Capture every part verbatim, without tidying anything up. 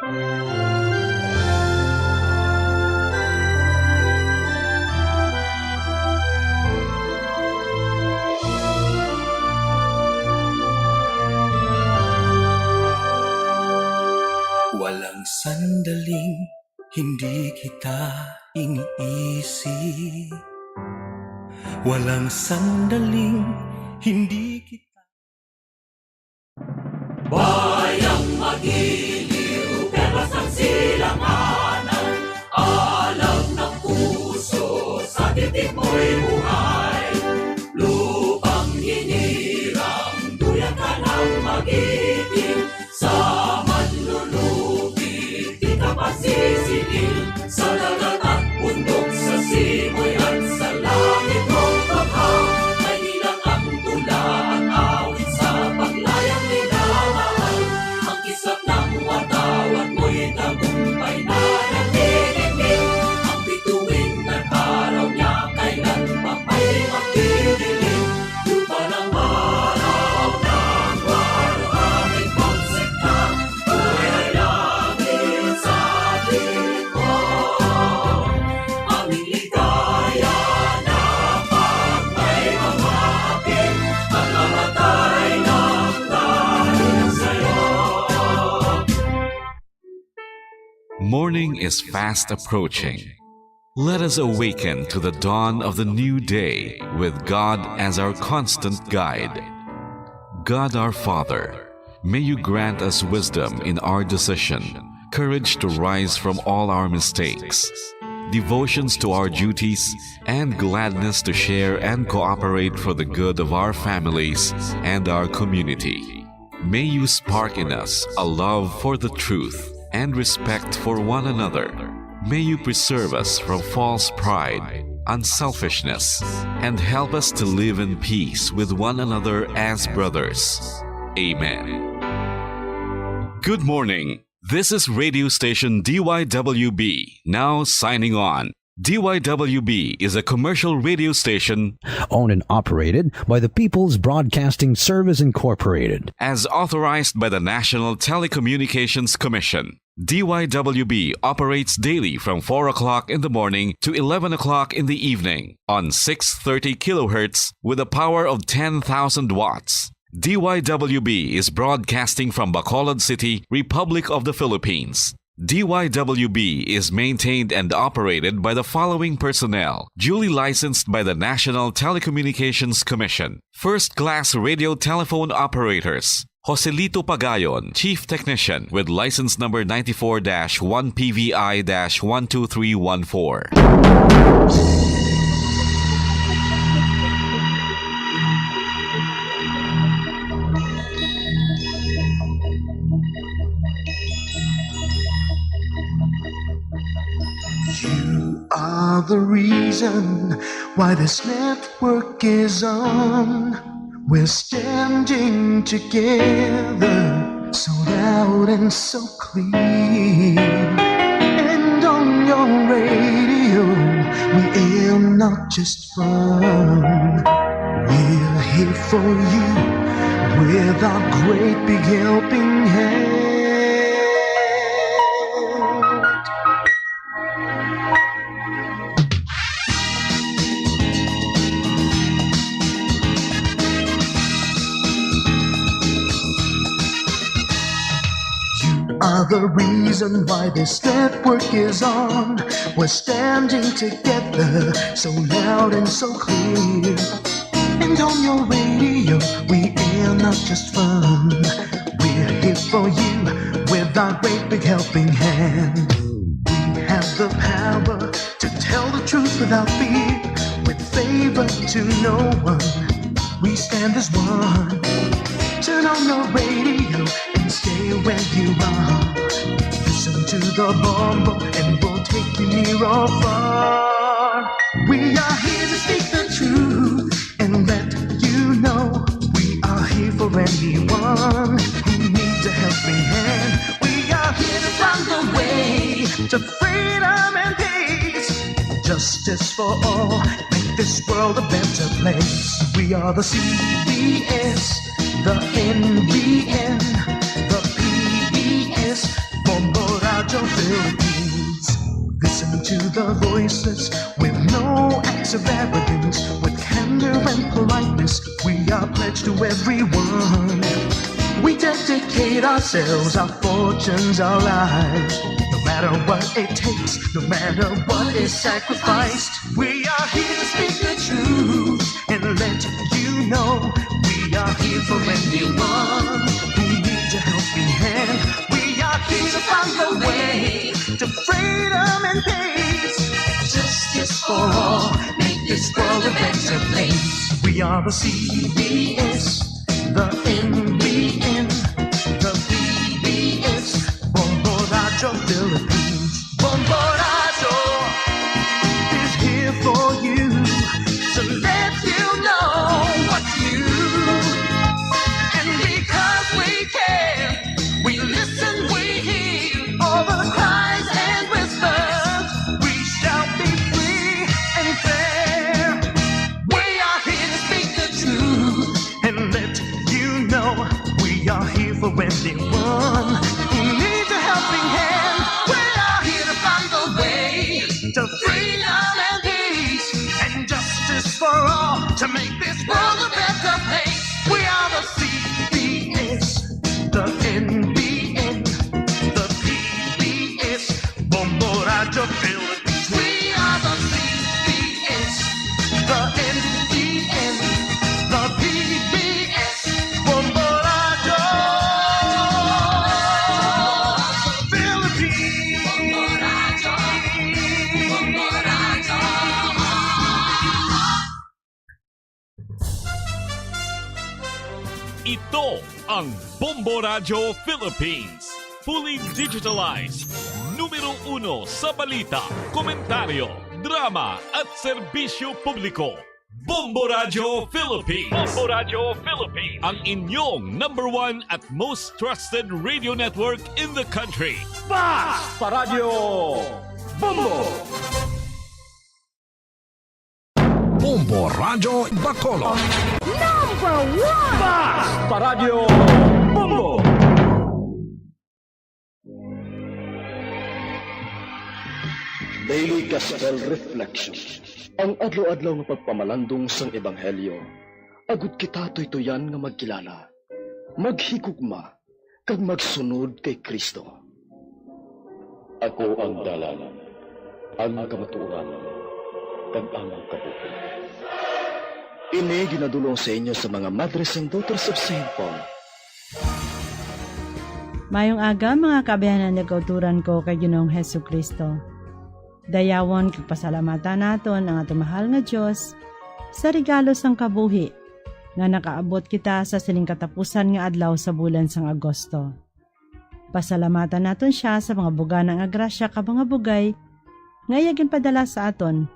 Walang sandaling hindi kita iniisip. Walang sandaling hindi kita Bayang magiliw, perlas ang silanganan, alam ng puso, sa titik mo'y buhay. Lupang hinirang, duyan ka ng magiting, sa manlulupi, di ka pasisingil. Sa dagat at bundok, sa simoy at sa langit mong tughaw, may hinang ang tula at awit sa paglayang minamahal. Ang kislap ng watawat mo'y tagumpay na naglilingling. Ang bituin at araw niya kailan pa may magdidilim. Lupa ng maraw-raw, ng maluhangin pagsikta, buhay langit sa piling mo. Aming ligaya na pag may mamapit, pagkamatay ng dahil sa'yo. Morning is fast approaching. Let us awaken to the dawn of the new day with God as our constant guide. God our Father, may you grant us wisdom in our decision, courage to rise from all our mistakes, devotions to our duties, and gladness to share and cooperate for the good of our families and our community. May you spark in us a love for the truth and respect for one another. May you preserve us from false pride, unselfishness, and help us to live in peace with one another as brothers. Amen. Good morning. This is radio station D Y W B, now signing on. D Y W B is a commercial radio station owned and operated by the People's Broadcasting Service Incorporated. As authorized by the National Telecommunications Commission. D Y W B operates daily from four o'clock in the morning to eleven o'clock in the evening on six thirty kilohertz with a power of ten thousand watts. D Y W B is broadcasting from Bacolod City, Republic of the Philippines. D Y W B is maintained and operated by the following personnel, duly licensed by the National Telecommunications Commission. First class radio telephone operators, Joselito Pagayon, Chief Technician, with license number ninety-four dash one P V I dash one two three one four. You are the reason why this network is on. We're standing together, so loud and so clear. And on your radio, we aim not just fun. We're here for you with our great big helping hand. You are the reason why this network is on. We're standing together, so loud and so clear. And on your radio, we air not just fun. We're here for you with our great big helping hand. We have the power to tell the truth without fear, with favor to no one. We stand as one. Turn on your radio and stay where you are. Listen to the Bombo and we'll take you near or far. We are here to speak the truth and let you know we are here for anyone who needs a helping hand. We are here to find the way to freedom and peace, justice for all, make this world a better place. We are the C B S, the N B N, the P B S, for more The Philippines. Listen to the voices with no acts of arrogance. With candor and politeness, we are pledged to everyone. We dedicate ourselves, our fortunes, our lives. No matter what it takes, no matter what is sacrificed, we are here to speak the truth and let you know we are here for anyone who needs a helping hand. We are here to find the way to freedom and peace. Justice for all, make this world a better place. We are the C B S, the N B N, the P B S, Bombo Radyo Philippines. Bombo Radyo is here for you to let you know what's new. And because we care, we listen, we hear all the cries and whispers. We shall be free and fair. We are here to speak the truth and let you know we are here for anyone who needs a helping hand. We are here to find the way to freedom and peace and justice for all to make this world a better place. We are the C B S, the N B N, the P B S, Bombo Radyo Philippines. We are the C B S, the N B N, the P B S, Bombo Radyo Philippines. Ito ang Bombo Radyo Philippines. Fully digitalized. Numero uno sa balita, komentaryo, drama at serbisyo publiko. Bombo Radyo Philippines. Bombo Radyo Philippines. Ang inyong number one at most trusted radio network in the country. Basta Radyo Bombo! Bombo Radyo Bacolod. Number one! Basta Radyo Bombo! Daily Gospel Reflection. Ang adlaw-adlaw nga pagpamalandong sang Ebanghelyo, agud kita tuytuyan nga magkilala, maghigugma, kag magsunod kay Cristo. Ako ang dalan, ang kamatuoran, kag ang kabuhi. Ini ginadul-ong sa inyo sa mga Madres and Daughters of Saint Paul. Mayong aga, mga kaabyanan nga kauturan ko kay Ginoong Jesu-Cristo. Dayawon kag pasalamatan naton ang aton mahal nga Dios sa regalo sang kabuhi nga nakaabot kita sa sining katapusan nga adlaw sa bulan sang Agosto. Pasalamatan naton sia sa mga bugana nga grasya kag mga bugay nga iya ginpadala sa aton.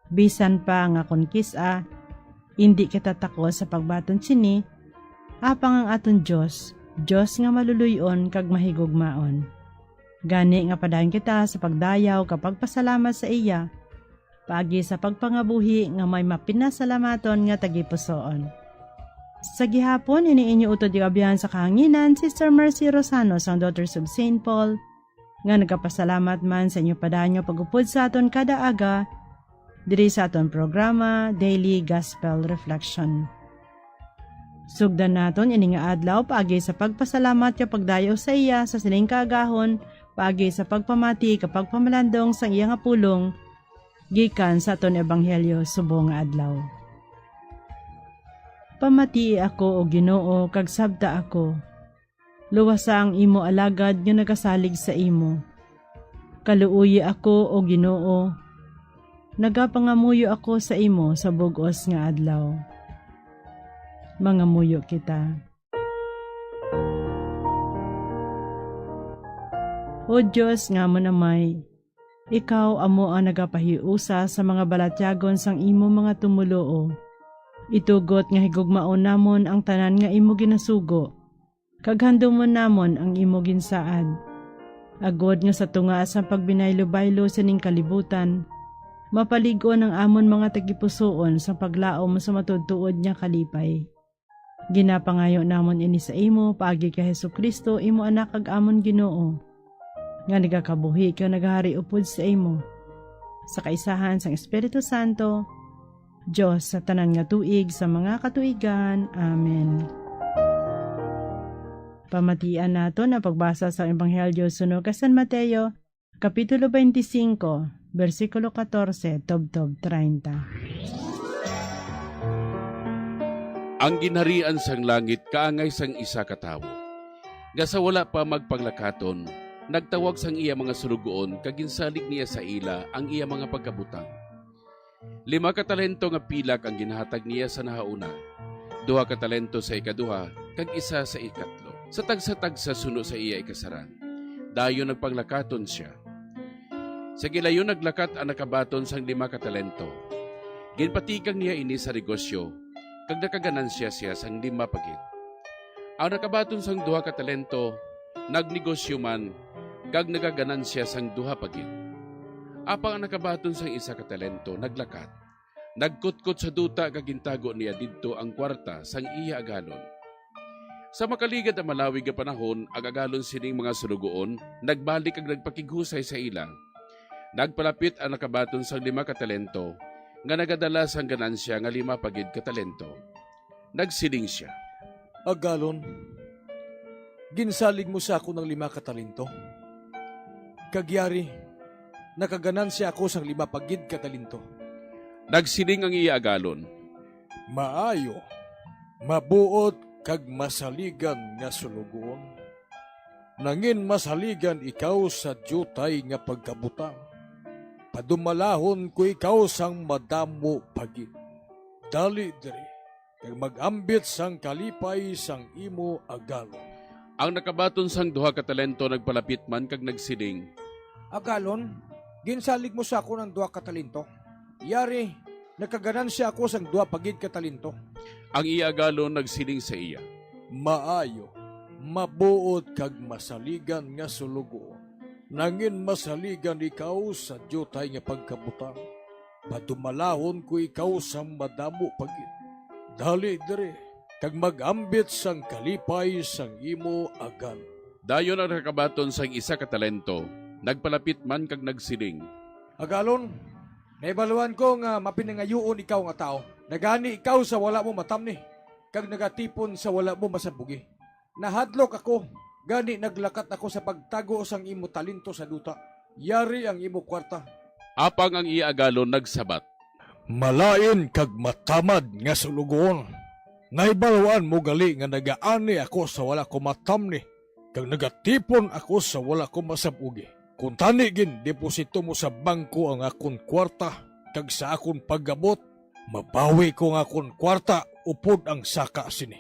Bisan pa nga kon kis-a indi kita takos sa pagbaton sini, apang ang aton Dios, Dios nga maluluy-on kag mahigugmaon. Gani nga padayon kita sa pagdayaw kag pagpasalamat sa iya, paagi sa pagpangabuhi nga may mapinasalamaton nga tagipusoon. Sa gihapon, ini inyo utod nga abyan sa kahanginan, Sister Mercy Rosano sang Daughters of Saint Paul, nga nagapasalamat man sa inyo padayon nga pag-upod sa aton kada aga diri sa aton programa, Daily Gospel Reflection. Sugdan naton ini nga adlaw paagi sa pagpasalamat kag pagdayaw sa iya sa sining kaagahon, paagi sa pagpamati kag pagpamalandong sang iya nga pulong gikan sa aton ebanghelyo subong nga adlaw. Pamatii ako, O Ginoo, kag sabta ako. Luwasa ang imo alagad nga nagasalig sa imo. Kaluoyi ako, O Ginoo. Nagapangamuyo ako sa imo sa bug-os nga adlaw. Mangamuyo kita. O Dios nga amon Amay, ikaw amo ang nagapahiusa sa mga balatyagon sang imo mga tumoluo. Itugot nga higugmaon namon ang tanan nga imo ginasugo, kag handumon namon ang imo ginsaad, agod nga sa tunga sang pagbinaylo-baylo sining kalibutan, mapalig-on ang amon mga tagipusoon sang paglaom sa matuodtuod nga kalipay. Ginapangayo namon ini sa imo paagi kay Jesu-Cristo, imo Anak kag amon Ginoo. nga nagakabuhi kag nagahari upod sa imo, sa kaisahan sang Espiritu Santo, Dios sa tanan nga tuig sa mga katuigan. Amen. Pamatian naton ang pagbasa sa Ebanghelyo suno kay San Mateo, Kapitulo twenty-five, bersikulo katorse tubtob treinta. Ang ginharian sang langit kaangay sang isa ka tawo, nga sa wala pa magpanglakaton, nagtawag sang iya mga sulugoon kag ginsalig niya sa ila ang iya mga pagkabutang. Lima ka talento nga pilak ang ginhatag niya sa nahauna, duha ka talento sa ikaduha, kag isa sa ikatlo, sa tagsa-tagsa suno sa iya ikasaran. Dayon nagpanglakaton sia. Sa gilayon naglakat ang nakabaton sang lima ka talento. Ginpatikang niya ini sa negosyo, kag nakaganansya sia sang lima pa gid. Ang nakabaton sang duha ka talento nagnegosyo man, kag nagaganansya sang duha pa gid. Apang ang nakabaton sang isa ka talento naglakat, nagkutkot sa duta kag gintago niya didto ang kuwarta sang iya agalon. Sa makaligad ang malawig nga panahon, ang agalon sining mga sulugoon nagbalik kag nagpakighusay sa ila. Nagpalapit ang nakabaton sang lima ka talento, nga nagadala sang ganansya nga lima pa gid ka talento. Nagsiling sia, "Agalon, ginsalig mo sa akon ang lima ka talento, kag yari, nakaganansya ako sang lima pa gid ka talento." Nagsiling ang iya agalon, "Maayo, mabuot kag masaligan nga sulugoon. Nangin masaligan ikaw sa diutay nga pagkabutang. Padumalahon ko ikaw sang madamo pa gid. Dali diri, kag mag-ambit sang kalipay sang imo agalon." Ang nakabaton sang duha ka talento nagpalapit man kag nagsiling, "Agalon, ginsalig mo sa akon ang duha ka talento. Yari, nakaganansya ako sang duha pa gid ka talento." Ang iya agalon nagsiling sa iya, "Maayo, mabuot kag masaligan nga sulugoon. Nangin masaligan ikaw sa diutay nga pagkabutang. Padumalahon ko ikaw sang madamo pa gid. Dali diri, kag mag-ambit sang kalipay sang imo agalon." Dayon ang nakabaton sang isa ka talento nagpalapit man kag nagsiling, "Agalon, nahibaluan ko nga mapinangayuon ikaw nga tawo. Nagani ikaw sa wala mo matamni, kag nagatipon sa wala mo masabugi. Nahadlok ako, gani naglakat ako sa pagtago sang imo talento sa duta. Yari ang imo kwarta." Apang ang iya agalon nagsabat, "Malain kag matamad nga sulugoon! Nahibaluan mo gali nga nagaani ako sa wala ko matamni, kag nagatipon ako sa wala ko masabugi. Kuntani, gindeposito mo sa bangko ang akon kwarta, kag sa akon pag-abot, mabawi ko ang akon kwarta upod ang saka sini."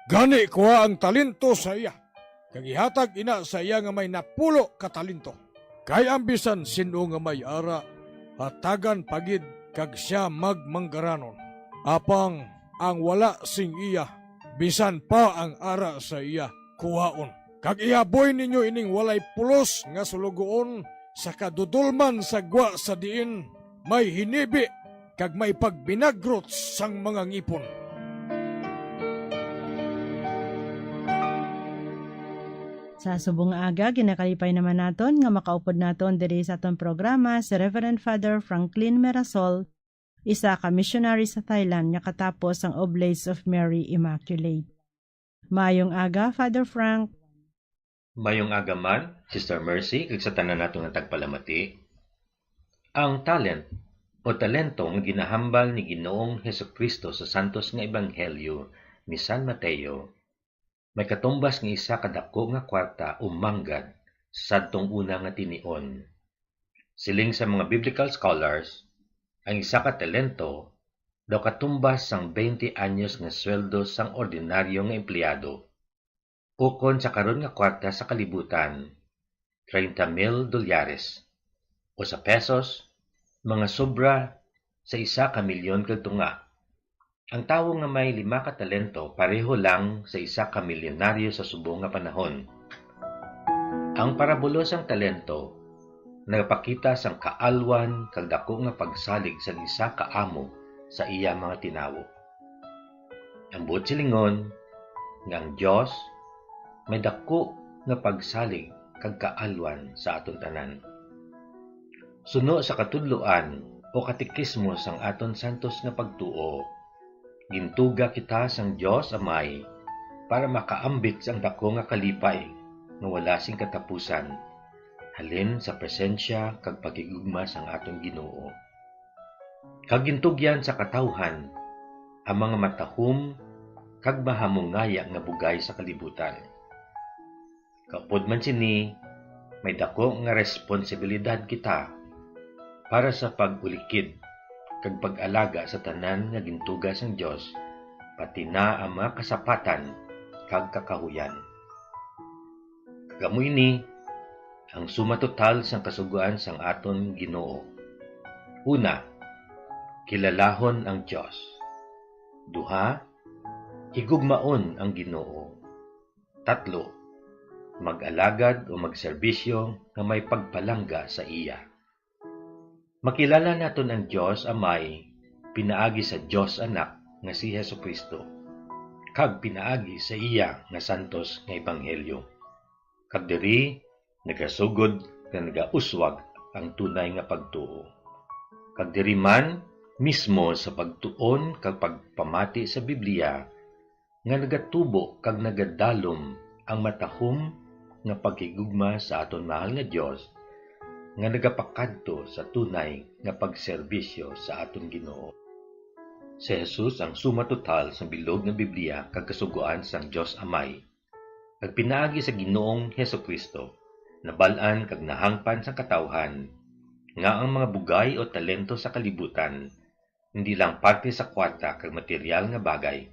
Gani, kuha ang talento sa iya, kag ihatag ina sa iya nga may napulo ka talento. Kay ang bisan sin-o nga may ara, hatagan pa gid kag sia magmanggaranon. Apang ang wala sing iya, bisan pa ang ara sa iya, kuhaon. Kag ihaboy ninyo ining walay pulos nga sulugoon sa kadudolman sa gwa, sa diin may hinibi kag may pagbinagrot sang mga ngipon. Sa subong nga aga, ginakalipay naman naton nga makaupod naton diri sa aton programa si Reverend Father Franklin Mirasol, isa ka missionary sa Thailand nga katapos ang Oblates of Mary Immaculate. Maayong aga, Father Frank. Mayong aga man, Sister Mercy, kag sa tanan nato nga tagpalamati. Ang talent o talento nga ginahambal ni Ginoong Jesu-Cristo sa santos nga ebanghelyo ni San Mateo may katumbas nga isa ka dako nga kwarta o manggad sa sadtong una nga tinion. Siling sa mga biblical scholars, ang isa ka talento daw katumbas sang twenty anyos nga sweldo sang ordinaryo nga empleyado, ukon sa karon nga kwarta sa kalibutan, treinta mil dolyares, o sa pesos, mga sobra sa isa ka milyon kag tunga. Ang tawo nga may lima ka talento pareho lang sa isa ka milyonaryo sa subong nga panahon. Ang parabulo sang talento nagapakita sang kaalwan kag dako nga pagsalig sang isa ka amo sa iya mga tinawo. Ang buot silingon nga ang Dios may dako nga pagsalig kag kaalwan sa aton tanan. Suno sa katudloan o katekismo sang aton santos nga pagtuo, gintuga kita sang Dios Amay para makaambit sang daku nga kalipay nga wala sing katapusan, halin sa presensya kag paghigugma sang aton Ginoo. Kag gintugyan sa katawhan ang mga matahom kag mahamungaya nga bugay sa kalibutan. Kaupod man sini, may daku nga responsibilidad kita para sa pag-ulikid kag pag-alaga sa tanan nga gintuga sang Dios, pati na ang mga kasapatan kag kakahuyan. Kag amo ini ang suma total sang kasugoan sang aton Ginoo. Una, kilalahon ang Dios. Duha, higugmaon ang Ginoo. Tatlo, mag-alagad o magserbisyo nga may pagpalangga sa iya. Makilala naton ang Dios Amay pinaagi sa Dios Anak nga si Jesu-Cristo, kag pinaagi sa iya nga santos nga ebanghelyo. Kag diri nagasugod nga nagauswag ang tunay nga pagtuo. Kag diri man mismo sa pagtuon kag pagpamati sa Biblia, nga nagatubo kag nagadalom ang matahom nga paghigugma sa aton mahal nga Dios, nga nagapakadto sa tunay nga pagserbisyo sa aton Ginoo. Si Jesus ang suma total sang bilog nga Biblia kag Kasugoan sang Dios Amay. Kag pinaagi sa Ginoong Jesu-Cristo, nabal-an kag nahangpan sang katawhan nga ang mga bugay o talento sa kalibutan hindi lang parte sa kwarta kag material nga bagay,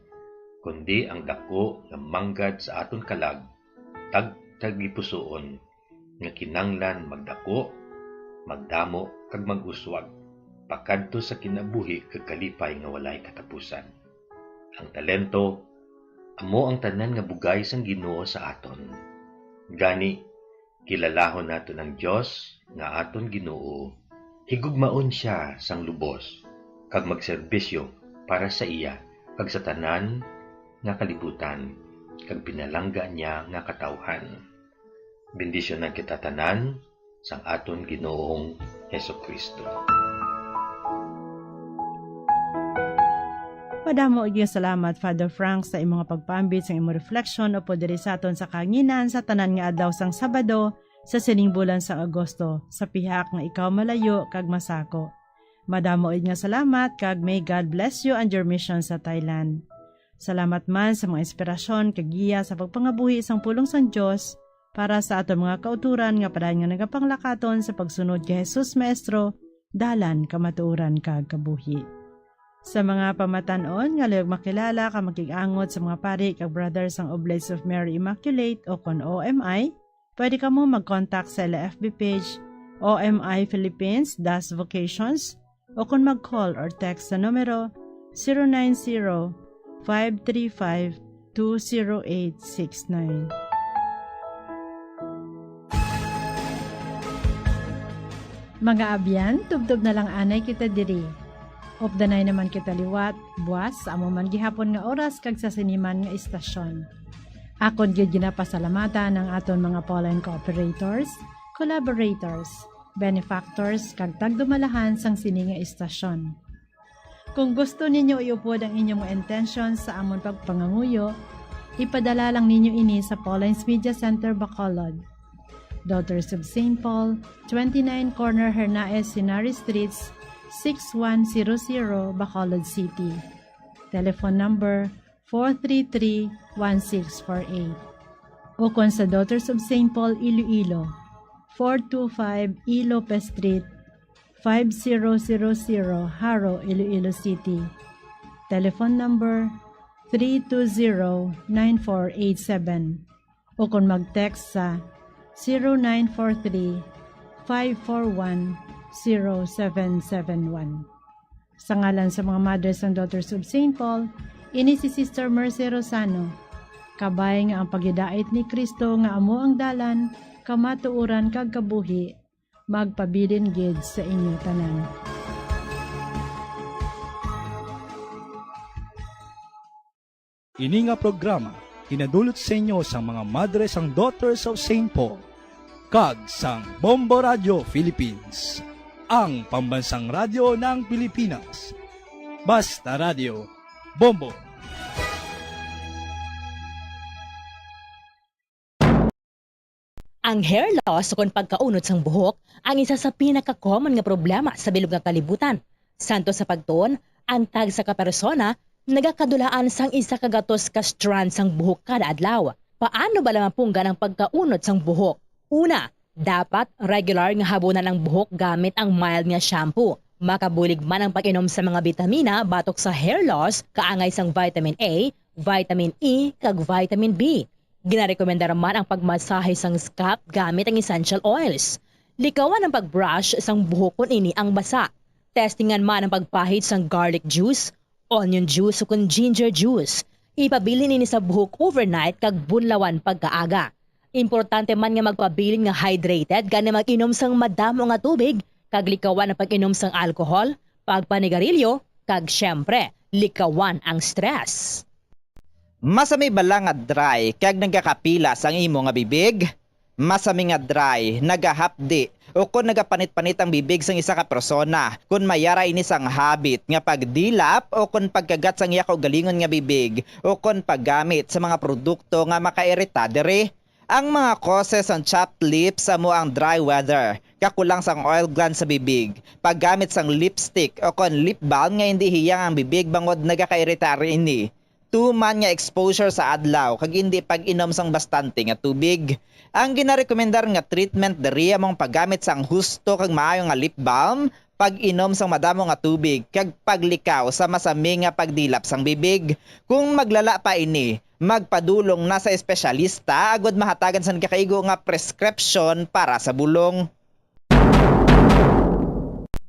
kundi ang daku nga manggad sa aton kalag, tag-, tagipusoon, nga kinahanglan magdaku, magdamo, kag mag-uswag, pakadto sa kinabuhi kag kalipay nga walay katapusan. Ang talento amo ang tanan nga bugay sang Ginoo sa aton. Gani, kilalahon naton ang Dios nga aton Ginoo, higugmaon sia sang lubos, kag magserbisyo para sa iya kag sa tanan nga kalibutan, kag pinalangga niya nga katawhan. Bendisyonan kita tanan sang aton Ginoong Jesu-Cristo. Madamo gid nga salamat, Father Frank, sa imo nga pagpaambit sang imo reflection upod diri sa aton sa kahanginan sa tanan nga adlaw sang Sabado sa sining bulan sang Agosto, sa pihak nga ikaw malayo kag masako. Madamo gid nga salamat, kag may God bless you and your mission sa Thailand. Salamat man sa mga inspirasyon kag giya sa pagpangabuhi sang pulong sang Dios para sa aton mga kautoran nga padayon nga nagapanglakaton sa pagsunod kay Jesus, Maestro, dalan, kamatuoran, kag kabuhi. Sa mga pamatan-on nga luyag makilala ka makig-angot sa mga pari kag brother sang Oblates of Mary Immaculate o kon O M I, pwede kamo mag-contact sa ila F B page, O M I Philippines Das Vocations, o kon mag-call or text sa numero zero nine zero, five three five, two zero eight six nine. Mga abyan, tubtob na lang anay kita diri. Updanay naman kita liwat, buas, sa amo man gihapon nga oras kag sa sini man nga istasyon. Akon gid ginapasalamatan ang aton mga Pauline cooperators, collaborators, benefactors, kag tagdumalahan sang sini nga istasyon. Kung gusto ninyo iupod ang inyong mga intensyon sa amon pagpangamuyo, ipadala lang ninyo ini sa Pauline's Media Center, Bacolod, Daughters of Saint Paul, twenty-nine Corner Hernaez Henares Streets, six one zero zero, Bacolod City. Telephone number four three three, one six four eight. O kon sa Daughters of Saint Paul, Iloilo, four two five E Lopez Street, five zero zero zero, Jaro, Iloilo City. Telephone number three two zero, nine four eight seven. O kon mag-text sa zero nine four three, five four one, zero seven seven one. Sa ngalan sa mga Mothers and Daughters of Saint Paul, ini si Sister Mercy Rosano. Kabay nga ang paghidait ni Cristo nga amo ang dalan, kamatuoran, kag kabuhi, magpabilin gid sa inyo tanan. Ini nga programa ginadulot sa inyo sang mga Madres and Daughters of Saint Paul. kag sang Bombo Radio Philippines, ang pambansang radyo ng Pilipinas. Basta Radio, Bombo. Ang hair loss ukon pagkaunod sang buhok ang isa sa pinaka-common nga problema sa bilog nga kalibutan. Santo sa pagtuon, ang tagsa ka persona nagakadulaan sang isa ka gatos ka strand sang buhok kada adlaw. Paano bala mapunggan ang pagkaunod sang buhok? Una, dapat regular nga habunan ang buhok gamit ang mild nga shampoo. Makabulig man ang pag-inom sa mga bitamina batok sa hair loss, kaangay sang vitamin A, vitamin E, kag vitamin B. Ginarekomendar man ang pagmasahe sang scalp gamit ang essential oils. Likawan ang pag-brush sang buhok kon ini ang basa. Testingan man ang pagpahid sang garlic juice, onion juice, ukon ginger juice. Ipabilin ini sa buhok overnight kag bunlawan pagkaaga. Importante man nga magpabilin nga hydrated gani mag-inom sang madamo nga tubig kag likawan ang pag-inom sang alcohol, pagpanigarilyo, kag, siyempre, likawan ang stress. Masami bala nga dry kag nagakapila sang imo nga bibig? Masami nga dry, nagahapdi, ukon nagapanit-panit ang bibig sang isa ka persona. Kon mayara ini sang habit nga pagdilap ukon pagkagat sang iya kaugalingon nga bibig, ukon paggamit sa mga produkto nga makairita diri. Ang mga causes sang chapped lips amo ang dry weather, kakulang sang oil gland sa bibig, paggamit sang lipstick ukon lip balm nga indi hiyang ang bibig bangod nagakairita ini, tuman nga exposure sa adlaw kag indi pag-inom sang bastante nga tubig. Ang ginarekomendar nga treatment diri amo ang paggamit sang husto kag maayo nga lip balm, pag-inom sang madamo nga tubig, kag paglikaw sa masami nga pagdilap sang bibig. Kung maglala pa ini, magpadulong na sa espesyalista agod mahatagan sang nagakaigo nga prescription para sa bulong.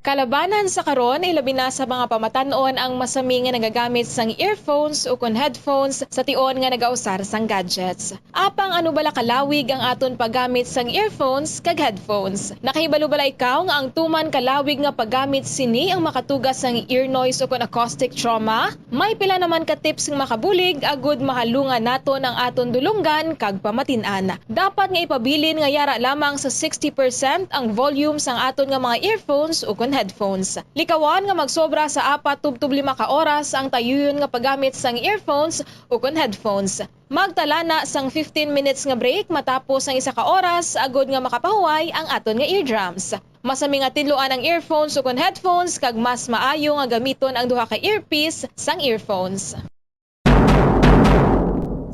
Kalabanan sa karon, ilabi na sa mga pamatan-on ang masami nga nagagamit sang earphones ukon headphones sa tion nga nagausar sang gadgets. Apang ano bala kalawig ang aton paggamit sang earphones kag headphones? Nakahibalo bala ikaw nga ang tuman kalawig nga paggamit sini ang makatuga sang ear noise ukon acoustic trauma? May pila naman ka tips nga makabulig agud mahalungan naton ang aton dulonggan kag pamatin-an. Dapat nga ipabilin nga yara lamang sa sixty percent ang volume sang aton nga mga earphones ukon headphones. Likawan nga magsobra sa apat tubtob lima ka oras ang tayuyon nga paggamit sang earphones ukon headphones. Magtala na sang fifteen minutes nga break matapos ang isa ka oras agud nga makapahuway ang aton nga eardrums. Masami nga tidloan ang earphones ukon headphones kag mas maayo nga gamiton ang duha ka earpiece sang earphones.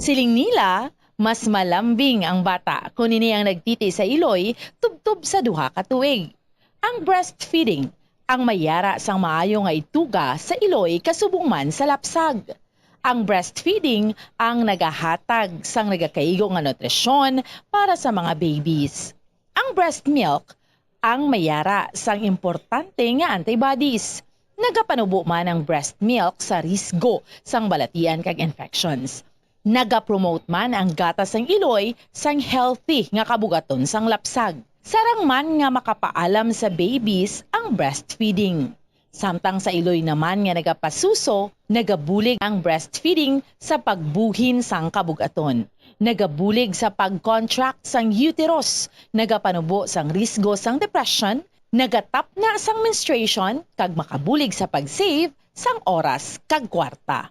Siling nila, mas malambing ang bata kon ini ang nagtiti sa iloy tubtob sa duha ka tuig. Ang breastfeeding ang may yara sang maayo nga ituga sa iloy kasubong man sa lapsag. Ang breastfeeding ang nagahatag sang nagakaigo nga nutrisyon para sa mga babies. Ang breast milk ang may yara sang importante nga antibodies. Nagapanubo man ang breast milk sa risgo sang balatian kag infections. Nagapromote man ang gatas sang iloy sang healthy nga kabugaton sang lapsag. Sarang man nga makapaalam sa babies ang breastfeeding. Samtang sa iloy naman nga nagapasuso, nagabulig ang breastfeeding sa pagbuhin sang kabugaton. Nagabulig sa pag-contract sang uterus, nagapanubo sang risgo sang depression, nagatapna sang menstruation, kag makabulig sa pag-save sang oras kag kwarta.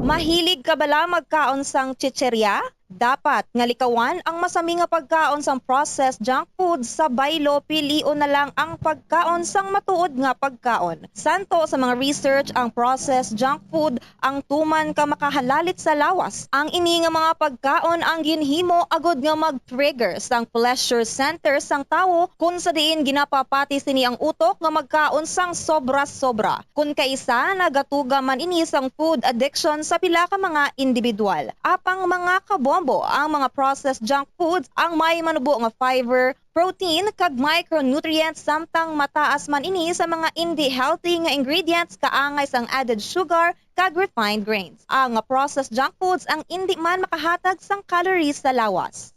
Mahilig ka bala magkaon sang chicheria? Dapat nga likawan ang masami nga pagkaon sang processed junk food sa baylo, pilion na lang ang pagkaon sang matuod nga pagkaon. Santo sa mga research, ang processed junk food ang tuman ka makahalalit sa lawas. Ang ini nga mga pagkaon ang ginhimo agud nga mag-trigger sang pleasure center sang tawo, kun sa diin ginapapati sini ang utok nga magkaon sang sobra-sobra. Kun kaisa, nagatuga man ini sang food addiction sa pila ka mga individual. Apang mga kabombo, ang mga processed junk foods ang may manubo nga fiber, protein, kag micronutrients, samtang mataas man ini sa mga indi healthy nga ingredients kaangay sang added sugar kag refined grains. Ang processed junk foods ang indi man makahatag sang calories sa lawas.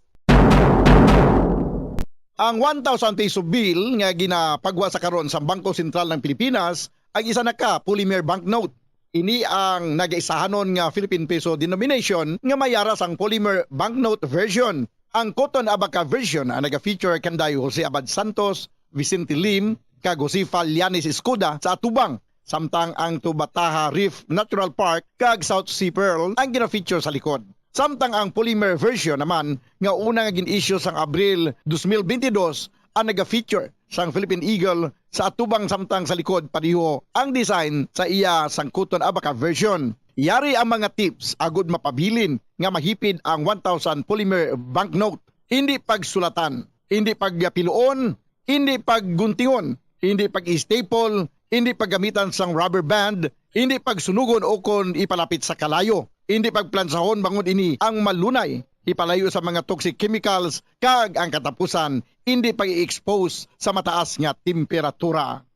Ang one thousand peso bill nga ginapagwa sa karon sa Bangko Sentral ng Pilipinas ang isa na ka polymer banknote. Ini ang nagaisahanon nga Philippine peso denomination nga may yara sang polymer banknote version. Ang Coton Abaca version ang naga-feature kan Dayo Jose Abad Santos, Vicente Lim, kag Josefa Llanes Escoda sa atubang, samtang ang Tubataha Reef Natural Park kag South Sea Pearl ang gina-feature sa likod. Samtang ang polymer version naman nga una nga gin-issue sang Abril dos mil bentidós ang naga-feature sang Philippine Eagle sa atubang, samtang sa likod padiho ang design sa iya sang Coton Abaca version. Yari ang mga tips agud mapabilin nga mahipid ang one thousand polymer banknote. Hindi pagsulatan, hindi pagpiluon, hindi pagguntingon, hindi pag-staple, hindi paggamitan sang rubber band, hindi pagsunugon o kon ipalapit sa kalayo, hindi pagplansahon bangod ini ang malunay ipalayo sa mga toxic chemicals, kag ang katapusan, hindi pag-i-expose sa mataas nga temperatura.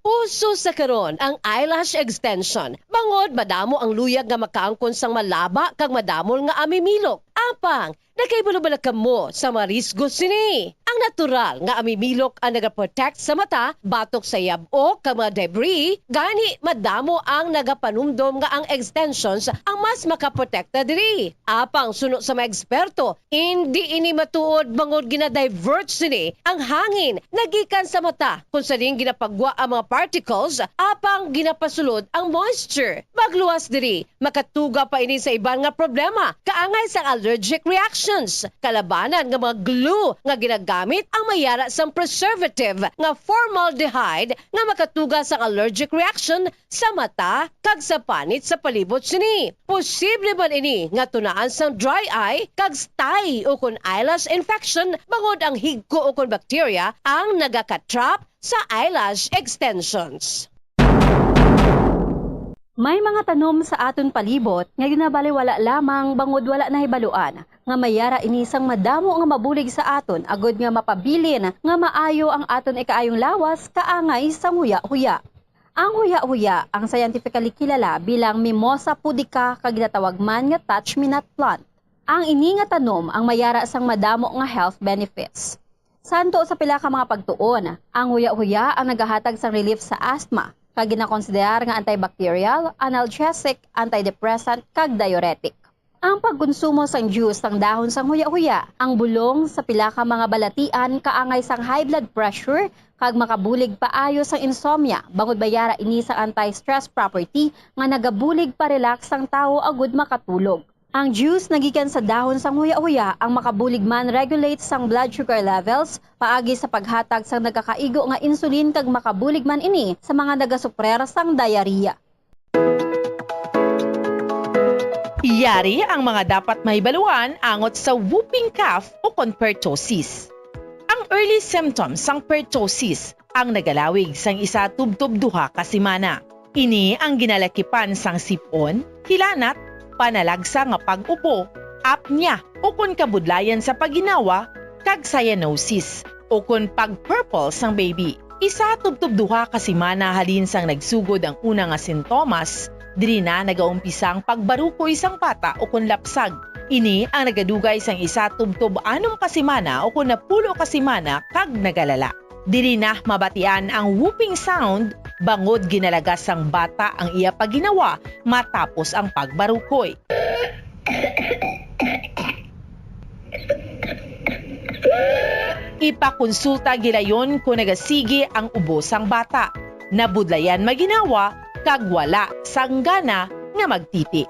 Uso sa karon ang eyelash extension, bangod madamo ang luyag nga makaangkon sang malaba kag madamol nga amimilok. Apang, nakahibalo bala kamo sa mga risgo sini? Ang natural nga amimilok ang nagaprotect sa mata batok sa yab-ok kag mga debris, gani madamo ang nagapanumdom nga ang extensions ang mas makaprotekta diri. Apang suno sa mga eksperto, indi ini matuod bangod gina-divert sini ang hangin nga gikan sa mata, kung sa diin ginapagwa ang mga particles, apang ginapasulod ang moisture. Magluwas diri, makatuga pa ini sa iban nga problema, kaangay sang allergic reactions. Kalabanan nga mga glue nga ginagamit ang may yara sang preservative nga formaldehyde nga makatuga sang allergic reaction sa mata kag sa panit sa palibot sini. Posible man ini nga tunaan sang dry eye kag stye ukon eyelash infection, bangod ang higko ukon bakterya ang nagaka-trap sa eyelash extensions. May mga tanom sa aton palibot nga ginabaliwala lamang bangod wala nahibaluan nga may yara ini sang madamo nga mabulig sa aton, agud nga mapabilin nga maayo ang aton ikaayong lawas kaangay sang huya-huya. Ang huya-huya, ang scientifically kilala bilang Mimosa pudica kag ginatawag man nga touch-me-not plant. Ang ini nga tanom ang may yara sang madamo nga health benefits. Santo sa pila ka mga pagtuon, ang huya-huya ang nagahatag sang relief sa asthma, kag ginakonsiderar nga antibacterial, analgesic, antidepressant, kag diuretic. Ang pagkonsumo sang juice sang dahon sang huya-huya, ang bulong sa pila ka mga balatian kaangay sang high blood pressure kag makabulig paayo sang insomnia, bangod may yara ini sang anti-stress property nga nagabulig pa-relax sang tawo agud makatulog. Ang juice nagikan sa dahon sang huya-huya ang makabulig man regulate sang blood sugar levels paagi sa paghatag sang nagakaigo nga insulin, kag makabulig man ini sa mga nagasuprer sang diarrhea. Yari ang mga dapat mahibaluan angot sa whooping cough o kon pertussis. Ang early symptoms sang pertussis ang nagalawig sang isa tubtob duha ka semana. Ini ang ginalakipan sang sip-on, hilanat, panalagsa nga pag-ubo, apnea, ukon kabudlayan sa pagginawa, kag cyanosis, ukon pag-purple sang baby. Isa tubtob duha ka semana halin sang nagsugod ang una nga sintomas, diri na nagaumpisa ang pagbarukoy sang bata ukon lapsag. Ini ang nagadugay sang isa tubtob anom ka semana ukon napulo ka semana kag nagalala. Diri na mabatian ang whooping sound bangod ginalagas sang bata ang iya pagginawa matapos ang pagbarukoy. Ipakonsulta gilayon kon nagasigi ang ubo sang bata, nabudlayan maginawa, kag wala sang gana nga magtiti.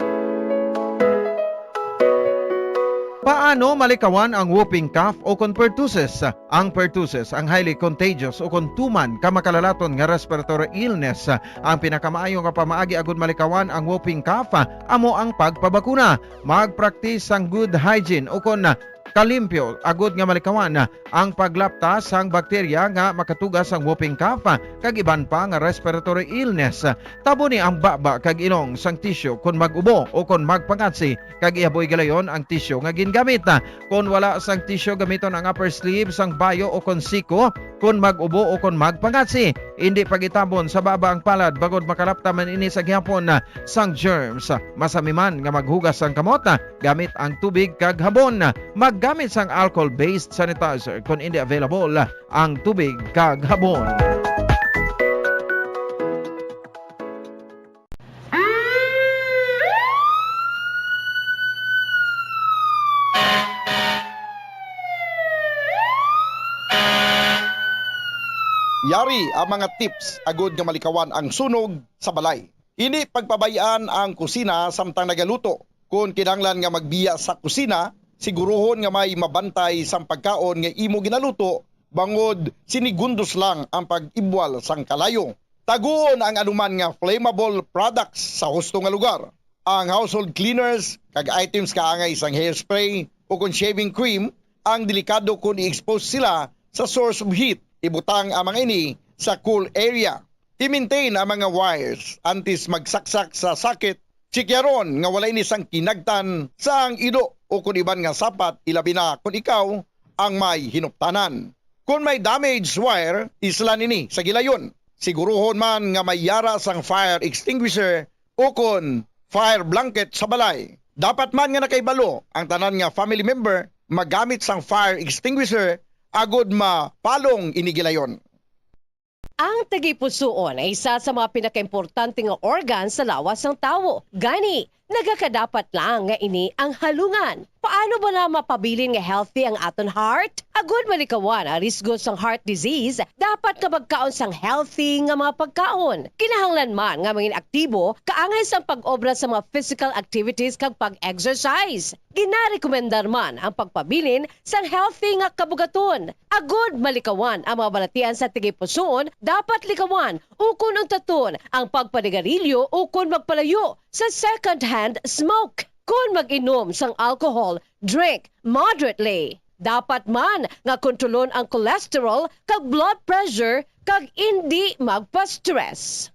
Paano malikawan ang whooping cough o kon pertussis? Ang pertussis ang highly contagious o kon tuman ka makalalaton nga respiratory illness. Ang pinakamaayo nga pamaagi agud malikawan ang whooping cough amo ang pagpabakuna. Magpraktis sang good hygiene o kon kalimpyo agud nga malikawan ang paglapta sang bakterya nga makatuga sang whooping cough kag iban pa nga respiratory illness. Taboni ang baba kag ilong sang tisyu kon mag-ubo o kon magpangatsi, kag ihaboy gilayon ang tisyu nga gingamit. Kon wala sang tisyu, gamiton ang upper sleeve sang bayo o kon siko kon mag-ubo o kon magpangatsi. Indi pag-itabon sa baba ang palad bangod makalapta man ini sa gihapon sang germs. Masami man nga maghugas sang kamot gamit ang tubig kag habon. Maggamit sang alcohol-based sanitizer kon indi available ang tubig kag habon. Yari ang mga tips agud nga malikawan ang sunog sa balay. Hindi pagpabay-an ang kusina samtang nagaluto. Kon kinahanglan nga magbiya sa kusina, siguruhon nga may mabantay sang pagkaon nga imo ginaluto, bangod sinigundos lang ang pag-ibwal sang kalayo. Taguon ang anuman nga flammable products sa husto nga lugar. Ang household cleaners kag items kaangay sang hairspray o kon shaving cream ang delikado kon i-expose sila sa source of heat. Ibutang ang mga ini sa cool area. I-maintain ang mga wires antes magsaksak sa socket. Chikyaron nga wala ini sang kinagtan sang ido o kon iban nga sapat, ilabi na kon ikaw ang may hinuptanan. Kon may damaged wire, islan ini sa gilayon. Siguruhon man nga may yara sang fire extinguisher o kon fire blanket sa balay. Dapat man nga nakahibalo ang tanan nga family member magamit sang fire extinguisher agud mapalong ini gilayon. Ang tagipusoon ay isa sa mga pinakaimportante nga organ sa lawas sang tawo. Gani, nagakadapat lang nga ini ang halungan. Paano ba na mapabilin nga healthy ang aton heart? Agud malikawan ang risgo sang heart disease, dapat nga magkaon sang healthy nga mga pagkaon. Kinahanglan man nga mangin aktibo kaangay sang pag-obra sa mga physical activities kag pag-exercise. Ginarekomendar man ang pagpabilin sang healthy nga kabugaton. Agud malikawan ang mga balatian sa tagipusoon, dapat likawan ukon untaton ang pagpanigarilyo ukon magpalayo sa second-hand smoke. Kon mag-inom sang alcohol, drink moderately. Dapat man nga kontrolon ang cholesterol kag blood pressure kag indi magpa-stress.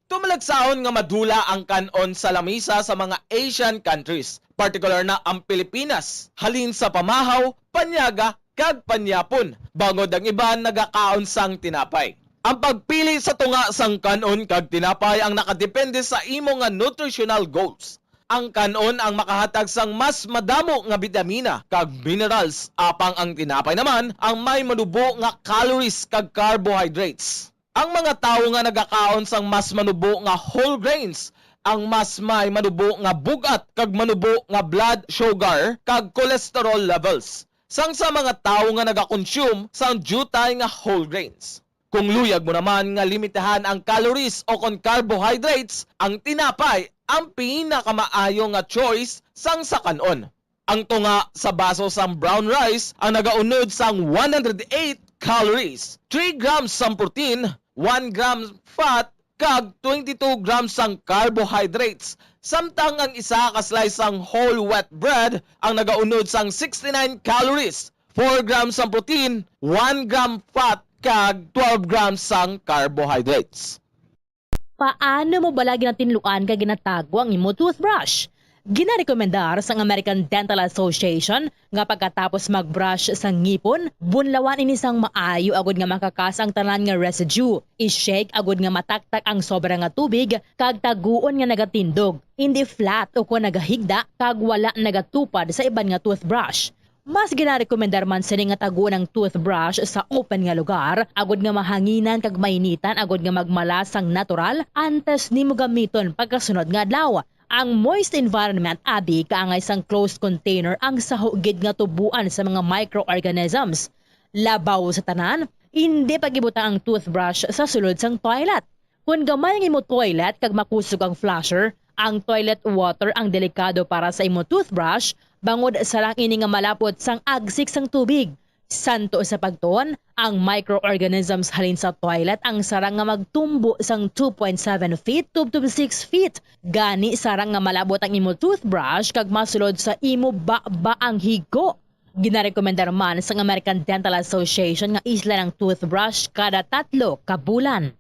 Tumalagsahon nga madula ang kan-on sa lamisa sa mga Asian countries, partikular na ang Pilipinas, halin sa pamahaw, panyaga, kag panyapon, bangod ang iban nagakaon sang tinapay. Ang pagpili sa tunga sang kan-on kag tinapay ang nakadepende sa imo nga nutritional goals. Ang kan-on ang makahatag sang mas madamo nga bitamina kag minerals, apang ang tinapay naman ang may manubo nga calories kag carbohydrates. Ang mga tawo nga nagakaon sang mas manubo nga whole grains ang mas may manubo nga bug-at kag manubo nga blood sugar kag cholesterol levels sang sa mga tawo nga nagakonsume sang diutay nga whole grains. Kung luyag mo naman nga limitahan ang calories o kon carbohydrates, ang tinapay ang pinakamaayo nga choice sang sa kan-on. Ang tunga sa baso sang brown rice ang nagaunod sang one hundred eight calories, three grams sang protein, one gram fat, kag twenty-two grams sang carbohydrates, samtang ang isa ka slice sang whole wheat bread ang nagaunod sang sixty-nine calories, four grams sang protein, one gram fat, kag twelve grams sang carbohydrates. Paano mo bala ginatinluan kag ginatago ang imo toothbrush? Ginarekomendar sang American Dental Association nga pagkatapos mag-brush sa ngipon, bunlawan ini sang maayo agud nga makakas ang tanan nga residue. I-shake agud nga mataktak ang sobra nga tubig kag taguon nga nagatindog, hindi flat o kon nagahigda kag wala nagatupad sa iban nga toothbrush. Mas ginarekomendar man sini nga taguon ang toothbrush sa open nga lugar, agud nga mahanginan kag mainitan, agud nga magmala sang natural antes nimo gamiton pagkasunod nga adlaw. Ang moist environment abi kaangay sang closed container ang saho gid nga tuboan sa mga microorganisms. Labaw sa tanan, indi pag-ibutang ang toothbrush sa sulod sang toilet. Kon gamay ang imo toilet kag makusog ang flusher, ang toilet water ang delikado para sa imo toothbrush, bangod sarang ini nga malapot sang agsik sang tubig. Santo sa pagtuon, ang microorganisms halin sa toilet ang sarang nga magtumbo sang two point seven feet tubtob six feet. Gani, sarang nga malabot ang imo toothbrush kag masulod sa imo baba ang higo. Ginarekomendar man sang American Dental Association nga islan ang toothbrush kada tatlo ka bulan.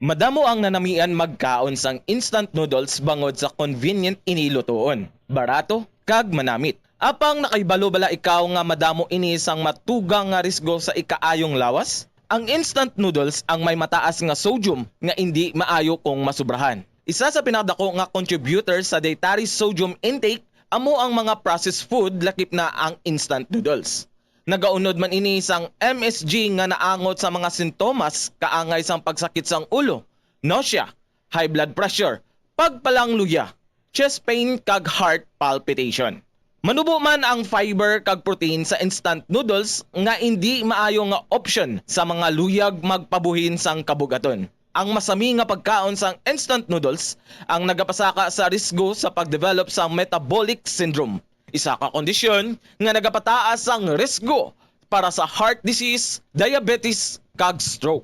Madamo ang nanamian magkaon sang instant noodles bangod sa convenient ini lutoon, barato, kag manamit. Apang nakahibalo bala ikaw nga madamo ini sang matugang nga risgo sa ikaayong lawas? Ang instant noodles ang may mataas nga sodium nga indi maayo kung masubrahan. Isa sa pinakadako nga contributor sa dietary sodium intake amo ang mga processed food, lakip na ang instant noodles. Nagaunod man ini sang M S G nga naangot sa mga sintomas kaangay sang pagsakit sang ulo, nausea, high blood pressure, pagpalangluya, chest pain, kag heart palpitation. Manubo man ang fiber kag protein sa instant noodles nga indi maayo nga option sa mga luyag magpabuhin sang kabugaton. Ang masami nga pagkaon sang instant noodles ang nagapasaka sa risgo sa pag-develop sang metabolic syndrome, isa ka kondisyon nga nagapataas sang risgo para sa heart disease, diabetes, kag stroke.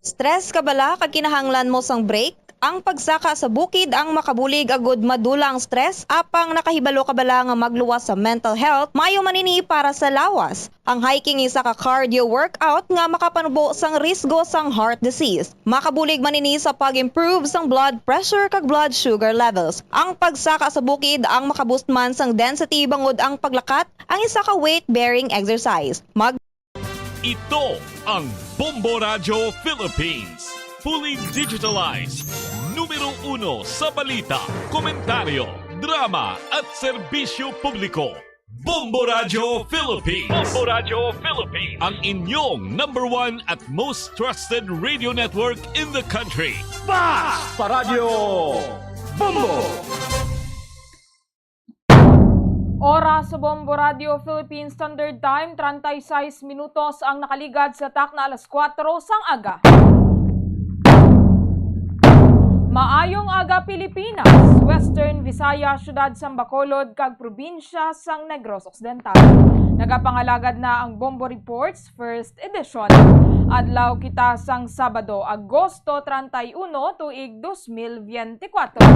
Stress ka bala kag kinahanglan mo sang break? Ang pagsaka sa bukid ang makabulig agud madula ang stress, apang nakahibalo ka bala nga magluwas sa mental health? Maayo man ini para sa lawas. Ang hiking isa ka cardio workout nga makapanubo sang risgo sang heart disease. Makabulig man ini sa pag-improve sang blood pressure kag blood sugar levels. Ang pagsaka sa bukid ang makaboost man sang density bangod ang paglakat ang isa ka weight-bearing exercise. Mag- Ito ang Bombo Radyo Philippines. Fully digitalized. Numero uno sa balita, komentaryo, drama at serbisyo publiko. Bombo Radyo Philippines. Bombo Radyo Philippines. Ang inyong number one at most trusted radio network in the country. Ba! Sa Radyo Bombo! Oras sa Bombo Radio Philippine Standard Time, treinta y seis minutos ang nakaligad sa takna alas kuwatro sang aga. Maayong aga, Pilipinas, Western Visayas, siyudad sang Bacolod, kag probinsya sang Negros Occidental. Nagapangalagad na ang Bombo Reports First Edition. Adlaw kita sang Sabado, Agosto treinta y uno, tuig dos mil biyente kuwatro.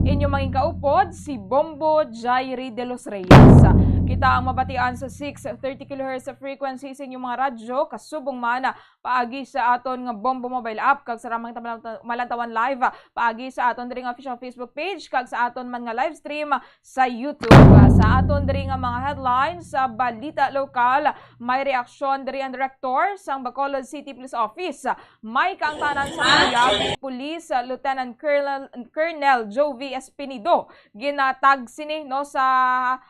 Inyo mangin kaupod si Bombo Jairi de los Reyes. Kita ang mabatian sa six thirty kilohertz frequency sa inyong mga radyo, kasubong man paagi sa aton nga Bombo mobile app kag sa ramang malantawan live paagi sa aton diri nga official Facebook page kag sa aton man nga live stream sa YouTube. Sa aton diri nga mga headlines, sa balita lokal, may reaksyon diri ang direktor sang Bacolod City Police Office. May kaangtanan sa pahayag ni Police Lieutenant Colonel, Colonel Jovi Espinido. Ginatag sini, no, sa,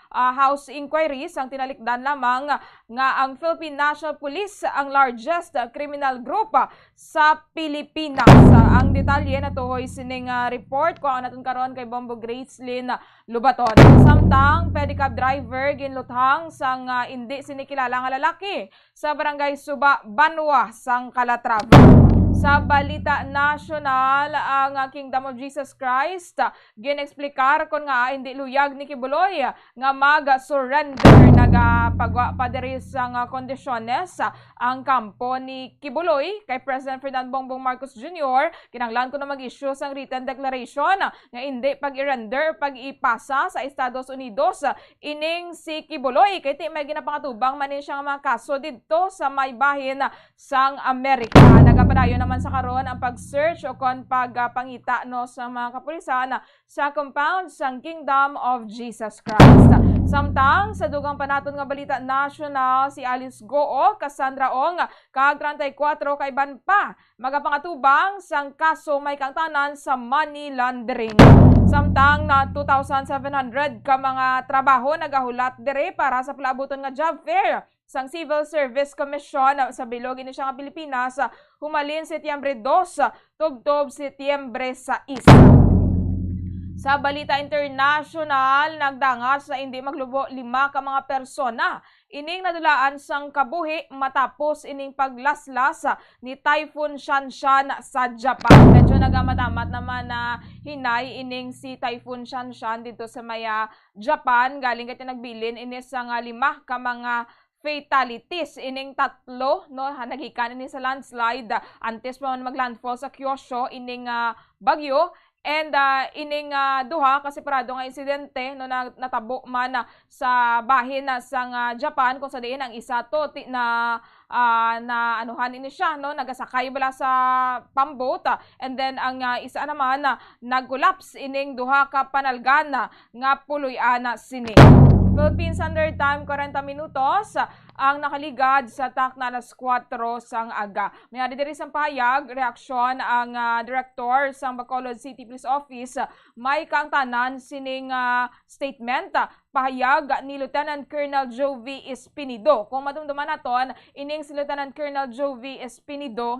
ah, House inquiry sang tinalikdan lamang nga ang Philippine National Police ang largest, ah, criminal group, ah, sa Pilipinas. Ah, ang detalye natuhoy sining, ah, report. Kuhaon naton karon kay Bombo Gracelyn Lubaton. Samtang pedicab driver ginluthang sang, ah, indi sini kilala nga lalaki sa Barangay Suba, Banwa sang Calatrava. Sa balita nasyonal, ang, ah, Kingdom of Jesus Christ, ah, gin-eksplikar kon ngaa indi luyag ni Quiboloy nga mag-surrender. Nagapagwa pa diri sang, ah, kondisyones, ah, ang kampo ni Quiboloy kay President Ferdinand Bongbong Marcos Junior. Kinahanglan kuno mag-issue sang written declaration nga indi pag-i-render, pag-ipasa sa Estados Unidos ining si Quiboloy, kay ti may ginapangatubang man ni siya nga mga kaso didto sa may bahin sang Amerika. Nagapadayon naman sa karon ang pag-search o kon pagpangita, no, sa mga kapulisan sa compound sang Kingdom of Jesus Christ. Samtang sa dugang pa naton nga balita nasyonal, si Alice Goo, Cassandra Ong, kag treinta y cuatro ka iban pa magapangatubang sang kaso may kaangtanan sa money laundering. Samtang na two thousand seven hundred ka mga trabaho nagahulat diri para sa palaabuton nga job fair sang Civil Service Commission sa bilog ini siya nga Pilipinas, humalin Setyembre dos tubtob Setyembre sais. Sa balita internasyonal, nagdangat sa indi maglubo lima ka mga persona ining nadulaan sang kabuhi matapos ining paglaslas ni Typhoon Shanshan sa Japan. Medyo nagamatamat naman na hinay ining si Typhoon Shanshan dito sa may, ah, Japan. Galing kay nagbilin ini sa nga lima ka mga fatalities. Ining tatlo, no, ha, naghikan ini sa landslide, ah, antes pa man mag-landfall sa Kyushu ining, ah, bagyo. And, ah, ining, ah, duha ka separado nga insidente, no, na natabo man, ah, sa bahin, ah, sang, ah, Japan, kung sa diin ang isa to ti-, na, ah, na anuhan ini siya, no, nagasakay bala sa pambot, ah, and then ang, ah, isa naman, ah, nag-collapse ining duha ka panalgan, ah, nga puloy-an sini. Philippine Standard Time, kwarenta minutos ang nakaligad sa takna alas kuwatro sang aga. May ari diri sang pahayag, reaksyon ang, ah, direktor sang Bacolod City Police Office. May kaangtanan sining, ah, statement, ah, pahayag ni Lieutenant Colonel Jovi Espinido. Kung madumduman naton, ining si Lieutenant Colonel Jovi Espinido,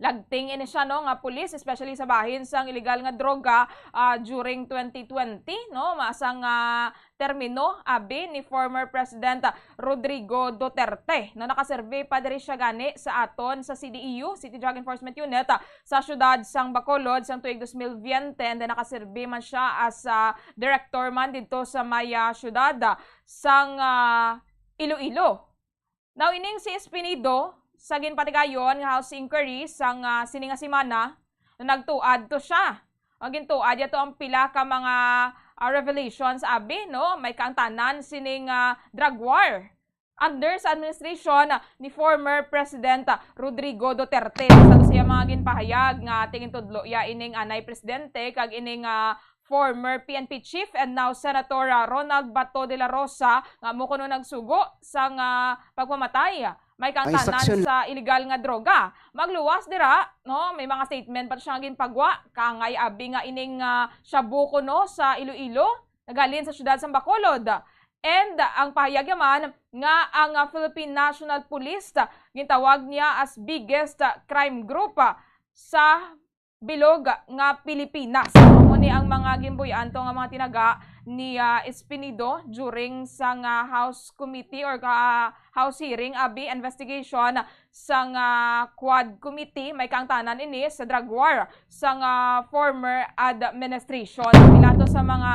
Lagting ini siya, no, nga pulis, especially sa bahin sang iligal nga droga, ah, during twenty twenty, no, ma-, sang, ah, termino, abi, ni former President Rodrigo Duterte, no. Nakaserbi pa diri siya gani sa aton sa C D E U, City Drug Enforcement Unit, ah, sa siyudad sang Bacolod sang tuig dos mil veinte, and then nakaserbi man siya as, ah, director man didto sa may, ah, siyudad, ah, sang, ah, Iloilo. Now, ining si Espinido, sa ginpatigayon nga House inquiry sang, ah, sini nga semana, nagtuad to siya. Ang gintuad niya to ang pila ka mga, ah, revelations, abi, no? May kaangtanan sining, ah, drug war under sa administration ni former President, ah, Rodrigo Duterte. Sa to siya mga ginpahayag nga tingin tudlo iya ining anay presidente kag ining, ah, former P N P chief and now Senator, ah, Ronald Bato de la Rosa, nga amo kuno nagsugo sang, ah, pagpamatay may kaangtanan sa iligal nga droga. Magluwas dira, no? May mga statement pa siya nga ginpagwa, kaangay abi nga ining, ah, shabu kuno sa Iloilo, naghalin sa siyudad sang Bacolod. And ang pahayag naman nga ang, ah, Philippine National Police, ah, gintawag niya as biggest, ah, crime group, ah, sa bilog nga Pilipinas. Amo ni ang mga ginbuy-an to nga mga tinaga ni, ah, Espinido during sang, ah, House Committee or ka, House hearing, abi, investigation sang, ah, Quad Committee. May kaangtanan ini sa drug war sang, ah, former administration. Pila to sa mga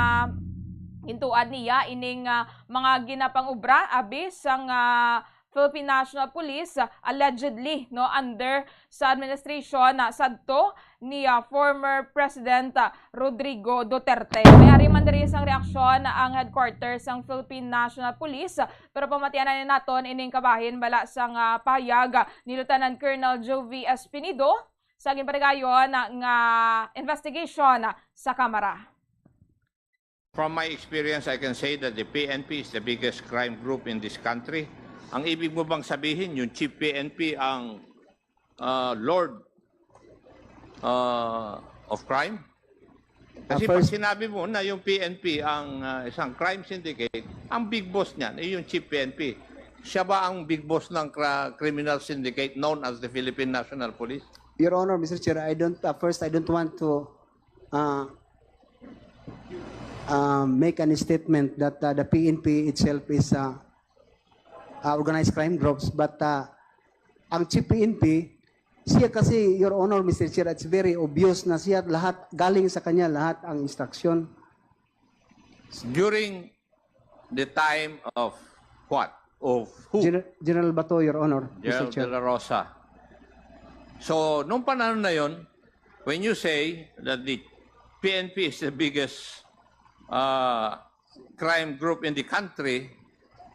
gintuad niya ining, ah, mga ginapangubra, abi, sang, ah, Philippine National Police, ah, allegedly, no, under sa administration, ah, sadto ni, ah, former President, ah, Rodrigo Duterte. May ari man diri sang reaksyon ang headquarters sang Philippine National Police, ah, pero pamatianan naton ining kabahin bala sang, ah, pahayag, ah, ni Lieutenant Colonel Jovie Espinido sa ginpatigayon, ah, nga investigation, ah, sa Kamara. From my experience, I can say that the P N P is the biggest crime group in this country. Ang ibig mo bang sabihin, yung chief P N P ang ah, lord ah, of crime? Kasi Ah, pag first- sinabi mo na yung P N P ang ah, isang crime syndicate, ang big boss niyan ay yung chief P N P. Siya ba ang big boss ng cra- criminal syndicate known as the Philippine National Police? Your Honor, Mister Chair, I don't, uh, first, I don't want to uh, uh, make any statement that uh, the P N P itself is uh, uh, organized crime groups, but uh, ang chief P N P, siya kasi, Your Honor, Mister Chair, it's very obvious na siya lahat, galing sa kanya lahat ang instruction. During the time of what? Of who? Gen- General Bato, Your Honor, General Mister Chair. De La Rosa. So, nung panahon na yon, when you say that the P N P is the biggest uh, crime group in the country,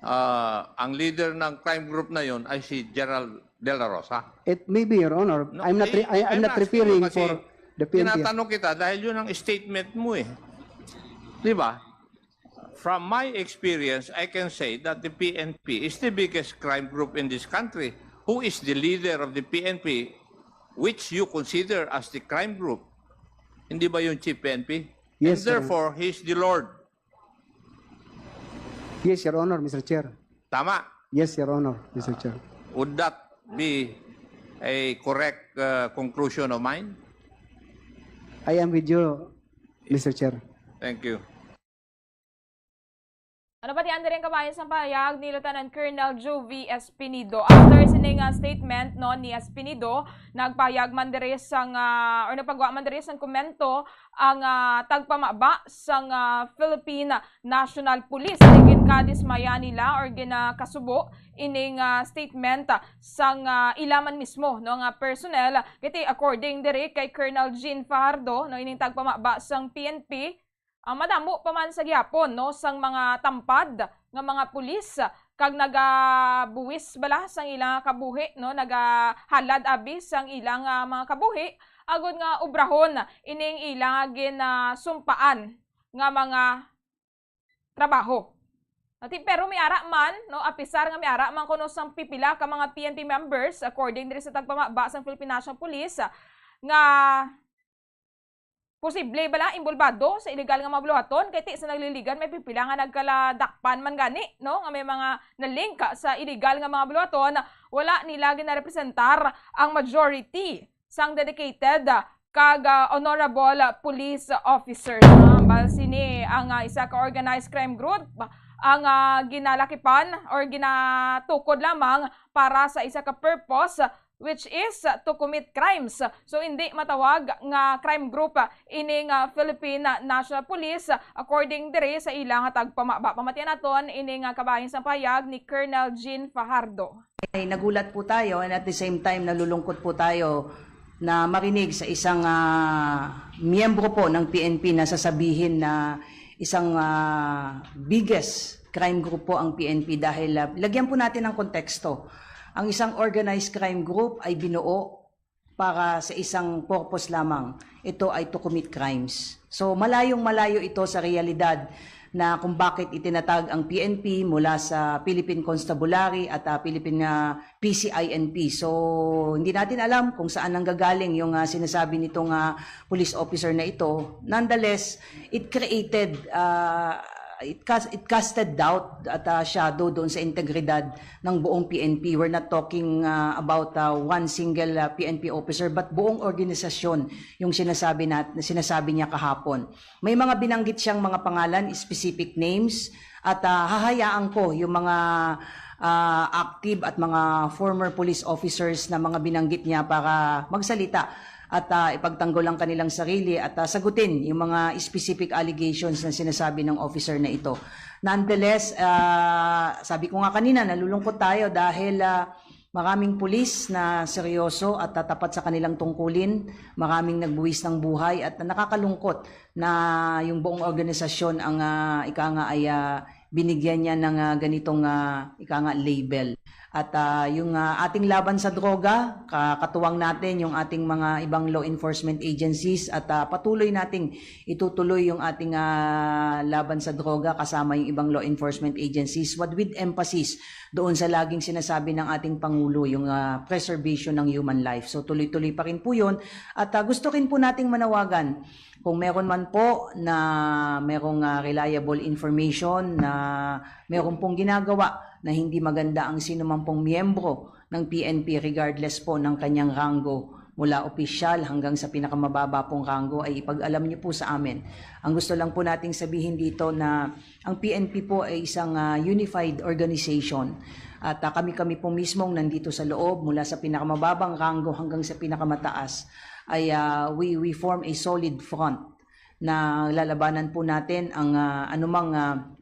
uh, ang leader ng crime group na yon ay si General De La Rosa. It may be, Your Honor. No, I'm not, re- eh, I, I'm I'm not asking you referring kasi for the P N P. Tinatanong kita dahil yun ang statement mo eh. Di ba? From my experience, I can say that the P N P is the biggest crime group in this country. Who is the leader of the P N P, which you consider as the crime group? Hindi ba yung chief P N P? Yes, And sir. Therefore, he's the lord. Yes, Your Honor, Mister Chair. Tama. Yes, Your Honor, Mister Chair. Would that be a correct uh, conclusion of mine? I am with you, Mister Chair. Thank you. Ano pa ti ang kabahin sa pahayag ni Lieutenant Colonel Jovie Espinido? After sini nga statement, no, ni Espinido, nagpahayag man diri sang, ah, or nagpagwa man diri sang komento ang, ah, tagpamaba sang, ah, Philippine National Police. Ginakadismaya nila or ginakasubo ining, ah, statement, ah, sang, ah, ila man mismo, no, nga personnel. Kay ti, according diri kay Colonel Jean Fajardo, no, ining tagpamaba sang P N P, ah, madamo pa man sa gihapon, no, sang mga tampad nga mga pulis, ah, kag nagabuwis bala sang ilang kabuhi, no, nagahalad abi sang ilang, ah, mga kabuhi agod nga obrahon ining ilang ginasumpaan nga mga trabaho. Ati, pero may ara man, no, apisar nga may ara man kuno sang pipila ka mga P N P members, according diri sa tagpamaba sang Philippine National Police, nga posible bala involbado sa illegal nga mga buluhaton, kay ti sa nagliligan may pipila nga nagkaladakpan man gani, no, nga may mga na-link sa illegal nga mga buluhaton, wala nila ginarepresentar ang majority sang dedicated, ah, kag, ah, honorable, ah, police officers. Ah, hambal sini ang, ah, isa ka organized crime group ang, ah, ginalakipan or ginatukod lamang para sa isa ka purpose, which is, ah, to commit crimes. So, hindi matawag nga crime group, ah, ining, ah, Philippine National Police, ah, according diri sa ila nga tagpamaba. Pamatian naton ining, ah, kabahin sang pahayag ni Colonel Jean Fajardo. Ay, nagulat po tayo, and at the same time, nalulungkot po tayo na marinig sa isang, ah, miyembro po ng P N P na sasabihin na isang, ah, biggest crime group po ang P N P dahil, ah, lagyan po natin ng konteksto. Ang isang organized crime group ay binuo para sa isang purpose lamang. Ito ay to commit crimes. So, malayong malayo ito sa realidad na kung bakit itinatag ang P N P mula sa Philippine Constabulary at, ah, Philippine, ah, P C I N P. So, hindi natin alam kung saan nanggagaling yung, ah, sinasabi nitong, ah, police officer na ito. Nonetheless, it created, ah, it cast, it casted doubt at, ah, shadow doon sa integridad ng buong P N P. We're not talking, ah, about, ah, one single, ah, P N P officer, but buong organisasyon yung sinasabi nat-, sinasabi niya kahapon. May mga binanggit siyang mga pangalan, specific names, at, ah, hahayaan ko yung mga, ah, active at mga former police officers na mga binanggit niya para magsalita at, ah, ipagtanggol ang kanilang sarili at, ah, sagutin yung mga specific allegations na sinasabi ng officer na ito. Nonetheless, ah, sabi ko nga kanina, nalulungkot tayo dahil, ah, maraming pulis na seryoso at tatapat sa kanilang tungkulin, maraming nagbuwis ng buhay at nakakalungkot na yung buong organisasyon ang, ah, ika nga ay, ah, binigyan niya ng, ah, ganitong, ah, ika nga label. At, ah, yung, ah, ating laban sa droga, ka-, katuwang natin yung ating mga ibang law enforcement agencies at, ah, patuloy nating itutuloy yung ating, ah, laban sa droga kasama yung ibang law enforcement agencies, what with emphasis doon sa laging sinasabi ng ating Pangulo, yung, ah, preservation ng human life. So, tuloy-tuloy pa rin po yun. At, ah, gusto rin po nating manawagan kung meron man po na merong, ah, reliable information na meron pong ginagawa na hindi maganda ang sino man pong miyembro ng P N P, regardless po ng kanyang ranggo, mula opisyal hanggang sa pinakamababa pong ranggo, ay ipag-alam niyo po sa amin. Ang gusto lang po nating sabihin dito na ang P N P po ay isang, ah, unified organization. At, ah, kami-kami po mismong nandito sa loob, mula sa pinakamababang ranggo hanggang sa pinakamataas, ay, ah, we, we form a solid front na lalabanan po natin ang, ah, anumang, ah,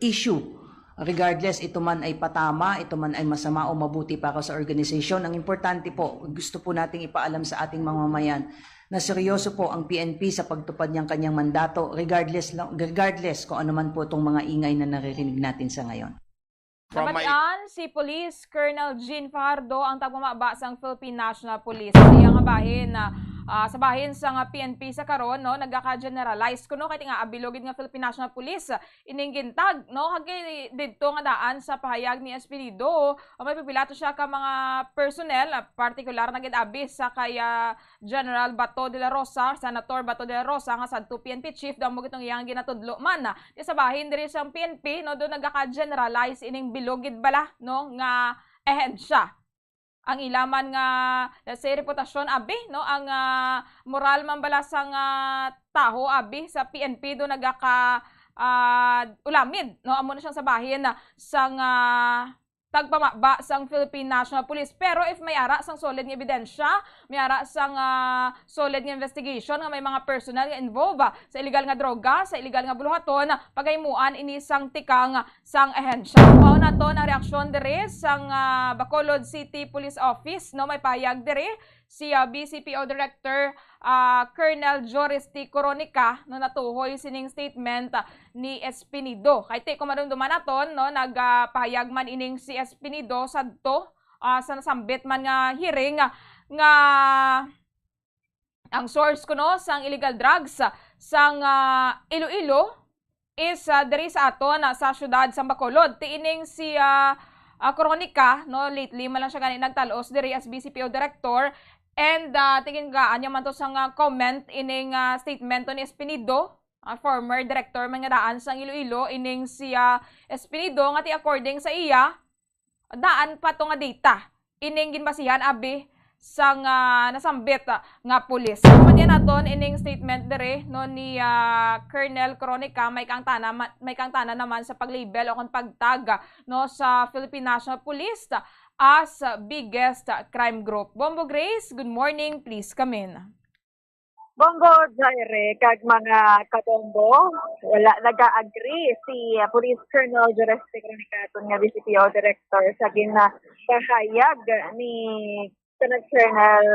issue. Regardless, ito man ay patama, ito man ay masama o mabuti para sa organisasyon. Ang importante po, gusto po nating ipaalam sa ating mamamayan na seryoso po ang P N P sa pagtupad niyang kanyang mandato, regardless lang, regardless kung ano man po itong mga ingay na naririnig natin sa ngayon. From my Nabatian si Police Colonel Jean Fajardo, ang tagpamaba sang Philippine National Police. Sa iya nga bahin, ah, ah, sa bahin sang, ah, P N P sa karon, no, nagaka-generalize kuno kay ti nga bilog gid nga Philippine National Police ining gintag, no? Kag didto nga daan sa pahayag ni Espinido, ah, may pipila to siya ka mga personnel, ah, partikular na gid abi sa kay, ah, General Bato de la Rosa, Senator Bato de la Rosa, nga sadto P N P chief, daw mo gitong iyang ginatudlo man. Ti sa bahin diri sang P N P, no, do nagaka-generalize ining bilog gid bala, no, nga ehensya. Ang ila man nga, let's say, reputasyon abi, no, ang, ah, moral man bala sang, ah, tawo abi sa P N P do nagaka, ah, ulamid, no, amo na siyang sa bahin, ah, sang, ah, tagpamaba sang Philippine National Police. Pero if may ara sang solid nga ebidensya, may ara sang, ah, solid nga investigation nga may mga personnel nga involved, ah, sa illegal nga droga, sa illegal nga buluhaton, pagaymuan ini sang tikang sang ehensya. Mao na to ang reaksyon diri sang, ah, Bacolod City Police Office, no, may pahayag diri si, ah, B C P O Director, ah, Colonel Joris T. Coronica, no, natuhoy sining statement, ah, ni Espinido. Kay ti, kung madumduman naton, no, nagpahayag man ining si Espinido sadto, ah, sa nasambit man nga hearing, ah, nga ang source kuno sang illegal drugs, ah, sang, ah, Iloilo is, ah, diri sa aton, ah, sa siyudad sang Bacolod. Ti ining si, ah, ah, Coronica, no, lately man lang siya gani nagtal-os diri as B C P O director. And, ah, ti gingaan niya man to sang, ah, comment ining, ah, statement to ni Espinido, ah, former director man nga daan sang Iloilo, ining si, ah, Espinido, nga ti according sa iya, daan pa to nga data ining ginbasihan abi sang, ah, nasambit, ah, nga pulis. Sa naton ining statement dire, no, ni, ah, Colonel Cronica, may kangtana ma-, may kangtana naman sa paglabel o kon pagtag, no, sa Philippine National Police as biggest crime group. Bombo Grace, good morning. Please come in. Bongo, Jaire, kag mga kabombo, wala nag-agree si, ah, Police Colonel Jores Tecronicaton nga V C P O Director sa ginapahayag ni Lieutenant Colonel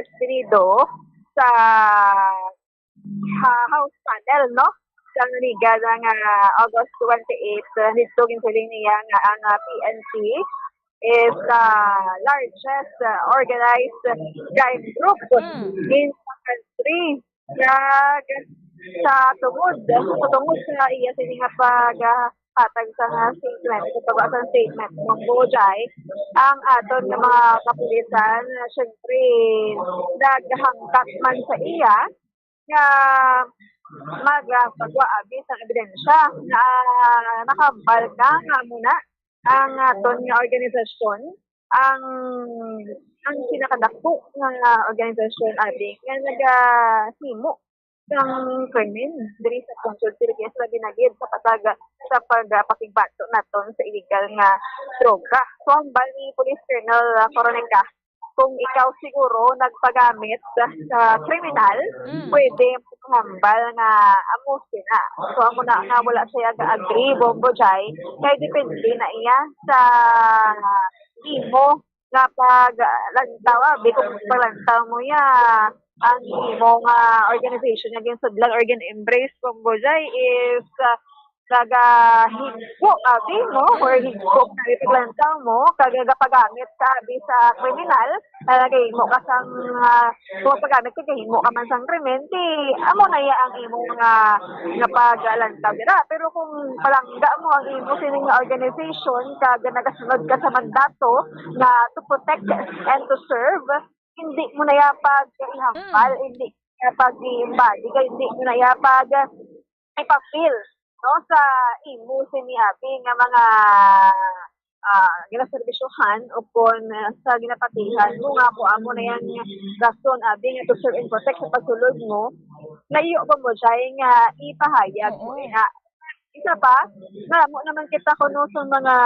Espirido sa, ah, House panel, no? Sa naniga nga August twenty-eight, nito ginsiling niya nga ang, ah, P N P is the largest, uh, organized crime group Mm. in the country. Kag sa tungod, sa tungod sa iya sini nga paghatag sa nga statement, sa pagwa sa statement, Bombo Jay, ang aton nga mga kapulisan, uh, syempre, naghangkat man sa iya, nga magpagwa abi sang ebidensya nga nakahambal ka nga amo na ang aton nga organisasyon ang, ang pinakadako nga organisasyon abi nga nagahimo sang krimen diri sa Pungsod Pilipinas, labi na gid sa patag sa pagpakigbato naton sa illegal nga droga. So, hambal ni Police Colonel Coronica, kung ikaw siguro nagpagamit sa kriminal, Mm. pwede mo hambal nga amo sina. So, amo na nga wala siya ga-agree, Bombo Jay, kay depende na iya sa imo nga paglantaw, abi, kung paglantaw mo ya, ang imo nga organization nga ginsudlan or gin-embrace, Bombo Jay, is, ah, nagahigko, abi, no? Or higko na ipaglantaw mo, kag nagapagamit ka, abi, sa kriminal, na nagahimo ka sang, ah, kung magpagamit ka, gahimo ka man sang krimen, di, amo na iya ang imo nga, nga paglantaw dira. Pero kung palangga mo ang imo sining nga organization, kag nagasunod ka sa mandato na to protect and to serve, hindi mo na iya pag-ihambal, Mm. hindi na pag-iimbali, kay hindi mo na iya pag ipapil, no, sa imo sini abi nga mga, ah, ginaserbisyohan o kon, ah, sa ginapatihan mo nga kung amo na yang rason abi nga to serve and protect sa pagsulod mo, layo pa mo siya nga ipahayag mo Oo. ina. Isa pa, namo naman kita kuno sa mga,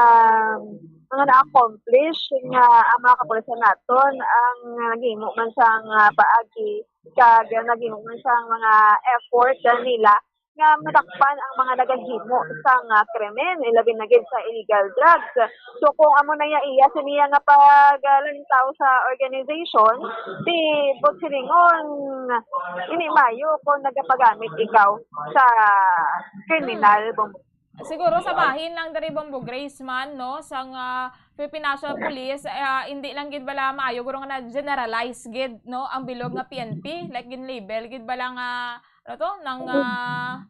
mga na-accomplish nga ang mga kapulisan naton ang naghimo man sang, ah, paagi kag naghimo man sang mga effort nila nga madakpan ang mga nagahimo sang, ah, krimen, ilabi na gid sa illegal drugs. So, kung amo na iya, iya siniya nga paglantaw sa organization, di buot silingon, hindi mayo kung nagapagamit ikaw sa kriminal, Mm. Bombo. Siguro sa bahin lang diri, Bombo Grace man, no, sang, ah, Philippine National Police, ah, hindi lang gid bala maayo guro nga na-generalize gid, no, ang bilog nga P N P, like, gin-label gid bala nga, ano to, nang, ah,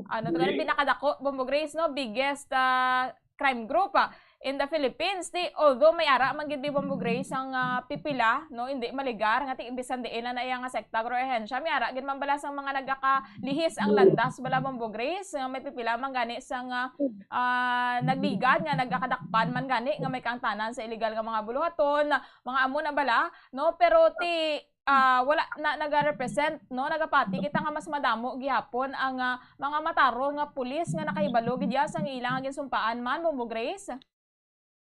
ano to, pinakadako, Bombo Grace, no, biggest, ah, crime group, ah, in the Philippines. Di, although may ara man gid, di, Bombo Grace, ang, ah, pipila, no, hindi maligar nga ti-, bisan diin na iya nga sekta or ahensya, may ara gid man bala sang mga nagakalihis ang landas bala, Bombo Grace, nga may pipila man gani sang, ah, ah, nagligad nga nagakadakpan man gani nga may kaangtanan sa illegal nga mga buluhaton, mga amo na bala, no? Pero ti, ah, wala na naga-represent, no? Nagapati kita nga mas madamo gihapon ang, ah, mga matarong nga pulis nga nakahibalo gid ya sang ila nga ginsumpaan man, Bombo Grace?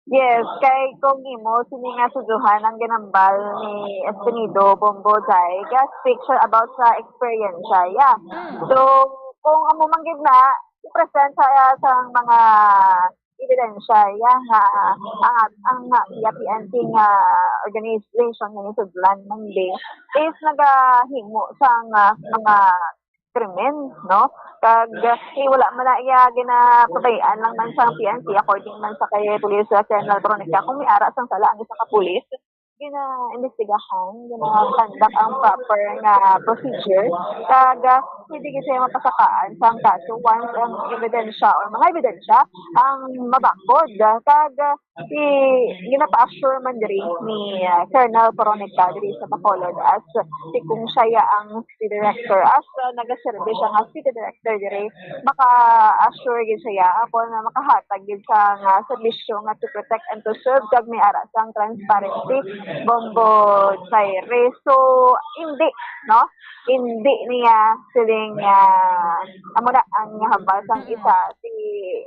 Yes, kay kung imo sini nga suduhan ang ginambal ni Espinido, Bombo Jay, just picture about sa experience siya. Yeah. Mm. So, kung amo man gid na, i-present sa, sa mga ebidensya, yeah, nga ang, ang, nga iya P N P nga organization nga gisudlan man di is nagahimo sang, ah, mga krimen, no? Kag, eh, wala man na iya ginapabay-an lang man sa P N P, according man sa kay Police Colonel Veronica, kung may ara sang sala ang isa ka pulis, gina-imbestigahan, gina-conduct ang proper nga procedure, kag, ah, pwede gid siya mapasakaan sang kaso once ang ebidensya or mga ebidensya ang mabakod. Kag, ah, si, ginapa-assure man diri ni, ah, Colonel Veronica diri sa Bacolod as si kung siya ya ang city director, as, ah, nagaserbi siya nga city director diri, maka-assure gid siya, ako na makahatag gid sa nga serbisyo nga to protect and to serve, kag may ara sang transparency. Bombo Zaire. So, hindi, no? Hindi niya siling, ah, amo na ang hambal sang isa, si,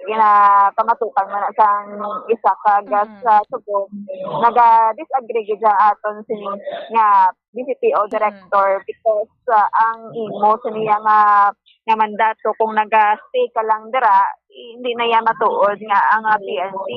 ginapamatukan man na sang isa ka gas Mm. sa subong, naga-disagree gid siya aton sini nga B C P O Mm. director because, ah, ang imo sa niya nga, nga mandato kung naga-stay ka lang dira, hindi na iya matuod nga ang, ah, P N P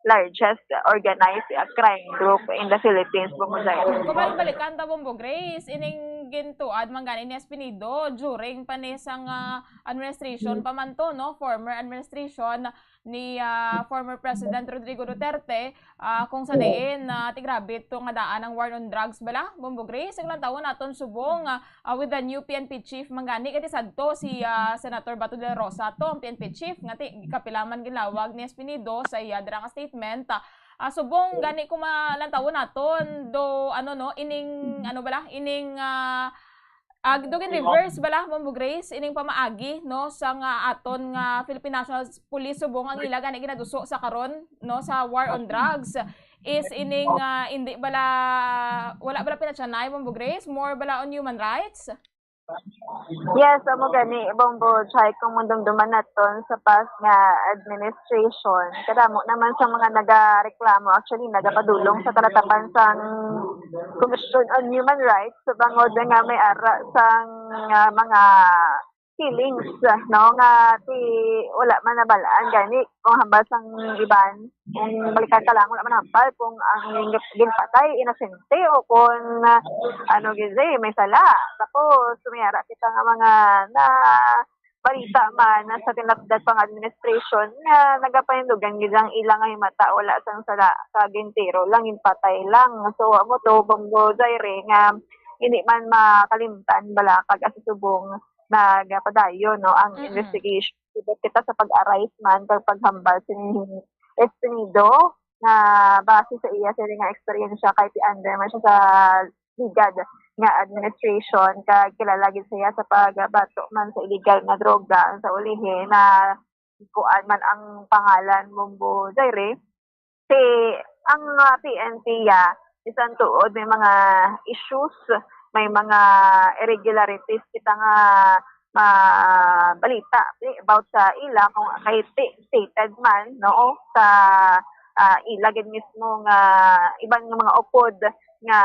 largest organized, ah, crime group in the Philippines, Bombo Zaire. Kung balik-balikan ta, Bombo Grace, ining gintuad man gani ni Espinido during pa ni sang, ah, administration Mm. pa man to, no? Former administration ni, ah, former President Rodrigo Duterte, ah, kung sa diin, ah, ti grabe to nga daan ang war on drugs bala, Bombo Grace, ang lantawon naton subong, ah, ah, with the new P N P chief man gani, kay ti sadto si, ah, Senator Bato de la Rosa to, ang P N P chief, nga ti, kapila man ginlawag ni Espinido sa iya dira nga statement. Ah, ah, subong gani kung malantawon naton do, ano, no, ining, ano bala, ining, ah, ah, do gin-reverse bala, Bombo Grace, ining pamaagi, no, sa nga aton nga Philippine National Police subong ang ila gani ginaduso sa karon, no, sa war on drugs is ining, ah, hindi bala, wala bala pinatyanay, Bombo Grace, more bala on human rights? Yes, amo gani, Bombo Jai, kung madumduman naton sa past nga administration, kadamo naman sa mga nagareklamo, actually, nagapadulong sa talatapan sang Commission on Human Rights sa bangod nga may ara sang, ah, mga killings, no, nga ti wala man nabalaan gani kung hambal sang iban. Kung balikan ka lang, wala man hambal kung ang ginpatay inosente o kung, ah, ano gid, eh, may sala. Tapos, may ara kita nga mga na balita man na sa tinapdan pang administration nga nagapahindugan gid ang ilang nga himata, wala sang sala, kag entero lang, ginpatay lang. So, amo to, Bombo Zaire, nga hindi man makalimtan bala kag asa subong nagapadayon, no, ang Mm-mm. investigation. Sibot kita sa pag-arrest man kag paghambal sini Espinido nga base sa iya sini nga eksperyensya kay ti under man siya sa ligad nga administration kag kilala gid siya sa pagbato man sa illegal nga droga sa ulihi na kuan man ang pangalan Bombo Zaire. Si, ang, ah, P N P, ah, bisan tuod may mga issues, may mga irregularities kita nga mabalita, eh, about sa ila kung kay ti-, stated man, no, sa, ah, ila gid mismo nga iban nga mga upod nga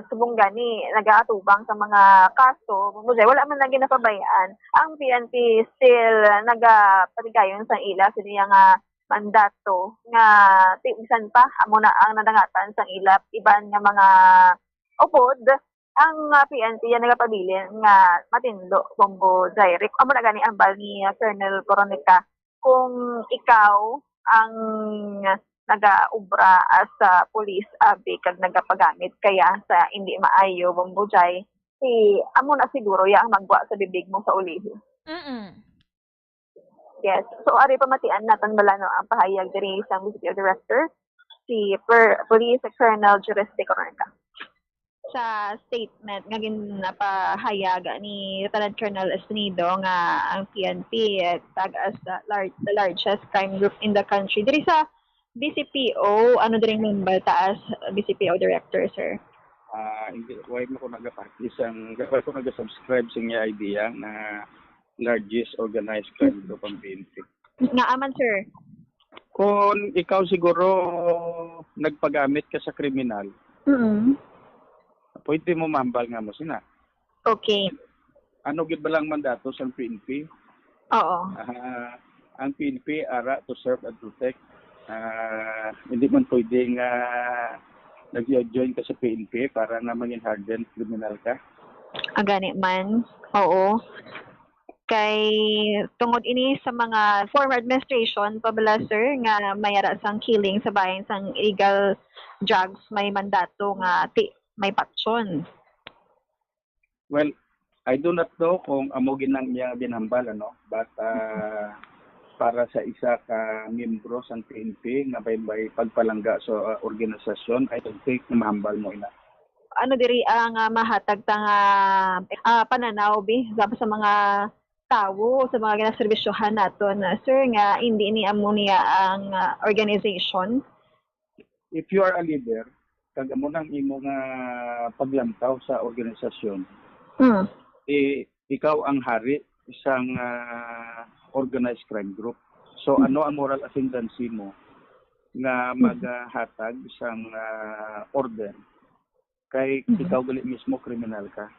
subong gani nagaatubang sa mga kaso, Bombo Jai, wala man lang ginapabay-an. Ang P N P still nagapatigayon sa ila sini nga mandato nga ti-, bisan pa amo na ang nadangatan sang ila iban nga mga upod, ang, ah, P N P ya nagapabilin nga matinlo, Bombo Jai. Amo na gani ang hambal ni, ah, Colonel Coronica, kung ikaw ang nagaobra as a police, abi, kag nagapagamit kaya sa indi maayo, Bombo Jai, si, amo na siguro ya ang maggwa sa bibig mo sa ulihi. Mm-mm. Yes. So, ari pamatian naton bala, no, ang pahayag diri sang B C P O director, si Per-, Police Colonel Juriste Coronca. Sa statement nga ginapahayag ni Lieutenant Colonel Estrido nga ang P N P, eh, tag as the lar-, the largest crime group in the country. Diri sa B C P O, ano diri ang hambal ta as B C P O director, sir? Ah, hindi, wala man ko nagapati sang, wala ko naga-subscribe sa iya idea na largest organized crime group ang P N P. Ngaa man, sir? Kung ikaw siguro nagpagamit ka sa kriminal, Mm. pwede mo mahambal nga amo sina. Okay. Ano gid bala ang mandato sang P N P? Oo. Ah, ang P N P ara to serve and protect. Ah, hindi man pwede nga nag-join ka sa P N P para nga maging hardened criminal ka. Ah, gani man. Oo. Kay tungod ini sa mga former administration pa bala, sir, nga may ara sang killing sa bahin sang illegal drugs, may mandato nga ti-, may paksyon. Well, I do not know kung amo gid ang iya ginhambal, ano, but, ah, para sa isa ka miyembro sang P N P nga may, may pagpalangga sa, ah, organisasyon, I don't think na mahambal mo ina. Ano diri ang, ah, mahatag ta nga, ah, pananaw, bi, sa, sa mga tawo, sa mga ginaserbisyohan naton, ah, sir, nga hindi ni amo niya ang, ah, organization? If you are a leader, kag amo nang imo nga paglantaw sa organisasyon, Mm. i- ikaw ang hari sang ah, organized crime group. So Mhm. ano ang moral ascendancy mo nga Mhm. maghatag sang ah, order kay Mhm. ikaw gali mismo kriminal ka?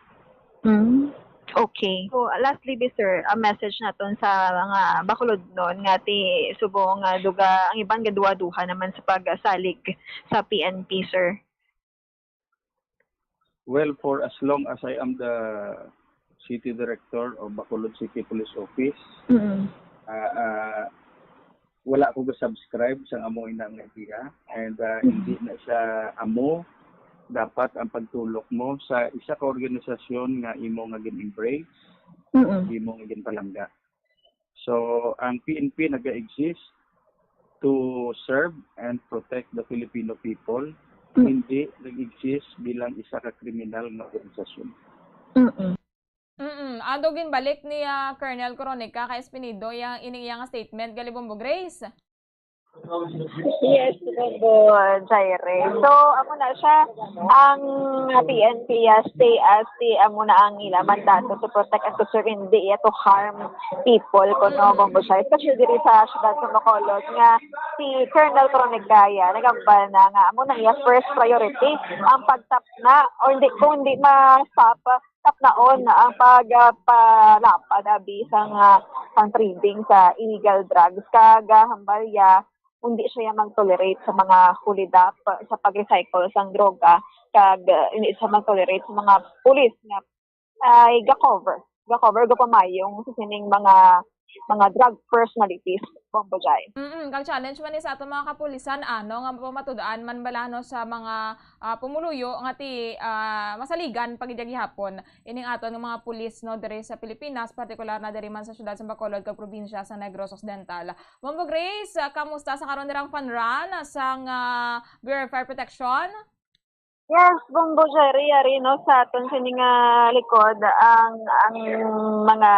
Mm. Okay. So, lastly, di, sir, ang message naton sa mga bakulodnon nga ti subong nga duga ang iban gaduha-duha naman sa pagsalig sa P N P, sir. Well, for as long as I am the city director of Bacolod City Police Office, Mm. ah, ah, wala ko ga-subscribe sang amo ina nga idea, and ah, Mhm. hindi na siya amo dapat ang pagtulok mo sa isa ka organisasyon nga imo nga gin-embrace, Mm. imo nga ginpalangga. So, ang P N P naga-exist to serve and protect the Filipino people, Mm. hindi nag-exist bilang isa ka kriminal nga organisasyon. Mm. Mm, ando ginbalik ni ah, Colonel Coronica kay Espinido yang ining iya nga statement, gali, Bombo Grace. Yes, Bombo Jaire. So, amo na siya, ang P N P, ah, stay as the, amo na ang ila mandato to protect and to serve, hindi iya to harm people, kuno, Bombo Jaire. Especially diri sa siyudad sa Bacolod, nga si Colonel Coronica ya nagambal na nga amo na iya first priority ang pagtapna, o hindi, kung hindi ma-stop, tapnaon ang pagpalapad abi sang ah, sang trading sa illegal drugs, kag ah, hambal ya hindi siya mag-tolerate sa mga hulidap sa pag-recycle sang droga, kag ah, hindi siya mag-tolerate sa mga pulis nga ay ga-cover, ga-cover, gapamayo sa sining mga mga drug personalities, Bombo Jai. Mm, kag challenge man ni sa aton mga kapulisan, ano, nga mapamatud-an man bala, no, sa mga ah, pumuluyo nga ti ah, masaligan pa gid gihapon ining aton nga mga pulis, no, diri sa Pilipinas, partikular na diri man sa siyudad sa Bacolod kag probinsya sa Negros Occidental. Bombo Grace, ah, kamusta sa karon dirang fun run sang ah, Bureau of Fire Protection? Yes, Bombo Jerry, ari, no, sa aton sini nga likod, ang ang mga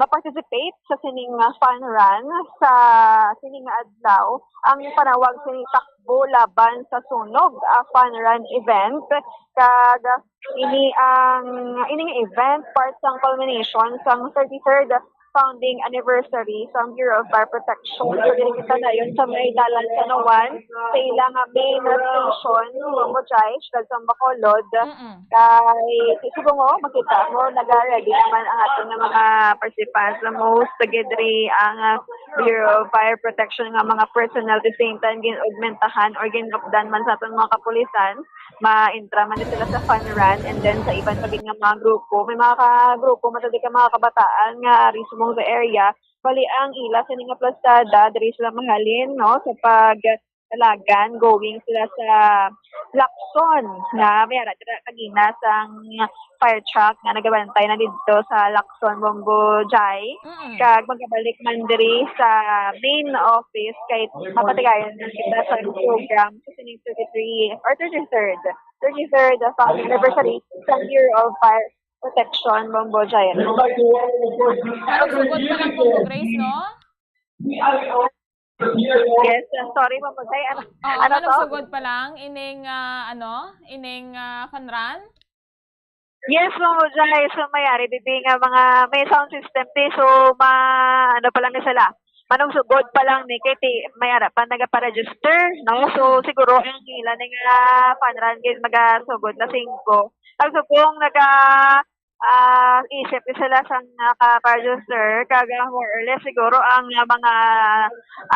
ma-participate sa sining nga fun run sa sini nga adlaw, ang panawag sini Takbo Laban sa Sunog, ah, fun run event, kag ini ang ini nga event part sang culmination sang thirty-third founding anniversary sang Bureau of Fire Protection. So, diri kita dayon sa may dalan sa San Juan, sa ila nga main station, Bombo Jai, siyudad sa Bacolod. Mm-mm. Kay si subong, oh, makita mo, naga-ready naman ang aton nga mga participants. Most gid diri ang ah, Bureau of Fire Protection nga mga personnel, the same time gin-augmentahan or gin-updan man sa aton mga kapulisan. Ma-intra man sila sa fun run, and then sa iban pa gid nga mga grupo, may mga ka grupo man gid ka mga kabataan nga ari subong sa area. Bali ang ila sini nga plastada diri sila mahalin, no, sa pag Dalagan, going sila sa Lacson nga may ara dira kagina sang fire truck nga nagabantay na didto sa Lacson, Bombo Jai. Mm-mm. Kag magabalik man diri sa main office kay mapatigayon na kita sa program sa sining thirty-three or thirty-third, thirty-third founding anniversary sa Bureau of Fire Protection, Bombo Jai. Anong sugot pa lang, Bombo Grace, no? Yes, uh, sorry, Bombo Jai. Ano, Oo, ano anong to? Sugot pa lang ining ah, ano, ining ah, fun run? Yes, Bombo Jai. So, may ari didi nga mga, may sound system di. So, ma, ano pa lang ni sila. Manong sugod pa lang ni kay ti, may ara pa nagaparegister, no? So, siguro ang ila ni nga fun run gid magasugod na singko. Ang subong naga ah, isip ni sila sang nakaregister, kag ah, more or less siguro ang ah, mga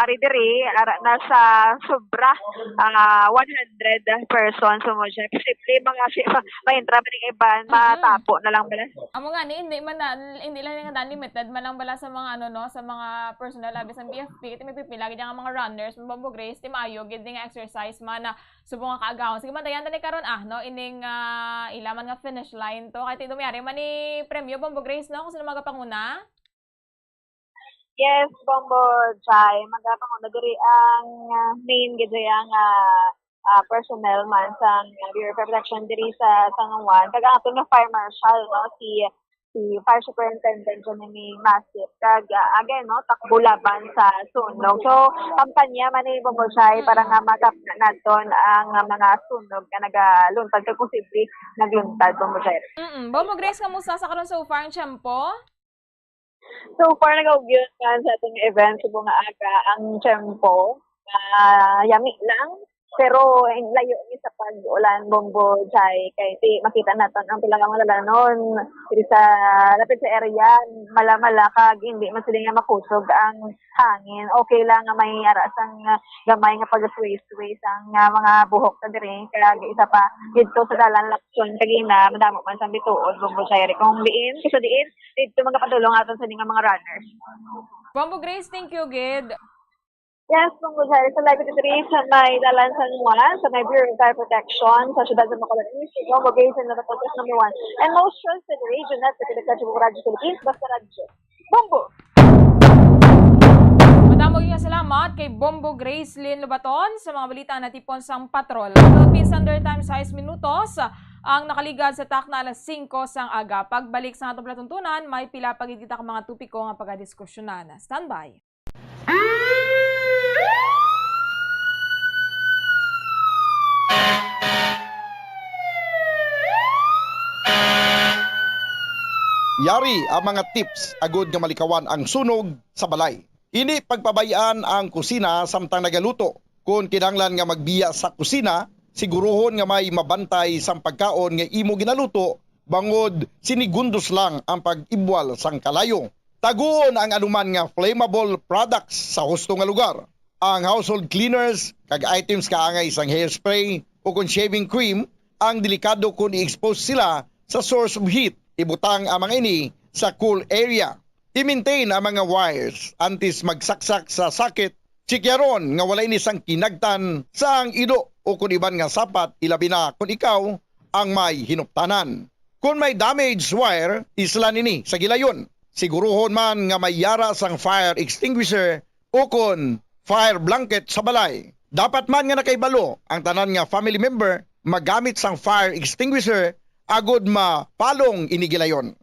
ari diri ara na sa sobra ah, one hundred persons. So mo siya, posible mga si ma-intra man ning iban, Mhm. Matapo na lang bala. Amo nga ni, hindi man na, hindi lang nga limited man lang bala sa mga ano, no, sa mga personnel abi sang B F P, kay may pipila gid nga mga runners, Bombo Grace, ti maayo gid ni nga exercise man na subong nga kaagahon. Sige, bantayan ta ni karon, ah, no, ining ah, ila man nga finish line to. Kay ti dumyari man ni premyo, Bombo Grace, no, kung sino magapanguna. Yes, Bombo Jai, magapanguna diri ang ah, main gid diri ang ah, ah, personnel man sang Bureau of Protection diri sa San Juan. Kag ang aton nga fire marshal, no, si si Fire Superintendent Janine Masip. Kag, ah, again, no, takbo laban sa sunog. So, kampanya man ni Bombo Jai para nga matapna naton ang, ah, mga sunog nga nagaluntad kag posible nagluntad, Bombo Jai. Mm-mm. Bombo Grace, kamusta sa karon so far ang tiyempo? So far, nagahugyot man sa ating event subong nga aga ang tiyempo. Ah, yami lang. Pero layo ni sa pag-ulan, Bombo Jai, kay di makita naton ang pila ka mga dalanon diri sa lapit sa area. Mala-mala kag hindi man sila nga makusog ang hangin. Okay lang nga may ara sang, ah, gamay nga pag-sway-sway sang, ah, mga buhok ta diri. Kag isa pa, didto sa dalan Lacson, kagina, madamo man sang bituon, Bombo Jai, kung diin, kung sa diin, didto magapadulong aton sa mga runners. Bombo Grace, thank you gid. Yes, Bombo Jai, sa live diri sa may dalan San Juan, sa may Bureau of Fire Protection, sa siyudad sa Bacolod, si Bombo Grace, ang nataputos number one. And most trusted radio network in the country, Radyo Philippines, basta radyo. Bombo! Madamo nga salamat kay Bombo Grace Lynn Lobaton sa mga balita na tipon sang patrol. Philippine Standard Time, sais minutos ang nakaligad sa takna alas singko sang aga. Pagbalik sa atong palatuntunan, may pila pa gid kita ka mga topiko nga pagadiskusyonan. Standby. Yari ang mga tips agud nga malikawan ang sunog sa balay. Hindi pagpabay-an ang kusina samtang nagaluto. Kon kinahanglan nga magbiya sa kusina, siguruhon nga may mabantay sang pagkaon nga imo ginaluto, bangod sinigundos lang ang pag-ibwal sang kalayo. Taguon ang anuman nga flammable products sa husto nga lugar. Ang household cleaners kag items kaangay sang hairspray o kon shaving cream ang delikado kon i-expose sila sa source of heat. Ibutang ang mga ini sa cool area. I-maintain ang mga wires antes magsaksak sa socket. Chikyaron nga wala ini sang kinagtan sa ang ido o kon iban nga sapat, ilabi na kon ikaw ang may hinuptanan. Kon may damaged wire, islan ini sa gilayon. Siguruhon man nga may yara sang fire extinguisher o kon fire blanket sa balay. Dapat man nga nakahibalo ang tanan nga family member magamit sang fire extinguisher agud mapalong ini gilayon.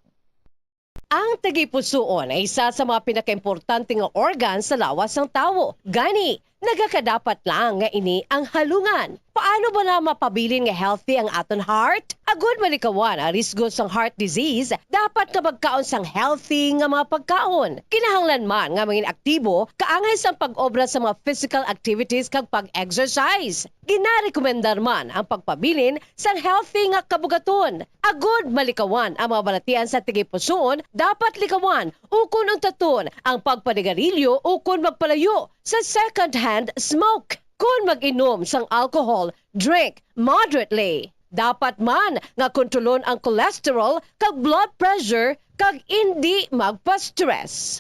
Ang tagipusoon ay isa sa mga pinakaimportante nga organ sa lawas sang tawo. Gani, nagakadapat lang nga ini ang halungan. Paano bala mapabilin nga healthy ang aton heart? Agud malikawan ang risgo sang heart disease, dapat nga magkaon sang healthy nga mga pagkaon. Kinahanglan man nga mangin aktibo kaangay sang pag-obra sa mga physical activities kag pag-exercise. Ginarekomendar man ang pagpabilin sang healthy nga kabugaton. Agud malikawan ang mga balatian sa tagipusoon, dapat likawan ukon untaton ang pagpanigarilyo ukon magpalayo sa second-hand smoke. Kon mag-inom sang alcohol, drink moderately. Dapat man nga kontrolon ang cholesterol kag blood pressure kag indi magpa-stress.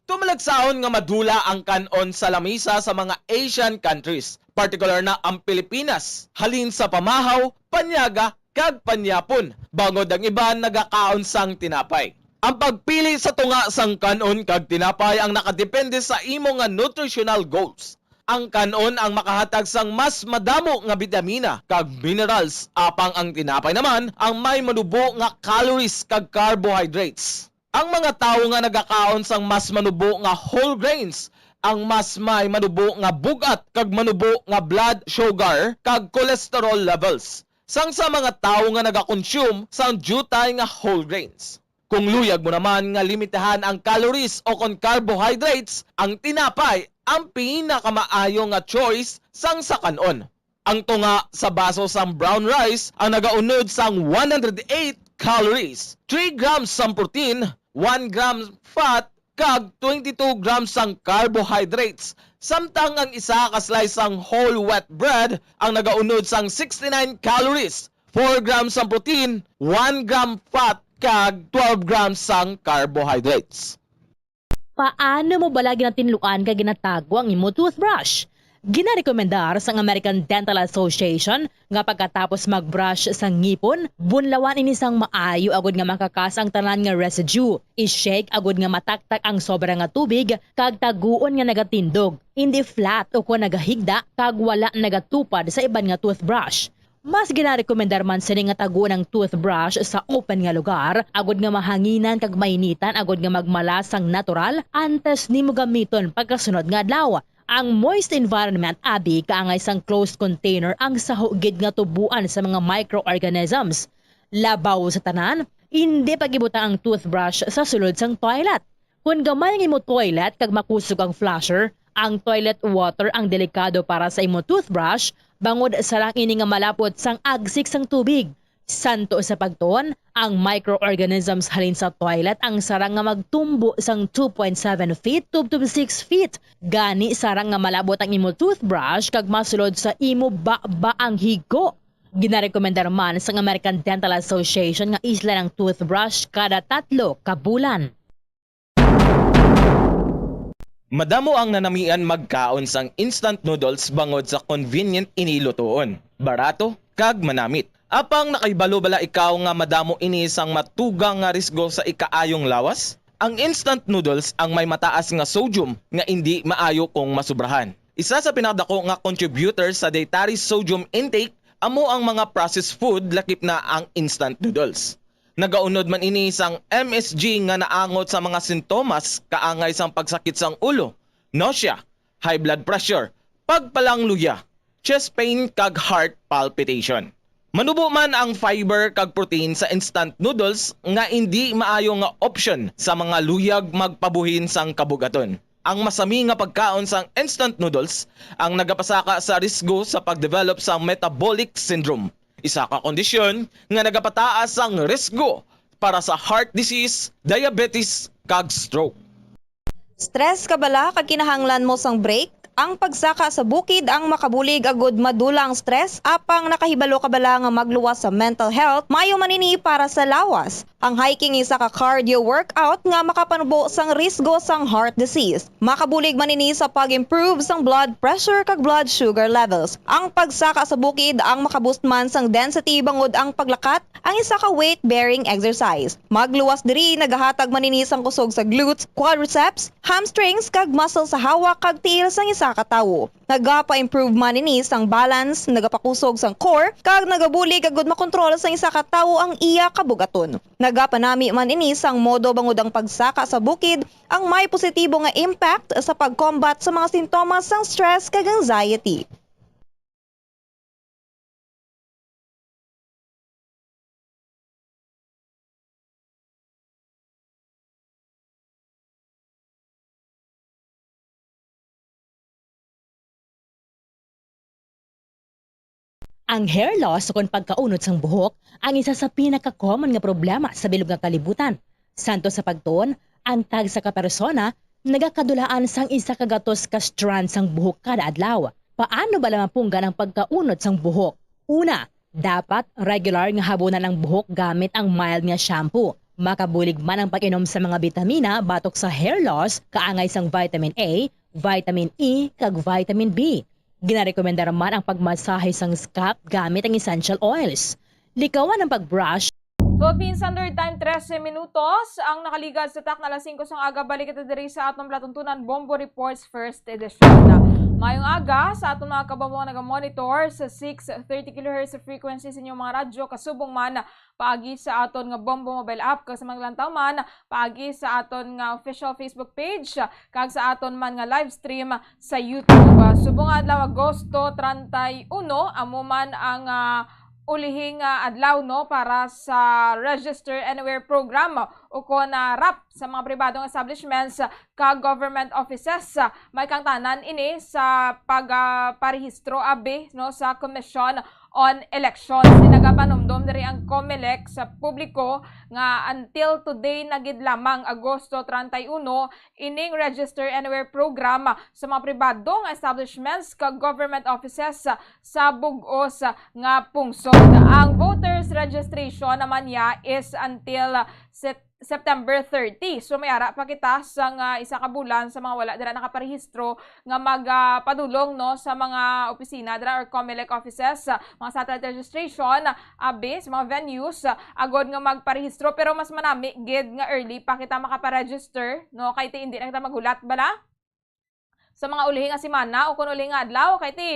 Tumalagsahon nga madula ang kan-on sa lamisa sa mga Asian countries, partikular na ang Pilipinas, halin sa pamahaw, panyaga, kag panyapon, bangod ang iban nagakaon sang tinapay. Ang pagpili sa tunga sang kan-on kag tinapay ang nakadepende sa imo nga nutritional goals. Ang kan-on ang makahatag sang mas madamo nga bitamina kag minerals, apang ang tinapay naman ang may manubo nga calories kag carbohydrates. Ang mga tawo nga nagakaon sang mas manubo nga whole grains ang mas may manubo nga bug-at kag manubo nga blood sugar kag cholesterol levels sang sa mga tawo nga nagakonsume sang diutay nga whole grains. Kung luyag mo naman nga limitahan ang calories o kon carbohydrates, ang tinapay ang pinakamaayo nga choice sang sa kan-on. Ang tunga sa baso sang brown rice ang nagaunod sang one hundred eight calories, three grams sang protein, one gram fat, kag twenty-two grams sang carbohydrates, samtang ang isa ka slice sang whole wheat bread ang nagaunod sang sixty-nine calories, four grams sang protein, one gram fat, kag twelve grams sang carbohydrates. Paano mo bala ginatinluan kag ginatago ang imo toothbrush? Ginarekomendar sang American Dental Association nga pagkatapos mag-brush sa ngipon, bunlawan ini sang maayo agud nga makakas ang tanan nga residue. I-shake agud nga mataktak ang sobra nga tubig kag taguon nga nagatindog, hindi flat ukon nagahigda kag wala nagatupad sa iban nga toothbrush. Mas ginarekomendar man sini nga taguon ang toothbrush sa open nga lugar, agod nga mahanginan kag mainitan, agod nga magmala sang natural antes nimo gamiton pagkasunod nga adlaw. Ang moist environment abi kaangay sang closed container ang saho gid nga tubuan sa mga microorganisms. Labaw sa tanan, indi pag-ibutang ang toothbrush sa sulod sang toilet. Kon gamay ang imo toilet kag makusog ang flusher, ang toilet water ang delikado para sa imo toothbrush, bangod sarang ini nga malapot sang agsik sang tubig. Santo sa pagtuon, ang microorganisms halin sa toilet ang sarang nga magtumbo sang two point seven feet to, to six feet. Gani, sarang nga malabot ang imo toothbrush kag masulod sa imo baba ang higko. Ginarekomendar man sang American Dental Association nga islan ang toothbrush kada tatlo ka bulan. Madamo ang nanamian magkaon sang instant noodles bangod sa convenient ini lutuon, barato, kag manamit. Apang nakahibalo bala ikaw nga madamo ini sang matugang nga risgo sa ikaayong lawas? Ang instant noodles ang may mataas nga sodium nga indi maayo kung masubrahan. Isa sa pinakadako nga contributor sa dietary sodium intake amo ang mga processed food, lakip na ang instant noodles. Nagaunod man ini sang M S G nga naangot sa mga sintomas kaangay sang pagsakit sang ulo, nausea, high blood pressure, pagpalangluya, chest pain, kag heart palpitation. Manubo man ang fiber kag protein sa instant noodles nga indi maayo nga option sa mga luyag magpabuhin sang kabugaton. Ang masami nga pagkaon sang instant noodles ang nagapasaka sa risgo sa pagdevelop sang metabolic syndrome, isa ka kondisyon nga nagapataas sang risgo para sa heart disease, diabetes, kag stroke. Stress ka bala kag kinahanglan mo sang break? Ang pagsaka sa bukid ang makabulig agud madula ang stress, apang nakahibalo ka bala nga magluwas sa mental health? Maayo man ini para sa lawas. Ang hiking isa ka cardio workout nga makapanubo sang risgo sang heart disease. Makabulig man ini sa pag-improve sang blood pressure kag blood sugar levels. Ang pagsaka sa bukid ang makaboost man sang density, bangod ang paglakat ang isa ka weight-bearing exercise. Magluwas diri nagahatag man ini sang kusog sa glutes, quadriceps, hamstrings, kag muscle sa hawak kag tiil sang isa ka tawo. Nagapa-improve man ini sang balance, nagapakusog sang core, kag nagabulig agud makontrol sang isa ka tawo ang iya kabugaton. Nagapanami man ini sang modo bangod ang pagsaka sa bukid ang may positibo nga impact sa pag-combat sa mga sintomas sang stress kag anxiety. Ang hair loss, ukon pagkaunod sang buhok, ang isa sa pinaka-common nga problema sa bilog nga kalibutan. Santo sa pagtuon, ang tagsa ka persona nagakadulaan sang isa ka gatos ka strand sang buhok kada adlaw. Paano bala mapunggan ang pagkaunod sang buhok? Una, dapat regular nga habunan ang buhok gamit ang mild nga shampoo. Makabulig man ang pag-inom sa mga bitamina batok sa hair loss, kaangay sang vitamin A, vitamin E, kag vitamin B. Ginarekomendar man ang pagmasahe sang scalp gamit ang essential oils. Likawan ang pag-brush. Philippine Standard Time, trese minutos ang nakaligad sa takna alas singko sang aga. Balik kita diri sa aton palatuntunan, Bombo Reports First Edition. Mayong aga sa aton mga kabombo nga naga-monitor sa six thirty kilohertz frequency sa inyong mga radyo, kasubong man paagi sa aton nga Bombo mobile app, kag sa mga lantaw man paagi sa aton nga official Facebook page, kag sa aton man nga live stream sa YouTube. Ah, subong nga adlaw, Agosto treinta y uno, amo man ang, ah, ulihing, ah, adlaw, no, para sa Register Anywhere program, ukon, ah, rap sa mga pribadong establishments kag government offices. May kangtanan ini sa pag, ah, parehistro abi, no, sa Commission on Elections. Nagapanumdom diri ang Comelec sa publiko nga until today na gid lamang, Agosto treinta y uno, ining Register Anywhere program sa mga pribado nga establishments kag government offices sa bug-os nga pungsod. Ang voters registration naman niya is until Sep-, September thirty. So, may ara pa kita sang isa ka bulan sa mga wala dira nakaparehistro nga mag, ah, padulong, no, sa mga opisina dira or Comelec offices, ah, mga satellite registration, ah, abi, sa mga venues, ah, agod nga magparehistro. Pero mas manami gid nga early pa kita makaparegister, no, kay ti indi na kita maghulat bala. sa mga ulihi nga semana o kon ulihi nga adlaw, kay ti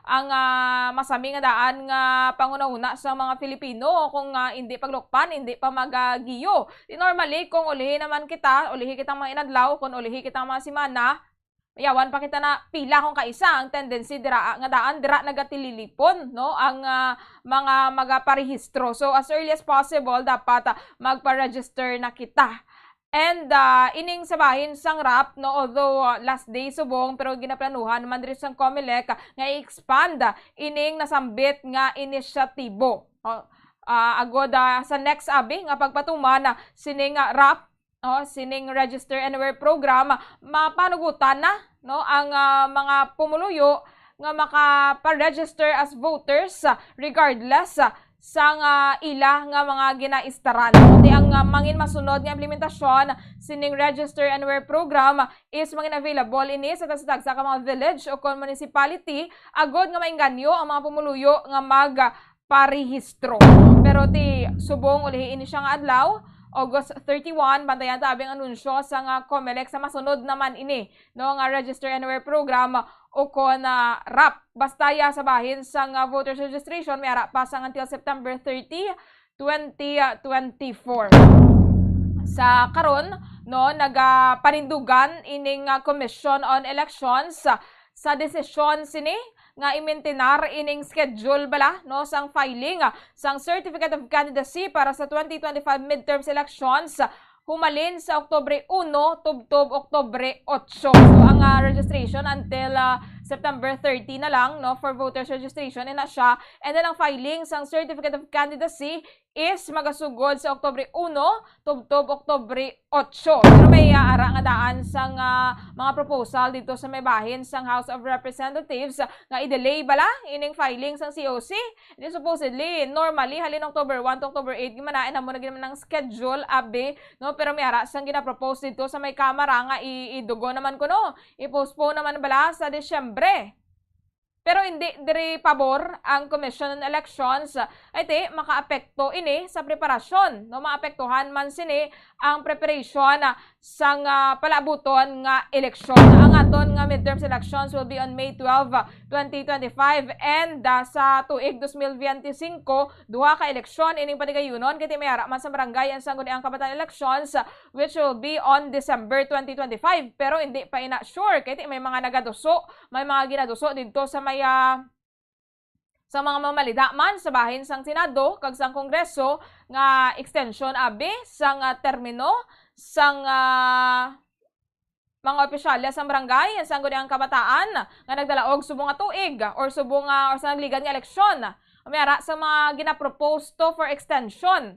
ang, ah, masami nga daan nga panghunahuna sa mga Filipino kung, ah, indi paglukpan, indi pa magagiyo. Di normally, kung ulihi naman kita, ulihi kitang mga inadlaw, kung ulihi kitang mga semana, mayawan pa kita na pila kung kaisa ang tendency dira, ah, nga daan dira nagatililipon, no? Ang, ah, mga magaparehistro. So, as early as possible, dapat, ah, magpa-register na kita. And, ah, ining sa bahin sang rap, no, although, ah, last day subong, pero ginaplanuhan man diri sang Comelec, ah, nga i-expand, ah, ining nasambit nga inisyatibo. Oh, ah, agod, ah, sa next abi nga pagpatuman, ah, sining, ah, rap, oh, sining Register Anywhere program, ah, mapanugutan na, no, ang, ah, mga pumuluyo nga makapa-register as voters, ah, regardless, ah, sang, ah, ila nga mga ginaistaran. Ti ang, ah, mangin masunod nga implementasyon sining Register Anywhere program is mangin available ini sa tagsa-tagsa ka mga village o kon municipality, agod nga maengganyo ang mga pumuluyo nga magparehistro. Pero ti subong ulihi ini siya nga adlaw, August thirty-one, bantayan ta abi ang anunsyo sang, ah, Comelec sa masunod naman ini, no, nga Register Anywhere program o kon, ah, rap. Basta ya sa bahin sang, ah, voters registration, may ara pa sang until September thirty, twenty twenty-four. Sa karon, no, nagapanindugan ining, ah, Commission on Elections, ah, sa desisyon sini nga imintinar ining schedule bala, no, sang filing, ah, sang Certificate of Candidacy para sa twenty twenty-five midterms elections, ah, humalin sa Oktubre uno tubtob Oktubre otso. So, ang, ah, registration until, ah, September thirty na lang, no, for voters registration, ina siya. And then, ang filing sang Certificate of Candidacy is magasugod sa Oktubre uno tubtob Oktubre otso. Pero may, ah, ara nga daan sang, ah, mga proposal dito sa may bahin sang House of Representatives nga i-delay bala ining filing sang C O C. Di supposedly, normally, halin October one to October eight, gimanain na mo na ginaman ang schedule, abi, no? Pero may ara sang ginapropose dito sa may Kamara nga i-, idugo naman kuno, i-postpone naman bala sa Disyembre. Pero hindi diri pabor ang Commission on Elections, ay ti, makaapekto ini sa preparasyon, no? Maapektuhan man sini ang preparation, ah, sang, ah, palaabuton nga eleksyon. Ang aton nga midterms elections will be on May twelve, twenty twenty-five, and, ah, sa tuig dos mil biyente singko, duha ka eleksyon ining patigayunon, kay ti may ara man sa barangay and sangguniang kabataan elections, which will be on December twenty twenty-five. Pero hindi pa ina sure, kay ti may mga nagaduso, may mga ginaduso didto sa may, ah, sa mga mamalida man sa bahin sang Senado kag sang Kongreso nga extension abi sang, ah, termino sang, ah, mga opisyales sang barangay, sang sangguniang kabataan nga nagdalaog subong nga tuig or subong nga, or sa nagligad nga eleksyon. May ara sa mga ginapropose to for extension.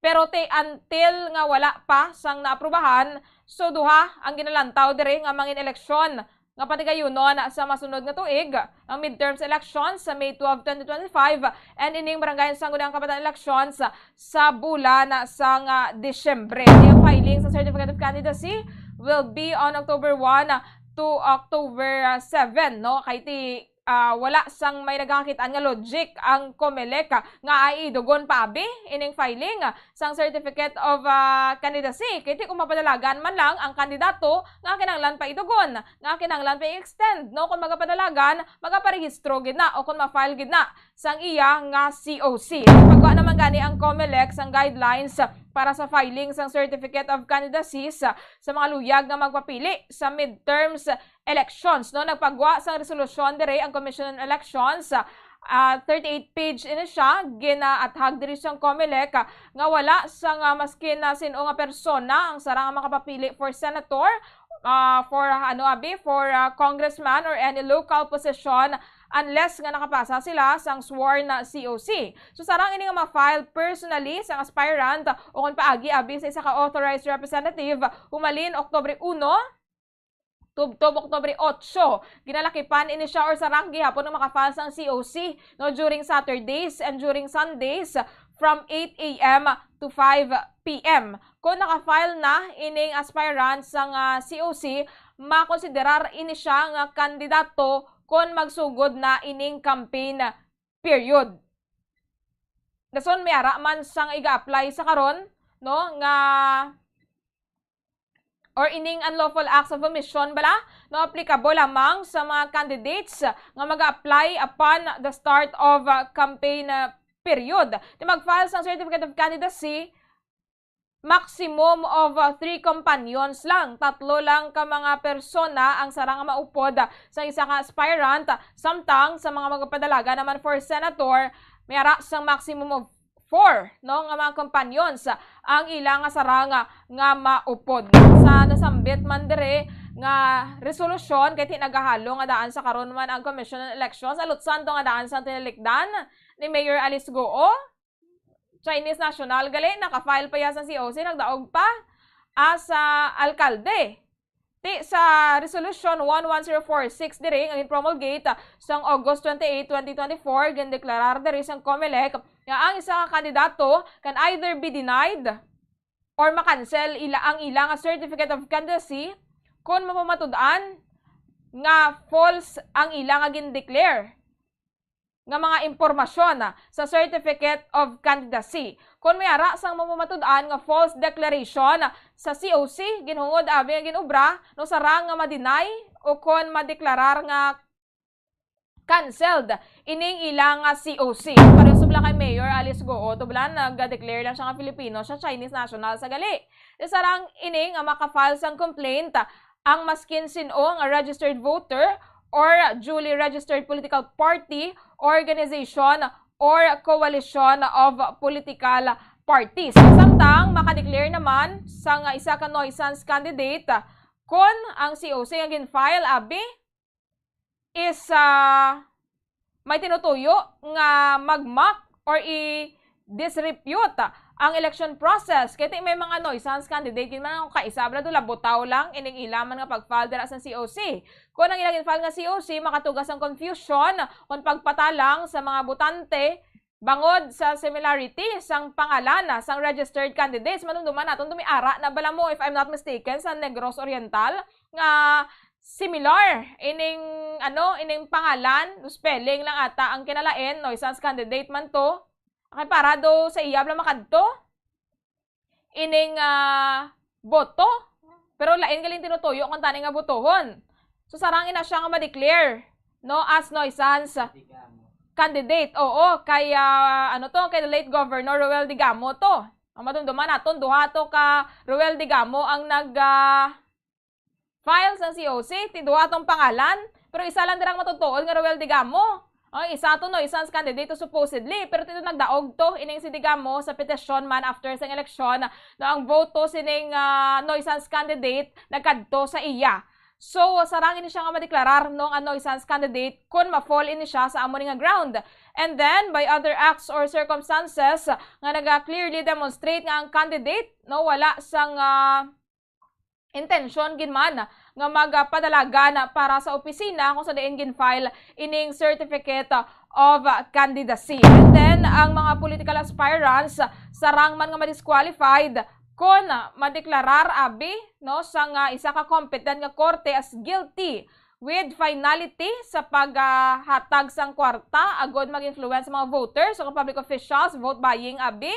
Pero ti until nga wala pa sang naaprubahan, so duha ang ginalantaw diri nga mangin eleksyon nga patigayunon sa masunod nga tuig, ang midterms elections sa May twelve, twenty twenty-five, and ining barangay sangguniang kabataan elections sa bulan sang, ah, Disyembre. Ang filing sa Certificate of Candidacy will be on October one to October seven, no? Kay ti, ah, wala sang may nagakakit-an nga logic ang Comelec, ah, nga ay idugon pa abi ining filing, ah, sang Certificate of, ah, Candidacy. Kay ti kung mapadalagan man lang ang kandidato nga kinahanglan pa idugon, nga kinahanglan pa i-extend, no? Kung magapadalagan, magaparehistro gid na o kung ma-file gid na sang iya nga C O C. Nagpagwa naman gani ang Comelec sang guidelines para sa filing sang Certificate of Candidacies sa mga luyag nga magpapili sa midterms elections, no? Nagpagwa sang resolusyon diri ang Commission on Elections. Ah, thirty-eight page ini siya, ginaathag diri sang Comelec, ah, nga wala sang, ah, maskin na sin-o nga persona ang sarang nga makapapili for senator, ah, for, ah, ano, abi, for, ah, congressman or any local position unless nga nakapasa sila sang sworn na C O C. So, sarang ini nga ma-file personally sang aspirant o kon paagi abi sa isa ka authorized representative humalin Oktubre uno tubtob Oktubre otso. Ginalakipan ini siya or sarang gihapon nga maka-file sang C O C, no, during Saturdays and during Sundays from eight A M to five P M. Kung naka-file na ining aspirant sang, ah, C O C, makonsiderar ini siya nga kandidato kon magsugod na ining campaign period. Dason may ara man sang iga-apply sa karon, no, nga or ining unlawful acts of omission bala, no, applicable lamang sa mga candidates nga mag-apply upon the start of, uh, campaign, uh, period. Ti mag-file sang certificate of candidacy, maximum of, uh, three companions lang. Tatlo lang ka mga persona ang sarang nga maupod sa isa ka aspirant. Samtang sa mga magapadalagan naman for senator, may ara sang maximum of four, no, nga mga companions ang ila nga sarang nga maupod. Sa nasambit man diri nga resolusyon, kay ti nagahalo nga daan sa karon man ang Commission on Elections, alutsan to nga daan sang tinalikdan ni Mayor Alice Goo, Chinese national, gali, naka-file pa iya sa C O C, nagdaog pa as, ah, alkalde. Ti sa Resolution one one zero four six diri nga gin-promulgate, ah, sang August twenty-eight, twenty twenty-four, gindeklarar diri sang Comelec nga ang isa ka kandidato can either be denied or makansel ila ang ila nga certificate of candidacy kon mapamatud-an nga false ang ila nga gin-declare nga mga impormasyon, ah, sa Certificate of Candidacy. Kon may ara sang mapamatud-an nga false declaration sa C O C, ginhungod abi nga gin-obra, no, sarang nga ma-deny o kon madeklarar nga canceled ining ila nga C O C. Pareho subla kay Mayor Alice Goo, tublan, nag-declare lang siya nga Filipino siya, Chinese national sa gali. Sarang ini nga maka-file sang complaint ang maskin sin-o nga registered voter or duly registered political party, organization, or coalition of political parties. Samtang maka-declare naman sang isa ka nuisance candidate kon ang C O C nga gin-file abi is, ah, may tinutuyo nga mag-mock or i-disrepute ang election process. Kay ti may mga nuisance candidate, yun man ang kaisa, bala do labutaw lang, ining ila man nga pag-file dira sa C O C. Kung ang ila gin-file nga C O C, makatuga sang confusion kung pagpatalang sa mga botante bangod sa similarity sang pangalan, ah, sang registered candidates. Madumduman naton, dumiara na bala mo, if I'm not mistaken, sa Negros Oriental, nga similar ining, ano, ining pangalan, spelling lang ata ang kinalain, nuisance candidate man to. Kay para do sa iya bala makadto ining, ah, boto, pero lain galing tinutuyo kung tani nga botohon. So, sarang ina siya nga ma-declare, no, as nuisance candidate. Oo, kay, ah, ano to, kay the late Governor Roel Digamo to. Ang madumduman naton, duha to ka Roel Digamo ang nag, ah, file sang C O C, ti duha tong pangalan, pero isa lang dirang matutuod nga Roel Digamo. Ang isa to nuisance candidate to supposedly, pero ti nagdaog to ining si Digamo sa petisyon man after sang eleksyon na ang vote to sining, ah, nuisance candidate nagkadto sa iya. So, sarang ini siya nga madeklarar, no, nga nuisance candidate kon ma-fall ini siya sa amo ni nga ground. And then, by other acts or circumstances nga naga-clearly demonstrate nga ang candidate, no, wala sang, ah, intensyon gid man nga magapadalagan para sa opisina kung sa diin gin-file ining certificate of candidacy. And then, ang mga political aspirants sarang man nga ma-disqualified kon madeklarar abi, no, sang, ah, isa ka competent nga korte as guilty with finality sa paghatag sang kwarta agod mag-influence sa mga voters o public officials, vote buying abi,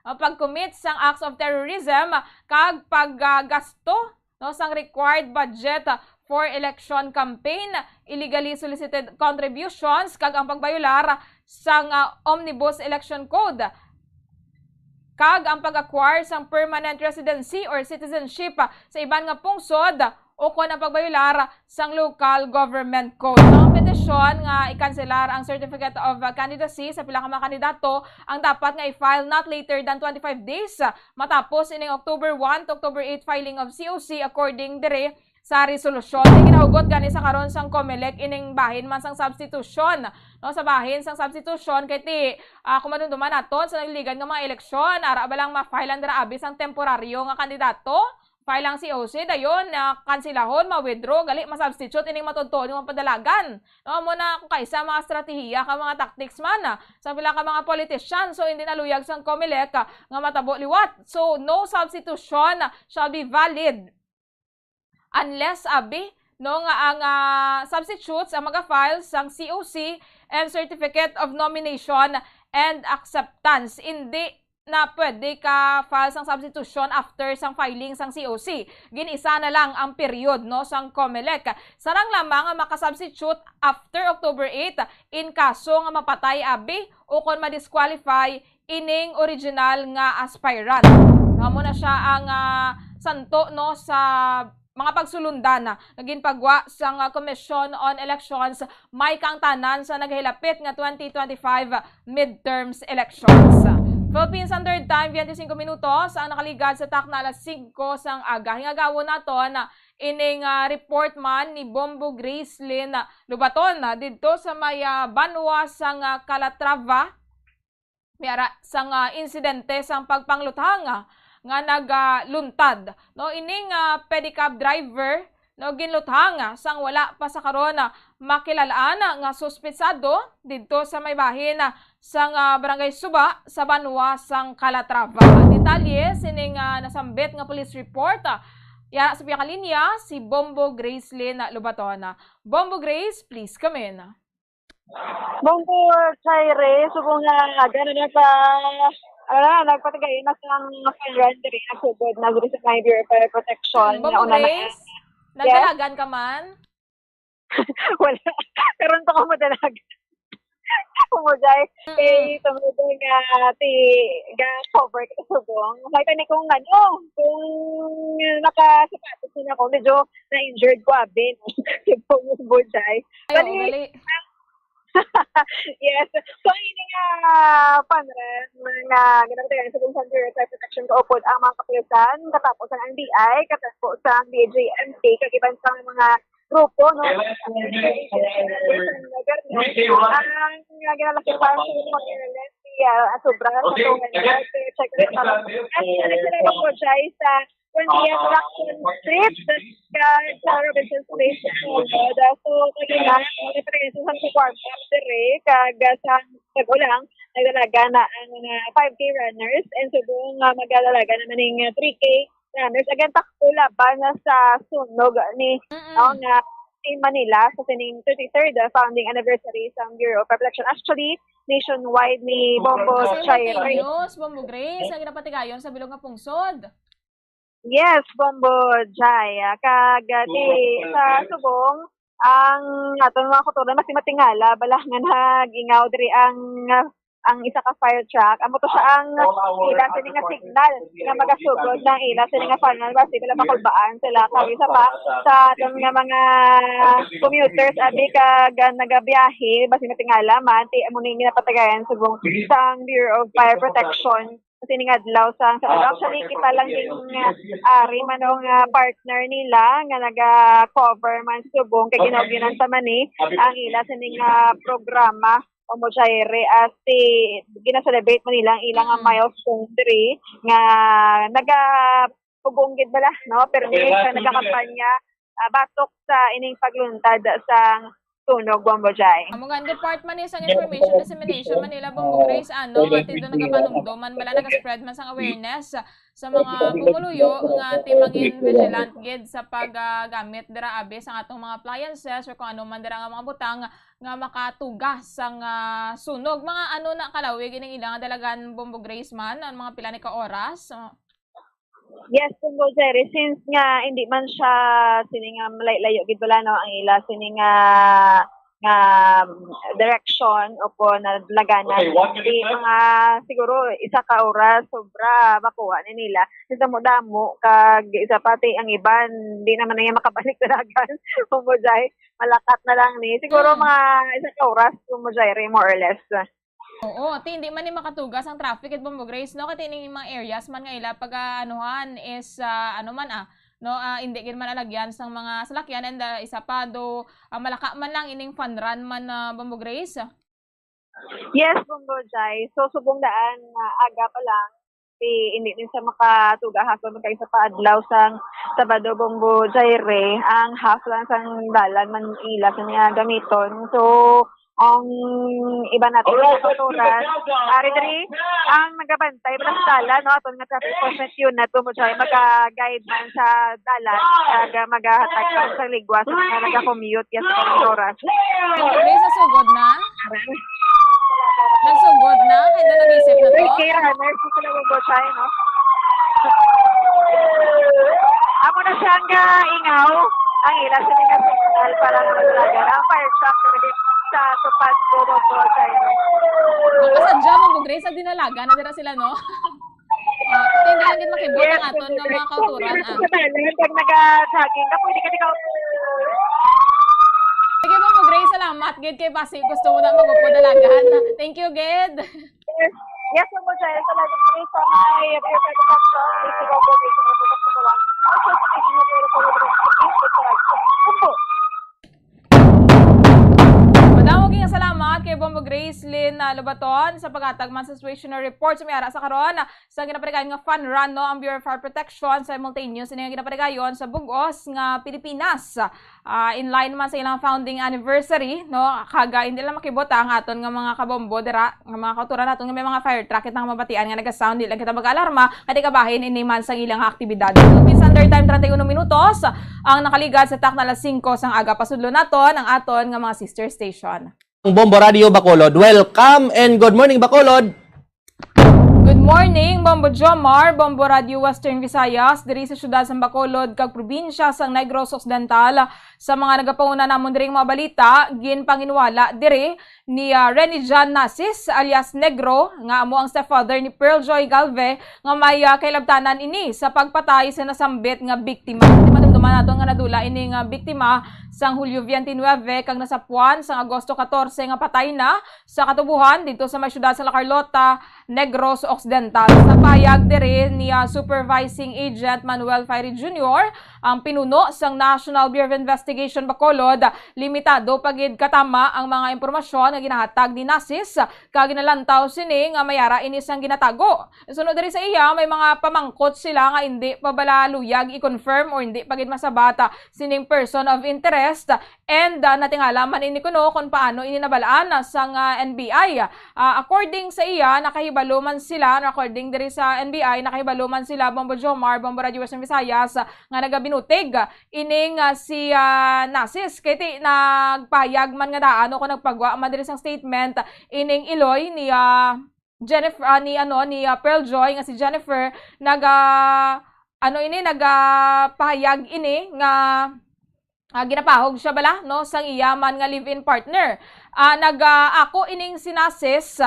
ang pag-commit sang acts of terrorism kag paggasto, no, sang required budget for election campaign, illegally solicited contributions, kag ang pagbayolar sang, ah, Omnibus Election Code, kag ang pag-acquire sang permanent residency or citizenship sa iban nga pungsod, o kon ang pagbayolar sang local government code. Ang petisyon nga ikanselar ang certificate of candidacy sa pila ka mga kandidato ang dapat nga i-file not later than twenty-five days matapos ining October one to October eight filing of C O C, according diri sa resolusyon. Di ginahugot gani sa karon sang Comelec ining bahin man sang substitution, no, sa bahin sang substitution kay ti, ah, kung madumduman naton sa nagliligad nga mga eleksyon, ara ba lang ma-file ang dira abi sang temporaryo nga kandidato? File ang C O C, dayon, ah, kansilahon, ma-withdraw, gali ma-substitute ining matuod-tuod nga mapadalagan. No, amo na kung kaisa mga estratehiya ka mga tactics man, ah, sa pila ka mga politician. So, hindi naluyag sang Comelec, ah, nga matabo liwat. So, no substitution shall be valid unless, abi, no, nga ang, ah, substitutes ang maga-file sang C O C and Certificate of Nomination and Acceptance. Hindi na pwede ka file sang substitution after sang filing sang C O C. Gin-isa na lang ang period, no, sang COMELEC. Sarang lamang ang makasubstitute after October eight in kaso nga mapatay abi o kon ma-disqualify ining original nga aspirant. Amo na siya ang, ah, santo, no, sa mga pagsulundan nga ginpagwa sang, ah, Commission on Elections may kaangtanan sa nagahilapit nga twenty twenty-five midterms elections. Philippine Standard Time, twenty-five minutos ang nakaligad sa takna alas singko sang aga. Hingagawon naton ining, ah, report man ni Bombo Gracelyn Lobaton, ah, didto sa may, ah, banwa sang, ah, Calatrava. May ara sang, ah, insidente sang pagpangluthang, ah, nga nagaluntad, no, ining, ah, pedicab driver, no, ginluthang, ah, sang wala pa sa karon, ah, makilal-an, ah, nga suspetsado didto sa may bahin, ah, sang, ah, Barangay Suba sa banwa sang Calatrava. Ang detalye sining, ah, nasambit nga police report, ah, yara sa pihak linya si Bombo Gracelyn Lobaton. Bombo Grace, please come in. Bonggo, Chaire, subong nga aga na nagpa-, ano na, nagpatigay na sang fire run diri, nagsugod na diri sa may Bureau of Fire Protection. Mm, Bonggo una na. Grace, yes, nagdalagan ka man? Wala. Karon pa ko madalagan. Kumujay, mm, kay tungod nga ti ga cover ka subong. May tani kung ano, kung nakasapatos na ako, medyo na-injured ko, abi, no? Kay Bonggo, Jai. Ay, oo, bali, gali. Yes. So, ini nga fun run nga ginapatagan sa Bulsan Bureau of Protection, kaupod ang mga kapulisan, katapos ang N B I, katapos ang D J M P, kag iban sa mga grupo, no? Ang ginalakipan sa mga, ah, sobra sa two hundred, check sa mga, at nagdala ko siya sa Buendia Jackson Street, ka, sa Robinsons Place, Bacolod. So, kagina, ang referensya sa Kuan Cup diri, kag, ah, sa tag-ulang, nagdalagan na ang, ah, five K runners, and subong nga magdalagan naman ning, ah, three K runners. Again, takbo laban na sa sunog ni, mm-mm, no, nga Team Manila sa sining thirty-third founding anniversary sa Bureau of Fire Protection. Actually, nationwide ni Bombo Chaire. Simultaneous, Bombo Grace, ang ginapatigayon sa bilog nga pungsod. Yes, Bombo Jai. Ah, kag, ah, di, sa subong, ang aton mga kultura, mas matingala, bala nga nag-ingaw diri ang, ah, ang isa ka fire truck. Amo to siya ang ila sini nga signal nga magasugod na ang ila sini nga fire truck. Basi bala makulbaan sila. Kag isa pa, sa aton nga mga commuters, abi, kag, ah, nagabiyahe, basi matingala man, ti, amo ni ginapatigayon subong sang Bureau of Fire Protection. Sining adlaw sa, sa, actually, kita lang din nga, ah, ari man ang, ah, partner nila nga naga-cover man subong kay ginaugyan sa mani ang ila sining, ah, programa o Mujayre, as si, gina-celebrate man nila ang ilang, ah, mm, milestone diri nga naga-, pugong gid bala, no? Permi sa nagakampanya, ah, batok sa ining pagluntad sa sunog, Bombo Jai. Amo nga, ang department ni sang Information Dissemination Manila, Bombo Grace, ano, nga ti do nagapanumdom man bala, naga-spread man sang awareness sa mga pumuluyo nga ti mangin vigilant gid sa paggamit dira, abi, sang atong mga appliances or kung ano man dira nga mga butang nga makatugas sang, ah, sunog. Mga ano na kalawig ining ila nga dalagan, Bombo Grace man, ang mga pila ni ka oras? Ah. Yes, Bombo Jerry, since nga hindi man siya sini nga malayo-layo gid bala, no, ang ila sini nga, nga direksyon o kon nadalagan, okay, di mga siguro isa ka oras sobra makuha ni nila. Since damo-damo, kag isa pa ti ang iban, di naman na niya makabalik dalagan, Bombo Jai, malakat na lang ni. Siguro, mm, mga isa ka oras, Bombo Jerry, more or less. Oo, ti hindi man ni makatugas ang traffic it Bombo Grace, no? Kay ining mga areas man nga ila pag-aanuhan is, ah, ano man, ah, no, ah, hindi gid man alagyan sang mga salakyan, and, ah, isa pa do, ah, malaka man lang ining fun run man, ah, Bombo Grace. Yes, Bombo Jai. So, subong daan, ah, aga pa lang, ti hindi din sa makatuga hapon, magkaisa pa adlaw sang Sabado, Bombo Jaire, ang half lang sang dalan man ila sa niya gamiton. So, ang iba natin sa kulturan, ari diri ang nagabantay bala sa dalan, no, aton nga traffic enforcement unit, Bombo Jai, maga-guide man sa dalan, kag magahatag man sa ligwas sa mga nagakommute, yes, sa oras. Dili, sa sugod na? Nagsugod na? Kaya na nag-isip na to? Okay, ah, nice. Ay, no? Amo na siya nga ingaw ang ila sa mga signal para nga madalagan ang fire truck diri sa Tupad, Bobo, Bobo, China. Kasadya mo, Bugre, sa dinalaga na dira sila, no? Ah, hindi lang gid makibot ang aton nga mga kauturan, ah. Sa Thailand, pag nag-jogging ka, pwede ka di ka. Sige po, Bugre, salamat gid kay basi gusto mo na mag-upod dalagan. Thank you gid. Yes, yes, Ma'am Jaya, salamat po sa mga protective action. Dito po po, dito po po, dito po lang. Ako po, dito po po, dito po po. Madamo nga salamat kay Bombo Gracelyn, ah, Lobaton sa paghatag man sa situational report sa may ara sa karon sa ginapatigayon nga fun run, no, ang Bureau of Fire Protection. Simultaneous ini nga ginapatigayon sa bug-os nga Pilipinas. Ah, in line man sa ilang founding anniversary, no, kag, ah, hindi lang makibot, ah, ang aton nga mga kabombo dira, nga mga kauturan naton nga may mga fire truck, kita nga mabatian nga nagasound, di lang kita mag-alarma, kay kabahin ini man sang ilang aktibidad. Philippine Standard Time, treinta y uno minutos ang nakaligad sa takna alas singko sang aga. Pasudlo naton ang aton nga mga sister station. Ang Bombo Radio Bacolod. Welcome and good morning, Bacolod. Good morning, Bombo Jomar, Bombo Radio Western Visayas, diri sa siyudad sang Bacolod kag probinsya sang Negros Occidental. Sa mga nagapauna namon diri nga mga balita, ginpanginwala diri ni, ah, Rene John Nasis alias Negro, nga amo ang stepfather ni Pearl Joy Galve, nga may, ah, kailabtanan ini sa pagpatay sa nasambit nga biktima. Madumduman naton nga nadula ini nga biktima sang Hulyo twenty-nine kag nasapuan sang Agosto catorce nga patay na sa katubuhan dito sa may siyudad sa La Carlota, Negros Occidental. Sa pahayag diri ni, ah, Supervising Agent Manuel Fiery Junior, ang pinuno sang National Bureau of Investigation Bacolod, limitado pa gid katama ang mga impormasyon nga ginahatag ni Nasis, kag ginalantaw sini nga may ara ini sang ginatago. Sunod diri sa iya, may mga pamangkot sila nga hindi pa bala luyag i-confirm or hindi pa gid masabat, ah, sining person of interest. And, ah, natingala man ini kuno kung paano ini nabalaan, ah, sang, ah, N B I. Ah, according sa iya, nakahibalo man sila, according diri sa N B I, nakahibalo man sila, Bombo Jomar, Bombo Radio Western Visayas, ah, nga nagabinutig, ah, ining, ah, si, ah, Nasis. Kay ti-, nagpahayag man nga daan o kung nagpagwa man diri sang statement, ining iloy ni, ah, Jennifer, ah, ni, ano, ni, ah, Pearl Joy nga si Jennifer, naga-, ano ini, nagapahayag ini nga ah, ginapahog siya bala, no, sang iya man nga live-in partner. Ah, nag, ah, ako ining si Nasis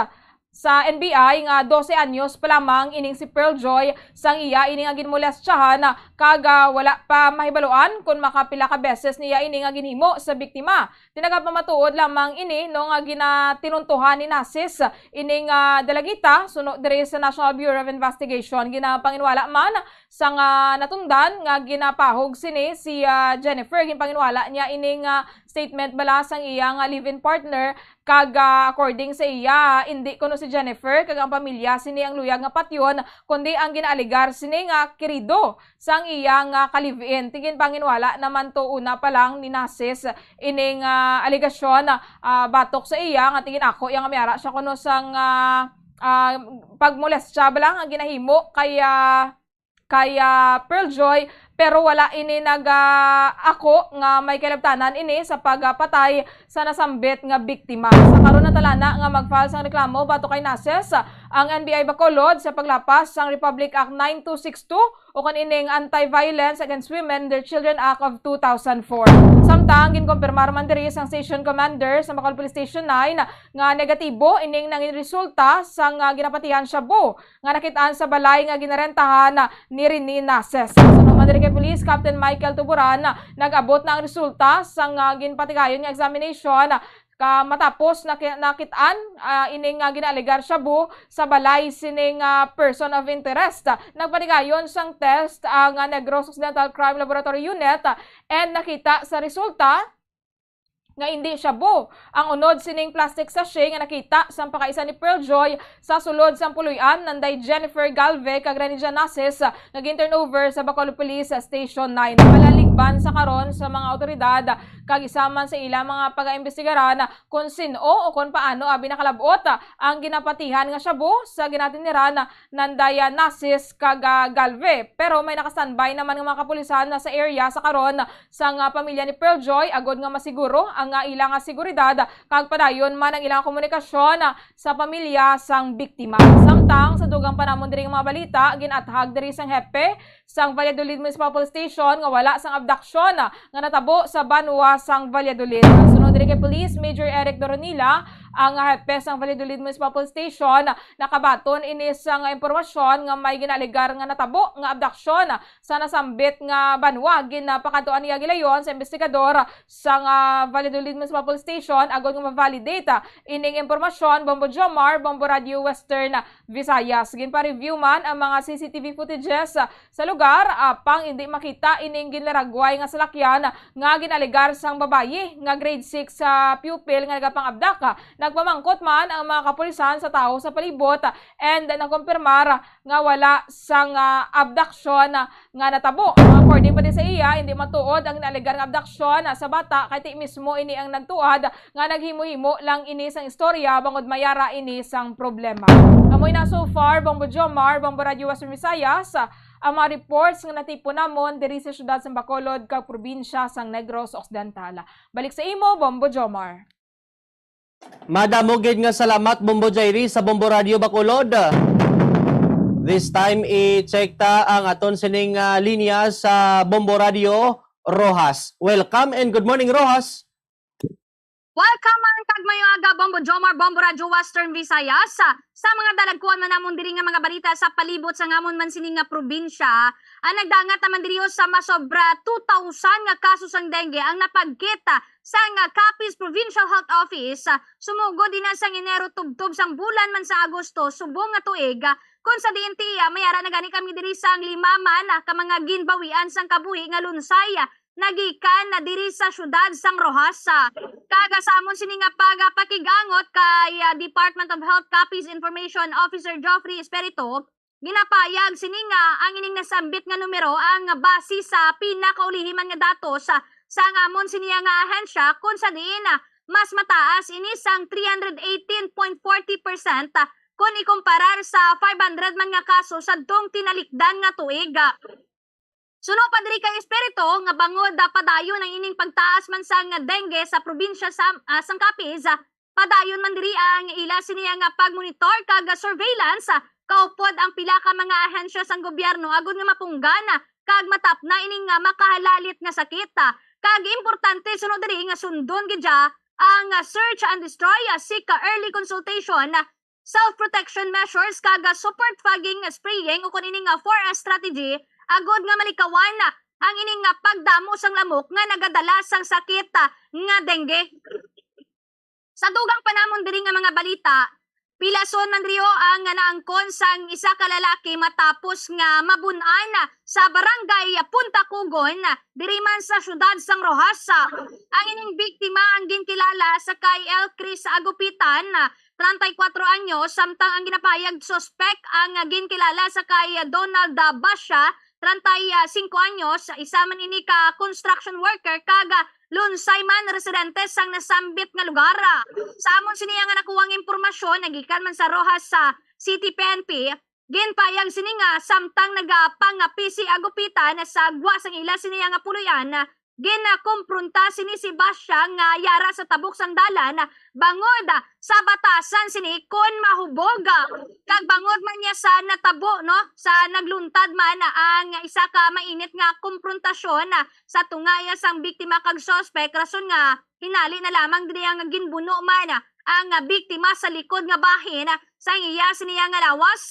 sa N B I nga dose anyos pa lamang ining si Pearl Joy sang iya ini nga ginmolestyahan, ah, kag, ah, wala pa mahibaluan kon makapila ka beses niya ini nga ginhimo sa biktima. Ti nagapamatuod lamang ini, no, nga ginatinuntohan ni Nasis ining, ah, dalagita suno diri sa National Bureau of Investigation. Ginapanginwala man sang, ah, natundan nga ginapahog sini si, ah, Jennifer. Ginpanginwala niya ining, ah, statement bala sang iya nga live-in partner, kag, ah, according sa iya, indi kuno si Jennifer kag ang pamilya sini ang luyag nga patyon, kundi ang ginaaligar sini nga kirido sang iya nga ka-live-in. Ti ginpanginwala naman to una pa lang ni Nasis ining, ah, alegasyon, ah, batok sa iya nga ti gin-ako iya nga may ara siya kuno sang, ah, ah, pagmolestya bala nga ginahimo kay, ah, kay, ah, Pearl Joy, pero wala ini nag, ah, ako nga may kailabtanan ini sa pagpatay sa nasambit nga biktima. Sa karon, natalana nga mag-file sang reklamo batok kay Nasis ang N B I Bacolod sa paglapas sang Republic Act nine two six two o kon ining Anti-Violence Against Women and Their Children Act of two thousand four. Samtang ginkumpirmar man diri sang Station Commander sa Bacolod Police Station nine nga negatibo ining nangin resulta sang, ah, ginapatihan shabu nga nakit-an sa balay nga ginarentahan ni Rene Nases. Sa pagmando diri kay Police Captain Michael Tuburan, nag-abot na ang resulta sang, ah, ginpatigayon nga examination ka matapos naki-, nakit-an, ah, ining, ah, ginaalegar shabu sa balay sining, ah, person of interest. Nagpatigayon sang test ang, ah, Negros Occidental Crime Laboratory Unit and nakita sa resulta nga indi shabu ang unod sining plastic sachet nga nakita sang pakaisa ni Pearl Joy sa sulod sang puloy-an nanday Jennifer Galve kag Rene Janases nga gin-turnover sa Bacolod Police Station nine. Palaligban sa karon sa mga awtoridad kag isa man sa ila mga pagaimbestigaran kon sin-o o kon paano abi nakalab-ot ang ginapatihan nga shabu sa ginatindihan nanday Nases kag, ah, Galve. Pero may naka-standby naman nga mga kapulisan na sa area sa karon sang, ah, pamilya ni Pearl Joy agod nga masiguro ang nga ila nga seguridad kag padayon man ang ilang komunikasyon sa pamilya sang biktima. Samtang sa dugang pa namon diri nga mga balita, gin-athag diri sang hepe sang Valladolid Municipal Police Station nga wala sang abduction nga natabo sa banwa sang Valladolid. Sunod diri kay Police Major Eric Doronila, ang hepe sang Valladolid Municipal Police Station, nakabaton ini sang impormasyon nga may ginaalegar nga natabo nga abduction sa nasambit nga banwa. Ginpakadtuan niya gilayon sa investigador sang Valladolid Municipal Police Station agod nga ma-validate ining impormasyon. Bombo Jomar, Bombo Radio Western Visayas. Ginpa-review man ang mga C C T V footages sa lugar, apang indi makita ining ginlaragway nga salakyan nga ginalegar sang babayi nga grade six sa pupil nga nagapang-abdak. Nagpamangkot man ang mga kapulisan sa tawo sa palibot and nakumpirmar nga wala sang abduction nga natabo. According pa din sa iya, hindi matuod ang ginalegar nga abduction sa bata kay ti mismo ini ang nagtuad nga naghimo-himo lang ini sang istorya bangod may ara ini sang problema. Amoy na so far, Bombo Jomar, Bombo Radio Western Visayas, ang mga reports nga natipon namon diri sa siyudad sang Bacolod kag probinsya sang Negros Occidental. Balik sa imo, Bombo Jomar. Madamo gid nga salamat, Bombo Jairi, sa Bombo Radio Bacolod. This time, i-check ta ang aton sining ah, linya sa Bombo Radio Roxas. Welcome and good morning, Roxas. Welcome man kag maayong aga, Bombo Jomar, Bombo Radio Western Visayas. Sa, sa mga dalagkuan man namon diri nga mga balita sa palibot sa ngamon man sini nga probinsya, ang nagdangat naman diri sa masobra two thousand nga kaso sang dengue ang napagkita sang Capiz Provincial Health Office, sumugod ina sang Enero tubtob sang bulan man sa Agosto subong nga tuig, kung sa diin tiya may ara na gani kami diri sang lima man ka mga ginbawian sang kabuhi nga lunsay nagikan na diri sa siyudad sang Roxas. Kag sa amon sini nga pagapakig-angot kay ah, Department of Health Capiz Information Officer Geoffrey Espirito, ginapayag sini nga ang ining nasambit nga numero ang base sa pinakaulihi man nga datos sa, sa amon sini nga ahensya, kung sa diin ah, mas mataas ini sang three hundred eighteen point forty percent kung ikumparar sa five hundred man nga kaso sadtong tinalikdan nga tuig. Suno pa diri kay Espirito nga bangod ah, padayon ang ining pagtaas man sang dengue sa probinsya sa ah, sang Capiz, ah, padayon man diri ang ila sini nga pagmonitor kag surveillance, ah, kaupod ang pila ka mga ahensya sang gobyerno agud nga mapunggan ah, kag matapna ining ah, makahalalit nga sakit. Ah. Kag importante suno diri nga sundon gid ang ah, search and destroy, ah, seek ah, early consultation, ah, self-protection measures kag ah, support fogging, ah, spraying ukon ini nga four S strategy agud nga malikawan ah, ang ini nga pagdamo sang lamok nga nagadala sang sakit ah, nga dengue. Sa dugang pa namon diri nga mga balita, pilason man diri ang naangkon sang isa ka lalaki matapos nga mabun-an sa barangay Punta Cugon, diri man sa siyudad sang Roxas. Ang ining biktima ang ginkilala sa kay El Chris Agupitan, treinta y cuatro anyos, samtang ang ginapahayag suspek ang ginkilala sa kay Donald Basha, treinta y cinco anyos, isa man ini ka construction worker kag lunsay man residente sang nasambit nga lugar. Sa amon sini nga nakuhang impormasyon nagikan man sa Roxas sa City P N P, ginpayag sini nga samtang nagapangapisi agupitan sa gwa sang ila sini nga puloy-an, ginakumpronta sini si Basya nga yara sa tabok sang dalan bangod sa batasan sini kon mahubog kag bangod man niya sa natabo, no, sa nagluntad man ang isa ka mainit nga komprontasyon sa tungaya sang biktima kag suspek, rason nga hinali na lamang diri nga ginbuno man ang biktima sa likod nga bahin sang iya siniya nga lawas.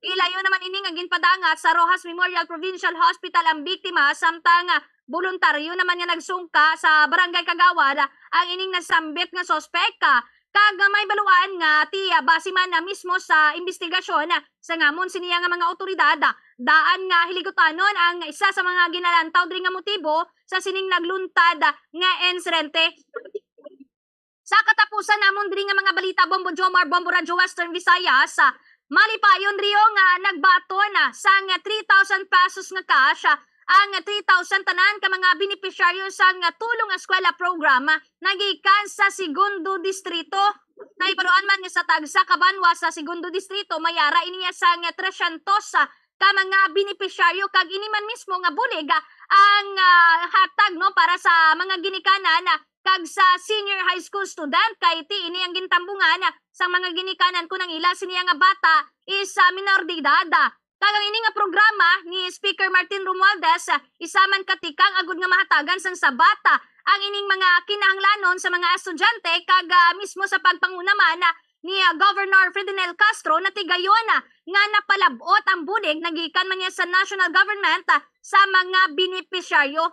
Ilayo naman ini nga ginpadangat sa Roxas Memorial Provincial Hospital ang biktima, samtang boluntaryo naman nga nagsungka sa barangay kagawad ang ining nasambit nga suspek, kag may baluan nga tiya base man na mismo sa imbestigasyon sa ngamon siniya nga mga awtoridad, daan nga hiligutanon ang isa sa mga ginalantaw diri nga motibo sa sining nagluntad nga insidente. Sa katapusan namon diri nga mga balita, Bombo Jomar, Bombo Radyo Western Visayas, malipayon diri nga nagbaton sang three thousand pesos nga cash ang three thousand tanan ka mga benepisyaryo sang Tulong Eskwela Program nagikan sa Segundo Distrito. Nahibaluan man nga sa tagsa ka banwa sa Segundo Distrito may ara ini sang trescientos ka mga benepisyaryo, kag ini man mismo nga bulig ang hatag, no, para sa mga ginikanan kag sa senior high school student, kay ti ini ang gintambungan sang mga ginikanan kon ang ila sini nga bata is, ah, minor de edad. Kag ang ini nga programa ni Speaker Martin Romualdez, ah, isa man ka tikang agud nga mahatagan sang sabat, ah, ang ining mga kinahanglanon sa mga estudyante kag, ah, mismo sa pagpanguna man, ah, ni, ah, Governor Ferdinand Castro, natigayon, ah, nga napalab-ot ang bulig nagikan man niya sa national government, ah, sa mga benepisyaryo.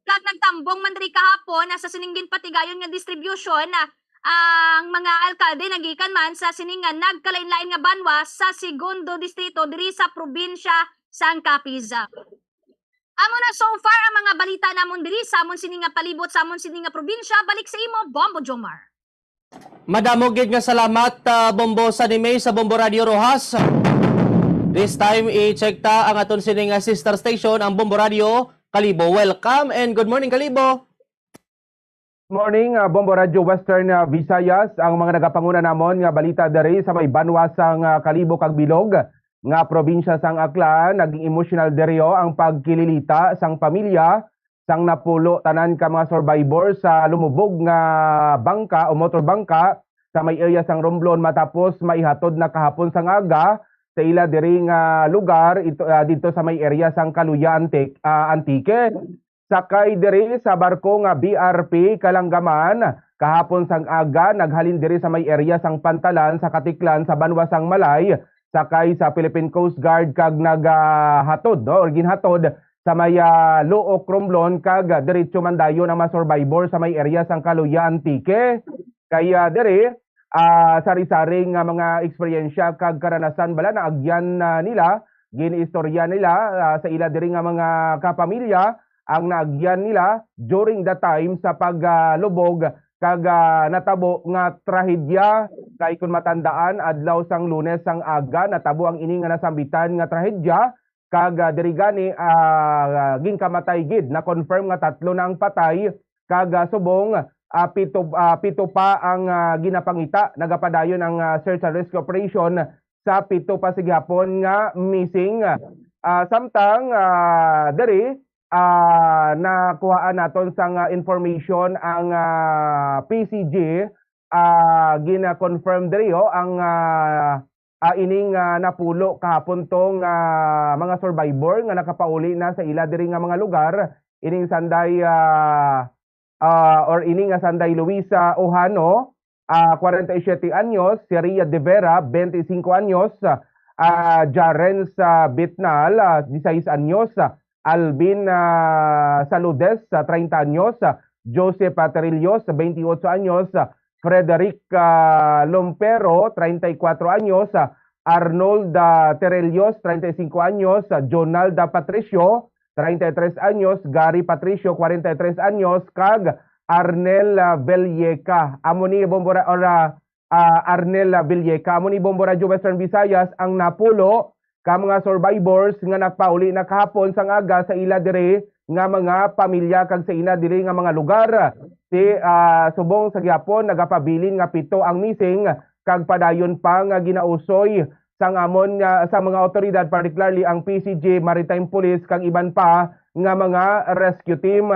Kag nagtambong man diri kahapon, ah, sa sining ginpatigayon nga distribution, ah, ang mga alkalde nagikan man sa sini nga nagkalainlain nga banwa sa Segundo Distrito diri sa probinsya sang Capiz. Amo na so far ang mga balita namon diri sa amon sini nga palibot, sa amon sini nga probinsya. Balik sa imo, Bombo Jomar. Madamo gid nga salamat, ah, Bombo Sunny May sa Bombo Radio Roxas. This time, i-check ta ang aton sini nga sister station, ang Bombo Radio Kalibo. Welcome and good morning, Kalibo. Morning, ah, Bombo Radio Western, ah, Visayas. Ang mga nagapanguna namon nga balita diri sa may banwa sang, ah, Kalibo kag Bilog nga probinsya sang Aklan, naging emotional diri, oh, ang pagkililita sang pamilya sang napulo tanan ka mga survivor sa lumubog nga bangka o motor bangka sa may area sang Romblon matapos maihatod na kahapon sang aga sa ila diri nga lugar, ito, ah, dito sa may area sang Caluya, Antique, ah, Antique. Sakay diri sa barko nga B R P Kalanggaman kahapon sang aga, naghalin diri sa may area sang Pantalan sa Caticlan sa banwa sang Malay, sakay sa Philippine Coast Guard kag nagahatod, no, or ginhatod sa may, ah, Luok, Romblon, kag diretso man dayon ang mga survivor sa may area sang Caluya, Antique. Kaya diri, ah, sari-sari nga mga eksperyensya kag karanasan bala naagyan na nila, giniistorya nila, ah, sa ila diri nga mga kapamilya ang naagyan nila during the time sa paglubog kag, ah, natabo nga trahedya. Kay kun matandaan, adlaw sang Lunes sang aga natabo ang ini nga nasambitan nga trahedya, kag, ah, diri gani, ah, ginkamatay gid, na-confirm nga tatlo na ang patay, kag, ah, subong, ah, pito, ah, pito pa ang, ah, ginapangita. Nagapadayon ang, ah, search and rescue operation sa pito pa sa gihapon nga missing. Ah, samtang, ah, diri, ah, nakuhaan naton sang, ah, information ang, ah, P C G, ah, gina-confirm diri, oh, ang, ah, ah, ining, ah, napulo kahapon tong, ah, mga survivor nga nakapauli na sa ila diri nga mga lugar. Ining sanday, ah, ah, or ini nga sanday Luisa Ojano, ah, kwarenta y siyete anyos, si Ria De Vera, bente y singko anyos, ah, Jarens, ah, Bitnal, ah, disisais anyos, ah, Alvin, ah, Saludes, ah, treinta anyos, ah, Joseph, ah, Terillos, bente y otso anyos, ah, Frederick, ah, Lompero, treinta y cuatro anyos, ah, Arnold, ah, Terellos, treinta y cinco anyos, ah, Jonalda Patricio, treinta y tres anyos, Gary Patricio, cuarenta y tres anyos, kag Arnel, ah, Velleca. Amo ni Bombo Ra-, or, ah, ah, Arnel, ah, Velleca. Amo ni Bombo Radyo Western Visayas ang napulo ka mga survivors nga nagpauli na kahapon sang aga sa ila diri nga mga pamilya kag sa ila diri nga mga lugar. Si, ah, subong sa gihapon, nagapabilin nga pito ang missing kag padayon pa nga ginausoy sang amon nga, sa mga awtoridad, particularly ang P C G, Maritime Police, kag iban pa nga mga rescue team.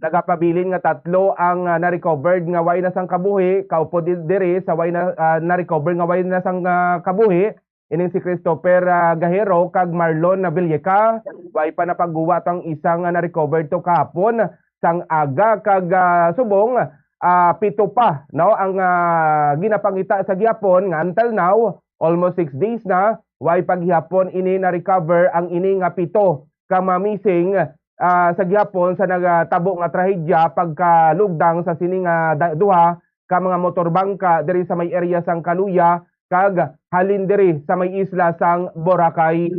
Nagapabilin nga tatlo ang, ah, na-recovered nga way na sang kabuhi, kaupod di-, diri sa way na, ah, na-recover nga way na sang, ah, kabuhi, ining si Christopher, ah, Gahero kag Marlon Villeca. Way pa napagguwa to ang isa nga na-recover to kahapon sang aga, kag, ah, subong, ah, pito pa, no, ang, ah, ginapangita sa gihapon nga until now, almost six days na, way pa gihapon ini na-recover ang ini nga pito ka mga missing, ah, sa gihapon sa nagatabo nga trahedya pagkalugdang sa sini nga da-, duha ka mga motor bangka diri sa may area sang Caluya kag halin diri sa may isla sang Boracay.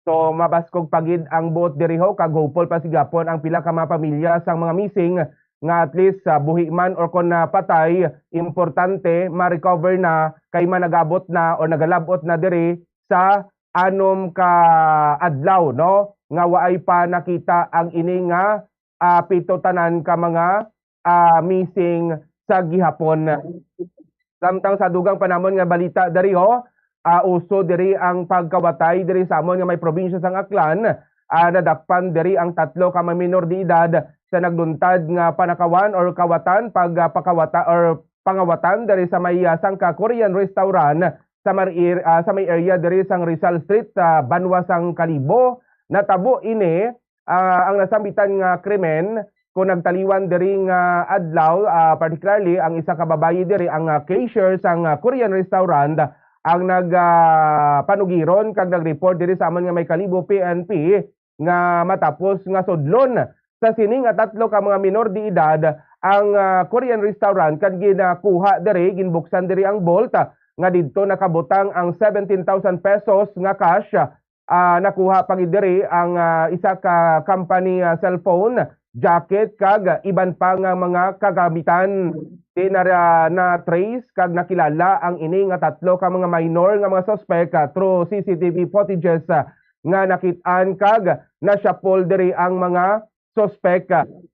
So, mabaskog pa gid ang buot diri, ho, kag hopeful pa sa gihapon ang pila ka mga pamilya sang mga missing nga at least, ah, buhi man or kon napatay, importante ma-recover na kay man nag-abot na or nagalab-ot na diri sa anom ka adlaw, no, nga waay pa nakita ang ini nga, ah, pito tanan ka mga, ah, missing sa gihapon. Samtang sa dugang pa namon nga balita diri, ho, ah, uso diri ang pagkawatay diri sa amon nga may probinsya sang Aklan. Ah, nadakpan diri ang tatlo ka mga minor de edad sa nagluntad nga panakawan or kawatan pag, ah, pakawata or pangawatan diri sa may, ah, sangka Korean restaurant sa mar-, ah, sa may area diri sang Rizal Street sa banwa sang Kalibo. Natabo ini, ah, ang nasambitan nga krimen kung nagtaliwan diri nga adlaw, ah, particularly ang isa ka babayi diri, ang, ah, cashier sang, ah, Korean restaurant, ang nag, ah, panugiron kag nag-report diri sa amon nga may Kalibo P N P nga matapos nga sudlon sa sini nga tatlo ka mga minor de edad ang, ah, Korean restaurant, kag ginakuha diri, ginbuksan diri ang vault, ah, nga didto nakabutang ang seventeen thousand pesos nga cash. Ah, nakuha pa gid diri ang, ah, isa ka company, ah, cellphone, jacket, kag iban pa nga mga kagamitan. Di na ra-, na-trace kag nakilala ang ini nga tatlo ka mga minor nga mga suspek, ah, through C C T V footages, ah, nga nakit-an kag nasyapol diri ang mga suspek.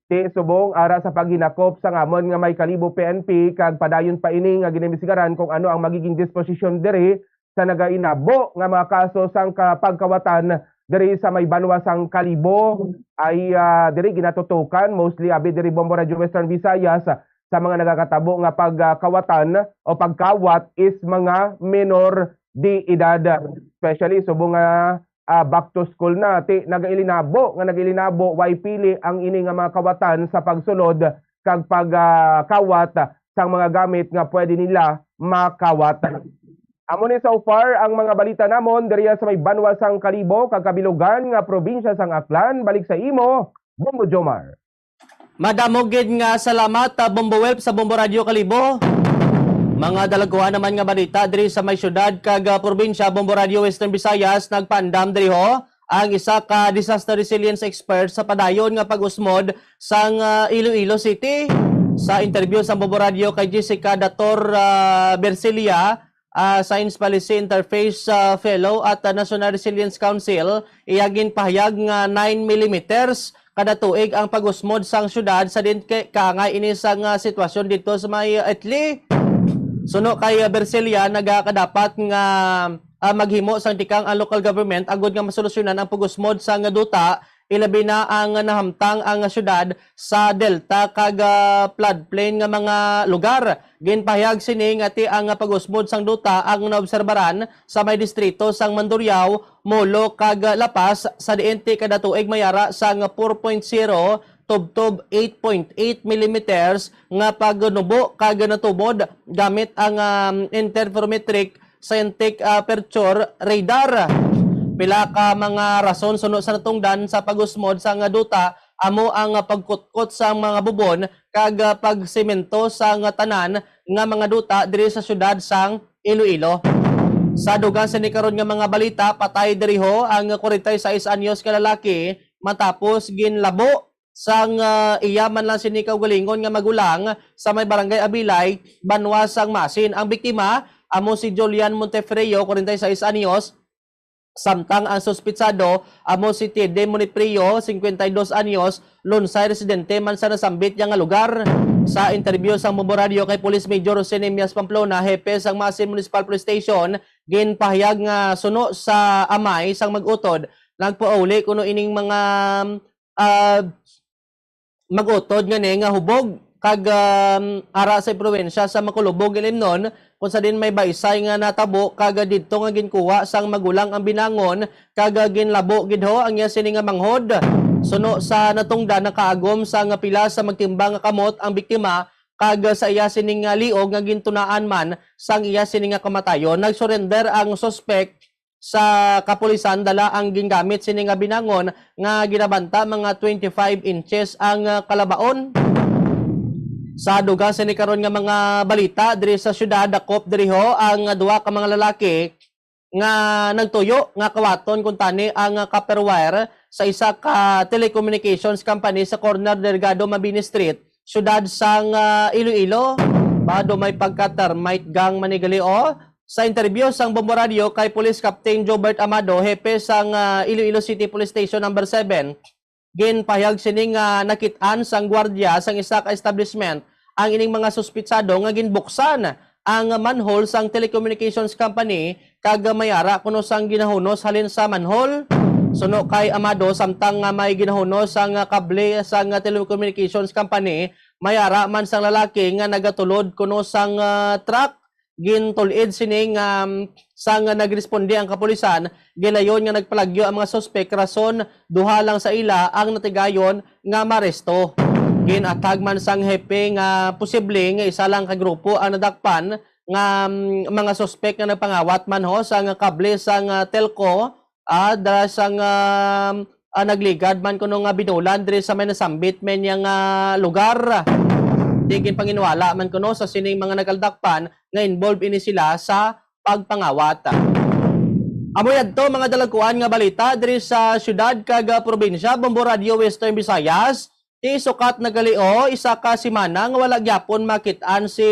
Ti subong ara sa paghinakop sang amon nga may Kalibo P N P kag padayon pa ini nga ginaimbestigaran kung ano ang magiging disposisyon diri sa nagainabo nga mga kaso sang ka-, pagkawatan diri sa may banwa sang Kalibo. Ay, ah, diri ginatutukan mostly abi diri Bombo Radio Western Visayas sa mga nagakatabo nga pagkawatan o pagkawat is mga menor de edad, especially subong nga, ah, back to school na. Ti nagailinabo nga nagailinabo, way pili ang ini nga mga kawatan sa pagsulod kag pag, ah, kawat sang mga gamit nga pwede nila makawat. Amo ni so far ang mga balita namon diriya sa may banwa sang Kalibo kag kabilugan nga probinsya sang Aklan. Balik sa imo, Bombo Jomar. Madamo gid nga salamat, ah, Bombo Welp sa Bombo Radio Kalibo. Mga dalagkuan naman nga balita diri sa may syudad kag, ah, probinsya, Bombo Radio Western Visayas nagpaandam diri ho ang isa ka disaster resilience expert sa padayon nga pag-usmod sang, ah, Iloilo City. Sa interview sa Bombo Radio kay Jessica Dator, ah, Bercilia, ah, Science Policy Interface, ah, Fellow at, ah, National Resilience Council, iya ginpahayag nga nine millimeters kada tuig ang pag-usmod sang syudad sa din kay kaangay ini sang, ah, sitwasyon didto sa may, ah, Etli. Suno kay, ah, Bercelia, nagakadapat nga, ah, maghimo sang tikang ang local government agud nga masolusyonan ang pag-usmod sang duta, ilabi na ang nahamtang ang syudad sa delta kag, ah, floodplain nga mga lugar. Ginpahayag sini nga ti ang pag-usmod sang duta ang naobserbaran sa may distrito sang Mandurriao, Molo kag La Paz, sa diin ti kada tuig may ara sang four point zero tubtob eight point eight millimeters nga pagnubo kag natubod gamit ang, um, interferometric synthetic aperture radar. Pila ka mga rason suno sa natungdan sa pag-usmod sang duta amo ang pagkutkot sang mga bubon kag pagsemento sang tanan nga mga duta diri sa siyudad sang Iloilo. Sa dugang sini karon nga mga balita, patay diri ho ang kwarenta y seis anyos nga lalaki matapos ginlabo sang, ah, iya man lang sini kaugalingon nga magulang sa may Barangay Abilay, banwa sang Masin. Ang biktima amo si Julian Montefrio, kwarenta y seis anyos, samtang ang suspitsado amo si Tede Moniprio, cincuenta y dos anyos, lunsay residente man sa nasambit niya nga lugar. Sa interview sang Bombo Radio kay Police Major Jose Nemias Pamplona, hepe sang Masin Municipal Police Station, ginpahayag nga suno sa amay sang mag-utod, nagpauli kuno ining mga, ah, mag-utod nga ni nga hubog kag, um, ara sa impluwensya sa makulubog nga imnon, kung sa din may baysay nga natabo kag didto nga ginkuha sang magulang ang binangon kag ginlabo gid ho ang iya sini nga manghod. Suno sa natungdan, nakaagom sa nga pila sa magtimbang nga kamot ang biktima kag sa iya sini nga liog nga gintunaan man sang iya sini nga kamatayon. Nagsurrender ang suspek sa kapulisan, dala ang gingamit sini nga binangon nga ginabanta mga twenty-five inches ang, ah, kalabaon. Sa dugang sini karon nga mga balita, diri sa siyudad, dakop diri ho ang duha ka mga lalaki nga nagtuyo nga kawaton kuntani ang copper wire sa isa ka telecommunications company sa corner Delgado Mabini Street, siyudad sang, ah, Iloilo. Bado may pagka-termite gang manigali, o. Sa interview sang Bombo Radio kay Police Captain Jobert Amado, hepe sang, ah, Iloilo City Police Station Number Seven, ginpahayag sini nga nakit-an sang gwardiya sang isa ka establishment ang ining mga suspitsado nga ginbuksan ang manhole sang telecommunications company kag may ara kuno sang ginahunos halin sa manhole. Suno kay Amado, samtang nga may ginahunos sang kable sang telecommunications company, may ara man sang lalaki nga nagatulod kuno sang, ah, truck. Gintul-id sini nga, um, sang nagresponde ang kapulisan, gilayon nga nagpalagyo ang mga suspek, rason duha lang sa ila ang natigayon nga maresto. Gin-atag man sang hepe nga posible nga isa lang ka grupo ang nadakpan nga, um, mga suspek nga nagpangawat man ho sang kable sang, ah, telco, ah, dala sang, ah, ah, nagligad man kuno nga binulan diri sa may nasambit man niya nga lugar. Di ginpanginwala man kuno sa sining mga nagaldakpan nga involved ini sila sa pagpangawat. Amo yadto mga dalagkuan nga balita diri sa syudad kag, ah, probinsya. Bombo Radio Western Visayas, ti sukat na gali, o, isa ka semana nga wala gyapon makit-an si,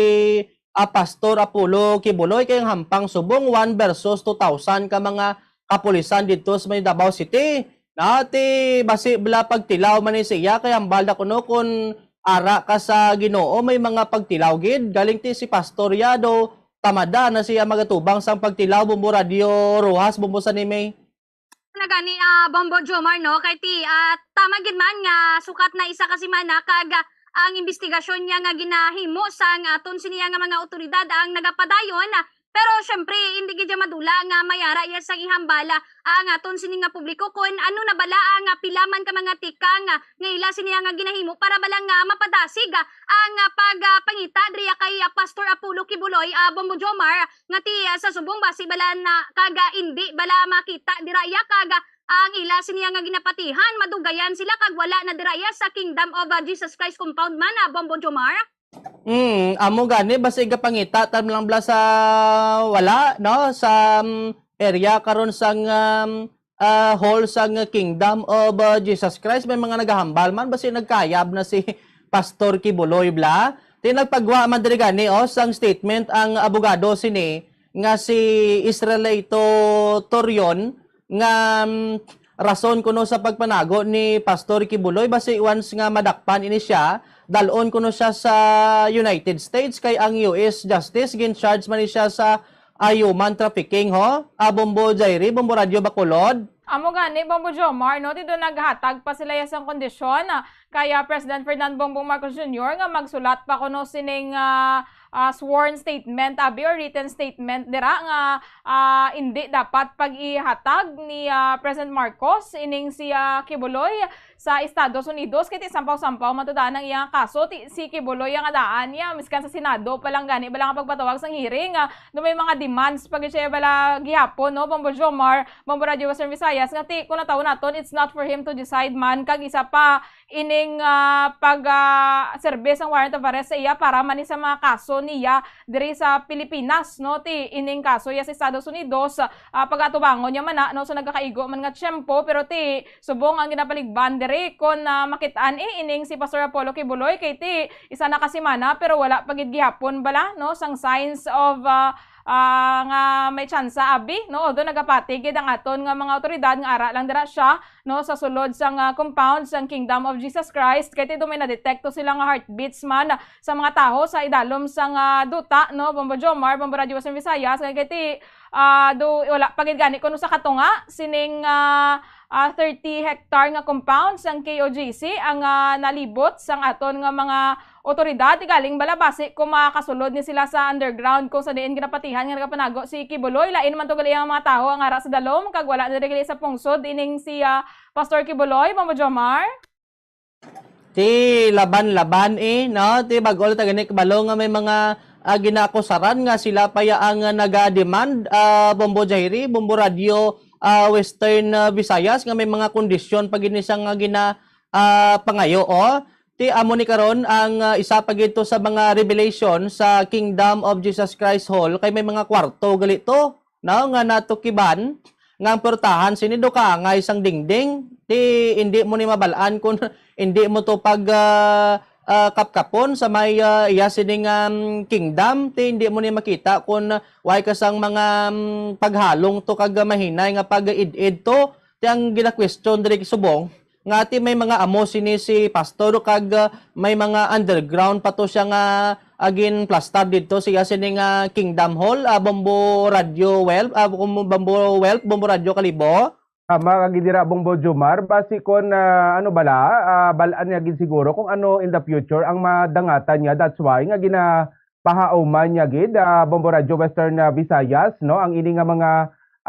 ah, Pastor Apollo Kibuloy kay ang hampang subong one versus two thousand ka mga kapulisan didto sa may Davao City. Na ti basi bala pagtilaw man ni siya kay hambal na kuno kun ara ka sa Ginoo may mga pagtilaw gid. Galing ti si Pastor ya do tamada na siya magatubang sang pagtilaw, Bombo Radio Rojas, Bombo Sanime. Na gani, ah, Bombo Jomar, no? Kay ti, ah, tama gid man nga sukat na isa ka semana kag, ah, ang imbestigasyon niya nga ginahimo sang aton siniya nga mga awtoridad ang nagapadayon, ah, pero syempre, hindi gid siya madula nga may ara iya sang ihambal, ah, ang aton sini nga publiko kon ano na bala ang, ah, pila man ka mga tikang, ah, nga ila siniya nga ginahimo para bala nga mapadasig, ah, ang, ah, pag, ah, pangita diri kay, ah, Pastor Apollo Kibuloy, ah, Bombo Jomar, nga ti, ah, sa subong basi bala na kag, ah, indi bala makita dira iya kag, ah, ang ila siniya nga ginapatihan madugayan sila kag wala na dira iya sa Kingdom of, ah, Jesus Christ compound man, ah, Bombo Jomar. Mm, amo gani basi gapangita ta lang bala sa wala, no, sa, um, area karon sang, um, ah, hall sang Kingdom of, ah, Jesus Christ. May mga nagahambal man basi nagkayab na si Pastor Kibuloy bala. Ti nagpagwa man diri gani, oh, sang statement ang abogado sini nga si Israelito Torion nga, mm, rason kuno sa pagpanago ni Pastor Kibuloy basi once nga madakpan ini siya, dalon kuno siya sa United States kay ang U S Justice gin-charge man ni siya sa, ah, human trafficking, ho. Ah, Bombo Jairi, Bombo Radyo Bacolod. Amo gani, Bombo Jomar, no, ti do naghatag pa sila ya sang kondisyon, ah, kay, ah, President Ferdinand Bongbong Marcos Junior nga magsulat pa kuno sining, ah, ah, sworn statement, abi, or written statement dira nga, ah, indi dapat pag-ihatag ni, ah, President Marcos ining si, ah, Kibuloy sa Estados Unidos kay ti sampaw-sampaw man to daan ang iya kaso, ti, si Kibuloy ang daan niya miskan sa Senado pa lang gani bala nga pagpatawag sang hearing, ah, do may mga demands pa gid siya bala gihapon, no, Bombo Jomar, Bombo Radyo Western Visayas, nga ti, kung natawon naton, it's not for him to decide man, kag isa pa, ining, ah, pag, ah, serve sang warrant of arrest sa iya para man ni sa mga kaso niya diri sa Pilipinas, no, ti, ining kaso iya sa Estados Unidos, ah, pagatubangon niya man na, no, sa nagakaigo man nga tiyempo, pero ti, subong ang ginapaligban diri kon, ah, makit-an, eh, ining si Pastor Apollo Kibuloy, kay ti, isa na ka semana, pero wala pa gid gihapon bala, no, sang signs of, ah, ah, nga may tsansa, abi, no? Although nagapati gid ang aton nga mga awtoridad nga ara lang dira siya, no, sa sulod sang, ah, compound sang Kingdom of Jesus Christ, kay ti do may na-detect to sila nga heartbeats man sa mga tawo sa idalom sang, ah, duta, no, Bombo Jomar, Bombo Radyo Western Visayas, kay, kay ti, ah, do wala pa gid gani kuno sa katunga sining, ah, ah, thirty hectare nga compound sang K O G C ang, ah, nalibot sang aton nga mga otoridad, ti galing bala basi kung makasulod ni sila sa underground kung sa diin ginapatihan nga nagapanago si Kibuloy. Lain man to gali ang mga tawo ang ara sa dalom kag wala na diri gali sa pungsod ining si, ah, Pastor Kibuloy, Bombo Jomar. Ti laban-laban, eh, no? Ti bag-o lang ta gani kabalo nga may mga, ah, ginaakusaran nga sila pa ya ang, ah, naga-demand, ah, Bombo Jairi, Bombo Radyo, ah, Western, ah, Visayas, nga may mga kondisyon pa gid ni siya nga gina, ah, pangayo, oh. Ti amo ni karon ang, ah, isa pa gid to sa mga revelation sa Kingdom of Jesus Christ Hall, kay may mga kwarto gali to, no, nga natukiban nga ang portahan sini do kaangay sang dingding. Ti indi mo ni mabal-an kun indi mo to pag, ah, ah, kapkapon sa may, ah, iya sining, um, kingdom. Ti indi mo ni makita kun way ka sang mga, um, paghalong to kag mahinay nga pag-id-id to. Ti ang gina-question diri subong nga ti may mga amo sini si pastor kag, ah, may mga underground pa to siya nga, ah, ginplastar didto siya sini nga Kingdom Hall, ah, Bombo Radyo Wealth, ah, Bombo Wealth, Bombo Radyo Kalibo. Tama ka gid dira, Bombo Jomar, basi kon, ah, ano bala, ah, bal-an niya gid siguro kung ano in the future ang madangatan niya. That's why nga ginapahauman niya gid, ah, Bombo Radio Western, ah, Visayas, no, ang ini nga mga,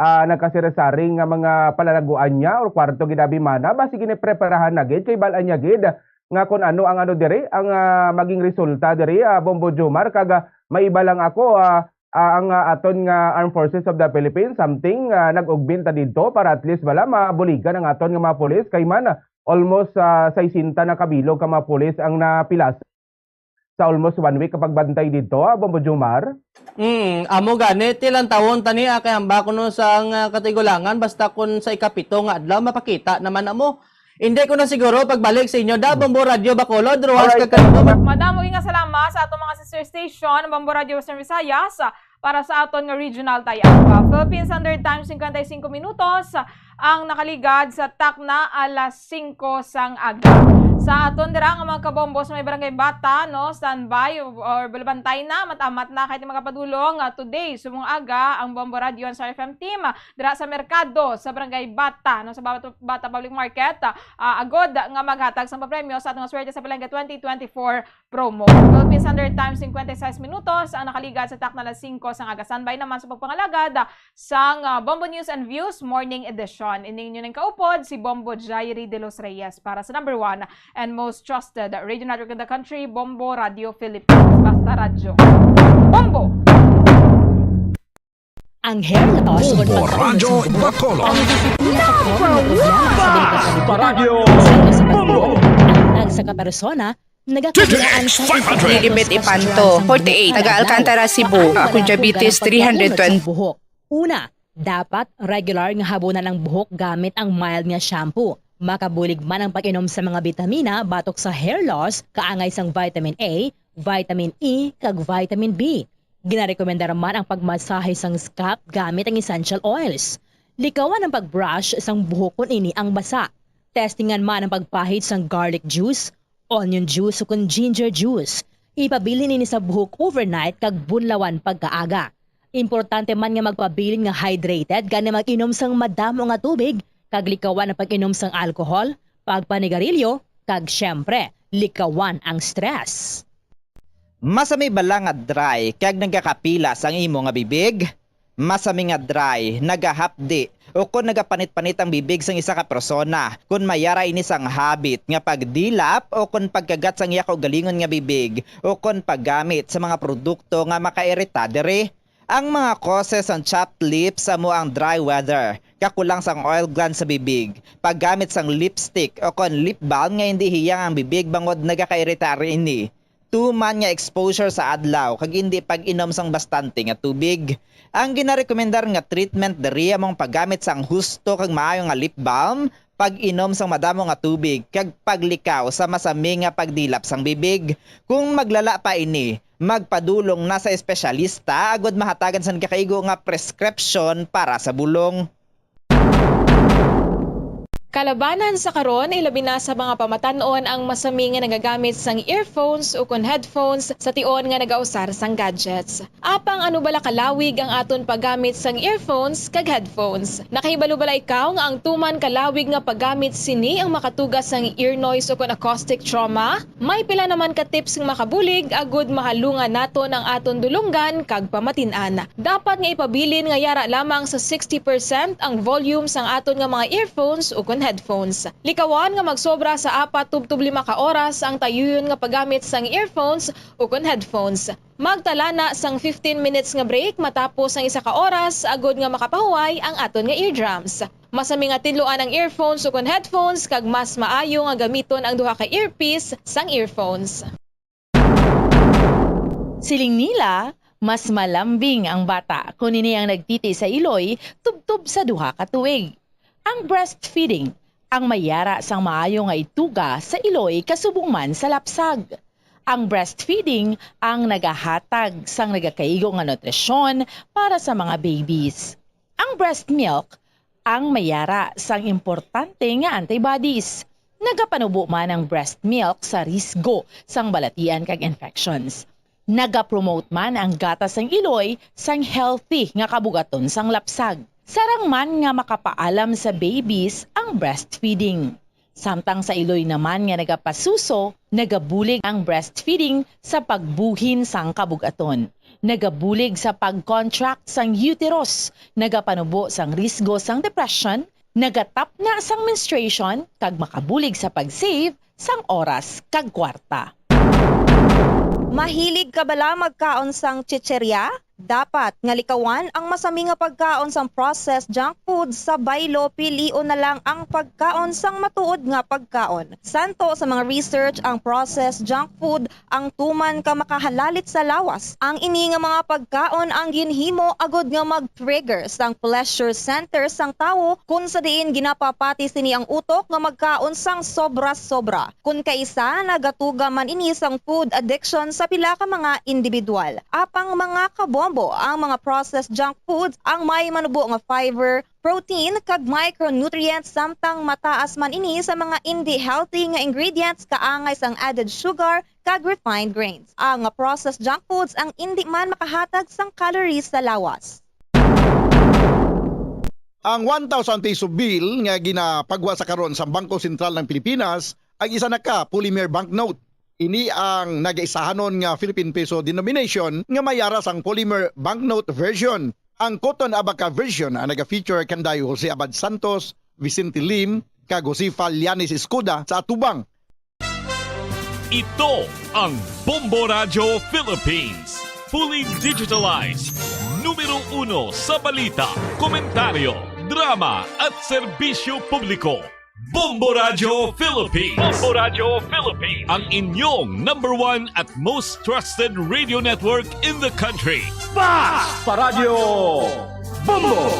ah, nagkasari-sari nga mga palalaguan niya or kwarto gid abi mana, basi ginipreparahan na gid kay bal-an niya gid nga kung ano ang ano diri, ang, ah, maging resulta diri, ah, Bombo Jomar, kag, ah, maiba lang ako, ah, ah, ang, ah, aton nga Armed Forces of the Philippines, something, ah, nag-augment ta didto para at least bala mabuligan ang aton nga mga pulis kay man, ah, almost, ah, sesenta na kabilog ka mga pulis ang napilas sa almost one week ka pagbantay didto, ah, Bombo Jomar. Mm, amo gani, tilantawon tani, ah, kay hambal kuno sa nga katigulangan, basta kun sa ikapito nga adlaw, mapakita naman amo. Hindi ko na siguro pagbalik sa inyo, da, Bombo Radyo Bacolod, Rojas Alright. Kagkano. Madamo nga salamat sa atong mga sister station, Bombo Radyo Western Visayas, para sa aton nga regional tie-up. Philippine Standard Time, cincuenta y cinco minutos ang nakaligad sa takna alas singko sang aga. Sa aton dira nga mga kabombo sa may Barangay Bata, no, standby or balabantay na, matamat na kay magapadulong, ah, today, subong aga, ang Bombo Radyo and Star F M team, ah, dira sa merkado sa Barangay Bata, no, sa Bata, Bata Public Market, ah, agod nga maghatag sang papremyo sa atong swerte sa Palenque twenty twenty-four promo. Philippine Standard Time, cincuenta y seis minutos ang nakaligad sa takna alas singko sang aga. Standby naman sa pagpangalagad, ah, sang, ah, Bombo News and Views Morning Edition. Ini inyo ning kaupod, si Bombo Jairi de los Reyes para sa number one and most trusted radio network in the country, Bombo Radio Philippines. Basta Radyo. Bombo! Ang hair loss o Bombo pagkaon Radyo sa buhok Bacolod. Ang disiplina sa Number pagkaon ng one! Sa Radyo Bombo! Ang tag sa kapersona, nagakabiyaan sa T T X five hundred. Lilibet Ipanto, forty-eight, taga Alcantara, Cebu. Ako, diabetes, three hundred twenty. Buhok. Una, dapat regular nga habunan ang buhok gamit ang mild nga shampoo. Makabulig man ang pag-inom sa mga bitamina batok sa hair loss, kaangay sang vitamin A, vitamin E, kag vitamin B. Ginarekomendar man ang pagmasahe sang scalp gamit ang essential oils. Likawan ang pag-brush sang buhok kon ini ang basa. Testingan man ang pagpahid sang garlic juice, onion juice, ukon ginger juice. Ipabilin ini sa buhok overnight kag bunlawan pagkaaga. Importante man nga magpabilin nga hydrated, gani mag-inom sang madamo nga tubig, kag likawan ang pag-inom sang alcohol, pagpanigarilyo, kag, siyempre, likawan ang stress. Masami bala nga dry kag nagakapilas ang imo nga bibig? Masami nga dry, nagahapdi, ukon nagapanit-panit ang bibig sang isa ka persona. Kon may ara ini sang habit nga pagdilap ukon pagkagat sang iya kaugalingon nga bibig, ukon paggamit sa mga produkto nga makairita diri. Ang mga causes sang chapped lips amo ang dry weather, kakulang sang oil gland sa bibig, paggamit sang lipstick ukon lip balm nga indi hiyang ang bibig bangod nagakairita ini. Tuman nga exposure sa adlaw kag indi pag-inom sang bastante nga tubig. Ang ginarekomendar nga treatment diri amo ang paggamit sang husto kag maayo nga lip balm, pag-inom sang madamo nga tubig, kag paglikaw sa masami nga pagdilap sang bibig. Kung maglala pa ini, magpadulong na sa espesyalista agod mahatagan sang gakaigo nga prescription para sa bulong. Kalabanan sa karon, ilabi na sa mga pamatan-on ang masami nga nagagamit sang earphones ukon headphones sa tion nga nagausar sang gadgets. Apang ano bala kalawig ang aton paggamit sang earphones kag headphones? Nakahibalo bala ikaw nga ang tuman kalawig nga paggamit sini ang makatuga sang ear noise ukon acoustic trauma? May pila naman ka tips nga makabulig agud mahalungan naton ang aton dulonggan kag pamatin-an. Dapat nga ipabilin nga yara lamang sa sixty percent ang volume sang aton nga mga earphones ukon headphones. Likawan nga magsobra sa apat tubtob lima ka oras ang tayuyon nga paggamit sang earphones ukon headphones. Magtala na sang fifteen minutes nga break matapos ang isa ka oras agud nga makapahuway ang aton nga eardrums. Masami nga tinluan ang earphones ukon headphones kag mas maayo nga gamiton ang duha ka earpiece sang earphones. Siling nila, mas malambing ang bata kon ini ang nagtiti sa iloy tubtob sa duha ka tuig. Ang breastfeeding ang may yara sang maayo nga ituga sa iloy kasubong man sa lapsag. Ang breastfeeding ang nagahatag sang nagakaigo nga nutrisyon para sa mga babies. Ang breast milk ang may yara sang importante nga antibodies. Nagapanubo man ang breast milk sa risgo sang balatian kag infections. Nagapromote man ang gatas sang iloy sang healthy nga kabugaton sang lapsag. Sarang man nga makapaalam sa babies ang breastfeeding. Samtang sa iloy naman nga nagapasuso, nagabulig ang breastfeeding sa pagbuhin sang kabug-aton. Nagabulig sa pag-contract sang uterus, nagapanubo sang risgo sang depression, nagatapna sang menstruation, kag makabulig sa pag-save sang oras kag kwarta. Mahilig ka bala magkaon sang chicherya? Dapat nga likawan ang masami nga pagkaon sang processed junk food sa baylo, pilion na lang ang pagkaon sang matuod nga pagkaon. Santo sa mga research, ang processed junk food ang tuman ka makahalalit sa lawas. Ang ini nga mga pagkaon ang ginhimo agud nga mag-trigger sang pleasure center sang tawo, kun sa diin ginapapati sini ang utok nga magkaon sang sobra-sobra. Kun kaisa, nagatuga man ini sang food addiction sa pila ka mga individual. Apang, mga kabombo, ang mga processed junk foods ang may manubo nga fiber, protein, kag micronutrients, samtang mataas man ini sa mga indi healthy nga ingredients kaangay sang added sugar kag refined grains. Ang processed junk foods ang indi man makahatag sang calories sa lawas. Ang one thousand peso bill nga ginapagwa sa karon sa Bangko Sentral ng Pilipinas ang isa na ka polymer banknote. Ini ang nagaisahanon nga Philippine peso denomination nga may ara sang polymer banknote version. Ang Cotton Abaca version ang naga-feature kanday Jose Abad Santos, Vicente Lim, kag Josefa Llanes Escoda sa atubang. Ito ang Bombo Radyo Philippines. Fully digitalized. Numero uno sa balita, komentaryo, drama, at serbisyo publiko. Bombo Radyo Philippines. Bombo Radyo Philippines. Ang inyong number one at most trusted radio network in the country. Basta Radyo Bombo!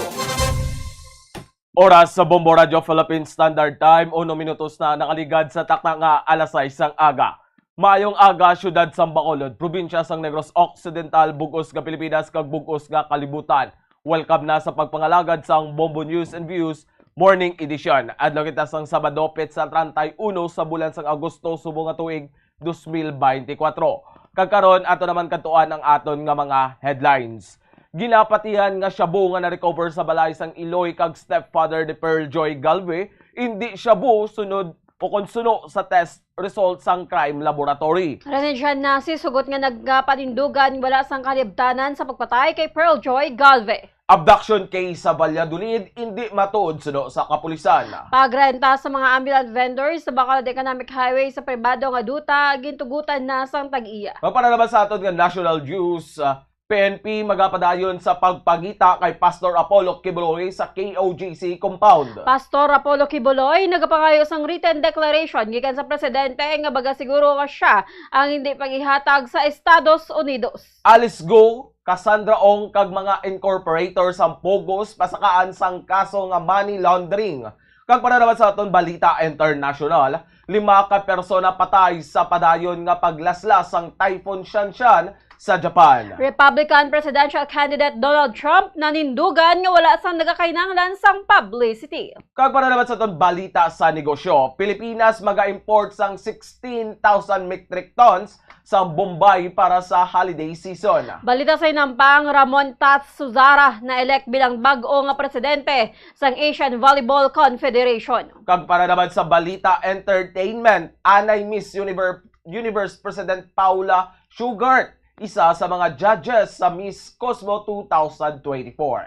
Oras sa Bombo Radyo Philippine Standard Time, uno minutos na nakaligad sa takna nga alas sais sang aga. Maayong aga, siyudad sang Bacolod, probinsya sang Negros Occidental, bug-os nga Pilipinas, kag bug-os nga kalibutan. Welcome na sa pagpangalagad sang Bombo News and Views Morning Edition. Adlaw kita sang Sabado, petsa treinta y uno sa bulan sang Agosto, subong nga tuig, dos mil beintikwatro. Kag karon, ato naman kadtuan ang aton nga mga headlines. Ginapatihan nga shabu nga na-recover sa balay sang iloy kag stepfather ni Pearl Joy Galve, indi shabu sunod o kon suno sa test result sang crime laboratory. Rene Jan Nasis, hugot nga nagapanindugan, wala sang kalibtanan sa pagpatay kay Pearl Joy Galve. Abduction case sa Valladolid, indi matuod suno sa kapulisan. Pagrenta sa mga ambulant vendors sa Bacolod Economic Highway sa pribado nga duta, gintugutan na sang tag-iya. Magpanalamad sa aton nga national news, ah, P N P magapadayon sa pagpangita kay Pastor Apollo Quiboloy sa K O G C compound. Pastor Apollo Quiboloy nagapangayo sang written declaration gikan sa presidente nga magasiguro nga sia ang hindi pag-ihatag sa Estados Unidos. Alice Go, Cassandra Ong kag mga incorporator sang Pogos pasakaan sang kaso nga money laundering. Kag para naman sa aton balita international, lima ka persona patay sa padayon nga paglaslas sang Typhoon Shanshan sa Japan. Republican presidential candidate Donald Trump nanindugan nga wala sang nagakinahanglan sang publicity. Kag para naman sa aton balita sa negosyo, Pilipinas maga-import sang sixteen thousand metric tons sa Bombay para sa holiday season. Balita sa hinampang, Ramon Tats Suzara na-elect bilang bag-o nga presidente sang Asian Volleyball Confederation. Kag para naman sa balita entertainment, anay Miss Univer-, Universe President Paula Shugart, isa sa mga judges sa Miss Cosmo two thousand twenty-four.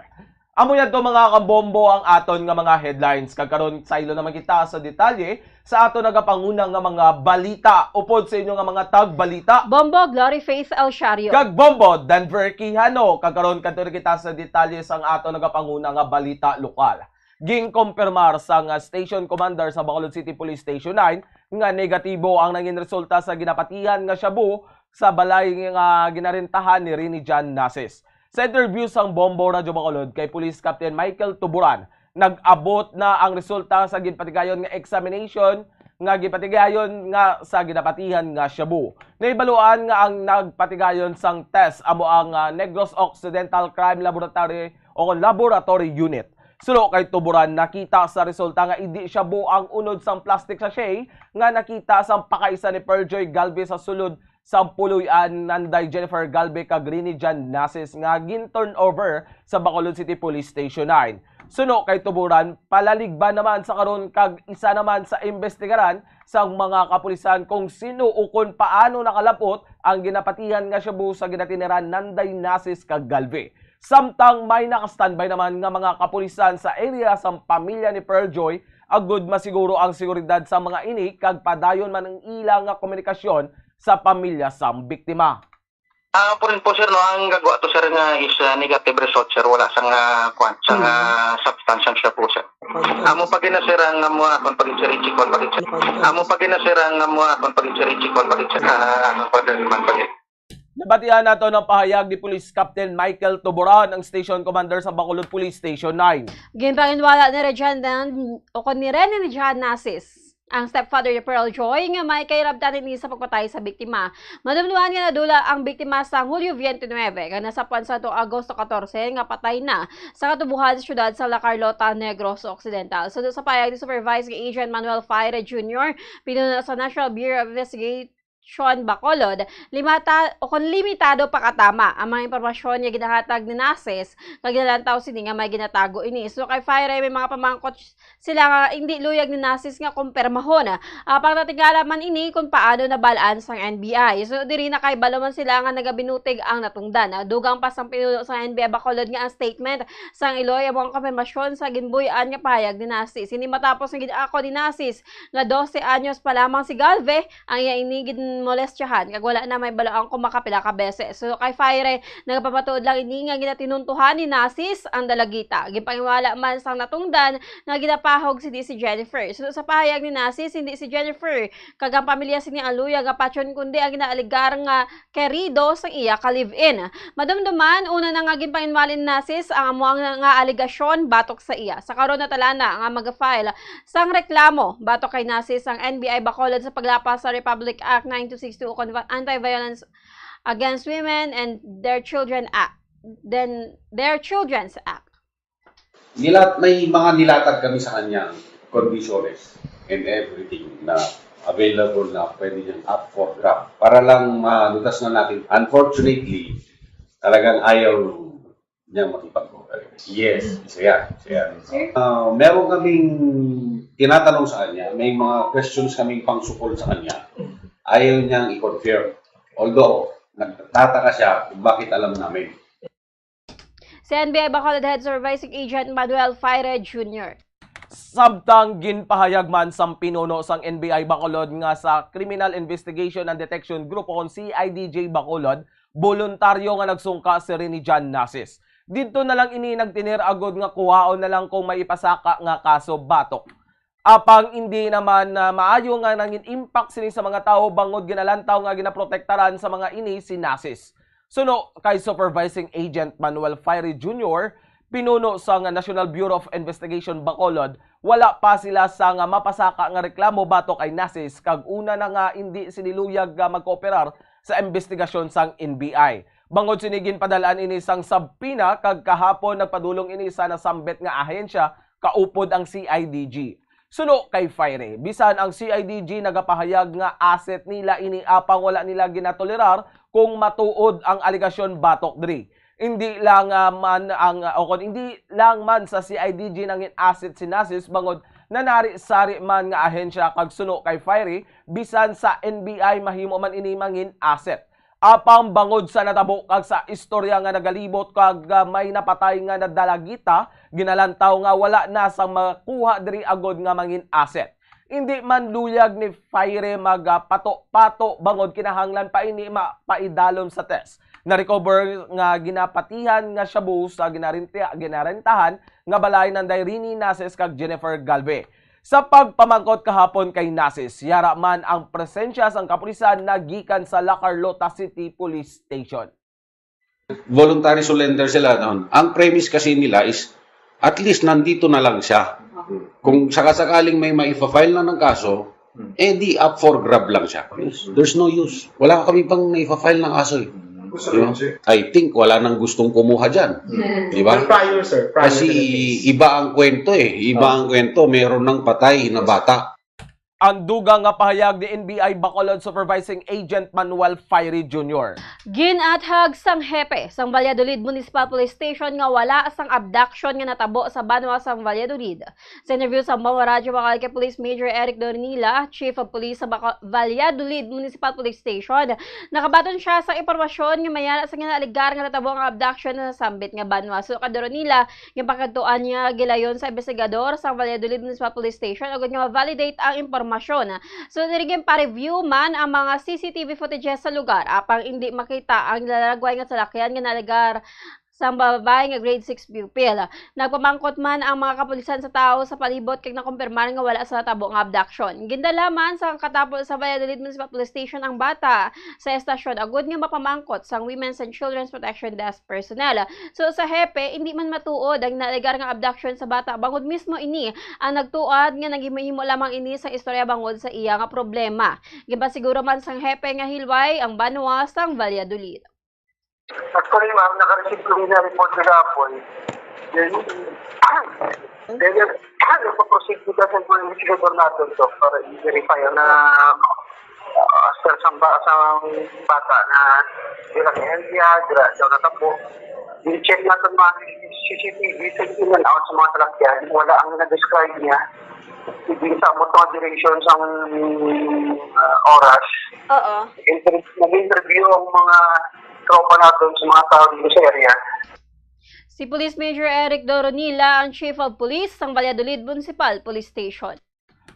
Amo yadto, mga kabombo, ang aton nga mga headlines. Kag karon, saylo naman kita sa detalye sa aton nagapanguna nga mga balita. Upod sa inyo nga mga tagbalita, Bombo Glory Faith El Shario. Kag Bombo Denver Quijano. Kag karon, kadto na kita sa detalye sang aton nagapanguna nga balita lokal. Ginkompirmar sang station commander sa Bacolod City Police Station nine nga negatibo ang nangin resulta sa ginapatihan nga shabu sa balay nga ginarentahan ni Rene Jan Nasis. Sa interview sang Bombo Radyo Bacolod kay Police Captain Michael Tuburan, nag-abot na ang resulta sa ginpatigayon nga examination nga ginpatigayon nga sa ginapatihan nga shabu. Nahibaluan nga ang nagpatigayon sang test amo ang, ah, Negros Occidental Crime Laboratory o kon Laboratory Unit. Suno kay Tuburan, nakita sa resulta nga indi shabu ang unod sang plastic sachet nga nakita sang pakaisa ni Perjoy Galvez sa sulod sa Puloy-an Nanday Jennifer Galvez kag Rini Jan Nasis nga gin-turnover sa Bacolod City Police Station nine. Suno kay Tuburan, palaligban naman sa karon kag isa naman sa imbestigaran sang mga kapulisan kung sino ukon paano nakalapot ang ginapatihan nga shabu sa ginatiniran Nanday Nasis kag Galvez. Samtang may naka-standby naman nga mga kapulisan sa area sang pamilya ni Pearl Joy agud masiguro ang seguridad sa mga ini kag padayon man ang ila nga komunikasyon sa pamilya sang biktima. Ah, po rin po, sir, no, ang gagwa to, sir, nga is, ah, negative result, sir, wala sang, ah, kwan, sang, Hmm. ah, substance ang shabu, sir. Amo pa gina, sir, ang amo akon pag-, sir, i-check on pag-, sir. Amo pa gina, sir, ang amo akon pag-, sir, i-check on pag-, sir. Ah, ang pag-, man pag-, Nabatian nato ng pahayag ni Police Captain Michael Tuburan, ang Station Commander sa Bacolod Police Station nine. Ginpanginwala ni Regina o kon ni Rene ni John Nasis, ang stepfather ni Pearl Joy, nga may kahirabtan ini sa pagpatay sa biktima. Madumduman nga nadula ang biktima sa Hulyo twenty-nine, nga nasapuan sa atong Agosto catorce, nga patay na sa katubuhan sa siyudad sa La Carlota, Negros Occidental. Suno sa pahayag ni Supervising Agent Manuel Faire Junior, pinuno sa National Bureau of Investigation Bacolod, limata-, o kon limitado pa katama ang mga impormasyon nga ginahatag ni Nasis, nga ginalantaw sini nga may ginatago ini. So, kay Faire, may mga pamangkot sila nga hindi luyag ni Nasis nga kumpirmahon. Apang natingala man ini kung paano nabalaan sang N B I. So, diri nakahibalo man sila nga nagabinutig ang natungdan. Dugang pa sang pinuno sang N B I Bacolod nga ang statement sang Iloy amo ang kumpirmasyon sa ginbuy-an nga pahayag ni Nasis. Sini matapos nga gin-ako ni Nasis nga dose anyos pa lamang si Galvez ang iya ini ginmolestyahan, kag wala na mahibaloan kung makapila ka beses. So, kay Faire, nagapamatuod lang ini nga ginatinuntuhan ni Nasis ang dalagita. Ginpangiwala man sang natungdan nga ginapahog sini si Jennifer. So, sa pahayag ni Nasis, hindi si Jennifer kag ang pamilya sini ang luyag nga patyon, kundi ang ginaalegar nga kerido sang iya ka live-in. Madumduman, una na nga ginpanginwali ni Nasis ang amo nga alegasyon batok sa iya. Sa karon, natala na nga mag-file sang reklamo batok kay Nasis ang N B I Bacolod sa paglapas sa Republic Act nine two six two o kon Anti-Violence Against Women and Their Children Act, then Their Children's Act. Nilat-, may mga nilatag kami sa kanya, conditions and everything na available na pwede niyang up for grab. Para lang malutas na natin, unfortunately, talagang ayaw niya makipag-cooperate. Yes, isa yan. Isa yan. Sir? Ah, meron kaming tinatanong sa kanya, may mga questions kaming pangsukol sa kanya. Ayaw niyang i-confirm. Although, nagtataka siya kung bakit alam namin. Si N B I Bacolod Head Supervising Agent Manuel Faire Junior. Samtang ginpahayag man sang pinuno sang N B I Bacolod nga sa Criminal Investigation and Detection Group o kon C I D G Bacolod, boluntaryo nga nagsungka si Rene John Nasis. Didto na lang ini nagtinir agod nga kuhaon na lang kung may ipasaka nga kaso batok. Apang indi naman na maayo nga nangin impact sini sa mga tawo bangod ginalantaw nga ginaprotektaran sa mga ini si Nasis. Suno kay Supervising Agent Manuel Fiery Junior, pinuno sang National Bureau of Investigation Bacolod, wala pa sila sang mapasaka nga reklamo batok kay Nasis kag una na nga indi sini luyag nga magkooperar sa imbestigasyon sang N B I. Bangod sini, ginpadal-an ini sang subpoena kag kahapon nagpadulong ini sa nasambit nga ahensya kaupod ang C I D G. Suno kay Fiery, bisan ang C I D G nagapahayag nga asset nila ini apang wala nila ginatolerar kung matuod ang alegasyon batok diri. Indi lang, ah, man ang, o kon indi lang man sa C I D G nangin asset si Nasis bangod nanari-sari man nga ahensya kag suno kay Fiery, bisan sa N B I mahimo man ini mangin asset. Apang bangod sa natabo kag sa istorya nga nagalibot kag, ah, may napatay nga nadalagita, ginalantaw nga wala na sang makuha diri agod nga mangin asset. Indi man luyag ni Fiery magapato-pato bangod kinahanglan pa ini mapaidalom sa test. Na-recover nga ginapatihan nga shabu sa ginarinti-, ginarentahan nga balay nanday Rene Nasis kag Jennifer Galvez. Sa pagpamangkot kahapon kay Nasis, yara man ang presensya sang kapulisan nagikan sa La Carlota City Police Station. Voluntary surrender sila noon. Ang premise kasi nila is, at least nandito na lang siya. Kung sakasakaling may maifa-file na ng kaso, eh di up for grab lang siya. There's no use. Wala kami pang naifa-file ng kaso eh. Di ba? I think wala nang gustong kumuha dyan. Di ba? Prior, sir. Prior Kasi to the case. Iba ang kwento eh. Iba ang kwento. Meron ng patay na bata. Ang dugang nga pahayag ni N B I Bacolod Supervising Agent Manuel Fiery Junior. Ginathag sang hepe sang Valladolid Municipal Police Station nga wala sang abduction nga natabo sa banwa sang Valladolid. Sa interview sa Mawa Radyo Bacal kay Police Major Eric Dornila, Chief of Police sa Baco-, Valladolid Municipal Police Station, nakabaton siya sa impormasyon nga may ara sa ginaligar nga natabo nga abduction sa sambit nga banwa. Suno kay Dornila, yung pagkadtuan niya gilayon sa investigador sa Valladolid Municipal Police Station agud nga ma-validate ang impormasyon. So, diri gin pa-review man ang mga C C T V footages sa lugar, apang indi makita ang nilalagway nga salakyan nga naligar sang babayi nga grade six pupil. Nagpamangkot man ang mga kapulisan sa tawo sa palibot kag nakumpirmar nga wala sa natabo nga abduction. Gindala man sa katapos sa Valladolid Municipal Police Station ang bata sa estasyon agud nga mapamangkot sang Women's and Children's Protection Desk personnel. So, sa hepe, hindi man matuod ang nalegar nga abduction sa bata, bangod mismo ini ang nagtuod nga naghimo-himo lamang ini sa istorya bangod sa iya nga problema. Ginpasiguro man sang hepe nga hilway ang banwa sang Valladolid. Actually, ma'am, naka-receive kami na report kagahapon. Then, then, nagpa-proceed kita sa mga investigador natin to para i-verify na, uh, after sa ba-, sa bata na dira kay Elia, dira daw natabo. I-check natin mga C C T V sa in and out sa mga salakyan. Wala ang na-describe niya. Hindi sa mo to duration sa, uh, oras. Oo. Inter-, nag-interview ang mga tropa natin sa mga tao dito sa area. Si Police Major Eric Doronila ang Chief of Police sang Valladolid Municipal Police Station.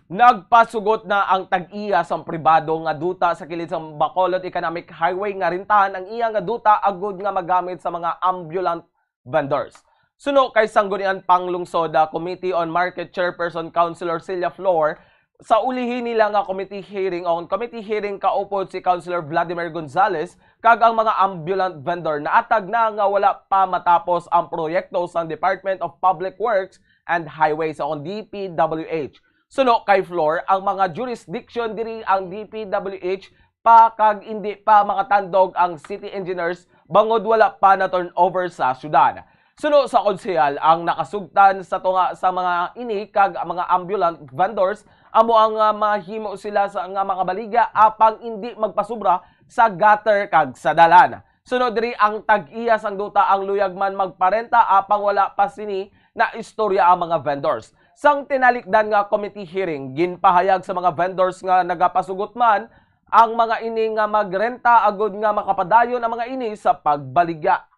Nagpasugot na ang tag-iya sang pribado nga duta sa kilid sang Bacolod Economic Highway nga rentahan ang iya nga duta agud nga magamit sa mga ambulant vendors. Suno kay Sangguniang Panglungsod, ah, Committee on Market Chairperson Councilor Celia Flor, sa ulihi nila nga committee hearing o committee hearing kaupod si Councilor Vladimir Gonzales kag ang mga ambulant vendor naatag na nga wala pa matapos ang proyekto sang Department of Public Works and Highways o D P W H. Suno kay Flor, ang mga jurisdiction diri ang D P W H pa kag indi pa makatandog ang city engineers bangod wala pa na-turnover sa syudad. Suno sa konsehal, ang nakasugtan sa tunga sa mga ini kag mga ambulant vendors amo ang, ah, mahimo sila sa, nga makabaligya apang indi magpasobra sa gutter kag sa dalan. Suno diri, ang tag-iya sang duta ang luyag man magparenta apang wala pa sini naistorya ang mga vendors. Sang tinalikdan nga committee hearing, ginpahayag sa mga vendors nga nagapasugot man ang mga ini nga magrenta agud nga makapadayon ang mga ini sa pagbaligya.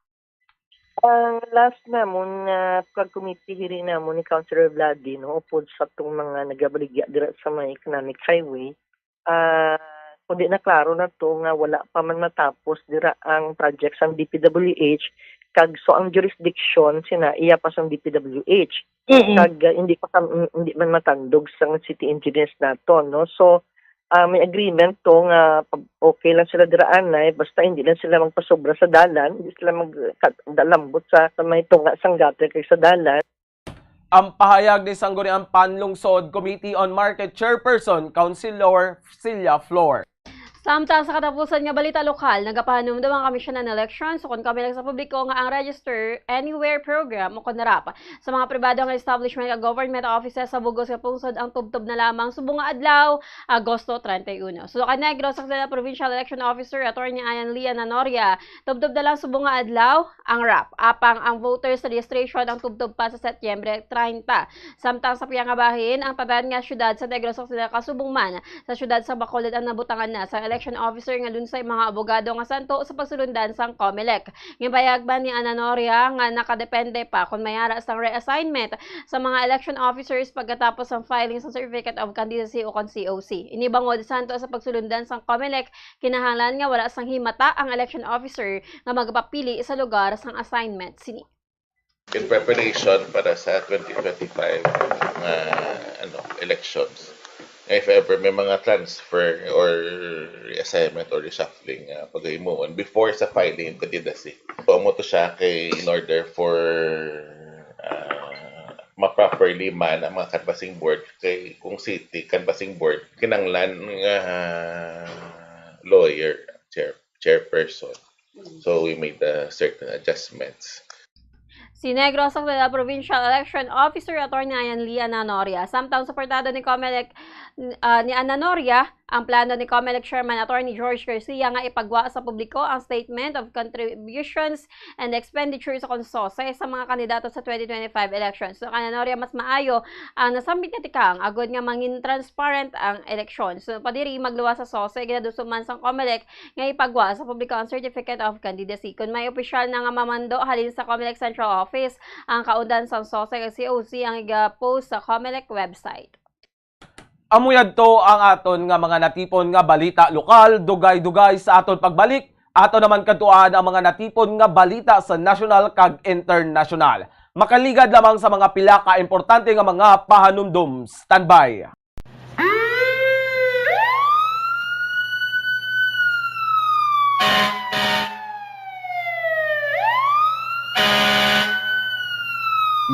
Ang last namon nga pag-committee hearing namon ni Councilor Vladi, no, upod sa tong mga nagabaligya dira sa may Economic Highway, ah, kundi na klaro na to nga wala pa man matapos dira ang project sang D P W H, kag so ang jurisdiction sina iya pa sang D P W H. Mm-mm. Kag, ah, hindi pa kam-, hindi man matandog sang city engineers nato, no? So, ah, may agreement to nga pag okay lang sila dira anay, basta hindi lang sila magpasobra sa dalan, hindi sila mag-, ka-, dalambot sa, sa may tunga sang gutter kag sa dalan. Ang pahayag ni Sangguniang Panlungsod Committee on Market Chairperson, Councilor Celia Flor. Samtang sa katapusan nga balita lokal, nagapahanumdom ang Commission on Elections ukon COMELEC sa publiko nga ang Register Anywhere program ukon RAP sa mga pribado nga establishment kag government offices sa bug-os nga pungsod ang tubtob na lamang subong nga adlaw, Agosto treinta y uno. Suno kay Negros Occidental Provincial Election Officer Attorney Ayan Lia Nanoria, tubtob na lang subong nga adlaw ang RAP, apang ang voters registration ang tubtob pa sa Setyembre treinta. Samtang sa pihak nga bahin, ang tanan nga siyudad sa Negros Occidental kag subong man sa siyudad sa Bacolod ang nabutangan na sang election officer nga lunsay mga abogado nga santo sa pagsulundan sang COMELEC. Ginpahayag man ni Ana Noria nga nakadepende pa kon may ara sang reassignment sa mga election officers pagkatapos sang filing sang Certificate of Candidacy ukon C O C. Ini bangod santo sa pagsulundan sang COMELEC, kinahanglan nga wala sang himata ang election officer nga magapapili sa lugar sang assignment sini. In preparation para sa twenty twenty-five nga, ano, elections, if ever may mga transfer or reassignment or reshuffling nga paghimuon before sa filing of candidacy. So, amo to siya kay in order for, ah, ma-properly man ang mga canvassing board, kay kung city canvassing board, kinanglan nga, ah, lawyer, chair, chairperson. So, we made, uh, certain adjustments. Si Negros Occidental Provincial Election Officer Attorney Ayan Lee Ananoria. Samtang suportado ni Comelec, ah, ni Ananoria ang plano ni Comelec Chairman Attorney George Garcia nga ipagwa sa publiko ang Statement of Contributions and Expenditures o kon SOSE sa mga kandidato sa twenty twenty-five elections. So, kay Ananoria, mas maayo ang nasambit nga tikang agod nga mangin transparent ang eleksyon. So, padiri magluwas sa SOSE, ginaduso man sang Comelec nga ipagwa sa publiko ang Certificate of Candidacy. Kon may opisyal na nga mamando halin sa Comelec Central Office, ang kaundan sang SOSE kag COC ang iga-post sa Comelec website. Amo yadto ang aton nga mga natipon nga balita lokal. Dugay-dugay sa aton pagbalik, ato naman kadtuan ang mga natipon nga balita sa nasyonal kag internasyonal. Makaligad lamang sa mga pila ka importante nga mga pahanumdom. Standby.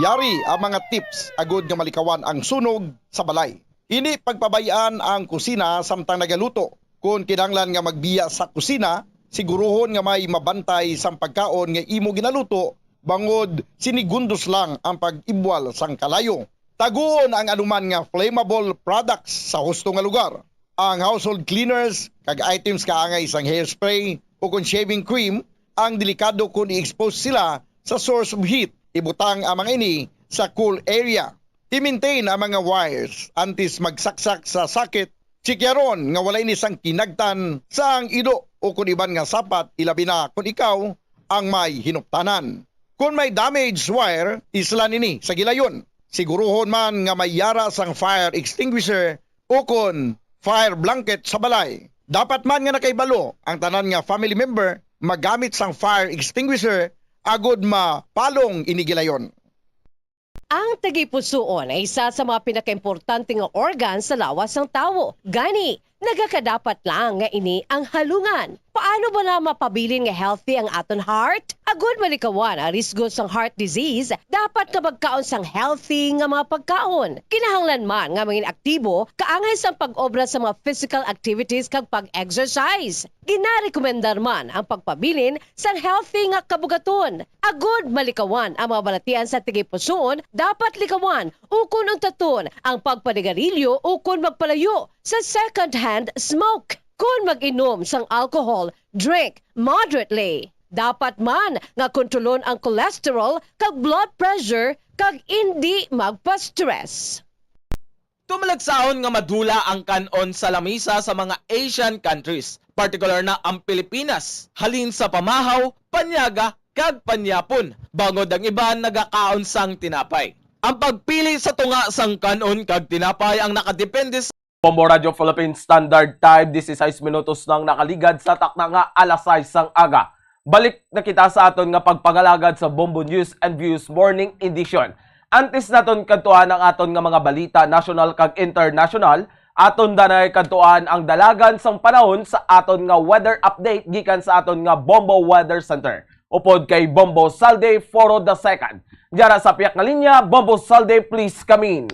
Yari ang mga tips agud nga malikawan ang sunog sa balay. Hindi pagpabay-an ang kusina samtang nagaluto. Kon kinahanglan nga magbiya sa kusina, siguruhon nga may mabantay sang pagkaon nga imo ginaluto, bangod sinigundos lang ang pag-ibwal sang kalayo. Taguon ang anuman nga flammable products sa husto nga lugar. Ang household cleaners kag items kaangay sang hairspray o kon shaving cream ang delikado kon i-expose sila sa source of heat. Ibutang ang mga ini sa cool area. I-maintain ang mga wires antes magsaksak sa socket. Chikyaron nga wala ini sang kinagtan sang ido o kon iban nga sapat, ilabi na kon ikaw ang may hinuptanan. Kon may damaged wire, islan ini sa gilayon. Siguruhon man nga may yara sang fire extinguisher o kon fire blanket sa balay. Dapat man nga nakahibalo ang tanan nga family member magamit sang fire extinguisher agod mapalong ini gilayon. Ang tagipusoon ay isa sa mga pinakaimportante nga organ sa lawas sang tawo. Gani, nagakadapat lang nga ini ang halungan. Paano bala mapabilin nga healthy ang aton heart? Agud malikawan ang risgo sang heart disease, dapat nga magkaon sang healthy nga mga pagkaon. Kinahanglan man nga mangin aktibo kaangay sang pag-obra sa mga physical activities kag pag-exercise. Ginarekomendar man ang pagpabilin sang healthy nga kabugaton. Agud malikawan ang mga balatian sa tagipusoon, dapat likawan ukon untaton ang pagpanigarilyo ukon magpalayo sa second-hand smoke. Kon mag-inom sang alcohol, drink moderately. Dapat man nga kontrolon ang cholesterol kag blood pressure kag indi magpa-stress. Tumalagsahon nga madula ang kan-on sa lamisa sa mga Asian countries, partikular na ang Pilipinas, halin sa pamahaw, panyaga, kag panyapon, bangod ang iban nagakaon sang tinapay. Ang pagpili sa tunga sang kan-on kag tinapay ang nakadepende sa Bombo Radyo Philippine Standard Time, disisais minutos nang nakaligad sa takna nga alas sais sang aga. Balik na kita sa aton nga pagpangalagad sa Bombo News and Views Morning Edition. Antes naton kadtuan ang aton nga mga balita nasyonal kag internasyonal, aton danay kadtuan ang dalagan sang panahon sa aton nga weather update gikan sa aton nga Bombo Weather Center. Upod kay Bombo Salde Foro the second. Diara sa piyak nga linya, Bombo Salde, please come in.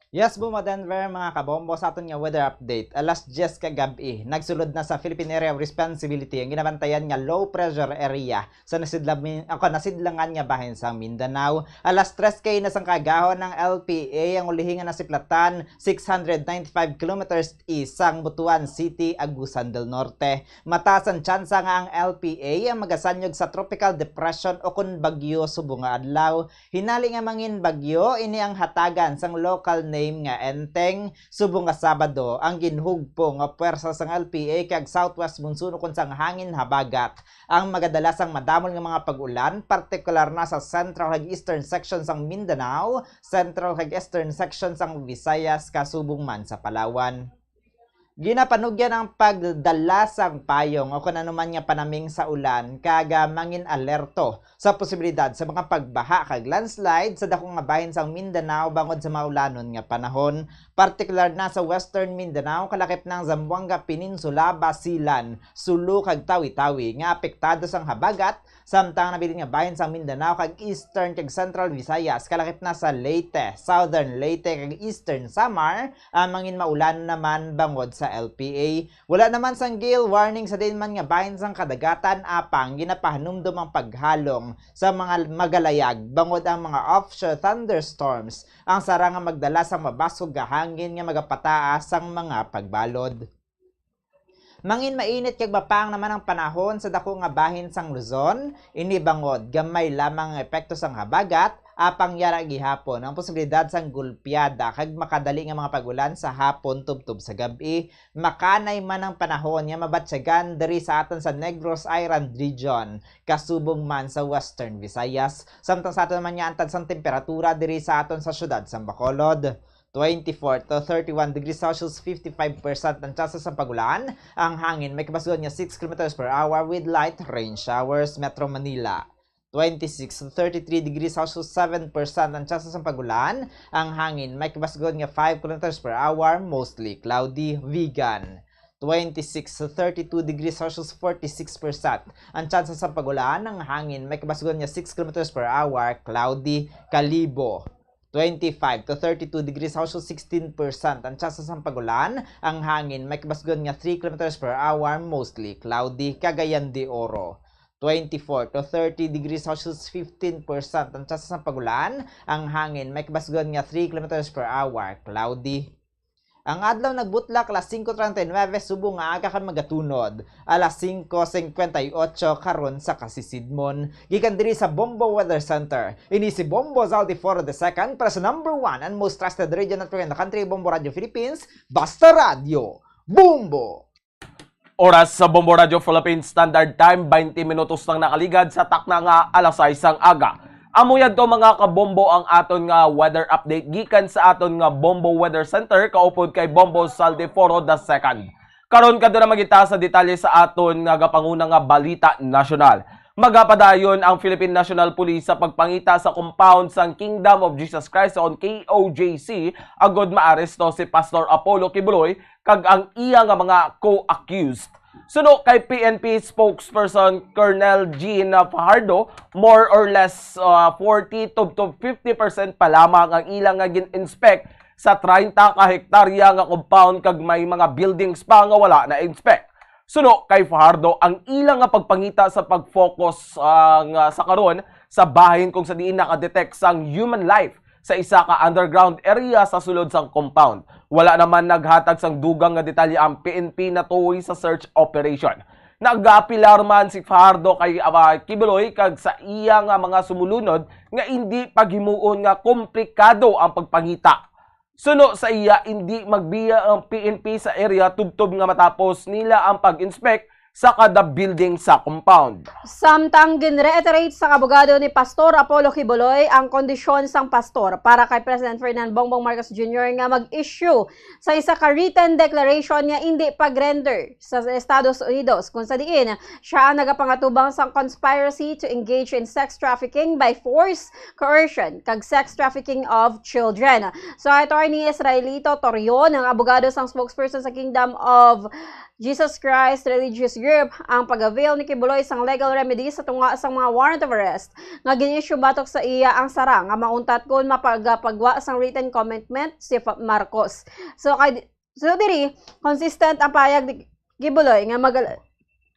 Yes, Bombo Denver, mga kabombo, sa aton nga weather update. Alas diyes ka gab-i, nagsulod na sa Philippine Area of Responsibility ang ginabantayan nga low pressure area sa nasidla-, ako, nasidlangan nga bahin sang Mindanao. Alas tres kay na sang kaagahon ang L P A ang ulihi nga nasiplatan, six hundred ninety-five kilometers east sang Butuan City, Agusan del Norte. Mataas ang tsansa nga ang L P A ang magasanyog sa tropical depression o kon bagyo subong nga adlaw. Hinali nga mangin bagyo, ini ang hatagan sang local name nga Enteng. Subong nga Sabado, ang ginhugpo nga puwersa sang L P A kag southwest monsoon ukon sang hangin habagat ang magadala sang madamol nga mga pag-ulan, partikular na sa central kag eastern section sang Mindanao, central kag eastern section sang Visayas, kasubong man sa Palawan. Ginapanugyan ang pagdala sang payong o kon ano man nga panaming sa ulan, kag, ah, mangin alerto sa posibilidad sa mga pagbaha kag landslide sa dako nga bahin sang Mindanao bangod sa maulanon nga panahon, partikular na sa Western Mindanao, kalakip na ang Zamboanga Peninsula, Basilan, Sulu, kag Tawi-Tawi nga apektado sang habagat, samtang nabilin nga bahin sang Mindanao kag Eastern kag Central Visayas, kalakip na sa Leyte, Southern Leyte, kag Eastern Samar, ang mangin maulan naman bangod sa L P A. Wala naman sang gale warning sa diin man nga bahin sang kadagatan, apang ginapahanumdom ang paghalong sa mga magalayag bangod ang mga offshore thunderstorms ang sara nga magdala sang mabasog nga hangin nga magapataas sang mga pagbalod. Mangin mainit kag mapang naman ang panahon sa dako nga bahin sang Luzon. Ini bangod gamay lamang ang epekto sang habagat, apang yara gihapon ang posibilidad sang gulpiada kag makadali nga mga pag-ulan sa hapon tubtob sa gab-i. Makanay man ang panahon nga mabatyagan diri sa aton sa Negros Island Region, kasubong man sa Western Visayas. Samtang sa aton naman nga antad sang temperatura diri sa aton sa siyudad sang Bacolod, twenty-four to thirty-one degrees Celsius, fifty-five percent ang tsansa sang pag-ulan. Ang hangin may kabasgon nga six kilometers per hour with light rain showers, Metro Manila. Twenty-six to thirty-three degrees Celsius, seven percent ang tsansa sang pag-ulan. Ang hangin may kabasgon nga five kilometers per hour, mostly cloudy, Vigan. Twenty-six to thirty-two degrees Celsius, forty-six percent ang tsansa sang pag-ulan. Ang hangin may kabasgon nga six kilometers per hour, cloudy, Kalibo. Twenty-five to thirty-two degrees Celsius, sixteen percent ang tsansa sang pag-ulan. Ang hangin may kabasgon nga three kilometers per hour, mostly cloudy, Cagayan de Oro. Twenty-four to thirty degrees Celsius, fifteen percent ang tsansa sang pag-ulan. Ang hangin may kabasgon nga three kilometers per hour, cloudy. Ang adlaw nagbutlak alas singko treinta y nueve subong nga aga kag magatunod alas singko cincuenta y ocho karon sa kasisidmon. Gikan diri sa Bombo Weather Center, ini si Bombo Zaldiforo the second para sa number one and most trusted radio network in the country, Bombo Radio Philippines. Basta Radyo, Bombo! Oras sa Bombo Radio Philippines Standard Time, twenty minutos lang nakaligad sa takna nga alas sais sang aga. Amo yadto, mga kabombo, ang aton nga weather update gikan sa aton nga Bombo Weather Center, kaupod kay Bombo Saldeforo the second. Karon, kadto na man kita sa detalye sa aton nga gapanguna nga balita nasyonal. Magapadayon ang Philippine National Police sa pagpangita sa compound sang Kingdom of Jesus Christ o K O J C agod maaresto si Pastor Apollo Kibuloy kag ang iya nga mga co-accused. Suno kay P N P spokesperson Colonel Jean Fajardo, more or less, ah, forty to, to fifty percent pa lamang ang ila nga gin-inspect sa treinta ka hektarya nga compound kag may mga buildings pa nga wala na-inspect. Suno kay Fajardo, ang ila nga pagpangita sa pag-focus, ah, nga sa karon sa bahin kung sa diin nakadetect sang human life sa isa ka underground area sa sulod sang compound. Wala naman naghatag sang dugang nga detalye ang P N P natuhoy sa search operation. Nagapilar man si Fajardo kay, ah, Kibuloy kag sa iya nga mga sumulunod nga indi paghimuon nga komplikado ang pagpangita. Suno sa iya, indi magbiya ang P N P sa area tubtob nga matapos nila ang pag-inspect sa kada building sa compound. Samtang ginreiterate sang abogado ni Pastor Apollo Kibuloy ang kondisyon sang pastor para kay President Ferdinand Bongbong Marcos Junior nga mag-issue sa isa ka written declaration nga indi pag-render sa Estados Unidos, kung sa diin siya ang nagapangatubang sang conspiracy to engage in sex trafficking by force, coercion, kag sex trafficking of children. So, Attorney Israelito Torion, ang abogado sang spokesperson sa Kingdom of Jesus Christ Religious Group, ang pag-avail ni Kibuloy sang legal remedy sa tunga sang mga warrant of arrest nga gin-issue batok sa iya ang sara nga mauntat kon mapagapagwa sang written commitment si Fa-, Marcos. So, kay, so diri, consistent ang payag ni Kibuloy nga magal-,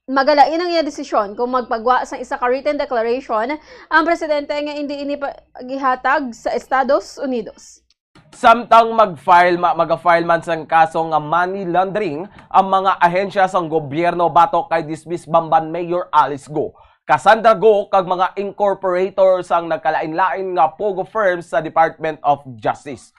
magalain ang iya desisyon kung magpagwa sang isa ka written declaration ang presidente nga indi ini pa gihatag sa Estados Unidos. Samtang mag-file ma-, maga-file man sang kaso nga money laundering ang mga ahensya sang gobyerno batok kay Disbis Bamban Mayor Alice Go, Cassandra Go kag mga incorporator sang nagkalain-lain nga POGO firms sa Department of Justice.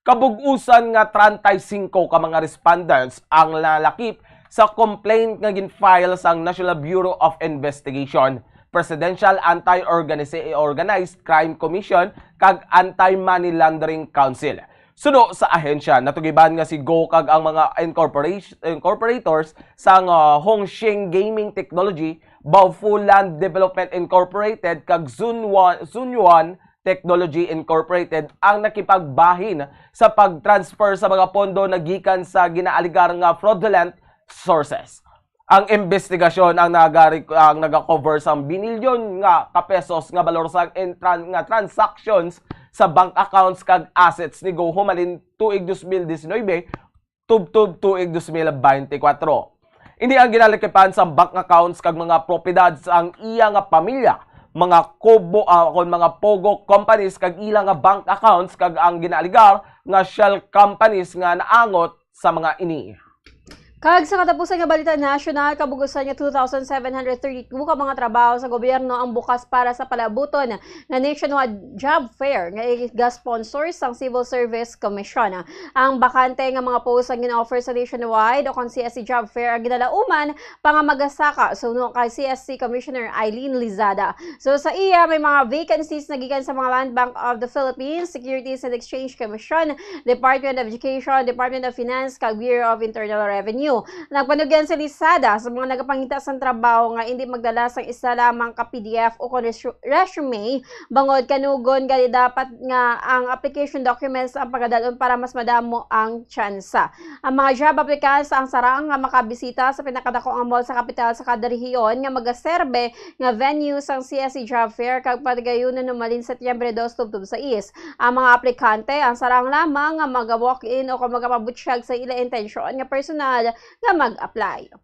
Kabug-usan nga treinta y cinco ka mga respondents ang nalakip sa complaint nga gin-file sang National Bureau of Investigation, Presidential Anti-Organi-, Organized Crime Commission, kag Anti-Money Laundering Council. Suno sa ahensya, natugiban nga si Go kag ang mga incorporation, incorporators sang, ah, Hongxing Gaming Technology, Baofu Land Development Incorporated, kag Zunwa-, Zunyuan Technology Incorporated ang nakipagbahin sa pag-transfer sa mga pondo nagikan sa ginaaligar nga fraudulent sources. Ang imbestigasyon ang nagari-, ang nagakover sang binilyon nga ka pesos nga balor sang intran-, nga transactions sa bank accounts kag assets ni Go humalin tuig dos mil diecinuebe tubtob tuig dos mil bente kwatro. Ini ang ginalakipan sa bank accounts kag mga propiedad sang iya nga pamilya, mga kubo, ah, kon mga pogo companies kag ila nga bank accounts kag ang ginaaligar nga shell companies nga naangot sa mga ini. Kag sa katapusan nga balita nasyonal, kabugusan nga two thousand seven hundred thirty-two ka mga trabaho sa gobyerno ang bukas para sa palabuton nga nationwide job fair nga iga-sponsor sang Civil Service Commission. Ang bakante nga mga post ang gin-offer sa nationwide o kon C S C job fair ang ginalauman pa nga magasaka suno kay C S C Commissioner Eileen Lizada. So sa iya, may mga vacancies na gikan sa mga Land Bank of the Philippines, Securities and Exchange Commission, Department of Education, Department of Finance, kag Bureau of Internal Revenue. Nagpanugyan si Lizada sa mga nagapangita sang trabaho nga indi magdala sang isa lamang ka P D F o kon resu-, resume, bangod kanugon gani dapat nga ang application documents ang pagadalon para mas madamo ang tsansa. Ang mga job applicants ang sarang nga makabisita sa pinakadako nga mall sa kapital sa kada rehiyon nga magaserbe nga venue sang C S C Job Fair kag pagayunon humalin Setyembre dos tubtob sais. Ang mga aplikante ang sarang lamang nga maga-walk-in o kon magapabutyag sa ila intensyon nga personal nga mag-apply.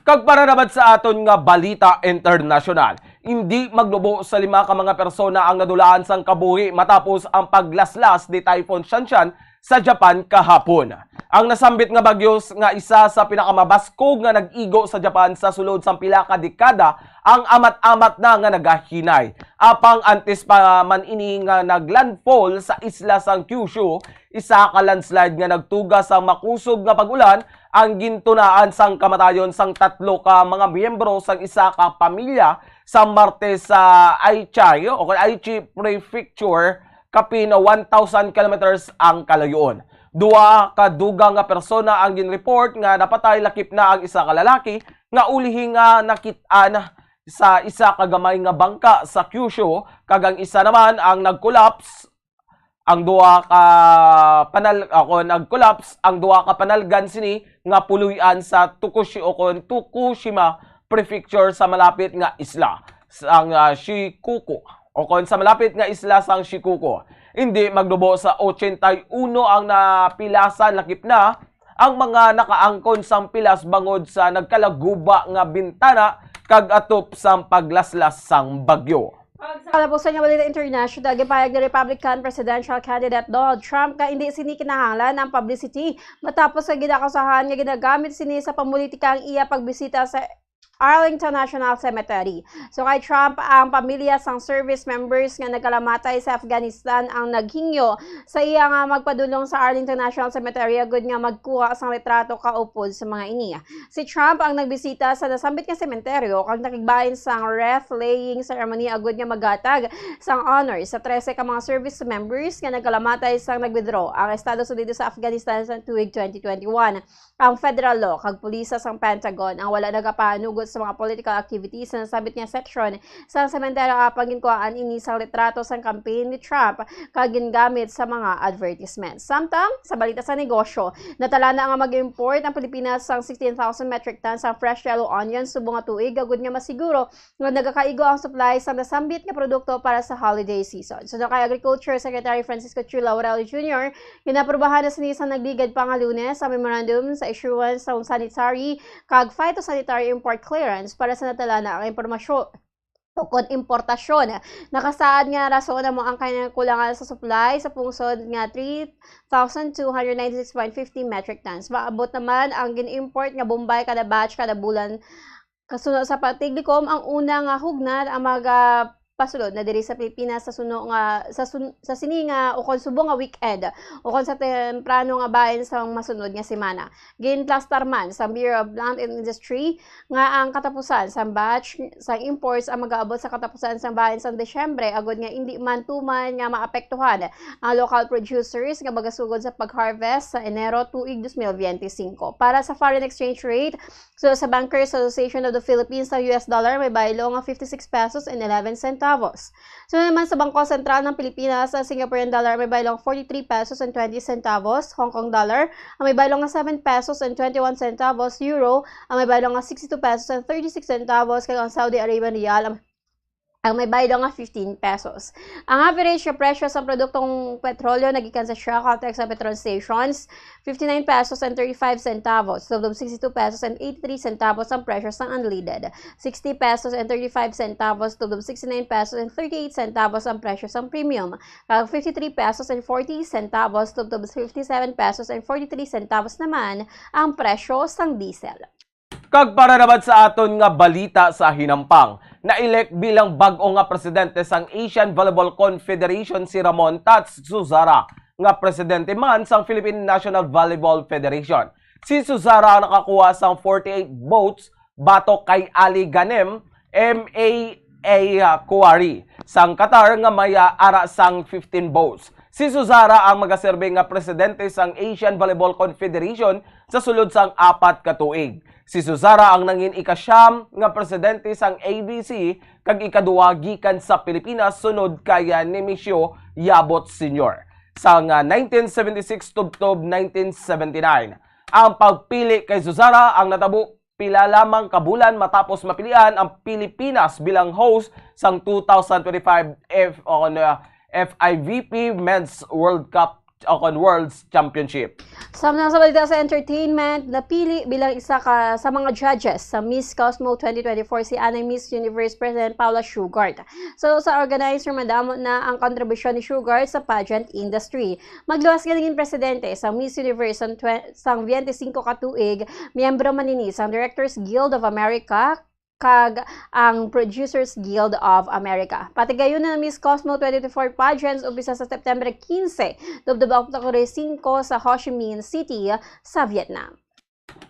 Kag para naman sa aton nga balita internasyonal, indi maglubo sa lima ka mga persona ang nadulaan sang kabuhi matapos ang paglaslas ni Typhoon Shanshan sa Japan kahapon. Ang nasambit nga bagyo s-, nga isa sa pinakamabaskog nga nag-igo sa Japan sa sulod sang pila ka dekada, ang amat-amat na nga nagahinay. Apang antes pa man ini nga naglandfall sa isla sang Kyushu, isa ka landslide nga nagtuga sang makusog nga pag-ulan ang gintunaan sang kamatayon sang tatlo ka mga miyembro sang isa ka pamilya sa Martes sa Aichi, o kon Aichi Prefecture, kapin one thousand kilometers ang kalayoon. Duha ka dugang nga persona ang ginreport nga napatay, lakip na ang isa ka lalaki nga ulihi nga nakit-an sa isa ka gamay nga bangka sa Kyushu, kag ang isa naman ang nag-collapse ang duha ka panal-, ako, nag-collapse ang duha ka panalgan sini nga puloy-an sa Tokushi-, o kon Tokushima Prefecture sa malapit nga isla sang, ah, Shikoku, o kon sa malapit nga isla sang Shikoku. Indi maglubo sa ochenta y uno ang napilasan, lakip na ang mga nakaangkon sang pilas bangod sa nagkalaguba nga bintana kag atop sang paglaslas sang bagyo. Sa katapusan nga balita international, gipahayag ni Republican presidential candidate Donald Trump nga indi sini kinahanglan ang publicity matapos nga ginakusahan nga ginagamit sini sa pamolitika ang iya pagbisita sa Arlington National Cemetery. So kay Trump, ang pamilya sang service members nga nagkalamatay sa Afghanistan ang naghingyo sa iya nga magpadulong sa Arlington National Cemetery agud nga magkuha sang litrato kaupod sa mga ini. Si Trump ang nagbisita sa nasambit nga sementeryo kag nakigbahin sang wreath-laying ceremony agud nga maghatag sang honor sa trese ka mga service members nga nagkalamatay sang nag-withdraw ang Estados Unidos sa Afghanistan sa tuig twenty twenty-one. Ang federal law kag pulisa sang Pentagon ang wala nagapahanugot sa mga political activities sa nasambit nga section sang sementeryo, apang ginkuhaan ini sang litrato sang campaign ni Trump kag gingamit sa mga advertisements. Samtang sa balita sa negosyo, natalana nga mag-import ang Pilipinas sang sixteen thousand metric tons sang fresh yellow onions subong nga tuig, agud nga masiguro nga nagakaigo ang supply sang nasambit nga produkto para sa holiday season. Suno kay Agriculture Secretary Francisco Chu Laurel Junior, ginaprubahan na sini sa nagligad pa nga Lunes ang memorandum sa issuance sang sanitary kag phytosanitary import clearance para sa natalana nga impormasyon o kon importasyon. Nakasaad nga rason amo ang kinahanglan sa supply sa pungsod nga three thousand two hundred ninety-six point fifty metric tons. Maabot naman ang gin-import nga Bombay kada batch kada bulan. Kasuno sa pagtiglikom, ang una nga hugnad ang magapasulod na diri sa Pilipinas sa suno nga, sa sun-, sa sini nga o kon subong nga weekend o kon sa temprano nga bahin sa masunod nga semana. Ginplastar man sa Bureau of Land and Industry nga ang katapusan sa batch sa imports ang magaabot sa katapusan sa bahin sa Disyembre, agud nga indi man tuman nga maapektuhan ang local producers nga magasugod sa pag-harvest sa Enero tuig dos mil biyente singko. Para sa foreign exchange rate, so, sa Bankers Association of the Philippines, sa U S dollar may baylo nga fifty-six pesos and eleven centavos. So naman sa Bangko Sentral ng Pilipinas, ang Singaporean dollar may baylo nga forty-three pesos and twenty centavos, Hong Kong dollar ang may baylo nga seven pesos and twenty-one centavos, euro ang may baylo nga sixty-two pesos and thirty-six centavos, kag ang Saudi Arabian riyal ang Ang may bayad nga fifteen pesos. Ang average nga presyo sa produktong petrolyo nagikan sa Shell Caltex sa petrol stations, fifty-nine pesos and thirty-five centavos, tubtob sixty-two pesos and eighty-three centavos ang presyo sang unleaded, sixty pesos and thirty-five centavos, tubtob sixty-nine pesos and thirty-eight centavos ang presyo sang premium, kag fifty-three pesos and forty centavos, tubtob fifty-seven pesos and forty-three centavos naman ang presyo sang diesel. Kag para naman sa aton nga balita sa hinampang, na-elect bilang bag-o nga presidente sang Asian Volleyball Confederation si Ramon Tats Suzara, nga presidente man sang Philippine National Volleyball Federation. Si Suzara ang nakakuha sang forty-eight votes batok kay Ali Ghanem, M A A Kuwari sang Qatar, nga may, ah, ara sang fifteen votes. Si Suzara ang magaserbe nga presidente sang Asian Volleyball Confederation sa sulod sang apat ka tuig. Si Suzara ang nangin ikasyam nga presidente sang A V C kag ikaduha gikan sa Pilipinas, sunod kay, ah, Nemesio Yabut Senior sang, ah, nineteen seventy-six tubtob nineteen seventy-nine. Ang pagpili kay Suzara ang natabo pila lamang ka bulan matapos mapilian ang Pilipinas bilang host sang two thousand twenty-five F-, on, uh, F I V P Men's World Cup, o kon World's Championship. Samtang sa balita sa entertainment, napili bilang isa ka sa mga judges sa Miss Cosmo twenty twenty-four si anay Miss Universe President Paula Shugart. So, sa organizer, madamo na ang kontribusyon ni Shugart sa pageant industry. Magluwas nga naging presidente sa Miss Universe sang twe-, sang twenty-five ka tuig, miyembro man ini sang Directors Guild of America kag ang Producers Guild of America. Patigayon na ang Miss Cosmo twenty twenty-four pageants umpisa sa September quince, tubtob October singko sa Ho Chi Minh City sa Vietnam.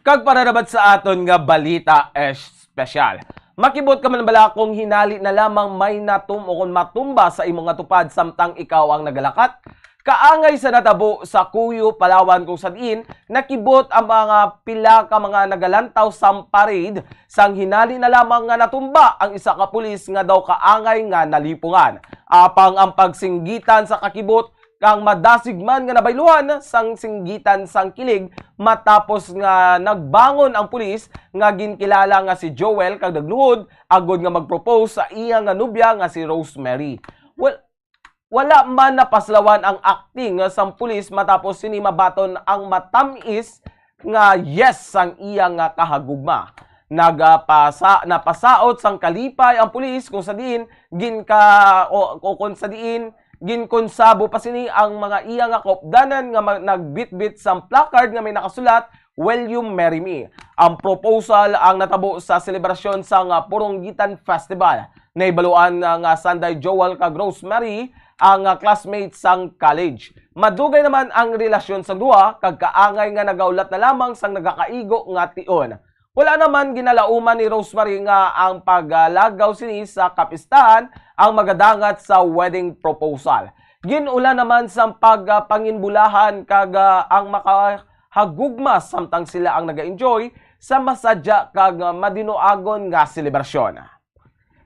Kag para naman sa aton nga balita espesyal, makibot ka man bala kung hinali na lamang may natum-, o kung matumba sa imo nga tupad samtang ikaw ang nagalakat? Kaangay sa natabo sa Cuyo, Palawan, kung sa diin nakibot ang mga pila ka mga nagalantaw sang parade, sang hinali na lamang nga natumba ang isa ka pulis nga daw kaangay nga nalipungan. Apang ang pagsinggitan sa kakibot kang madasig man nga nabayluhan sang singgitan sang kilig matapos nga nagbangon ang pulis nga ginkilala nga si Joel kag nagluhod agod nga mag-propose sa iya nga nobya nga si Rosemary. Well, wala man napaslawan ang acting sang pulis matapos sini mabaton ang matamis nga yes sang iya nga kahagugma. Nagapasa-, napasaot sang kalipay ang pulis kung sa diin ginka-, o, o kung sa diin ginkonsabo pa sini ang mga iya nga kaupdanan nga ma-, nagbitbit sang placard nga may nakasulat, "Will you marry me?" Ang proposal ang natabo sa selebrasyon sang, ah, Puronggitan Festival. Nahibaluan nga, nga sanday Joel kag Rosemary ang, ah, classmates sang college. Madugay naman ang relasyon sang duha, kag kaangay nga nagaulat na lamang sang nagakaigo nga tion. Wala naman ginalauman ni Rosemary nga ang paglagaw sini sa kapistahan ang magadangat sa wedding proposal. Gin-ulan naman sang pagpanginbulahan kag, ah, ang makahagugma samtang sila ang naga-enjoy sa masadya kag, ah, madinuagon nga selebrasyon.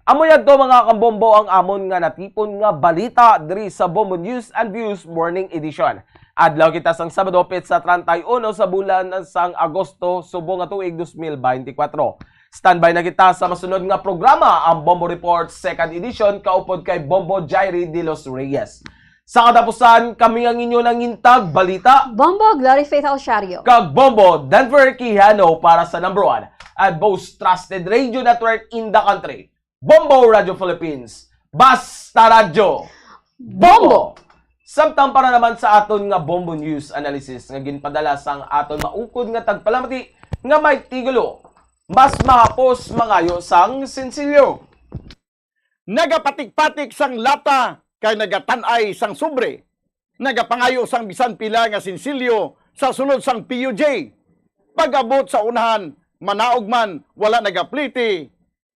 Amo yadto, mga kambombo, ang amon nga natipon nga balita diri sa Bombo News and Views Morning Edition. Adlaw kita sang Sabado, petsa treinta y uno sa bulan sang Agosto, subong nga tuig dos mil beintikwatro. Standby na kita sa masunod nga programa, ang Bombo Report Second Edition, kaupod kay Bombo Jairi de los Reyes. Sa katapusan, kami ang inyo nangintag balita, Bombo Glory Faith Alciario. Kag Bombo Denver Quijano para sa number one and most trusted radio network in the country, Bombo Radio Philippines. Basta Radyo Bombo! Samtang para naman sa aton nga Bombo News Analysis nga ginpadala sang aton maukod nga tagpalamati nga may tigulo, "Mas mahapos mangayo sang sinsilyo." Nagapatik-patik sang lata kay nagatan-ay sang sobre. Nagapangayo sang bisan pila nga sinsilyo sa sulod sang P U J. Pag-abot sa unahan, manaog man, wala nagapliti,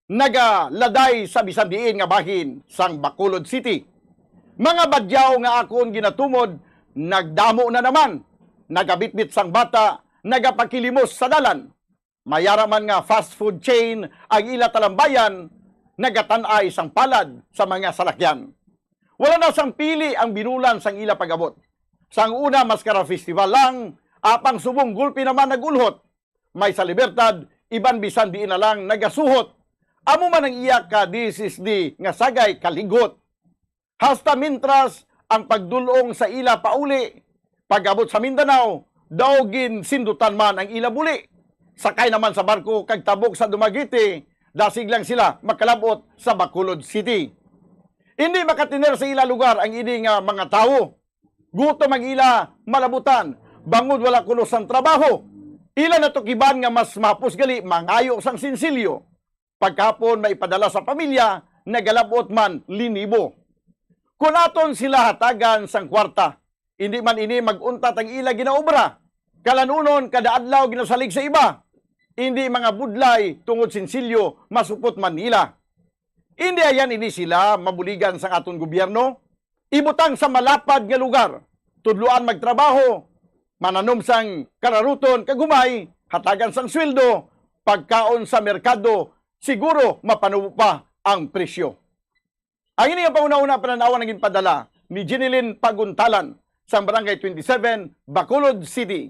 nagaladay sa bisan diin nga bahin sang Bacolod City. Mga badyaw nga akon ginatumod, nagdamo na naman. Nagabitbit sang bata, nagapakilimos sa dalan. May ara man nga fast food chain ang ila talambayan, nagatan-ay sang palad sa mga salakyan. Wala na sang pili ang binulan sang ila pag-abot. Sang una, Mascara Festival lang, apang subong gulpi naman nag-ulhot. May sa Libertad, iban bisan diin na lang nagasuhot. Amo man ang iya ka D S S D nga sagay kaligot. Hasta mintras ang pagdul-ong sa ila pauli, pag-abot sa Mindanao, daw ginsindutan man ang ila buli. Sakay naman sa barko kag tabok sa Dumaguete, dasig lang sila makalab-ot sa Bacolod City. Hindi makatener sa ila lugar ang ini nga mga tawo. Gutom ang ila malabutan, bangod wala kuno sang trabaho. Ila natukiban nga mas mahapos gali mangayo sang sinsilyo. Pagkahapon maipadala sa pamilya, nagalab-ot man linibo. Kun aton sila hatagan sang kwarta, indi man ini mag-untat ang ila ginaobra. Kalanunon, kada adlaw ginasalig sa iba. Indi mga budlay tungod sinsilyo, masupot man nila. Indi ayan ini sila mabuligan sang aton gobyerno? Ibutang sa malapad nga lugar, tudloan magtrabaho, mananom sang kararuton kag humay, hatagan sang sweldo, pagkaon sa merkado, siguro mapanubo pa ang presyo. Ang ini nga panghunahuna panan-awan ang ginpadala ni Jeneline Paguntalan sang Barangay twenty-seven, Bacolod City.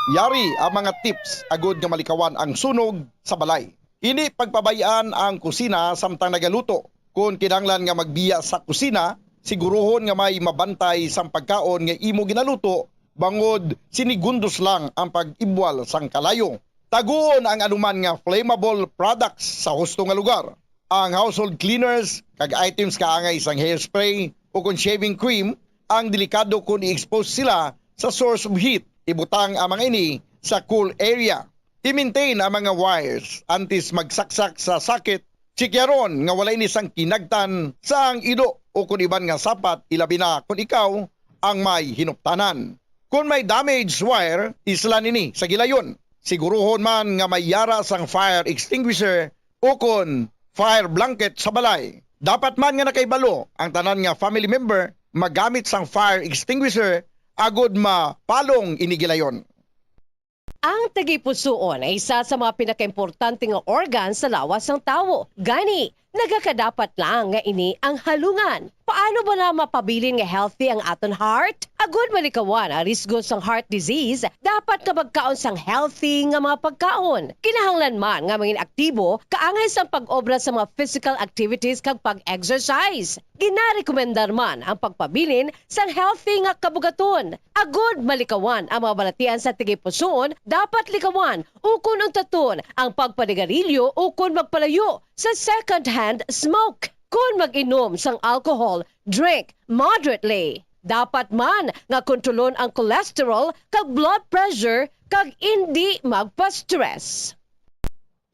Yari ang mga tips agud nga malikawan ang sunog sa balay. Hindi pagpabay-an ang kusina samtang nagaluto. Kon kinahanglan nga magbiya sa kusina, siguruhon nga may mabantay sang pagkaon nga imo ginaluto, bangod sinigundos lang ang pag-ibwal sang kalayo. Taguon ang anuman nga flammable products sa husto nga lugar. Ang household cleaners kag items kaangay sang hairspray o kon shaving cream ang delikado kon i-expose sila sa source of heat. Ibutang ang mga ini sa cool area. I-maintain ang mga wires antes magsaksak sa socket. Chikyaron nga wala ini sang kinagtan sang ido o kon iban nga sapat, ilabi na kon ikaw ang may hinuptanan. Kon may damaged wire, islan ini sa gilayon. Siguruhon man nga may yara sang fire extinguisher o kon fire blanket sa balay. Dapat man nga nakahibalo ang tanan nga family member magamit sang fire extinguisher agud mapalong ini gilayon. Ang tagipusoon ay isa sa mga pinakaimportante nga organ sa lawas sang tawo. Gani, nagakadapat lang nga ini ang halungan. Paano bala mapabilin nga healthy ang aton heart? Agud malikawan ang risgo sang heart disease, dapat nga magkaon sang healthy nga mga pagkaon. Kinahanglan man nga mangin aktibo kaangay sang pag-obra sa mga physical activities kag pag-exercise. Ginarekomendar man ang pagpabilin sang healthy nga kabugaton. Agud malikawan ang mga balatian sa tagipusoon, dapat likawan ukon untaton ang pagpanigarilyo ukon magpalayo sa second-hand smoke. Kon mag-inom sang alcohol, drink moderately. Dapat man nga kontrolon ang cholesterol kag blood pressure kag indi magpa-stress.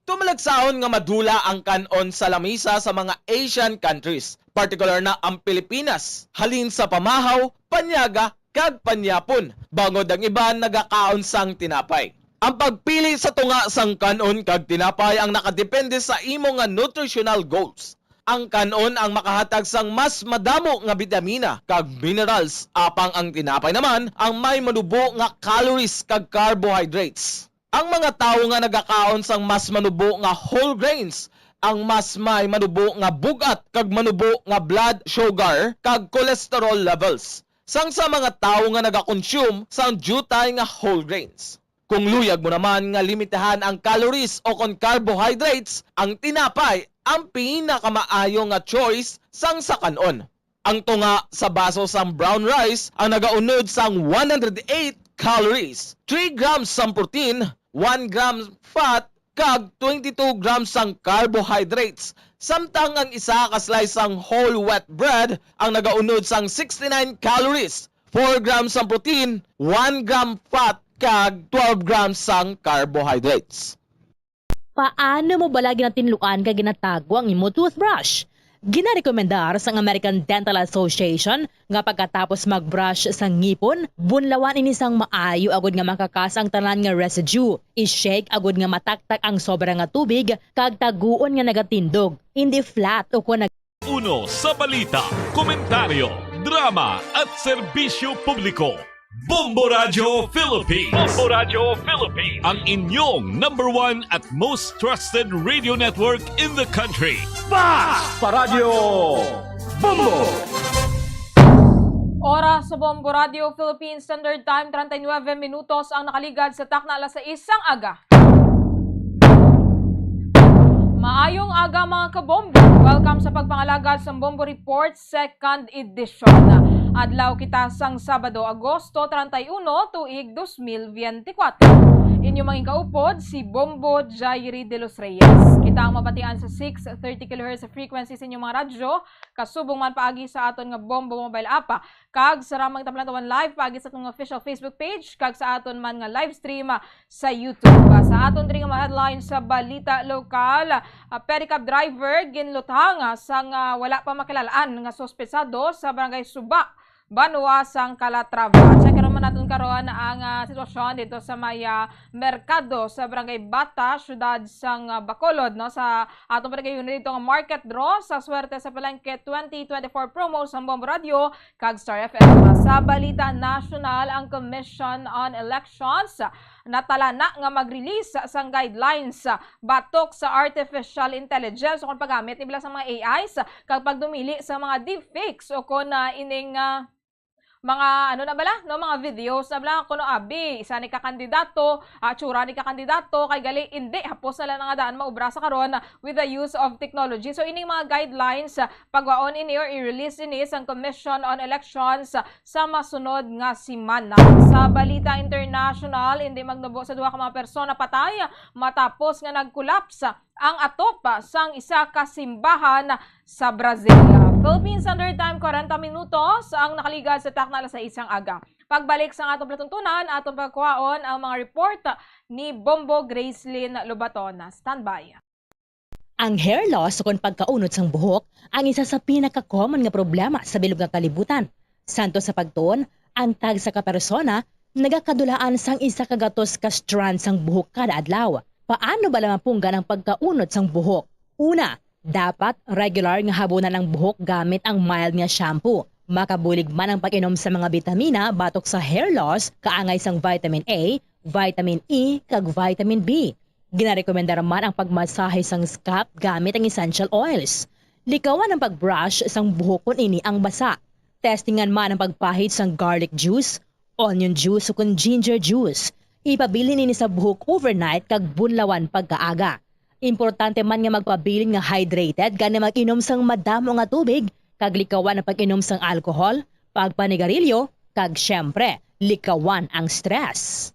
Tumalagsahon nga madula ang kan-on sa lamisa sa mga Asian countries, partikular na ang Pilipinas, halin sa pamahaw, panyaga, kag panyapon, bangod ang iban nagakaon sang tinapay. Ang pagpili sa tunga sang kan-on kag tinapay ang nakadepende sa imo nga nutritional goals. Ang kan-on ang makahatag sang mas madamo nga bitamina kag minerals, apang ang tinapay naman ang may manubo nga calories kag carbohydrates. Ang mga tawo nga nagakaon sang mas manubo nga whole grains ang mas may manubo nga bug-at kag manubo nga blood sugar kag cholesterol levels sang sa mga tawo nga nagakonsume sang diutay nga whole grains. Kung luyag mo naman nga limitahan ang calories o kon carbohydrates, ang tinapay ang pinakamaayo nga choice sang sa kan-on. Ang tunga sa baso sang brown rice ang nagaunod sang one hundred eight calories, three grams sang protein, one gram fat, kag twenty-two grams sang carbohydrates, samtang ang isa ka slice sang whole wheat bread ang nagaunod sang sixty-nine calories, four grams sang protein, one gram fat, kag twelve grams sang carbohydrates. Paano mo bala ginatinluan kag ginatago ang imo toothbrush? Ginarekomendar sang American Dental Association nga pagkatapos mag-brush sa ngipon, bunlawan ini sang maayo agud nga makakas ang tanan nga residue. I-shake agud nga mataktak ang sobra nga tubig kag taguon nga nagatindog, hindi flat o kon nag- Uno sa balita, komentaryo, drama at serbisyo publiko. Bombo Radyo Philippines. Bombo Radyo Philippines. Ang inyong number one at most trusted radio network in the country. Bas pa Radyo Bombo! Oras sa Bombo Radio Philippine Standard Time, treinta y nueve minutos ang nakaligad sa takna alas sais sang aga. Maayong aga, mga kabombo. Welcome sa pagpangalagad sa Bombo Report Second Edition. Adlaw kita sang Sabado, Agosto treinta y uno, tuig dos mil biyente kwatro. Inyo mangin kaupod si Bombo Jairi de los Reyes. Kita ang mabatian sa six thirty kilohertz frequency sa inyong mga radyo, kasubong man paagi sa aton nga Bombo mobile app, kag sa ramang tablantawan live paagi sa aton nga official Facebook page, kag sa aton man nga live stream, ah, sa YouTube. Ah, sa aton diri nga mga headlines sa balita lokal, ah, pedicab driver ginluthang, ah, sang, ah, wala pa makilal-an nga suspetsado sa barangay Suba, Banwa sang Calatrava. Check naman naton karon ang, ah, sitwasyon dito sa may, ah, merkado sa Barangay Bata, siyudad sang, ah, Bacolod, no? Sa atong pagkayuno dito nga market draw sa Swerte sa Palengke twenty twenty-four promo sa Bombo Radio kag Star F M. Sa balita nasyonal, ang Commission on Elections natala na nga mag-release sang guidelines batok sa artificial intelligence o kung paggamit nila sa mga A Is kag pagdumili sa mga deepfakes o kung, ah, ining, ah, mga ano na bala, no, mga videos na bala, kuno abi, isa ni ka kandidato, ah, tsura ni ka kandidato, kay gali, indi, hapos na lang nga daan maubra sa karon with the use of technology. So, ining mga guidelines, ah, pagwaon ini or i-release ini sang Commission on Elections, ah, sa masunod nga semana. Sa balita international, indi magnubo sa duha ka mga persona patay matapos nga nag-collapse ang atop sang isa ka simbahan sa Brazil. Philippine Standard Time, kwarenta minutos ang nakaligad sa takna alas sais sang aga. Pagbalik sa atong palatuntunan, atong pagkuhaon ang mga report ni Bombo Gracelyn Lobaton. Standby. Ang hair loss ukon pagkaunod sang buhok ang isa sa pinaka-common nga problema sa bilog nga kalibutan. Santo sa pagtuon, ang tagsa ka persona nagakadulaan sang isa ka gatos ka strand sang buhok kada adlaw. Paano bala mapunggan ang pagkaunod sang buhok? Una, dapat regular nga habunan ang buhok gamit ang mild nga shampoo. Makabulig man ang pag-inom sa mga bitamina batok sa hair loss, kaangay sang vitamin A, vitamin E, kag vitamin B. Ginarekomendar man ang pagmasahe sang scalp gamit ang essential oils. Likawan ang pag-brush sang buhok kon ini ang basa. Testingan man ang pagpahid sang garlic juice, onion juice, ukon ginger juice. Ipabilin ini sa buhok overnight kag bunlawan pagkaaga. Importante man nga magpabilin nga hydrated gani mag-inom sang madamo nga tubig kag likawan ang pag-inom sang alcohol, pagpanigarilyo, kag, siyempre, likawan ang stress.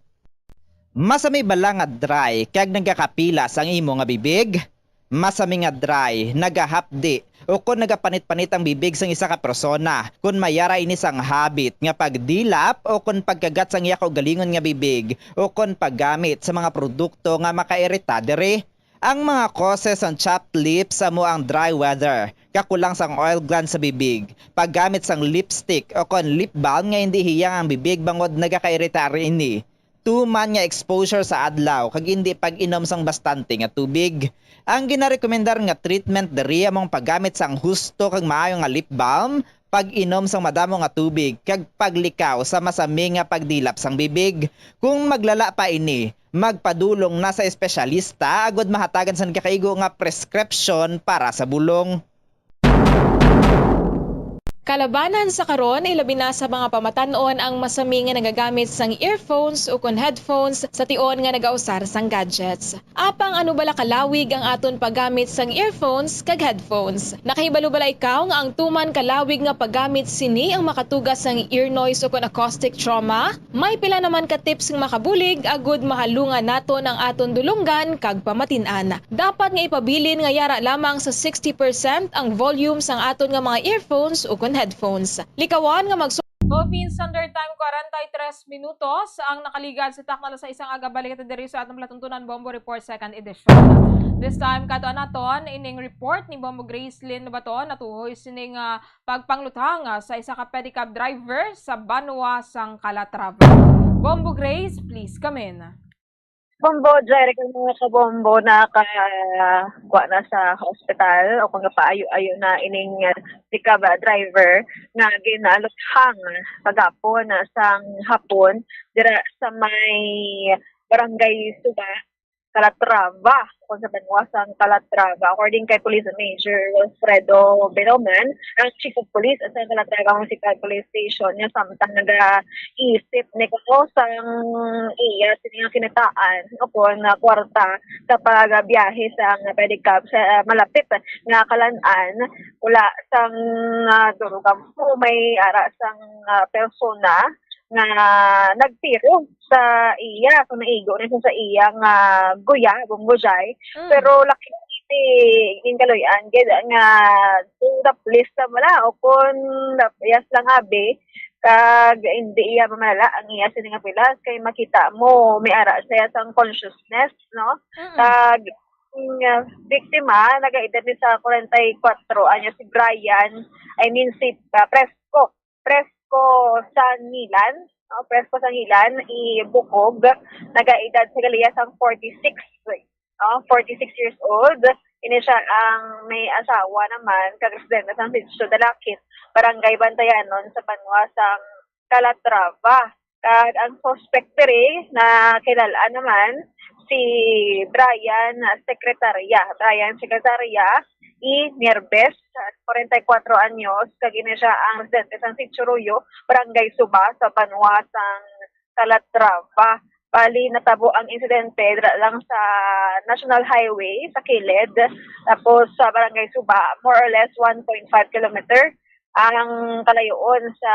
Masami bala nga dry kag nagakapilas ang imo nga bibig? Masami nga dry, nagahapdi, o kon nagapanit-panit ang bibig sang isa ka persona. Kon may ara ini sang habit nga pagdilap o kon pagkagat sang iya kaugalingon nga bibig o kon paggamit sa mga produkto nga makairita diri. Ang mga causes sang chapped lips amo ang dry weather, kakulang sang oil gland sa bibig, paggamit sang lipstick o kon lip balm nga indi hiyang ang bibig bangod nagakairita ini. Tuman nga exposure sa adlaw kag indi pag-inom sang bastante nga tubig. Ang ginarekomendar nga treatment diri amo ang paggamit sang husto kag maayo nga lip balm, pag-inom sang madamo nga tubig, kag paglikaw sa masami nga pagdilap sang bibig. Kung maglala pa ini, magpadulong na sa espesyalista agud mahatagan sang nagakaigo nga prescription para sa bulong. Kalabanan sa karon, ilabi na sa mga pamatan-on ang masami nga nagagamit sang earphones ukon headphones sa tion nga nagausar sang gadgets. Apang ano bala kalawig ang aton paggamit sang earphones kag headphones? Nakahibalo bala ikaw nga ang tuman kalawig nga paggamit sini ang makatuga sang ear noise ukon acoustic trauma? May pila naman ka tips nga makabulig agud mahalungan naton ang aton dulonggan kag pamatin-an. Dapat nga ipabilin nga yara lamang sa sixty percent ang volume sang aton nga mga earphones ukon headphones. Likawan nga mag Philippine Standard Time, kwarenta y tres minutos ang nakaligad sa takna alas sais sang aga. Balik kita diri sa atong palatuntunan Bombo Report Second Edition. This time, kato naton ining report ni Bombo Gracelyn Lobaton natuhoy sining, ah, pagpangluthang, ah, sa isa ka pedicab driver sa banwa sang Calatrava. Bombo Grace, please come in. Bombo, Jeric, ang mga kabombo nakakuha na sa hospital o kung paayo-ayo na ining, ah, pickup, ah, driver nga ginaluthang kagapon, ah, sang hapon dira sa may barangay Suba, Calatrava, kung sa banwa sang Calatrava. According kay Police Major Wilfredo Benoman, ang Chief of Police sa Calatrava Municipal Police Station, nga samtang nagaisip ni kuno sang iya sini nga kinataan o kon, ah, kwarta sa pagbiyahe sa nga pedicab sa, ah, malapit nga kalan-an, wala sang, ah, durugampo, may ara sang, ah, persona nga nagtiro sa iya, so naigo na siya sa iya nga guya, Bombo Jay. Mm. Pero luckily, ginkaluy-an gid nga do the police na wala o kon yes lang abi, kag hindi iya mamalala ang iya sini nga pilas kay makita mo may ara siya sang consciousness, no? Mm. Kag ang, ah, biktima nagaedad ni sa kwarenta y kuwatro anyos, si Brian, I mean si, ah, Fresco, Fresco Sangilan, no? Fresco Sangilan, i Bukog, nagaedad sa galiya sang forty-six, no? Forty-six years old. Ini siya ang may asawa naman, kag residente sang Sitio Dalakit, Barangay Bantayanon, sa banwa sang Calatrava. Kag ang suspect diri na kilal-an naman si Brian Secretaria. Brian Secretaria, i Nierbes, kwarenta y kuwatro anyos, kag ini siya ang residente sang Sitio Ruyo, Barangay Suba, sa banwa sang Calatrava. Bali, natabo ang insidente dira lang sa National Highway, sa kilid, tapos sa Barangay Suba, more or less one point five kilometer ang kalayoon sa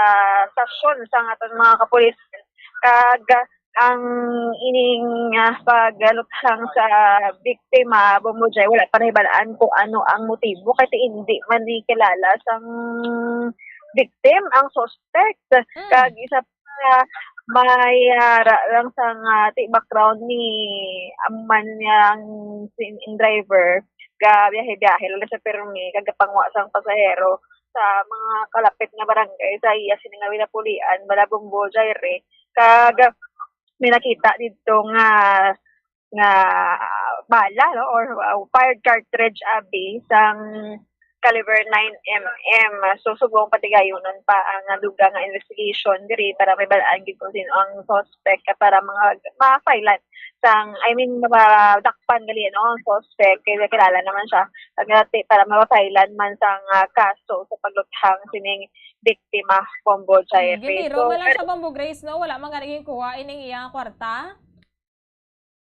stasyon sang aton mga kapulis. Kag ang ining, ah, pagluthang sa biktima, Bombo Jay, wala pa nahibalaan kung ano ang motibo, kay hindi man ni kilala sang victim ang suspect. Mm. Kag isa pa, may, ah, ra-, lang sang, ah, ti background ni aman niyang sin-, in driver, ga biyahe-biyahe lang sa permi, kag gapangwa sang pasahero sa mga kalapit nga barangay sa iya sini nga winapulian, bala Bombo Jay, kag may nakita didto nga, nga bala, no, or, uh, fired cartridge abi sang caliber nine M M. So, subong patigayonon pa ang dugang nga investigation diri para mabal-an gid kung sino ang suspect, para mga ma-file-an sang, I mean, madakpan gali, no, ang suspect, kay kilala naman siya. Pagkati, para ma-file-an man sang, ah, kaso sa pagluthang sining biktima, Bombo Jay. Hmm, gintiro So, man lang siya, Bombo Grace, no? Wala man gani ginkuha ining iya kwarta?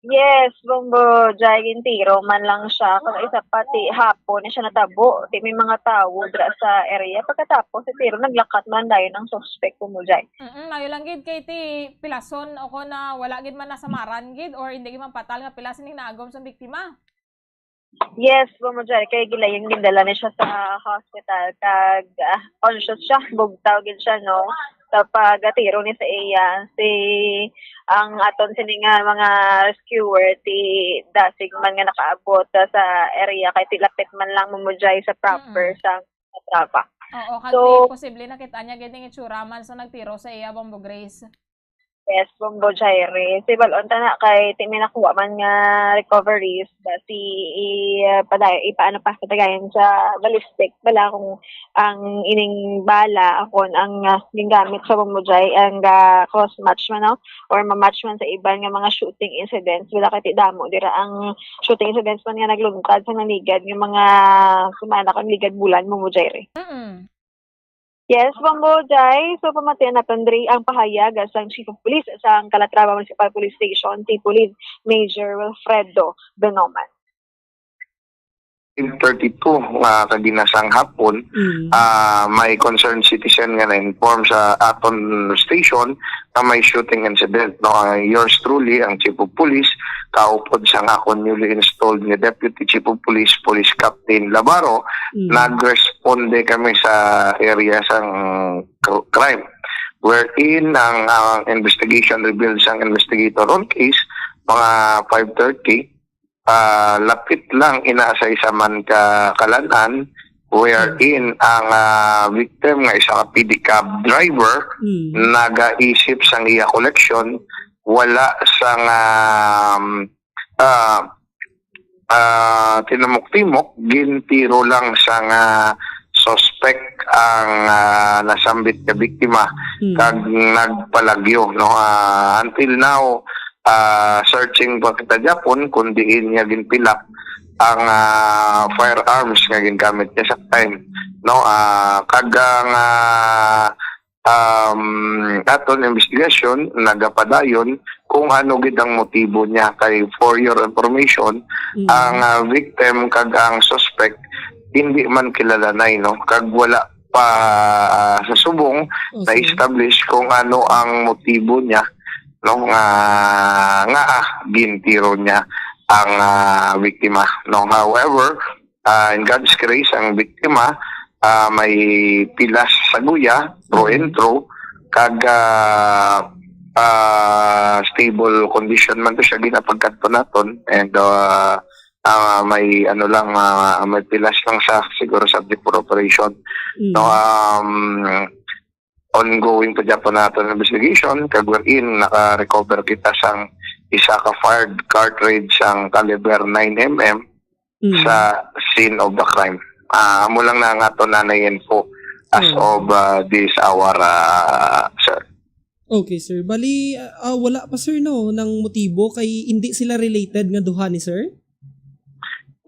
Yes, Bombo Jay, gintiro man lang siya. Kag isa pa, ti hapon na siya natabo. Ti may mga tawo dira sa area. Pagkatapos, ti tiro, naglakat man dayon ang suspect, Bombo Jay. Mm, mayo lang gid kay ti pilason o kon na wala gid man nasamaran gid or hindi gid man patal nga pilas ining naagom sa biktima. Yes, Bombo Jay, kay gilayon, gindala ni siya sa hospital kag, ah, conscious siya, bugtaw gid siya, no? Sa pagtiro ni sa iya, si, ang aton sini nga mga rescuer, ti dasig man nga nakaabot sa area, kay ti lapit man lang, Bombo Jay, sa proper Mm. sa Trava. Oo, kag So, ti posible nakit-an niya gid ning itsura man sa nagtiro sa iya, Bombo Grace. Yes, Bombo Jay. Si balon ta na kay ti may nakuha man nga recoveries, basi i, ah, paday-, ipaano pa, patagayan sa ballistic bala kung ang ining bala akon ang, ah, gingamit sa Bombo Jay, ang, ah, cross match man, no? Or ma-match man sa iban nga mga shooting incidents. Wala kay ti damo dira ang shooting incidents man nga nagluntad sa nanigad nga mga semana kag ligad bulan, Bombo Jay. Mm. Yes, Bombo Jay. So, pamatian naton diri ang pahayag sang Chief of Police sang Calatrava Municipal Police Station, si Police Major Wilfredo Benoman. Thirty-two nga kagina sang hapon, Mm. ah, may concerned citizen nga na-inform sa aton station nga may shooting incident, no? Ah, yours truly, ang Chief of Police, kaupod sang akon newly installed nga Deputy Chief of Police, Police Captain Labaro, Mm. nagresponde kami sa area sang cr-, crime, wherein ang, ang investigation revealed sang investigator on case, mga five thirty, ah, lapit lang ina sa isa man ka kalan-an, wherein ang, ah, victim nga isa ka pedicab driver Mm. nagaisip sang iya koleksyon, wala sang, ah, ah, ah, tinamok-timok, gintiro lang sang, ah, suspect ang, ah, nasambit nga biktima Mm. kag nagpalagyo, no? Ah, until now, ah, searching pa kita gyapon kung diin niya ginpilak ang, ah, firearms nga gingamit niya sa crime, no? Ah, kag ang, ah, um, aton investigasyon nagapadayon kung ano gid ang motibo niya. Kay, for your information, Mm. ang, ah, victim kag ang suspect hindi man kilalanay, no? Kag wala pa, ah, sa subong Okay. na-establish kung ano ang motibo niya, no, nga, nga, ah, gintiro niya ang, ah, biktima, no? However, ah, in God's grace, ang biktima, ah, may pilas sa guya, through and Mm. through, kag, ah, ah, stable condition man to siya ginapagkadto naton, and, ah, ah, may ano lang, ah, may pilas lang sa siguro subject for operation. Mm. No, um, ongoing pa gyapon naton investigation, kag wherein naka-recover kita sang isa ka fired cartridge sang caliber nine M M Mm. sa scene of the crime. Ah, amo lang na ang aton nanay info as Mm. of, ah, this hour, ah, sir. Okay, sir. Bali, ah, ah, wala pa, sir, no, nang motibo kay hindi sila related nga duha ni sir?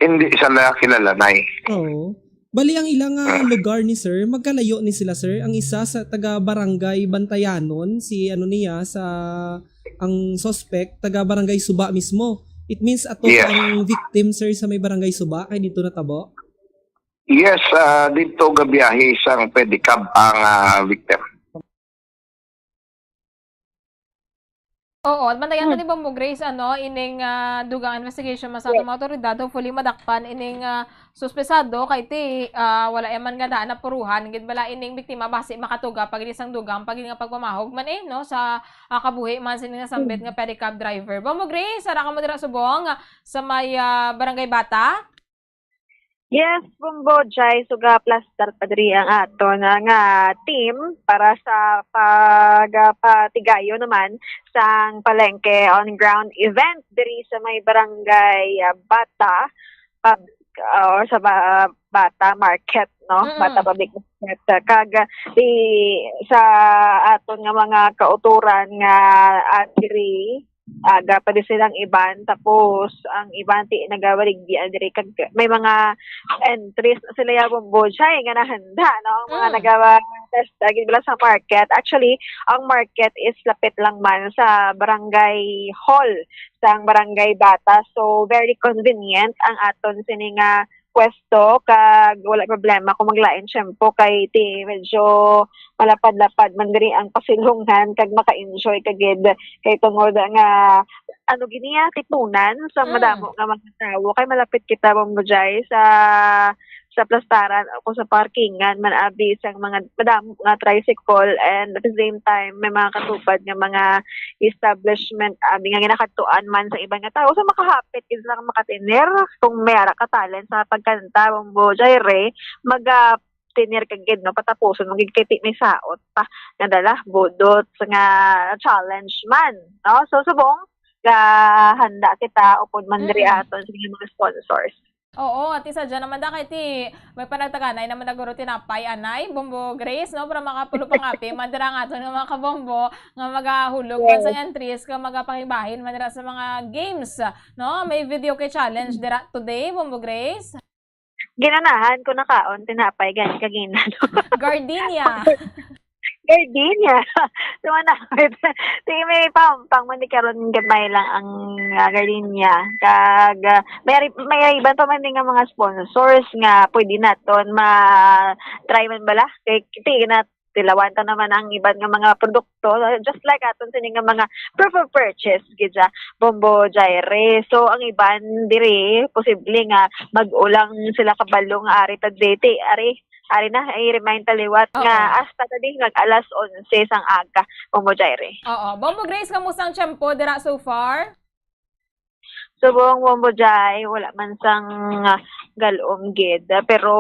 Hindi sila kilalanay. Oo. Bali, ang ilang, ah, Ah. lugar ni sir, magkalayo ni sila, sir. Ang isa sa taga Barangay Bantayanon, si ano niya, sa, ang suspect, taga Barangay Suba mismo. It means ato Yes. ang victim, sir, sa may Barangay Suba, kay dito natabo? Yes, ah, dito gabiyahe sang pedicab ang, ah, victim. Oo, at bantayan Hmm. ta ni Bombo Grace, ano, ining, ah, dugang investigation man sa Yes. atong mga otoridad. Hopefully, madakpan ining, ah, suspesado kay ti, ah, wala man nga daan napuruhan. Gid bala ining biktima basi makatuga pag sang dugang, pag nga pagpamahog man eh, no, sa, ah, kabuhi man sini nga sambit Hmm. nga pedicab driver. Bombo Grace, ara ka mo dira subong, ah, sa may, ah, Barangay Bata? Yes, Bombo Jai, so gaplastar pa diri ang aton, ah, nga team para sa pagapatigayon naman sang palengke on ground event diri sa may barangay, ah, Bata, pub-, ah, or sa ba-, Bata Market, no? Mm. Bata Public Market. Kag, ah, di, sa aton nga mga kauturan nga, ah, diri, aga pa di silang iban, tapos ang iban ti nagabaligya diri, kag may mga entries na sila ya, Bombo Jai, nga nahanda, no? Ang mga Mm. nagawa-test, ah, gid bala sa market. Actually, ang market is lapit lang man sa barangay hall sang Barangay Bata. So, very convenient ang aton sini nga pwesto, kag wala problema kung maglain tiyempo kay ti medyo malapad-lapad man diri ang pasilungan kag maka-enjoy ka gid kay tungod nga ano gid niya, tipunan sa Mm. madamo nga mga tawo kay malapit kita, Bombo Jai, sa, sa plastaran o kung sa parkingan man abi sang mga madamo nga tricycle, and at the same time may mga katupad nga mga establishment abi nga ginakadtuan man sa iban nga tawo, so makahapit gid sila nga makatener kung may ara ka talent sa pagkanta, Bombo Jai, maga tener ka gid, no, patapuson mo gid kay ti may saot pa nga dala, budot nga challenge man, no? So, subong gahanda kita upod man diri Mm. aton sa mga sponsors. Oo, at isa dyan naman da kay ti may panagtaganay naman na guro tinapay, anay, Bombo Grace, no? Para makapulo pangapi, man dira ang aton nga mga kabombo nga magahulog man sa Yes. entries, nga magapakibahin man dira sa mga games, no? May video kay challenge dira today, Bombo Grace. Ginanahan ko nakaon tinapay gani kagina, no? Gardenia. Gardenia. Tumanawit. Sige, may pampang man ni karon gamay lang ang, ah, gardenia. Kag, ah, may ari-, may iban pa man din nga mga sponsors nga pwede naton ma-try man bala. Kay, kay na tilawan ta naman ang iban nga mga produkto, just like aton sini nga mga proof of purchase gid siya, Bombo Jaire. So, ang iban diri, posible nga mag-ulang sila kabalo nga ari ta dito, ari, ari na, i-remind ta liwat Oo. nga hasta ta di mag alas onse sang aga, Bombo Jaire. Oo. Bombo Grace, kamusta ang tiyempo dira so far? Subong, Bombo Jai, wala man sang, ah, galom gid, ah, pero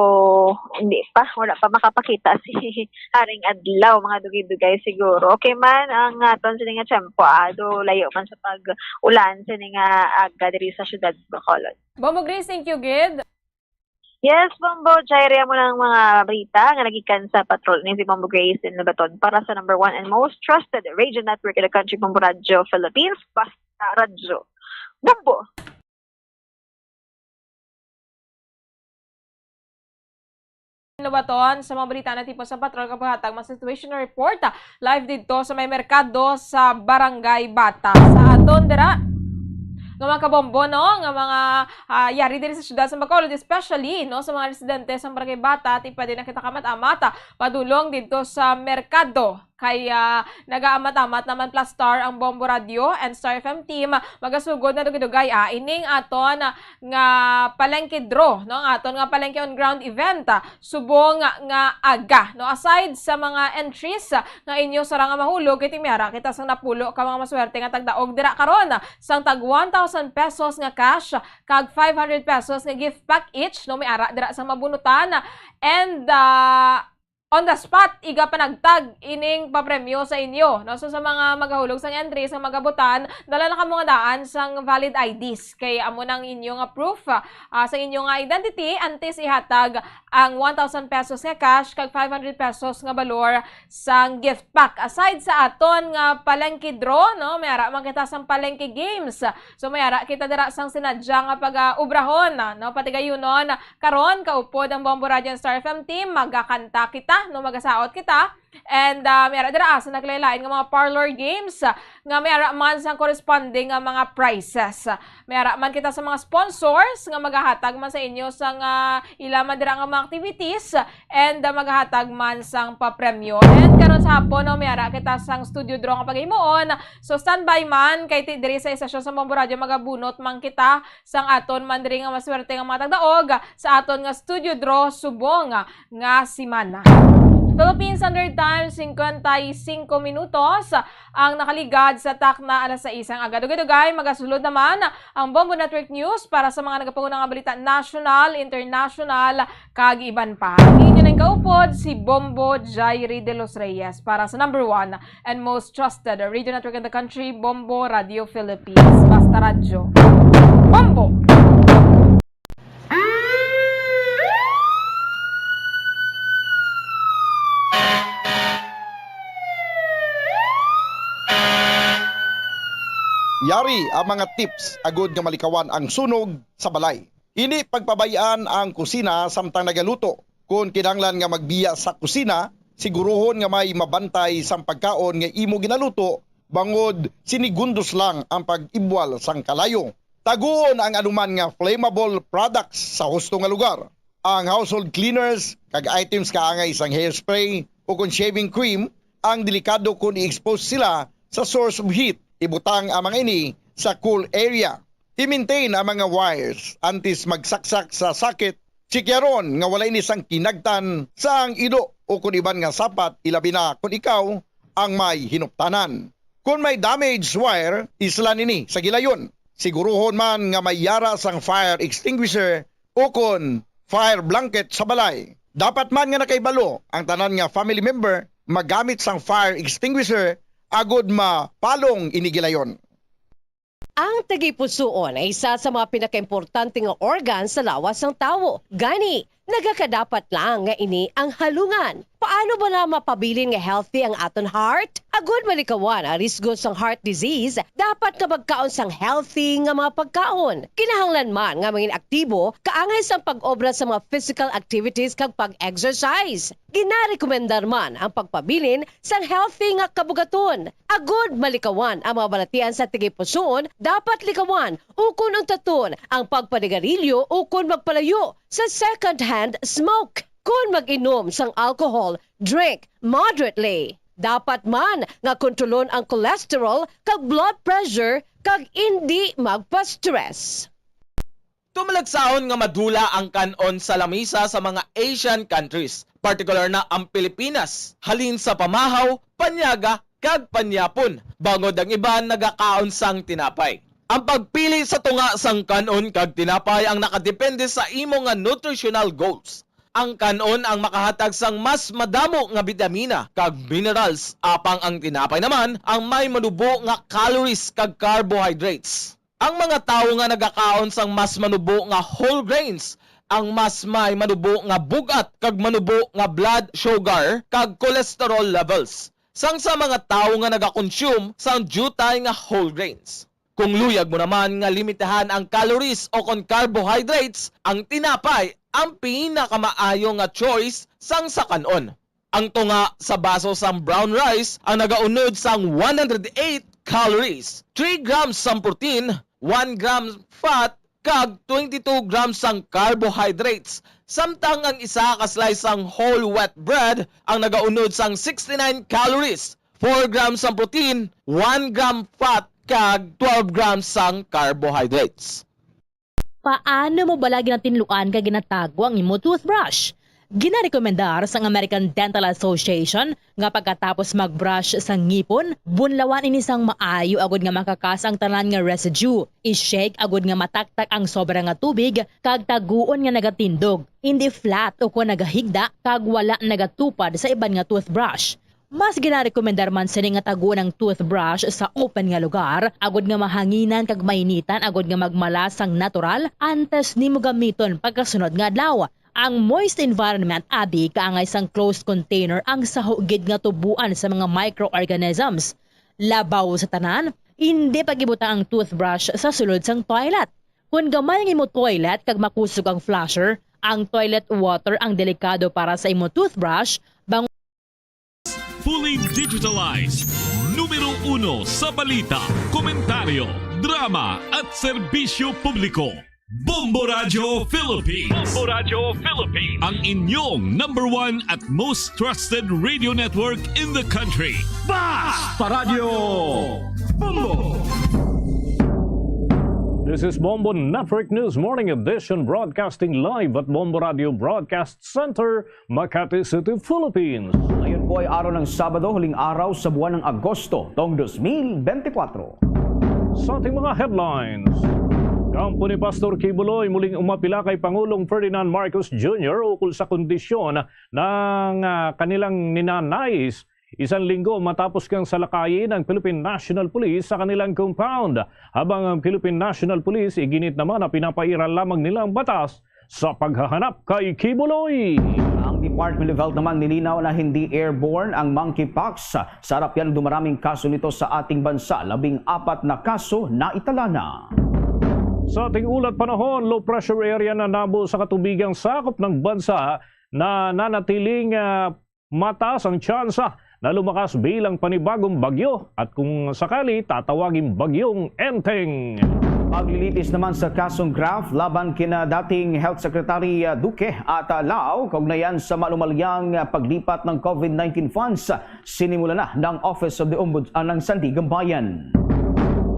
hindi pa, wala pa makapakita si Haring Adlaw, mga dugay-dugay siguro. Okay man ang aton sini nga tiyempo, ah, do layo man sa pag-ulan sini nga aga diri sa siyudad sa Bacolod. Bombo Grace, thank you gid. Yes, Bombo Jai, amo lang mga balita nga nagikan sa Patrol ni si Bombo Grace in Lubaton para sa number one and most trusted radio network in the country, Bombo Radio Philippines. Basta Radyo Bombo. Lubaton sa mga balita na tipo sa patrol kag paghatag mga situation report, ah, live didto sa may merkado sa Barangay Bata. Sa aton dira nga mga kabombo, no, nga mga, ah, yari diri sa siyudad sa Bacolod, especially, no, sa mga residente sa Barangay Bata, ti pwede na kita kamat-amat, ah, padulong didto sa merkado. Kay, ah, nagaamat-amat naman plus Star ang Bombo Radio and Star F M team. Magasugod na dugay-dugay, ah, ining aton, ah, nga palengke draw, no? Ang aton nga palengke on ground event, ah, subong nga aga, no? Aside sa mga entries, ah, nga inyo sara nga mahulog, kay ti may ara kita sang napulo ka mga maswerte nga tagdaog dira karon, ah, sang tag one thousand pesos nga cash kag five hundred pesos nga gift pack each, no? May ara dira sang mabunutan. And, ah, on the spot, iga panagtag ining papremyo sa inyo, no? So, sa mga magahulog sang entries nga magabutan, dala na kamo nga daan sang valid I Ds, kay amo nang inyo nga proof, ah, sa inyo nga identity, antes ihatag ang one thousand pesos nga cash kag five hundred pesos nga balor sang gift pack. Aside sa aton nga palengke draw, no? May ara man kita sang palengke games. So, may ara kita dira sang sinadya nga pag-ubrahon, no? Patigayunon, karon, kaupod ang Bombo Radio and Star F M team, magakanta kita, no, magasaot kita. And, ah, may ara dira, ah, sa naglain-lain nga mga parlor games, ah, nga may ara man sang corresponding nga mga prizes. May ara man kita sa mga sponsors nga magahatag man sa inyo sang, ah, ila man dira nga mga activities, and, ah, magahatag man sang papremyo. And karon sa hapon, no, may ara kita sang studio draw nga paghimuon. So, standby man, kay ti-, diri sa estasyon sa Bombo Radio, magabunot man kita sang aton man diri nga maswerte nga mga tagdaog sa aton nga studio draw subong nga semana. Philippine Standard Time, cincuenta y cinco minutos ang nakaligad sa takna alas sais ang aga. Dugay-dugay, magasulod naman ang Bombo Network News para sa mga nagapanguna nga balita national, international, kag iban pa. Ang inyo nang kaupod, si Bombo Jairi de los Reyes para sa number one and most trusted radio network in the country, Bombo Radio Philippines. Basta Radyo Bombo! Yari ang mga tips agud nga malikawan ang sunog sa balay. Indi pagpabay-an ang kusina samtang nagaluto. Kon kinahanglan nga magbiya sa kusina, siguruhon nga may mabantay sang pagkaon nga imo ginaluto, bangod sinigundos lang ang pag-ibwal sang kalayo. Taguon ang anuman nga flammable products sa husto nga lugar. Ang household cleaners kag items kaangay sang hairspray ukon shaving cream ang delikado kon i-expose sila sa source of heat. Ibutang ang mga ini sa cool area. I-maintain ang mga wires antes magsaksak sa socket. Tsikyaron nga wala ini sang kinagtan sang ido ukon iban nga sapat, ilabi na kon ikaw ang may hinuptanan. Kon may damaged wire, islan ini sa gilayon. Siguruhon man nga may yara sang fire extinguisher ukon fire blanket sa balay. Dapat man nga nakahibalo ang tanan nga family member magamit sang fire extinguisher agud mapalong ini gilayon. Ang tagipusoon ay isa sa mga pinakaimportante nga organ sa lawas sang tawo. Gani, nagakadapat lang nga ini ang halungan. Paano bala mapabilin nga healthy ang aton heart? Agud malikawan ang risgo sang heart disease, dapat nga magkaon sang healthy nga mga pagkaon. Kinahanglan man nga mangin aktibo kaangay sang pag-obra sa mga physical activities kag pag-exercise. Ginarekomendar man ang pagpabilin sang healthy nga kabugaton. Agud malikawan ang mga balatian sa tagipusoon, dapat likawan ukon untaton ang pagpanigarilyo ukon magpalayo sa second-hand smoke. Kon mag-inom sang alcohol, drink moderately. Dapat man nga kontrolon ang cholesterol kag blood pressure kag indi magpa-stress. Tumalagsahon nga madula ang kan-on sa lamisa sa mga Asian countries, partikular na ang Pilipinas, halin sa pamahaw, panyaga, kag panyapon, bangod ang iban nagakaon sang tinapay. Ang pagpili sa tunga sang kan-on kag tinapay ang nakadepende sa imo nga nutritional goals. Ang kan-on ang makahatag sang mas madamo nga bitamina kag minerals, apang ang tinapay naman ang may manubo nga calories kag carbohydrates. Ang mga tawo nga nagakaon sang mas manubo nga whole grains, ang mas may manubo nga bug-at kag manubo nga blood sugar kag cholesterol levels, sang sa mga tawo nga nagakonsume sang diutay nga whole grains. Kung luyag mo naman nga limitahan ang calories o kon carbohydrates, ang tinapay ang pinakamaayo nga choice sang sakan-on. Ang tunga sa baso sang brown rice ang nagaunod sang one hundred eight calories, three grams sang protein, one gram fat, kag twenty-two grams sang carbohydrates, samtang ang isa ka slice sang whole wheat bread ang nagaunod sang sixty-nine calories, four grams sang protein, one gram fat, kag twelve grams sang carbohydrates. Paano mo bala ginatinluan kag ginatago ang imo toothbrush? Ginarekomendar sang American Dental Association nga pagkatapos mag-brush sa ngipon, bunlawan ini sang maayo agud nga makakas ang tanan nga residue. I-shake agud nga mataktak ang sobra nga tubig kag taguon nga nagatindog, hindi flat o kon nagahigda kag wala nagatupad sa iban nga toothbrush. Mas ginarekomendar man sini nga taguon ang toothbrush sa open nga lugar, agud nga mahanginan kag mainitan, agud nga magmalas sang natural antes nimo gamiton pagkasunod nga adlaw. Ang moist environment abi kaangay sang closed container ang saho gid nga tuboan sa mga microorganisms. Labaw sa tanan, indi pag-ibutang ang toothbrush sa sulod sang toilet. Kon gamay ang imo toilet kag makusog ang flusher, ang toilet water ang delikado para sa imo toothbrush, bang- Fully digitalized. Numero uno sa balita, komentaryo, drama at serbisyo publiko. Bombo Radyo Philippines. Bombo Radyo Philippines. Ang inyong number one at most trusted radio network in the country. Basta Radyo Bombo! This is Bombo Network News Morning Edition, broadcasting live at Bombo Radio Broadcast Center, Makati City, Philippines. Ngayon po ay araw ng Sabado, huling araw sa buwan ng Agosto, taong dos mil bente kwatro. Sa ating mga headlines, kampo ni Pastor Kibuloy muling umapila kay Pangulong Ferdinand Marcos Junior ukol sa kondisyon ng ah, kanilang ninanais isang linggo matapos kang salakayin ang Philippine National Police sa kanilang compound. Habang ang Philippine National Police, iginit naman na pinapairal lamang nila ang batas sa paghahanap kay Kibuloy. Ang Department of Health naman nilinaw na hindi airborne ang monkeypox. Sa harap yan, dumaraming kaso nito sa ating bansa. Labing apat na kaso na itala na. Sa ating ulat panahon, low pressure area na nabo sa katubigang sakop ng bansa na nanatiling ah, mataas ang tsansa na lumakas bilang panibagong bagyo at kung sakali tatawaging bagyong Enteng. Paglilitis naman sa kasong graft laban kina dating Health Secretary ah, Duque at ah, Lao kaugnayan sa malumalyang ah, paglipat ng COVID nineteen funds, sinimula na ng Office of the Ombuds ah, ng Sandiganbayan.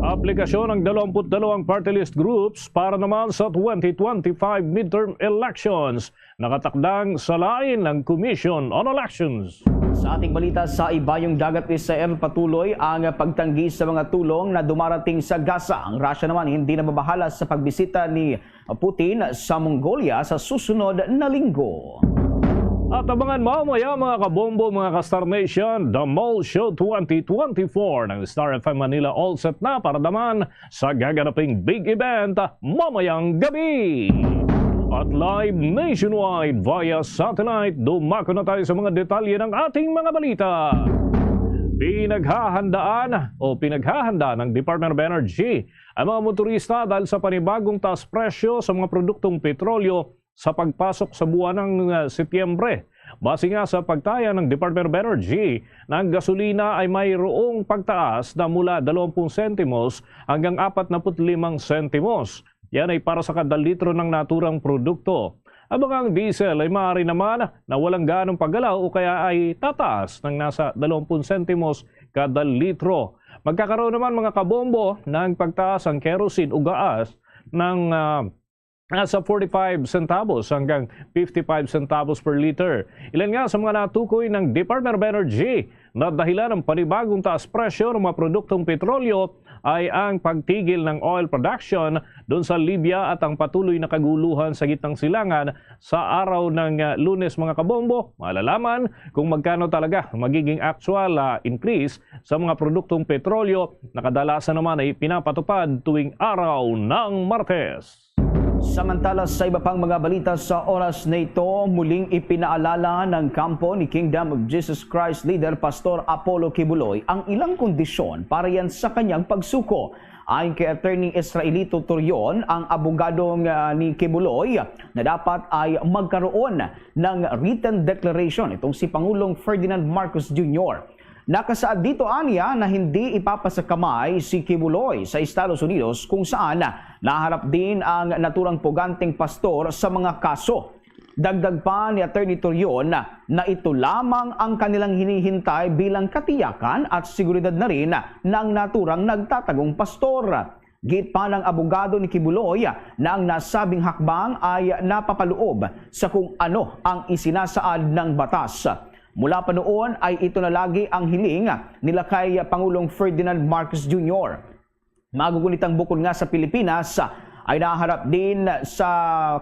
Aplikasyon ng dalawampu't dalawang party list groups para naman sa twenty twenty-five midterm elections nakatakdang salain ang Commission on Elections. Sa ating balita, sa Ibayong Dagat Israel, patuloy ang pagtanggi sa mga tulong na dumarating sa Gaza. Ang Russia naman hindi nababahala sa pagbisita ni Putin sa Mongolia sa susunod na linggo. At abangan mamaya, mga kabombo, mga ka-Star Nation, The Mall Show twenty twenty-four ng Star F M Manila, all set na para daman sa gaganaping big event mamayang gabi. At live nationwide via satellite, dumako na tayo sa mga detalye ng ating mga balita. Pinaghahandaan o pinaghahanda ng Department of Energy ang mga motorista dahil sa panibagong taas presyo sa mga produktong petrolyo sa pagpasok sa buwan ng ah, Setyembre. Base nga sa pagtaya ng Department of Energy, na ang gasolina ay mayroong pagtaas na mula dalawampu't sentimos hanggang apatnapu't limang sentimos. Yan ay para sa kada litro ng naturang produkto. Habang ang diesel ay maaari naman na walang gaanong paggalaw o kaya ay tataas ng nasa dalawampu't sentimos kada litro. Magkakaroon naman, mga kabombo, ng pagtaas ang kerosene o gaas ng ah, nasa forty-five centavos hanggang fifty-five centavos per liter. Ilan nga sa mga natukoy ng Department of Energy na dahilan ng panibagong taas presyo ng mga produktong petrolyo ay ang pagtigil ng oil production doon sa Libya at ang patuloy na kaguluhan sa gitnang silangan sa araw ng ah, Lunes, mga kabombo. Malalaman kung magkano talaga magiging actual ah, increase sa mga produktong petrolyo na kadalasan naman ay pinapatupad tuwing araw ng Martes. Samantala, sa iba pang mga balita sa oras na ito, muling ipinaalala ng kampo ni Kingdom of Jesus Christ leader Pastor Apollo Kibuloy ang ilang kondisyon para yan sa kanyang pagsuko. Ayon kay Attorney Israelito Torion, ang abogado nga ni Quiboloy na dapat ay magkaroon ng written declaration itong si Pangulong Ferdinand Marcos Junior. Nakasaad dito aniya na hindi ipapasakamay si Quiboloy sa Estados Unidos, kung saan naharap din ang naturang puganteng pastor sa mga kaso. Dagdag pa ni Attorney Torion na ito lamang ang kanilang hinihintay bilang katiyakan at seguridad na rin ng naturang nagtatagong pastor. Giit pa ng abogado ni Quiboloy na ang nasabing hakbang ay napapaloob sa kung ano ang isinasaad ng batas. Mula pa noon ay ito na lagi ang hiling nila kay Pangulong Ferdinand Marcos Junior. Magugunit ang bukod nga sa Pilipinas ay naharap din sa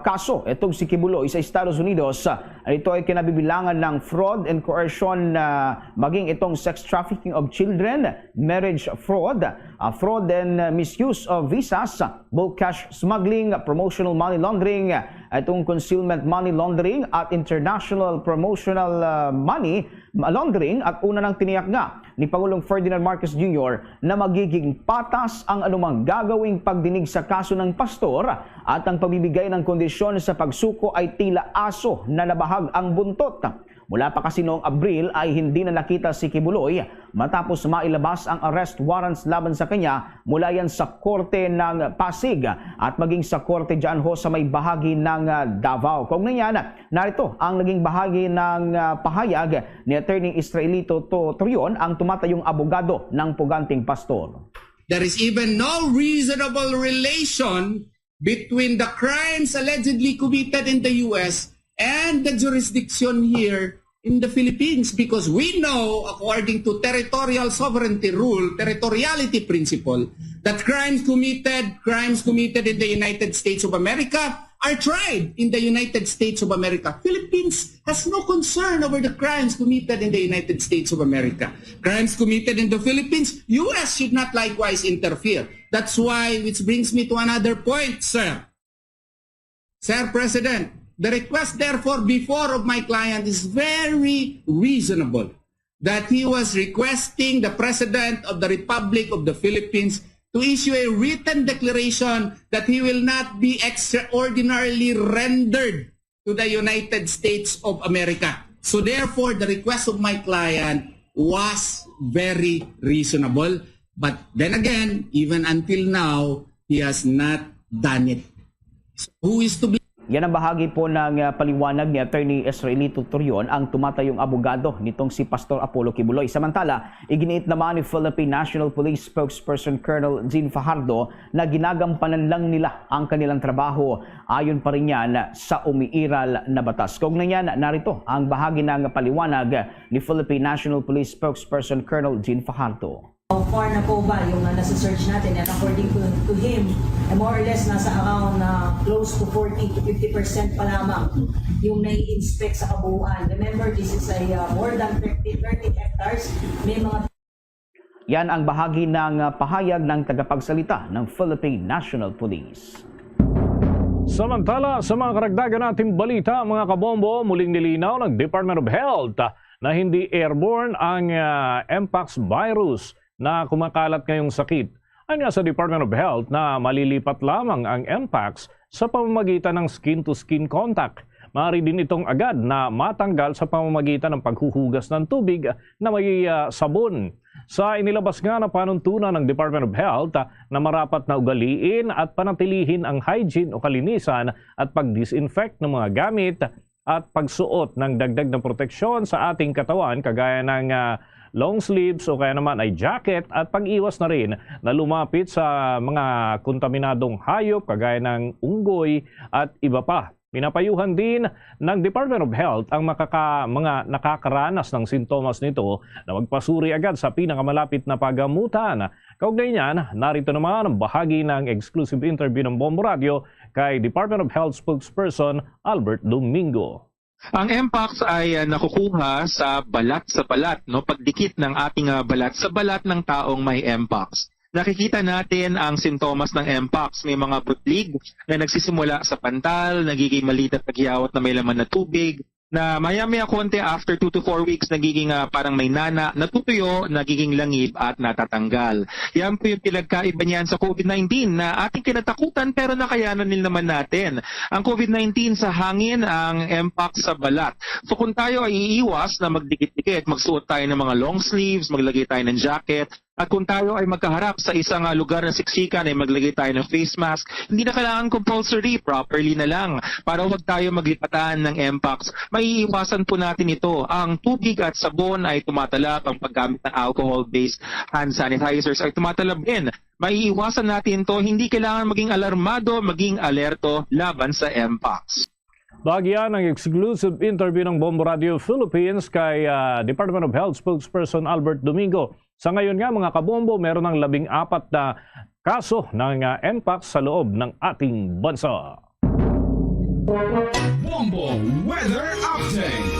kaso itong si Quiboloy sa Estados Unidos. Ito ay kinabibilangan ng fraud and coercion, ah, maging itong sex trafficking of children, marriage fraud, ah, fraud and, ah, misuse of visas, bulk cash smuggling, promotional money laundering, itong concealment money laundering at international promotional, ah, money laundering, at una nang tiniyak nga ni Pangulong Ferdinand Marcos Junior na magiging patas ang anumang gagawing pagdinig sa kaso ng pastor at ang pagbibigay ng kondisyon sa pagsuko ay tila aso na nabahag ang buntot. Mula pa kasi noong Abril ay hindi na nakita si Quiboloy matapos mailabas ang arrest warrants laban sa kanya mula yan sa korte ng Pasig at maging sa korte dyan ho sa may bahagi ng, ah, Davao. Kaugnay niyan, narito ang naging bahagi ng, ah, pahayag ni Attorney Israelito To-, Torion, ang tumatayong abogado ng puganteng pastor. There is even no reasonable relation between the crimes allegedly committed in the U S and the jurisdiction here in the Philippines, because we know, according to territorial sovereignty rule, territoriality principle, that crimes committed, crimes committed in the United States of America are tried in the United States of America. Philippines has no concern over the crimes committed in the United States of America. Crimes committed in the Philippines, U S should not likewise interfere. That's why, which brings me to another point, sir. Sir President, the request therefore before of my client is very reasonable, that he was requesting the President of the Republic of the Philippines to issue a written declaration that he will not be extraordinarily rendered to the United States of America. So therefore, the request of my client was very reasonable. But then again, even until now, he has not done it. So who is to blame? Yan ang bahagi po ng, ah, paliwanag ni Attorney Israelito Torion, ang tumatayong abogado nitong si Pastor Apollo Quiboloy. Samantala, iginiit naman ni Philippine National Police Spokesperson Colonel Jean Fajardo na ginagampanan lang nila ang kanilang trabaho ayon pa rin yan sa umiiral na batas. Kaugnay niyan, narito ang bahagi ng paliwanag ni Philippine National Police Spokesperson Colonel Jean Fajardo. How far na po ba yung, ah, nasa-search natin? And according to, to him, eh, more or less nasa around na close to forty to fifty percent pa lamang yung nai-inspect sa kabuuan. Remember, this is a, ah, more than thirty, thirty hectares. May mga Yan ang bahagi ng, ah, pahayag ng tagapagsalita ng Philippine National Police. Samantala, sa mga karagdagan nating balita, mga kabombo, muling nilinaw ng Department of Health na hindi airborne ang, ah, Mpox virus na kumakalat ngayong sakit. Anya sa Department of Health na malilipat lamang ang Mpox sa pamamagitan ng skin-to-skin contact. Maaari din itong agad na matanggal sa pamamagitan ng paghuhugas ng tubig na may, ah, sabon. Sa inilabas nga na panuntunan ng Department of Health, ah, na marapat na ugaliin at panatilihin ang hygiene o kalinisan at pag-disinfect ng mga gamit at pagsuot ng dagdag na proteksyon sa ating katawan, kagaya ng, ah, long sleeves o kaya naman ay jacket, at pag-iwas na rin na lumapit sa mga kontaminadong hayop kagaya ng unggoy at iba pa. Pinapayuhan din ng Department of Health ang makaka-, mga nakakaranas ng sintomas nito na magpasuri agad sa pinakamalapit na pagamutan. Kaugnay niyan, narito naman ang bahagi ng exclusive interview ng Bombo Radio kay Department of Health spokesperson Albert Domingo. Ang Mpox ay, ah, nakukuha sa balat sa balat, no? Pagdikit ng ating, ah, balat sa balat ng taong may Mpox. Nakikita natin ang sintomas ng Mpox. May mga butlig na nagsisimula sa pantal, nagiging maliit at nagyawat na may laman na tubig, na maya-maya konti, after two to four weeks, nagiging, ah, parang may nana, natutuyo, nagiging langib at natatanggal. Yan po yung pinagkaiba niyan sa COVID nineteen na ating kinatakutan pero nakayanan din naman natin. Ang COVID nineteen sa hangin, ang Mpox sa balat. So kung tayo ay iiwas na magdikit-dikit, magsuot tayo ng mga long sleeves, maglagay tayo ng jacket, at kung tayo ay magkaharap sa isang, ah, lugar na siksikan, ay maglagay tayo ng face mask. Hindi na kailangan compulsory, properly na lang para huwag tayo maglipatan ng Mpox. Maiiwasan po natin ito. Ang tubig at sabon ay tumatalab, ang paggamit ng alcohol-based hand sanitizers ay tumatalab din. Maiiwasan natin ito, hindi kailangan maging alarmado, maging alerto laban sa Mpox. Bahagi yan ang exclusive interview ng Bombo Radio Philippines kay, ah, Department of Health spokesperson Albert Domingo. Sa ngayon nga, mga kabombo, meron ng labing apat na kaso ng, ah, Mpox sa loob ng ating bansa. Bombo Weather Update.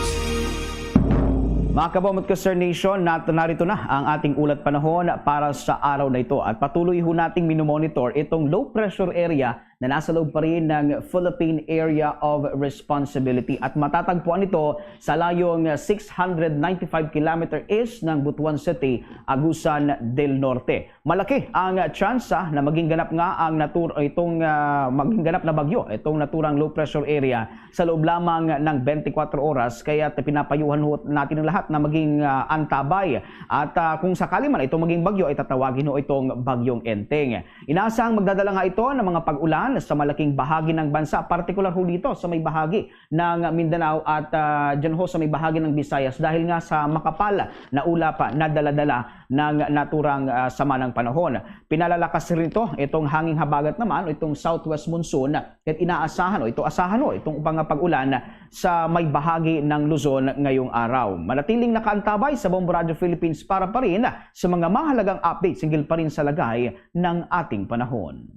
Mga kabombo at Ka-Star Nation, nat-, narito na ang ating ulat panahon para sa araw na ito. At patuloy ho nating minomonitor itong low pressure area na nasa loob pa rin ng Philippine Area of Responsibility. At matatagpuan ito sa layong six hundred ninety-five kilometer east ng Butuan City, Agusan del Norte. Malaki ang tsansa na maging ganap nga ang natur-, itong, ah, maging ganap na bagyo, itong naturang low pressure area sa loob lamang ng twenty-four oras. Kaya pinapayuhan ho natin ang lahat na maging, ah, antabay. At, ah, kung sakali man itong maging bagyo, ay tatawagin ho itong Bagyong Enteng. Inaasahang magdadala nga ito ng mga pag-ulan sa malaking bahagi ng bansa, partikular ho dito sa may bahagi ng Mindanao at, ah, dyan ho sa may bahagi ng Visayas dahil nga sa makapal na ulap na dala-dala ng naturang, ah, sama ng panahon. Pinalalakas rin ito itong hanging habagat naman o itong southwest monsoon at inaasahan o ito asahan ho itong upang pag-ulan sa may bahagi ng Luzon ngayong araw. Manatiling nakaantabay sa Bombo Radio Philippines para pa rin sa mga mahalagang updates hinggil pa rin sa lagay ng ating panahon.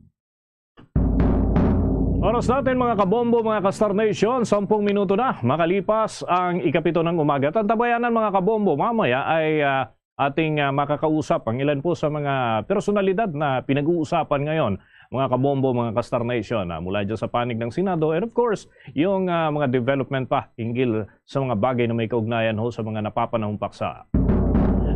Oras natin, mga kabombo, mga ka-Star Nation, sampung minuto na makalipas ang ikapito ng umaga. Tantabayanan, mga kabombo, mamaya ay, ah, ating, ah, makakausap ang ilan po sa mga personalidad na pinag-uusapan ngayon, mga kabombo, mga ka-Star Nation, ah, mula dyan sa panig ng Senado, and of course, yung, ah, mga development pa hinggil sa mga bagay na may kaugnayan ho sa mga napapanahong paksa.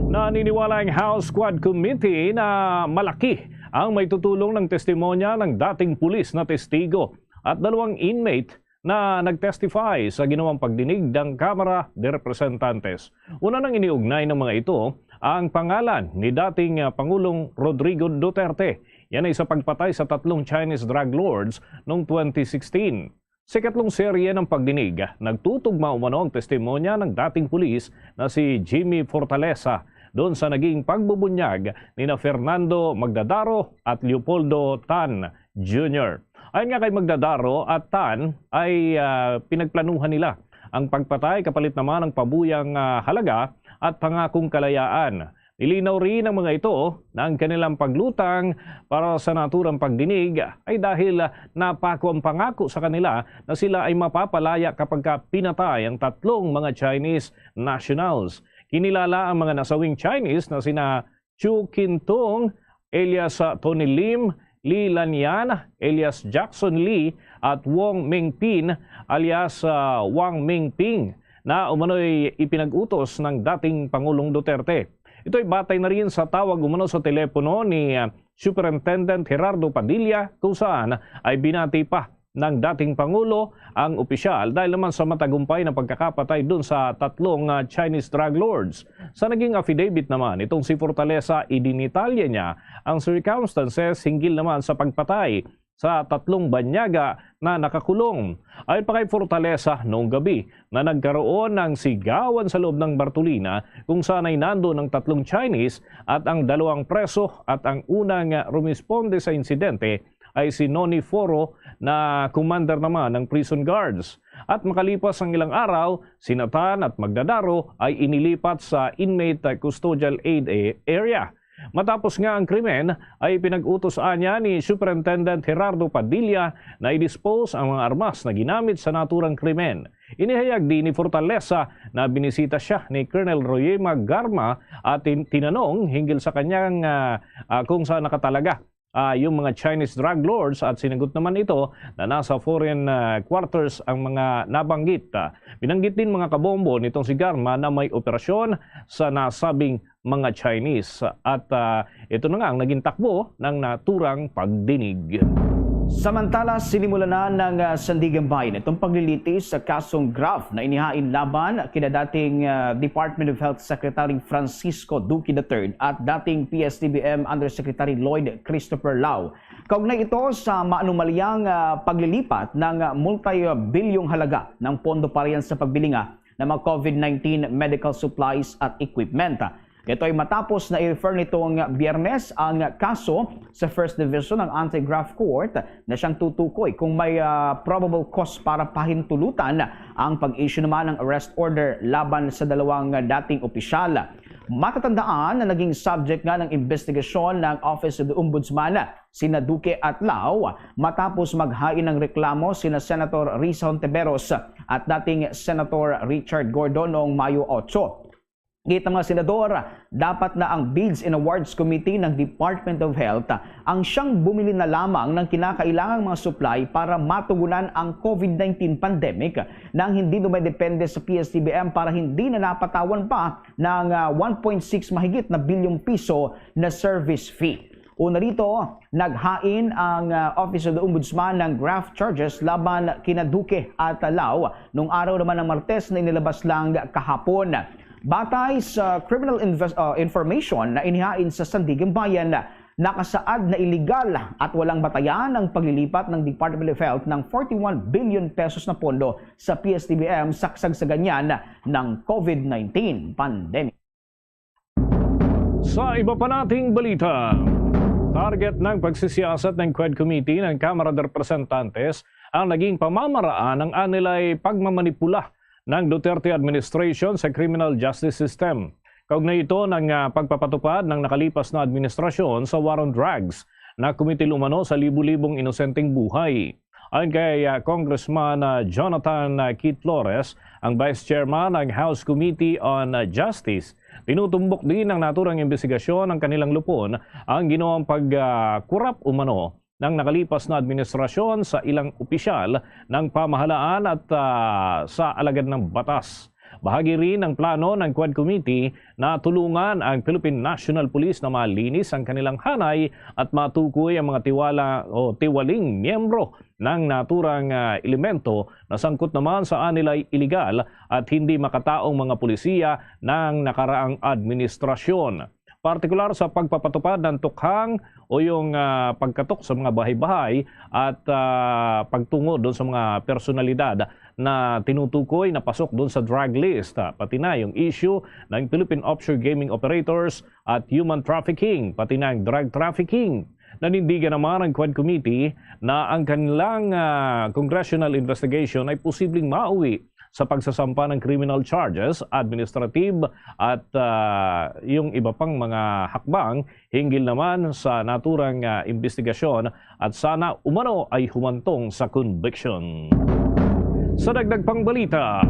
Naniniwala ang House Quad Committee na malaki ang maitutulong ng testimonya ng dating pulis na testigo at dalawang inmate na nag-testify sa ginawang pagdinig ng Kamara de Representantes. Una nang iniugnay ng mga ito ang pangalan ni dating, ah, Pangulong Rodrigo Duterte. Yan ay sa pagpatay sa tatlong Chinese drug lords noong twenty sixteen. Sa ikatlong serye ng pagdinig, nagtutugma umano ang testimonya ng dating pulis na si Jimmy Fortaleza doon sa naging pagbubunyag nina Fernando Magdadaro at Leopoldo Tan Junior. Ayon nga kay Magdadaro at Tan ay, ah, pinagplanuhan nila ang pagpatay kapalit naman ng pabuyang, ah, halaga at pangakong kalayaan. Nilinaw rin ng mga ito na ang kanilang paglutang para sa naturang pagdinig ay dahil, ah, napako ang pangako sa kanila na sila ay mapapalaya kapag ka pinatay ang tatlong mga Chinese nationals. Kinilala ang mga nasawing Chinese na sina Chu Kintung, alias, ah, Tony Lim, Li Lanyan, alias Jackson Lee, at Wong Mingpin, alias, ah, Wang Mingping, na umano'y ipinag-utos ng dating Pangulong Duterte. Ito'y batay na rin sa tawag umano sa telepono ni, ah, Superintendent Gerardo Padilla, kung saan ay binati pa ng dating Pangulo ang opisyal dahil naman sa matagumpay na pagkakapatay dun sa tatlong, ah, Chinese drug lords. Sa naging affidavit naman, itong si Fortaleza, idinitalye niya ang circumstances hinggil naman sa pagpatay sa tatlong banyaga na nakakulong. Ayon pa kay Fortaleza, noong gabi na nagkaroon ng sigawan sa loob ng Bartolina kung saan ay nando ng tatlong Chinese at ang dalawang preso at ang unang rumisponde sa insidente ay si Noni Foro na commander naman ng prison guards. At makalipas ang ilang araw, si Natan at Magdadaro ay inilipat sa inmate custodial aid a-, area. Matapos nga ang krimen, ay pinag-utos anya ni Superintendent Gerardo Padilla na i-dispose ang mga armas na ginamit sa naturang krimen. Inihayag din ni Fortaleza na binisita siya ni Colonel Royema Garma at tin-, tinanong hinggil sa kanyang, ah, ah, kung saan nakatalaga ah, yung mga Chinese drug lords at sinagot naman ito na nasa foreign, ah, quarters ang mga nabanggit. Ah, binanggit din, mga kabombo, nitong si Garma na may operasyon sa nasabing mga Chinese. At, ah, ito na nga ang naging takbo ng naturang pagdinig. Samantala, sinimulan na ng, ah, Sandiganbayan itong paglilitis sa kasong graft na inihain laban kina dating, ah, Department of Health Secretary Francisco Duque the third at dating P S D B M Undersecretary Lloyd Christopher Lao. Kaugnay ito sa maanumalyang, ah, paglilipat ng, ah, multi-bilyong halaga ng pondo para yan sa pagbili nga ng mga COVID nineteen medical supplies at equipment. Ito ay matapos na i-refer nitong Biyernes ang kaso sa First Division ng Anti-Graft Court na siyang tutukoy kung may, ah, probable cause para pahintulutan ang pag-issue naman ng arrest order laban sa dalawang dating opisyal. Matatandaan na naging subject nga ng investigasyon ng Office of the Ombudsman sina Duque at Lao matapos maghain ng reklamo sina Senator Risa Hontiveros at dating Senator Richard Gordon noong Mayo otso. Kita, mga senador, dapat na ang Bids and Awards Committee ng Department of Health ang siyang bumili na lamang ng kinakailangang mga supply para matugunan ang COVID nineteen pandemic nang hindi dumedepende sa P S D B M para hindi na napatawan pa ng, ah, one point six mahigit na bilyong piso na service fee. Una rito, naghain ang, ah, Office of the Ombudsman ng graft charges laban kina Duque at Lao nung araw naman ng Martes na inilabas lang kahapon. Batay sa criminal inves-, ah, information na inihain sa Sandiganbayan, nakasaad na iligal at walang batayan ang paglilipat ng Department of Health ng forty-one billion pesos na pondo sa P S D B M sa kasagsagan niyan ng COVID nineteen pandemic. Sa iba pa nating balita, target ng pagsisiyasat ng Quad Committee ng Kamara de Representantes ang naging pamamaraan ng anilay pagmamanipula ng Duterte administration sa criminal justice system. Kaugnay ito ng, ah, pagpapatupad ng nakalipas na administrasyon sa war on drugs na kumitil umano sa libu-libong inosenteng buhay. Ayon kay, ah, Congressman, ah, Jonathan, ah, Kit Flores, ang Vice Chairman ng House Committee on, ah, Justice, tinutumbok din ng naturang imbestigasyon ang kanilang lupon ang ginawang pag, ah, kurap umano ng nakalipas na administrasyon sa ilang opisyal ng pamahalaan at, ah, sa alagad ng batas. Bahagi rin ng plano ng Quad Committee na tulungan ang Philippine National Police na malinis ang kanilang hanay at matukoy ang mga tiwala o tiwaling miyembro ng naturang, ah, elemento na sangkot naman sa anilay iligal at hindi makataong mga pulisiya ng nakaraang administrasyon, partikular sa pagpapatupad ng tukhang o yung, ah, pagkatok sa mga bahay-bahay at, ah, pagtungo doon sa mga personalidad na tinutukoy na pasok doon sa drug list, ah, pati na yung issue ng Philippine offshore gaming operators at human trafficking, pati na ang drug trafficking. Nanindigan naman ang Quad Committee na ang kanilang, ah, congressional investigation ay posibleng mauwi sa pagsasampa ng criminal charges, administrative at, ah, yung iba pang mga hakbang hinggil naman sa naturang, ah, imbestigasyon at sana umano ay humantong sa conviction. Sa dagdag pang balita,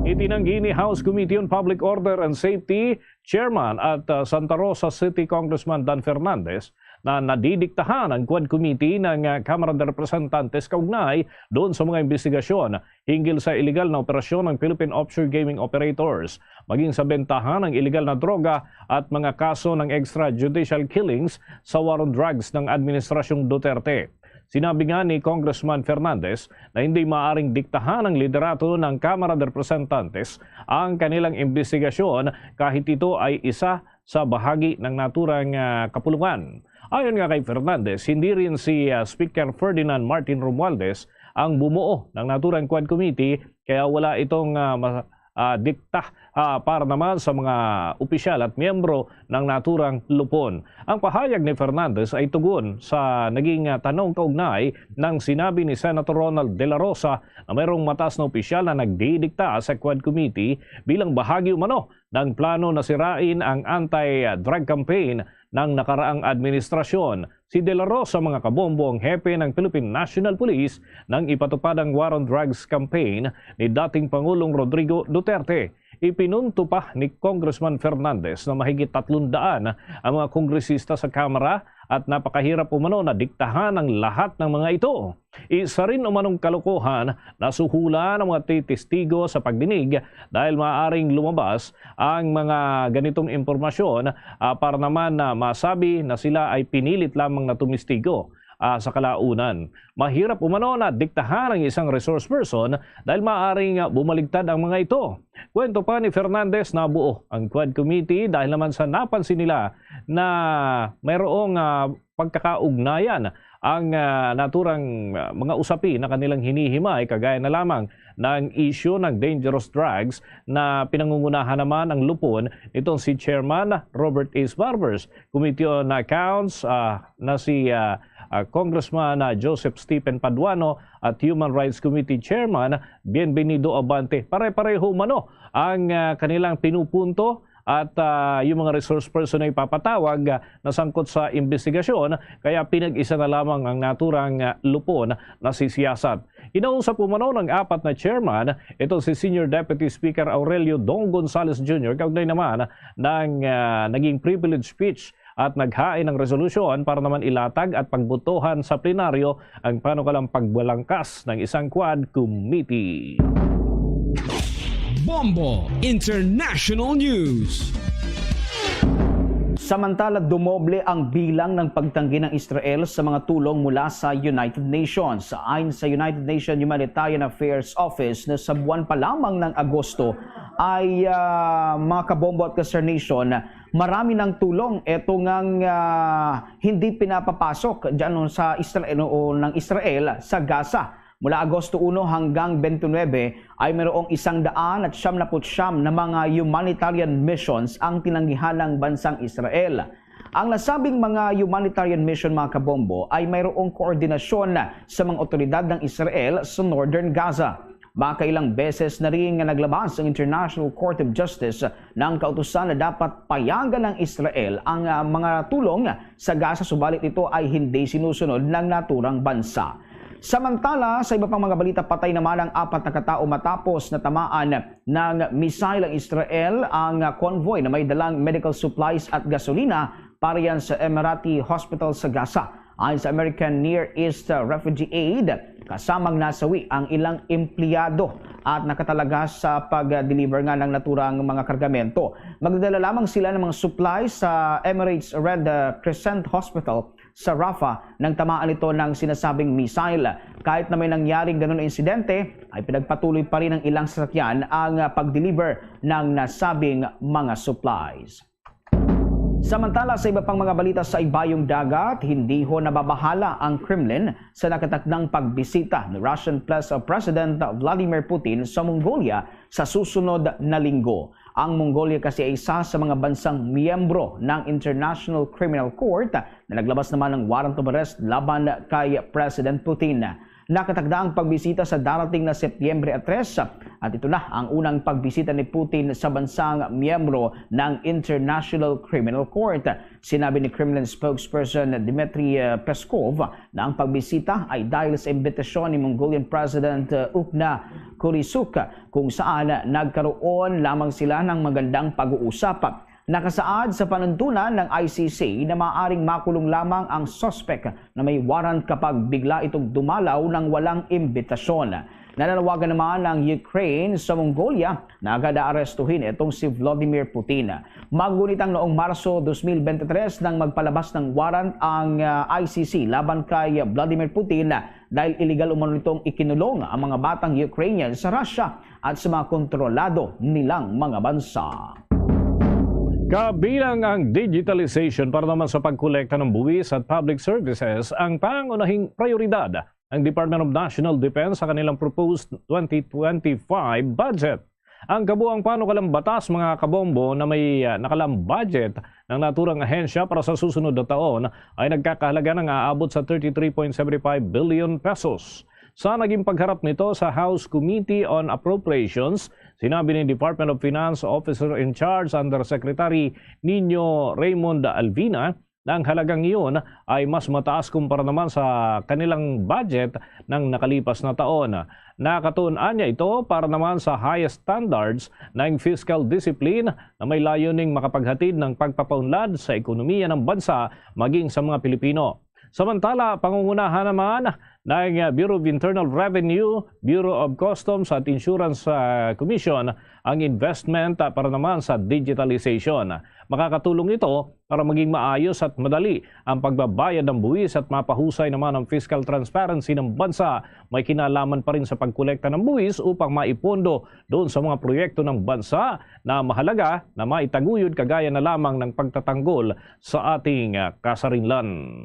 itinanggi ni House Committee on Public Order and Safety Chairman at, ah, Santa Rosa City Congressman Dan Fernandez na nadidiktahan ang Quad Committee ng, ah, Kamara de Representantes kaugnay doon sa mga imbestigasyon hinggil sa iligal na operasyon ng Philippine offshore gaming operators, maging sa bentahan ng iligal na droga at mga kaso ng extrajudicial killings sa war on drugs ng Administrasyong Duterte. Sinabi nga ni Congressman Fernandez na hindi maaring diktahan ng liderato ng Kamara de Representantes ang kanilang imbestigasyon kahit ito ay isa sa bahagi ng naturang, ah, kapulungan. Ayon nga kay Fernandez, hindi rin si, ah, Speaker Ferdinand Martin Romualdez ang bumuo ng naturang Quad Committee, kaya wala itong, ah, ma-, ah, dikta, ah, para naman sa mga opisyal at miyembro ng naturang lupon. Ang pahayag ni Fernandez ay tugon sa naging, ah, tanong kaugnay ng sinabi ni Senator Ronald De La Rosa na mayroong mataas na opisyal na nagdidikta sa Quad Committee bilang bahagi umano ng plano na sirain ang anti-drug campaign ng nakaraang administrasyon. Si De La Rosa, mga kabombo, ang hepe ng Philippine National Police nang ipatupad ang war on drugs campaign ni dating Pangulong Rodrigo Duterte. Ipinunto pa ni Congressman Fernandez na mahigit tatlong daan ang mga kongresista sa Kamara at napakahirap umano na diktahan ang lahat ng mga ito. Isa rin umanong kalokohan na suhulan ang mga ti-, testigo sa pagdinig dahil maaaring lumabas ang mga ganitong impormasyon, ah, para naman na masabi na sila ay pinilit lamang na tumistigo, ah, sa kalaunan. Mahirap umano na diktahan ang isang resource person dahil maaaring, ah, bumaligtad ang mga ito. Kwento pa ni Fernandez, nabuo ang Quad Committee dahil naman sa napansin nila na mayroong, ah, pagkakaugnayan ang, ah, naturang, ah, mga usapin na kanilang hinihimay, kagaya na lamang ng isyu ng dangerous drugs na pinangungunahan naman ang lupon nitong si Chairman Robert Ace Barbers, Committee on Accounts, ah, na si, ah, ah, Congressman, ah, Joseph Stephen Paduano at Human Rights Committee Chairman Bienvenido Abante. Pare-pareho umano ang, ah, kanilang pinupunto at, ah, yung mga resource person na ipapatawag, ah, na sangkot sa investigasyon, kaya pinag-isa na lamang ang naturang, ah, lupon na si siyasat. Kinausap umano ng apat na chairman, ito si Senior Deputy Speaker Aurelio Dong Gonzales Junior, kaugnay naman ng, ah, naging privilege speech at naghain ng resolusyon para naman ilatag at pagbotohan sa plenaryo ang panukalang pagbalangkas ng isang Quad Committee. Bombo International News. Samantala, dumoble ang bilang ng pagtanggi ng Israel sa mga tulong mula sa United Nations. Ayon sa United Nations Humanitarian Affairs Office, na sa buwan pa lamang ng Agosto ay, ah, mga kabombo at ka-Star Nation, marami ng tulong eto ngang, ah, hindi pinapapasok diyan sa Israel o ng Israel sa Gaza. Mula Agosto uno hanggang twenty-nine ay mayroong isang daan at siyam na put siyam na mga humanitarian missions ang tinanggihan ng bansang Israel. Ang nasabing mga humanitarian mission, mga kabombo, ay mayroong koordinasyon sa mga otoridad ng Israel sa Northern Gaza. Makailang beses na rin nga naglabas ang International Court of Justice ng kautusan na dapat payagan ng Israel ang, ah, mga tulong sa Gaza, subalit ito ay hindi sinusunod ng naturang bansa. Samantala, sa iba pang mga balita, patay naman ang apat na katao matapos na tamaan ng missile ang Israel ang convoy na may dalang medical supplies at gasolina para yan sa Emirati Hospital sa Gaza. Ayon sa American Near East Refugee Aid, kasamang nasawi ang ilang empleyado at nakatalaga sa pag-deliver nga ng naturang mga kargamento. Magdadala lamang sila ng mga supplies sa Emirates Red Crescent Hospital sa Rafah nang tamaan ito ng sinasabing missile. Kahit na may nangyaring ganun na insidente, ay pinagpatuloy pa rin ng ilang sasakyan ang, ah, pag-deliver ng nasabing mga supplies. Samantala, sa iba pang mga balita sa Ibayong Dagat, hindi ho nababahala ang Kremlin sa nakatakdang pagbisita ni Russian Pres-, President Vladimir Putin sa Mongolia sa susunod na linggo. Ang Mongolia kasi ay isa sa mga bansang miyembro ng International Criminal Court na naglabas naman ng warrant of arrest laban kay President Putin. Nakatakda ang pagbisita sa darating na Setyembre tres, at ito na ang unang pagbisita ni Putin sa bansang miyembro ng International Criminal Court. Sinabi ni Kremlin spokesperson Dmitry, eh, Peskov na ang pagbisita ay dahil sa imbitasyon ni Mongolian President, eh, Ukna Kurisuk, kung saan nagkaroon lamang sila ng magandang pag-uusap. Nakasaad sa panuntunan ng I C C na maaaring makulong lamang ang suspek na may warrant kapag bigla itong dumalaw ng walang imbitasyon. Nananawagan naman ang Ukraine sa Mongolia na agad aarestuhin itong si Vladimir Putin. Magunit ang noong Marso dos mil bente tres nang magpalabas ng warrant ang, ah, I C C laban kay Vladimir Putin dahil iligal umano nitong ikinulong ang mga batang Ukrainian sa Russia at sa mga kontrolado nilang mga bansa. Kabilang ang digitalization para naman sa pagkolekta ng buwis at public services ang pangunahing prioridad ng Department of National Defense sa kanilang proposed twenty twenty-five budget. Ang kabuang panukalang batas, mga kabombo, na may, ah, nakalang budget ng naturang ahensya para sa susunod na taon ay nagkakahalaga ng aabot sa thirty-three point seven five billion pesos. Sa naging pagharap nito sa House Committee on Appropriations, sinabi ni Department of Finance Officer in Charge Undersecretary Nino Raymond Alvina na ang halagang iyon ay mas mataas kumpara naman sa kanilang budget ng nakalipas na taon. Nakatuon anya ito para naman sa highest standards ng fiscal discipline na may layuning makapaghatid ng pagpapaunlad sa ekonomiya ng bansa maging sa mga Pilipino. Samantala, pangungunahan naman ng Bureau of Internal Revenue, Bureau of Customs at Insurance ah, Commission ang investment ah, para naman sa digitalization. Makakatulong ito para maging maayos at madali ang pagbabayad ng buwis at mapahusay naman ang fiscal transparency ng bansa. May kinalaman pa rin sa pagkolekta ng buwis upang maipondo doon sa mga proyekto ng bansa na mahalaga na maitaguyod, kagaya na lamang ng pagtatanggol sa ating ah, kasarinlan.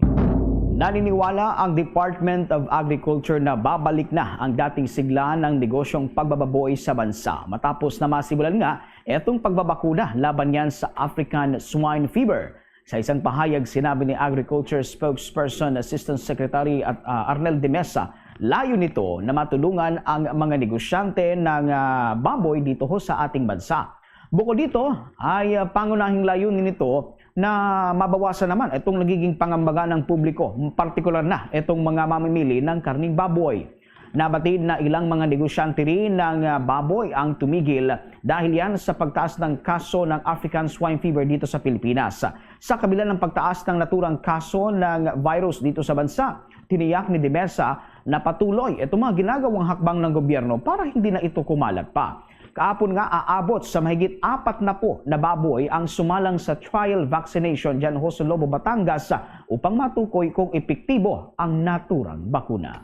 Naniniwala ang Department of Agriculture na babalik na ang dating sigla ng negosyong pagbababoy sa bansa matapos na masimulan nga itong pagbabakuna laban niyan sa African Swine Fever. Sa isang pahayag, sinabi ni Agriculture Spokesperson Assistant Secretary at ah, Arnel de Mesa, layo nito na matulungan ang mga negosyante ng ah, baboy dito ho sa ating bansa. Bukod dito, ay ah, pangunahing layunin nito na mabawasan naman itong nagiging pangambaga ng publiko, partikular na itong mga mamimili ng karning baboy. Nabatid na ilang mga negosyante rin ng ah, baboy ang tumigil dahil yan sa pagtaas ng kaso ng African Swine Fever dito sa Pilipinas. Sa kabila ng pagtaas ng naturang kaso ng virus dito sa bansa, tiniyak ni de Mesa na patuloy itong mga ginagawang hakbang ng gobyerno para hindi na ito kumalat pa. Kahapon nga, aabot sa mahigit apat na po na baboy ang sumalang sa trial vaccination dyan ho sa Lobo, Batangas, upang matukoy kung epektibo ang naturang bakuna.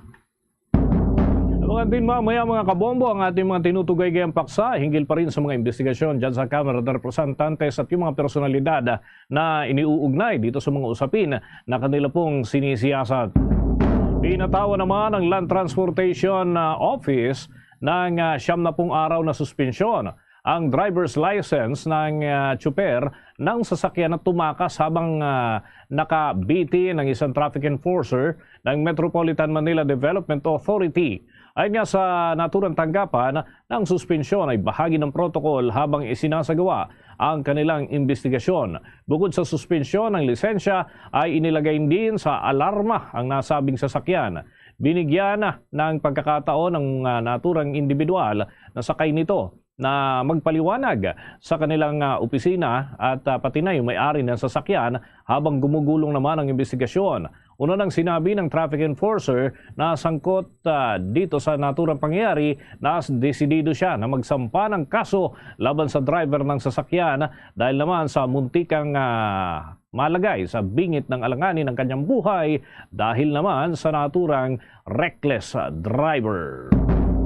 Abangan din mamaya, mga kabombo, ang ating mga tinutugay gayang paksa hinggil pa rin sa mga investigasyon dyan sa Kamara de Representantes at yung mga personalidad na iniuugnay dito sa mga usapin na kanila pong sinisiyasat. Pinatawan naman ng Land Transportation ah, Office ng ah, siyam na pung araw na suspensyon ang driver's license ng ah, tsuper ng sasakyan na tumakas habang ah, nakabiti ng isang traffic enforcer ng Metropolitan Manila Development Authority. Ayon nga sa naturang tanggapan, na ang suspensyon ay bahagi ng protocol habang isinasagawa ang kanilang investigasyon. Bukod sa suspensyon, ang lisensya ay inilagay din sa alarma ang nasabing sasakyan. Binigyan ng pagkakataon ang ah, naturang individual na sakay nito na magpaliwanag sa kanilang ah, opisina at ah, pati na yung may-ari ng sasakyan habang gumugulong naman ang investigasyon. Una nang sinabi ng traffic enforcer na sangkot ah, dito sa naturang pangyayari na s- desidido siya na magsampa ng kaso laban sa driver ng sasakyan dahil naman sa muntikang ah, malagay sa bingit ng alanganin ang kanyang buhay dahil naman sa naturang reckless driver.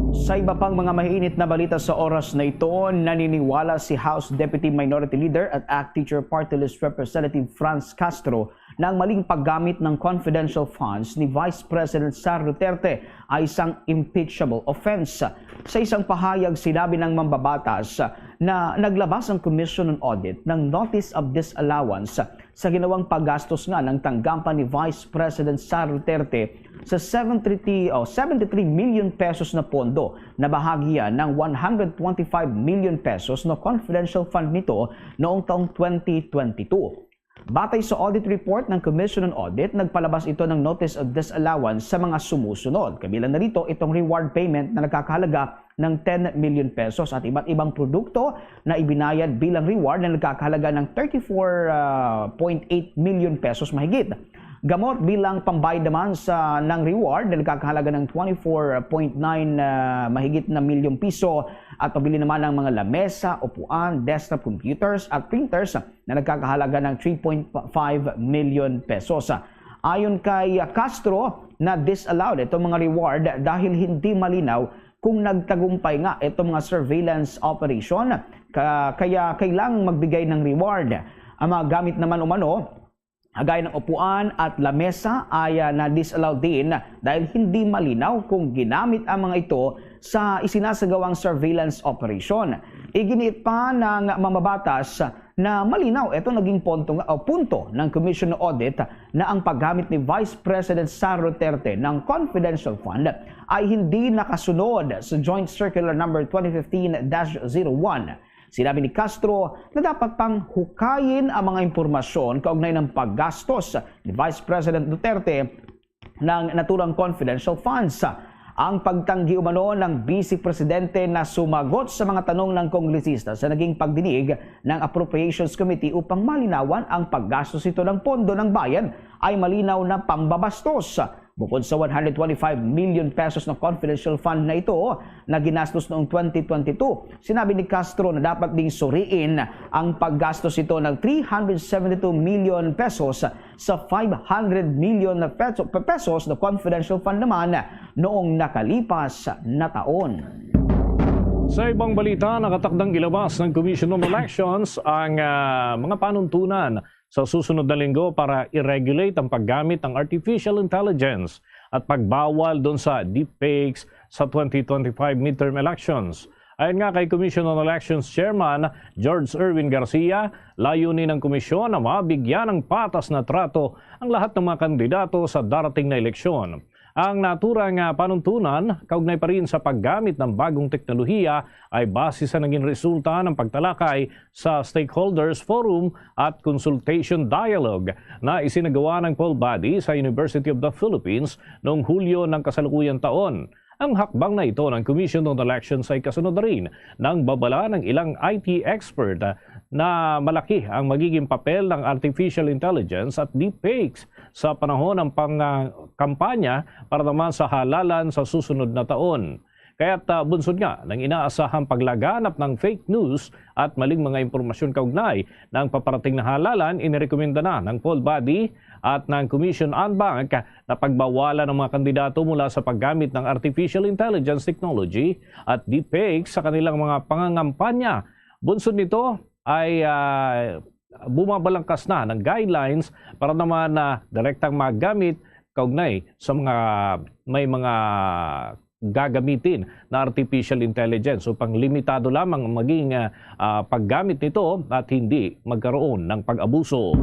Sa iba pang mga mahiinit na balita sa oras na ito, naniniwala si House Deputy Minority Leader at ACT Teacher Party List Representative Franz Castro na ang maling paggamit ng confidential funds ni Vice President Sara Duterte ay isang impeachable offense. Sa isang pahayag, sinabi ng mambabatas na naglabas ang Commission on Audit ng Notice of Disallowance sa ginawang paggastos nga ng tanggapan ni Vice President Sara Duterte sa seventy-three, oh, seventy-three million pesos na pondo na bahagi yan ng one hundred twenty-five million pesos na confidential fund nito noong taong twenty twenty-two. Batay sa audit report ng Commission on Audit, nagpalabas ito ng Notice of Disallowance sa mga sumusunod. Kabilang na rito itong reward payment na nagkakahalaga ng ten million pesos at iba't ibang produkto na ibinayad bilang reward na nagkakahalaga ng thirty-four point eight million pesos mahigit. Gamot bilang pambayad naman sa ng reward na nagkakahalaga ng twenty-four point nine ah, mahigit na milyong piso at pabili naman ng mga lamesa, upuan, desktop computers at printers na nagkakahalaga ng three point five million pesos. Ayon kay Castro, na-disallowed itong mga reward dahil hindi malinaw kung nagtagumpay nga itong mga surveillance operation, ka, kaya kailang magbigay ng reward. Ang mga gamit naman umano, kagaya ng upuan at lamesa, ay ah, na-disallow din dahil hindi malinaw kung ginamit ang mga ito sa isinasagawang surveillance operation. Iginiit pa ng mamabatas na malinaw ito naging punto, o punto ng Commission on Audit na ang paggamit ni Vice President Sara Duterte ng confidential fund ay hindi nakasunod sa Joint Circular Number twenty fifteen dash zero one. Sinabi ni Castro na dapat pang hukayin ang mga impormasyon kaugnay ng paggastos ni Vice President Duterte ng naturang confidential funds. Ang pagtanggi umano ng Vice Presidente na sumagot sa mga tanong ng kongresista sa naging pagdinig ng Appropriations Committee upang malinawan ang paggastos ito ng pondo ng bayan ay malinaw na pambabastos. Bukod sa one hundred twenty-five million pesos na confidential fund na ito na ginastos noong twenty twenty-two, sinabi ni Castro na dapat ding suriin ang paggastos ito ng three hundred seventy-two million pesos sa five hundred million na peso-, pesos na confidential fund naman noong nakalipas na taon. Sa ibang balita, nakatakdang ilabas ng Commission on Elections ang, ah, mga panuntunan sa susunod na linggo para i-regulate ang paggamit ng artificial intelligence at pagbawal doon sa deepfakes sa twenty twenty-five midterm elections. Ayon nga kay Commission on Elections Chairman George Erwin Garcia, layunin ng komisyon na mabigyan ng patas na trato ang lahat ng mga kandidato sa darating na eleksyon. Ang naturang, ah, panuntunan kaugnay pa rin sa paggamit ng bagong teknolohiya ay base sa naging resulta ng pagtalakay sa Stakeholders Forum at Consultation Dialogue na isinagawa ng poll body sa University of the Philippines noong Hulyo ng kasalukuyang taon. Ang hakbang na ito ng Commission on Elections ay kasunod na rin ng babala ng ilang I T expert, ah, na malaki ang magiging papel ng artificial intelligence at deepfakes sa panahon ng pang, ah, kampanya para naman sa halalan sa susunod na taon. Kaya't, ah, bunsod nga ng inaasahang paglaganap ng fake news at maling mga impormasyon kaugnay ng paparating na halalan, inirekomenda na ng poll body at ng Commission on Bank na pagbawalan ang mga kandidato mula sa paggamit ng artificial intelligence technology at deepfake sa kanilang mga pangangampanya. Bunsod nito ay, ah, bumabalangkas na ng guidelines para naman na direktang magamit kaugnay sa mga may mga gagamitin na artificial intelligence upang limitado lamang ang maging, ah, ah, paggamit nito at hindi magkaroon ng pag-abuso.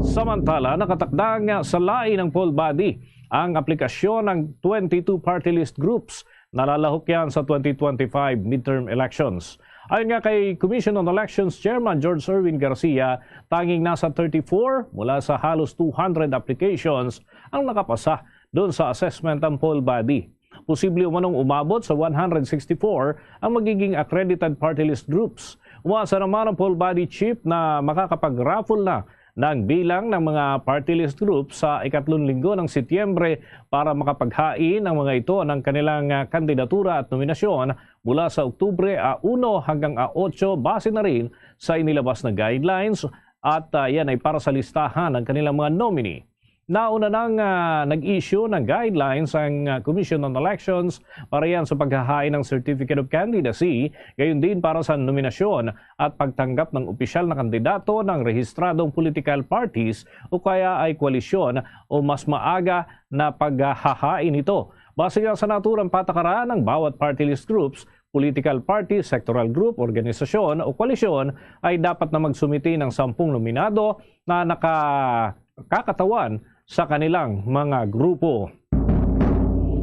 Samantala, nakatakda nga salain ng poll body ang aplikasyon ng twenty-two party list groups. Nalalahok yan sa twenty twenty-five midterm elections. Ayon nga kay Commission on Elections Chairman George Erwin Garcia, tanging nasa thirty-four mula sa halos two hundred applications ang nakapasa doon sa assessment ang poll body. Posible umanong umabot sa one hundred sixty-four ang magiging accredited party list groups. Umasa naman ang poll body chief na makakapag-raffle na ng bilang ng mga party list group sa ikatlong linggo ng Setyembre para makapaghain ang mga ito ng kanilang, ah, kandidatura at nominasyon mula sa Oktubre a uno hanggang a otso, base na rin sa inilabas na guidelines, at, ah, yan ay para sa listahan ng kanilang mga nominee. Nauna nang, ah, nag-issue ng guidelines ang, ah, Commission on Elections para yan sa paghahain ng Certificate of Candidacy, gayon din para sa nominasyon at pagtanggap ng opisyal na kandidato ng rehistradong political parties o kaya ay koalisyon o mas maaga na paghahain nito. Base nga sa naturang patakaran, ang bawat party list groups, political party, sectoral group, organisasyon o koalisyon ay dapat na magsumiti ng sampung nominado na nakakakatawan sa kanilang mga grupo.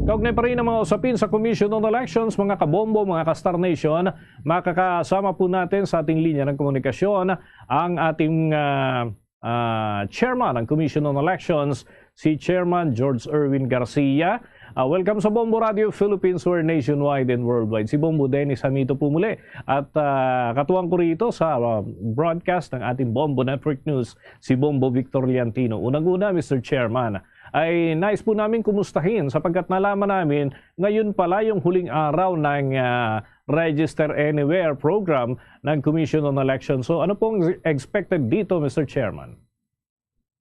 Kaugnay pa rin ang mga usapin sa Commission on Elections, mga kabombo, mga ka-Star Nation, makakasama po natin sa ating linya ng komunikasyon ang ating, ah, ah, chairman ng Commission on Elections, si Chairman George Erwin Garcia. Ah, welcome sa Bombo Radio Philippines, where nationwide and worldwide. Si Bombo Dennis Hamito po muli. At, ah, katuwang ko rito sa, ah, broadcast ng ating Bombo Network News, si Bombo Victor Liantino. Unang-una, Mister Chairman, ay nais po namin kumustahin sapagkat nalaman namin ngayon pala yung huling araw ng, ah, Register Anywhere program ng Commission on Elections. So, ano pong expected dito, Mister Chairman?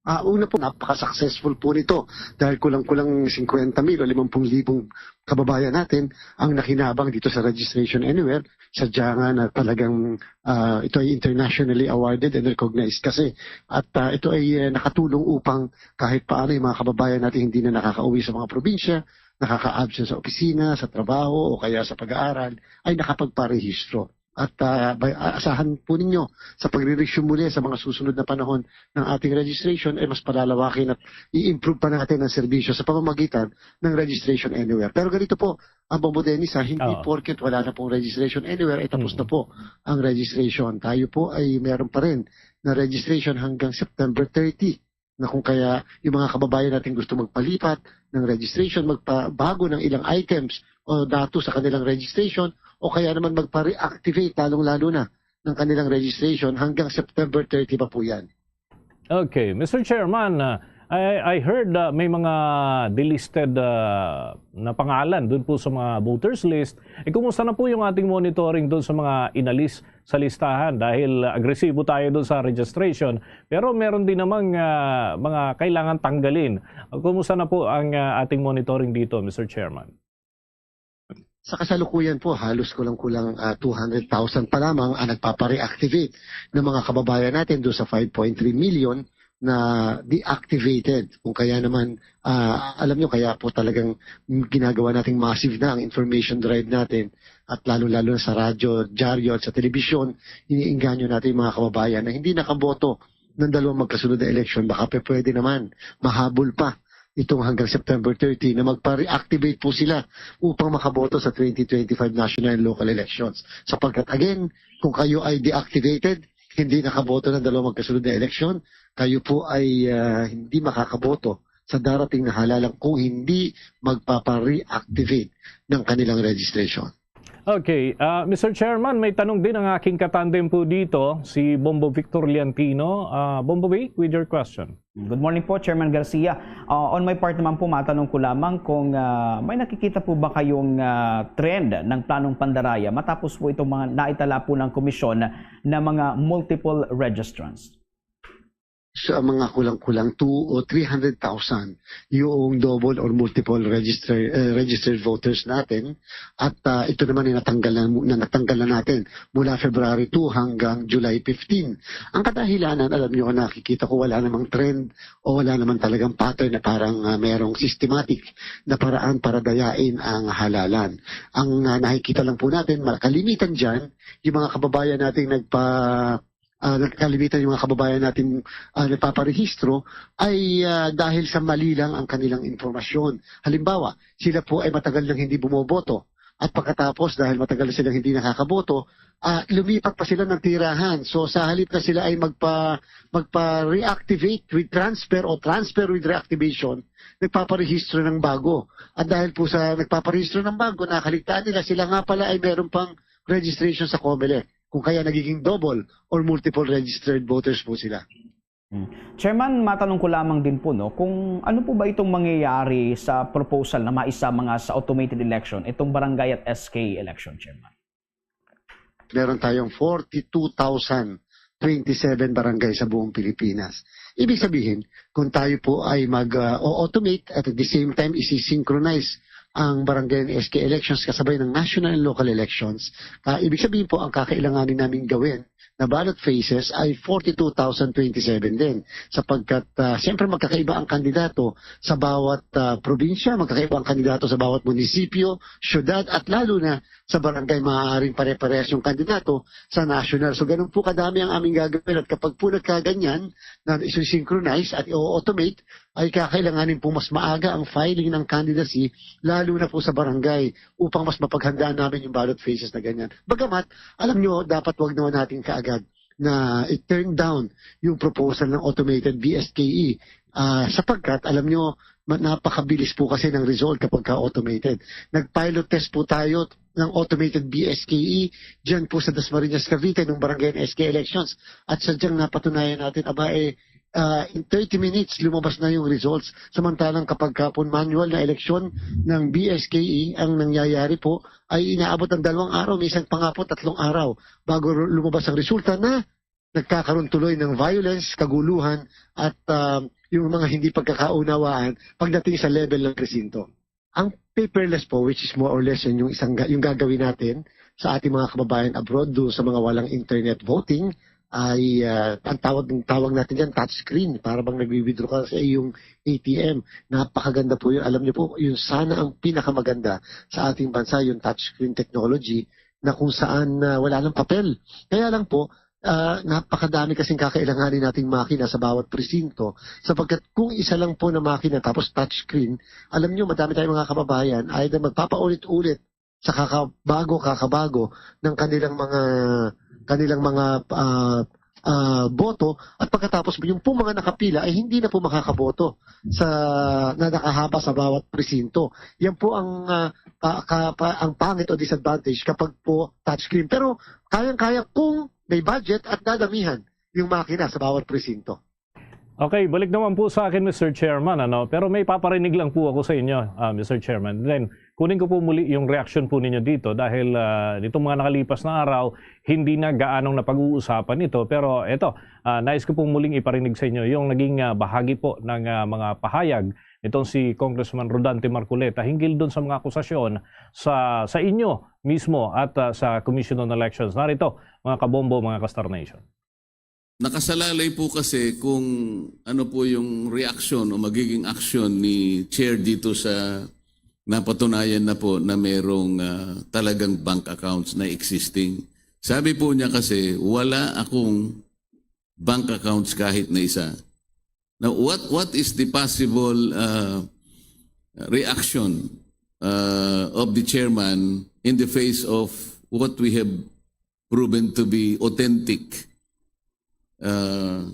Ah, una po, napaka-successful po nito dahil kulang-kulang singkwenta mil o limampung libong kababayan natin ang nakinabang dito sa Registration Anywhere. Sadya nga na talagang, ah, ito ay internationally awarded and recognized kasi. At, ah, ito ay, eh, nakatulong upang kahit paano yung mga kababayan natin hindi na nakakauwi sa mga probinsya, nakaka-absent sa opisina, sa trabaho, o kaya sa pag-aaral, ay nakapagparehistro. At, ah, bay-, ah, asahan po ninyo sa pagre-resume muli sa mga susunod na panahon ng ating registration ay mas palalawakin at i-improve pa natin ang serbisyo sa pamamagitan ng Registration Anywhere. Pero ganito po, ang Bombo Dennis, ha, hindi Oo. porket wala na pong Registration Anywhere ay tapos Mm. na po ang registration. Tayo po ay meron pa rin na registration hanggang September thirty, na kung kaya yung mga kababayan natin gusto magpalipat ng registration, magpabago ng ilang items o datos sa kanilang registration, o kaya naman magpa-reactivate, lalong-lalo na ng kanilang registration, hanggang September thirty pa po yan. Okay, Mister Chairman, uh, I, I heard, uh, may mga delisted, uh, na pangalan doon po sa mga voters list. Eh, kumusta na po yung ating monitoring doon sa mga inalis sa listahan? Dahil agresibo tayo doon sa registration, pero meron din namang, uh, mga kailangan tanggalin. Kumusta na po ang, uh, ating monitoring dito, Mister Chairman? Sa kasalukuyan po, halos kulang-kulang, ah, two hundred thousand pa lamang ang nagpapa-reactivate ng mga kababayan natin doon sa five point three million na deactivated. Kung kaya naman, ah, alam nyo, kaya po talagang ginagawa nating massive na ang information drive natin, at lalo-lalo na sa radyo, dyaryo, at sa telebisyon, iniinganyo natin yung mga kababayan na hindi nakaboto ng dalawang magkasunod na eleksyon. Baka pe-, pwede naman, mahabol pa itong hanggang September thirty na magpa-reactivate po sila upang makaboto sa twenty twenty-five national and local elections. Sapagkat again, kung kayo ay deactivated, hindi nakaboto ng dalawang magkasunod na eleksyon, kayo po ay, ah, hindi makakaboto sa darating na halalan kung hindi magpapa-reactivate ng kanilang registration. Okay, ah, Mister Chairman, may tanong din ang aking katandem po dito, si Bombo Victor Liantino. Ah, Bombo Vic, with your question. Good morning po, Chairman Garcia. Ah, on my part naman po, matanong ko lamang kung, ah, may nakikita po ba kayong, ah, trend ng planong pandaraya matapos po itong mga naitala po ng komisyon na mga multiple registrants? So, ang mga kulang-kulang two o three hundred thousand yung double or multiple register, eh, registered voters natin. At, ah, ito naman ay natanggal na, na natanggal na natin mula February two hanggang July fifteen. Ang kadahilanan, alam nyo, nakikita ko wala namang trend o wala namang talagang pattern na parang, ah, merong systematic na paraan para dayain ang halalan. Ang, ah, nakikita lang po natin, ma-, kalimitan dyan, yung mga kababayan nating nagpa-, ah, nagkalimitan yung mga kababayan natin, ah, nagpaparehistro ay, ah, dahil sa mali lang ang kanilang impormasyon. Halimbawa, sila po ay matagal nang hindi bumoboto. At pagkatapos, dahil matagal na silang hindi nakakaboto, ah, lumipat pa sila ng tirahan. So, sa halip na sila ay magpa-, magpa-reactivate with transfer o transfer with reactivation, nagpaparehistro ng bago. At dahil po sa nagpaparehistro ng bago, nakakaligtaan nila, sila nga pala ay meron pang registration sa Comelec. Kung kaya nagiging double or multiple registered voters po sila. Hmm. Chairman, matanong ko lamang din po, no, kung ano po ba itong mangyayari sa proposal na maisama nga sa automated election, itong barangay at S K election, Chairman? Meron tayong forty-two thousand twenty-seven barangay sa buong Pilipinas. Ibig sabihin, kung tayo po ay mag, ah, o-automate at at the same time isi-synchronize ang barangay and S K elections kasabay ng national and local elections, ah, ibig sabihin po, ang kakailanganin namin gawin na ballot phases ay forty-two thousand twenty-seven din, sapagkat, ah, siyempre, magkakaiba ang kandidato sa bawat, ah, probinsya, magkakaiba ang kandidato sa bawat munisipyo, syudad, at lalo na sa barangay. Maaaring pare-parehas yung kandidato sa national. So, ganun po kadami ang aming gagawin. At kapag po nagkaganyan na isi-synchronize at i-automate, ay kakailanganin po mas maaga ang filing ng candidacy, lalo na po sa barangay, upang mas mapaghandaan namin yung ballot phases na ganyan. Bagamat, alam nyo, dapat wag naman natin kaagad na i-turn down yung proposal ng automated B S K E. Ah, sapagkat, alam nyo, ma-, napakabilis po kasi ng result kapag ka automated. Nag-pilot test po tayo ng automated B S K E dyan po sa Dasmariñas, Cavite, nung barangay and S K elections. At sadyang napatunayan natin, aba, eh, ah, in thirty minutes, lumabas na yung results. Samantalang kapag kapon manual na eleksyon ng B S K E, ang nangyayari po ay inaabot ang dalawang araw, minsan pa nga po tatlong araw bago ru-, lumabas ang resulta na nagkakaroon tuloy ng violence, kaguluhan, at, ah, yung mga hindi pagkakaunawaan pagdating sa level ng presinto. Ang paperless po, which is more or less yun yung isang ga-, yung gagawin natin sa ating mga kababayan abroad, doon sa mga walang internet voting, ay, ah, ang tawag, ang tawag natin dyan, touchscreen. Para bang nagwi-withdraw ka sa iyong A T M. Napakaganda po yun. Alam niyo po, yun sana ang pinakamaganda sa ating bansa, yung touchscreen technology. na kung saan, ah, wala nang papel. Kaya lang po, ah, napakadami kasing kakailanganin nating makina sa bawat presinto, sapagkat kung isa lang po na makina tapos touchscreen, alam nyo, madami tayong mga kababayan, either magpapaulit-ulit sa kakabago, kakabago ng kanilang mga, kanilang mga, ah, ah, boto, at pagkatapos yung pong mga nakapila ay hindi na po makakaboto sa, na nakahaba sa bawat presinto. Yan po ang, ah, pa-, ka-, pa-, ang pangit o disadvantage kapag po touchscreen. Pero kayang-kaya kung may budget at dadamihan yung makina sa bawat presinto. Okay, balik naman po sa akin, Mister Chairman, ano? Pero may paparinig lang po ako sa inyo, ah, Mister Chairman. Then, kunin ko po muli yung reaksyon po ninyo dito dahil, ah, nitong mga nakalipas na araw, hindi na gaanong napag-uusapan ito. Pero eto, ah, nais ko pong muling iparinig sa inyo yung naging, ah, bahagi po ng, ah, mga pahayag nitong si Congressman Rodante Marcoleta hinggil doon sa mga akusasyon sa, sa inyo mismo at, ah, sa Commission on Elections. Narito, mga kabombo, mga ka-Star Nation. Nakasalalay po kasi kung ano po yung reaksyon o magiging aksyon ni Chair dito sa napatunayan na po na merong, ah, talagang bank accounts na existing. Sabi po niya kasi, "Wala akong bank accounts kahit na isa." Now, what, what is the possible, ah, reaction, ah, of the chairman in the face of what we have proven to be authentic, uh,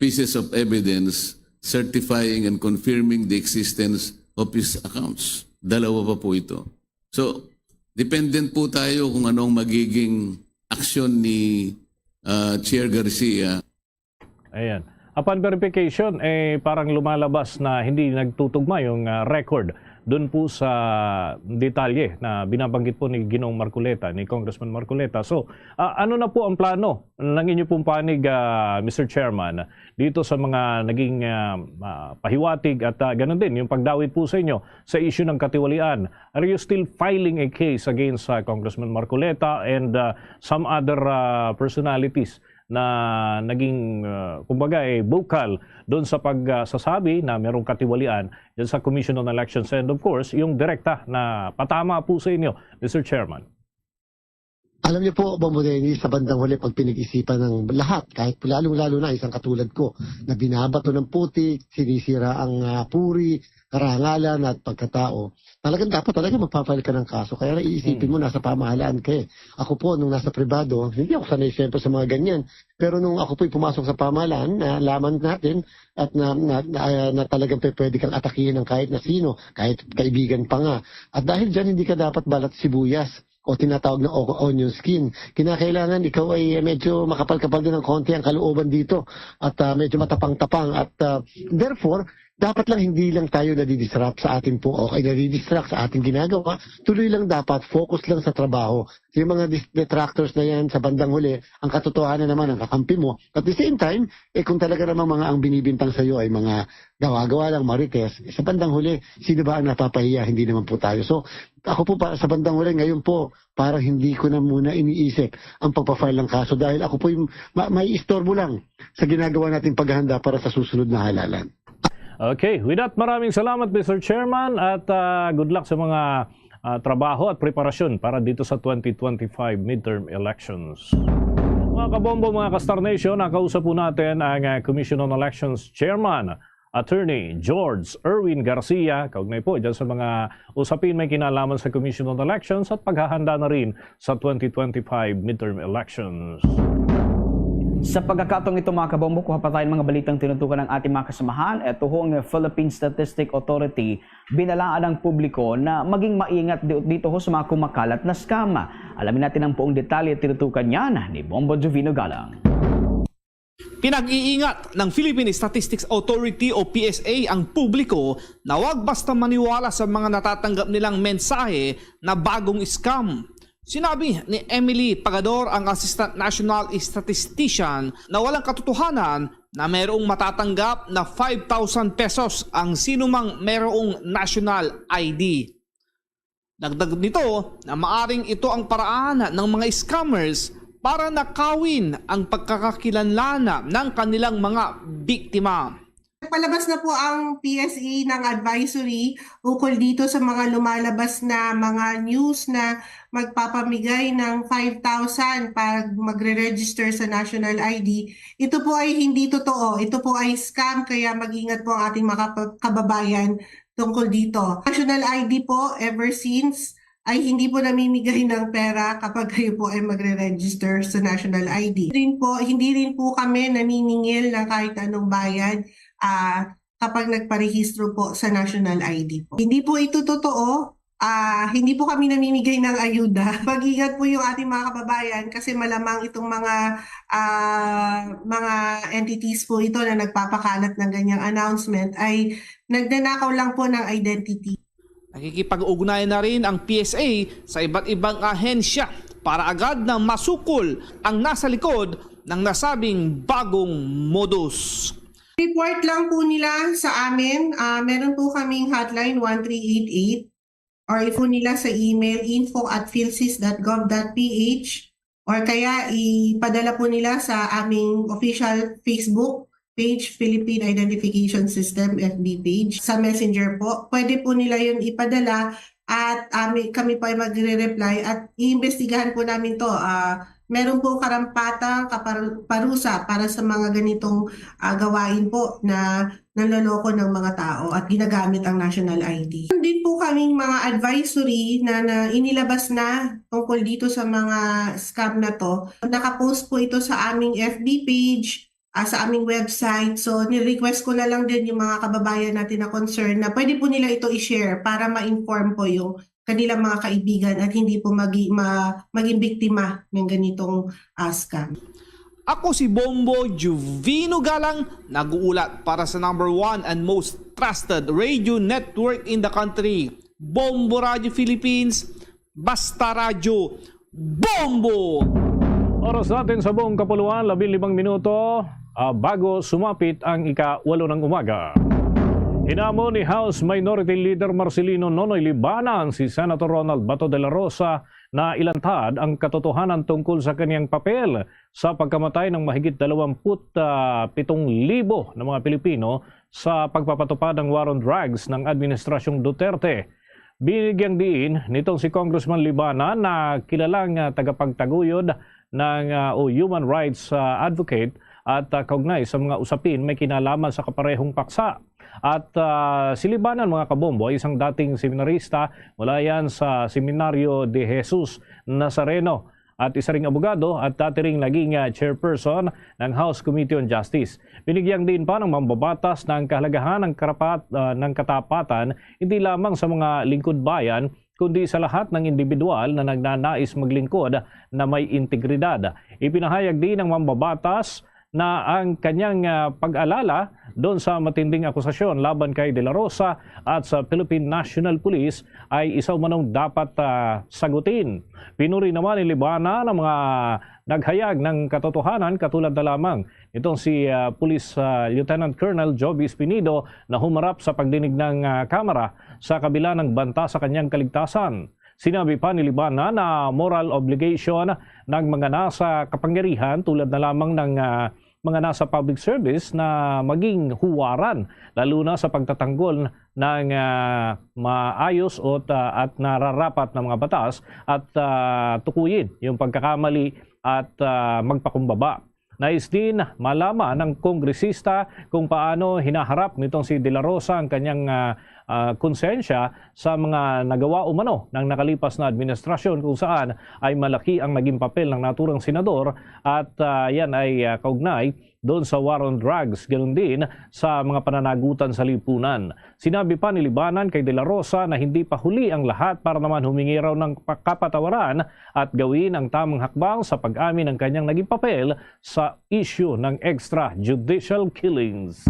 pieces of evidence certifying and confirming the existence of his accounts. Dalawa pa po ito. So, dependent po tayo kung anong magiging aksyon ni, uh, Chair Garcia. Ayan. Upon verification, eh, parang lumalabas na hindi nagtutugma yung, ah, record dun po sa detalye na binabanggit po ni Ginoong Marcoleta, ni Congressman Marcoleta. So, ah, ano na po ang plano ng inyo pong panig, ah, Mister Chairman, dito sa mga naging, ah, ah, pahiwatig at, ah, ganun din yung pagdawit po sa inyo sa issue ng katiwalian? Are you still filing a case against, ah, Congressman Marcoleta and, ah, some other, ah, personalities na naging, ah, kumbaga, eh, vocal doon sa pag, ah, sasabi na merong katiwalian dyan sa Commission on Elections and, of course, yung direkta na patama po sa inyo, Mister Chairman? Alam niyo po, Bombo Dennis, sa bandang huli, pag pinag-isipan ng lahat, kahit po lalong-lalo na isang katulad ko, na binabato ng putik, sinisira ang, ah, puri, karangalan at pagkatao, talagang dapat talaga magpa-file ka ng kaso. Kaya naiisipin Mm. mo, nasa pamahalaan ka eh. Ako po, nung nasa pribado, hindi ako sanay siyempre sa mga ganyan. Pero nung ako po'y pumasok sa pamahalaan, nalaman natin at na, na, na, na talagang pe-, pwede kang atakihin ng kahit na sino, kahit kaibigan pa nga. At dahil dyan, hindi ka dapat balat sibuyas o tinatawag na o-, onion skin. Kinakailangan ikaw ay medyo makapal-kapal din ng konti ang kalooban dito at, ah, medyo matapang-tapang. At, ah, therefore, dapat lang hindi lang tayo nadidistract sa ating po, okay, nadidistract sa ating ginagawa. Tuloy lang dapat, focus lang sa trabaho. Yung mga dis-, detractors na yan, sa bandang huli, ang katotohanan naman ang kakampi mo. At the same time, eh, kung talaga namang mga ang binibintang sa'yo ay mga gawa-gawa lang, marites, eh, sa bandang huli, sino ba ang napapahiya? Hindi naman po tayo. So, ako po pa, sa bandang huli, ngayon po, parang hindi ko na muna iniisip ang pagpa-file ng kaso dahil ako po yung ma-, may istorbo lang sa ginagawa nating paghahanda para sa susunod na halalan. Okay, with that, maraming salamat, Mister Chairman, at, ah, good luck sa mga, ah, trabaho at preparasyon para dito sa twenty twenty-five midterm elections. Mga kabombo, mga ka-Star Nation, nakausap po natin ang, ah, Commission on Elections Chairman, Attorney George Erwin Garcia, kaugnay po dyan sa mga usapin may kinalaman sa Commission on Elections at paghahanda na rin sa twenty twenty-five midterm elections. Sa pagkakataong ito, mga kabombo, kuha pa tayo ng mga balitang tinutukan ng ating mga kasamahan. Ito ho ang Philippine Statistic Authority. Binalaan ang publiko na maging maingat di-, dito ho sa mga kumakalat na scam. Alamin natin ang buong detalye, tinutukan niyan ni Bombo Jovino Galang. Pinag-iingat ng Philippine Statistics Authority o P S A ang publiko na huwag basta maniwala sa mga natatanggap nilang mensahe na bagong scam. Sinabi ni Emily Pagador, ang Assistant National Statistician, na walang katotohanan na mayroong matatanggap na five thousand pesos ang sinumang mayroong national I D. Dagdag nito na maaring ito ang paraan ng mga scammers para nakawin ang pagkakakilanlan ng kanilang mga biktima. Nagpalabas na po ang P S A ng advisory ukol dito sa mga lumalabas na mga news na magpapamigay ng five thousand pag magre-register sa national I D. Ito po ay hindi totoo. Ito po ay scam, kaya mag-ingat po ang ating mga kapa-, kababayan tungkol dito. National I D po, ever since, ay hindi po namimigay ng pera kapag kayo po ay magre-register sa national I D. Rin po, hindi rin po kami naniningil ng kahit anong bayad, ah, kapag nagparehistro po sa national I D po. Hindi po ito totoo. Ah, hindi po kami namimigay ng ayuda. Mag-ingat po yung ating mga kababayan kasi malamang itong mga, ah, mga entities po ito na nagpapakalat ng ganyang announcement ay nagnanakaw lang po ng identity. Nakikipag-ugnayan na rin ang P S A sa iba't ibang ahensya para agad na masukol ang nasa likod ng nasabing bagong modus. Report lang po nila sa amin. Ah, meron po kaming hotline one three eight eight, or po nila sa email info at philsys dot gov dot ph, or kaya ipadala po nila sa aming official Facebook page, Philippine Identification System, F B page, sa Messenger po. Pwede po nila yun ipadala at ami-, kami po ay magre-reply at iimbestigahan po namin to. Ah, meron po karampatang kapar-, parusa para sa mga ganitong, ah, gawain po na nanloloko ng mga tao at ginagamit ang national I D. Meron din po kaming mga advisory na, na inilabas na tungkol dito sa mga scam na to. Nakapost po ito sa aming F B page, ah, sa aming website. So, ni-request ko na lang din yung mga kababayan natin na concern na pwede po nila ito i-share para ma-inform po yung kanilang mga kaibigan at hindi po magi-, ma-, maging biktima ng ganitong, ah, scam. Ako si Bombo Juvino Galang, nag-uulat para sa number one and most trusted radio network in the country, Bombo Radio Philippines, Basta Radyo, Bombo! Oras natin sa buong kapuluan, labing limang minuto, ah, bago sumapit ang ika-walo ng umaga. Hinamon ni House Minority Leader Marcelino Nonoy Libanan si Senator Ronald Bato de la Rosa na ilantad ang katotohanan tungkol sa kaniyang papel sa pagkamatay ng mahigit dalawampu't pitong libo na mga Pilipino sa pagpapatupad ng war on drugs ng Administrasyong Duterte. Binigyang diin nitong si Congressman Libanan na kilalang, ah, tagapagtaguyod ng, ah, o human rights, ah, advocate at, ah, kaugnay sa mga usapin may kinalaman sa kaparehong paksa. At, ah, si Libanan, mga kabombo, ay isang dating seminarista mula yan sa Seminario de Jesus Nazareno at isa ring abogado at dati ring naging, ah, chairperson ng House Committee on Justice. Binigyang diin pa ng mambabatas ng kahalagahan ng karapat-, ah, ng katapatan hindi lamang sa mga lingkod bayan kundi sa lahat ng individual na nagnanais maglingkod na may integridad. Ipinahayag din ng mambabatas na ang kanyang, ah, pag-alala doon sa matinding akusasyon laban kay De La Rosa at sa Philippine National Police ay isa umanong dapat, ah, sagutin. Pinuri naman ni Libanan ang mga naghayag ng katotohanan katulad na lamang nitong si, ah, Police, ah, Lieutenant Colonel Joby Espinido na humarap sa pagdinig ng, ah, kamera sa kabila ng banta sa kanyang kaligtasan. Sinabi pa ni Libanan na moral obligation ng mga nasa kapangyarihan tulad na lamang ng, ah, mga nasa public service na maging huwaran, lalo na sa pagtatanggol ng, ah, maayos o ta-, at nararapat na mga batas at, ah, tukuyin yung pagkakamali at, ah, magpakumbaba. Nais din malaman ng kongresista kung paano hinaharap nitong si De La Rosa ang kanyang, ah, ah, konsensya sa mga nagawa umano ng nakalipas na administrasyon kung saan ay malaki ang naging papel ng naturang senador at, ah, yan ay, ah, kaugnay doon sa war on drugs, ganun din sa mga pananagutan sa lipunan. Sinabi pa ni Libanan kay De La Rosa na hindi pa huli ang lahat para naman humingi raw ng pa-, kapatawaran at gawin ang tamang hakbang sa pag-amin ng kanyang naging papel sa isyu ng extrajudicial killings.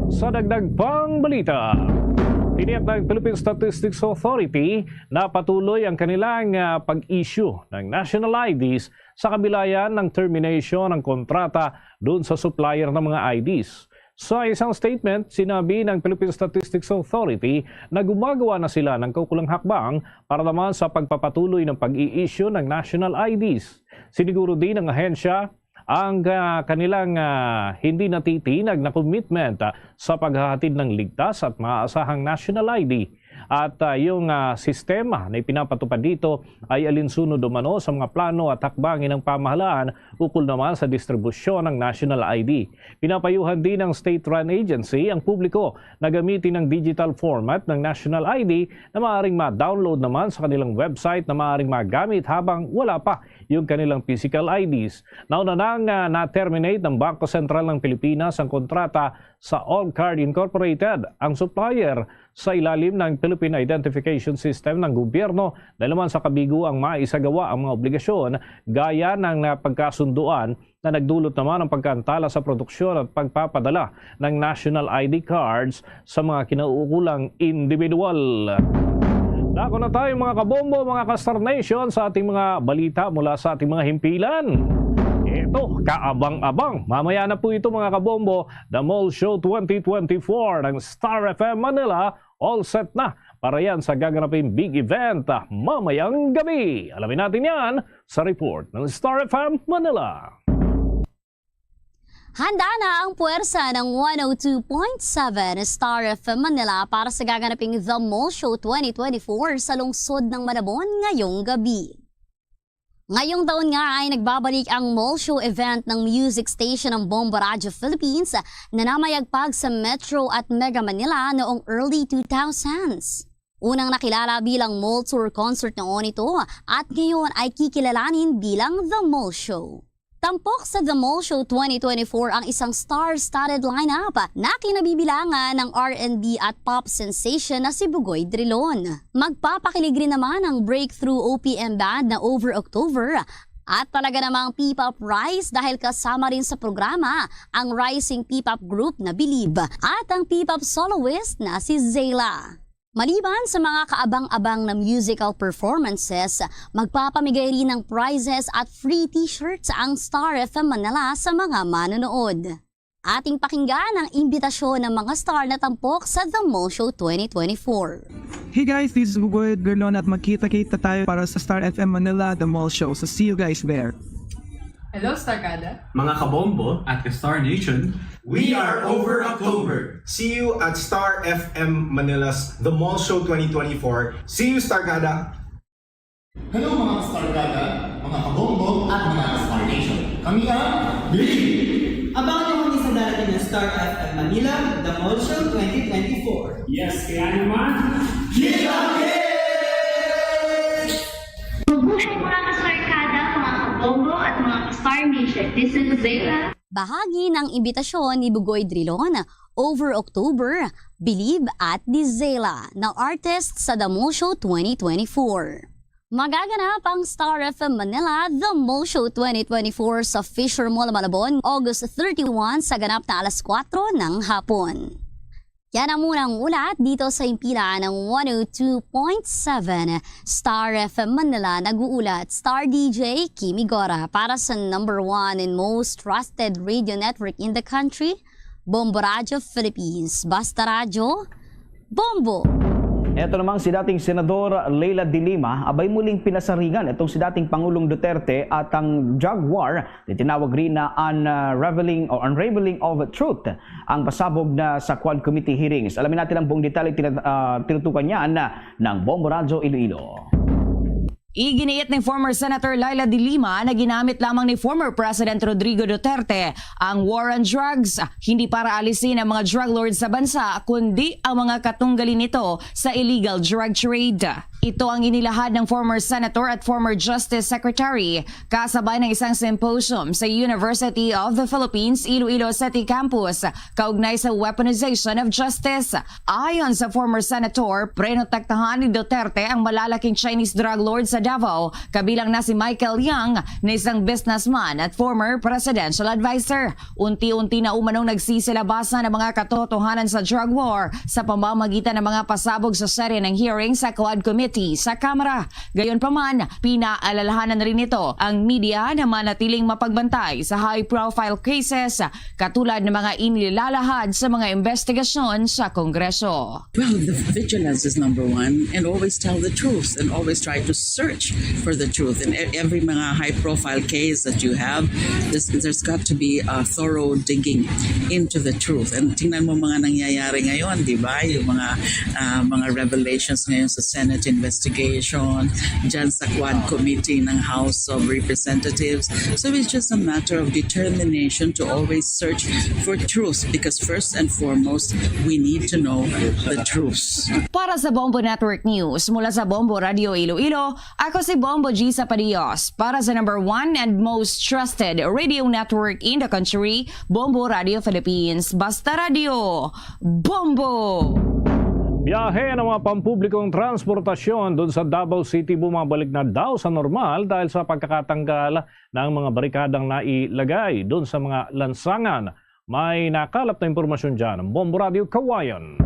Sa dagdag pang balita, tiniyak ng Philippine Statistics Authority na patuloy ang kanilang, ah, pag-issue ng national I Ds sa kabila ng termination ng kontrata doon sa supplier ng mga I Ds. Sa isang statement, sinabi ng Philippine Statistics Authority na gumagawa na sila ng kaukulang hakbang para naman sa pagpapatuloy ng pag-i-issue ng national I Ds. Siniguro din ng ahensya ang, ah, kanilang, ah, hindi natitinag na commitment, ah, sa paghahatid ng ligtas at maaasahang national I D. At, ah, yung, ah, sistema na ipinapatupad dito ay alinsunod umano sa mga plano at hakbangin ng pamahalaan ukol naman sa distribusyon ng national I D. Pinapayuhan din ng state-run agency ang publiko na gamitin ang digital format ng national I D na maaaring ma-download naman sa kanilang website na maaaring magamit habang wala pa yung kanilang physical I Ds. Nauna nang, ah, na-terminate ng Bangko Sentral ng Pilipinas ang kontrata sa All Card Incorporated, ang supplier sa ilalim ng Philippine Identification System ng gobyerno, dahil naman sa kabigo ang maisagawa ang mga obligasyon gaya ng napagkasunduan na nagdulot naman ng pagkaantala sa produksyon at pagpapadala ng national I D cards sa mga kinauukulang individual. Dako na tayo, mga kabombo, mga ka-Star Nation, sa ating mga balita mula sa ating mga himpilan. Ito, kaabang-abang. Mamaya na po ito, mga kabombo, The Mall Show twenty twenty-four ng Star F M Manila. All set na para yan sa gaganaping big event, ah, mamayang gabi. Alamin natin yan sa report ng Star F M Manila. Handa na ang puwersa ng one oh two point seven Star F M Manila para sa gaganaping The Mall Show twenty twenty-four sa lungsod ng Malabon ngayong gabi. Ngayong taon nga ay nagbabalik ang Mall Show event ng music station ng Bombo Radio Philippines na namayagpag sa Metro at Mega Manila noong early two thousands. Unang nakilala bilang Mall Tour Concert noon ito at ngayon ay kikilalanin bilang The Mall Show. Tampok sa The Mall Show twenty twenty-four ang isang star-studded lineup na kinabibilangan ng R and B at pop sensation na si Bugoy Drilon. Magpapakilig rin naman ang breakthrough O P M band na Over October at talaga namang P-pop Rise dahil kasama rin sa programa ang rising P-pop group na Believe at ang P-pop soloist na si Zayla. Maliban sa mga kaabang-abang na musical performances, magpapamigay rin ng prizes at free t-shirts ang Star F M Manila sa mga manonood. Ating pakinggan ang imbitasyon ng mga star na tampok sa The Mall Show twenty twenty-four. Hey guys, this is Bugoy Drilon at magkita-kita tayo para sa Star F M Manila The Mall Show. So see you guys there. Hello, Starkada. Mga kabombo at ka-Star Nation, we are Over October. See you at Star F M Manila's The Mall Show twenty twenty-four. See you, Starkada. Hello, mga ka-Starkada, mga kabombo, at mga ka-Star Nation. Kami ang Believe! Abangan niyo kami sa darating na Star F M Manila, The Mall Show twenty twenty-four. Yes, kaya naman, kita-kits! Mabuhay, mga ka-Starkada, mga kabombo, at mga ka-Star Nation. This is Zayla. Bahagi ng imbitasyon ni Bugoy Drilon, Over October, Believe at Dizela na artist sa The Mall Show twenty twenty-four. Magaganap ang Star F M Manila The Mall Show twenty twenty-four sa Fisher Mall, Malabon, August thirty-one sa ganap na alas kuwatro ng hapon. Yan ang munang ulat dito sa himpilan ng one oh two point seven Star F M Manila. Nag-uulat, Star D J Kimi Gora para sa number one and most trusted radio network in the country, Bombo Radio Philippines. Basta Radyo, Bombo! Eto namang si dating Senador Leila de Lima, abay muling pinasaringan itong si dating Pangulong Duterte at ang drug war na tinawag rin na unraveling o unraveling of truth ang pasabog na sa Quad Committee hearings. Alamin natin ang buong detalye, tina-, ah, tinutukan niyan ng Bombo Radyo Iloilo. Iginiit ni former Senator Leila de Lima na ginamit lamang ni former President Rodrigo Duterte ang war on drugs, hindi para alisin ang mga drug lords sa bansa, kundi ang mga katunggali nito sa illegal drug trade. Ito ang inilahad ng former senator at former Justice Secretary kasabay ng isang symposium sa University of the Philippines Iloilo City Campus kaugnay sa weaponization of justice. Ayon sa former senator, prenotektahan ni Duterte ang malalaking Chinese drug lord sa Davao, kabilang na si Michael Yang na isang businessman at former presidential adviser. Unti-unti na umanong nagsisilabasan ang mga katotohanan sa drug war sa pamamagitan ng mga pasabog sa serye ng hearing sa Quad Committee. sa Kamara. Gayon pa man, pinaalalahanan rin nito ang media na manatiling mapagbantay sa high-profile cases katulad ng mga inilalahad sa mga investigasyon sa Kongreso. Well, the vigilance is number one, and always tell the truth and always try to search for the truth. And e- every mga high-profile case that you have, there's, there's got to be a thorough digging into the truth. And tingnan mo mga nangyayari ngayon, di ba? Yung mga ah, mga revelations ngayon sa Senate investigation, dyan sa Quad Committee ng House of Representatives. So it's just a matter of determination to always search for truth, because first and foremost, we need to know the truth. Para sa Bombo Network News, mula sa Bombo Radio Iloilo, ako si Bombo Gisa Padillos. Para sa number one and most trusted radio network in the country, Bombo Radio Philippines. Basta Radio, Bombo! Biyahe ng mga pampublikong transportasyon doon sa Davao City bumabalik na daw sa normal dahil sa pagkakatanggal ng mga barikadang nailagay doon sa mga lansangan. May nakalap na impormasyon dyan ang Bombo Radio Kawayan.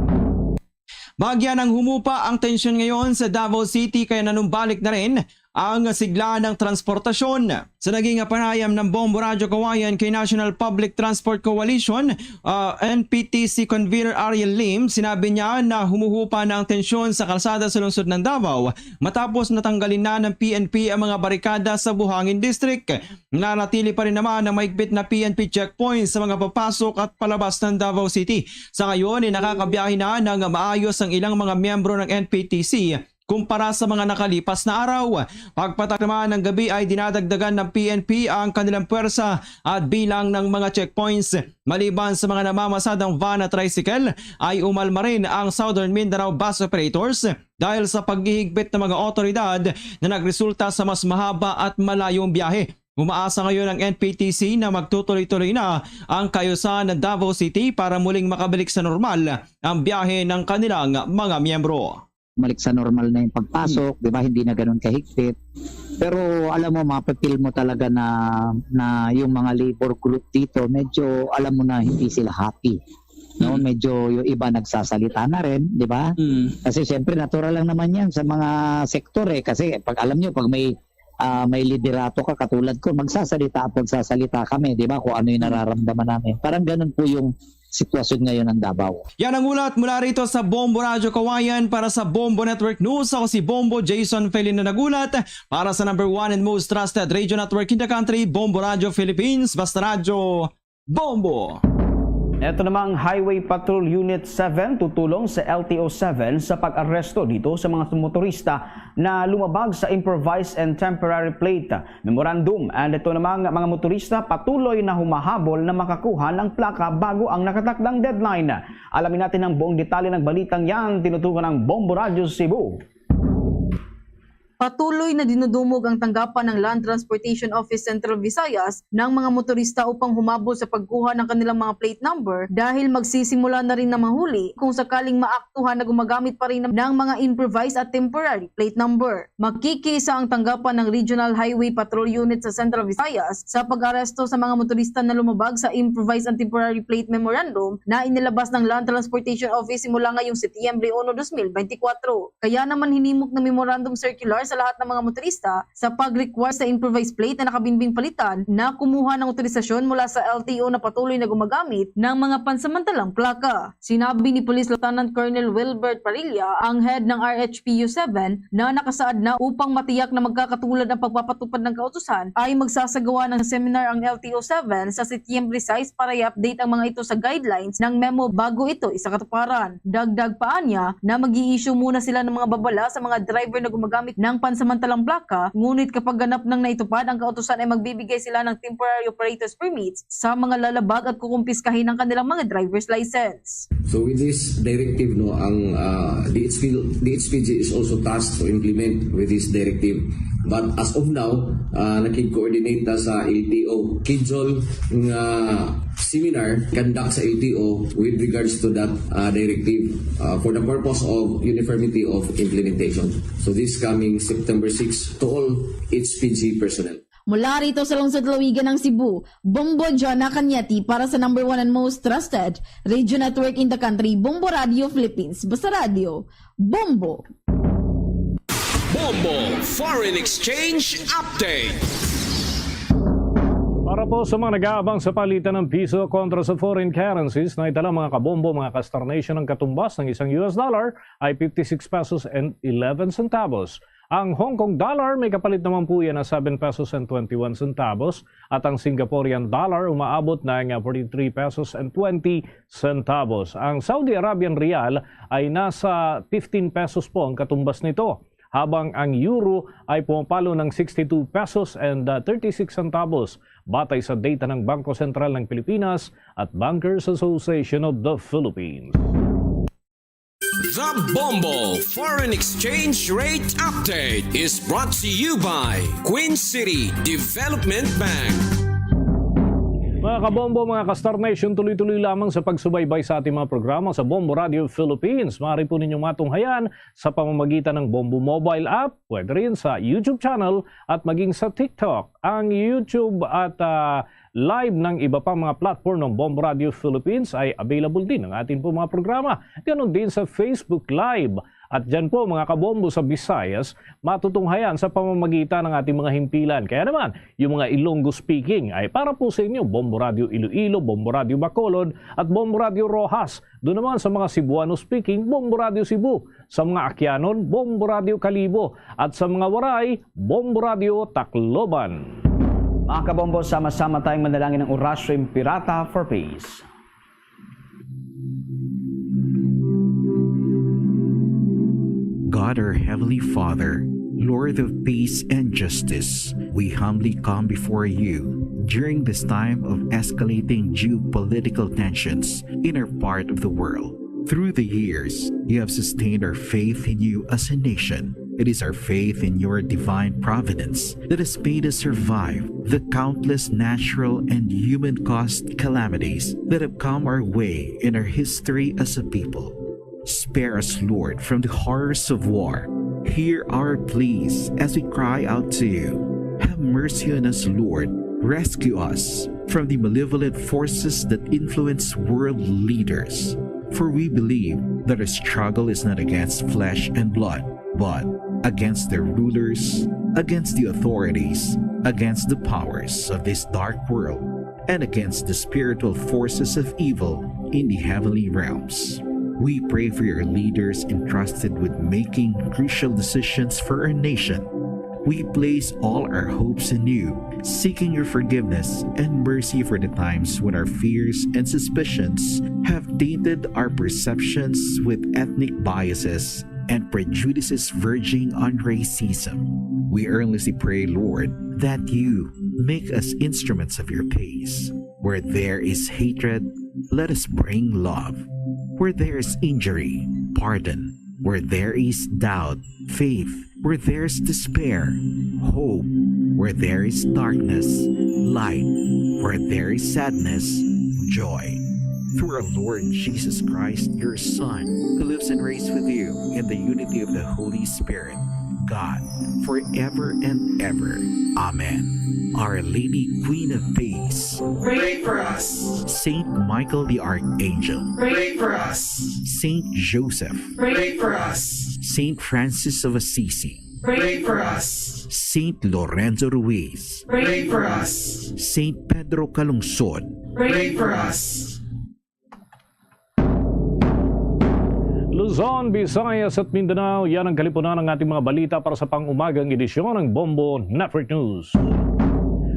Bahagya nang humupa ang tensyon ngayon sa Davao City kaya nanumbalik na rin ang sigla ng transportasyon. Sa naging panayam ng Bombo Radyo Kawayan kay National Public Transport Coalition, ah, N P T C Convener Ariel Lim, sinabi niya na humuhupa na ang tensyon sa kalsada sa lungsod ng Davao matapos natanggalin na ng P N P ang mga barikada sa Buhangin District. Nanatili pa rin naman ang mahigpit na P N P checkpoint sa mga papasok at palabas ng Davao City. Sa ngayon ay nakakabiyahe na ng maayos ang ilang mga miyembro ng N P T C kumpara sa mga nakalipas na araw. Pagpatak naman ng gabi ay dinadagdagan ng P N P ang kanilang puwersa at bilang ng mga checkpoints. Maliban sa mga namamasadang van at tricycle, ay umalma rin ang Southern Mindanao Bus Operators dahil sa paghihigpit ng mga otoridad na nagresulta sa mas mahaba at malayong biyahe. Umaasa ngayon ang N P T C na magtutuloy-tuloy na ang kaayusan ng Davao City para muling makabalik sa normal ang biyahe ng kanilang mga miyembro. Balik sa normal na yung pagpasok, di ba? Hindi na ganun kahigpit. Pero alam mo, mapipil mo talaga na, na yung mga labor group dito, medyo alam mo na hindi sila happy. No, medyo yung iba nagsasalita na rin, di ba? Kasi syempre natural lang naman 'yan sa mga sektor eh, kasi pag alam nyo, pag may ah, may liderato ka katulad ko, magsasalita at magsasalita kami, di ba, kung ano yung nararamdaman namin. Parang ganun po yung sitwasyon ngayon ng Davao. Yan ang ulat mula rito sa Bombo Radyo Kawayan. Para sa Bombo Network News, ako si Bombo Jason Felino nagulat para sa number one and most trusted radio network in the country, Bombo Radyo Philippines. Basta Radyo, Bombo! Ito namang Highway Patrol Unit seven tutulong sa L T O seven sa pag-aresto dito sa mga motorista na lumabag sa improvised and temporary plate memorandum. And ito namang mga motorista patuloy na humahabol na makakuha ng plaka bago ang nakatakdang deadline. Alamin natin ang buong detalye ng balitang yan, tinutukan ng Bombo Radyo Cebu. Patuloy na dinudumog ang tanggapan ng Land Transportation Office Central Visayas ng mga motorista upang humabol sa pagkuha ng kanilang mga plate number dahil magsisimula na rin na mahuli kung sakaling maaktuhan na gumagamit pa rin ng mga improvised at temporary plate number. Makikiisa ang tanggapan ng Regional Highway Patrol Unit sa Central Visayas sa pag-aresto sa mga motorista na lumabag sa improvised and temporary plate memorandum na inilabas ng Land Transportation Office simula ngayong Setyembre uno, dos mil beintikwatro. Kaya naman hinimok na memorandum circular sa lahat ng mga motorista sa pag-require sa improvised plate na nakabinbing palitan na kumuha ng otorisasyon mula sa L T O na patuloy na gumagamit ng mga pansamantalang plaka. Sinabi ni Police Lieutenant Colonel Wilbert Parilla, ang head ng R H P U seven, na nakasaad na upang matiyak na magkakatulad ang pagpapatupad ng kautusan, ay magsasagawa ng seminar ang L T O seven sa Setyembre sais para i-update ang mga ito sa guidelines ng memo bago ito isakatuparan. Dagdag pa niya na mag-i-issue muna sila ng mga babala sa mga driver na gumagamit ng pansamantalang plaka, ngunit kapag ganap nang naitupad ang kautusan ay magbibigay sila ng temporary operator's permits sa mga lalabag at kukumpiskahin ang kanilang mga driver's license. So with this directive, no, ang ah, D H P, D H P G is also tasked to implement with this directive. But as of now, ah, nakig-coordinate na sa L T O. Schedule nga seminar conduct sa L T O with regards to that ah, directive ah, for the purpose of uniformity of implementation. So this coming September six to all H P G personnel. Mula rito sa lungsod Lawigan ng Cebu, Bombo Jonah Cañete para sa number one and most trusted radio network in the country, Bombo Radio Philippines. Basta Radio, Bombo! Bombo Foreign Exchange Update. Para po sa mga nag-aabang sa palitan ng piso kontra sa foreign currencies, na itala, mga kabombo, mga ka-Star Nation, ang katumbas ng isang U S dollar ay fifty-six pesos and eleven centavos. Ang Hong Kong dollar may kapalit naman po yan na seven pesos and twenty-one centavos, at ang Singaporean dollar umaabot na nga forty-three pesos and twenty centavos. Ang Saudi Arabian riyal ay nasa fifteen pesos po ang katumbas nito, habang ang euro ay pumapalo ng sixty-two pesos and, uh, thirty-six centavos, batay sa data ng Bangko Sentral ng Pilipinas at Bankers Association of the Philippines. The Bombo Foreign Exchange Rate Update is brought to you by Queen City Development Bank. Mga kabombo, mga ka-Star Nation, tuloy-tuloy lamang sa pagsubaybay sa ating mga programa sa Bombo Radio Philippines. Maaari po ninyong matunghayan sa pamamagitan ng Bombo Mobile App, pwede rin sa YouTube channel at maging sa TikTok. Ang YouTube at, ah, live ng iba pang mga platform ng Bombo Radio Philippines ay available din ang ating po mga programa. Ganon din sa Facebook Live. At dyan po, mga kabombo, sa Visayas, matutunghayan sa pamamagitan ng ating mga himpilan. Kaya naman, yung mga Ilonggo speaking ay para po sa inyo, Bombo Radio Iloilo, Bombo Radio Bacolod, at Bombo Radio Roxas. Doon naman sa mga Cebuano speaking, Bombo Radio Cebu. Sa mga Aquianon, Bombo Radio Kalibo. At sa mga Waray, Bombo Radio Tacloban. Mga kabombo, sama-sama tayong manalangin ng Orasyo Imperata for Peace. God, our Heavenly Father, Lord of peace and justice, we humbly come before you during this time of escalating geopolitical tensions in our part of the world. Through the years, you have sustained our faith in you as a nation. It is our faith in your divine providence that has made us survive the countless natural and human-caused calamities that have come our way in our history as a people. Spare us, Lord, from the horrors of war. Hear our pleas as we cry out to you. Have mercy on us, Lord. Rescue us from the malevolent forces that influence world leaders. For we believe that our struggle is not against flesh and blood, but against the rulers, against the authorities, against the powers of this dark world, and against the spiritual forces of evil in the heavenly realms. We pray for your leaders entrusted with making crucial decisions for our nation. We place all our hopes in you, seeking your forgiveness and mercy for the times when our fears and suspicions have tainted our perceptions with ethnic biases and prejudices verging on racism. We earnestly pray, Lord, that you make us instruments of your peace. Where there is hatred, let us bring love. Where there is injury, pardon. Where there is doubt, faith. Where there is despair, hope. Where there is darkness, light. Where there is sadness, joy. Through our Lord Jesus Christ, your Son, who lives and reigns with you in the unity of the Holy Spirit, God, forever and ever. Amen. Our Lady, Queen of Peace, pray for us. Saint Michael the Archangel, pray for us. Saint Joseph, pray for us. Saint Francis of Assisi, pray for us. Saint Lorenzo Ruiz, pray for us. Saint Pedro Calungsod, pray for us. Luzon, Visayas at Mindanao, yan ang kalipunan ng ating mga balita para sa pang-umagang edisyon ng Bombo Network News.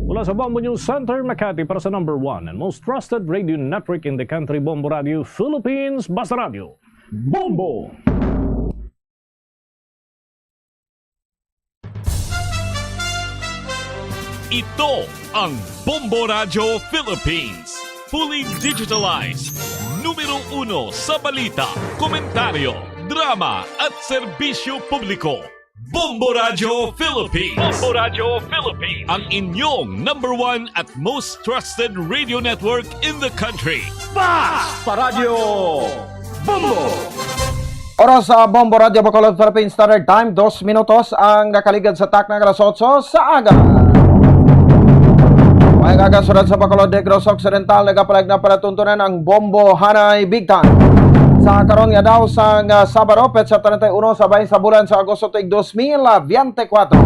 Mula sa Bombo News Center, Makati, para sa number one and most trusted radio network in the country, Bombo Radio Philippines, Basta Radio. Bombo! Ito ang Bombo Radyo Philippines. Fully digitalized. Numero uno sa balita, komentaryo, drama at serbisyo publiko. Bombo Radyo Philippines. Bombo Radyo Philippines. Ang inyong number one at most trusted radio network in the country. Basta Radyo Bombo! Oras sa Bombo Radyo Bacolod Philippine Standard Time, dos minutos ang nakaligad sa takna nga alas otso sa aga. May kagasunod sa Bacolod, Negros Occidental, nagapalag na palatuntunan ang Bombo Hanay Big Time. Sa karon nga daw sang, ah, Sabado, petsa treinta y uno sa bahin sa bulan sa Agosto tuig dos mil biyente kuwatro.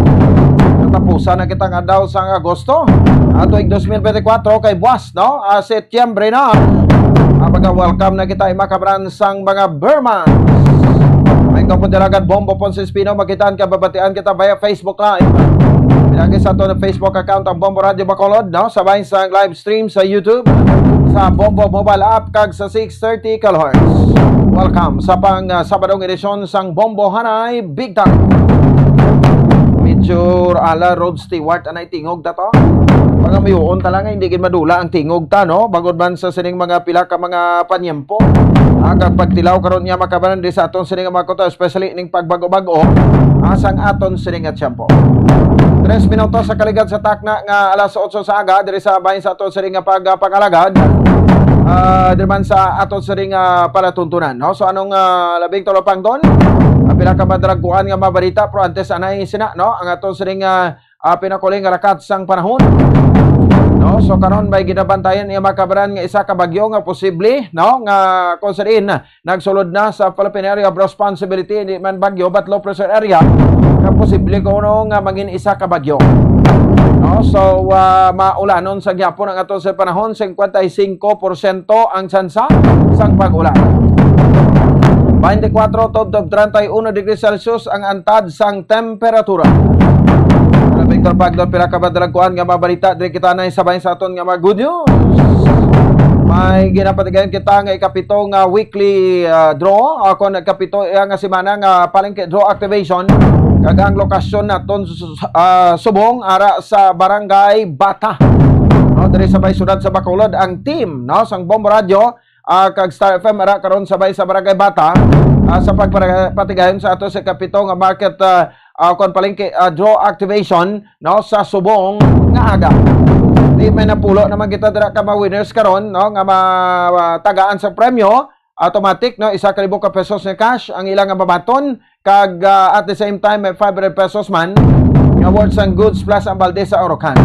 Natapusan na kita nga daw sang Agosto, ah, tuig dos mil biyente kuwatro kay buwas, no? Ah, Setyembre na. Ah, mga welcome na kita, mga kabran sang mga Burmans. May kapudiragan Bombo Ponce Espino, makitaan ka, babatian kita via Facebook Live. Pinagi sa aton Facebook account ang Bombo Radio Bacolod, no? Sa bahin sang live stream sa YouTube, sa Bombo mobile app, kag sa six thirty kilohertz. Welcome sa pang, ah, Sabadong edisyon sang Bombo Hanay Big Time. Major ala Rod Stewart, anay tingog ta to. Mga mayuon ta lang, hindi gid madula ang tingog ta, no? Bangod man sa sining mga pila ka mga panyempo. Ang pagtilaw karon niya makabanan di sa aton sining mga kuto, especially ning pagbago-bago, ah, sang aton sining nga tiyempo. Tres minutos sa kaligad sa takna nga alas otso sa aga, diri sa bahin sa aton sining nga pag-, ah, pangalagad. Ah, diri man sa aton sining nga palatuntunan, no? So, anong, ah, labing tulapangton? Ah, pila ka madragkuan nga mabalita, pero antes anay sina, no? Ang aton sining, ah, ah, pinakuling rakat sang panahon. No? So, karon may ginabantayan niya makabaran nga isa ka bagyo nga posible, no? Nga kung sa diin, nagsulod na sa Philippine Area of Responsibility, hindi man bagyo, but low pressure area, nga posible kuno nga mangin isa ka bagyo. No? So, ah, maulanon sa gyapon ang ato sa panahon, singkwenta y singko porsyento ang tsansa sang pag-ulan. Twenty-four tubtob treinta y uno degrees Celsius ang antad sang temperatura. Victor Pagdor, pila ka madalagkuan nga mabalita diri kita na sa bahin sa aton nga mga good news. May ginapatigayon kita nga ikapito nga weekly, ah, draw, ah, kon ikapito iya nga semana nga palengke draw activation, kag ang lokasyon naton sus-, ah, subong ara sa Barangay Bata. No, diri sa may siyudad sa Bacolod ang team, no, sang Bombo Radio, ah, kag Star F M ara karon sa may sa Barangay Bata, ah, sa pagpatigayon sa ato sa ikapito nga market, ah, ah, kon palengke, ah, draw activation, no, sa subong nga aga. Di may napulo naman kita dira ka mga winners karon, no, nga matagaan sa premyo, automatic, no, isa ka libo ka pesos nga cash ang ilang nga mabaton, kag, ah, at the same time may five hundred pesos man nga worth sang goods plus ang balde sa Orocan.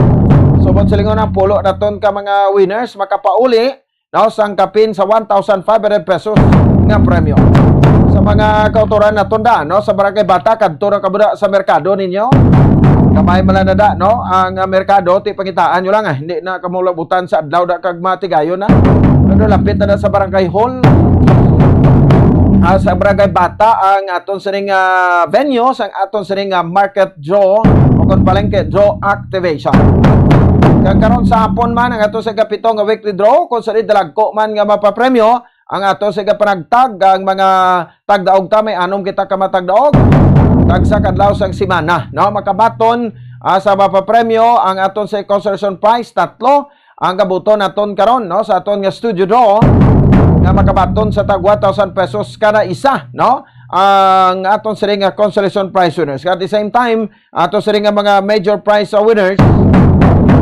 Subot silingon ang pulo naton ka mga winners makapauli, no, sang kapin sa one thousand five hundred pesos nga premyo. Sa mga kautoran naton da, no, sa Barangay Bata, kadto na kamo da sa merkado ninyo. Gamay man lang na da, no, ang, ah, merkado, ti pangitaan nyo lang, ah, hindi na kamo labutan sa adlaw da kag matigayon na. Pero lapit na, na sa Barangay Hall. Ah, sa Barangay Bata ang aton sining, ah, venue sang aton sining, ah, market draw o kon palengke draw activation. Kag karon sa hapon man ang ato sa ikapito nga weekly draw, kung sa dalagko man nga mapapremyo, ang ato sa ikapanagtag, ang mga tagdaog ta, may anom kita ka matagdaog. Tagsa kadlaw sang semana, no? Makabaton, ah, sa mapapremyo ang aton sa consolation prize, tatlo ang gabuton naton karon, no, sa aton nga studio draw, nga makabaton sa tag one thousand pesos kada isa, no, ang aton sining nga consolation prize winners. At the same time, ato sining nga mga major prize, uh, winners,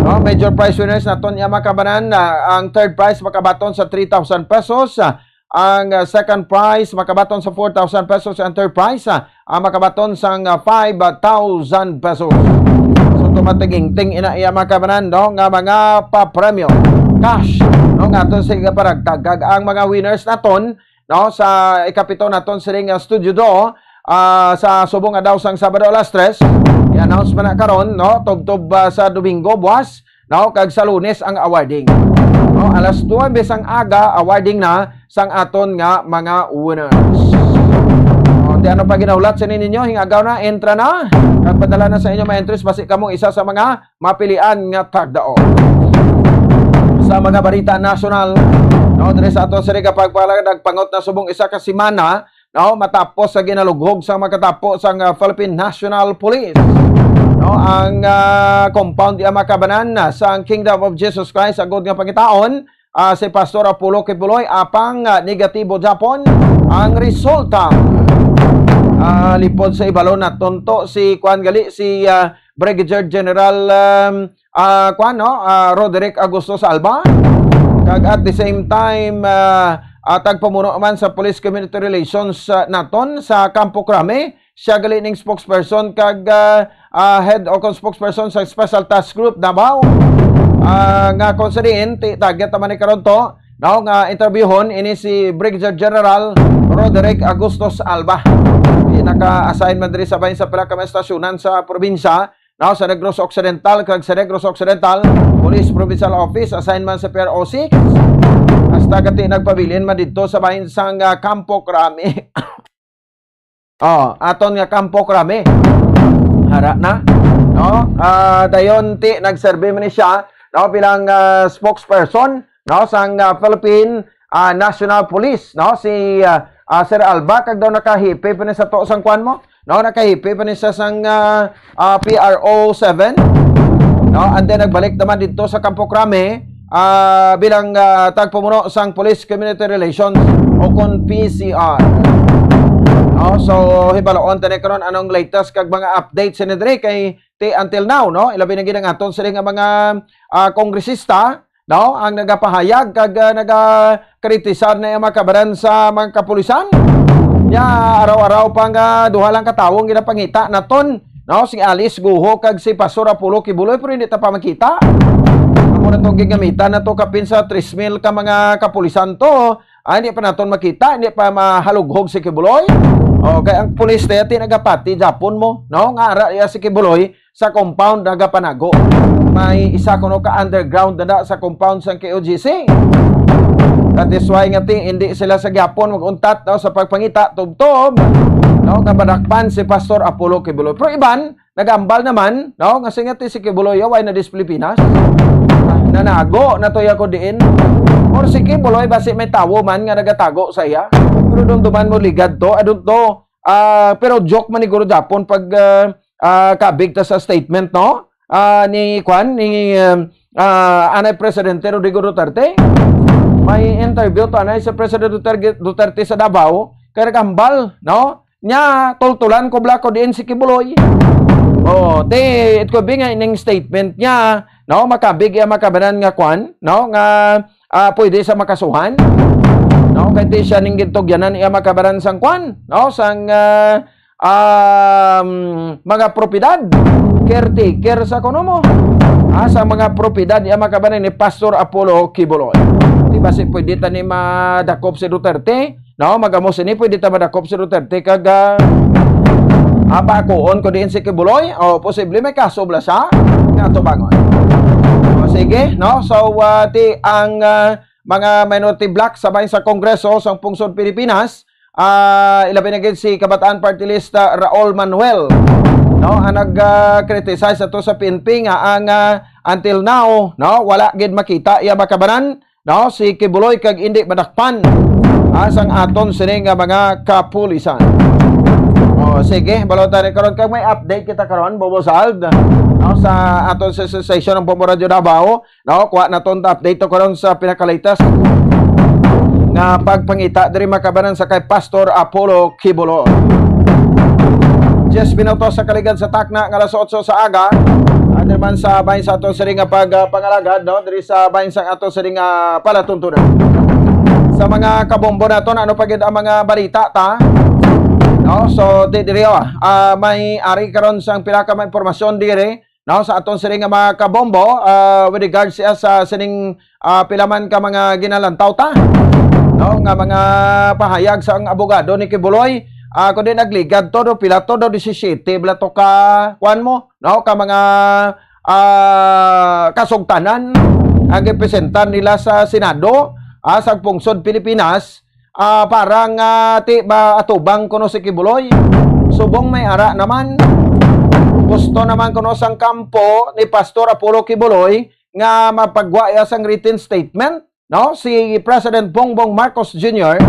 no, major prize winners naton nga makabanan, ah, ang third prize makabaton sa three thousand pesos, ah, ang, ah, second prize makabaton sa four thousand pesos, ang third prize, ah, ang makabaton sang, ah, five thousand pesos. So, tumatigingting ina iya makabanan, no, nga mga papremyo, cash, no, nga aton sa ikaparagtag. Kag ang mga winners naton, no, sa ikapito naton sining, ah, studio draw, ah, sa subong adlaw sang Sabado alas tres, i-announce man na karon, no, tubtob, ah, sa Domingo buwas, no, kag sa Lunes ang awarding. No, alas nuebe sang aga, awarding na sang aton nga mga winners. No, ti ano pa ginahulat sa ninyo, hingagaw na, entra na, kag padala na sa inyo mga entries, basi kamo isa sa mga mapilian nga tagdaog. Sa mga balita nasyonal, no, diri sa aton sining nga pagpalagad, nagpangot na subong isa ka semana, no, matapos sa ginalughog sa makatapo sang, ah, Philippine National Police, no, ang, ah, compound iya makabanan, ah, sa Kingdom of Jesus Christ, agod nga pangitaon, ah, si Pastor Apollo Kibuloy, apang, ah, negatibo gyapon ang resulta. Ah, lipod sa ibalon, natunto si, kuan gali, si, ah, Brigadier General, um, ah, kuan, no, ah, Roderick Agosto Salva. Kag at the same time, ah, ah, tagpamuno man sa Police Community Relations, ah, naton sa Campo Crame, siya gali ning spokesperson kag, ah, ah, head o kon spokesperson sa Special Task Group Davao. Ah, nga kung sa diin, ti-, target naman ni karon to, no, nga interbyuhon ini si Brigadier General Roderick Agustus Alba. Naka-assign man diri sa bahin sa pila ka mga estasyonan sa probinsya, no, sa Negros Occidental kag sa Negros Occidental Police Provincial Office, assign man sa P R O six. Hasta gati nagpabilin man didto sa bahin sang, ah, Campo Crame. Oh, aton nga Campo Crame. Ara na, no? Ah, dayon ti nagserbi man ni siya, no, bilang, ah, spokesperson, no, sang, ah, Philippine, ah, National Police, no, si, ah, ah, Sir Alba, kag daw nakahipi pa ni sa to sang kwan mo, no, nakahipi pa ni sa sang, ah, ah, P R O seven, no, and then nagbalik naman dito sa Campo Crame, ah, bilang, ah, tagpamuno sang Police Community Relations o kon P C R. No, so, hibaloon tani karon anong latest kag mga updates sini diri kay ti until now, no? Ilabi na gid ang aton sini nga mga, ah, kongresista, no, ang nagapahayag kag, ah, nagakritisar na ang mga kabaran sa mga kapulisan. Ya, araw-araw pa nga duha lang ka tawo ang ginapangita naton, no, si Alice Guho kag si Pastor Apollo Kibuloy, pero hindi ta pa makita. Amo na to, gigamitan na to kapin sa tres mil ka mga kapulisan to. Ah, hindi pa naton makita, hindi pa mahalughog si Kibuloy. O, kay ang pulis na yati nagapati Japon mo, no? Nga ara iya si Kibuloy sa compound nagapanago. May isa kuno ka underground na, na sa compound sang K O G C. That is why nga ti, hindi sila sa gyapon mag-untat, no, sa pagpangita tubtob, no, nga madakpan si Pastor Apollo Kibuloy. Pero iban, nagambal naman, no, nga singa ti si Kibuloy, way na dis Pilipinas. Nanago na to ako diin. Or si Kibuloy, basi may tawo man nga nagatago sa iya. Pero dumduman mo ligad to, I don't know. Ah, pero joke man ni Guro Japon pag, ah, ah, kabig ta sa statement, no? Ah, ni, kwan, ni, um, ah, anay Presidente Rodrigo Duterte. May interview to anay sa President Duterte, Duterte sa Davao, kay nagambal, no? Nya, tultulan ko bala ko diin si Kibuloy. Oh, ti, it could be nga ining statement niya, no? Makabig iya makabanan nga kwan, no? Nga, ah, pwede sa makasuhan, no? Kay ti siya ning gintugyanan iya makabanan sang kwan, no? Sang, ah, um, mga propiedad. Caretaker sa kuno mo. Ah, sa mga propiedad iya makabanan ni Pastor Apollo Kibuloy. Di ba si pwede ta ni madakop si Duterte? No, magamo sini, pwede ta madakop si Duterte kag, ah, ah, pakuon ko diin si Kibuloy. O, posible may kaso bala siya. Nga tubangon. O, sige, no? So, ah, ti ang, ah, mga minority bloc sa bahin sa Kongreso sang pungsod Pilipinas, ah, ilabi na gid si Kabataan Party List, ah, Raul Manuel, no, ang nag, ah, criticize ato sa P N P nga ang, ah, until now, no, wala gid makita iya makabanan, no, si Kibuloy kag indi madakpan, ah, sang aton sini nga mga kapulisan. O, sige, balota ni karon kag may update kita karon, Bobo Sald, no, sa aton sa session ng Bombo Radio Davao, no, kuha naton update to karon sa pinakalatest nga pagpangita diri makabanan sa kay Pastor Apollo Kibuloy. Diyes minutos sa kaligad sa takna nga alas otso sa aga. Ate man sa bahin sa aton sini nga pag, ah, pangalagad, no, diri sa bahin sa aton sini nga palatuntunan. Sa mga kabombo naton, ano pa gid ang mga balita ta? No, so di diri, oh, ah, may ari karon sang pila ka mga impormasyon diri, no, sa aton sini nga mga kabombo, ah, with regards siya sa sining, ah, pila man ka mga ginalantaw ta, no, nga mga pahayag sang abogado ni Kibuloy, ah, kundi nagligad to do, pila to do, disisiyete bala to ka, kuan mo, no, ka mga, ah, kasugtanan ang gipresentar nila sa Senado, ah, sa pungsod Pilipinas, ah, para nga ti ba atubang kuno si Kibuloy. Subong may ara naman. Gusto naman kuno sang kampo ni Pastor Apollo Kibuloy nga mapagwa iya sang written statement, no? Si President Bongbong Marcos Junior,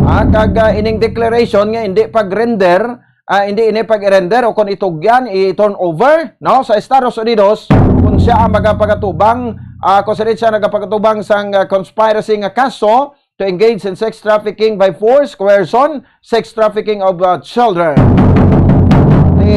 ah, kag, ah, ining declaration nga hindi pag-render, ah, hindi ini pag-render o kung itugyan, i-turn over, no, sa Estados Unidos, kung siya ang magapagatubang, ah, kung sila siya nagapagatubang sang, ah, conspiracy nga kaso, to engage in sex trafficking by force, coercion, sex trafficking of, uh, children. Ti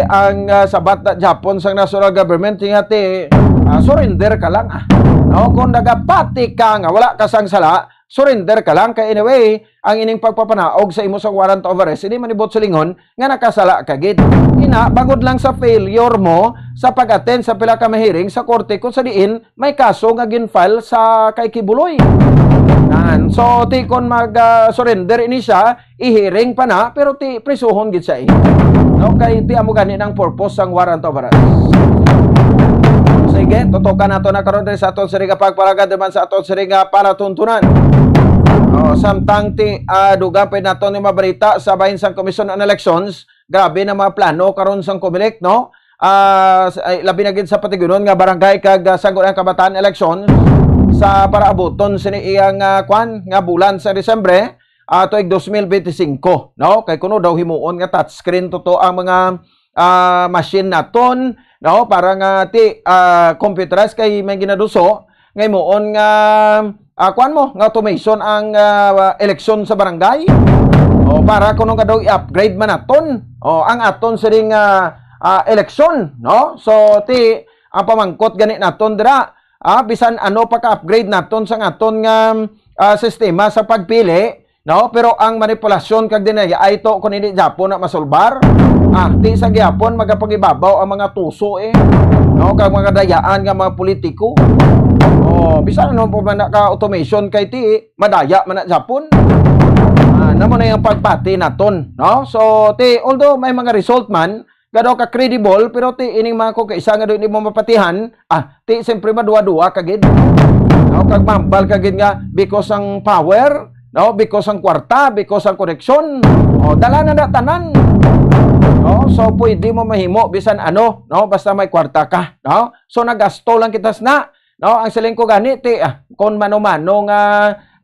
ang, uh, sabat na Japon sang national government, nga ti, uh, surrender ka lang, ah. No, kung nagapati ka nga wala ka sang sala, surrender ka lang. Kay anyway, ang ining pagpapanaog sa imo sa warrant of arrest, hindi man ibot silingon nga nakasala ka gid. Ina, bangod lang sa failure mo sa pag-attend sa pila ka mga hearing sa korte kung sa diin may kaso nga gin-file sa kay Quiboloy. Nan. So, ti kon mag, ah, surrender ini siya, i-hearing pa na, pero ti prisuhon gid siya, eh. No, kay ti amo gani nang purpose sang warrant of arrest. Sige, tutukan nato na karon diri sa aton sini nga pagpalagad naman sa aton sini nga palatuntunan. Oh, samtang ti, ah, dugang pa nato ni mabalita sa bahin sang Commission on Elections, grabe na mga plano karon sang Comelec, no? Ah, sa, ay, labi na gid sa patigunon nga barangay kag, ah, Sangguniang Kabataan election sa paraabuton sini iyang, ah, kwan nga bulan sa Disyembre, ah, tuig dos mil benti-singko, no? Kay kuno daw himuon nga touchscreen to to ang mga, ah, machine naton, no? Para nga ti, ah, computerized kay may ginaduso nga himuon nga, ah, kuwan mo, nga automation ang, ah, eleksyon sa barangay. O, para kuno nga daw i-upgrade man naton, o, ang aton sining, ah, ah, eleksyon, no? So, ti, ang pamangkot gani naton dira, ah, bisan ano pa ka-upgrade naton sa aton nga, ah, sistema sa pagpili, no? Pero ang manipulasyon kag dinaya ay to kung hindi gyapon na masulbar. Ah, ti sa gyapon magapangibabaw ang mga tuso, eh. No, kag mga dayaan nga mga politiko. Oh, bisan ano pa man na ka automation kay ti, madaya man na gyapon. Ah, namo na yung pagpati naton, no? So, ti, although may mga result man, gado ka credible, pero ti ining mga ko kaisa nga do hindi mo mapatihan, ah, ti siyempre maduwa-duwa ka gid. No, kag mahambal ka gid nga because ang power, no, because ang kwarta, because ang koneksyon, oh, dala na na tanan. No, so pwede mo mahimo bisan ano, no, basta may kwarta ka, no? So nagasto lang kita sna, no? Ang siling ko gani ti, ah, kon mano-mano nga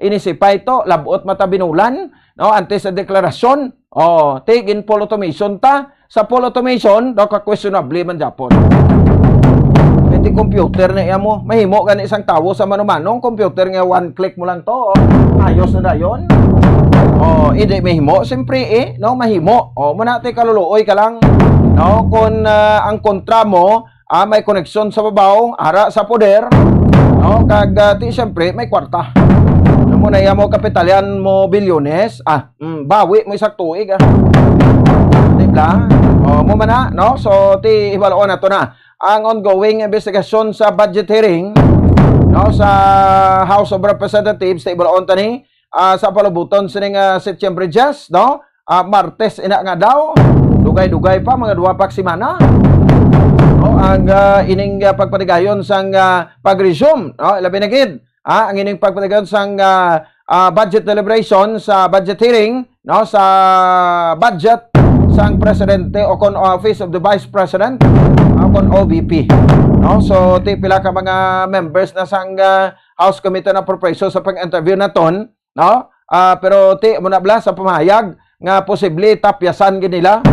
inisipay to, labot mata binulan, no? Antes sa deklarasyon, oh, ti gin full automation ta. Sa full automation, daw ka questionable man gyapon. Pwede computer na iya mo. Mahimo gani isang tawo sa mano-mano, ang computer nga one click mo lang to, oh. Ayos na dayon. Oh, hindi mahimo, siyempre, eh, no, mahimo. Oh, muna ti kaluluoy ka lang. No, kung, ah, ang kontra mo, ah, may koneksyon sa babaw, ara sa poder, no, kag, ah, ti siyempre may kwarta. Ano mo na iya mo kapitalyan mo bilyones, ah, mm, bawi mo isa tuig, ah. Di ba? Oh, mo man na, no? So, ti, ibaloon nato na ang ongoing investigasyon sa budget hearing, no, sa House of Representatives, ti, ibaloon ta ni, ah, sa palabuton sining, ah, September diyes, no? Ah, Martes ina nga daw. Dugay-dugay pa, mga duha pa ka semana, no, ang, ah, ining, ah, pagpatigayon sang, ah, pag-resume, no? Labi na gid, ah, ang ining pagpatigayon sang, ah, ah, budget deliberation sa budget hearing, no, sa budget sang presidente o kon Office of the Vice President o kon O V P, no? So, ti pila ka mga members na sang, ah, House Committee on Appropriations sa pag-interview naton, no? Ah, pero ti mo na bala sa pamahayag nga posible tapyasan gid nila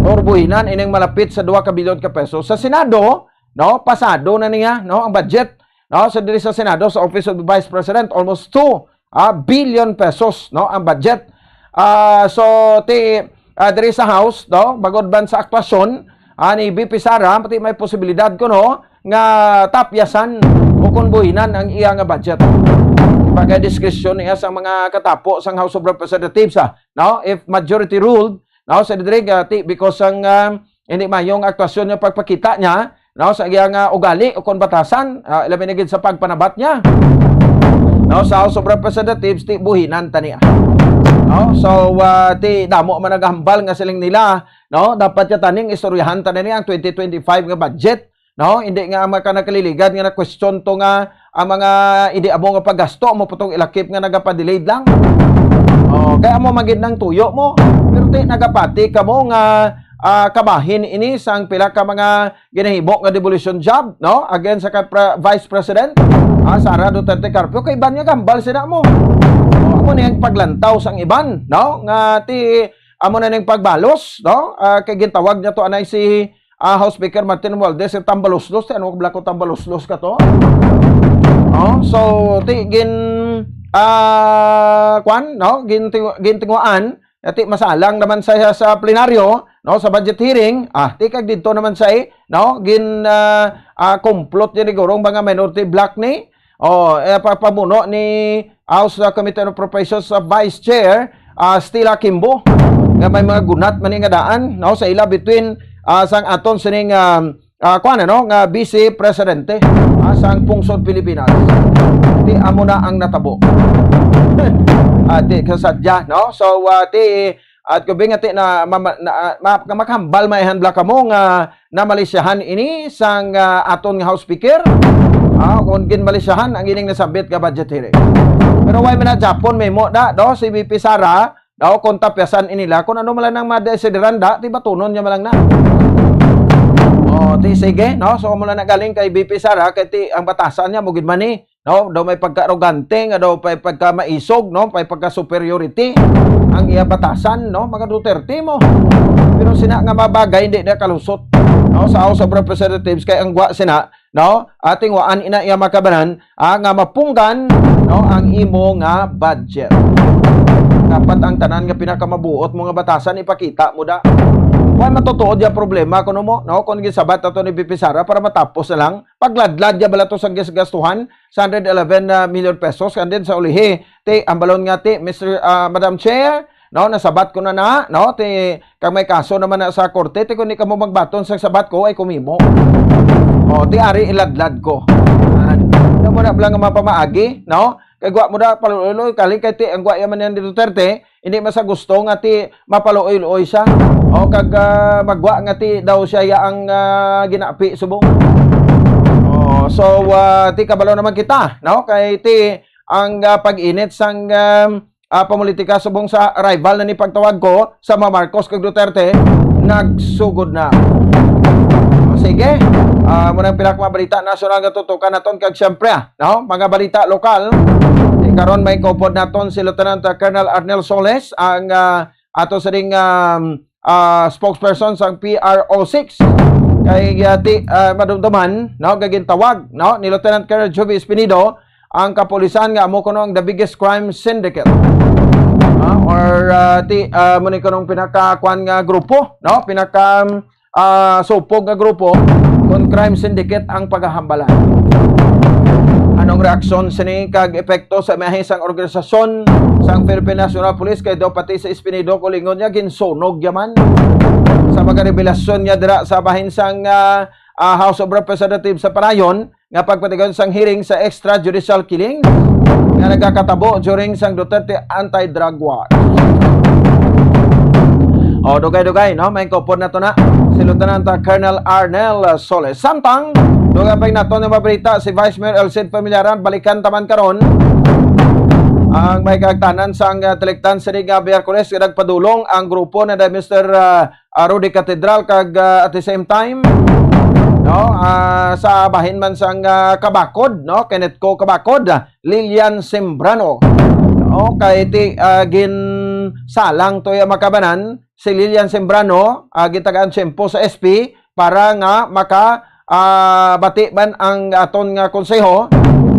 or buhinan ining malapit sa duha ka bilyon ka pesos. Sa Senado, no, pasado na niya, no, ang budget, no, sa diri sa Senado, sa Office of the Vice President, almost two, ah, billion pesos, no, ang budget. Ah, so ti, ah, diri sa House, no, bagod man sa aktuasyon, ah, ni V P Sara, pati may posibilidad kuno nga tapyasan o kon buhinan ang iya nga budget. Bagay diskresyon niya sa mga katapo sang House of Representatives, ah, no? If majority ruled, no, sa diri, ah, ti, because sang, ah, hindi mayong aktuasyon nga pagpakita niya, no, sa iya nga ugali o kon batasan, ah, ilabi na gid sa pagpanabat niya, no, sa House of Representatives, ti buhinan ta niya. No? So, ah, ti damo man naghambal nga siling nila, no, dapat ya taning istoryahan ta na niya ang twenty twenty-five nga budget, no? Hindi nga ang mga nagkaliligad nga na-question to nga ang mga hindi amo nga paggasto mo putong ilakip nga nagapadelayed lang. Oh, kaya mo magid nang tuyo mo. Pero ti nagapati ka mo nga, ah, kabahin ini sang pila ka mga ginahimo nga demolition job, no? Against sa kay pre-, Vice President, ah, Sara Duterte Carpio, kay iban nga gambal sila mo. Oh, amo na yung paglantaw sang iban, no? Nga ti, amo na ning pagbalos, no? Ah, kay gintawag niya to anay si, ah, House Speaker Martin Romualdez, si tambaluslos, ti ano ko bala ko tambaluslos ka to? No? So, ti gin, ah, kwan, no? Ginting-, gintinguhaan, ati masalang naman sa, sa plenaryo, no, sa budget hearing, ah, ti kag dito naman sa, eh, no, gin, ah, ah, complot ni siguro ang mga minority bloc ni, oh, eh, pa-, pamuno ni House, ah, Committee on Appropriations sa Vice Chair, ah, Stella Kimbo, nga may mga gunat man ni nga daan, no, sa ila between, ah, sang aton sining, ah, ah, kuwan, ano, nga Vice Presidente, ah, sang pungsod Pilipinas. Ti amo na ang natabo. Ah, ti kasadya, no? So, ah, ti, at ko nga ti na, ma, ma, na, ah, ma, makahambal maihan bala kamo nga namalisyahan ini sang, ah, aton nga House Speaker. Ah, kung ginmalisyahan ang ining nasambit nga budget hearing. Pero why man na Japon may mo da, do, si V P Sara, daw kung tapyasan inila, kung ano man lang ang madesideran da, ti batunon niya man lang na. Oh, ti sige, no? So, mula na galing kay V P Sara, kay ti, ang batasan niya, mo gid man ni, no? Daw may pagka-arogante, nga daw may pagka-maisog, no? May pagka-superiority ang iya batasan, no? Mga Duterte mo. Pero sina nga mabagay, hindi na kalusot, no? Sa House of Representatives, kay ang gwa sina, no? Ating waan ina iya makabanan, ah, nga mapunggan, no, ang imo nga budget. Dapat ang tanan nga pinakamabuot mo nga batasan ipakita mo da. Wala matutuod ya problema kuno mo, no? Kung gisabat ato ni V P Sara para matapos na lang, pagladlad ya bala to sa gas-, gastuhan sa hundred eleven million pesos, and then sa ulihi, ti, ang balon nga ti, Mister, ah, Madam Chair, no, nasabat ko na na, no, ti, kag may kaso naman na sa korte, ti, kung di ka mo magbaton sa sabat ko, ay kumimo. O, ti, ari iladlad ko. Ano mo na lang nga mapamaagi, no? Kay gwa mo na, paluloy, kali kay ti, ang gwa yaman yan ni Duterte, hindi man sa gusto nga ti, mapaluoy-luoy siya. O, kag, ah, magwa nga ti, daw siya ya ang, ah, ginapi subong. O, so, ah, ti, kabalo naman kita, no? Kay ti, ang, ah, pag-init sang, um, ah, pamulitika subong sa arrival na ni pagtawag ko sa mga Marcos kag Duterte, nagsugod na. O, sige, ah, muna ang pinakamabalita nasyonal nga tutukan naton kag siyempre, ah, no? Mga balita lokal. Di karon may kaupod naton si Lieutenant, ah, Colonel Arnel Soles, ang, ah, ato sa ding, um, ah, spokesperson sang P R O six. Kay, ah, ti, ah, madumduman, no, gagintawag, no, ni Lieutenant Colonel Jovi Espinido ang kapulisan nga amo kuno ang the biggest crime syndicate. Ah, or, ah, ti, ah, mo ni kunong pinaka, kwan nga grupo, no, pinaka, ah, supog nga grupo, kon crime syndicate ang pagahambalan. Anong reaksyon sini kag epekto sa imahe sang organisasyon sang Philippine National Police, kay daw pati sa Espinido ko lingon niya ginsunog yaman sa mga revelasyon niya dira sa bahin sang, ah, ah, House of Representatives sa Parayon nga pagpatigayon sang hearing sa extrajudicial killing nga nagakatabo during sang Duterte anti-drug war. O, dugay-dugay, no? May kupon na to na si Lieutenant Colonel Arnel Soles. Samtang, dugay pa nato nga mabalita si Vice Mayor El Cid Familiaran, balikan taman karon ang may kaagtanan sang, ah, talikdan sini nga Miyerkules nga nagpadulong ang grupo na Mister, ah, ah, Rudy Catedral kag, ah, at the same time, no, ah, sa bahin man sang, ah, Kabakod, no, Kenneth Co Kabakod, ah, Lilian Sembrano. No, kay ti, ah, ginsalang to ya makabanan si Lilian Sembrano, ah, gitagaan tiyempo sa S P para nga maka, ah, bati man ang aton nga konseho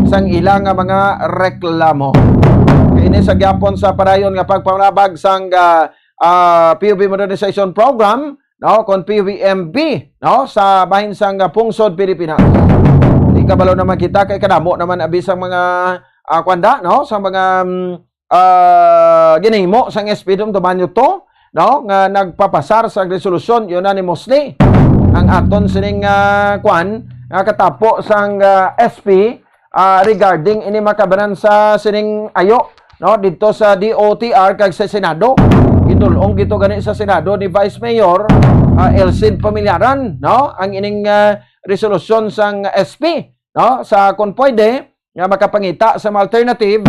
sang ila nga mga reklamo. Kay ini sa gyapon sa padayon nga pagpanabag sang, ah, ah, P U B Modernization Program, no, kon P U B M P, no, sa bahin sang, ah, pungsod Pilipinas. Di kabalo naman kita kay kadamo naman abi sang mga, ah, kwanda, no, sa mga, mm, ah, ginhimo sang S P, dumduman nyo to, no, nga nagpapasar sa resolusyon unanimously ang aton sining, ah, kwan, nga katapo sang, ah, S P, ah, regarding ini makabanan sa sining ayo, no, dito sa D O T R kag sa Senado. Gidul-ong gito gani sa Senado ni Vice Mayor, ah, El Cid Familiaran, no, ang ining, ah, resolusyon sang S P, no, sa kung pwede nga makapangita sa mga alternative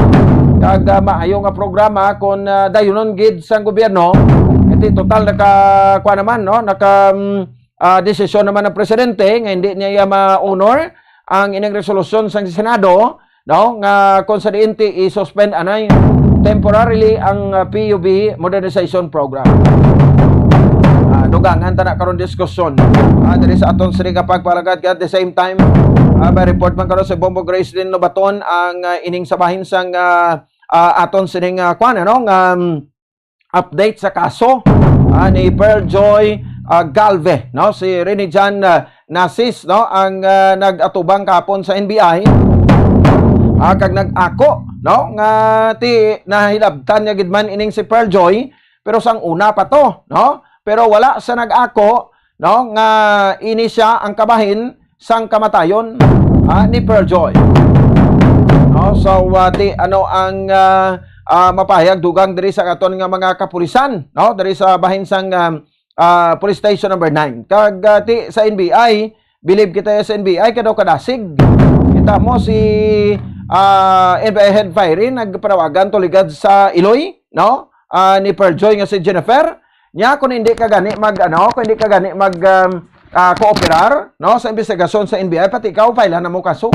kag, ah, maayo nga programa kung, ah, dayunon gid sang gobyerno. Iti total naka, kuha naman, no, naka, mm, ah, desisyon naman ang presidente nga hindi niya ma-honor ang ining resolusyon sang Senado, no, nga kung sa diin ti i-suspend anay temporarily ang, ah, P U B modernization program. Ah, dugangan ta na karon diskusyon, ah, diri sa aton sini nga pagpalagad. At the same time, ah, may report man karon si Bombo Gracelyn Lobaton ang, ah, ining sa bahin sang, ah, ah, aton sining, ah, kwan, ano, nga, um, update sa kaso, ah, ni Pearl Joy, ah, Galve, no? Si Rene Jan, ah, Nasis, no, ang, ah, nag-atubang kahapon sa N B I, ah, kag nag-ako, no, nga ti nahilabtan niya gid man ining si Pearl Joy, pero sang una pa to, no? Pero wala sa nag-ako no, nga ini sia ang kabahin sang kamatayon, ah, ni Pearl Joy. No, so, ah, ti ano ang, ah, ah, mapahayag dugang diri sa aton nga mga kapulisan, no, diri sa bahin sang, ah, ah, Police Station Number Nine? Kag, ah, ti sa N B I, bilib kita sa N B I kay daw kadasig. Kita mo si, ah, N B I head firing nagpanawagan tuligad sa iloy, no? Ah, ni Pearl Joy nga si Jennifer. Nya kung hindi ka gani mag, ano, kung hindi ka gani mag, um, ah, kooperar, no, sa investigasyon sa N B I, pati ikaw, file na mo kaso.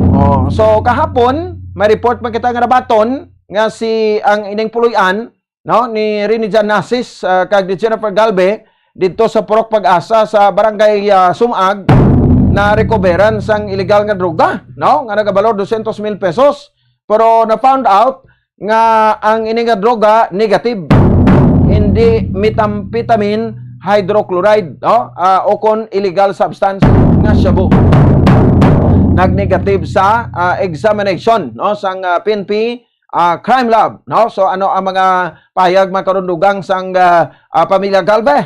Oh, so kahapon, may report man kita nga nabaton nga si ang ining puloy-an, no, ni Rene Jan Nasis, ah, kag ni Jennifer Galve didto sa Purok Pag-asa sa Barangay, ah, Sumag, na recoveran sang illegal nga droga, no, nga nagabalor dosyentos mil pesos. Pero na found out nga ang ini nga droga negative, hindi methamphetamine hydrochloride, no, ah, o kon illegal substance nga shabu. Nag-negative sa, ah, examination, no, sang, ah, P N P, ah, Crime Lab, no? So, ano ang mga pahayag, mga karon, dugang sang, ah, ah, pamilya Galve?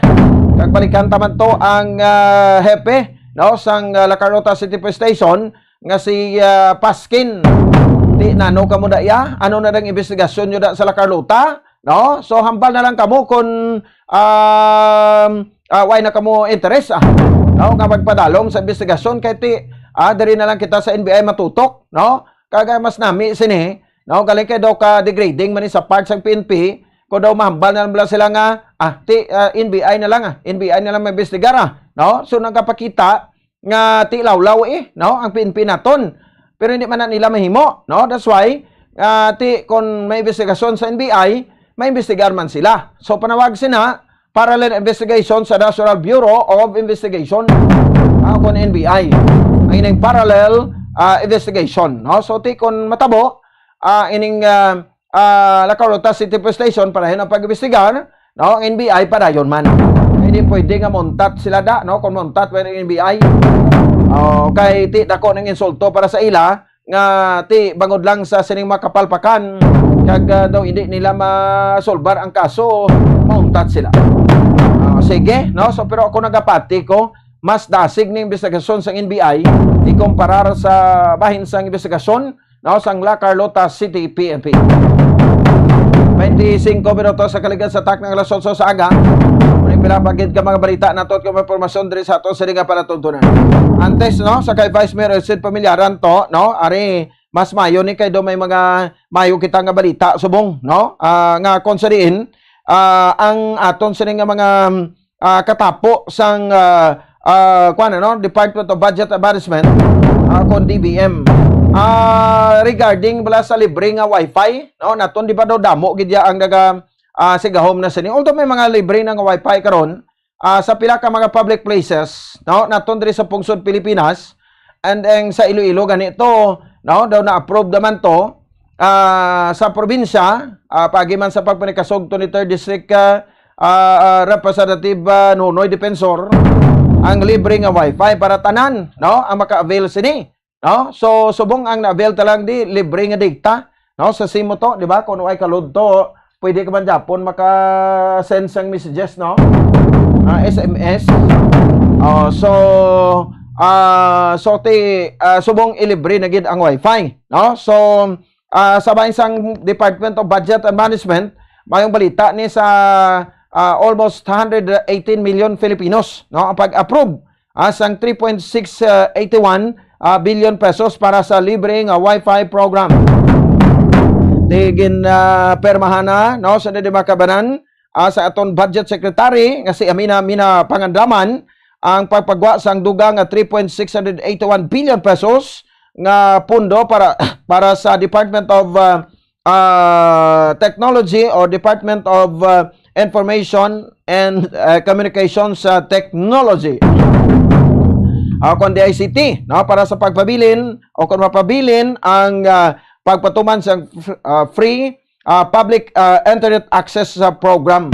Kag balikan ta man to ang, ah, hepe, no, sang, ah, La Carlota City Police Station nga si, ah, Paskin. Di na, no, kamo da iya? Ano na ang investigasyon nyo da sa La Carlota? No? So, hambal na lang kamo kung, um, ah, why na kamo interes, ah, no, nga magpadalom sa investigasyon kay ti, ah, diri na lang kita sa N B I matutok, no? Kag mas nami sini, no? Galing kay daw ka degrading man ni sa part sang P N P, kung daw mahambal na lang sila nga, ah, ti, ah, N B I na lang, ah, N B I na lang maimbestigar, ah, no? So, nagapakita nga ti lawlaw, eh, no, ang P N P naton. Pero hindi man na nila mahimo, no? That's why, ah, ti, kung may investigasyon sa N B I, may investigar man sila. So, panawag sina, parallel investigation sa National Bureau of Investigation, ah, kon N B I. Ang ining parallel, ah, investigation, no? So, ti, kung matabo, ah, ining, ah, ah, La Carlota City Police Station, padayon ang pag-imbestigar, no? Ang N B I padayon man. Hindi pwede nga mauntat sila da, no? Kung mauntat pa ang N B I, oh, kay ti dako ng insulto para sa ila nga ti bangod lang sa sining makapalpakan kag, ah, daw hindi nila masolbar ang kaso, mauntat sila. Ah, sige, no? So, pero ako nagapati ko, mas dasig ning investigasyon sang N B I ikumparar sa bahin sang investigasyon, no, sang La Carlota City P N P. Twenty-cinco minutos sa kaligad sa takna nga alas otso sa aga. Muna pila pa gid ka mga balita nato kag mga impormasyon diri sa aton sini nga palatuntunan. Antes, no, sa kay Vice Mayor Sid Pamilyaran to, no, ari mas mayo ni kay do may mga mayo kita nga balita subong, no, ah, nga kung sa diin, ah, ang aton sini nga mga ah, katapo sang, ah, ah, kuwan, ano, Department of Budget and Management, ah, kon D B M. Ah, regarding bala sa libre nga wifi, no, naton di ba daw damo gid ya ang naga, ah, sigahom na sini. Although may mga libre na nga wifi karon, ah, sa pila ka mga public places, no, naton diri sa pungsod Pilipinas, and then sa Iloilo ganito, no, daw na-approve naman to, ah, sa probinsya, ah, paagi man sa pagpanikasog to ni Third District, ah, ah, ah, Representative, ah, Nonoy Defensor, ang libre nga wifi para tanan, no, ang maka-avail sini, no? So, subong ang na-avail ta lang di libre nga data, no? Sa SIM mo to, di ba? Kung way ka-load to, pwede ka man gyapon maka-send sang messages, no? Ah, S M S. Oh, so, ah, so ti, ah, subong ilibre na gid ang wifi, no? So, ah, sa bahin sang Department of Budget and Management, mayong balita ni sa, ah, almost hundred eighteen million Filipinos, no, ang pag-approve, ah, sang three point six eighty one, ah, billion pesos para sa libre nga wifi program. Di gin, ah, permahan na, no, sa di makabanan, ah, sa aton budget secretary nga si Amina Mina Pangandaman ang pagpagwa sang dugang nga three point six eight one billion pesos nga pondo para, para sa Department of, ah, ah, Technology o Department of, ah, Information and, ah, Communications, ah, Technology, ah, kon D I C T, no, para sa pagpabilin o kon mapabilin ang, ah, pagpatuman sa, ah, free, ah, public, ah, internet access sa program.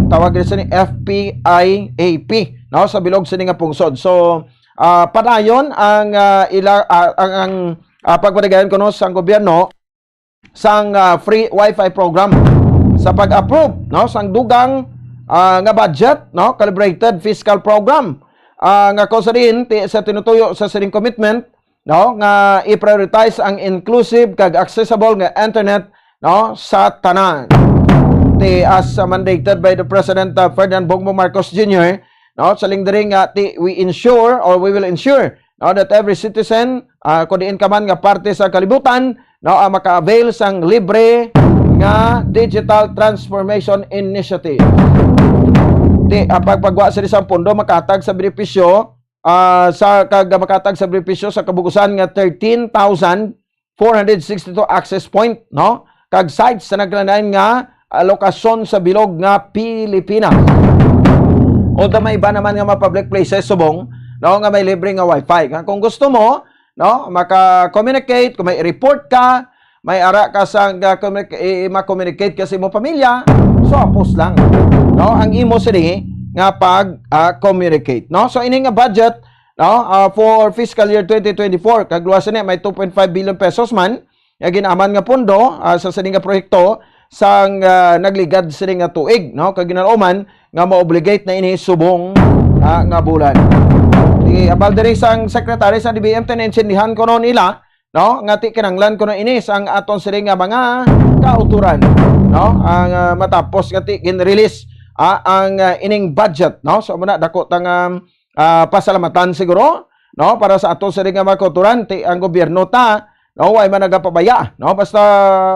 Tawag nila sini F P I A P, no, sa bilog sini nga pungsod. So, ah, padayon ang, ah, ila, ah, ang, ang, ah, pagpatigayon kuno sang gobyerno sang, ah, free wifi program sa pag-approve, no, sang dugang ah, nga budget, no, calibrated fiscal program, ah, nga kung sa diin ti sa tinutuyo sa sining commitment, no, nga i-prioritize ang inclusive kag accessible nga internet, no, sa tanan. Ti as, ah, mandated by the President, ah, Ferdinand Bongbong Marcos Junior, no, sa lingdering nga ti we ensure or we will ensure, no, that every citizen, ah, kung diin ka man nga parte sa kalibutan, no, ang maka-avail sang libre nga Digital Transformation Initiative. Ti, ang pagpagwa sa isang pondo makatag sa benepisyo, ah, sa kag makatag sa benepisyo sa kabugusan nga thirteen thousand four hundred sixty-two access point, no? Kag sites sa nagkalain-lain nga, ah, lokasyon sa bilog nga Pilipinas. Although may iba naman nga mga public places subong, no, nga may libre nga wifi. Nga kung gusto mo, no, maka-communicate, kung may report ka, may ara ka sa nga communic-, i-, i-, ma-communicate ka sa imong pamilya, so apos lang, no, ang imo sini nga pag, ah, communicate, no? So ini nga budget, no, ah, for fiscal year twenty twenty-four, kag luwas sini may two point five billion pesos man nga gin-aman nga pondo, ah, sa sini nga proyekto sang, ah, nagligad sini nga tuig, no? Kag ginalauman nga ma-obligate na ini subong, ah, nga bulan. Di abal diri sang secretary sa D B M, tinaintindihan kuno nila, no, nga ti kinanglan kuno ini sang aton sini nga mga kauturan, no? Ang, ah, matapos nga ti gin-release, ah, ang, ah, ining budget, no? So muna dako ta nga, ah, pasalamatan siguro, no, para sa ato sini nga mga kauturan, ti ang gobyerno ta, no, way man nagapabaya, no, basta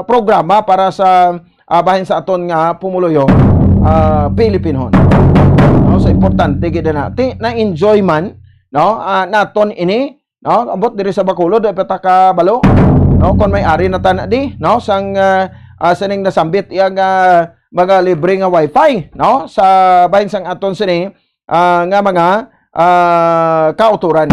programa para sa, ah, bahin sa aton nga pumuluyo, ah, Pilipinon. No, so importante gid na ti na-enjoy man, no, ah, naton ini, no, ambot diri sa Bacolod, ay pataka balo, no, kon may ari na tana di, no, sang, ah, ah, sining nasambit iya nga mga libre nga wifi, no, sa bahin sang aton sini, ah, nga mga, ah, kauturan.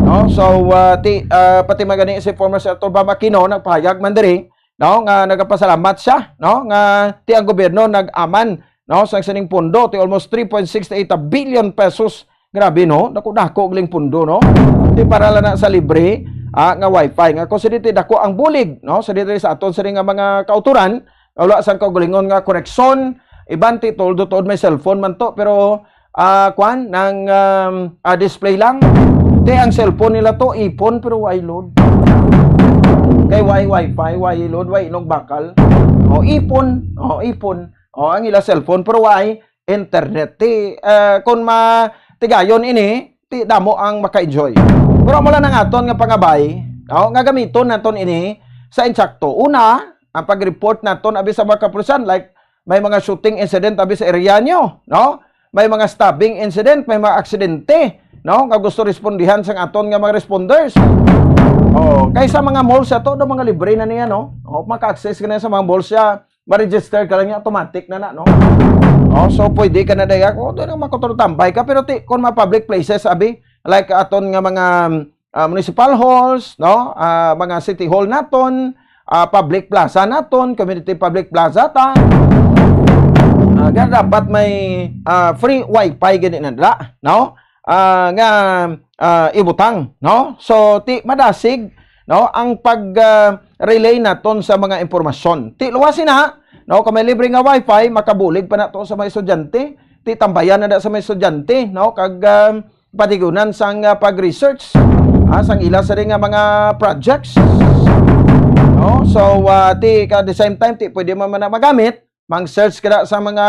No? So, ah, ti, ah, pati man gani si former Senator Bam Aquino nagpahayag man diri, no, nga nagapasalamat siya, no, nga ti ang gobyerno nag-aman, no, sang sining pondo ti almost three point six eight billion pesos. Grabe, no? Dako-dako galing pondo, no? Ti para lang na sa libre, ah, nga wifi. Nga kung sa dito dako ang bulig, no? Sa dito sa aton sini nga mga kauturan, wala sang kaugalingon nga koneksyon, iban ti tuod-tuod may cellphone man to, pero, ah, kwan, nang, um, ah, display lang. Ti ang cellphone nila to, ipon, pero way load. Kay way wifi, way load, way inog bakal. O, ipon. O, ipon. O, ang ila cellphone, pero way internet. Ti, ah, kung matigayon ini, ti damo ang maka-enjoy. Pero mula nang aton nga pangabay, no, nga gamiton naton ini sa insakto. Una, ang pag-report naton abi sa mga kapulisan, like, may mga shooting incident abi sa area nyo, no? May mga stabbing incident, may mga aksidente, no? Nga gusto respondihan sang aton nga mga responders. Oh, kaysa mga malls ato, do mga libre na niya, no? Oh, maka-access ka na sa mga malls siya, ma-register ka lang niya, automatic na na, no? Oh, so pwede ka na daya, oh, doon ang makutultambay ka, pero ti, kung mga public places, abi, like aton nga mga, ah, municipal halls, no? Ah, mga city hall naton, ah, public plaza naton, community public plaza ta. Ah, nga dapat may, ah, free wifi gani na dira, no? Ah, nga, ah, ibutang, no? So, ti madasig, no, ang pag, ah, relay naton sa mga impormasyon. Ti luwas na, no, kung may libre nga wifi, makabulig pa na to sa mga estudyante. Ti tambayan na na sa mga estudyante, no, kag, ah, patigunan sang, ah, pag-research, ah, sang ila sa nga mga projects. No? So, ah, ti, at the same time, ti pwede man man na magamit, mang-search ka na sa mga,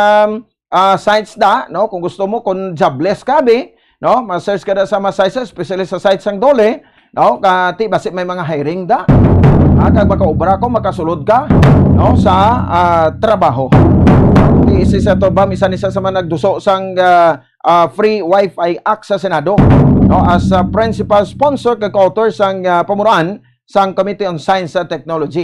ah, sites da, no? Kung gusto mo, kung jobless ka, bi, no? Mang-search ka na sa mga sites, especially sa sites sang DOLE, no? Ka, ti, basi may mga hiring da. Ah, kag makaobra ko, makasulod ka, no? Sa, ah, trabaho. Ti, si Senator Bam, isa ni sa, sa mga nagduso sang, ah, ah, Free Wi-Fi Act sa Senado, no, as a principal sponsor kag co-author sang, ah, pamunuan sang Committee on Science and Technology.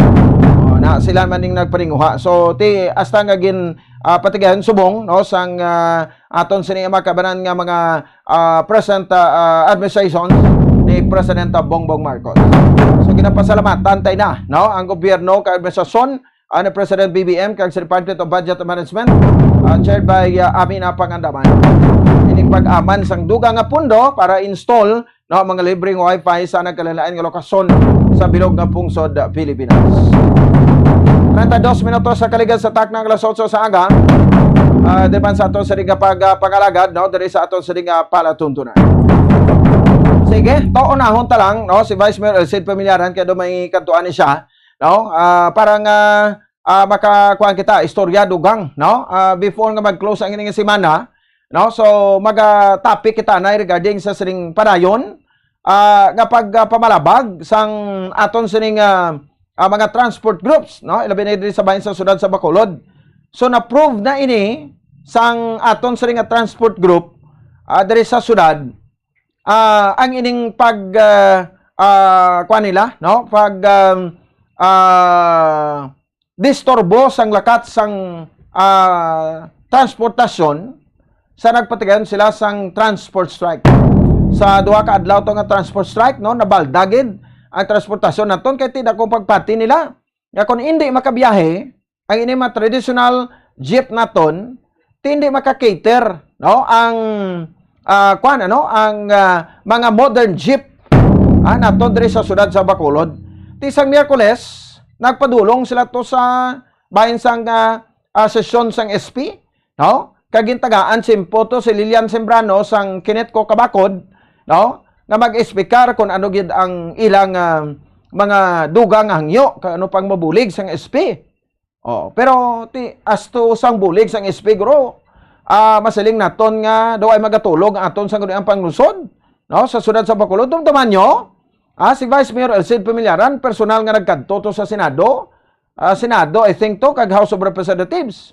Oh, na sila man ning nagpaninguha. So, ti, hasta nga gin, ah, patigayon subong, no, sang, ah, aton sini mga kabanan nga mga, ah, present, ah, ah, administration ni Presidente Bongbong Marcos. So, ginapasalamatan tayo na, no, ang gobyerno kag administrasyon, ah, ni President B B M kag sa Department of Budget and Management, ah, chaired by, ah, Amina Pangandaman. Ining pag-aman sang dugang nga pundo para install, no, mga libreng wifi sa nagkalain-lain nga lokasyon sa bilog nga pungsod, ah, Pilipinas. Treinta y dos minutos sa kaligad sa takna nga alas otso sa aga. Ah, di man sa aton sa nga pag, ah, pangalagad, no, diri sa aton sa nga palatuntunan. Sige, to unahon ta lang, no, si Vice Mayor Elcid Pamilaran, kay do may kantuan ni siya, no? Ah, para nga, ah, makakuan kita istorya dugang, no? Ah, before nga mag-close ang ining semana, no? So, maga-topic kita na regarding sa sining padayon, ah, nga pag, ah, pamalabag sang aton sining, ah, ah, mga transport groups, no? Ilabi na diri sa bahin sa siyudad sa Bacolod. So, na-prove na ini sang aton sining nga transport group, ah, diri sa siyudad, ah, ang ining pag, ah, ah, kuan nila, no? Pag, um, ah, disturbo sang lakat sang, ah, transportasyon sa nagpatigayon sila sang transport strike. Sa duha ka adlaw to nga transport strike, no, nabalda gid ang transportasyon naton kay ti dakong pagpati nila nga kung hindi makabiyahe, ang ini mga traditional jeep naton, ti hindi maka-cater, no, ang, ah, kwan, ano, ang, ah, mga modern jeep, ah, naton diri sa siyudad sa Bacolod. Ti sang Miyerkules, nagpadulong sila to sa bahin sang, ah, ah, sesyon sang S P, no? Kag gintagaan simpo to si Lilian Sembrano sang Kinetco Kabakod, no? Nga mag-explicar kung ano gid ang ilang, ah, mga dugang nga hangyo, kag ano pang mabulig sang S P. Oh, pero ti, as to sang bulig sang S P, guro, ah, masiling naton nga daw ay magatulog ang aton sangguniang panglungsod, no? Sa siyudad sa Bacolod, dumduman nyo, ah, si Vice Mayor Elcid Pamilaran, personal nga nagkadto to sa Senado, ah, Senado, I think to, kag House of Representatives,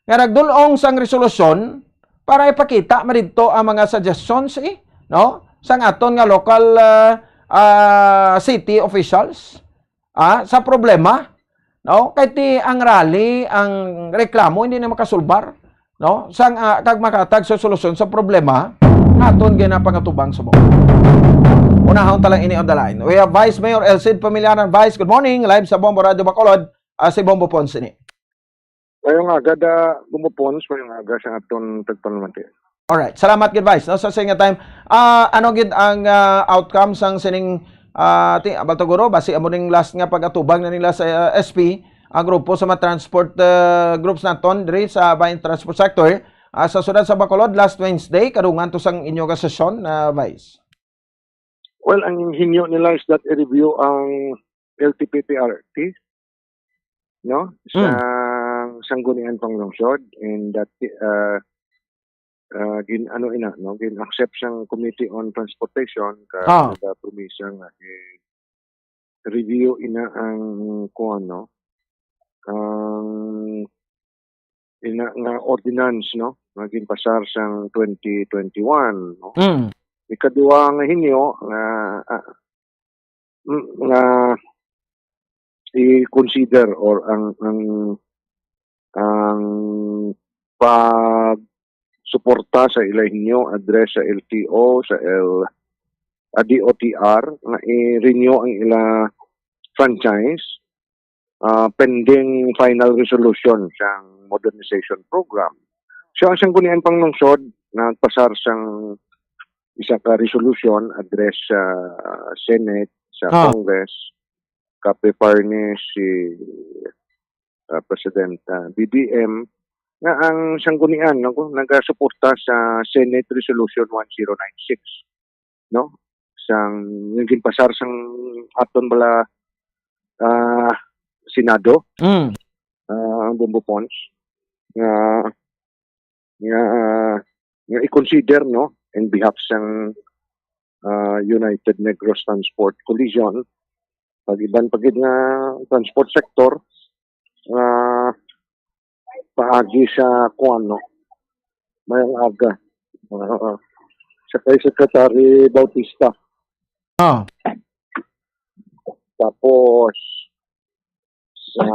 nga nagdul-ong sang resolusyon para ipakita man didto ang mga suggestions, eh, no? Sang aton nga local, ah, ah, city officials, ah, sa problema, no? Kay ti ang rally, ang reklamo, hindi na makasulbar, no? Sang, ah, kag makatag sa solusyon sa problema, naton ginapangatubang sa buo. Unahon ta lang ini on the line. We have Vice Mayor Elcid Pamilaran. Vice, good morning. Live sa Bombo Radio Bacolod, ah, si Bombo Ponce ni. Mayong aga, da, Bombo Ponce, mayong aga sa aton tagpalamati. Alright. Salamat gid, Vice, no, sa, sa inyo time. Ah, ano gid ang, ah, outcome sang sining, ah, ti, abal to, guro, basi amo ning last nga pag-atubang na nila sa, ah, S P, ang grupo sa mga transport, ah, groups naton diri sa bahin transport sector, ah, sa siyudad sa Bacolod last Wednesday, kadungan to sang inyo nga sesyon, ah, Vice? Well, ang hinyo nila is that i-review ang L T P P R T, no? Mm. Sa Sangguniang Panglungsod, and that, uh, uh, gin-, ano ina, no? Gin-accept sang Committee on Transportation, kag Ah. nagapromisa nga i-review ina ang, kuwan, no? Ang ina nga ordinance, no, nga ginpasar sang twenty twenty-one, no? Mm. Ikaduha nga hinyo nga, ah, mm, nga i-consider or ang, ang, ang pagsuporta sa ila hinyo address sa L T O, sa L, ah, D O T R, nga i-renew ang ila franchise, ah, pending final resolution sang modernization program. So, ang Sangguniang Panglungsod nagpasar sang isa ka resolution address sa Senate, sa Ah. Congress, kape parni si, ah, President, ah, B B M, nga ang Sanggunian, no, nagasuporta sa Senate Resolution one zero nine six, no? Sang, nga ginpasar sang aton bala, ah, Senado, Mm. ah, ang Bombo Pons, nga, nga, ah, nga i-consider, no, in behalf sang, ah, United Negros Transport Coalition, pag iban pa gid nga transport sector, ah, paagi sa kuwan, no, mayong aga. Ah, sa kay Secretary Bautista. Ah. Tapos, sa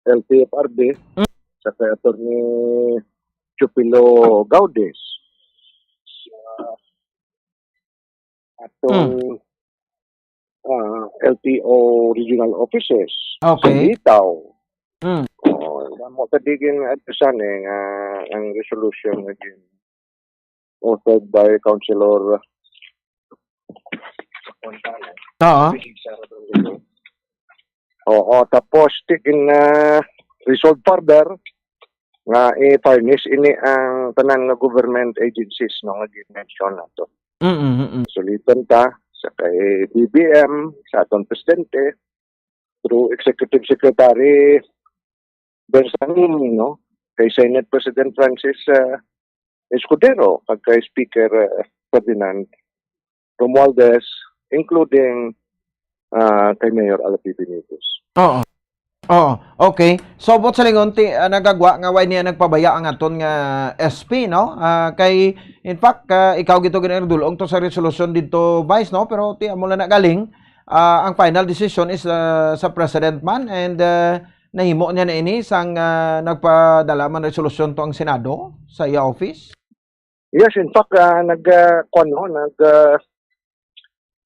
L T F R D, Mm. sa kay Attorney Chupilo Gaudes. Sa atong, Mm. ah, L T O regional offices sa Okay. Litaw. Mm. Oo, damo ta di gin-addressan, eh, nga ang resolution nga gin authored by Councilor Oo. Oo, tapos ti gin, ah, resolve further nga i-furnish ini ang tanan nga government agencies, no, nga gi-mention nato. Mm, mm, mm. Suliton ta sa kay B B M, sa aton presidente, through Executive Secretary Bersamin, no, kay Senate President Francis, ah, Escudero, kag kay Speaker, ah, Ferdinand Romualdez, including, ah, kay Mayor Albee Benitez. Oo. Oo. Okay. So, buot silingon, ti, ah, nagagwa nga way niya nagpabaya ang aton nga S P, no? Ah, kay, in fact, ah, ikaw gid to ginadul-ong to sa resolusyon dito, Vice, no? Pero ti, amo lang na galing, ah, ang final decision is, ah, sa President man, and, ah, nahimo niya na ini sang, ah, nagpadala man resolusyon to ang Senado sa iya office? Yes, in fact, ah, nag, ah, kuwan, no, nag, ah,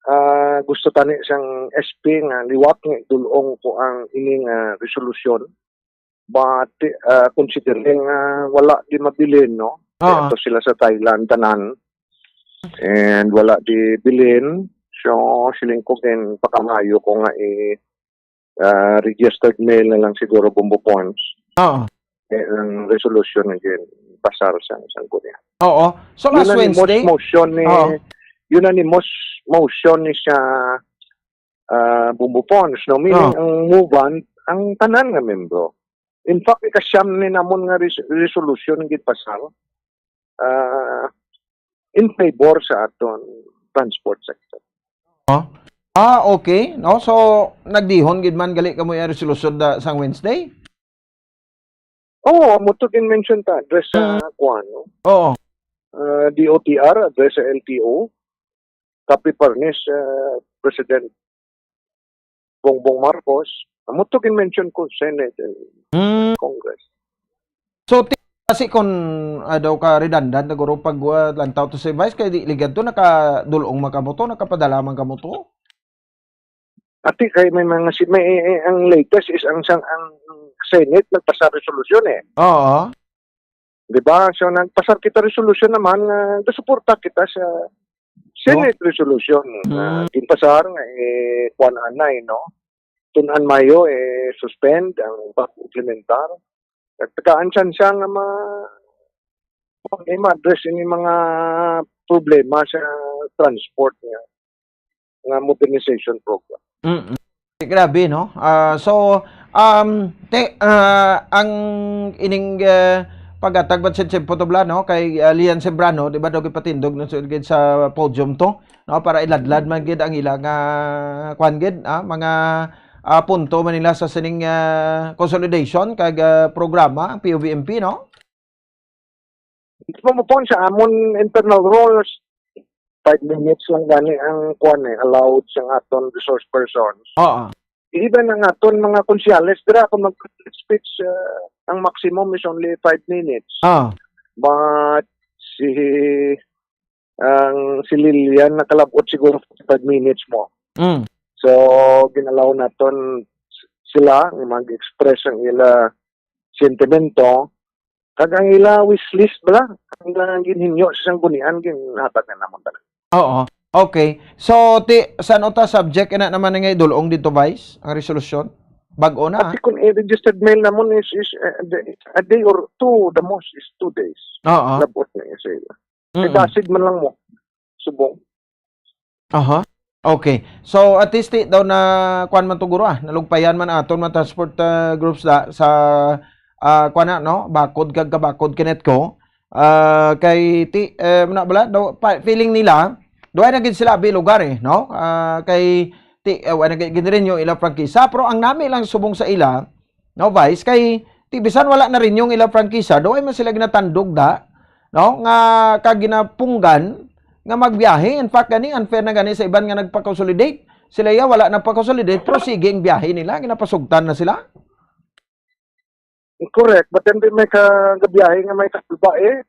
ah, gusto tani sang S P nga liwat nga idul-ong ko ang ining, ah, resolusyon. But, ah, considering, ah, wala di mabilin, no? Oo. Ato sila sa Thailand tanan. And wala di bilin. So, siling ko, ginpakamayo ko nga i, ah, registered mail na lang siguro, Bombo Pons. Oo. Eh, ang resolution na ginpasar sa sanggunian. Oo. So, last Wednesday? Unanimous motion ni, Oo. unanimous motion ni siya, ah, Bombo Pons, no? Meaning, Oo. ang MOVANT, ang tanan nga membro. In fact, ikasyam ni namon nga res-, resolution ang ginpasar, ah, in favor sa aton transport sector. Oh? Ah, okay. No? So, nagdihon gid man gali kamo ang resolusyon da, sang Wednesday? Oo, amo to gin-mention ta, address sa Mm. kuwan, no? Oo. Ah, D O T R, address sa L T O. Copy furnish, ah, President Bongbong Marcos. Amo to gin-mention ko, Senate and Mm. Congress. So, ti-, kasi kung, ah, daw ka redundant, naguro pag, ah, lantaw to si Vice, kay di ligad to, nakadulong man kamo to, nakapadala man kamo to? Ati, kay may mga si-, may, eh, ang latest is ang sang, ang Senate nagpasa resolusyon, eh. Oo. Di ba? So, nagpasar kita resolusyon naman nga gasuporta kita sa Senate resolution nga Mm. ginpasar nga, eh, kuwan anay, no? Tun-an mayo, eh, suspend ang pag-implementar. At tagaan siya nga ma-, ma-address ini mga problema sa transport nga, nga modernization program. Mm. Grabe, no? Ah, so, um, te, ah, ang ining, ah, paghatag ba sa tiyempo to bala, no, kay, ah, Lian Cebrano, di ba, daw gipatindog na sa, sa podium to, no, para iladlad man gid ang ila nga, kwan gid, ah, mga, ah, punto man nila sa sining, ah, consolidation kag, ah, programa ang P O V M P, no? Di pa mo pon sa amon internal rules, five minutes lang gani ang kuwan, eh, allowed sa aton resource persons. Oo. Even ang aton mga konsyales, dira kung mag-speech, uh, ang maximum is only five minutes. Ah. But si, ang si Lilian nakalabot siguro five minutes mo. Mm. So, ginalaw naton sila nga mag-express ang ila sentimento, kag ang ila wish list bala, ang ila ginhinyo sa sanggunian, ginhatag na namon tanan. Oo. Okay. So, ti, san-o ta subject ina naman nga idulong dito, Vice, ang resolusyon? Bag-o na, ah. Ati, kung i-registered mail namon is, is, uh, the, a day or two, the most is two days. Oo. Labot na iya sa ila. Mm. Idasid man lang mo. Subong. Aha. Okay. So, at least, ti, daw na, kuwan man to, guro, ah, nalugpayan man aton mga transport, ah, groups da, sa, ah, kuwan na, no? Bakod kag kabakod kinet ko. Ah, kay, ti, eh, muna bala, daw, pa, feeling nila, duhay na gid sila abi lugar, eh, no? Ah, kay, ti, eh, wala na gid ginrenew ila prangkisa, pero ang nami lang subong sa ila, no, Vice, kay, ti, bisan wala na-renew ang ila prangkisa, duhay man sila ginatandog da, no, nga kag ginapunggan nga magbiyahe. In fact, gani, unfair na gani sa iban nga nagpa-consolidate. Sila iya wala nagpa-consolidate, pero sige ang biyahe nila, ginapasugtan na sila. Correct, but then may ka-, gabiyahe nga may kababae.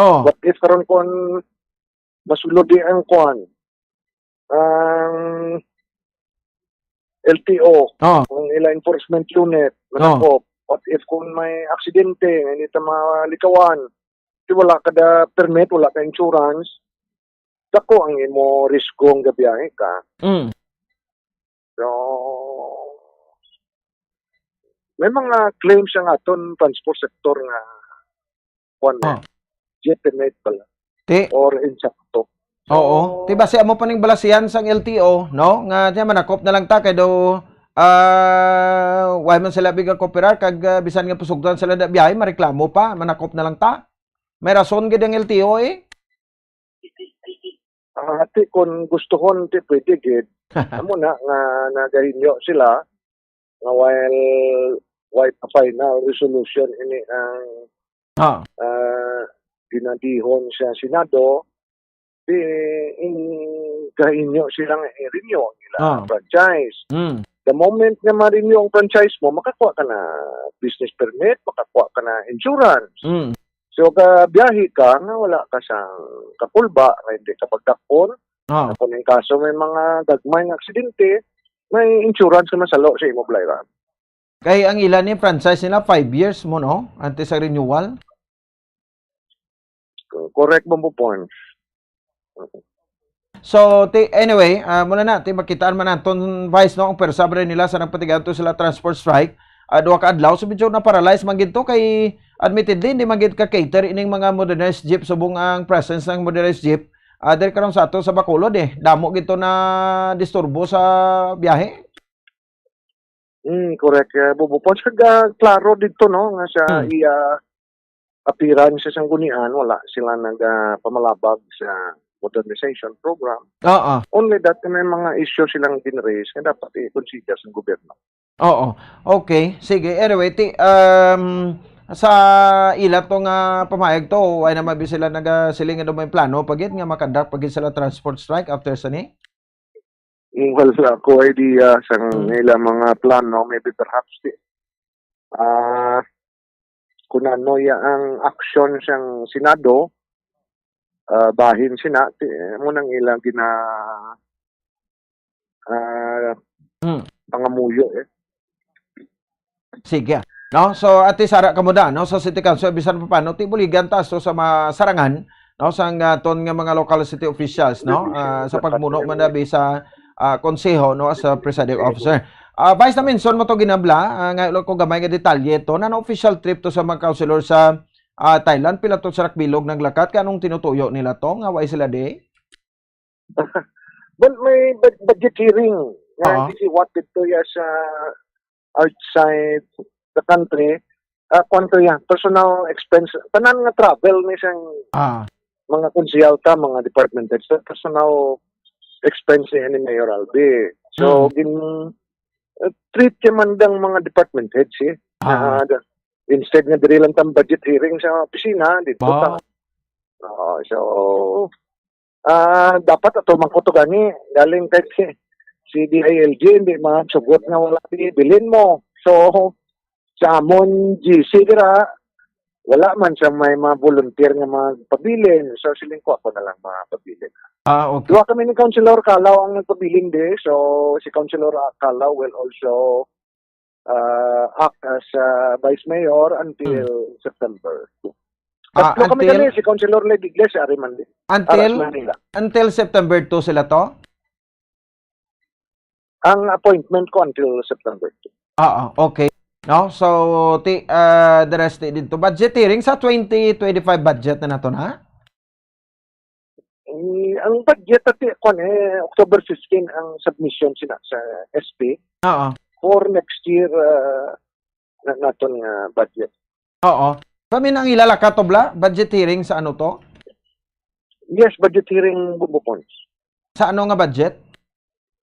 Oh. What if karon kon masulod di ang kuan? Ang L T O, Oh. ang ila enforcement unit, Oh. manakop. What if kung may aksidente, nga hindi ta malikawan? Di wala ka da permit, wala ka insurance, dako ang imo risgo nga gabiyahe ka. Mm. So, may mga claims ang aton transport sector nga kuan, Oh. legitimate pala Ti or insakto. Oo. So, Ti basi amo pa ning balasihan sang L T O, no? Nga diya manakop na lang ta kay do, ah, why man sila bigla kooperar kag, ah, bisan nga pusugtan sila na biyahe, mareklamo pa, manakop na lang ta. May rason gid ang L T O, eh. Ah, ti, kung gustuhon, ti, pwede gid. Amo na nga nagahinyo sila nga while way pa final resolution ini ang, Ah. ah, ginadihon sa Senado, di, in, gahinyo sila nga i-renew ang ila Ah. franchise. Mm. The moment nga ma-renew ang franchise mo, makakuha ka na business permit, makakuha ka na insurance. Mm. So, ka biyahe ka nga wala ka sa kakulba, nga hindi ka pagdakpon. Ah. Kung in kaso may mga gagmay nga aksidente, may insurance naman salo sa imo, Blayran. Kay ang ila ni franchise nila, five years mo, no? Antes sa renewal. Correct, Bombo Pons. So, ti-, anyway, ah, muna na, ti makitaan man naton, Vice, no, ang pwersa ba nila sa nagpatigayon to sila transport strike, ah, duha ka adlaw, so medyo na-paralyze man gid to kay admittedly, hindi man gid ka-cater ining mga modernized jeep, subong ang presence ng modernized jeep, ah, diri karon sa ato sa Bacolod, eh. Damo gid to na disturbo sa biyahe. Mm, correct, ah, Bombo Pons. Kag, ah, klaro dito, no, nga sa Hmm. iya appearance sa sanggunian, wala sila nag, ah, pamalabag sa modernization program. Oo. Only that may mga issue silang gin-raise nga dapat i-consider sa gobyerno. Oo. Okay. Sige. Anyway, ti, um, sa ila to nga pamayag to, why naman bi sila nagasiling nga may plano pa gid nga makandak pa gid sila transport strike after sa ni? Mm, well, sa ako idea sa Hmm. nila mga plano, maybe perhaps di, ah, kung ano ya ang aksyon sang Senado, ah, bahin sina, ti, mo nang ila gina, ah, Hmm. pangamuyo, eh. Sige. No? So, Ate Sara, kamo da, no? Sa City Council, bisan pa paano, ti buligan ta so sa masarangan, no? Sa nga ton nga mga local city officials, no? Ah, sa pagmuno man na bi sa, ah, konseho, no? As a presiding officer. Ah, Vice, na-mention mo to ginabla, ah, nga ilo ko gamay nga detalye to. Nano official trip to sa mga councilor sa, ah, Thailand, pila to sa bilog naglakat, kanong tinutuyo nila to, nga way sila di? Well, may bud-, budget hearing nga Oo. This is what dito ya sa outside the country. Ah, kwan to ya, personal expense. Tanan nga travel ni sang Ah. mga konsehal ta, mga department heads, personal expense ni, ni Mayor Albi. So, Hmm. gin-, uh, treat niya man dang mga department heads, eh. Ah. Na, instead nga diri lang tang budget hearing sa opisina, dito Ba? ta. Oo, so, ah, dapat ato man ko to gani, galing kay si, si D I L G, hindi masugot nga wala bilin mo. So, sa amon G C dira, wala man siya may mga volunteer nga magpabilin. So, siling ko, ako na lang magpabilin. Ah, okay. Duha kami ni Councilor Calaw ang nagpabilin di. So, si Councilor Calaw will also, uh, act as, uh, Vice Mayor until Hmm. September. Ah, Tatlo kami until kami, si Councilor Led Iglesias, ari man di. Until, Aras Manila. Until September two sila to? Ang appointment ko until September two. Oo, okay. No? So, ti-, ah, the rest ti dito. Budget hearing sa twenty twenty-five budget na nato na? Eh, ang budget ati, kwan, eh, October fifteen ang submission sina sa S P Oo. for next year, ah, na, naton nga budget. Oo. Kami nang ilalakat to, bla? Budget hearing sa ano to? Yes, budget hearing, Bombo Pons. Sa ano nga budget?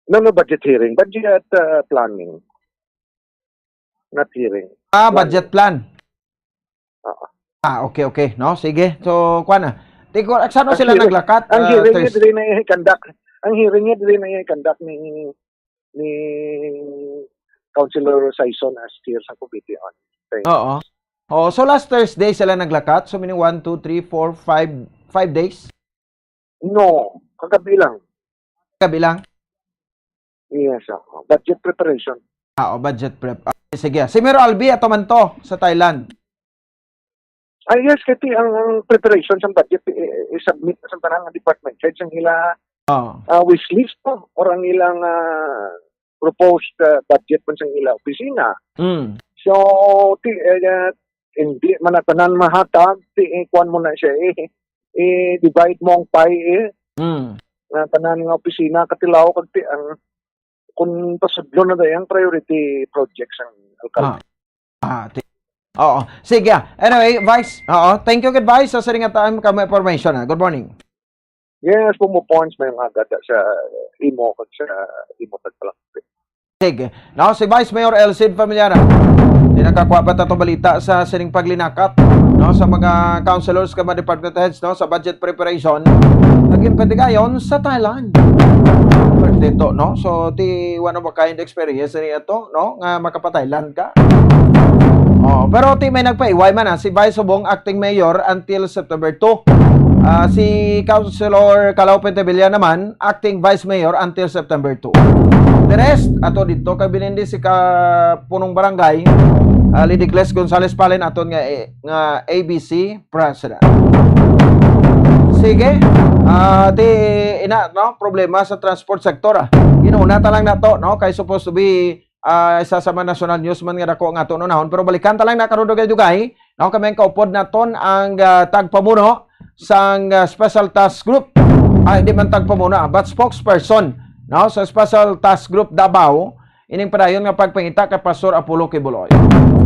No, no, budget hearing. Budget, uh, planning. Not hearing. Ah, Planning. Budget plan. Oo. Ah, okay, okay. No, sige. So, kuwan na. Tiko, sa ano Ang sila hearing, naglakat? ang Ah, hearing niya Thursday. Diri na i-conduct. Ang hearing niya diri na i-conduct ni, ni Councilor Saison as chair sa committee on finance. Oo. Oh, so last Thursday sila naglakat. So, meaning one, two, three, four, five, five days? No, kagabi lang. Kagabi lang? Yes, oo. Budget preparation. Ah, oh, budget prep. Ah, sige. Si Mayor Albi, ato man to sa Thailand. Ah, yes, kay ti-, ang, ang preparation sa budget, i-, i-submit sa tanan nga department heads ang ila, Oh. ah, wish list, no? Or ang ilang, ah, proposed, ah, budget man sa ila opisina. Mm. So, ti, eh, hindi man na tanan mahatag, ti, eh, kuwan mo na siya, eh, i-divide mo ang pie, eh. Hmm. Nga tanan nga opisina, katilaw, kag ti, ang, kung pasudlo na daw ang priority projects ang alkalde. Ah. Ah, ti-, oo. Sige, ah. Anyway, Vice, oo. Thank you, good Vice. Sa sining nga time, kamo information, ah. Good morning. Yes, po mo points may mga gada sa imo kag sa imo tagpalakpi. Sige. No, si Vice Mayor Elcid Familiaran. Di nakakuha pa tato balita sa sining paglinakat, no, sa mga councilors kag mga department heads, no, sa budget preparation. Naging patigayon sa Thailand. Pwede to, no? So, ti one of a kind experience ni ato, no? Nga makapa-Thailand ka. Oh, pero ti may nagpaiway man, ah, si Vice Subong, acting mayor until September two. Ah, si Councilor Calao Pentevilla naman, acting vice mayor until September two. The rest, ato dito kay binindi si ka punong barangay, ah, Lady Gles Gonzales Palen, aton nga, eh, nga A B C president. Sige, ah, ti ina, no, problema sa transport sector, ah. Inuna ta lang nato, no, kay supposed to be, ah, isa sa mga national news man nga dako nga ato unahon, pero balikan ta lang na karon, dugay-dugay, no, kami ang kaupod naton ang, ah, tagpamuno sang, ah, Special Task Group. Ah, hindi man tagpamuno, ah, but spokesperson, no, sa Special Task Group Davao, ining padayon nga pagpangita kay Pastor Apollo Quiboloy.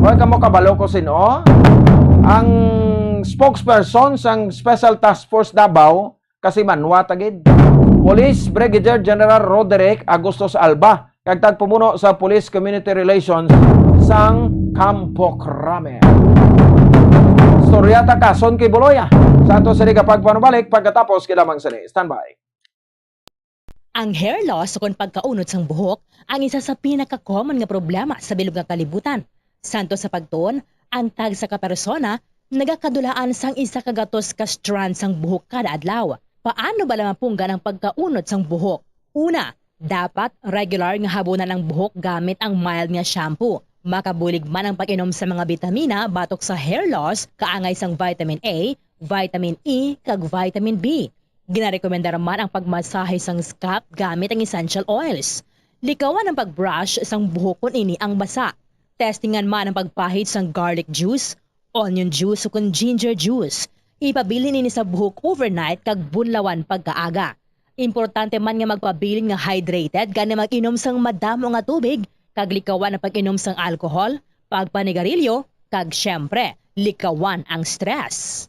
Hoy, kamo kabalo ko sino? Ang spokesperson sang Special Task Force Davao, kasi manwa ta gid. Police Brigadier General Roderick Agustos Alba, kag tagpamuno sa Police Community Relations sang Campo Crame. Storya ta kason kay Buloya. Sa ato sini ka pagpanubalik pagkatapos kay lamang sini. Standby. Ang hair loss ukon pagkaunod sang buhok ang isa sa pinaka-common nga problema sa bilog nga kalibutan. Santo sa pagtuon, ang tagsa ka persona nagakadulaan sang isa ka gatos ka strand sang buhok kada adlaw. Paano bala mapunggan ang pagkaunod sang buhok? Una, dapat regular nga habunan ang buhok gamit ang mild nga shampoo. Makabulig man ang pag-inom sa mga bitamina batok sa hair loss, kaangay sang vitamin A, vitamin E, kag vitamin B. Ginarekomendar man ang pagmasahe sang scalp gamit ang essential oils. Likawan ang pag-brush sang buhok kon ini ang basa. Testingan man ang pagpahid sang garlic juice, onion juice, ukon ginger juice. Ipabilin ini sa buhok overnight kag bunlawan pagkaaga. Importante man nga magpabilin nga hydrated gani mag-inom sang madamo nga tubig kag likawan ang pag-inom sang alcohol, pagpanigarilyo, kag, siyempre, likawan ang stress.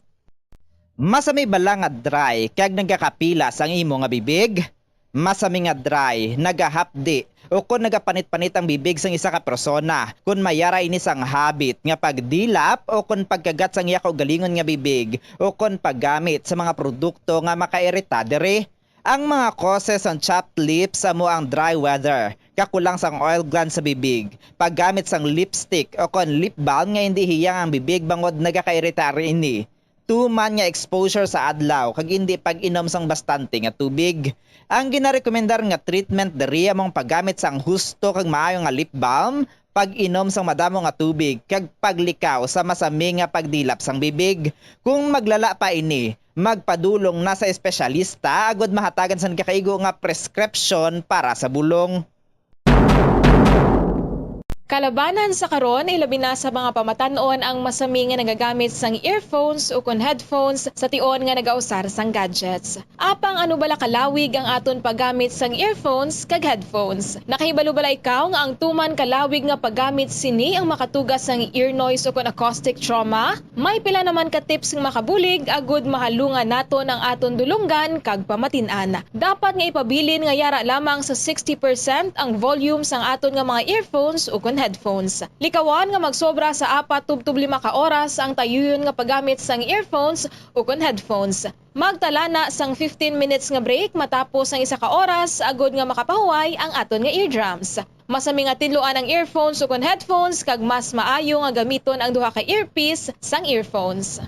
Masami bala nga dry kag nagakapilas ang imo nga bibig? Masami nga dry, nagahapdi, ukon nagapanit-panit ang bibig sang isa ka persona. Kon mayara ini sang habit nga pagdilap ukon pagkagat sang iya kaugalingon nga bibig, ukon paggamit sa mga produkto nga makairita diri. Ang mga causes sang chapped lips amo ang dry weather, kakulang sang oil gland sa bibig, paggamit sang lipstick ukon lip balm nga indi hiyang ang bibig bangod nagakairita ini. Tuman nga exposure sa adlaw kag indi pag-inom sang bastante nga tubig. Ang ginarekomendar nga treatment diri amo ang paggamit sang husto kag maayo nga lip balm, pag-inom sang madamo nga tubig, kag paglikaw sa masami nga pagdilap sang bibig. Kung maglala pa ini, magpadulong na sa espesyalista agod mahatagan sang gakaigo nga prescription para sa bulong. Kalabanan sa karon, ilabi na sa mga pamatan-on ang masami nga nagagamit sang earphones ukon headphones sa tion nga nagausar sang gadgets. Apang ano bala kalawig ang aton paggamit sang earphones kag headphones? Nakahibalo bala ikaw nga ang tuman kalawig nga paggamit sini ang makatuga sang ear noise ukon acoustic trauma? May pila naman ka tips nga makabulig agud mahalungan naton ang aton dulonggan kag pamatin-an. Dapat nga ipabilin nga yara lamang sa sixty percent ang volume sang aton nga mga earphones ukon headphones. Likawan nga magsobra sa apat tubtob lima ka oras ang tayuyon nga paggamit sang earphones ukon headphones. Magtala na sang fifteen minutes nga break matapos ang isa ka oras agud nga makapahuway ang aton nga eardrums. Masami nga tinluan ang earphones ukon headphones kag mas maayo nga gamiton ang duha ka earpiece sang earphones.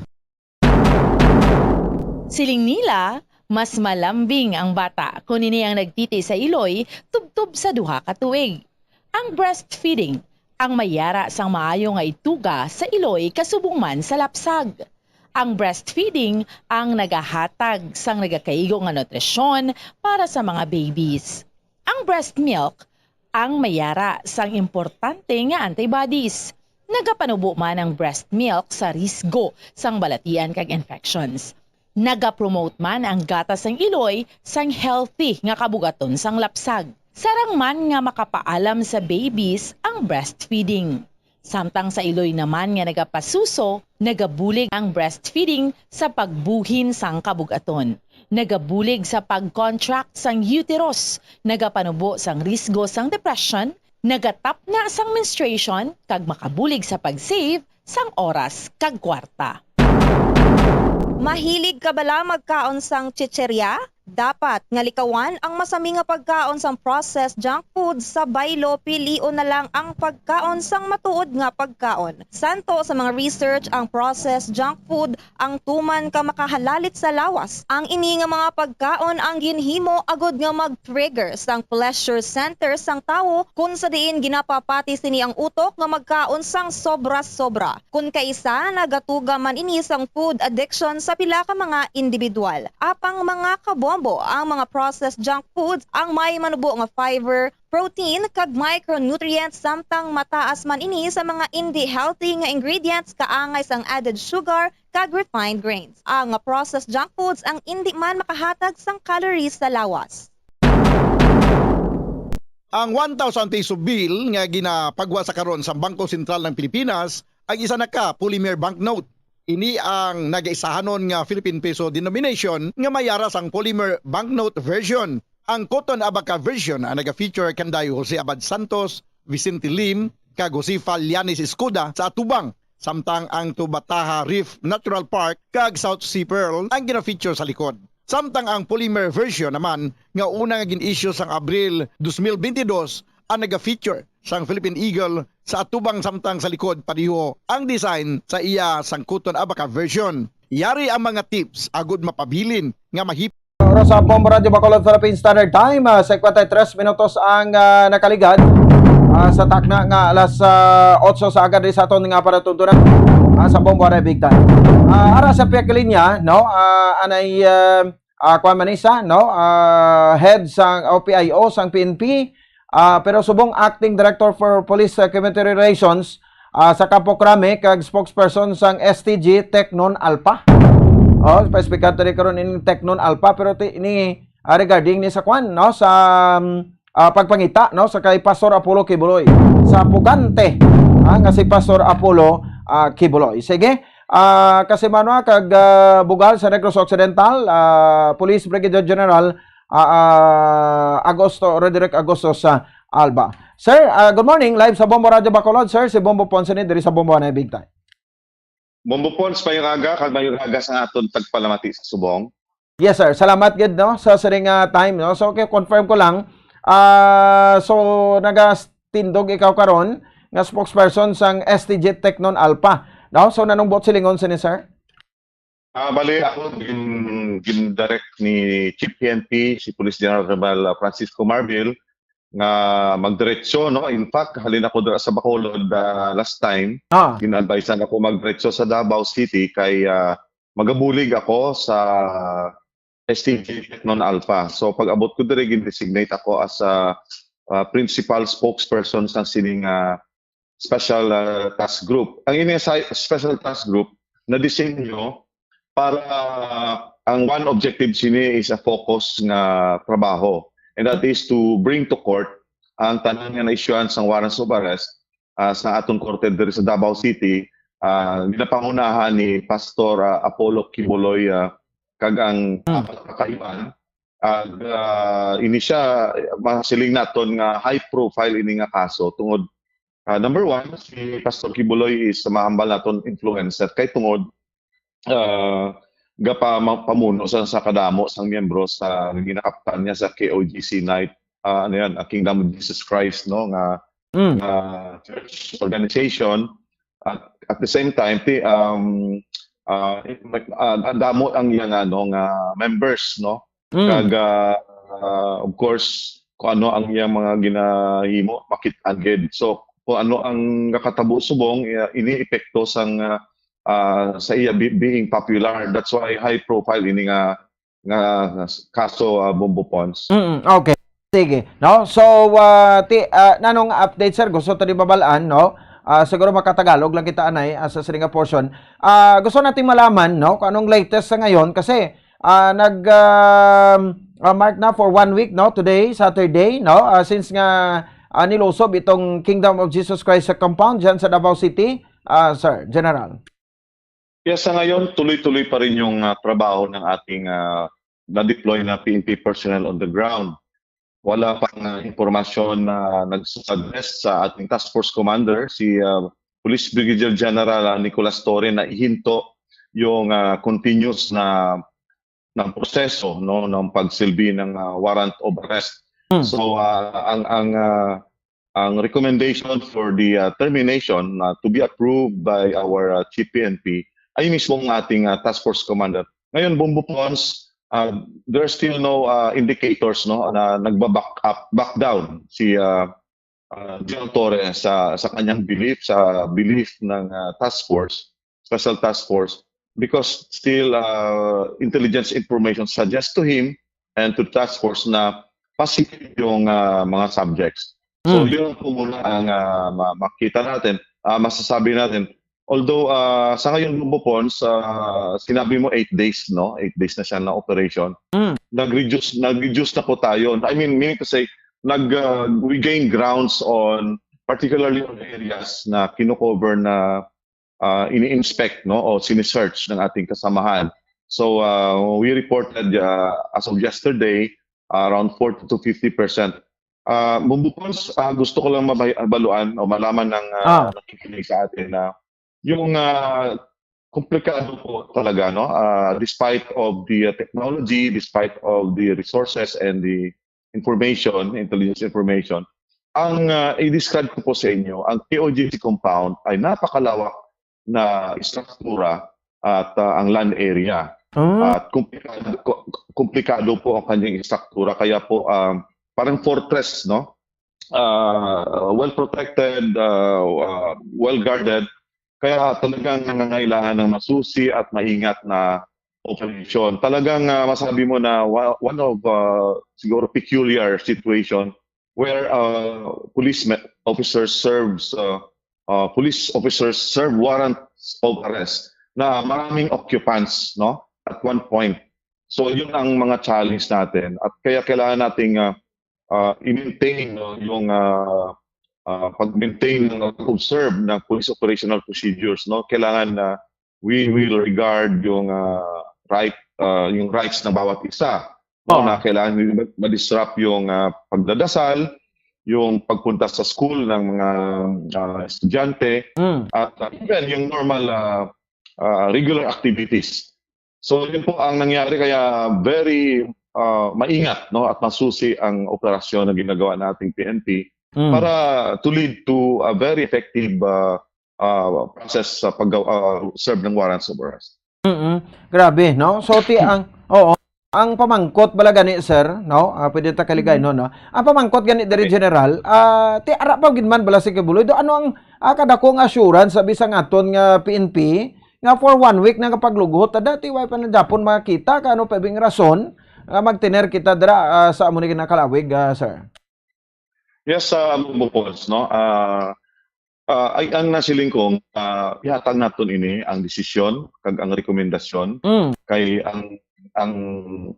Siling nila, mas malambing ang bata kon ini ang nagtiti sa iloy tubtob sa duha ka tuig. Ang breastfeeding ang may yara sang maayo nga ituga sa iloy kasubong man sa lapsag. Ang breastfeeding ang nagahatag sang nagakaigo nga nutrisyon para sa mga babies. Ang breast milk ang may yara sang importante nga antibodies. Nagapanubo man ang breast milk sa risgo sang balatian kag infections. Nagapromote man ang gatas sang iloy sang healthy nga kabugaton sang lapsag. Sarang man nga makapaalam sa babies ang breastfeeding. Samtang sa iloy naman nga nagapasuso, nagabulig ang breastfeeding sa pagbuhin sang kabugaton. Nagabulig sa pag-contract sang uterus, nagapanubo sang risgo sang depression, nagatapna sang menstruation, kag makabulig sa pag-save sang oras kag kwarta. Mahilig ka bala magkaon sang chicherya? Dapat nga likawan ang masami nga pagkaon sang processed junk food sa baylo, pilion na lang ang pagkaon sang matuod nga pagkaon. Santo sa mga research, ang processed junk food ang tuman ka makahalalit sa lawas. Ang ini nga mga pagkaon ang ginhimo agud nga mag-trigger sang pleasure center sang tawo, kun sa diin ginapapati sini ang utok nga magkaon sang sobra-sobra. Kun kaisa, nagatuga man ini sang food addiction sa pila ka mga individual. Apang, mga kabombo, ang mga processed junk foods ang may manubo nga fiber, protein, kag micronutrients, samtang mataas man ini sa mga indi healthy nga ingredients kaangay sang added sugar kag refined grains. Ang processed junk foods ang indi man makahatag sang calories sa lawas. Ang one thousand peso bill nga ginapagwa sa karon sa Bangko Sentral ng Pilipinas ang isa na ka polymer banknote. Ini ang nagaisahanon nga Philippine peso denomination nga may ara sang polymer banknote version. Ang Cotton Abaca version ang naga-feature kanday Jose Abad Santos, Vicente Lim, kag Josefa Llanes Escuda sa atubang, samtang ang Tubataha Reef Natural Park kag South Sea Pearl ang gina-feature sa likod. Samtang ang polymer version naman nga una nga gin-issue sang Abril dos mil bentidós ang naga-feature sang Philippine Eagle sa atubang, samtang sa likod padiho ang design sa iya sang Cotton Abaca version. Yari ang mga tips agud mapabilin nga mahip Oras sa Bombo Radyo Bacolod Philippine Standard Time, ah, cincuenta y tres minutos ang ah, nakaligad ah, sa takna nga alas ah, otso sa aga diri sa aton nga panatuntunan ah, sa Bombo Radyo Big Time. Ah, ara sa pihak linya, no? Ah, anay ah, ah, kuan man isa, no? Ah, head sang O P I O sang P N P, ah, pero subong acting director for police ah, community relations ah, sa Campo Crame kag spokesperson sang S T G Tecnon Alpha. Oh, pa-speak diri karon in Tecnon Alpha, pero ti, ni ah, regarding ni sa kwan, no, sa um, ah, pagpangita, no, sa kay Pastor Apollo Kibuloy sa Pugante, ah, nga si Pastor Apollo ah, Kibuloy. Sige, ah, kasi manwa kag ah, bugal sa Negros Occidental, ah, Police Brigadier General ah, ah, Agosto, Roderick Agosto sa Alba. Sir, ah, good morning. Live sa Bombo Radyo Bacolod, sir. Si Bombo Ponce ni diri sa Bombo Anay Big Time. Bombo Pons, mayong aga, kag mayong aga sa aton tagpalamati sa subong. Yes, sir. Salamat gid, no, sa sining nga time, no. So, okay, confirm ko lang. Ah, so nagatindog ikaw karon nga spokesperson sang S T G Tecnon Alpha, no? So nanong buot silingon sini, sir? Ah, bali ako gin, gin-direct ni Chief P N P, si Police General Francisco Marbil, nga magdiretso, no? In fact, halin ako dira sa Bacolod ah, last time. Ah, Gin-advisean ako magdiretso sa Davao City kay ah, magabulig ako sa S T G Tecnon Alpha. So pag-abot ko diri, gin-designate ako as a ah, principal spokesperson sa sining ah, special ah, task group. Ang ini sa special task group na disenyo para ah, ang one objective sini is a focus nga trabaho, and that is to bring to court ang tanan nga na-issuehan sang warrants of arrest ah, sa aton korte diri sa Davao City, ah, ginapangunahan ni Pastor ah, Apollo Kibuloy ah, kag ang apat ka kaiban. Ag ah, ini siya masiling naton nga high profile ini nga kaso tungod ah, number one, si Pastor Kibuloy is mahambal naton influencer kay tungod ah, gapa ma- pamuno sa sa kadamo sang miyembro sa ginakaptan niya sa K O G C night, ah, ano yan, ah, Kingdom of Jesus Christ, no, nga mm. ah, church organization. At at the same time, ti um ah, mag- ah, ang damo ang iyang ano nga members, no. Mm. Kag ah, ah, of course, kung ano ang iyang mga ginahimo, makit-an gid. So kung ano ang nakatabo subong, iya- ini epekto sang ah, ah, sa iya be- being popular. That's why high profile ini nga nga kaso, ah, Bombo Pons. Mm, okay. Sige, no? So, ah, ti, ah, nanong update, sir? Gusto ta di mabal-an, no? Ah, siguro makatagalog lang kita anay, ah, sa sini nga portion. Ah, gusto nating malaman, no, kung anong latest sa ngayon kasi, ah, nag, um, ah, mark na for one week, no, today, Saturday, no, ah, since nga, ah, nilusob itong Kingdom of Jesus Christ sa compound dyan sa Davao City, ah, Sir General. Yes, sa ngayon, tuloy-tuloy pa rin yung ah, trabaho ng ating ah, na-deploy na P N P personnel on the ground. Wala pang ah, impormasyon na nagsusuggest sa ating task force commander, si ah, Police Brigadier General ah, Nicolas Torre, na ihinto yung ah, continuous na ng proseso, no, ng pagsilbi ng ah, warrant of arrest. Hmm. So ah, ang ang ah, ang recommendation for the ah, termination na to be approved by our ah, Chief P N P ay mismo ang ating ah, task force commander. Ngayon, Bombo Pons, ah, there are still no ah, indicators, no, na nagba-back up, back down si ah, ah, General Torre sa sa kanyang belief, sa belief ng ah, task force, special task force, because still ah, intelligence information suggests to him and to the task force na positive yung ah, mga subjects. So Mm. yun po muna ang ah, ma- makita natin, ah, masasabi natin. Although ah, sa ngayon, Bombo Pons, ah, sinabi mo eight days, no? Eight days na siya na operation. Mm. Nag-reduce, nag-reduce na po tayo. I mean, meaning to say, nag, ah, we gain grounds on, particularly on areas na kinocover na ah, ini-inspect, no, o sini-search ng ating kasamahan. So ah, we reported ah, as of yesterday, around forty to fifty percent. Ah, Bombo Pons, ah, gusto ko lang mabaluan o malaman ng ah, Ah. nakikinig sa atin na yung ah, komplikado po talaga, no? Ah, despite of the ah, technology, despite of the resources and the information, intelligence information, ang ah, i-describe ko po sa inyo, ang K O G C compound ay napakalawak na istruktura at ah, ang land area. Ah. At komplikado, ko- komplikado po ang kanyang istruktura. Kaya po, um, parang fortress, no? Ah, well protected, ah, ah, well guarded. Kaya talagang nangangailangan ng masusi at maingat na operation. Talagang ah, masabi mo na wa- one of ah, siguro peculiar situation where uh, police officers serves uh, uh, police officers serve warrants of arrest na maraming occupants, no, at one point. So yun ang mga challenge natin at kaya kailangan nating uh, uh, i-maintain, no, yung uh, uh, pag-maintain ng pag-observe ng police operational procedures, no. Kailangan na we will regard yung uh, right uh, yung rights ng bawat isa, no, Oo. Na kailangan hindi ma- ma-disrupt yung uh, pagdadasal, yung pagpunta sa school ng mga uh, estudyante, Mm. at uh, even yung normal uh, uh, regular activities. So yun po ang nangyari, kaya very uh, maingat, no, at masusi ang operasyon na ginagawa ng ating P N P Mm. para to lead to a very effective uh, uh, process sa pag uh, serve ng warrants of arrest. Mm-mm. Grabe, no? So ti ang oo, ang pamangkot bala gani, sir, no? Ah, pwede ta kaligay, no, no? Ang pamangkot gani diri, General, ah, ti ara pa gid man bala si Kibuloy. Do ano ang ah, kadako nga assurance sa bisang aton nga P N P nga for one week na nga paglughot, ada ti way pa na Japon makita kano pa bing rason nga magtener kita dira ah, sa amo ni ginakalawig, ah, sir? Yes, sa Bombo Pons, no? Ah, ah, ay ang nasiling ko, ah, ihatag naton ini ang desisyon kag ang rekomendasyon Mm. kay ang ang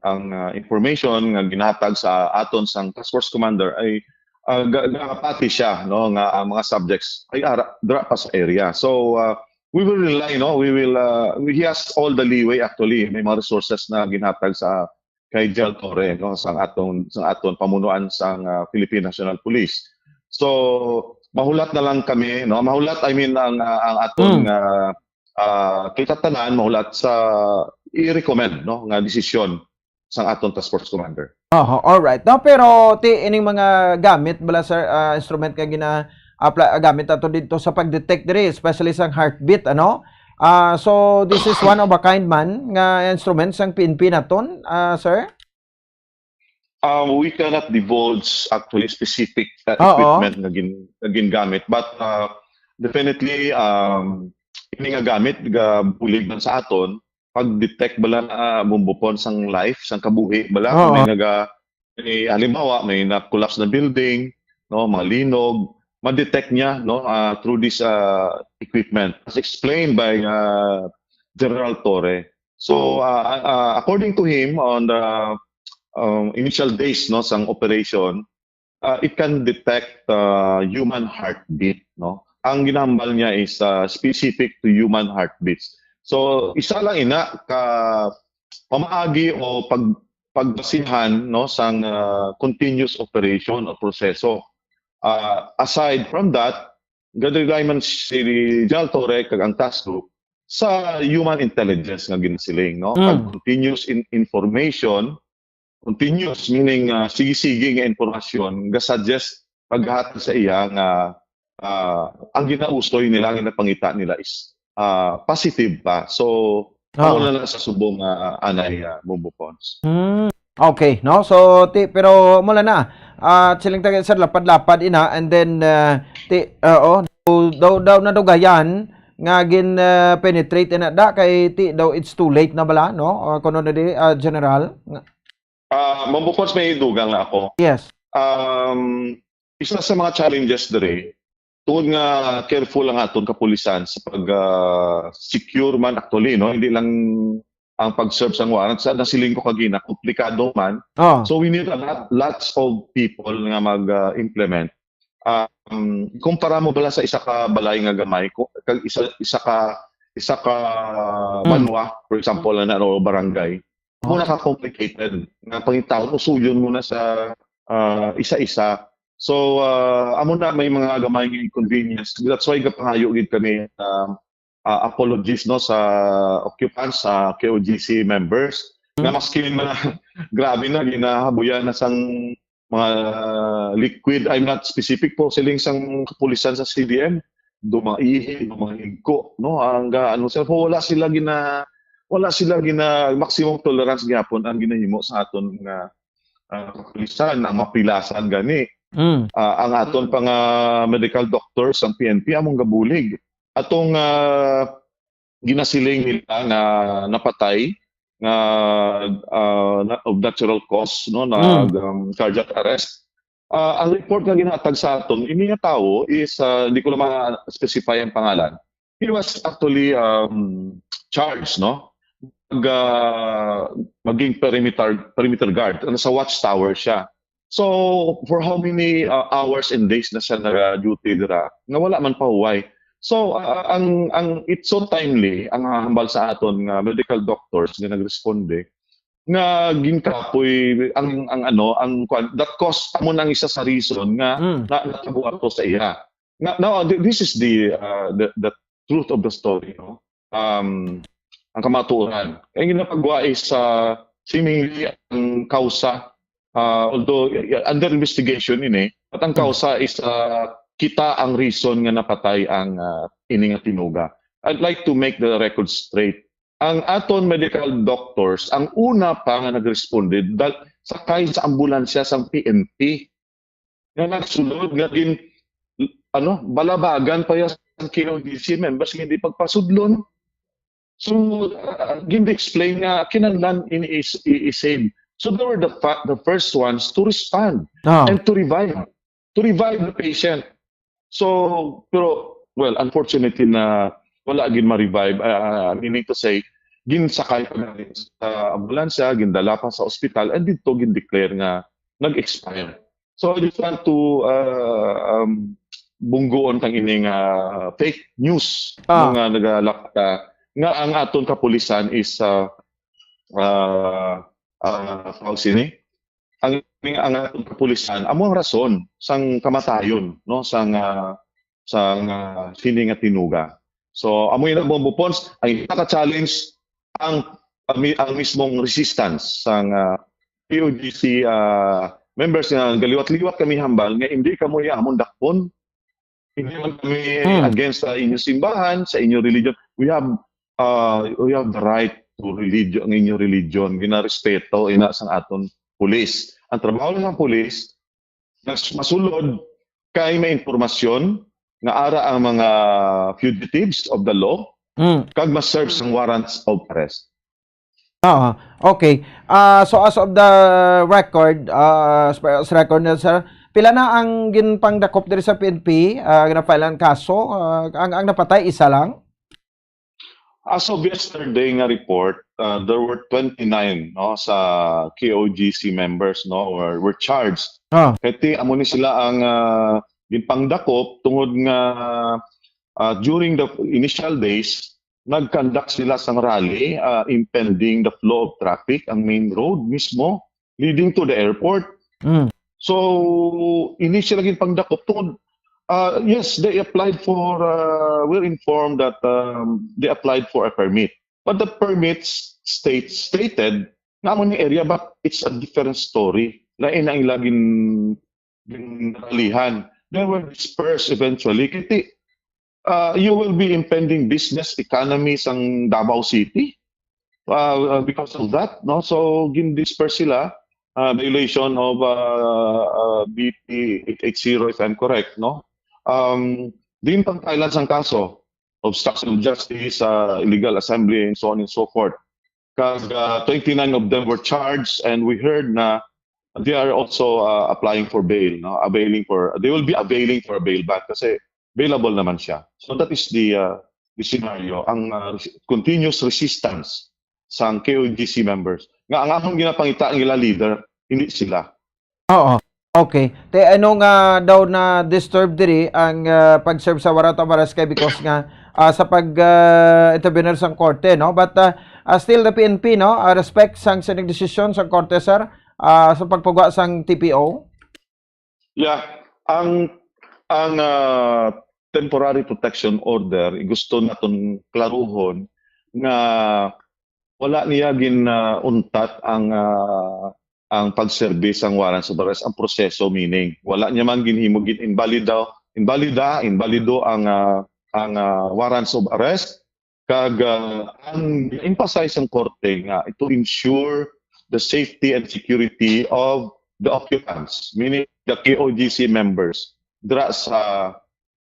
ang ah, information nga ginahatag sa aton sang task force commander ay ah, ga- gapati siya, no, nga ang mga subjects ay ara, dira pa sa area. So ah, we will rely, no, we will uh, he has all the leeway actually, may mga resources na ginhatag sa kay General Torre, no, sang aton sang aton pamunuan sang ah, Philippine National Police. So mahulat na lang kami, no, mahulat, I mean, ang ah, ang aton Mm. ah, ah, kita tanan mahulat sa i-recommend, no, nga desisyon sang aton task force commander. Oho, all right. No, pero ti ining mga gamit bala, sir, ah, instrument nga gina apply, ah, gamit ato dito sa pag-detect diri, especially sa heartbeat, ano? Ah, so this is one of a kind man nga instrument sang P N P naton, ah, sir? Um, we cannot divulge actually specific uh, Oo. equipment nga, gin, nga gingamit, but uh, definitely um, ini nga gamit ga bulig man sa aton pag-detect bala na uh, Bombo Pons sang life, sang kabuhi bala, Oo. May naga may, halimbawa may na-collapse na building, no, mga linog, ma-detect niya, no, uh, through this uh, equipment, as explained by uh, General Torre. So, uh, uh, according to him, on the um, initial days, no, sang operation, uh, it can detect uh, human heartbeat, no? Ang ginahambal niya is uh, specific to human heartbeats. So, isa lang ina ka pamaagi o pag pagbasihan, no, sang uh, continuous operation o proseso. Uh, aside from that, gad-rely man si General Torre kag ang task group sa human intelligence nga ginasiling, no? Mm. Pag continuous in information, continuous, meaning uh, sige-sige nga impormasyon, ga-suggest, paghatag sa iya nga uh, ang ginausoy nila, ang ginapangita nila is uh, positive pa. So, oh, wala na sa subong uh, anay uh, Bumbo Pons. Mm. Okay, no? So, ti, pero mula na, uh, siling taga sir, lapad-lapad ina, and then, uh, ti, uh, oh, daw, daw nadugayan nga gin uh, penetrate ina da kay ti daw it's too late na bala, no? Uh, kuno na di, uh, General? Uh, Mambo Pons, may dugang na ako. Yes. Um, isa sa mga challenges diri, tungod nga careful ang aton kapulisan sa pag uh, secure man actually, no, hindi lang ang pag-serve sang warrant sa nasiling ko kagina komplikado man. Oh. So we need a lot, lots of people nga mag-implement. Uh, um, kumpara mo bala sa isa ka balay nga gamay ko kag isa isa ka isa ka hmm. banwa, for example, na ano, barangay, mo na ka complicated nga pangitaon, usuyon mo na sa uh, isa-isa. So uh, amo na may mga gamay nga inconvenience. That's why gapangayo gid kami uh, uh, apologies, no, sa occupants, sa K O G C members, mm-hmm. na maski na grabe na ginahabuyan na sang mga liquid, I'm not specific po siling sang kapulisan sa C D M, dumaihi, dumahigko, no, ang ano sila po, wala sila gina wala sila gina maximum tolerance gyapon ang ginahimo sa aton nga uh, kapulisan, ang mapilasan gani. Mm. Uh, ang aton pa nga medical doctors, ang P N P, among gabulig. Atong uh, ginasiling nila nga napatay nga uh, of natural cause, no, na mm. um, cardiac arrest. Uh, ang report nga ginatag sa aton, ini nga tawo is uh, hindi ko na ma-specify ang pangalan. He was actually um, charged, no? Mag, uh, maging perimeter perimeter guard, ano, sa watchtower siya. So for how many uh, hours and days na siya nag-duty dira nga wala man pahuway. So uh, ang ang it's so timely ang hambal sa aton nga medical doctors nga nagresponde nga ginkapoy ang ang ano ang that cause amo nang isa sa reason nga mm. na, natabo ato sa iya. Now, now this is the uh, the the truth of the story, no? Um, ang kamatuoran. Ang ginapagwa is uh, seemingly ang kausa, uh, although uh, under investigation ini, but ang kausa is uh, kita ang reason nga napatay ang uh, ini nga tinuga. I'd like to make the record straight. Ang aton medical doctors, ang una pa nga nagresponde, dal, sakay sa ambulansya sang P N P nga nagsulod nga gin ano, balabagan pa ya sa K O G C members nga hindi pagpasudlon. So, uh, gindi explain nga kinahanglan ini is i-save. So they were the fa- the first ones to respond oh. and to revive, to revive the patient. So, pero well, unfortunately na wala gid ma-revive, uh, meaning to say, ginsakay pa sa ambulansya, gindala pa sa ospital, and dito gindeclare nga nag-expire. So I just want to uh, um, bungguon kang ining uh, fake news ah. nga nagalakta nga ang aton kapulisan is uh, uh, uh, sini ang ang aton kapulisan amo ang rason sang kamatayon no sang uh, sang uh, sini nga tinuga. So amo ina Bombo Pons ang isa ka challenge ang ang mismong resistance sang uh, P O G C uh, members nga galiwat-liwat kami hambal nga hindi kamo amon dakpon. Hindi man kami hmm. against sa inyong simbahan, sa inyong religion. We have uh, we have the right to religion, ang inyong religion. Ginarespeto ina sang aton pulis. Ang trabaho lang ng pulis, mas masulod kay may impormasyon nga ara ang mga fugitives of the law mm. kag ma-serve sang warrants of arrest. Oo. Okay. Uh, so as of the record, uh, as record na sir, Pila na ang ginpangdakop diri sa P N P, ah, gina-file ang kaso? Ah, ang, ang napatay, isa lang? As of yesterday nga report, uh, there were twenty-nine, no, sa K O G C members, no, were, were charged. Ah. Kay ti, amo ni sila ang, ah, ginpangdakop tungod nga, ah, during the initial days, nag-conduct sila sang rally, ah, impeding the flow of traffic, ang main road mismo leading to the airport. Mm. So, ini sila ginpangdakop tungod, uh, yes, they applied for, uh, we're informed that, um, they applied for a permit. But the permit state, stated nga amo ni area, but it's a different story. Lain ang ila gin-, ginralihan. They were dispersed eventually. Kay ti, uh, you will be impeding business economy sang Davao City, uh, uh, because of that, no? So, gin-disperse sila, uh, violation of, uh, uh, B P eight eight zero, if I'm correct, no? Um, din pang-file-an sang kaso, obstruction of justice, uh, illegal assembly, and so on and so forth. Kag, uh, twenty-nine of them were charged, and we heard na they are also, uh, applying for bail, no? Availing for, they will be availing for a bail bond kasi bailable naman siya. So that is the, uh, the scenario, ang, uh, res-, continuous resistance sang K O G C members. Nga ang among ginapangita ang ila leader, hindi sila. Oo. Okay. Te, ano nga daw na disturb diri ang, ah, pag-serve sa warrant of arrest kay because nga, ah, sa pag, ah, intervener sang korte, no? But, ah, ah, still the P N P, no? Ah, respect sang sining desisyon sang korte, sir, ah, sa pagpagwa sang T P O? Yeah, ang, ang, ah, temporary protection order, gusto naton klaruhon nga wala niya gin, ah, untat ang, ah, ang pagserbi sang warrants of arrest, ang proseso, meaning wala niya man ginhimo, gin-invalid daw, invalida, invalido ang, ah, ang, ah, warrants of arrest. Kag, ah, ang emphasize sang korte nga to ensure the safety and security of the occupants, meaning the K O G C members dira sa,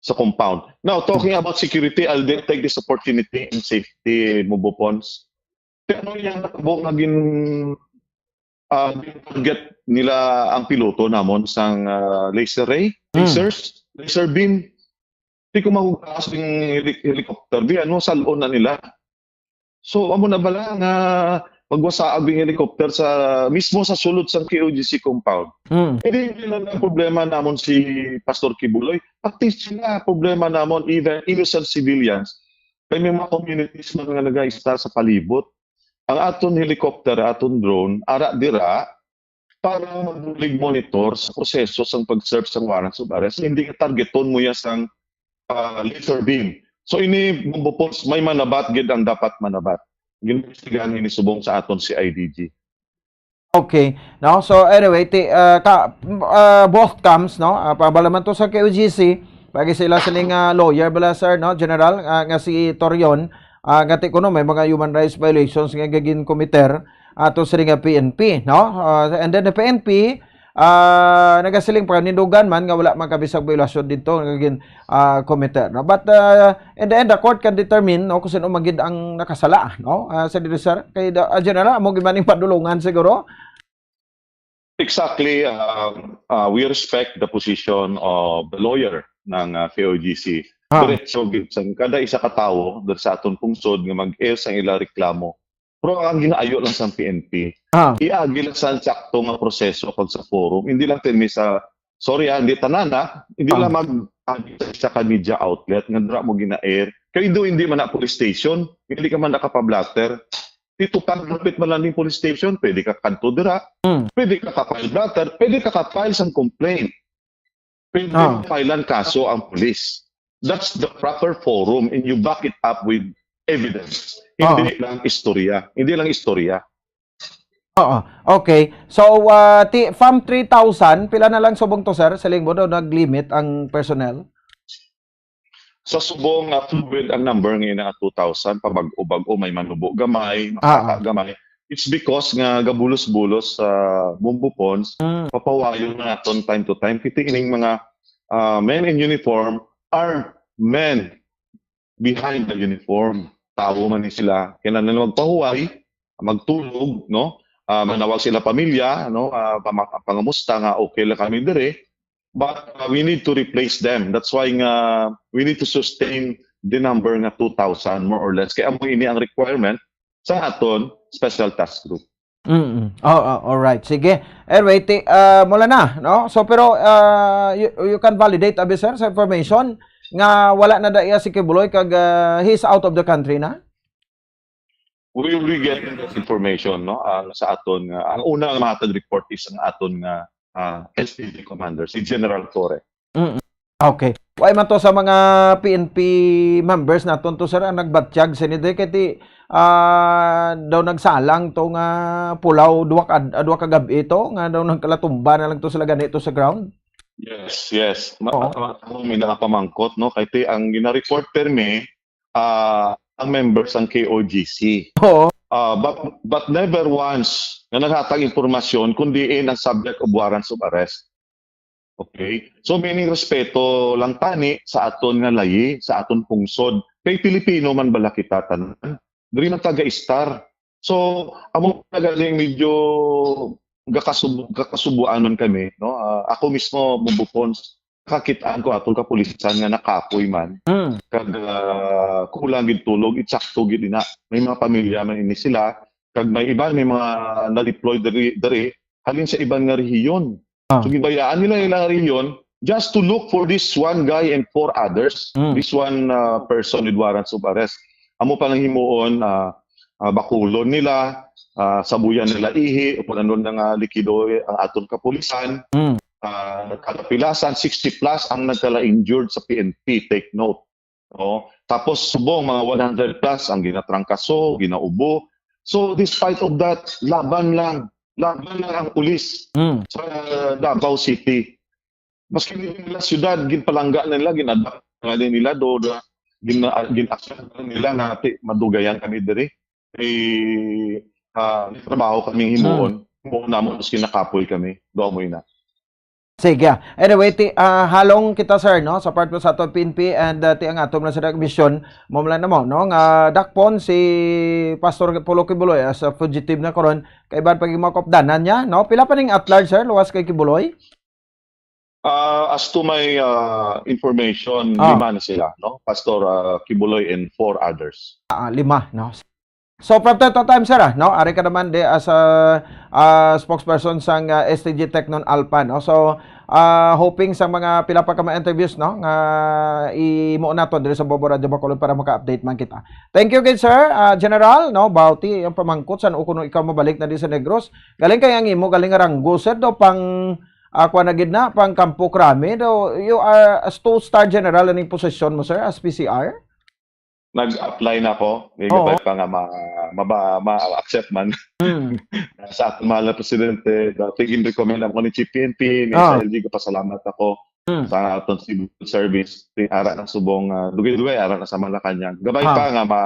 sa compound. Now, talking about security, I'll de-, take this opportunity in safety, Mumbo Pons. Pero yung natabo nga gin-, ah, gin-target nila ang piloto namon sang, ah, laser ray, Hmm. lasers, laser beam. Di ko mahugas yung heli-, helicopter, di ano, salon na nila. So, amo na bala nga magwasaag yung helicopter sa, mismo sa sulod sang K O G C compound. Hmm. Hindi, hindi lang ang problema namon si Pastor Kibuloy. Pati sila, problema namon, even innocent civilians. Kay may mga communities man nga nag-istar sa palibot. Ang aton helicopter, aton drone, ara dira, para magbulig monitor sa proseso sang pag-serve sang warrants of arrest. Hindi ka targeton mo ya sang, ah, laser beam. So, ini, Mumbo Pons, may manabat gid ang dapat manabat. Ginbestigahan ini subong sa aton C I D G. Okay. No? So, anyway, ti, ah, ka, ah, both camps, no? Ah, pabalaman to sa K O G C, pagi sila sining, ah, lawyer bala, sir, no? General, ah, nga si Torion, ah, nga ti kuno may mga human rights violations nga gagin-committer ato sining, ah, P N P, no? Ah, and then the P N P, ah, nagasiling pa, nindugan man nga wala man kabisag violasyon dito nga gin, ah, committer, no? But, ah, in the end, the court can determine, no, kung sino man gid ang nakasala, no? Ah, sa diri, sir, kay the, ah, general, amo gid man ning padulungan siguro. Exactly, uh, uh, we respect the position of the lawyer ng, uh, K O G C. Ah. Diretso gid sang kada isa ka tawo diri sa aton pungsod nga mag-air sang ila reklamo. Pero ang ginaayo lang sang P N P, Ah. iagi lang sa sakto nga proseso kag sa forum. Hindi lang tinmi sa, sorry, ah, hindi tanan, ah. Hindi Ah. lang mag-agi sa isa ka media outlet nga dira mo gina-air. Kay do hindi man na police station, hindi ka man nakapablatter. Dito pag lapit man lang ning police station, pwede ka kadto dira. Hmm. Pwede ka ka-file blatter, pwede ka ka-file sang complaint. Pwede Ah. ka file-an kaso ang police. That's the proper forum and you back it up with evidence. Hindi Ah. lang istorya. Hindi lang istorya. Oo. Okay. So, ah, ti-, from three thousand, pila na lang subong to, sir? Siling mo daw nag-limit ang personnel? Sa subong nga fluid ang number nga ina nga two thousand, pabag-o-bag-o, may manubo gamay, Ah, makata ah. gamay. It's because nga gabulos-bulos sa Bumbo Ponds, Mm. papawayon na naton time to time. Kita ining mga, ah, men in uniform are men behind the uniform. Tawo man ni sila. Kinahanglan magpahuway, magtulog, no? Ah, manawag sila pamilya, no? Ah, pama-, pangamusta nga okay lang kami dire. But uh, we need to replace them. That's why nga we need to sustain the number nga two thousand, more or less. Kaya amo ini ang requirement sa aton special task group. Mm. Oh, oh, all right. Sige. Anyway, ti, ah, mula na, no? So, pero ah, you, you can validate, abi, sir, sa information nga wala na daya si Quiboloy kag ah, he's out of the country na? We will be getting that information, no? Ang sa aton nga, ang una nga mahatag report is ang aton nga ah, S P G commander, si General Torre. Mm. Okay. Why man to sa mga P N P members naton to, sir, ang nagbatyag sini, di kay ti ah, daw nagsalang to nga pulaw duwa ka, duwa ka gab-i to nga daw nagkalatumba na lang to sila gani to sa ground? Yes, yes. Ma- Oo. At ang may nakapamangkot, no? Kay ti ang gina-report permi ah ang members sang K O G C. Oo. Ah, but, but never once nga naghatag impormasyon kung diin ang subject of warrants of arrest. Okay? So, meaning respeto lang tani sa aton nga layi, sa aton pungsod. Kay Pilipino man bala kita tanan. Diri man taga-istar. So, amo na galing medyo gakasub gakasubuan man kami, no? Ah, ako mismo, Bubukon, nakakit-an ko aton kapulisan nga nakapoy man. Mm. Kag ah, kulang gid tulog, insakto gid ina. May mga pamilya man ini sila. Kag may iban, may mga na-deploy diri, diri halin sa iban nga rehiyon. Ah. So, gibayaan nila ilang rehiyon just to look for this one guy and four others. Mm. This one uh, person with warrants of arrest. Amo pa lang himuon, uh, uh, bakulon nila, uh, sabuyan nila ihi, o kung ano na nga likido ang aton kapulisan. Mm. Uh, kada pilasan, sixty plus ang nagkala-injured sa P N P. Take note. No? Tapos subong, mga one hundred plus ang ginatrangkaso, ginaubo. So, despite of that, laban lang. Laban lang ang pulis Mm. sa Davao City. Maski nila syudad, ginpalangga na nila, gin-adapt na nila, do, do, gin, gin-accept na nila nga ti, madugayan kami diri. Eh, ah, may trabaho kami himuon. Himuon namon maski nakapoy kami. Do mo ina. Sige. Anyway, ti, ah, halong kita, sir, no, sa part mo sa ato P N P and ah, ti ang atom na sa mission, mo lang na mo, no, nga dakpon si Pastor Polo Kibuloy as a fugitive na karon kay ban pag mga kopdanan niya, no? Pila pa ning at large, sir, luwas kay Kibuloy? Ah, as to my ah, information, Ah. lima na sila, no? Pastor ah, Kibuloy and four others. Ah, lima, no? So, from time to time, sir, ah, no? Ari ka naman di as a ah, spokesperson sang ah, S T G Tecnon Alpha, no? So, ah, hoping sa mga pila pa ka mga interviews, no, nga imo naton diri sa Bobo Radio Bacolod para maka-update man kita. Thank you gid, sir, ah, General, no? Bauti ang pamangkot san o kuno ikaw mabalik na di sa Negros. Galing kay ang imo galing nga ranggo, sir, do pang ah, kuwan na gid na, pang Kampo Krami, do you are as two-star general aning posisyon mo, sir, as P C R? Nag-apply na ako. May Oo. gabay pa nga ma, ma, ma, ma-accept man. Mm. Sa ating mahal na presidente, dati gin-recommend ako ni Chief P N P, ni Ah. sa L G, gapasalamat ako Mm. sa aton civil service. Ti-, ara ng subong, ah, dugay-dugay, ara na sa Malacañang. Gabay Ah. pa nga ma,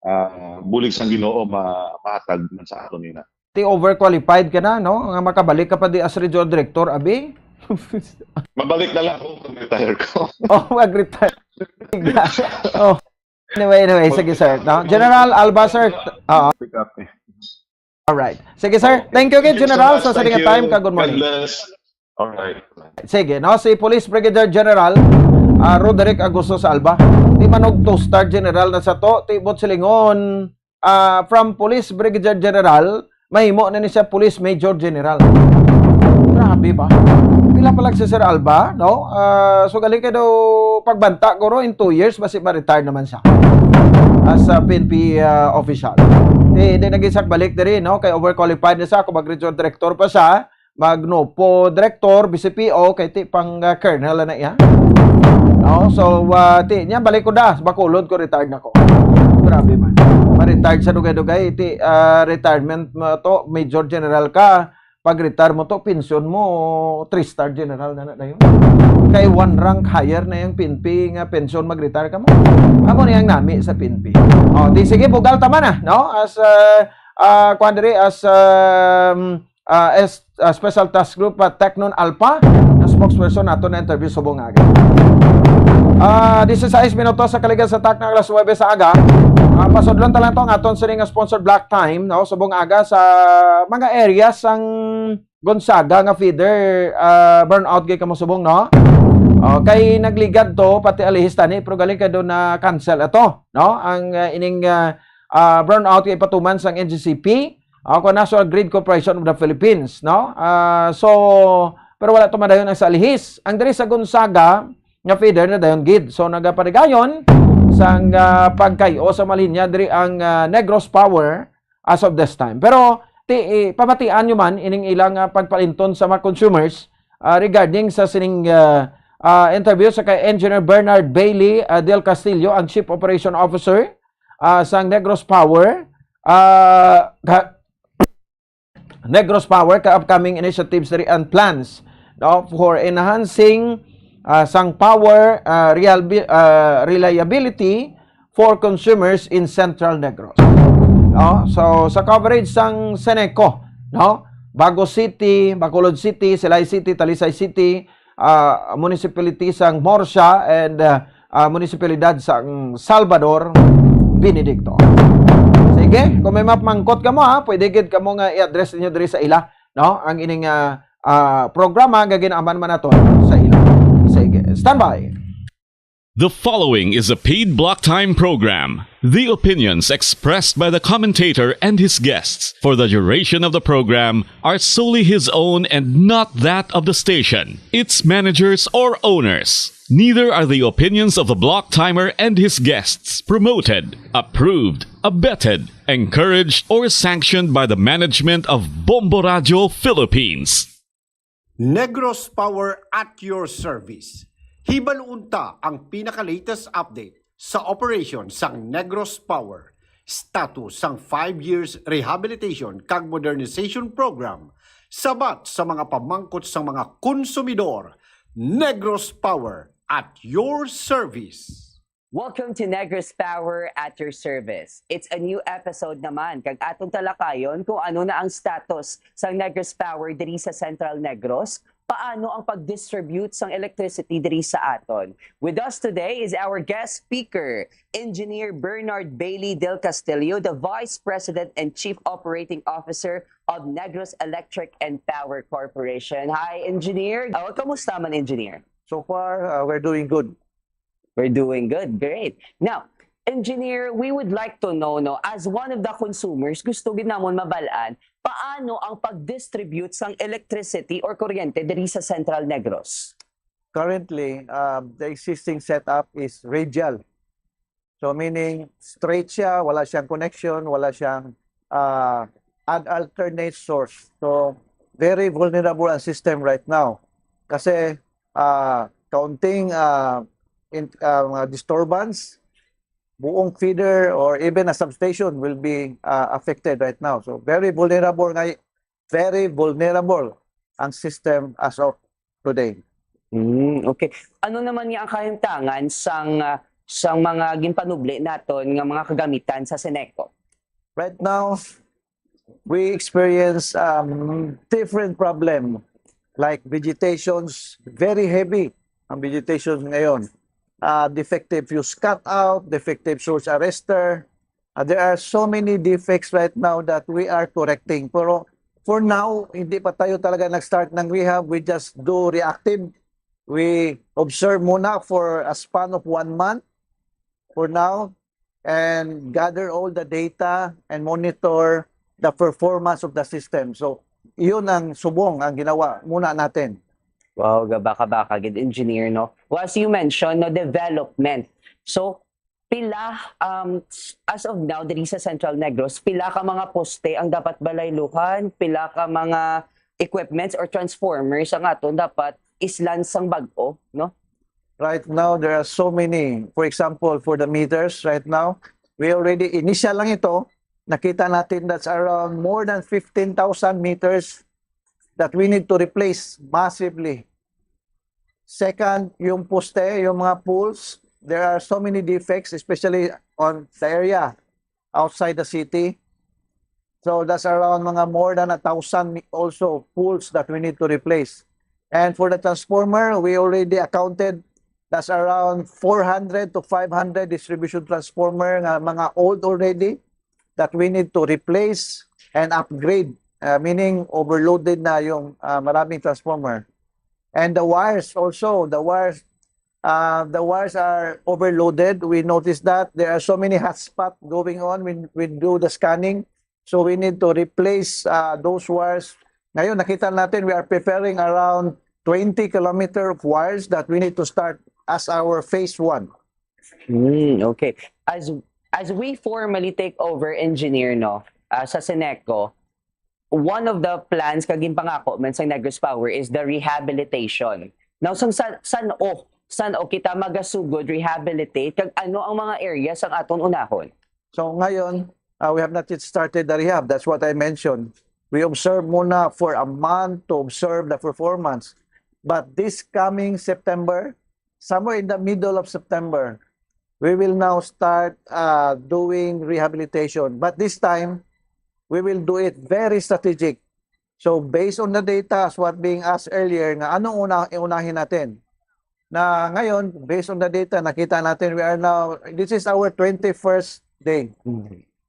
ah, bulig sang Ginoo ma, mahatag man sa aton nina. Ti overqualified ka na, no? Nga makabalik ka pa di as regional director, abi? Mabalik na lang ako kung retire ko. Oh, mag-retire. Oh. Anyway, anyway, sige, sir. No? General Alba, sir. Oo. Pick up eh. Alright. Sige, sir. Thank you, Thank you so General, much. sa Thank sige you. Time, kag good morning. God bless. Alright. Sige, no, si Police Brigadier General ah, Roderick Agusto Salva, di man og two-star general na sa to, tibot silingon, ah, from Police Brigadier General, mahimo na ni siya Police Major General. Grabe ba? Pila pa lang si Sir Alba, no? Ah, so galing kay daw pagbanta, guro, in two years, basi ma-retire naman siya as a P N P ah, official. Di, di nag-isak balik diri, no? Kay overqualified na siya, kung mag-regional director pa siya, mag-NOPO director, V C P O, kay ti pang ah, colonel na iya. No? So, ah, ti niya, balik ko da, Bacolod ko, retired na ko. Grabe man. Ma-retired sa dugay-dugay, ti ah, retirement mo to, Major General ka, pag-retire mo to, pension mo, three-star general na na dayon. Kay one rank higher na yung P N P nga pension mag-retire ka mo. Amo na yung nami sa P N P. Oh, di sige, bugal ta man ah, no? As, ah, ah, kuwan diri, as, um, ah, S- ah, Special Task Group, ah, Tecnon Alpha, ang spokesperson nato na interview subong nga aga. Ah, disisais minutos sa kaligan sa takna alas nuebe sa aga. Ah, pasudlon ta lang to ang aton sining nga sponsor Black Time, no, subong aga sa mga areas sang Gonzaga nga feeder, ah, burnout gid kamo subong, no? Oh, kay nagligad to pati Alihis tani, pero galing kay do na cancel ato, no? Ang, ah, ining, ah, ah, burnout kay patuman sang N G C P, ah, kung National Grid Corporation of the Philippines, no? Ah, so, pero wala to madayon ang sa Alihis. Ang diri sa Gonzaga nga feeder na dayon gid. So, nagapadigayon sang, ah, pagkay-o sa malinya diri ang, ah, Negros Power as of this time. Pero ti, eh, pamatian nyo man ining ilang, ah, pagpalinton sa mga consumers, ah, regarding sa sining, ah, ah, interview sa kay Engineer Bernard Bailey, ah, Del Castillo, ang Chief Operation Officer, ah, sang Negros Power, ah, ka-, Negros Power ka upcoming initiatives diri and plans, no, for enhancing, ah, sang power, ah, reliabi-, ah, reliability for consumers in Central Negros. No? So, sa coverage sang Ceneco, no? Bago City, Bacolod City, Silay City, Talisay City, ah, municipality sang Murcia, and, ah, ah, munisipalidad sang Salvador, Benedicto. Sige, kung may mapamangkot kamo, ha, pwede gid kamo nga i-address ninyo diri sa ila, no? Ang ining, ah, ah, programa nga ginaaman man naton sa ila. Sige, standby. The following is a paid block time program. The opinions expressed by the commentator and his guests for the duration of the program are solely his own and not that of the station, its managers, or owners. Neither are the opinions of the block timer and his guests promoted, approved, abetted, encouraged, or sanctioned by the management of Bombo Radio Philippines. Negros Power at your service. Hibal-on ta ang pinaka-latest update sa operasyon sang Negros Power, status sang five years rehabilitation kag modernization program, sabat sa mga pamangkot sang mga konsumidor. Negros Power at your service. Welcome to Negros Power at your service. It's a new episode naman, kag atong talakayon kung ano na ang status sang Negros Power diri sa Central Negros, paano ang pag-distribute sang electricity diri sa aton. With us today is our guest speaker, Engineer Bernard Bailey Del Castillo, the Vice President and Chief Operating Officer of Negros Electric and Power Corporation. Hi, Engineer. Oh, kamusta man, Engineer? So far, uh, we're doing good. We're doing good. Great. Now, Engineer, we would like to know, no, as one of the consumers, gusto gid namon mabal-an, paano ang pag-distribute sang electricity or kuryente diri sa Central Negros? Currently, um, the existing setup is radial. So, meaning, straight siya, wala siyang connection, wala siyang, uh, an alternate source. So, very vulnerable ang system right now. Kasi, uh, kaunting, uh, in, uh, mga disturbance, buong feeder or even a substation will be, uh, affected right now. So, very vulnerable nga, very vulnerable ang system as of today. Mm, okay. Ano naman nga ang kahimtangan sang, ah, sang mga ginpanubli naton nga mga kagamitan sa Ceneco? Right now, we experience, um, different problem, like vegetations, very heavy ang vegetation ngayon. Uh, defective fuse cutout, defective source arrester. Uh, there are so many defects right now that we are correcting. Pero for now, hindi pa tayo talaga nag-start ng rehab. We just do reactive. We observe muna for a span of one month for now and gather all the data and monitor the performance of the system. So, yun ang subong, ang ginawa muna natin. Wow, gabaka-baka gid, Engineer, no? Well, as you mentioned, no, development. So, pila, um, s-, as of now, diri sa Central Negros, pila ka mga poste ang dapat balayluhan? Pila ka mga equipments or transformers ang aton dapat islan sang bag-o, no? Right now, there are so many. For example, for the meters right now, we already, initial lang ito, nakita natin that's around more than fifteen thousand meters that we need to replace massively. Second, yung poste, yung mga poles, there are so many defects, especially on the area outside the city. So that's around mga more than a thousand mi-, also poles that we need to replace. And for the transformer, we already accounted that's around four hundred to five hundred distribution transformer nga mga old already that we need to replace and upgrade uh, meaning overloaded na yung uh, maraming transformer. And the wires also, the wires, uh, the wires are overloaded. We noticed that there are so many hotspot going on when we do the scanning. So we need to replace uh, those wires. Ngayon, nakita natin we are preparing around twenty kilometer of wires that we need to start as our phase one. Mm, okay. As as we formally take over, engineer, no, uh, sa Seneco, one of the plans kag ginpangako man sa Negros Power is the rehabilitation. Now, sang sa, san-o, san-o kita magasugod, rehabilitate, kag ano ang mga areas ang aton unahon? So ngayon, uh, we have not yet started the rehab. That's what I mentioned. We observe muna for a month to observe the performance. But this coming September, somewhere in the middle of September, we will now start uh, doing rehabilitation. But this time, we will do it very strategic. So based on the data, as what being asked earlier, nga anong una, unahin natin? Na ngayon, based on the data, nakita natin we are now, this is our twenty-first day.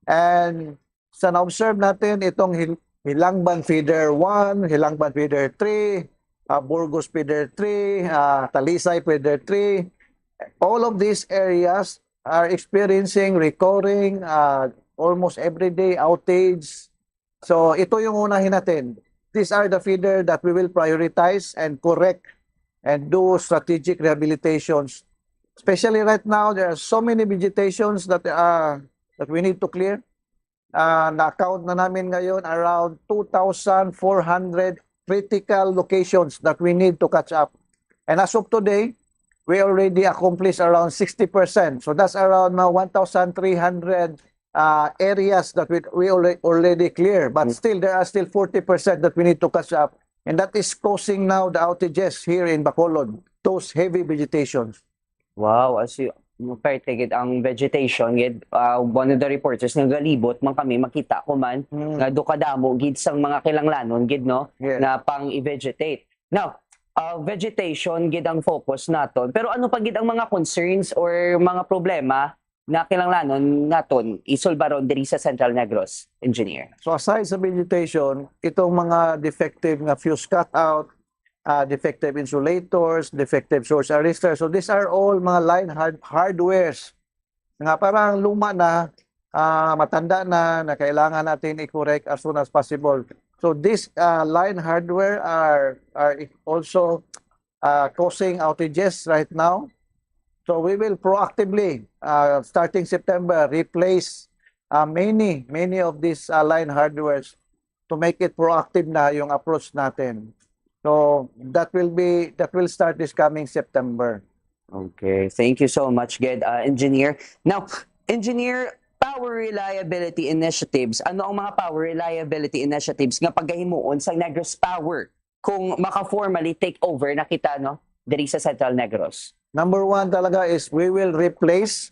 And sa na-observe natin, itong Hil- Hilangban Feeder one, Hilangban Feeder three, uh, Burgos Feeder three, uh, Talisay Feeder three, all of these areas are experiencing recurring uh, almost everyday outage. So ito yung unahin natin. These are the feeder that we will prioritize and correct and do strategic rehabilitations. Especially right now, there are so many vegetations that uh, that we need to clear. Uh, na-count na namin ngayon around two thousand four hundred critical locations that we need to catch up. And as of today, we already accomplished around sixty percent. So that's around uh, one thousand three hundred uh, areas that we, we alre- already clear. But still, there are still forty percent that we need to catch up. And that is causing now the outages here in Bacolod, those heavy vegetations. Wow, as you, parte gid ang vegetation gid, uh, one of the reporters, nagalibot man kami, makita ko man nga do kadamo gid sang mga kinahanglanon gid, no, Yes. nga pang i-vegetate. Now, uh, vegetation gid ang focus naton, pero ano pa gid ang mga concerns or mga problema na kinahanglanon naton isulba ron diri sa Central Negros, engineer? So aside sa vegetation, itong mga defective nga fuse cutout, uh, defective insulators, defective source arrester. So these are all mga line hard hardwares nga parang luma na, uh, matanda na, na kailangan natin i-correct as soon as possible. So these uh, line hardware are are also uh, causing outages right now. So we will proactively, uh, starting September, replace uh, many, many of these uh, line hardwares to make it proactive na yung approach natin. So that will be that will start this coming September. Okay, thank you so much, gid, uh, engineer. Now, engineer, power reliability initiatives. Ano ang mga power reliability initiatives nga pagahimuon sa Negros Power kung maka-formally take over na kita, no, diri sa Central Negros? Number one talaga is we will replace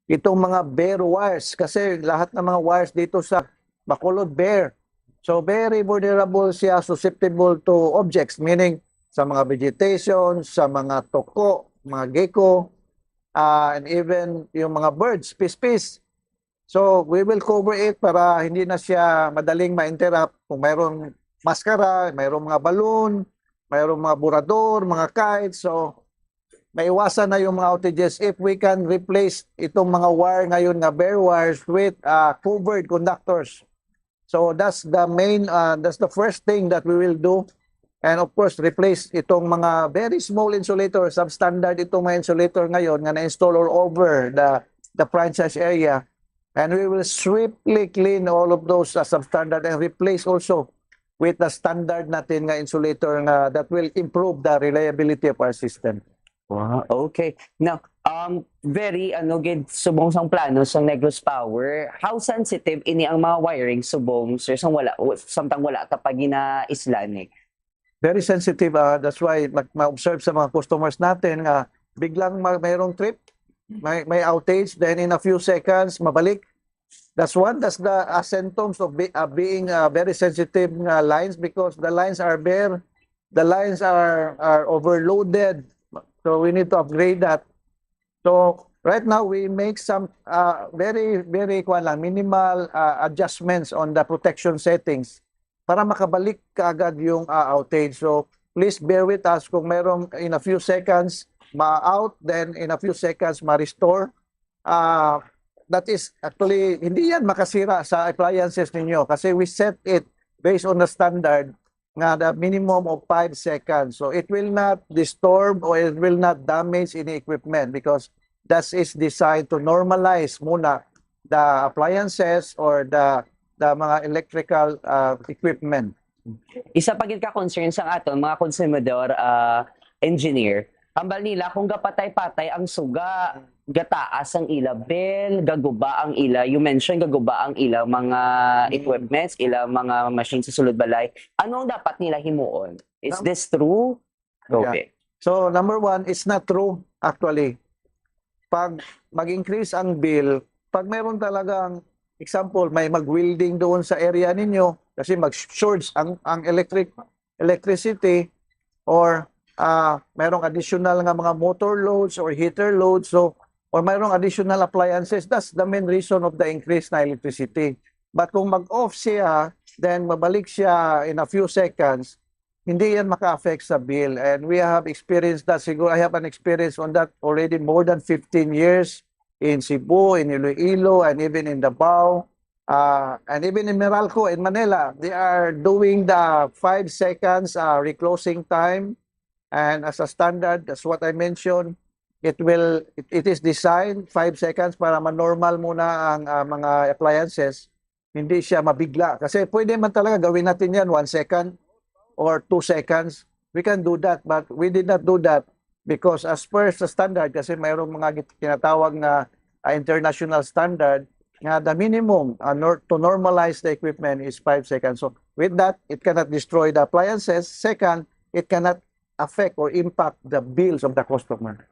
itong mga bare wires kasi lahat ng mga wires dito sa Bacolod bare. So very vulnerable siya, susceptible to objects, meaning sa mga vegetation, sa mga toko, mga gecko, uh, and even yung mga birds, pispis. So we will cover it para hindi na siya madaling ma-interrupt kung mayroong maskara, mayroong mga balloon, mayroong mga burador, mga kites. So maiwasan na yung mga outages if we can replace itong mga wire ngayon nga bare wires with uh, covered conductors. So that's the main, uh, that's the first thing that we will do. And of course, replace itong mga very small insulator, substandard itong mga insulator ngayon nga na-install all over the the franchise area. And we will swiftly clean all of those uh, substandard and replace also with the standard natin nga insulator nga that will improve the reliability of our system. Wow, okay. Now, um, very, ano, gid, subong sang plano sang Negros Power, how sensitive ini ang mga wiring subong, sir, sang wala, samtang wala ta pa gina-islan, eh? Very sensitive. Uh, that's why mag- ma-observe sa mga customers natin nga biglang ma- mayroong trip, may, may outage, then in a few seconds, mabalik. That's one. That's the uh, symptoms of be, uh, being uh, very sensitive uh, lines because the lines are bare, the lines are are overloaded. So we need to upgrade that. So right now we make some uh, very very kuwan lang, minimal uh, adjustments on the protection settings. para makabalik kaagad yung, ah, outage. So, please bear with us kung mayroong in a few seconds ma-out, then in a few seconds ma-restore. Ah, that is actually, hindi yan makasira sa appliances ninyo kasi we set it based on the standard nga the minimum of five seconds. So, it will not disturb or it will not damage any equipment because that is designed to normalize muna the appliances or the the mga electrical, ah, equipment. Isa pa gid ka concern sa aton mga konsumidor, ah, engineer, hambal nila kung gapatay-patay ang suga, gataas ang ila bill, gaguba ang ila, you mentioned gaguba ang ila mga Mm. equipments, ila mga machines sa sulod balay. Ano ang dapat nila himuon? Is Nam- this true? Yeah. Okay. So, number one, it's not true actually. Pag mag-increase ang bill, pag meron talagang, example, may mag-welding doon sa area ninyo kasi mag-shorts ang ang electric electricity, or, ah, merong additional nga mga motor loads or heater loads, so, or mayroong additional appliances, that's the main reason of the increase na electricity. But kung mag-off siya, then mabalik siya in a few seconds, hindi yan maka-affect sa bill. And we have experienced that. Siguro I have an experience on that already more than fifteen years in Cebu, in Iloilo, and even in Davao. Uh, and even in Meralco, in Manila, they are doing the five seconds, uh, reclosing time. And as a standard, that's what I mentioned, it will, it, it is designed five seconds para ma-normal muna ang, uh, mga appliances. Hindi siya mabigla. Kasi pwede man talaga gawin natin yan one second or two seconds. We can do that, but we did not do that because as per sa standard, kasi mayroong mga git-, tinatawag na, uh, international standard, nga the minimum, uh, nor-, to normalize the equipment is five seconds. So with that, it cannot destroy the appliances. Second, it cannot affect or impact the bills of the customer.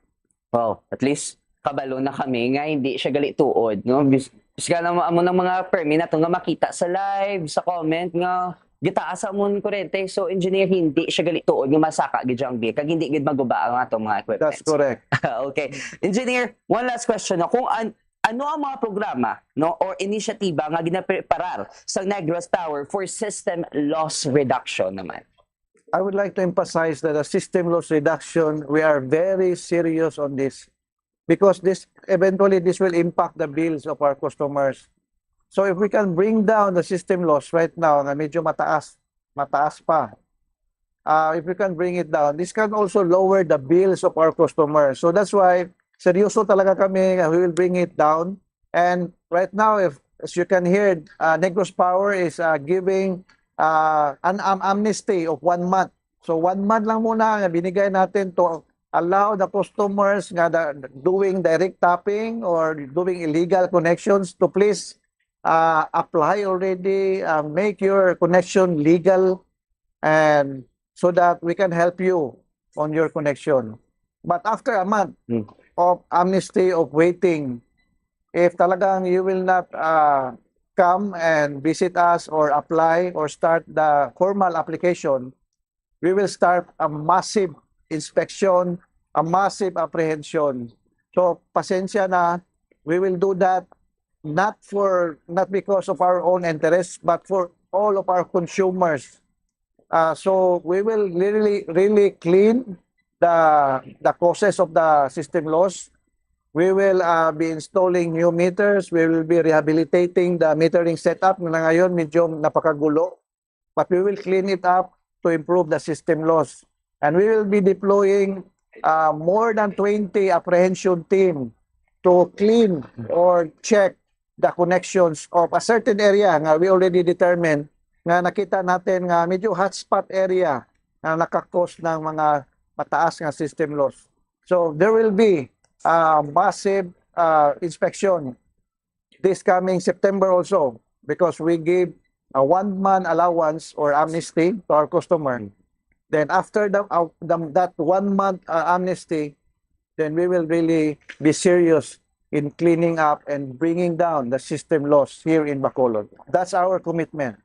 Wow, at least kabalo na kami nga hindi siya gali tuod, no? Bis, bis ka na amo ng mga permi nato nga makita sa live, sa comment nga gitaas amon kurente. So, engineer, hindi siya gali tuod nga masaka gid ang bill kag hindi gid maguba ang ato mga equipment. That's correct. Okay. Engineer, one last question, no? Kung an ano ang mga programa, no, or inisyatiba nga ginapreparar sa Negros Power for system loss reduction naman? I would like to emphasize that the system loss reduction, we are very serious on this because this, eventually, this will impact the bills of our customers. So if we can bring down the system loss right now, nga medyo mataas, mataas pa, uh, if we can bring it down, this can also lower the bills of our customers. So that's why seryoso talaga kami, uh, we will bring it down. And right now, if, as you can hear, uh, Negros Power is, uh, giving, uh, an am-, amnesty of one month. So one month lang muna nga binigay natin to allow the customers nga the, doing direct tapping or doing illegal connections to please, uh, apply already, uh, make your connection legal, and so that we can help you on your connection. But after a month Hmm. of amnesty, of waiting, if talagang you will not, uh, come and visit us or apply or start the formal application, we will start a massive inspection, a massive apprehension. So, pasensya na, we will do that not for, not because of our own interests, but for all of our consumers. Uh, so, we will really, really clean the, the causes of the system loss. We will, uh, be installing new meters. We will be rehabilitating the metering setup na ngayon medyo napakagulo. But we will clean it up to improve the system loss. And we will be deploying, uh, more than twenty apprehension team to clean or check the connections of a certain area nga we already determined nga nakita natin nga medyo hotspot area na nakakos ng mga mataas nga system loss. So there will be, uh, massive, uh, inspection this coming September also because we give a one month allowance or amnesty to our customer. Then after the, uh, the that one month, uh, amnesty, then we will really be serious in cleaning up and bringing down the system loss here in Bacolod. That's our commitment.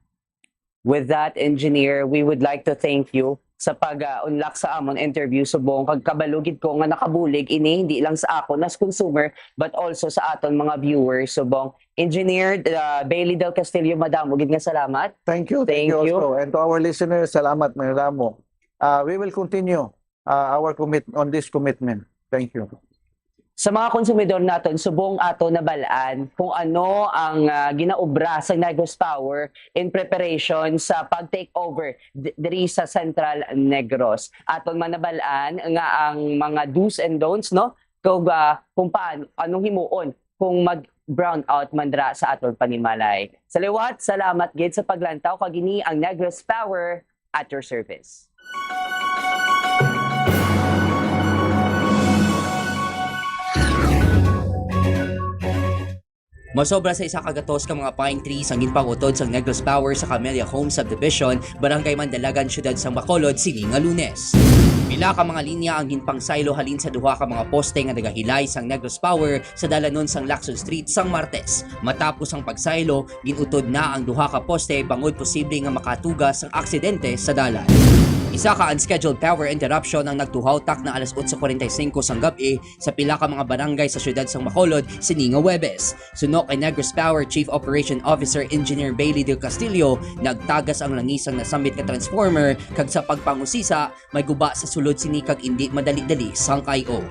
With that, engineer, we would like to thank you sa pag-unlock sa amon interview subong kag kabalo gid ko nga nakabulig ini hindi lang sa ako as consumer but also sa aton mga viewers subong Engineer, uh, Bailey Del Castillo, madamo gid nga salamat. Thank you. Thank Thank you you. also. And to our listeners, salamat, madamo. Uh, we will continue, uh, our commit-, on this commitment. Thank you. Sa mga konsumidor naton, subong ato nabal-an kung ano ang, ah, ginaobra sa Negros Power in preparation sa pag-take over d-, diri sa Central Negros. Aton man nabal-an nga ang mga do's and don'ts, no? Kung, ah, kung paano, anong himuon kung mag-brownout man dira sa aton panimalay. Sa liwat, salamat gid sa paglantaw, kag ini ang Negros Power at your service. Masobra sa isa ka gatos ka mga pine trees ang ginpangutod sang Negros Power sa Camellia Home Subdivision, Barangay Mandalagan, Siyudad sang Bacolod, sini nga Lunes. Pila ka mga linya ang ginpangsaylo halin sa duha ka mga poste nga nagahilay sang Negros Power sa dalanon sang Lacson Street sang Martes. Matapos ang pagsaylo, gin-utod na ang duha ka poste bangod posible nga makatuga sang aksidente sa dalan. Isa ka unscheduled power interruption ang nagtuhawtak na alas otso kuwarenta y singko sang gab-i sa pila ka mga barangay sa siyudad sang Bacolod sini nga Huwebes. Suno kay Negros Power Chief Operation Officer Engineer Bailey Del Castillo, nagtagas ang langis sang nasambit nga transformer, kag sa pagpangusisa, may guba sa sulod sini kag indi madali-dali sangkay-o.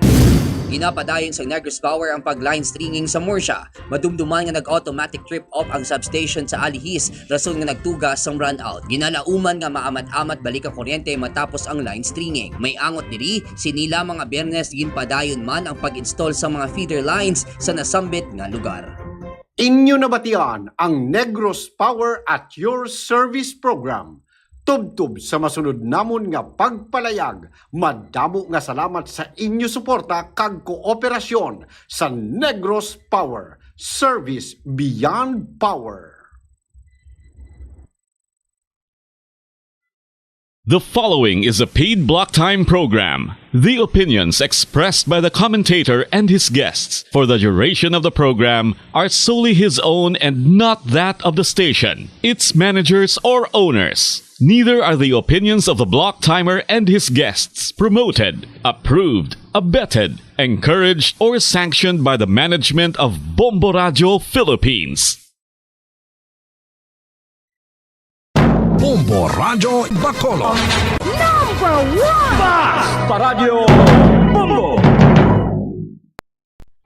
Ginapadayon sang Negros Power ang pag-line stringing sa Murcia. Madumduman nga nag-automatic trip off ang substation sa Alihis, rason nga nagtuga sang brownout. Ginalauman nga maamat-amat balik ang kuryente matapos ang line stringing. May angot diri, sini lamang nga Biyernes ginpadayon man ang pag-install sa mga feeder lines sa nasambit nga lugar. Inyo nabatian ang Negros Power at Your Service Program. Tubtob sa masunod namon nga pagpalayag, madamo nga salamat sa inyo suporta kag kooperasyon sa Negros Power, service beyond power. The following is a paid block time program. The opinions expressed by the commentator and his guests for the duration of the program are solely his own and not that of the station, its managers, or owners. Neither are the opinions of the block timer and his guests promoted, approved, abetted, encouraged, or sanctioned by the management of Bombo Radio Philippines. Bombo Radyo Bacolod. Number one! Basta Radyo Bombo!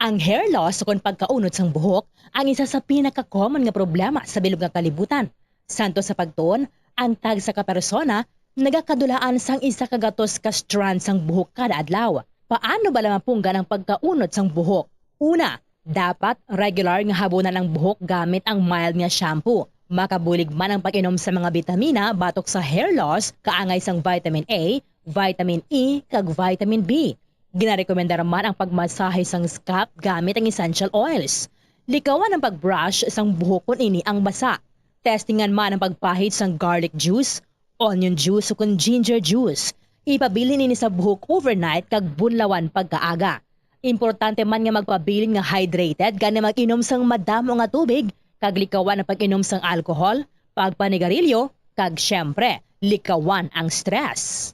Ang hair loss ukon pagkaunod sang buhok ang isa sa pinaka-common nga problema sa bilog nga kalibutan. Santo sa pagtuon, ang tagsa ka persona nagakadulaan sang isa ka gatos ka strand sang buhok kada adlaw. Paano bala mapunggan ang pagkaunod sang buhok? Una, dapat regular nga habunan ang buhok gamit ang mild nga shampoo. Makabulig man ang pag-inom sa mga bitamina batok sa hair loss, kaangay sang vitamin A, vitamin E, kag vitamin B. Ginarekomendar man ang pagmasahe sang scalp gamit ang essential oils. Likawan ang pag-brush sang buhok kon ini ang basa. Testingan man ang pagpahid sang garlic juice, onion juice, ukon ginger juice. Ipabilin ini sa buhok overnight kag bunlawan pagkaaga. Importante man nga magpabilin nga hydrated, gani mag-inom sang madamo nga tubig, kag likawan ang pag-inom sang alcohol, pagpanigarilyo, kag, siyempre, likawan ang stress.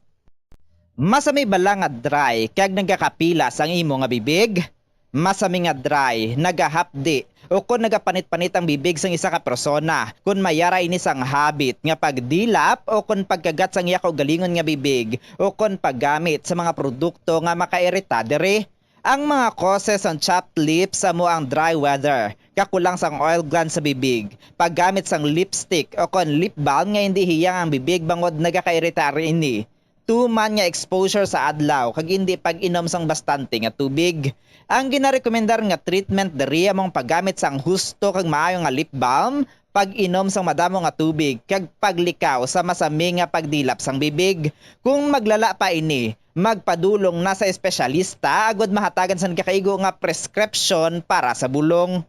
Masami bala nga dry kag nagakapila sang imo nga bibig? Masami nga dry, nagahapdi, ukon nagapanit-panit ang bibig sang isa ka persona. Kon may ara ini sang habit nga pagdilap ukon pagkagat sang iya kaugalingon nga bibig, ukon paggamit sa mga produkto nga makairita diri. Ang mga causes sang chapped lips amo ang dry weather, kakulang sang oil gland sa bibig, paggamit sang lipstick ukon lip balm nga indi hiyang ang bibig bangod nagakairita ini, tuman nga exposure sa adlaw kag indi pag-inom sang bastante nga tubig. Ang ginarekomendar nga treatment diri amo ang paggamit sang husto kag maayo nga lip balm, pag-inom sang madamo nga tubig, kag paglikaw sa masami nga pagdilap sang bibig. Kung maglala pa ini, magpadulong na sa espesyalista agud mahatagan sang nagakaigo nga prescription para sa bulong.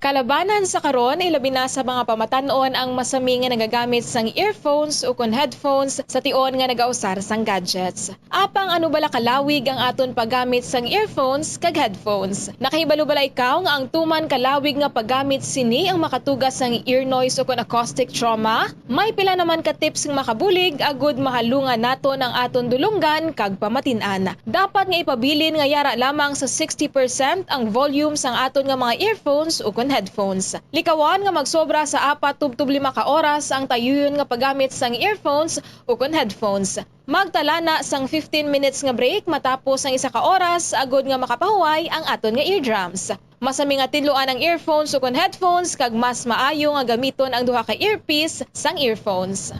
Kalabanan sa karon, ilabi na sa mga pamatan-on ang masami nga nagagamit sang earphones ukon headphones sa tion nga nagausar sang gadgets. Apang ano bala kalawig ang aton paggamit sang earphones kag headphones? Nakahibalo bala ikaw nga ang tuman kalawig nga paggamit sini ang makatuga sang ear noise ukon acoustic trauma? May pila naman ka tips nga makabulig agud mahalungan naton ang aton dulonggan kag pamatin-an. Dapat nga ipabilin nga yara lamang sa sixty percent ang volume sang aton nga mga earphones ukon headphones. Likawan nga magsobra sa apat tubtob lima ka oras ang tayuyon nga paggamit sang earphones ukon headphones. Magtala na sang fifteen minutes nga break matapos ang isa ka oras agud nga makapahuway ang aton nga eardrums. Masami nga tinluan ang earphones ukon headphones kag mas maayo nga gamiton ang duha ka earpiece sang earphones.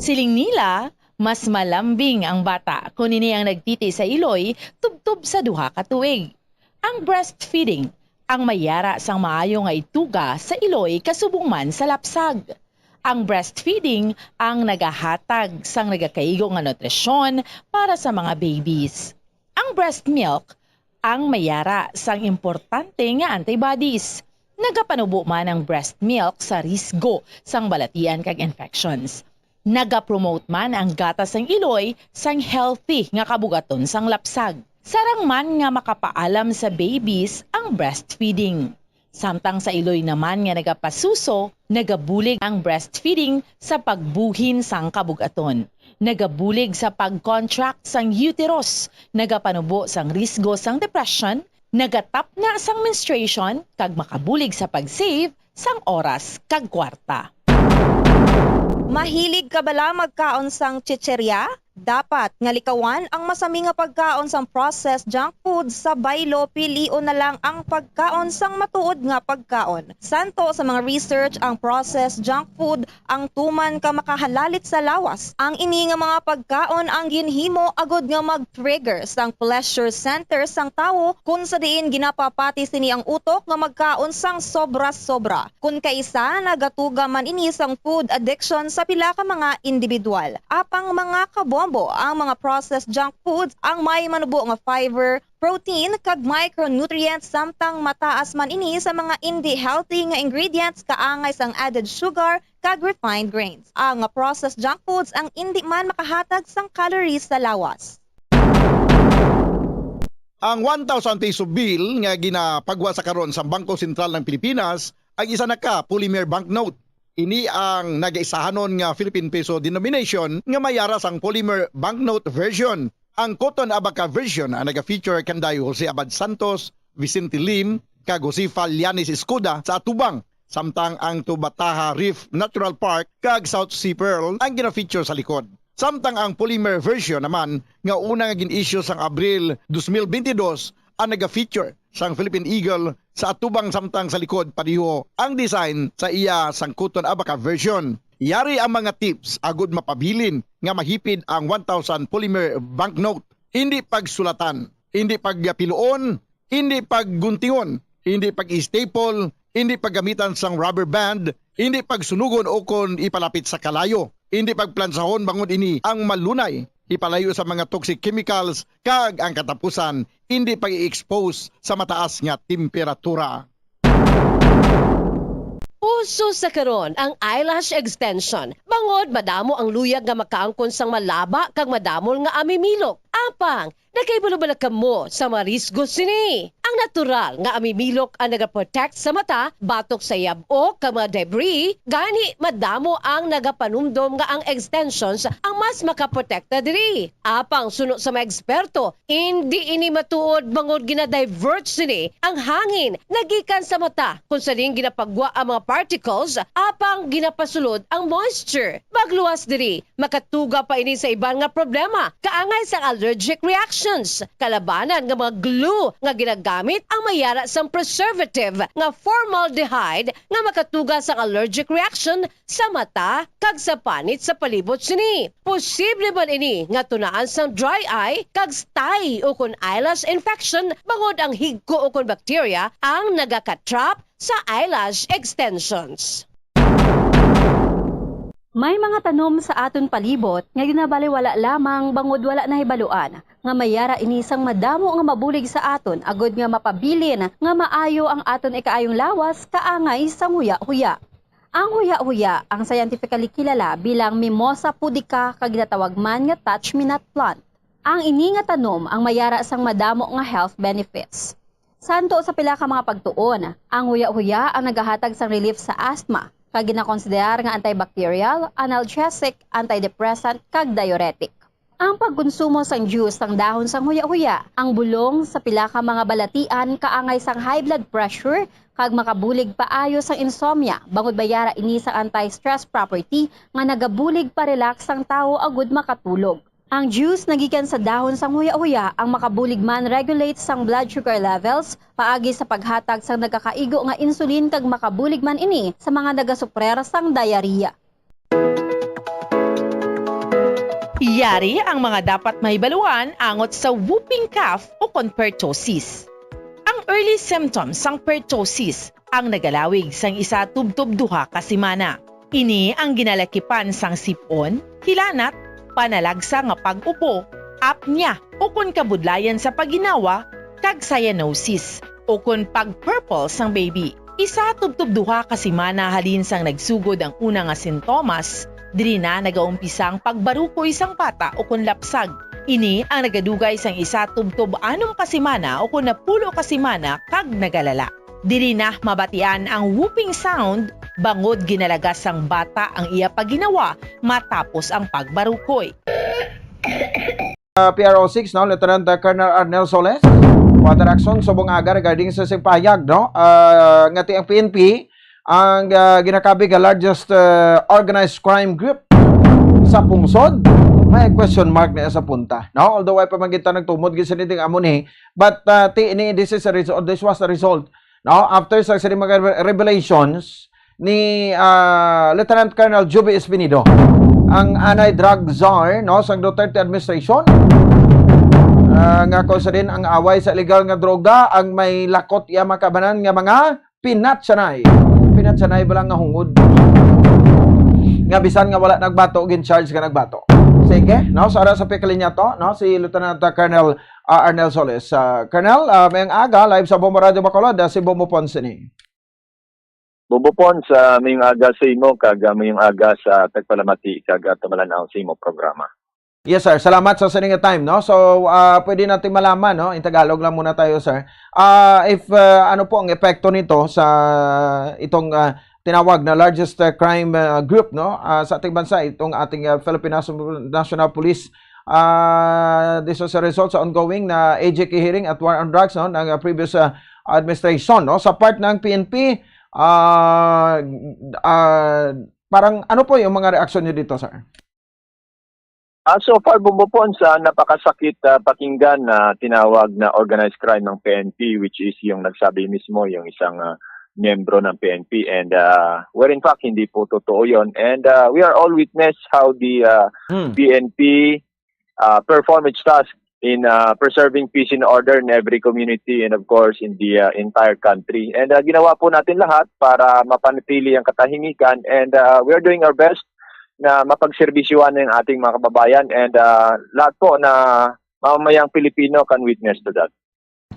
Siling nila, mas malambing ang bata kon ini ang nagtiti sa iloy tubtob sa duha ka tuig. Ang breastfeeding ang may yara sang maayo nga ituga sa iloy kasubong man sa lapsag. Ang breastfeeding ang nagahatag sang nagakaigo nga nutrisyon para sa mga babies. Ang breast milk ang may yara sang importante nga antibodies. Nagapanubo man ang breast milk sa risgo sang balatian kag infections. Nagapromote man ang gatas sang iloy sang healthy nga kabugaton sang lapsag. Sarang man nga makapaalam sa babies ang breastfeeding. Samtang sa iloy naman nga nagapasuso, nagabulig ang breastfeeding sa pagbuhin sang kabugaton. Nagabulig sa pag-contract sang uterus, nagapanubo sang risgo sang depression, nagatapna sang menstruation, kag makabulig sa pag-save sang oras kag kwarta. Mahilig ka bala magkaon sang chicherya? Dapat nga likawan ang masami nga pagkaon sang processed junk food sa baylo, pilion na lang ang pagkaon sang matuod nga pagkaon. Santo sa mga research, ang processed junk food ang tuman ka makahalalit sa lawas. Ang ini nga mga pagkaon ang ginhimo agud nga mag-trigger sang pleasure center sang tawo, kun sa diin ginapapati sini ang utok nga magkaon sang sobra-sobra. Kun kaisa, nagatuga man ini sang food addiction sa pila ka mga individual. Apang mga kabombo, ang mga processed junk foods ang may manubo nga fiber, protein, kag micronutrients, samtang mataas man ini sa mga indi healthy nga ingredients kaangay sang added sugar kag refined grains. Ang processed junk foods ang indi man makahatag sang calories sa lawas. Ang one thousand peso bill nga ginapagwa sa karon sa Bangko Sentral ng Pilipinas ang isa na ka polymer banknote. Ini ang nagaisahanon nga Philippine peso denomination nga may yara sang polymer banknote version. Ang Cotton Abaca version ang naga-feature kanday Jose Abad Santos, Vicente Lim, kag Josefa Llanes Escoda sa atubang, samtang ang Tubataha Reef Natural Park kag South Sea Pearl ang gina-feature sa likod. Samtang ang polymer version naman nga una nga gin-issue sang Abril dos mil bentidós ang naga-feature sang Philippine Eagle sa atubang, samtang sa likod padiho ang design sa iya sang Cotton Abaca version. Yari ang mga tips agud mapabilin nga mahipid ang one thousand polymer banknote. Hindi pagsulatan, hindi pagpiluon, hindi pagguntingon, hindi pag-staple, hindi paggamitan sang rubber band, hindi pagsunugon ukon ipalapit sa kalayo, hindi pagplansahon bangod ini ang malunay ipalayo sa mga toxic chemicals, kag ang katapusan, hindi pag-i-expose sa mataas nga temperatura. Uso sa karon ang eyelash extension, bangod madamo ang luyag nga makaangkon sang malaba kag madamol nga amimilok. Apang, nakahibalo bala kamo sa mga risgo sini? Ang natural nga amimilok ang nagaprotect sa mata batok sa yab-ok kag mga debris, gani madamo ang nagapanumdom nga ang extensions ang mas makaprotekta diri. Apang suno sa mga eksperto, indi ini matuod bangod gina-divert sini ang hangin nga gikan sa mata, kung sa diin ginapagwa ang mga particles, apang ginapasulod ang moisture. Magluwas diri, makatuga pa ini sa iban nga problema, kaangay sang allergic reactions. Kalabanan nga mga glue nga ginagamit ang may yara sang preservative nga formaldehyde nga makatuga sang allergic reaction sa mata kag sa panit sa palibot sini. Posible man ini nga tunaan sang dry eye kag stye ukon eyelash infection, bangod ang higko ukon bakterya ang nagaka-trap sa eyelash extensions. May mga tanom sa aton palibot nga ginabaliwala lamang bangod wala nahibaluan. nga may ara ini sang madamo nga mabulig sa aton agod nga mapabilin nga maayo ang aton ikaayong lawas kaangay sang huya-huya. Ang huya-huya, ang scientifically kilala bilang Mimosa pudica kag ginatawag man nga touch-me-not plant. Ang ini nga tanom ang may ara sang madamo nga health benefits. Santo sa pila ka mga pagtuon, ang huya-huya ang nagahatag sang relief sa asthma, kag ginakonsiderar nga antibacterial, analgesic, antidepressant, kag diuretic. Ang pagkonsumo sang juice sang dahon sang huya-huya, ang bulong sa pila ka mga balatian kaangay sang high blood pressure kag makabulig paayo sang insomnia, bangod may ara ini sang anti-stress property nga nagabulig pa-relax sang tawo agud makatulog. Ang juice nagikan sa dahon sang huya-huya ang makabulig man regulate sang blood sugar levels paagi sa paghatag sang nagakaigo nga insulin kag makabulig man ini sa mga nagasuprer sang diarrhea. Yari ang mga dapat mahibaluan angot sa whooping cough o kon pertussis. Ang early symptoms sang pertussis ang nagalawig sang isa tubtob duha ka semana. Ini ang ginalakipan sang sip-on, hilanat, panalagsa nga pag-ubo, apnea, ukon kabudlayan sa pagginawa, kag cyanosis, ukon pag-purple sang baby. Isa tubtob duha ka semana halin sang nagsugod ang una nga sintomas, diri na nagaumpisa ang pagbarukoy sang bata ukon lapsag. Ini ang nagadugay sang isa tubtob anom ka semana ukon napulo ka semana kag nagalala. Diri na mabatian ang whooping sound bangod ginalagas sang bata ang iya pagginawa matapos ang pagbarukoy. Uh, P R O six, no, Lieutenant uh, Colonel Arnel Soles, water action subong aga regarding sa sing pahayag, no, uh, nga ti ang P N P ang uh, ginakabig nga largest uh, organized crime group sa pungsod. May question mark na sa punta, no? Although ay pamanggitan nagtumod gid sini ding amo ni, but uh, ti ini this is a result, this was the result, no, after sa sini mga revelations ni uh, Lieutenant Colonel Juby Espinido, ang anay drug czar, no, sang Duterte administration, uh, nga kung sa din ang away sa illegal nga droga ang may lakot iya makabanan nga mga pinatsanay. Pinatsanay ba lang nga hungod? Nga bisan nga wala nagbato, gin-charge nga nagbato. Sige, no, sa oras sa pikalinyato, no, si Lieutenant Colonel uh, Arnel Solis. Uh, Colonel, uh, may aga, live sa Bombo Radio Bacolod, uh, si Bombo Ponce ni. Bombo Ponce, uh, may aga sa imo, kag uh, may aga sa tagpalamati, kag uh, tumalanaw sa imo programa. Yes, sir. Salamat sa sining time, no? So, uh, pwede natin malaman, no? In Tagalog lang muna tayo, sir. Uh, if, uh, ano po ang epekto nito sa itong uh, tinawag na largest uh, crime uh, group, no? Uh, sa ating bansa, itong ating uh, Philippine National Police. Uh, this was a result sa ongoing na A G K hearing at war on drugs, no? Ng uh, previous uh, administration, no? Sa part ng P N P, uh, uh, parang ano po yung mga reaksyon niyo dito, sir? Uh, so far, Bombo Ponce, uh, napakasakit uh, pakinggan na tinawag na organized crime ng P N P, which is yung nagsabi mismo, yung isang uh, miyembro ng P N P. And uh, where in fact, hindi po totoo yon. And uh, we are all witness how the uh, hmm. P N P uh, perform its task in uh, preserving peace and order in every community and of course in the uh, entire country. And uh, ginawa po natin lahat para mapanatili ang katahimikan and uh, we are doing our best na mapagserbisyuhan ng ating mga kababayan and uh, lahat po na mamamayang Pilipino can witness to that.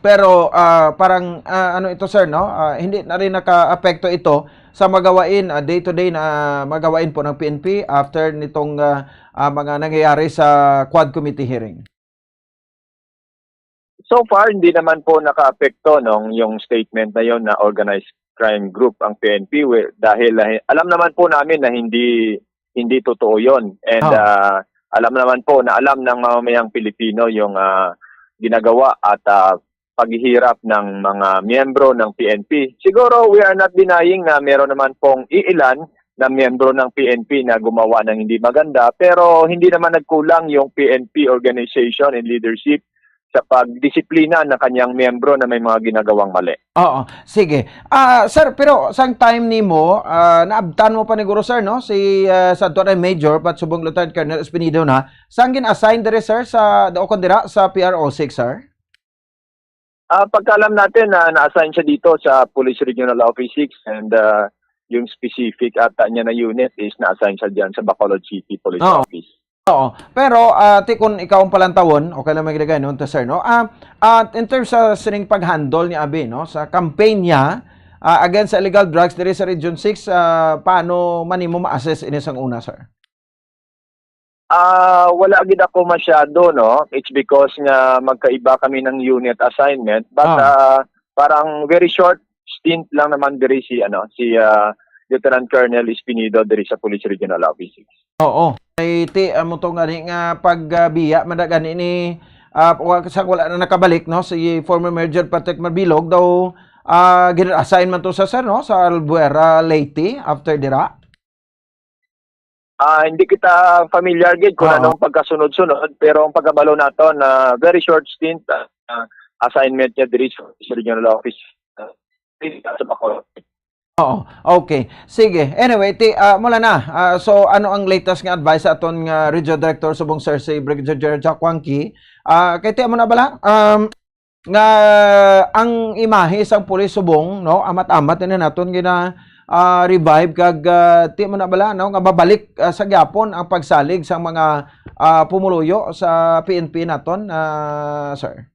Pero uh, parang uh, ano ito sir no? Uh, hindi na rin nakaapekto ito sa magawain uh, day to day na magawain po ng P N P after nitong uh, uh, mga nangyayari sa Quad Committee hearing. So far hindi naman po nakaapekto nung yung statement na yon na organized crime group ang P N P dahil alam naman po namin na hindi hindi totoo yon and oh. uh, alam naman po na alam ng mamamayang Pilipino yung uh, ginagawa at uh, paghihirap ng mga miyembro ng P N P. Siguro we are not denying na meron naman pong iilan na miyembro ng P N P na gumawa ng hindi maganda pero hindi naman nagkulang yung P N P organization and leadership sa pagdisiplina ng kanyang miyembro na may mga ginagawang mali. Oo, sige. Ah, sir, pero sang time nimo, ah, naabtan mo pa ni guro sir no si ah, sa Major pat subong Lieutenant Colonel Espinido na sang gin-assign diri sir sa daw dira sa P R O six sir? Ah, pagkaalam natin na na-assign siya dito sa Police Regional Office six and ah, yung specific ata niya na unit is na-assign siya diyan sa Bacolod City Police Oo. Office. Oo. Pero, ah, ti, kung ikaw ang palantawon, okay lang may ginagay, no, to, sir, no? Ah, ah, in terms sa sining pag-handle ni Abi, no, sa campaign niya, ah, against sa illegal drugs diri sa Region six, ah, paano man nimo ma-assess ini sang una, sir? Ah, wala gid ako masyado, no? It's because nga magkaiba kami ng unit assignment, but, Ah. ah, parang very short stint lang naman diri si, ano, si, ah, Lieutenant Colonel Espinido diri sa Police Regional Office six. Oo. Ay, ti, amo to nga ni nga pag, ah, biya man na gani ni, ah, wa-, sa wala na nakabalik, no, si former Major Patrick Mabilog daw, ah, gin-assign man to sa, sir, no, sa Albuera, Leyte, after dira? Ah, hindi kita familiar gid kung Oo. anong pagkasunod-sunod, pero ang pagkabalo nato na very short stint, ah, assignment niya diri sa, sa regional office, ah, sa Bacolod. Oo, okay. Sige. Anyway, ti, ah, mula na. Ah, so, ano ang latest nga advice sa aton nga Regional Director subong, sir, si Brigadier General Jack Wangki? Ah, kay ti, amo na bala, um, nga ang imahe sang pulis subong, no, amat-amat ini naton gina, ah, revive kag, ah, ti, amo na bala, no, nga babalik, ah, sa gyapon ang pagsalig sang mga, ah, pumuluyo sa P N P naton, ah, sir?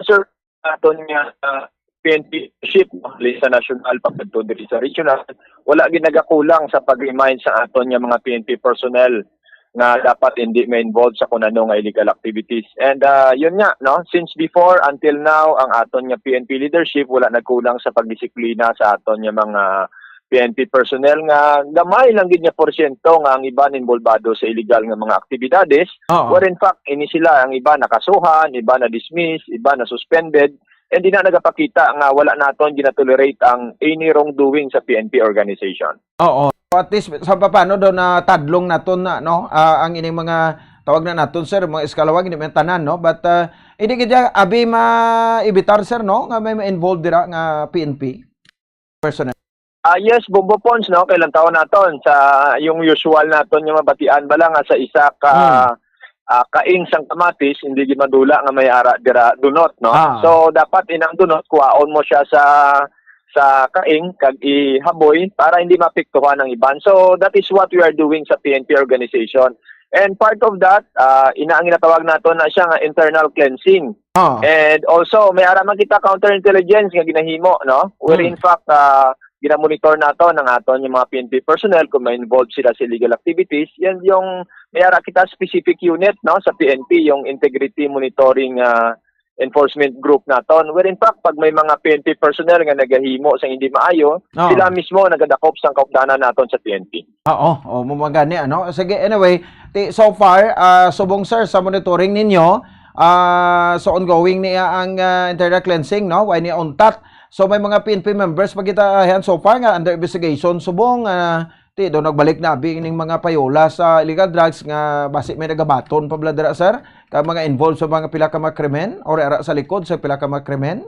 Sir, aton nga, ah, P N P chief, no, halin sa national, pagkadto diri sa regional, wala gid nagakulang sa pag-remind sa aton nga mga P N P personnel nga dapat hindi ma-involve sa kung ano nga illegal activities. And, ah, yun nga, no, since before until now, ang aton nga P N P leadership wala nagkulang sa pagdisiplina sa aton nga mga P N P personnel nga gamay lang gid nga porsyento nga ang iban involbado sa illegal nga mga aktibidades, Oo. where in fact, ini sila, ang iba nakasuhan, iba na-dismiss, iba na-suspended, and di na nagapakita nga wala naton ginatolerate ang any wrongdoing sa P N P organization. Oo. At least, sa paano daw na tadlong naton na, no? Ah, ang ining mga tawag na naton, sir, mga eskalawag, hindi man tanan, no? But, ah, hindi gid abi ma-evitar, sir, no? Nga may ma-involve dira nga P N P personnel. Ah, yes, Bombo Pons, no? Kailan taon naton sa yung usual naton nga mabatian bala nga sa isa ka, Hmm. ah, kaing sang kamatis, hindi gid madula nga may ara dira dunot, no? Ah. So, dapat inang dunot, kuhaon mo siya sa, sa kaing, kag ihaboy para hindi maapektuhan ang iban. So, that is what we are doing sa P N P organization. And part of that, ah, ina ang ginatawag nato na siya nga internal cleansing. Ah. And also, may ara man kita counterintelligence nga ginahimo, no? Where Hmm. in fact, ah, ginamonitor nato ng aton yung mga P N P personnel kung ma-involve sila sa illegal activities. Yan yung may ara kita specific unit, no, sa P N P, yung Integrity Monitoring, ah, Enforcement Group naton. Where in fact, pag may mga P N P personnel nga nagahimo sa hindi maayo, Oo. sila mismo nagadakop sang kaupdanan naton sa P N P. Oo, o, mo man gani, ano? Sige, anyway, ti, so far, ah, subong, sir, sa monitoring ninyo, ah, so ongoing niya ang, ah, internal cleansing, no? Wala niya untat. So, may mga P N P members pa kita, ah, yan so far nga under investigation. Subong, ah, ti, daw nagbalik na abi ning mga payola sa illegal drugs nga basi may nagabaton pa bala dira, sir? Ka mga involved sa mga pila ka mga krimen or ara sa likod sa pila ka mga krimen?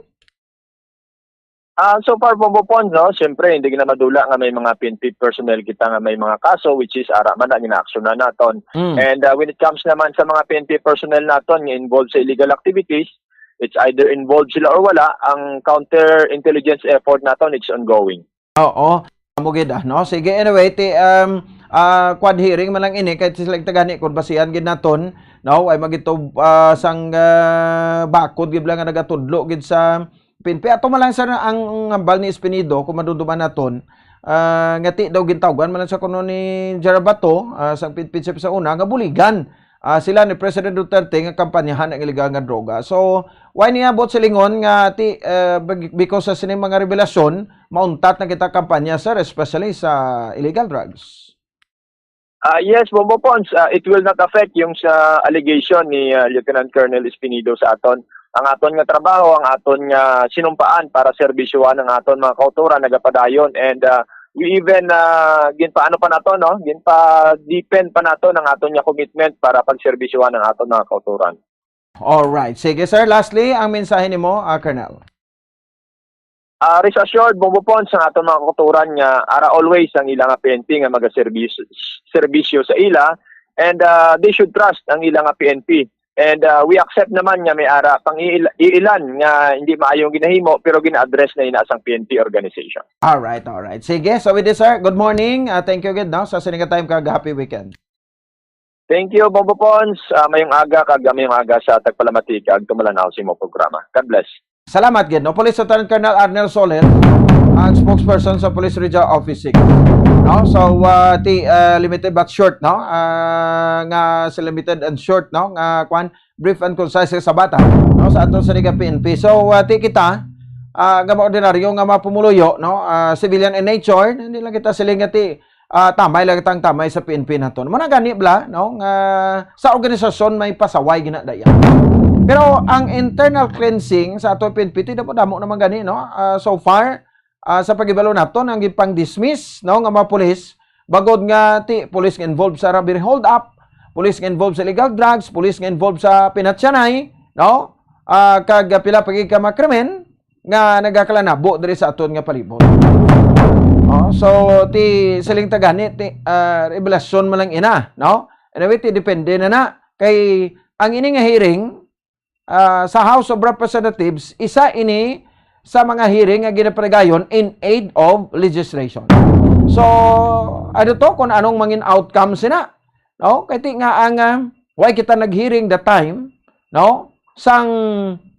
Ah, so far, Bombo Pons, no, siyempre, hindi gid na madula nga may mga P N P personnel kita nga may mga kaso, which is ara man na ginaaksyonan naton. Mm. And, ah, when it comes naman sa mga P N P personnel naton nga involved sa illegal activities, it's either involved sila or wala, ang counter-intelligence effort naton, it's ongoing. Oo. Amo gid, ah, no? Sige, anyway, ti, um, ah, quad hearing man lang ini, kay sila tagani, kung basihan gid naton, no? Ay magitub, ah, sang, ah, bakod gid lang nga nagatudlo gid sa P N P. Ato man lang, sir, ang hambal ni Espinido, kung madumduman naton, ah, nga ti daw gintawgan man lang sa kuno ni Gerald Bato, ah, sang P N P chief sa una, nga buligan, ah, sila ni President Duterte nga kampanyahan ang illegal nga droga. So, wala niya buot silingon nga ti, ah, bag-, because sa sining mga revelasyon, mauntat na kita kampanya, sir, especially sa illegal drugs? Ah, yes, Bombo Pons, ah, it will not affect yung sa allegation ni, ah, Lieutenant Colonel Espinido sa aton. Ang aton nga trabaho, ang aton nga sinumpaan para serbisyohan ang aton mga kauturan nagapadayon, and, ah, we even, ah, ginpaano pa nato, no? Ginpa-deepen pa nato ang aton nga commitment para pagserbisyohan ang aton mga kauturan. Alright. Sige, sir. Lastly, ang mensahe nimo, ah, Colonel. Ah, rest assured, Bombo Pons, ang aton mga kauturan nga ara always ang ila nga P N P nga magaserbis-, serbisyo sa ila, and, ah, they should trust ang ila nga P N P. And, ah, we accept naman nga may ara pang iila-, iilan nga hindi maayong ginahimo pero gina-address na ina sang P N P organization. Alright, alright. Sige, so with this, sir, good morning. Ah, thank you again, no, sa sining nga time kag happy weekend. Thank you, Bombo Pons. Ah, mayong aga, kag mayong aga sa tagpalamati kag tumalanaw sa imong programa. God bless. Salamat gid, no? Police Lieutenant Colonel Arnel Soler, ang spokesperson sa Police Regional Office six. No? So, uh, ti, uh, limited but short, no? Uh, nga sa limited and short, no? Nga, kwan, brief and concise sa bata, no? Sa ato sa Liga P N P. So, uh, ti kita, uh, nga mga ordinaryo nga mga pumuluyo, no? Uh, civilian in nature, hindi lang kita siling nga ti, ah, tamay lang tang tamay sa P N P naton. Muna gani bala, no, nga sa organisasyon may pasaway gina daya. Pero ang internal cleansing sa ato P N P, ti damo-damo naman gani, no? Ah, so far, ah, sa pagibalo naton ang gipang-dismiss, no, nga mga pulis, bagod nga ti pulis nga involved sa robbery hold-up, pulis nga involved sa illegal drugs, pulis nga involved sa pinatyanay, no? Ah, kag, ah, pila pa gid ka mga krimen, nga nagakalanabo diri sa aton nga palibot. Oh, so, ti siling tagani, ti, ah, revelasyon man lang ina, no? Anyway, ti depende na na. Kay ang ini nga hearing, ah, sa House of Representatives, isa ini sa mga hearing nga ginapaligayon in aid of legislation. So, ano to, kung anong mangin outcome sina? No? Kay ti nga ang, ah, why kita nag-hearing that time, no? Sang,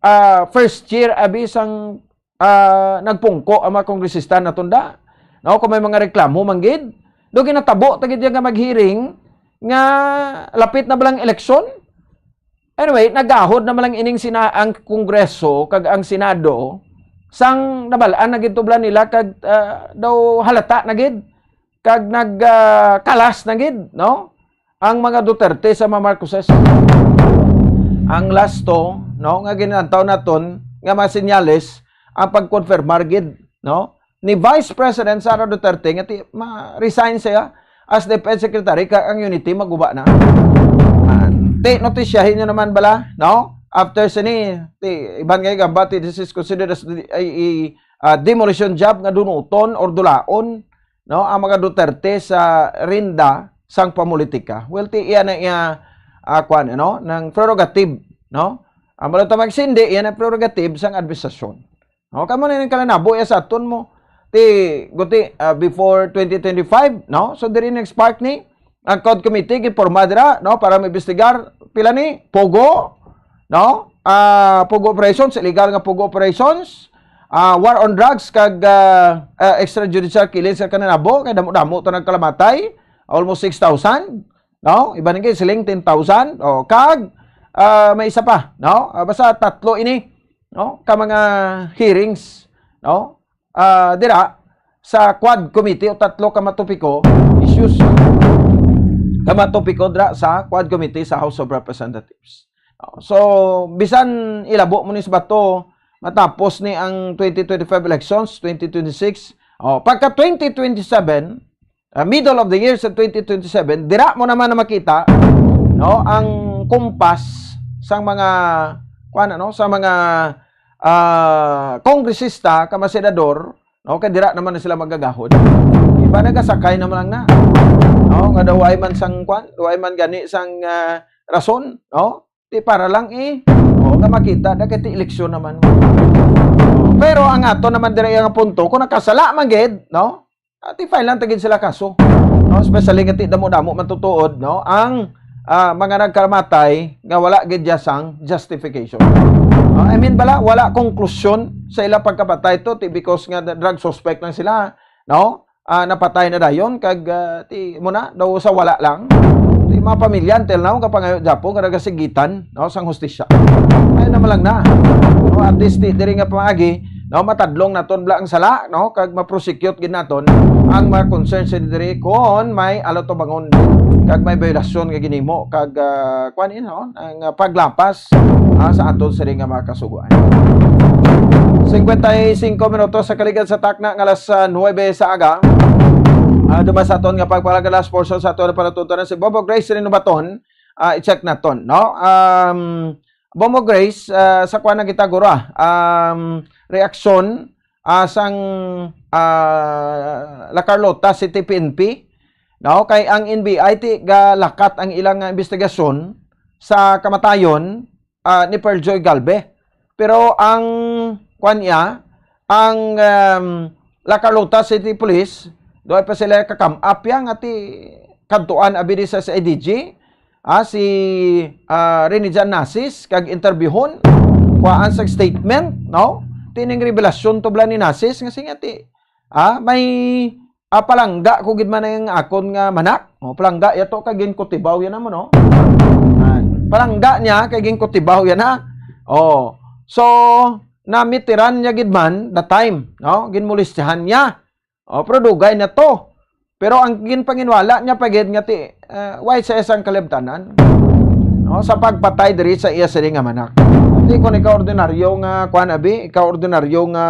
ah, first year, abi, sang, ah, nagpungko ang mga kongresista naton da. No? Kung may mga reklamo man gid, do ginatabo ta gid nga mag-hearing nga lapit na balang eleksyon. Anyway, nagahod na man lang ining sina-, ang Kongreso kag ang Senado sang nabal-an na gid tublan nila kag, ah, daw halata na gid kag nag, ah, kalas na gid, no? Ang mga Duterte sa mga Marcoses. Ang last to, no, nga ginantaw naton nga mga senyales ang pagkonfirmar gid, no, ni Vice President Sara Duterte nga ti ma-resign siya as Defense Secretary kag ang unity maguba na. Ah, ti notisyahin nyo naman bala, no? After sini, ti iban nga gamba ti this is considered as the, a, a, ah, demolition job nga dunuton or dulaon, no, ang mga Duterte sa rinda sang pamulitika. Well, ti iya na iya, ah, kwan, ano, nang prerogative, no? Ang balota magsindi, iya na prerogative sang administrasyon. No, kamo na yung kalanabo iya sa aton mo. Ti, guti, ah, before twenty twenty-five, no? So, diri nag-spark ni ang COD committee, giporma dira, no, para maimbestigar pila ni Pogo, no? Ah, Pogo operations, illegal nga Pogo operations, ah, war on drugs, kag, ah, ah, extrajudicial killings sa Kalanabo, kay damo-damo to nagkalamatay, almost six thousand, no? Iban nga siling ten thousand, o, kag, ah, may isa pa, no? Ah, basta tatlo ini, no? Ka mga hearings, no? Ah, dira sa Quad Committee o tatlo ka matopiko issues ka matopiko dira sa Quad Committee sa House of Representatives. Oh, so, bisan ilabo mo ni sa bato, matapos ni ang twenty twenty-five elections, twenty twenty-six, oh, pagka twenty twenty-seven, ah, middle of the year sa twenty twenty-seven, dira mo naman na makita, no, ang kumpas sang mga, kuwan, ano, sa mga, ah, kongresista, kamasenador, no, kay dira naman na sila magagahod. Iba nagasakay naman lang na. No, nga daw ay man sang, kuwan, daw ay man gani sang, ah, rason, no? Ti para lang, eh. O, nga makita, da kay ti eleksyon naman. Pero ang ato naman dira nga punto, kung nakasala man gid, no? Ah, ti file lang ta gid sila kaso. No? Especially nga ti damo-damo man tutuod, no? Ang, ah, mga nagkamatay nga wala gid dya sang justification. No? I mean, bala, wala konklusyon sa ilang pagkapatay to, ti because nga drug suspect lang sila, no? Ah, napatay na dayon, kag, ah, ti, mo na, daw sa wala lang. Ti mga pamilya, until now, kapangayo Japo, nga nagasigitan, no, sang hustisya. Ay naman lang na. No, at least, ti, diri nga pamaagi, no, matadlong naton bala ang sala, no, kag ma-prosecute gid naton ang mga concerns sa diri kon may alot o bangon kag may violasyon nga ginimo kag, ah, kuan, you know, ang, ah, paglapas, ah, sa aton sini nga mga kasugoan. Cincuenta y cinco minutos sa kaligad sa takna nga alas, ah, nuebe sa aga. Ah, duman sa aton nga pagpalagalas portion sa aton panatuntunan si Bobo Grace Rinobaton. Ah, i-check naton, no? Um, Bobo Grace, ah, sa kuan na kita guro, ah, um, reaksyon, ah, sang, ah, La Carlota City P N P, no? Kay ang N B I ti galakat ang ilang, ah, investigasyon sa kamatayon, ah, ni Pearl Joy Galve. Pero ang, kuan niya, ang, um, La Carlota City Police, doon pa sila ka-come up ya nga ti kadtuan abi di sa C I D G. ah, si, ah, Rene Jan Nasis, kag interbyuhon, kuhaan sa statement, no? Tining revelasyon to bala ni Nasis, nga siya ti, ah, may, ah, palangga ko gid man ang akon nga manak. O, palangga yato kay ginkutibaw yan mo, no? Ah, palangga niya kay ginkutibaw yan na. O, so, namitiran niya gid man the time, no? Ginmolestyahan niya. O, pero dugay na to. Pero ang ginpanginwala niya pa gid nga ti, eh, why sa isang kalabtanan? No, sa pagpatay diri sa iya sini nga manak. Hindi ko ikaw ordinaryo nga, kuan, abi, ikaw ordinaryo nga,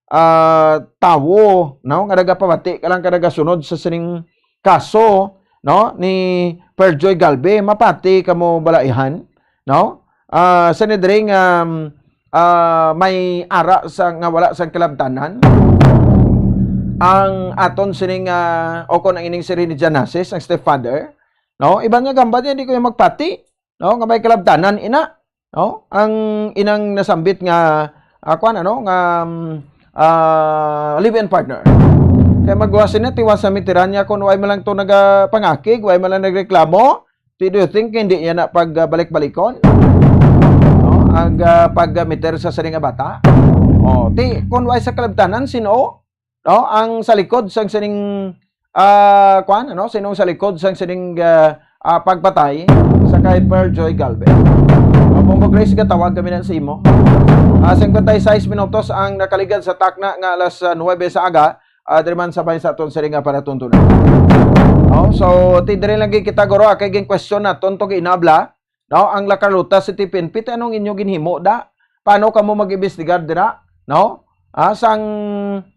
ah, tawo, no, nga nagapamati ka lang ka nagasunod sa sining kaso, no, ni Perjoy Galvez, mapati ka mo balaihan, no? Ah, sa nidring, um, ah, may ara sa, nga wala sang kalabtanan ang aton sining, ah, o kon ang ining si Rene Jan Nasis, ang stepfather, no? Iban nga gamba niya, di ko yung magpati, no? Nga may kalabtanan, ina, no? Ang inang nasambit nga, ah, kuwan, ano, nga, um, ah, live-in partner. Kaya magwasi na, tiwas sa mitiran niya kung why man lang to nagapangakig, why man lang nagreklamo, ti, do you think hindi niya na pagbalik-balikon? No? Ang, ah, pagmiter sa sining nga bata? O, ti, kung why sa kalabtanan, sino? No? Ang sa likod sang sining, ah, kuwan, ano? Sinong sa likod sang sining, ah, ah, pagpatay sa kay Perjoy Galvez? Ah, Bombo Grace, gatawag kami na sa imo. Ah, cincuenta y seis minutos ang nakaligad sa takna nga alas, ah, nuwebe sa aga, ah, diri man sa bahin sa aton sining nga palatuntunan. Oh, so, ti diri lang gid kita, guro, ah, kay gin-question naton to ginabla, no? Ang La Carlota City P N P, ti anong inyo ginhimo da? Paano kamo mag-imbestigar dira, no? Ah, sang,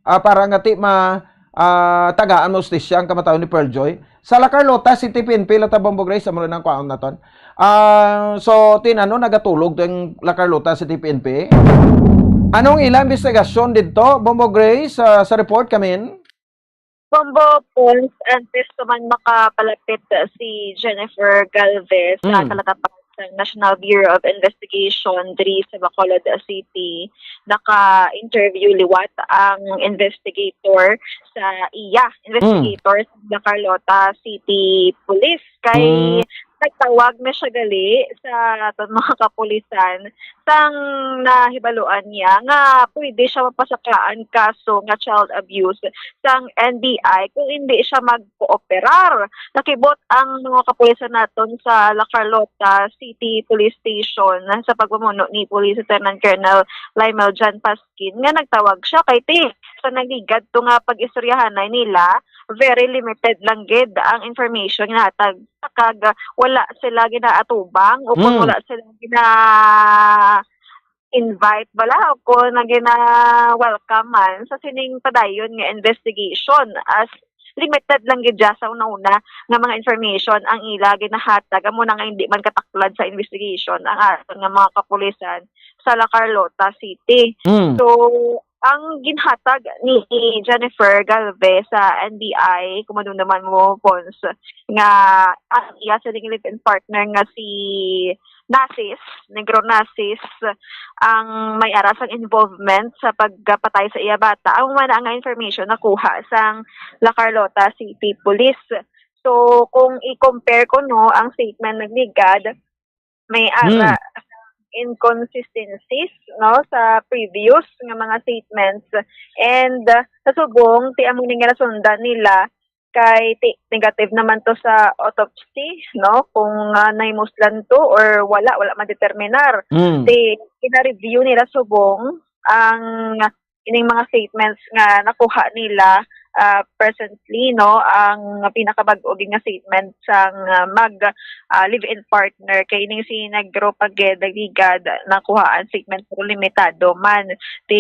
ah, para nga ti ma, ah, tagaan mo hustisya ang kamatayon ni Perjoy. Sa La Carlota City P N P, Lata Bombo Grace, amo na ang kwaon naton. Ah, so, ti ano, nagatulog to ang La Carlota City P N P? Anong ilang investigasyon dito, Bombo Grace, ah, sa report kamin? Bombo Pons, antes pa man makapalapit si Jennifer Galvez sa Mm. kalatapan sa National Bureau of Investigation diri sa Bacolod City, naka-interview liwat ang investigator sa iya, Mm. investigator sa La Carlota City Police. Kay Mm. nagtawag na siya gali sa aton mga kapulisan sang nahibaluan niya nga pwede siya mapasakaan kaso nga child abuse sang N B I kung hindi siya magkooperar. Nakibot ang mga kapulisan naton sa La Carlota City Police Station sa pagpamuno ni Police Lieutenant Colonel Lymel John Pasquin nga nagtawag siya kay ti sa nagligad to nga pag-istoryahanay nila, very limited lang gid ang information nga hatag kag wala sila ginaatubang o kung Mm. wala sila gina-invite bala o kung na gina-welcome man sa sining padayon nga investigation, as limited lang gid siya sa una-una nga mga information ang ila ginahatag, amo na nga hindi man kataklad sa investigation ang aton nga mga kapulisan sa La Carlota City. Mm. So, ang ginhatag ni Jennifer Galvez sa N B I, kung madumduman mo, Pons, nga ang iya sa live-in partner nga si Nasis, Negro Nasis, ang may ara sang involvement sa pagpatay sa iya bata. Ang man ang information nakuha sang La Carlota City Police. So, kung i-compare ko, no, ang statement nagligad, may ara Hmm. inconsistencies, no, sa previous nga mga statements. And, uh, sa subong, ti amo ni nga nasundan nila kay ti negative naman to sa autopsy, no, kung, uh, nahimuslan to or wala, wala man determinar. Hmm. Ti gina-review nila subong ang ining mga statements nga nakuha nila, ah, presently, no, ang pinakabag-o gid nga statement sang, ah, mag, ah, live-in partner kay ining si Negro Paged Ligad nakuha ang statement pero limitado man. Ti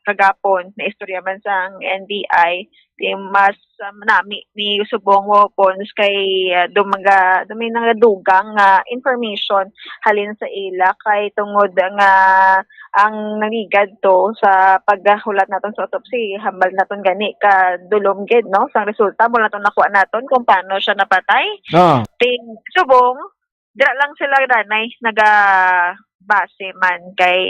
kagapon, naistorya man sang N B I, ti mas, ah, nami ni subong weapons kay, ah, dumaga, dumi nga dugang nga information halin sa ila kay tungod nga ang nagligad to sa paghulat naton sa autopsy, hambal naton gani ka dulom gid, no? Sang resulta, mo naton nakuha naton kung paano siya napatay. Ah. Ti subong, dira lang sila danay naga base man kay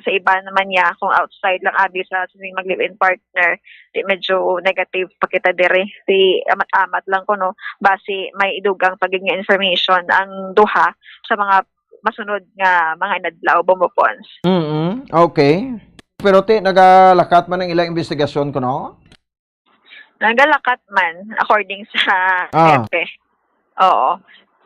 sa iba naman niya, kung outside lang abi sa sining mag-live-in partner, di medyo negative pa kita diri. Si amat-amat lang ko, no, base may idugang pa gid nga information ang duha sa mga masunod nga mga inadlaw, Bombo Pons. Mm, okay. Pero ti, nagalakat man ang ilang investigasyon, kuno? Nagalakat man, according sa Ah. hepe. Oo.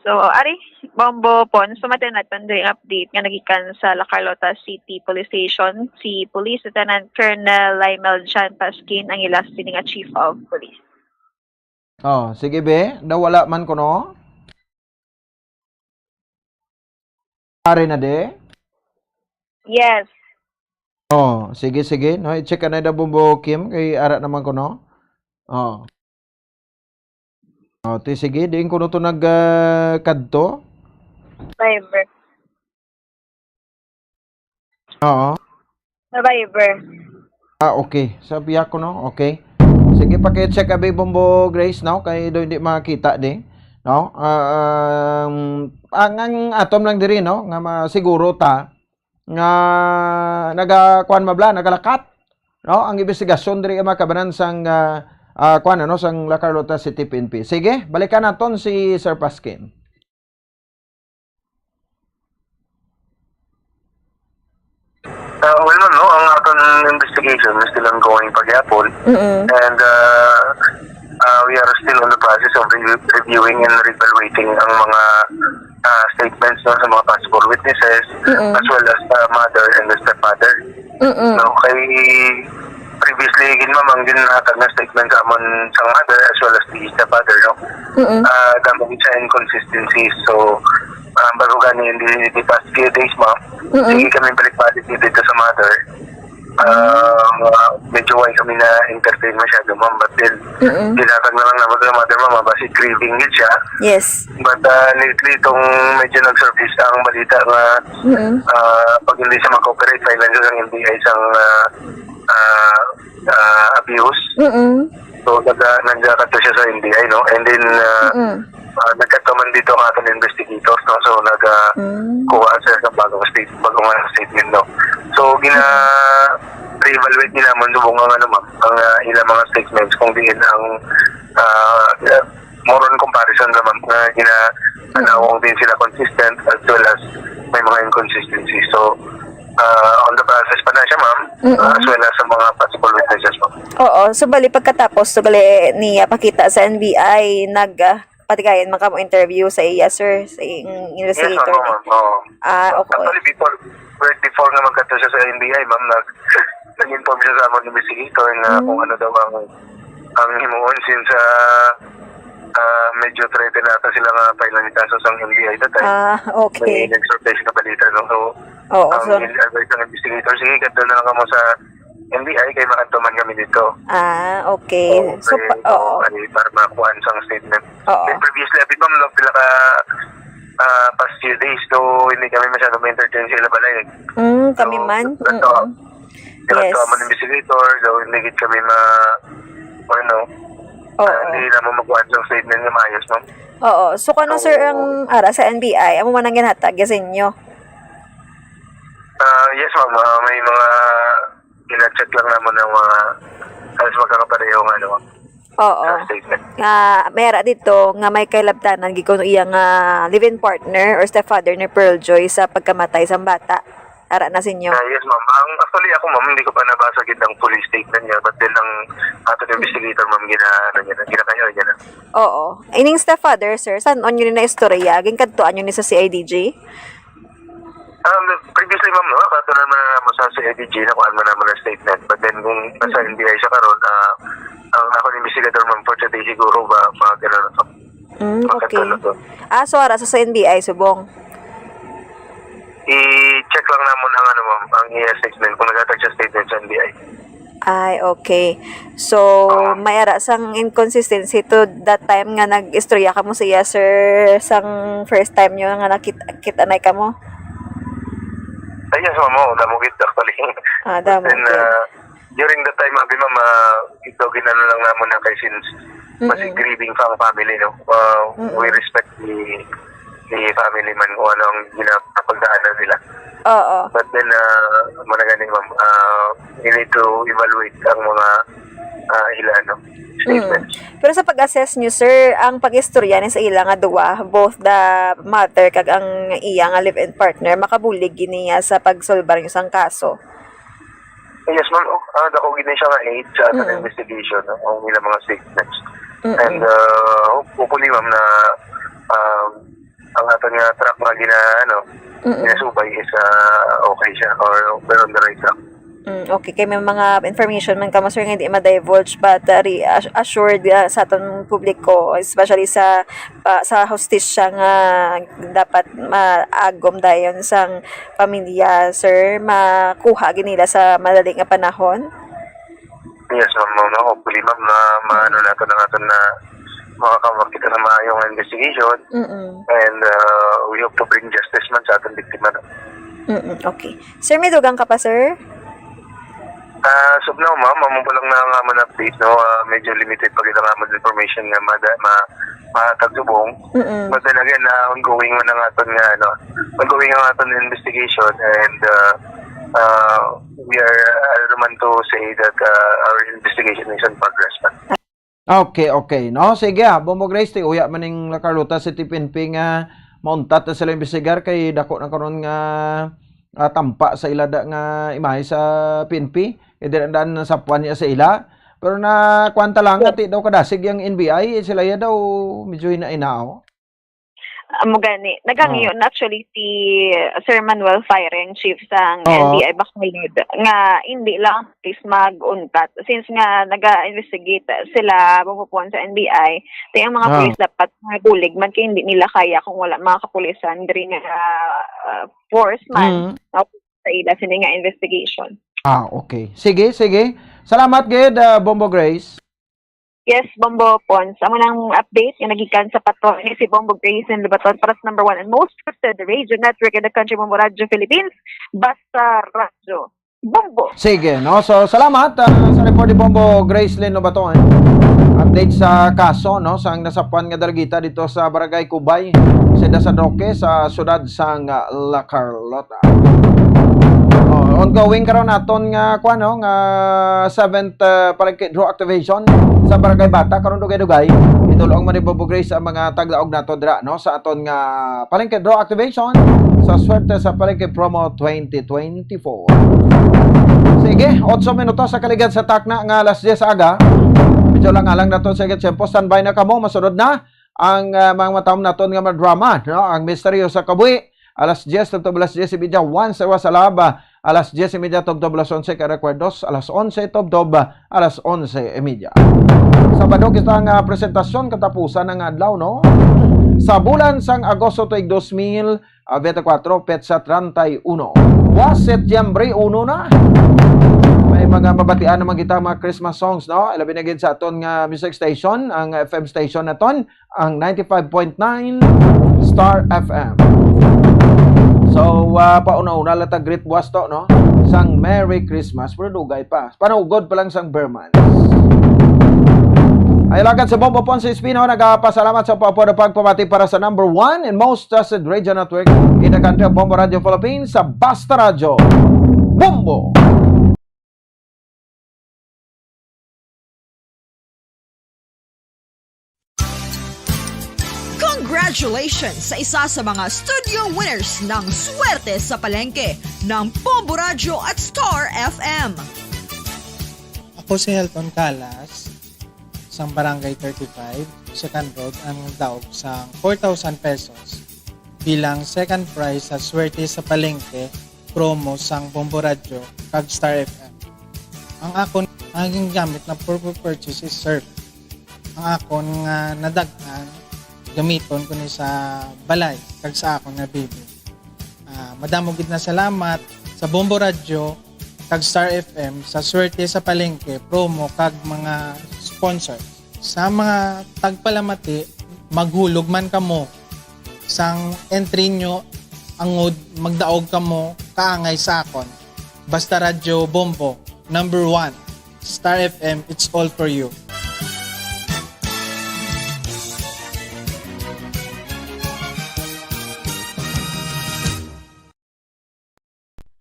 So, ari, Bombo Pons, sumati naton diri ang update nga nagikan sa La Carlota City Police Station. Si Police Lieutenant Colonel Lymel John Pasquin ang ila sini nga Chief of Police. Oh, sige be, daw wala man kuno. Ari na de? Yes. Oh, sige, sige. No, i-check ka na da, Bombo Kim, kay ara naman ko, no? Oh. Oh, ti sige, diin ko no to nag, ah, kadto? Viber. Oo. Sa Viber. Ah, okay. Sa biya ko, no? Okay. Sige, paki-check abi, Bombo Grace, no? Kay do hindi makita di, no? Ah, um, ang, ang atom lang diri, no? Nga ma-, siguro ta nga naga-, kuwan mabla, nagalakat, no? Ang investigasyon diri, mga kabanan, sang, ah, ah, kuwan, ano, sang La Carlota City P N P. Sige, balikan naton si Sir Pasquin. Ah, well, ma'am, no, ang aton investigation is still ongoing pa gyapon. Mm-mm. And, ah, ah, we are still on the process of re-, reviewing and reevaluating ang mga, ah, statements, no, sa mga possible witnesses, Mm-mm. as well as the mother and the stepfather. Mm-mm. No, kay previously, gid, ma'am, ang ginhatag na statement sa amon sang mother as well as the stepfather, no? Mm-mm. Ah, damo gid siya inconsistencies. So, ah, bago gani in the, the past few days, ma'am, Mm-mm. sige kami balik-balik dito sa mother. Ah, mga medyo way kami na-entertain masyado, ma'am. But then, Mm-mm. ginhatag na lang naman sa mother, ma'am, ah, basi grieving gid siya. Yes. But, ah, lately, itong medyo nag-surface ang balita nga, Mm-mm. ah, pag hindi siya mag-cooperate, file lang siya ng N B I sang, ah, ah, ah, abuse. Mm-mm. So, nag-, nagkadto siya sa N B I, no? And then, ah, Mm-mm. ah, nagkadto man dito ang aton investigators, no? So, nag, ah, Mm. kuha siya sa bagong state-, bagong, ah, statement, no? So, gina-, Mm-mm. re-evaluate din naman subong ang, ano, ma'am, ang, ah, ilang mga statements kung diin ang, ah, more on comparison na, ma'am, nga gina-, Mm. ano, kung din sila consistent as well as may mga inconsistency. So, ah, on the process pa na siya, ma'am, Mm-mm. as well as sa mga possible witnesses, ma'am. Oo, so bali pagkatapos, so gali niya pakita sa N B I, nag, ah, patigayon man kamo interview sa iya, sir, sa iyang Yes, ma'am, investigator ni. ma'am. Oo. Ah, okay. Actually, before, right before nga magkadto siya sa N B I, ma'am, nag-, nag-inform siya sa amon investigator nga Mm. kung ano daw ang, ang himuon since, ah, ah, medyo threatened ata sila nga file-an ni kaso sang N B I that time. Ah, okay. May nag-surface na balita, no? So, Oo, ang so in-, advice ng investigator, "Sige, kadto na lang kamo sa N B I kay makadto man kami dito." Ah, okay. Oo, So, kay, pa-, oo. Kay para makuhaan sang statement. Oo. Then previously, abi, ma'am, no, pila ka, ah, past few days, so hindi kami masyado ma-entertain sa ila balay. Mm, kami So, man. ito, Mm-mm. ito Yes. ang investigator, so hindi gid kami ma-, ano, Oo. ah, hindi naman makuhaan sang statement nga maayos, ma'am. Oo. So, kano, sir, So, ang ara sa N B I? Amo man ang ginhatag sa inyo? Ah, yes, ma'am. Ah, may mga gina-check lang naman ng mga halos magkakapareho nga, ano, Oo. ah, statement. Nga, may ara dito nga may kailabtanan gid kuno iya nga live-in partner or stepfather ni Pearl Joy sa pagkamatay sang bata. Ara na sa inyo. Ah, yes, ma'am. Ang, actually, ako, ma'am, hindi ko pa nabasa gid ang police statement niya, but then ang ato investigator, ma'am, gina-, ano niya, ginakayo niya na. Oo. Ining stepfather, sir, san-o niyo ni na istorya? Ginkadtuan niyo ni sa C I D G? Um, previously, ma'am, no, kato naman na mo sa C I D G, nakuhaan mo naman ang statement. But then, kung nasa Mm. N B I siya karon, ah, ang ako ni investigador, ma'am, for today, siguro ba, mga ganun na to. Mm, Mga okay. ganun na to. Ah, so ara sa, sa N B I, subong? I-check lang namon ang, ano, ma'am, ang iya statement, kung naghatag siya statement sa N B I. Ay, okay. So, Oo. may ara sang inconsistency to that time nga nag-istorya kamo sa iya, sir, sang first time nyo nga nakit-, kita na kamo? Ay, yes, ma'am. Oo, damo gid, actually. Ah, damo Then, gid. ah, during that time, abi, ma'am, ah, ito, ginano lang namon na kay since mas Mm-mm. grieving pa ang family, no? Ah, we Mm-mm. respect the family man kung ano ang ginapagdaanan nila. Oo. But then, ah, mao na gani, ma'am, ah, you need to evaluate ang mga, ah, ila, no, Mm. statements. Pero sa pag-assess niyo, sir, ang pag-istorya ni sa ila nga duwa, both the mother kag ang iya nga live-in partner, makabulig gid niya sa pagsolbar niyo sang kaso? Yes, ma'am. Oh, ah, dako gid ni siya nga aid sa aton Mm. investigation, no, ang ilang mga statements. Mm-mm. And, ah, ho-, hopefully, ma'am, na, um, ang aton nga track nga gina-, ano, Mm-mm. ginasubay is, ah, okay siya or we're on the right track. Mm, okay. Kay may mga information man kamo, sir, nga hindi ma-divulge, but, uh, re-, ass-, assured, uh, sa aton publiko, especially sa, uh, sa hustisya nga dapat maagom dayon sang pamilya, sir, makuha gid nila sa madali nga panahon? Yes, ma'am, ma'am, ma'am. Hopefully, ma'am, na maano Mm. nato na nato na makakamot kita sa maayong investigation. Mm-mm. And, uh, we hope to bring justice man sa aton biktima, no? Mm-mm, okay. Sir, may dugang ka pa, sir? Ah, as of now, ma'am, amo pa lang na nga man update, no? Ah, medyo limited pa kita nga man information nga mada-, ma-, mahatag subong. Mm-mm. But then again, ah, ongoing man ang aton nga, ano, ongoing ang aton investigation and, ah, ah, we are, ah, ano naman to say that, ah, our investigation is in progress pa. Okay, okay, no? Sige, ah, Bombo Grace, ti uya man ning La Carlota City P N P nga mauntat na sila imbestigar kay dako na karon nga, ah, tampa sa ila da nga imahe sa P N P. Kay dira na nasapuan niya sa ila. Pero na kuwan ta lang, Yes. ati daw kadasig ang N B I, sila ya daw medyo hinainao. Amo gani, naghangyo Oo. na actually si Sir Manuel Firing, chief sang Oo. N B I Bacolod, nga hindi lang ang police mag-untat. Since nga naga-investigate sila, mapupuan sa N B I, ti ang mga Oo. police dapat mabulig man kay hindi nila kaya kung wala mga kapulisan diri nga, ah, force man, Mm. no, sa ila sini nga investigation. Ah, okay. Sige, sige. Salamat gid, ah, Bombo Grace. Yes, Bombo Pons. Amo nang update nga nagikan sa patrol ni si Bombo Grayson Lubaton para sa number one and most trusted radio network in the country, Bombo Radio Philippines. Basta Radyo Bombo. Sige, no? So, salamat, ah, sa report ni Bombo Gracelyn Lobaton. Update sa kaso, no, sang nasapuan nga dalagita dito sa Barangay Cubay, Senda San Roque, sa siyudad sang, ah, La Carlota. Oh, ongoing karon aton nga, kuwan, no, nga seventh, ah, palengke draw activation sa Barangay Bata karon, dugay-dugay. Itulong man ni Bombo Grace ang mga tagdaog nato dira, no, sa aton nga palengke draw activation sa Swerte sa Palengke Promo twenty twenty-four. Sige, otso minutos sa kaligad sa takna nga alas diyes sa aga. Medyo lang alang nato sa tiyempo. Standby na kamo, masunod na ang, ah, mga matahom naton nga mga drama, no? Ang Misteryo sa Kabuhi, alas diyes tubtob alas diyes y media, Once There Was a Love, alas diyes y media tubtob alas onse, kay Recuerdos, alas onse tubtob alas onse y media. Sabado kita nga presentasyon, katapusan nga adlaw, no? Sa bulan sang Agosto tuig dos mil, ah, bente kuwatro, petsa treinta y uno. Wa, Setyembre uno na. May mga mabatian naman kita mga Christmas songs, no? Ilabi na gid sa aton nga music station, ang F M station naton, ang ninety-five point nine Star F M. So, ah, pauna-una lang ta greet buwas to, no? Sang Merry Christmas, pero dugay pa. Panugod pa lang sang Berman. Ay, alagad sa Bombo Ponce Espino, nagapasalamat sa pagpapati para sa number one and most trusted radio network in the country of Bombo Radio Philippines, sa Basta Radyo. Bombo! Congratulations sa isa sa mga studio winners ng Swerte sa Palengke ng Bombo Radyo at Star F M. Ako si Helton Calas, sang Barangay thirty-five, Second Road, ang daog sang four thousand pesos bilang second prize sa Swerte sa Palengke promo sang Bombo Radyo kag Star F M. Ang akon, ang gingamit na for purpose is surf. Ang akon nga nadag-an, gamiton ko ni sa balay kag sa akon nga baby. Ah, madamo gid na salamat sa Bombo Radyo kag Star F M sa Swerte sa Palengke promo kag mga sponsor. Sa mga tagpalamati, maghulog man kamo sang entry nyo, angod magdaog kamo kaangay sa akon. Basta Radyo Bombo, number one. Star F M, it's all for you.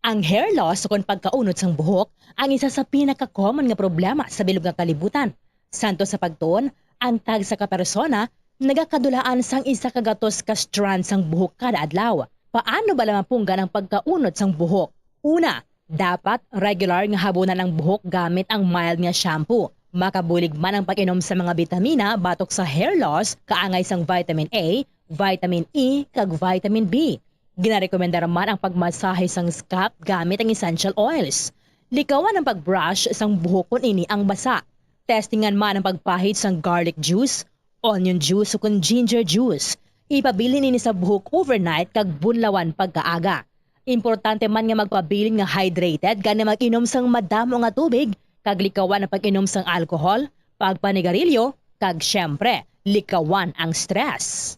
Ang hair loss ukon pagkaunod sang buhok ang isa sa pinaka-common nga problema sa bilog nga kalibutan. Santo sa pagtuon, ang tagsa ka persona nagakadulaan sang isa ka gatos ka strand sang buhok kada adlaw. Paano bala mapunggan ang pagkaunod sang buhok? Una, dapat regular nga habunan ang buhok gamit ang mild nga shampoo. Makabulig man ang pag-inom sa mga bitamina batok sa hair loss, kaangay sang vitamin A, vitamin E, kag vitamin B. Ginarekomendar man ang pagmasahe sang scalp gamit ang essential oils. Likawan ang pag-brush sang buhok kon ini ang basa. Testingan man ang pagpahid sang garlic juice, onion juice, o kon ginger juice. Ipabilin ini sa buhok overnight kag bunlawan pagkaaga. Importante man nga magpabilin nga hydrated, gani mag-inom sang madamo nga tubig, kag likawan ang pag-inom sang alcohol, pagpanigarilyo, kag, siyempre, likawan ang stress.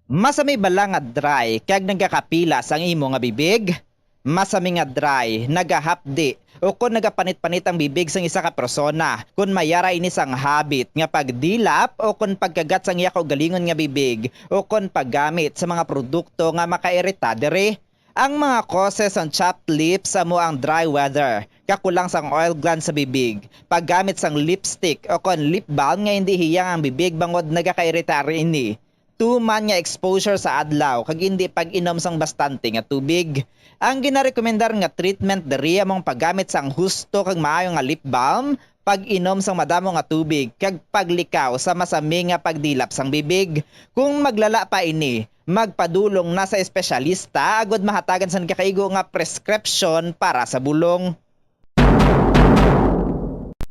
Masami bala nga dry kag nagakapilas ang imo nga bibig? Masami nga dry, nagahapdi, o kon nagapanit-panit ang bibig sang isa ka persona, kon may ara ini sang habit nga pagdilap o kon pagkagat sang iya kaugalingon nga bibig, o kon paggamit sa mga produkto nga makairita diri. Ang mga causes sang chapped lips amo ang dry weather, kakulang sang oil glands sa bibig, paggamit sang lipstick o kon lip balm nga indi hiyang ang bibig bangod nagakairita ini, tuman nga exposure sa adlaw kag indi pag-inom sang bastante nga tubig. Ang ginarekomendar nga treatment diri amo ang paggamit sang husto kag maayo nga lip balm, pag-inom sang madamo nga tubig, kag paglikaw sa masami nga pagdilap sang bibig. Kung maglala pa ini, magpadulong na sa espesyalista agud mahatagan sang nagakaigo nga prescription para sa bulong.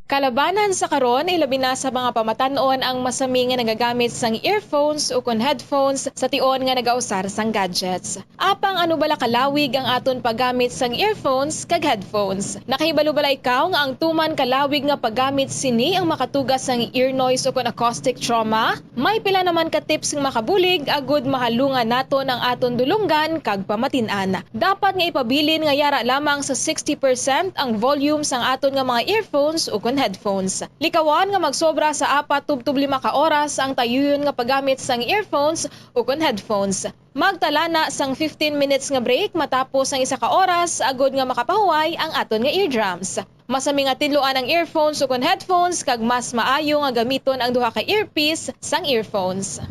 Kalabanan sa karon, ilabi na sa mga pamatan-on ang masami nga nagagamit sang earphones ukon headphones sa tion nga nagausar sang gadgets. Apang ano bala kalawig ang aton paggamit sang earphones kag headphones? Nakahibalo bala ikaw nga ang tuman kalawig nga paggamit sini ang makatuga sang ear noise ukon acoustic trauma? May pila naman ka tips nga makabulig agud mahalungan naton ang aton dulonggan kag pamatin-an. Dapat nga ipabilin nga yara lamang sa sixty percent ang volume sang aton nga mga earphones ukon headphones. Likawan nga magsobra sa apat tubtob lima ka oras ang tayuyon nga paggamit sang earphones ukon headphones. Magtala na sang fifteen minutes nga break matapos ang isa ka oras agud nga makapahuway ang aton nga eardrums. Masami nga tinluan ang earphones ukon headphones kag mas maayo nga gamiton ang duha ka earpiece sang earphones.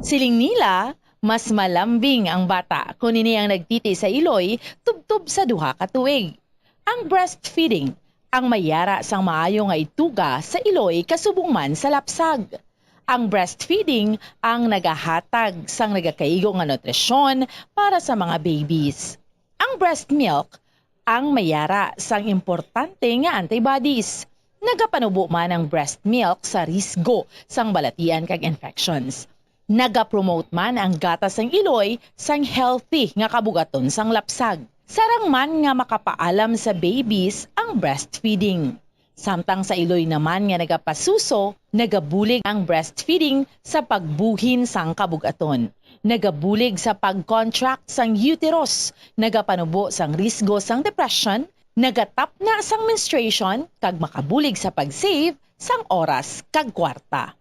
Siling nila, mas malambing ang bata kon ini ang nagtiti sa iloy tubtob sa duha ka tuig. Ang breastfeeding ang may ara sang maayo nga ituga sa iloy kasubong man sa lapsag. Ang breastfeeding ang nagahatag sang nagakaigo nga nutrisyon para sa mga babies. Ang breast milk ang may ara sang importante nga antibodies. Nagapanubo man ang breast milk sa risgo sang balatian kag infections. Nagapromote man ang gatas sang iloy sang healthy nga kabugaton sang lapsag. Sarang man nga makapaalam sa babies ang breastfeeding. Samtang sa iloy naman nga nagapasuso, nagabulig ang breastfeeding sa pagbuhin sang kabugaton. Nagabulig sa pag-contract sang uterus, nagapanubo sang risgo sang depression, nagatapna sang menstruation, kag makabulig sa pag-save sang oras kag kwarta.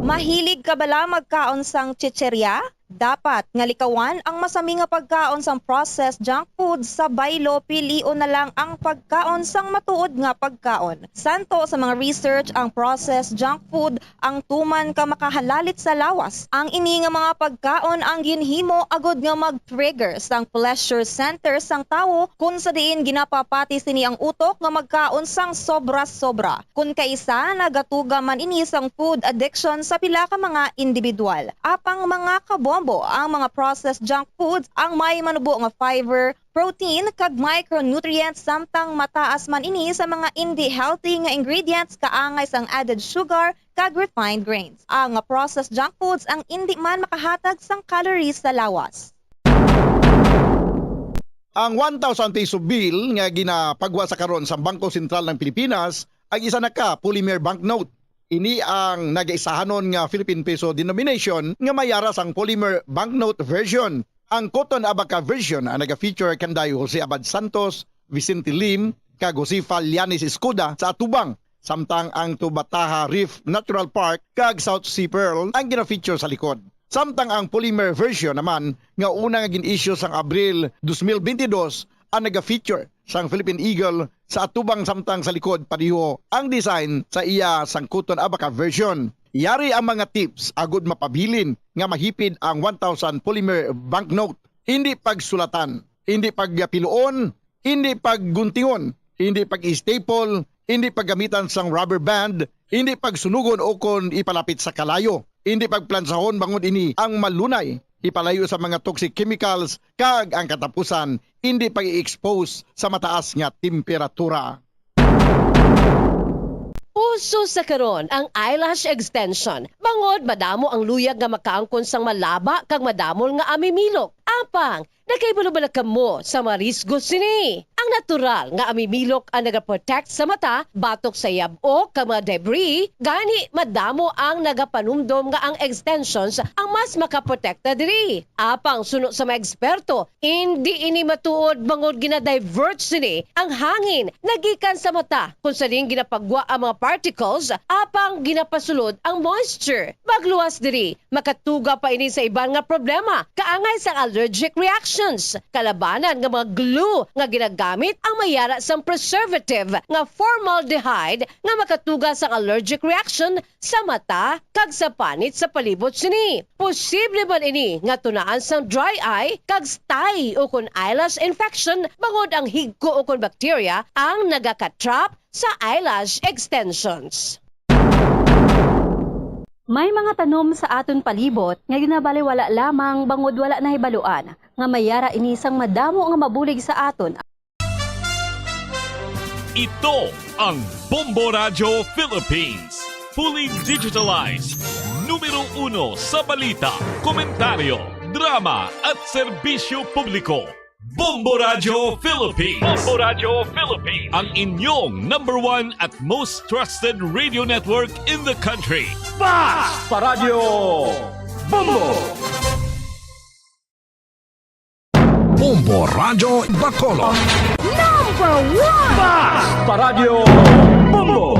Mahilig ka bala magkaon sang chichirya? Dapat nga likawan ang masami nga pagkaon sang processed junk food sa baylo, pilion na lang ang pagkaon sang matuod nga pagkaon. Santo sa mga research, ang processed junk food ang tuman ka makahalalit sa lawas. Ang ini nga mga pagkaon ang ginhimo agud nga mag-trigger sang pleasure center sang tawo, kun sa diin ginapapati sini ang utok nga magkaon sang sobra-sobra. Kun kaisa, nagatuga man ini sang food addiction sa pila ka mga individual. Apang mga kabombo, ang mga processed junk foods ang may manubo nga fiber, protein, kag micronutrients, samtang mataas man ini sa mga indi healthy nga ingredients kaangay sang added sugar kag refined grains. Ang mga processed junk foods ang indi man makahatag sang calories sa lawas. Ang one thousand peso bill nga ginapagwa sa karon sa Bangko Sentral ng Pilipinas ang isa na ka polymer banknote. Ini ang nagaisahanon nga Philippine peso denomination nga may ara sang polymer banknote version. Ang Cotton Abaca version ang naga-feature kanday Jose Abad Santos, Vicente Lim, kag Josefa Llanes Escuda sa atubang, samtang ang Tubataha Reef Natural Park kag South Sea Pearl ang gina-feature sa likod. samtang ang polymer version naman nga una nga gin-issue sang Abril dos mil bentidós ang naga-feature sang Philippine Eagle sa atubang, samtang sa likod pareho ang design sa iya sangkuton Abaca version. Yari ang mga tips agud mapabilin nga mahipid ang one thousand polymer banknote. Indi pagsulatan, indi pagpiluon, indi pagguntingon, indi pag-staple, indi paggamitan sang rubber band, indi pagsunugon ukon ipalapit sa kalayo, indi pagplansahon bangod ini ang malunay ipalayo sa mga toxic chemicals, kag ang katapusan, indi pag-i-expose sa mataas nga temperatura. Uso sa karon ang eyelash extension, bangod madamo ang luyag nga makaangkon sang malaba kag madamol nga amimilok. Apang, nakahibalo bala kamo sa mga risgo sini? Ang natural nga amimilok ang nagaprotect sa mata batok sa yab-o kag mga debris, gani madamo ang nagapanumdom nga ang extensions ang mas makaprotekta diri. Apang suno sa mga eksperto, indi ini matuod, bangod gina-divert sini ang hangin nga gikan sa mata, kung sa diin ginapagwa ang mga particles, apang ginapasulod ang moisture. Magluwas diri, makatuga pa ini sa iban nga problema, kaangay sang allergic reactions, kalabanan nga mga glue nga ginagamit ang may yara sang preservative nga formaldehyde nga makatuga sang allergic reaction sa mata kag sa panit sa palibot sini. Posible man ini nga tunaan sang dry eye kag stye ukon eyelash infection, bangod ang higko ukon bakterya ang nagaka-trap sa eyelash extensions. May mga tanom sa aton palibot nga ginabaliwala lamang bangod wala nahibaluan nga may yara ini sang madamo nga mabulig sa aton. Ito ang Bombo Radyo Philippines. Fully digitalized. Numero uno sa balita, komentaryo, drama, at serbisyo publiko. Bombo Radyo Philippines. Bombo Radyo Philippines. Ang inyong number one at most trusted radio network in the country. Bas pa Radyo Bombo! Bombo Radyo Bacolod. Number one! Bas pa Radyo Bombo!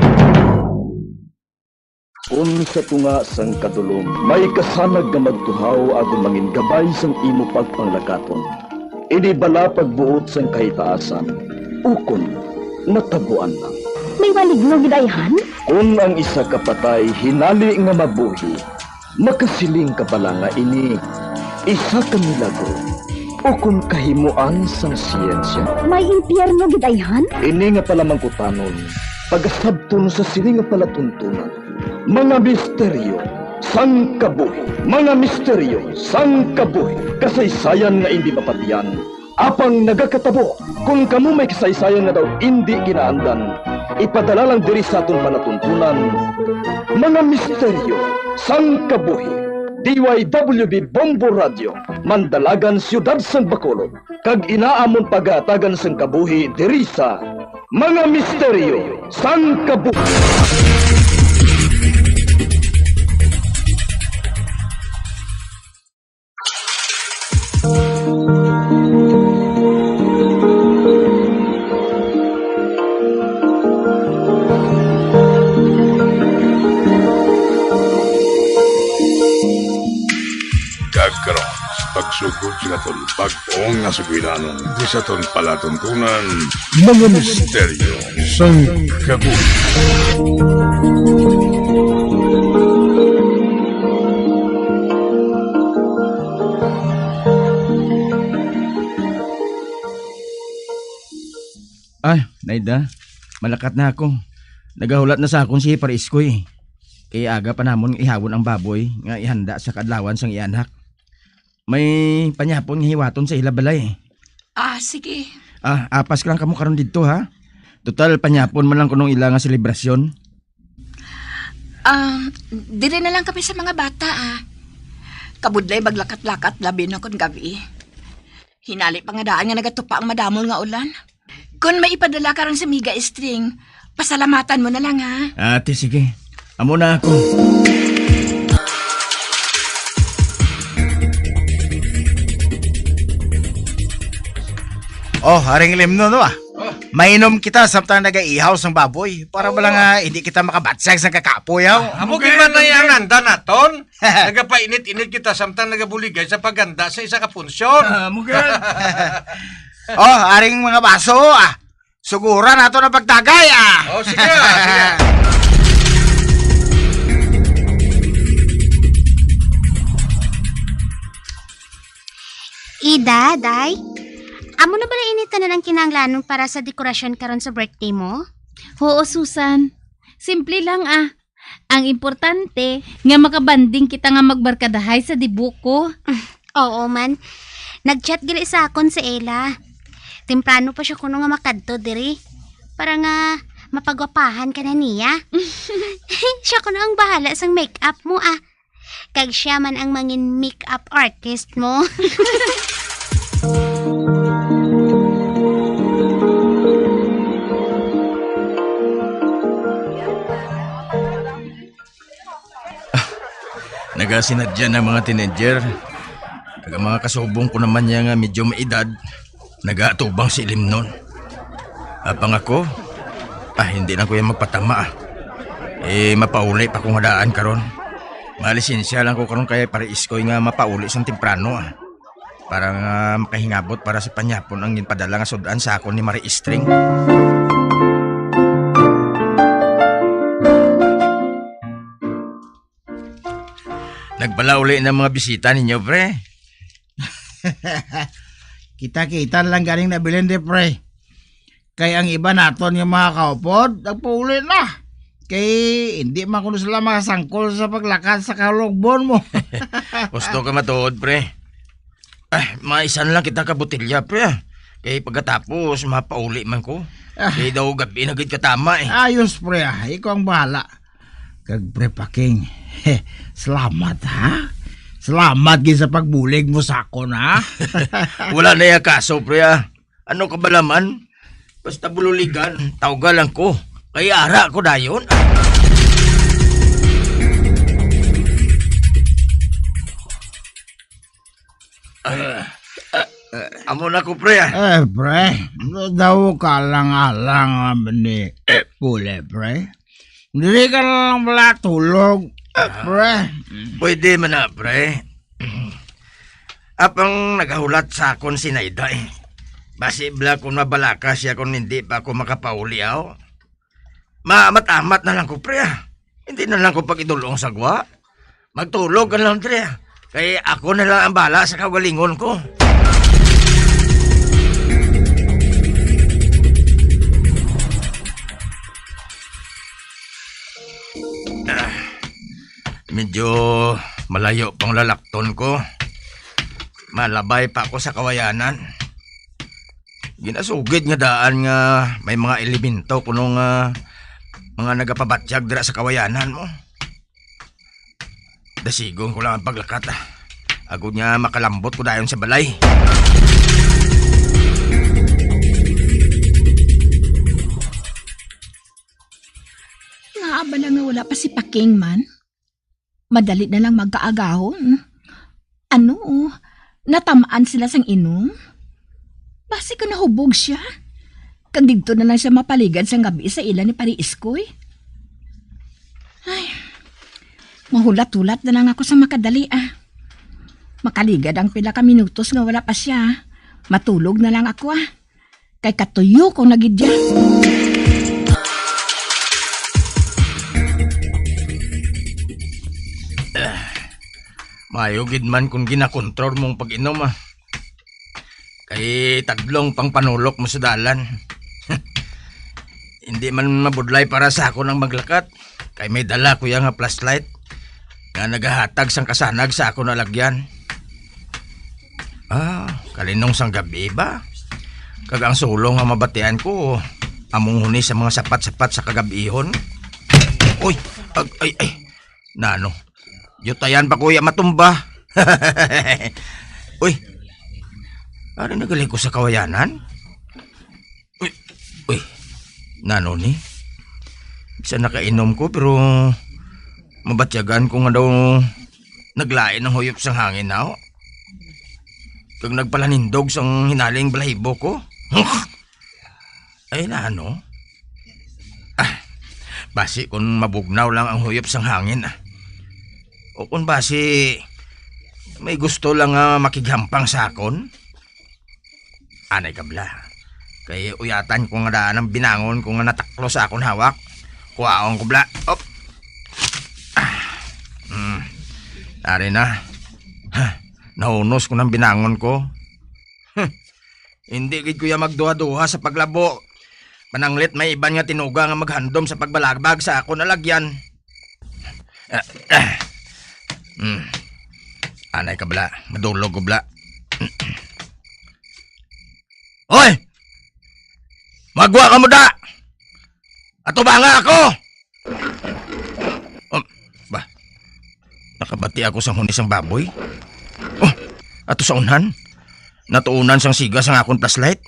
Kun sa tunga sang kadulom may kasanag nga magtuhaw agud mangin gabay sang imo pagpanglakaton, ini bala pagbuot sang kahitaasan, ukon natabuan lang? May maligno gid ayhan? Kun ang isa ka patay hinali nga mabuhi, makasiling ka bala nga ini isa ka milagro ukon kahimoan sang siyensya? May impyerno gid ayhan? Ini nga palamangkutanon, pagasabton sa sini nga palatuntunan. Mga misteryo sang kabuhi. Mga misteryo sang kabuhi. Kasaysayan nga indi mapatian, apang nagakatabo. Kon kamo may kasaysayan nga daw indi kinaandan, ipadala lang diri sa aton palatuntunan. Mga misteryo sang kabuhi. D Y W B Bombo Radio, Mandalagan, Siyudad sang Bacolod, kag inaamon pagahatagan sang kabuhi diri sa Mga Misteryo sang Kabuhi. Kag karon, sa pagsugod sa aton bag-o nga sugilanon, di sa aton palatuntunan, Mga Misteryo sang Kabuhi. Ay, Naida, malakat na ako. Nagahulat na sa akon si Pare Iskoy. Kay aga pa namon nga ihawon ang baboy nga ihanda sa kaadlawan sang iya anak. May panyapon nga hiwaton sa ila balay. Ah, sige. Ah, apas ka lang kamo karon didto, ha? Total, panyapon man lang kuno ila nga selebrasyon. Ah, diri na lang kami sa mga bata, ah. Kabudlay maglakat-lakat, labi na kon gabi. Hinali pa nga daan nga nagatupa ang madamol nga ulan. Kon may ipadala ka ron sa Mega String, pasalamatan mo na lang, ha? Ate, sige. Amo na ako. Oh, Haring Limno, no, ah? Oh, Mainom kita samtang nagaihaw sang baboy, para bala nga hindi kita makabatsag sang kakapoy, haw. Ah, amo gid man na ang nanda naton. Nagapainit-init kita samtang nagabuligay sa paghanda sa isa ka punsyon. Ah, amo gid. Oh, aring mga baso, ah. Sugura nato na pagtagay, ah. Oh, sige, ah, sige. Ida, day, amo na bala ini tanan ang kinahanglanon para sa dekorasyon karon sa birthday mo? Huo, Susan. Simple lang, ah. Ang importante nga makabanding kita nga magbarkadahay sa dibuko. Oo man. Nag-chat gali sa akon si Ella. Temprano pa siya kuno nga makadto diri para nga mapagwapahan ka na niya. Siya kuno ang bahala sang make-up mo, ah. Kag siya man ang mangin make-up artist mo. Nagasinadya na mga teenager. Kag ang mga kasubong ko naman niya nga medyo may edad, nagaatubang sa ilimnon. Apang ako, ah, hindi lang ko yan magpatama, ah. Eh, mapauli pa ko nga daan karon. Malisensya lang ko karon kay Pare Iskoy nga mapauli sang temprano, ah. Para nga makahingabot para sa panyapon ang ginpadala nga sud-an sa akon ni Mare Istring. Nagpalauli na mga bisita ninyo, pre. Kita-kita lang ganing nabilin, di, pre. Kay ang iba naton nga mga kaupod, nagpauli na. Kay hindi man kuno sila makasangkol sa paglakat sa kalugbon mo. Gusto ka matuod, pre? Ah, maisan lang kita ka botelya, pre, ah. Kay pagkatapos, mapauli man ko. Ah. Kay daw gabi na gid katama, eh. Ayos, pre, ah. Ikaw ang bahala. Kag, pre Paking, salamat, ha? Salamat gid sa pagbulig mo sa akon, ha? Wala na ya kaso, pre, ah. Ano ka bala man? Basta bululigan, tawga lang ko. Kay ara ko dayon. Ah, ah, amo na ko, pre, ah. Eh, pre, daw ka lang alang ni Pule, pre. Dili ka na lang bala tulog, eh, pre. Pwede man na, pre. Apang nagahulat sa akon si Naida, eh. Basi bala kung mabalaka siya kung hindi pa ako makapauli, aw. Maamat-amat na lang ko, pre, ah. Hindi na lang ko pag-idulong sa gwa. Magtulog ka lang, pre, ah. Kay ako na lang ang bala sa kaugalingon ko. Ah, medyo malayo pang lalakton ko. Malabay pa ako sa kawayanan. Ginasugid nga daan nga may mga elemento kuno nga mga nagapabatyag dira sa kawayanan mo. Dasigon ko lang ang paglakat, ah. Agod nga makalambot ko dayon sa balay. Nga ba lang nga wala pa si Paking man? Madali na lang magkaagahon. Ano, natamaan sila sang inom? Basi ka nahubog siya. Kag didto na lang siya mapaligad sang gabi sa ila ni Pari Iskoy. Ay, mahulat-hulat na lang ako sa makadali, ah. Makaligad ang pila ka minutos nga wala pa siya. Matulog na lang ako, ah. Kay katuyo ko na gid ya. Ah, maayo gid man kung ginakontrol mong pag-inom, ah. Kay tadlong pang panulok mo sa dalan. Hindi man mabudlay para sa akon ang maglakat. Kay may dala ko ya nga flashlight nga nagahatag sang kasanag sa akon alagyan. Ah, kalinong sang gabi ba? Kag ang sulong nga mabatian ko, among huni sa mga sapat-sapat sa kagabihon. Uy, ag-, ay, ay. Nano? Yutayan pa ko ya matumba. Uy, ari na gali ko sa kawayanan? Uy, uy, nano ni? Sa nakainom ko, pero mabatyagan ko nga daw naglain ang huyop sang hangin, aw. Kag nagpalanindog sang hinaling balahibo ko. Ila, ano? Ah, basi kun mabugnaw lang ang huyop sang hangin, ah. O kun basi may gusto lang nga makighampang sa akon. Anay ka, bala. Kay uyatan ko nga daan ang binangon ko nga nataklo sa akon hawak. Kuhaon ko, bala. Op. Ah. Hmm. Ari na. Ha. Nahunos ko ng binangon ko. Huh. Hindi gid ko ya magduha-duha sa paglabo. Pananglit may iban nga tinuga nga maghandom sa pagbalabag sa akon alagyan. Ah, ah. Hmm. Anay ka, bala. Madulog ko, bala. Hoy! Magwa ka mo da! Atubanga ako! Um, ba, nakabati ako sang huni sang baboy. Oh, ato sa unhan, natuunan sang siga sang akon flashlight.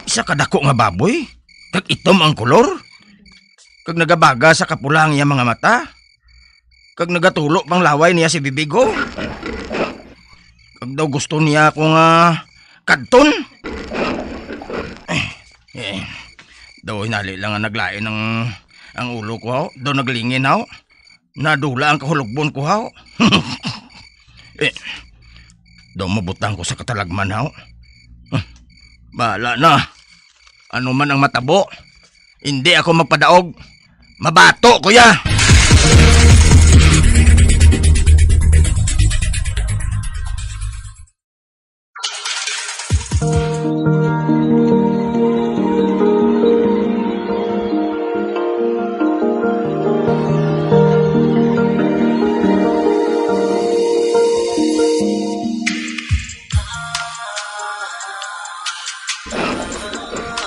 Isa ka dako nga baboy, kag itom ang kolor, kag nagabaga sa kapula ang iya mga mata, kag nagatulo pang laway niya si bibigo. Kag daw gusto niya ako nga kadton. Eh, eh, daw hinali lang nga naglain ang, ang ulo ko, haw. Daw naglingin, haw. Nadula ang kahulogbon ko, haw. Eh, daw mabutang ko sa katalagman, haw. Huh, bahala na. Ano man ang matabo, hindi ako magpadaog. Mabato ko ya.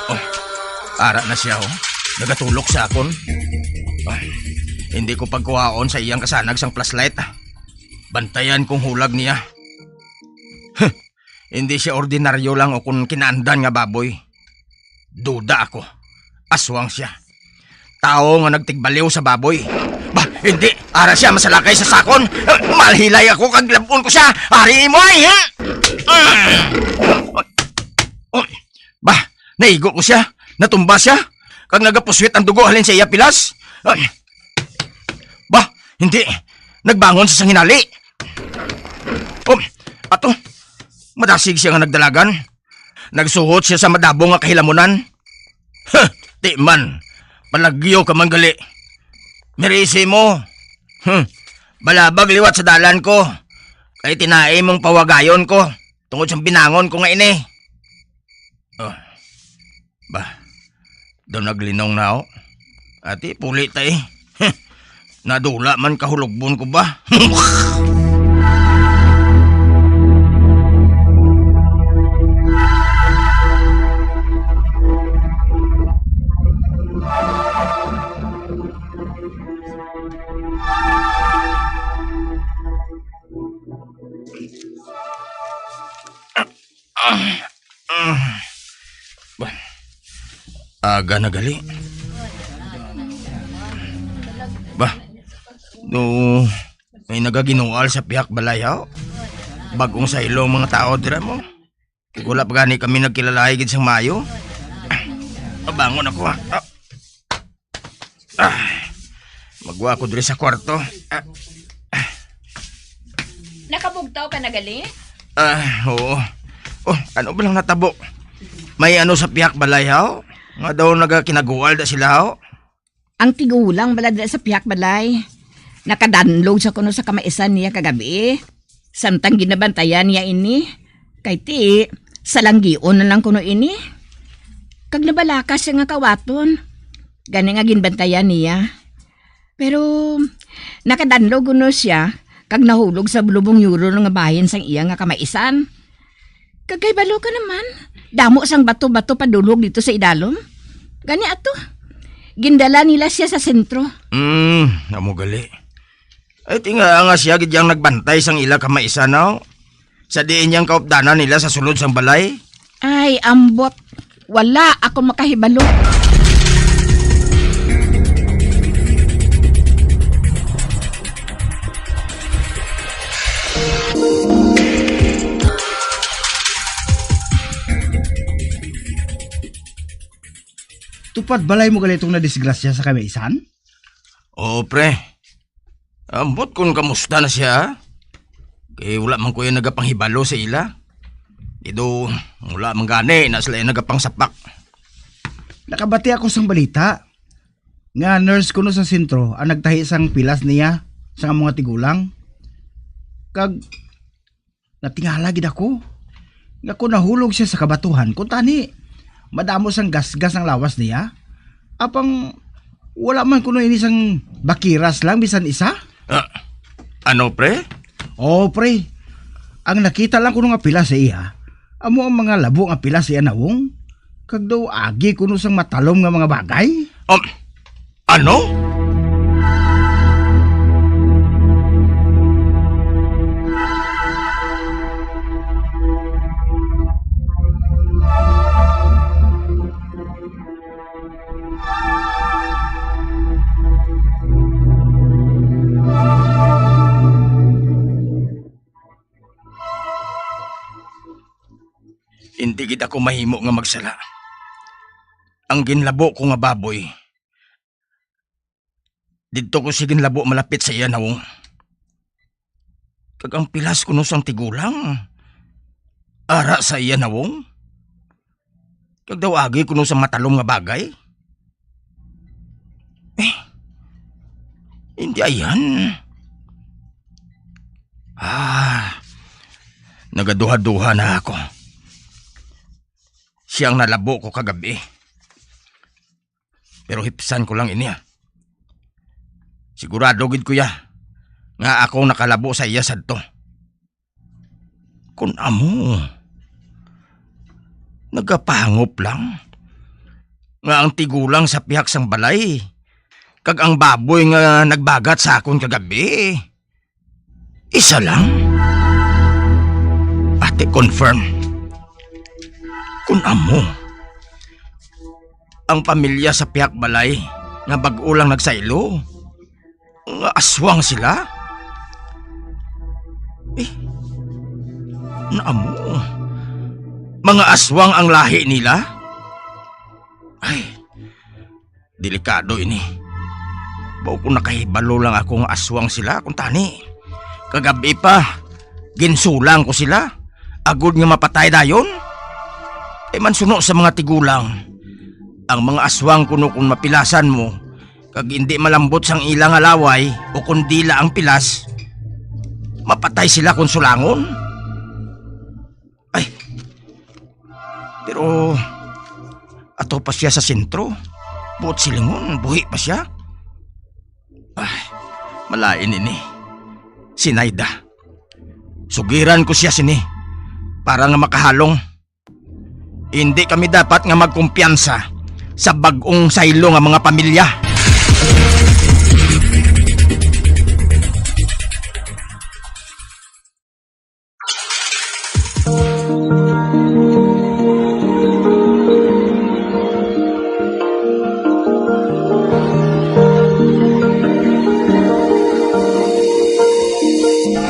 Oh, ara na siya, oh. Nagatulok sa akon. Ay, hindi ko pagkuhaon sa iyang kasanag sang flashlight. Bantayan kong hulag niya. Huh, hindi siya ordinaryo lang o kung kinaandan nga baboy. Duda ako. Aswang siya. Tawo nga nagtigbaliw sa baboy. Ba, hindi. Ara siya masalakay sa sakon. Eh, malhilay ako kag labon ko siya. Ari mo ay, ha? Ah! Oh, ba, naigo ko siya. Natumba siya. Kag nagapuswit ang dugo halin sa iya pilas. Ay. Ba, hindi. Nagbangon sa sanginali. Oh, ato. Madasig siya nga nagdalagan. Nagsuhot siya sa madabong nga kahilamunan. Huh, ti man. Palagyo ka man gali. Mirisi mo. Hmm. Balabag liwat sa dalan ko. Kay tinai mong pawagayon ko tungod sa binangon ko nga ini. Oh. Ba, daw naglinong na, oh. Ati, puli ta, eh. Nadula man kahulogbon ko ba? Ah, ah. Ba, aga na gali. Ba, no, may nagaginual sa pihak balay, haw? Bag-ong saylo ang mga tao dira mo. Wala pa gani kami nagkilalahi gid sang maayo. Abangon ako, ha. Ah. Ah, magwa ko diri sa kwarto. Ah. Nakabugtaw ka na gali? Ah, oo. Oh, ano ba lang natabo? May ano sa pihak balay, haw? Nga daw nagakinagual da sila, haw? Ang tigulang bala dira sa pihak balay. Nakadanlog sa kuno sa kamaisan niya kagabi. Samtang ginabantayan niya ini. Kay ti, salanggion na lang kuno ini. Kag nabalaka siya nga kawaton. Gani nga ginbantayan niya. Pero nakadanlog kuno siya, kag nahulog sa lubong yuro nga bahin sang iya nga kamaisan. Kag kay balo ka naman, damo sang bato-bato padulhog dito sa idalom. Gani ato, gindala nila siya sa sentro. Hmm, amo gali. Ay, tinga nga siya gid yang nagbantay sang ila kamaisan, no? Sa diin yang kaupdanan nila sa sulod sang balay? Ay, ambot. Wala ako makahibalo. Pat balay mo gali itong nadisgrasya sa kamaisan? Oo, pre. Ambot kung kamusta na siya, ha? Kay wala man ko yung nagapanghibalo sa ila. Ido, wala man gani na sila yung nagapangsapak. Nakabati ako sang balita nga nurse kuno sa sentro ang nagtahi sang pilas niya sa mga tigulang. Kag natingala gid ako nga kung nahulog siya sa kabatuhan, kung tani madamo sang gasgas ang lawas niya, apang wala man kuno ini sang bakiras lang bisan isa. Ah, ano, pre? Oh, pre. Ang nakita lang kuno nga pilas sa iya, amo ang mga labo nga pilas sa iya nawong, kag daw agi kuno sang matalom nga mga bagay. Um, ano? Hindi gid ako mahimo nga magsala. Ang ginlabo ko nga baboy, didto ko siya ginlabo malapit sa iya nawong. Kag ang pilas kuno sang tigulang, ara sa iya nawong. Kag daw agi kuno sa matalom nga bagay. Eh, hindi ayan. Ah, nagaduha-duha na ako. Siyang nalabo ko kagabi. Pero hipsan ko lang ini, ah. Sigurado gid ko ya nga ako nakalabo sa iya sadto. Kun amo, nagapahangop lang nga ang tigulang sa pihak sang balay kag ang baboy nga nagbagat sa akon kagabi, isa lang. Ate, confirm. Kun amo, ang pamilya sa pihak balay nga bag-o lang nagsaylo, nga aswang sila? Eh, naamo. Mga aswang ang lahi nila? Ay, delikado ini. Baw ko nakahibalo lang ako nga aswang sila, kung tani. Kagabi pa, ginsulang ko sila. Agod nga mapatay dayon. Kay mansuno sa mga tigulang, ang mga aswang kuno kung mapilasan mo, kag indi malambot sang ila nga laway o kondila ang pilas, mapatay sila kon sulangon. Ay, pero ato pa siya sa sentro. Buot silingon, buhi pa siya. Ay, malain ini. Si Naida. Sugiran ko siya sini para nga makahalong. Indi kami dapat nga magkumpiyansa sa bag-ong saylo nga mga pamilya.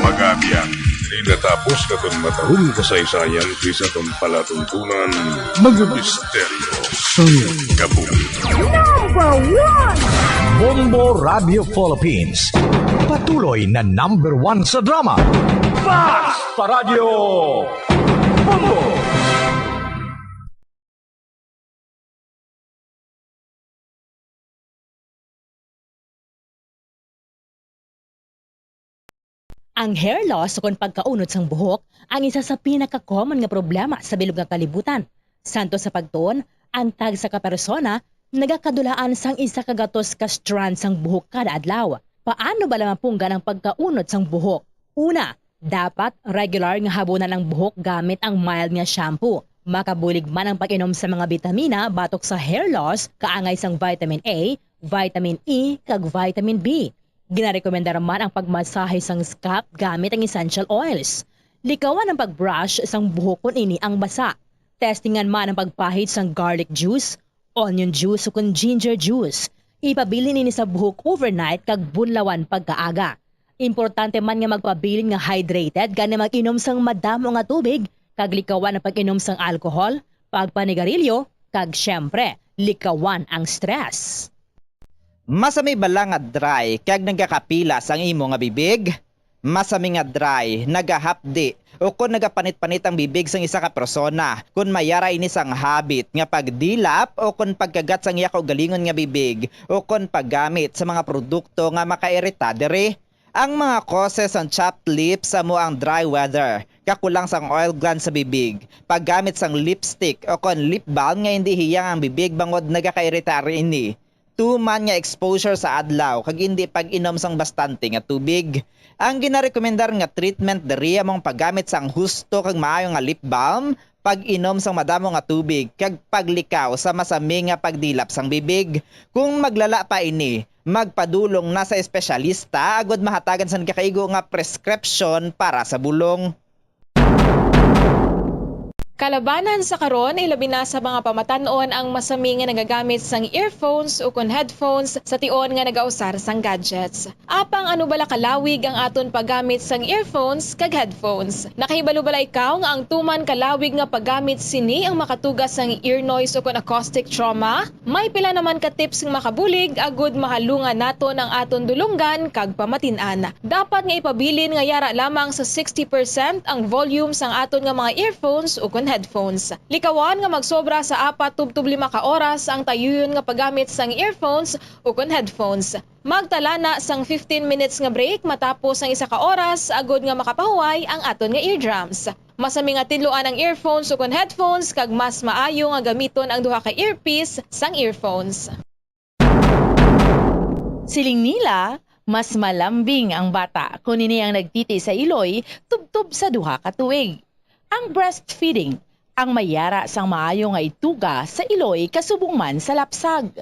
Mag-abyan. Diri natapos katon matahong kasaysayan diri sa aton palatuntunan, mga misteryo sang kabuhi. Number one! Bombo Radio Philippines. Patuloy na number one sa drama. Fast Radyo Bombo! Ang hair loss ukon pagkaunod sang buhok ang isa sa pinaka-common nga problema sa bilog nga kalibutan. Santo sa pagtuon, ang tagsa ka persona nagakadulaan sang isa ka gatos ka strand sang buhok kada adlaw. Paano bala mapunggan ang pagkaunod sang buhok? Una, dapat regular nga habunan ang buhok gamit ang mild nga shampoo. Makabulig man ang pag-inom sa mga bitamina batok sa hair loss, kaangay sang vitamin A, vitamin E, kag vitamin B. Ginarekomendar man ang pagmasahe sang scalp gamit ang essential oils. Likawan ang pag-brush sang buhok kon ini ang basa. Testingan man ang pagpahid sang garlic juice, onion juice, ukon ginger juice. Ipabilin ini sa buhok overnight kag bunlawan pagkaaga. Importante man nga magpabilin nga hydrated, gani mag-inom sang madamo nga tubig, kag likawan ang pag-inom sang alcohol, pagpanigarilyo, kag, siyempre, Likawan ang stress. Masami bala nga dry kag nagakapilas ang imo nga bibig? Masami nga dry, nagahapdi, ukon nagapanit-panit ang bibig sang isa ka persona, kon may ara ini sang habit nga pagdilap ukon pagkagat sang iya kaugalingon nga bibig, ukon paggamit sa mga produkto nga makairita diri. Ang mga causes sang chapped lips amo ang dry weather, kakulang sang oil glands sa bibig, paggamit sang lipstick ukon lip balm nga indi hiyang ang bibig bangod nagakairita ini, tuman nga exposure sa adlaw kag indi pag-inom sang bastante nga tubig. Ang ginarekomendar nga treatment diri amo ang paggamit sang husto kag maayo nga lip balm, pag-inom sang madamo nga tubig, kag paglikaw sa masami nga pagdilap sang bibig. Kung maglala pa ini, magpadulong na sa espesyalista agud mahatagan sang nagakaigo nga prescription para sa bulong. Kalabanan sa karon, ilabi na sa mga pamatan-on ang masami nga nagagamit sang earphones ukon headphones sa tion nga nagausar sang gadgets. Apang ano bala kalawig ang aton paggamit sang earphones kag headphones? Nakahibalo bala ikaw nga ang tuman kalawig nga paggamit sini ang makatuga sang ear noise ukon acoustic trauma? May pila naman ka tips nga makabulig agud mahalungan naton ang aton dulonggan kag pamatin-an. Dapat nga ipabilin nga yara lamang sa sixty percent ang volume sang aton nga mga earphones ukon headphones. Likawan nga magsobra sa apat tubtob lima ka oras ang tayuyon nga paggamit sang earphones ukon headphones. Magtala na sang fifteen minutes nga break matapos ang isa ka oras agud nga makapahuway ang aton nga eardrums. Masami nga tinluan ang earphones ukon headphones kag mas maayo nga gamiton ang duha ka earpiece sang earphones. Siling nila, mas malambing ang bata kon ini ang nagtiti sa iloy tubtob sa duha ka tuig. Ang breastfeeding ang may yara sang maayo nga ituga sa iloy kasubong man sa lapsag.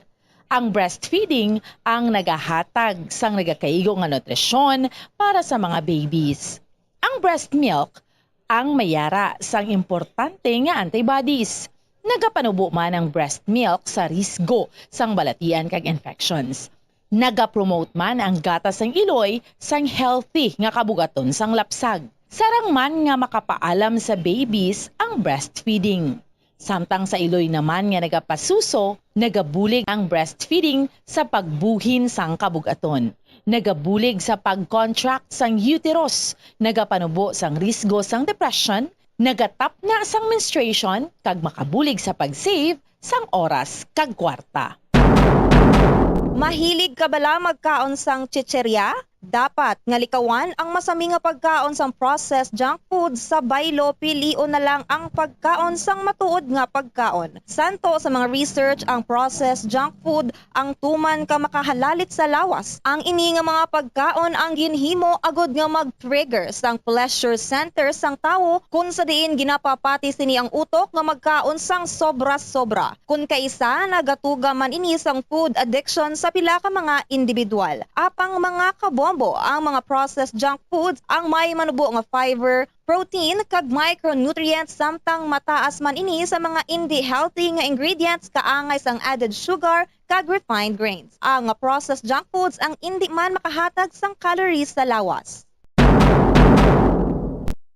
Ang breastfeeding ang nagahatag sang nagakaigo nga nutrisyon para sa mga babies. Ang breast milk ang may yara sang importante nga antibodies. Nagapanubo man ang breast milk sa risgo sang balatian kag infections. Nagapromote man ang gatas sang iloy sang healthy nga kabugaton sang lapsag. Sarang man nga makapaalam sa babies ang breastfeeding. Samtang sa iloy naman nga nagapasuso, nagabulig ang breastfeeding sa pagbuhin sang kabug-aton. Nagabulig sa pag-contract sang uterus, nagapanubo sang risgo sang depression, nagatapna sang menstruation, kag makabulig sa pag-save sang oras kag kwarta. Mahilig ka bala magkaon sang chicheria? Dapat nga likawan ang masami nga pagkaon sang processed junk food sa baylo, pilion na lang ang pagkaon sang matuod nga pagkaon. Santo sa mga research, ang processed junk food ang tuman ka makahalalit sa lawas. Ang ini nga mga pagkaon ang ginhimo agud nga mag-trigger sang pleasure center sang tawo, kun sa diin ginapapati sini ang utok nga magkaon sang sobra-sobra. Kun kaisa, nagatuga man ini sang food addiction sa pila ka mga individual. Apang mga kabombo, ang mga processed junk foods ang may manubo nga fiber, protein, kag micronutrients, samtang mataas man ini sa mga indi healthy nga ingredients kaangay sang added sugar kag refined grains. Ang processed junk foods ang indi man makahatag sang calories sa lawas.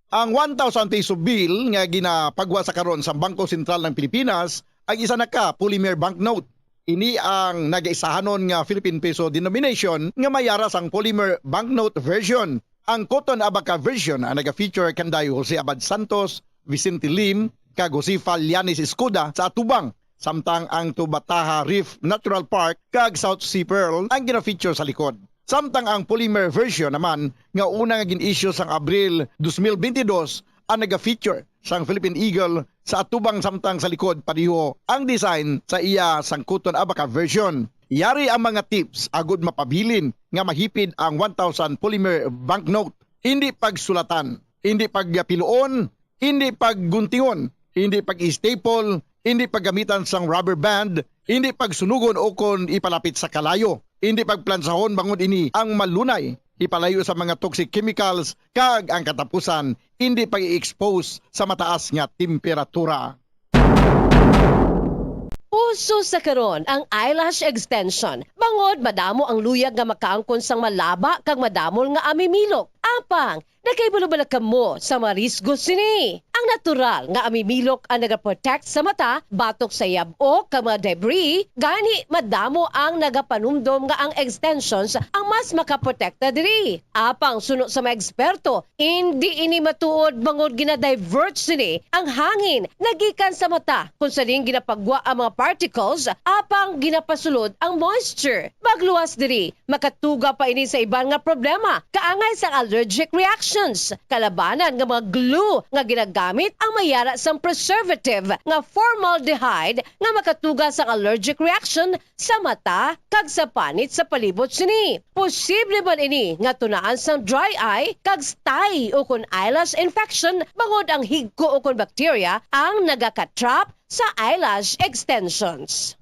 Ang one thousand peso bill nga ginapagwa sa karon sa Bangko Sentral ng Pilipinas ang isa na ka polymer banknote. Ini ang nagaisahanon nga Philippine peso denomination nga may ara sang polymer banknote version. Ang Cotton Abaca version ang naga-feature kanday Jose Abad Santos, Vicente Lim, kag Josefa Llanes Escuda sa atubang, samtang ang Tubataha Reef Natural Park kag South Sea Pearl ang gina-feature sa likod. Samtang ang polymer version naman nga una nga gin-issue sang Abril dos mil bentidós ang naga-feature sang Philippine Eagle sa atubang, samtang sa likod pareho ang design sa iya sang Cotton Abaca version. Yari ang mga tips agud mapabilin nga mahipid ang one thousand polymer banknote. Indi pagsulatan, indi pagpiluon, indi pagguntingon, indi pag-staple, indi paggamitan sang rubber band, indi pagsunugon ukon ipalapit sa kalayo, indi pagplansahon bangod ini ang malunay ipalayo sa mga toxic chemicals, kag ang katapusan, indi pag-i-expose sa mataas nga temperatura. Uso sa karon ang eyelash extension, bangod madamo ang luyag nga makaangkon sang malaba kag madamol nga amimilok. Apang, nakahibalo bala kamo sa mga risgo sini? Ang natural nga amimilok ang nagaprotect sa mata batok sa yab-o kag mga debris, gani madamo ang nagapanumdom nga ang extensions ang mas makaprotekta diri. Apang suno sa mga eksperto, indi ini matuod bangod gina-divert sini ang hangin nagikan sa mata, kung sa diin ginapagwa ang mga particles, apang ginapasulod ang moisture. Magluwas diri, makatuga pa ini sa iban nga problema, kaangay sang allergic reactions. Kalabanan nga mga glue nga ginagamit ang mayara sang preservative nga formaldehyde nga makatuga sang allergic reaction sa mata kag sa panit sa palibot sini. Posible man ini nga tunaan sang dry eye kag stye ukon eyelash infection bangod ang higko ukon bakterya ang nagaka-trap sa eyelash extensions.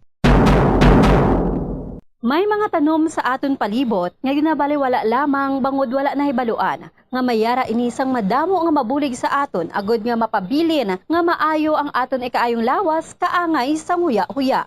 May mga tanom sa aton palibot nga ginabaliwala lamang bangod wala nahibaluan nga may yara ini sang madamo nga mabulig sa aton agud nga mapabilin nga maayo ang aton ikaayong lawas kaangay sang huya-huya.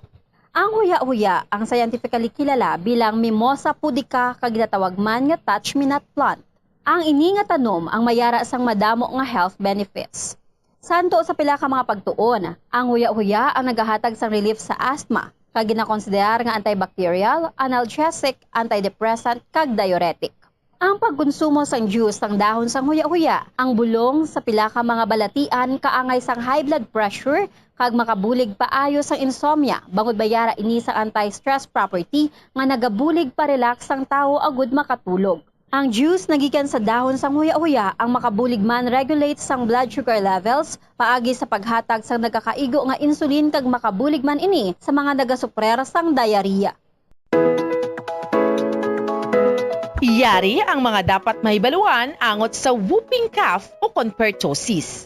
Ang huya-huya, ang scientifically kilala bilang Mimosa pudica kag ginatawag man nga touch-me-not plant. Ang ini nga tanom ang may yara sang madamo nga health benefits. Santo sa pila ka mga pagtuon, ang huya-huya ang nagahatag sang relief sa asthma, kag ginakonsiderar nga antibacterial, analgesic, antidepressant, kag diuretic. Ang pagkonsumo sang juice sang dahon sang huya-huya, ang bulong sa pila ka mga balatian kaangay sang high blood pressure kag makabulig paayo sang insomnia, bangod may yara ini sang anti-stress property nga nagabulig pa-relax sang tawo agud makatulog. Ang juice nagikan sa dahon sang huya-huya ang makabulig man regulate sang blood sugar levels paagi sa paghatag sang nagakaigo nga insulin kag makabulig man ini sa mga nagasuprer sang diarrhea. Yari ang mga dapat mahibaluan angot sa whooping cough ukon pertussis.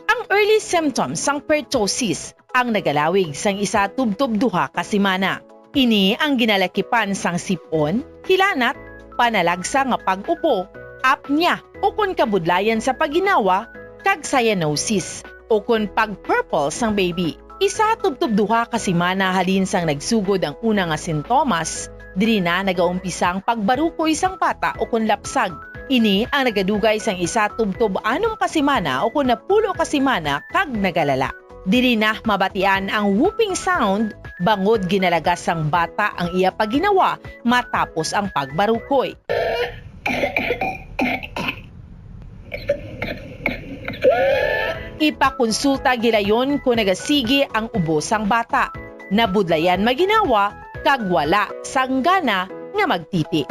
Ang early symptoms sang pertussis ang nagalawig sang isa tubtob duha ka semana. Ini ang ginalakipan sang sip-on, hilanat, panalagsa nga pag-ubo, apnea, ukon kabudlayan sa pagginawa, kag cyanosis, ukon pag-purple sang baby. Isa tubtob duha ka semana halin sang nagsugod ang una nga sintomas, diri na nagaumpisa ang pagbarukoy sang bata ukon lapsag. Ini ang nagadugay sang isa tubtob anom ka semana ukon napulo ka semana kag nagalala. Diri na mabatian ang whooping sound bangod ginalagas sang bata ang iya pagginawa matapos ang pagbarukoy. Ipakonsulta gilayon kon nagasigi ang ubo sang bata, nabudlayan maginawa, kag wala sang gana nga magtiti.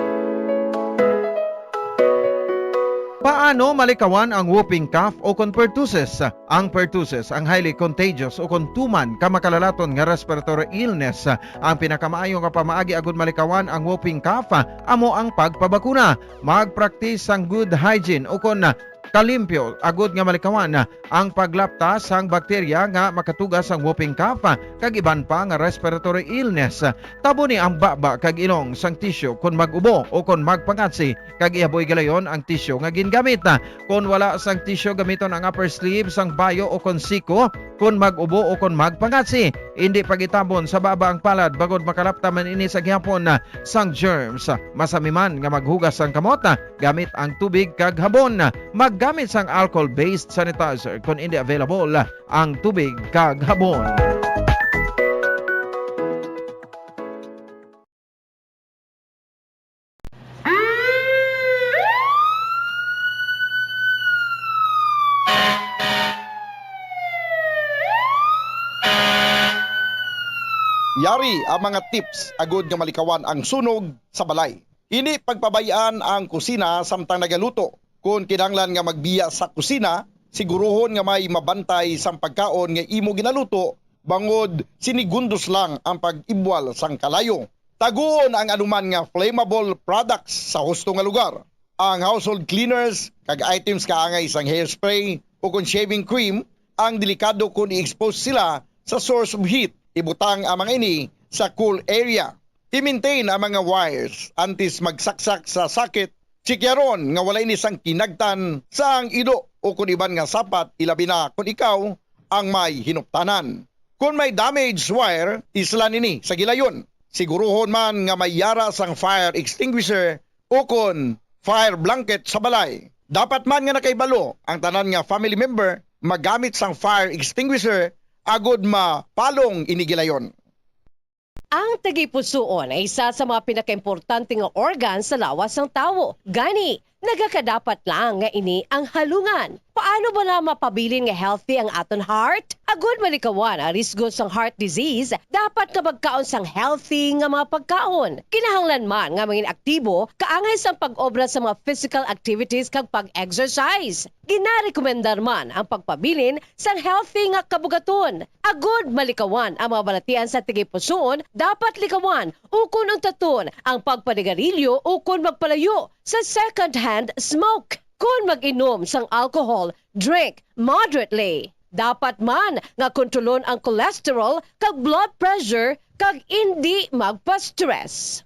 Paano malikawan ang whooping cough o kon pertussis? Ang pertussis, ang highly contagious o kon tuman ka makalalaton nga respiratory illness. Ang pinakamaayo nga pamaagi agud malikawan ang whooping cough amo ang pagpabakuna. Magpraktis sang good hygiene o kon kalimpyo agud nga malikawan ang paglapta sang bakterya nga makatuga sang whooping cough kag iban pa nga respiratory illness. Taboni ang baba kag ilong sang tisyu kon mag-ubo o kon magpangatsi, kag ihaboy gilayon ang tisyu nga gingamit. Kon wala sang tisyu, gamiton ang upper sleeve sang bayo o kon siko kon mag-ubo o kon magpangatsi. Indi pagitabon sa baba ang palad bangod makalapta man ini sa gihapon sang germs. Masami man nga maghugas sang kamot gamit ang tubig kag habon. Maggamit sang alcohol-based sanitizer kon indi available ang tubig kag habon. Yari ang mga tips agud nga malikawan ang sunog sa balay. Indi pagpabay-an ang kusina samtang nagaluto. Kon kinahanglan nga magbiya sa kusina, siguruhon nga may mabantay sang pagkaon nga imo ginaluto, bangod sinigundos lang ang pag-ibwal sang kalayo. Taguon ang anuman nga flammable products sa husto nga lugar. Ang household cleaners kag items kaangay sang hairspray o kon shaving cream ang delikado kon i-expose sila sa source of heat. Ibutang ang mga ini sa cool area. I-maintain ang mga wires antes magsaksak sa socket. Tsikyaron nga wala ini sang kinagtan sa ang ido o kon iban nga sapat, ilabi na kon ikaw ang may hinuptanan. Kon may damaged wire, islan ini sa gilayon. Siguruhon man nga may yara sang fire extinguisher o kon fire blanket sa balay. Dapat man nga nakahibalo ang tanan nga family member magamit sang fire extinguisher agod mapalong ini gilayon. Ang tagipusoon ay isa sa mga pinakaimportante nga organ sa lawas sang tawo. Gani, nagakadapat lang nga ini ang halungan. Paano bala mapabilin nga healthy ang aton heart? Agud malikawan ang risgo sang heart disease, dapat nga magkaon sang healthy nga mga pagkaon. Kinahanglan man nga mangin aktibo, kaangay sang pag-obra sa mga physical activities kag pag-exercise. Ginarekomendar man ang pagpabilin sang healthy nga kabugaton. Agud malikawan ang mga balatian sa tagipusoon, dapat likawan ukon untaton ang pagpanigarilyo ukon magpalayo sa second-hand smoke. Kon mag-inom sang alcohol, drink moderately. Dapat man nga kontrolon ang cholesterol kag blood pressure kag indi magpa-stress.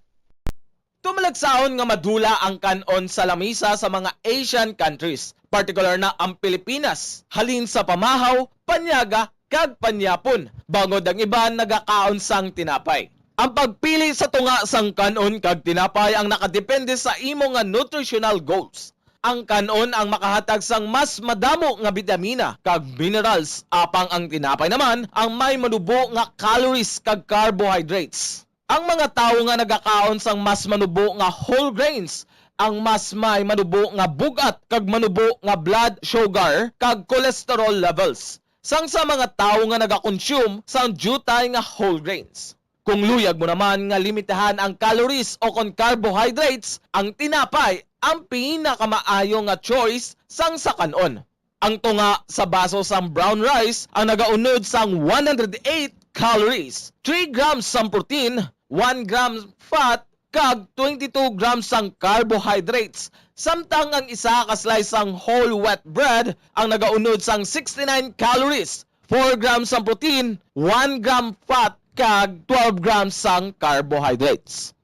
Tumalagsahon nga madula ang kan-on sa lamisa sa mga Asian countries, partikular na ang Pilipinas, halin sa pamahaw, panyaga, kag panyapon, bangod ang iban nagakaon sang tinapay. Ang pagpili sa tunga sang kan-on kag tinapay ang nakadepende sa imo nga nutritional goals. Ang kan-on ang makahatag sang mas madamo nga bitamina kag minerals, apang ang tinapay naman ang may manubo nga calories kag carbohydrates. Ang mga tawo nga nagakaon sang mas manubo nga whole grains ang mas may manubo nga bug-at kag manubo nga blood sugar kag cholesterol levels sang sa mga tawo nga nagakonsume sang diutay nga whole grains. Kung luyag mo naman nga limitahan ang calories o kon carbohydrates, ang tinapay ang pinakamaayo nga choice sang sa kan-on. Ang tunga sa baso sang brown rice ang nagaunod sang one hundred eight calories, three grams sang protein, one gram fat, kag twenty-two grams sang carbohydrates, samtang ang isa ka slice sang whole wheat bread ang nagaunod sang sixty-nine calories, four grams sang protein, one gram fat, kag twelve grams sang carbohydrates.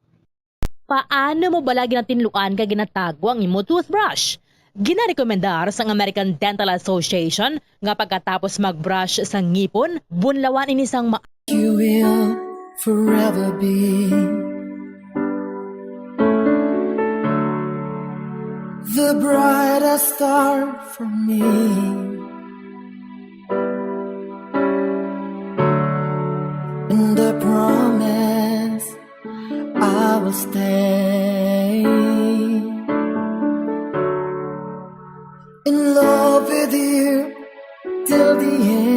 Paano mo bala ginatinluan kag ginatago ang imo toothbrush? Ginarekomendar sang American Dental Association nga pagkatapos mag-brush sa ngipon, bunlawan ini sang ma- You will forever be the brightest star for me. And I promise I will stay in love with you till the end.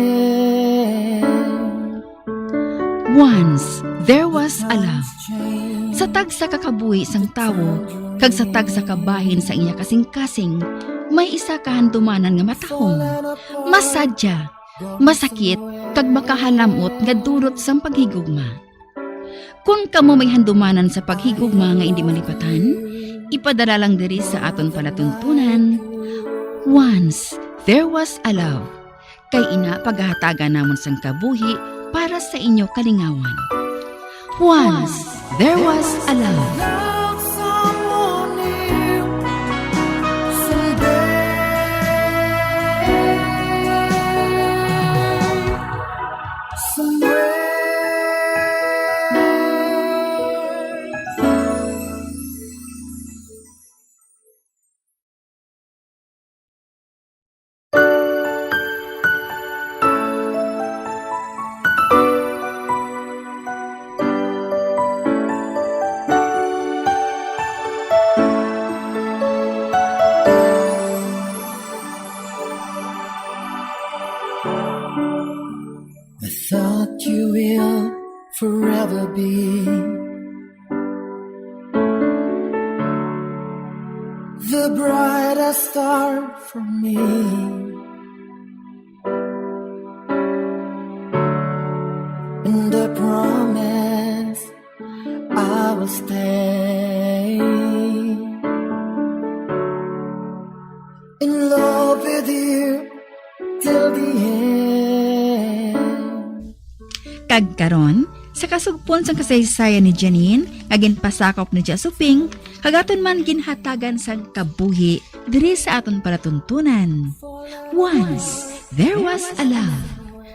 Once there was a love. Sa tagsa ka kabuhi sang tawo, kag sa tagsa ka bahin sa iya kasing-kasing, may isa ka handumanan nga matahom, masadya, masakit, kag makahalamot nga dulot sang paghigugma. Kon kamo may handumanan sa paghigugma nga indi malipatan, ipadala lang diri sa aton palatuntunan. Once there was a love, kay ina pagahatagan namon sang kabuhi para sa inyo kalingawan. Once there was a love. I thought you will forever be the brightest star for me. And I promise I will stay in love with you till the end. Kag karon, sa kasugpon sang kasaysayan ni Janine, nga ginpasakop ni Jasuping, kag aton man ginhatagan sang kabuhi diri sa aton palatuntunan. Once there was a love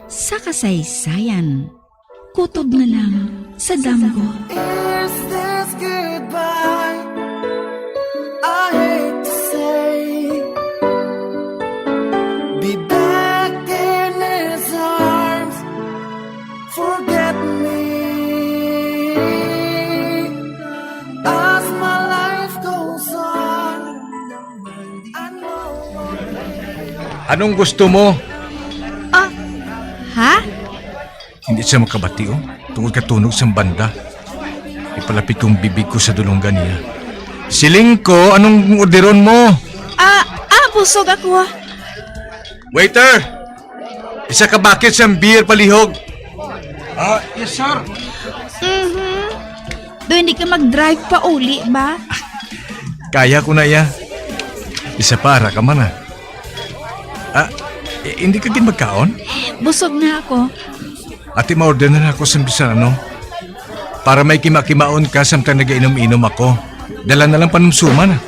sa kasaysayan. Kutob na lang sa damgo. Is this goodbye? I Anong gusto mo? Ah, ha? Hindi siya makabati, oh. Tungod katunog sang banda. Ipalapit kong bibig ko sa dulonggan niya. Siling ko, anong orderon mo? Ah, ah, busog ako, ah. Waiter! Isa ka bucket sang beer palihog. Ah, yes, sir. Mhm. Do, hindi ka mag-drive pa uli ba? Kaya ko na iya. Isa pa, ara ka man, ah. Ah, eh, hindi ka gid magkaon? Busog na ako. Ati, ma-order na lang ako sa bisan ano. Para may kima-kimaon ka samtang nagainom-inom ako. Dala na lang panumsuman, ah.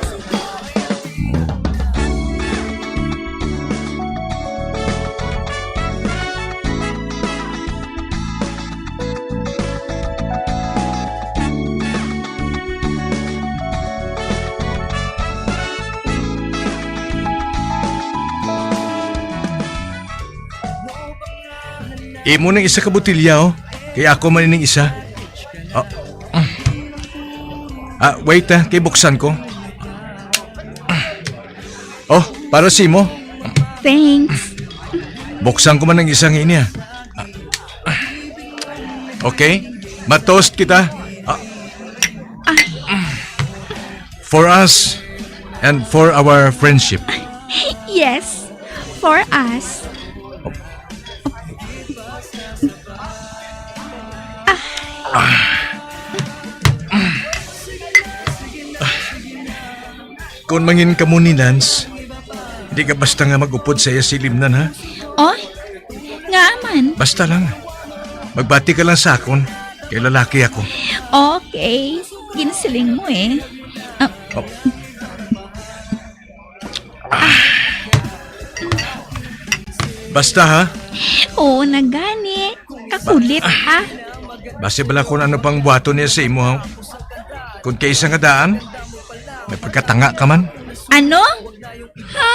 Imo nang isa ka botelya, oh. Kay ako man ining isa. Ah, ah, wait, ah, kay buksan ko. Oh, para sa imo. Thanks. Buksan ko man ang isang ini, ah. Okay, ma-toast kita. Ah. Ah. For us and for our friendship. Yes, for us. Kon mangin kamo ni Lance, di ka basta nga mag-upod sa iya silimnan, ha? Oh? Nga man? Basta lang. Magbati ka lang sa akon, kay lalaki ako. Okay. Ginsiling mo eh. Ah. Oh. Basta, ha? Oo na gani. Kakulit, ha? Basi bala kung ano pang buhaton niya sa imo, ha? Kung kaisa nga daan, may pagkatanga ka man. Ano? Ha?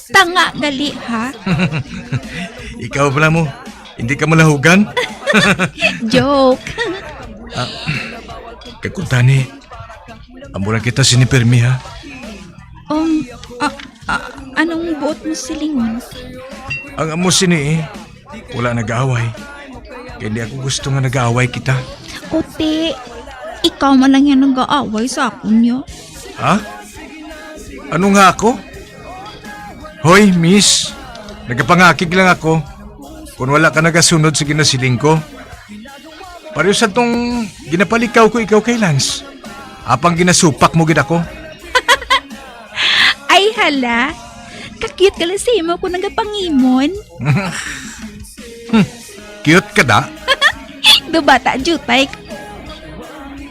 Tanga gali, ha? Ikaw pala mo, hindi ka malahugan. Joke. Ah, kag kuntani, amo lang kita sini pirmi, ha? Um, ah, ah, anong buot mo silingon? Ang amo sini, eh, wala nag-aaway. Kay di ako gusto nga nag-aaway kita. Uti, ikaw man lang yung nag-aaway sa akon niya. Ha? Ano nga ako? Hoy, miss, nagapangakig lang ako. Kung wala ka nagasunod sa ginasiling ko, pareho sa tong ginapalikaw ko ikaw kay Lance. Apang ginasupak mo gid ako. Ay, hala. Ka-cute ka lang sa imo kung nagapangimon. Hmm, cute ka da? Do bata, jutay.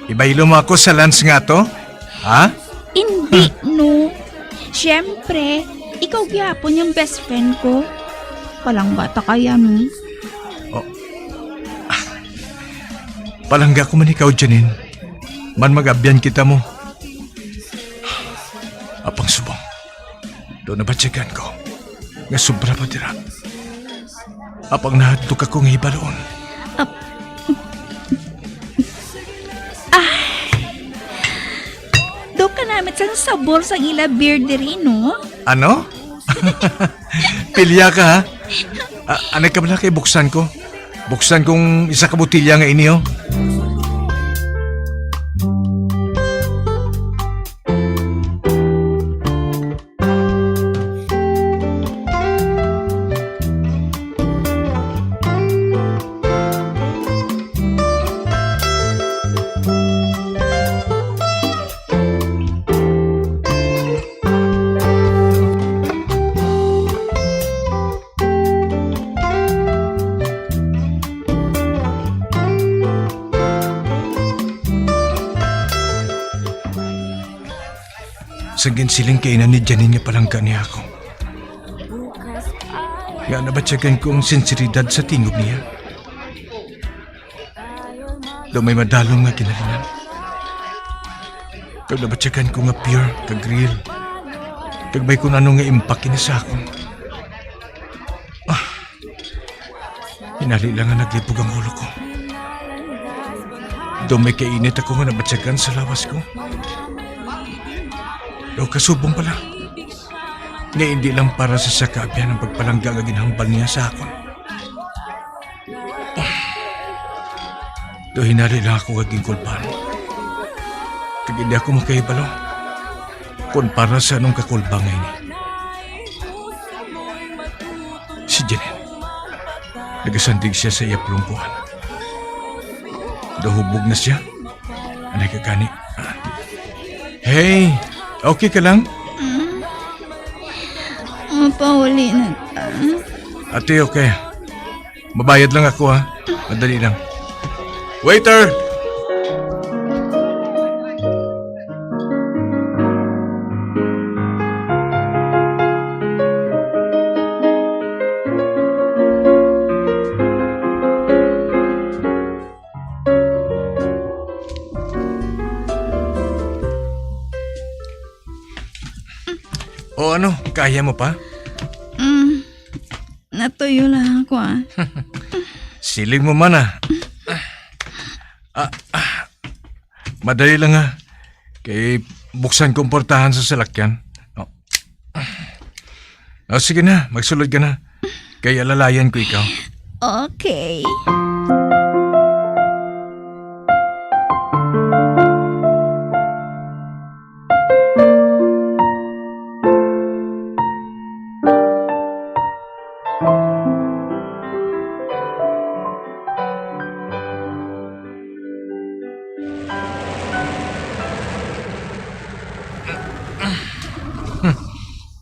Ibaylo mo ako sa Lance nga to? Ha? Hindi, no. Siyempre, ikaw gyapon yung best friend ko. Palangga ta kaya, no? Oh. Ah. Palangga ko man ikaw, Janine. Man mag-abyan kita mo. Apang subong. Do nabatyagan ko nga sobra pa dira. Apang nahadlok ako nga hibalon. Ap-, ah. Do ka namit sang sabor sang ila beer diri, no? Ano? Pilya ka, ha? Ah, anay ka bala kay buksan ko. Buksan kong isa ka botelya nga ini, oh. Sa ginsiling kay ina ni Janine nga palangga niya ako. Nga nabatyagan ko ang sinseridad sa tingog niya. Daw may madalom nga ginhalinan. Kag nabatyagan ko nga pure kag real. Kag may kun ano nga impact ini sa akon. Ah, hinali lang nga naglibog ang ulo ko. Daw may kainit ako nga nabatyagan sa lawas ko. Daw kasubong pala. nga hindi lang para sa isa ka abyan ang pagpalangga nga ginhambal niya sa akon. Do hinali lang ako nga ginkulbaan. Kag hindi ako makahibalo kung para sa anong kakulba nga ini. Si Janine, nagasandig siya sa iya pulungkuhan. Daw hubog na siya. Anay ka gani. Hey, okay ka lang? Mm. Mapauli na ta. Ate, okay. Mabayad lang ako, ha. Madali lang. Waiter! O ano, kaya mo pa? Mm, natuyo lang ako, ah. Siling mo man, ah. Ah, ah, madali lang, ah. Kay buksan ko ang portahan sa salakyan. Oh. Oh, sige na, magsulod ka na. Kay alalayan ko ikaw. Okay.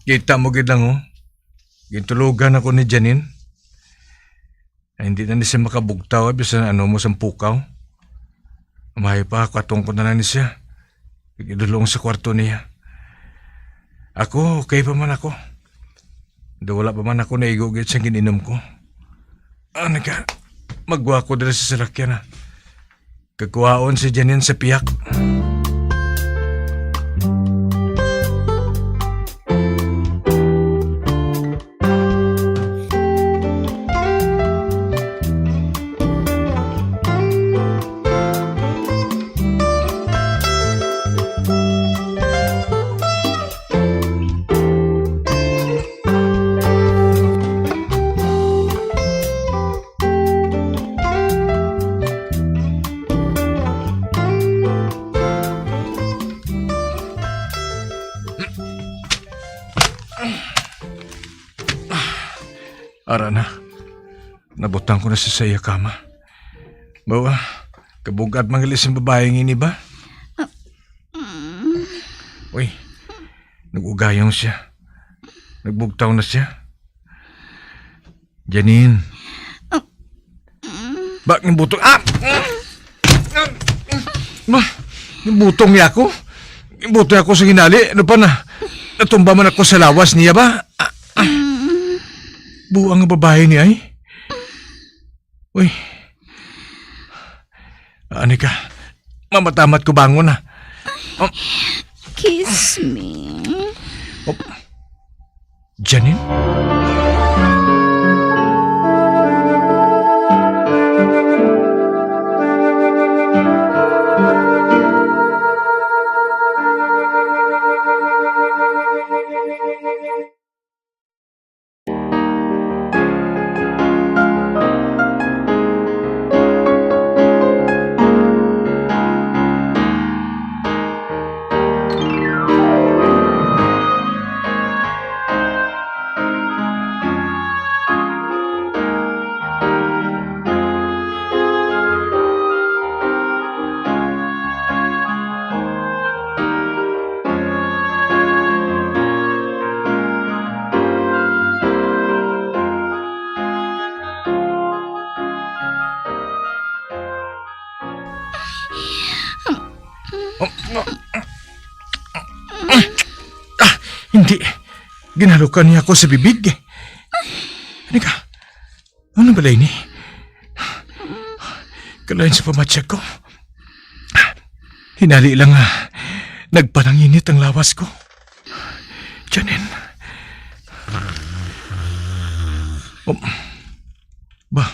Kita mo gid lang, oh. Gintulugan ako ni Janine. Ay, hindi na ni siya makabugtaw, ah, bisan ano mo sang pukaw. Maayo pa, kuhaton ko na lang ni siya. Idulong sa kwarto niya. Ako, okay pa man ako. Do wala pa man ako naigo gid sa gin-inom ko. Ah, nagka, magwa ko diri sa salakyan, ah. Kag kuhaon si Janine sa piyak. Ara na. Nabutang ko na siya sa iya kama. Bawa, kabug-at man gali sang babae nga ini ba? Ah, mm. Uy, nag-ugayong siya. Nagbugtaw na siya. Janine. Ah, mm. Ba, nibutong, ah! Ma, nibutong niya ako. Nibutong ako sa ginali. Ano pa na? Natumba man ako sa lawas niya ba? Ah, ah. Mm. Buang nga babae ni ay. Uy. Ani ka? Mamatamat ko bangon, ah. Oh. Kiss me. Oh. Janine? Oh, oh. Ah, hindi. Ginalukan niya ako sa bibig. Ano ka? Ano ba ini? Kalain sa pamatyag ko. Hinali lang nga nagpananginit ang lawas ko. Janine. Oh. Ba,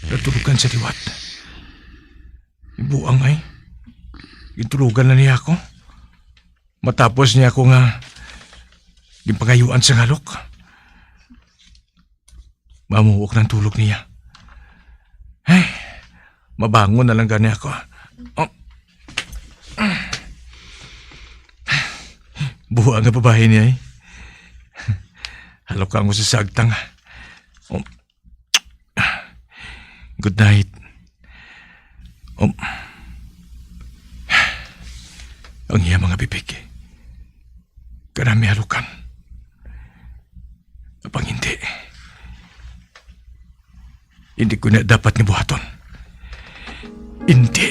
natulugan sa liwat. Buang ay. Gintulugan na niya ako. Matapos niya ako nga Ginpangayuan sang halok. Mamuok ng tulog niya. Ay, mabangon na lang gani ako. Oh. Buha nga babayi niya, eh. Halok ang usa sa agtang. Oh. Good night. Um, ang iya mga bibig. Kanami halukan. Apang hindi. Hindi ko na dapat nga buhaton. Hindi.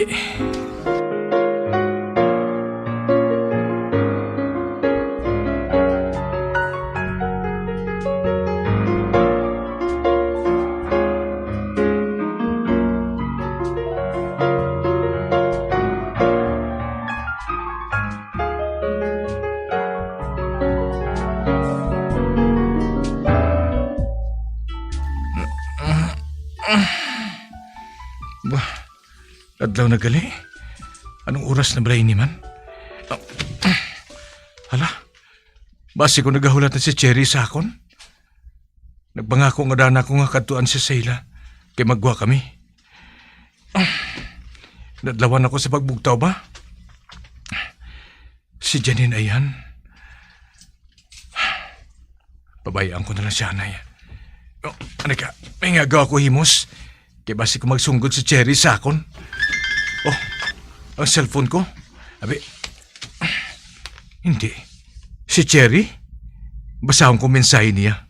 Bah, adlaw na gali. Anong oras na bala ini man? Ah, hala, basi ko nagahulat na si Cherry sa akon. Nagpangako nga daan ako nga kadtuan si Sheila kay magwa kami. Ah, nadlawan ako sa pagbugtaw ba? Si Janine ayan. Pabayaan ko na lang siya, anay. Oh, ano ka? May nga ako himos. Kay basi ko magsunggod si Cherry sa akon. Oh, ang cellphone ko. Abi, hindi. Si Cherry? Basahon ko mensahe niya.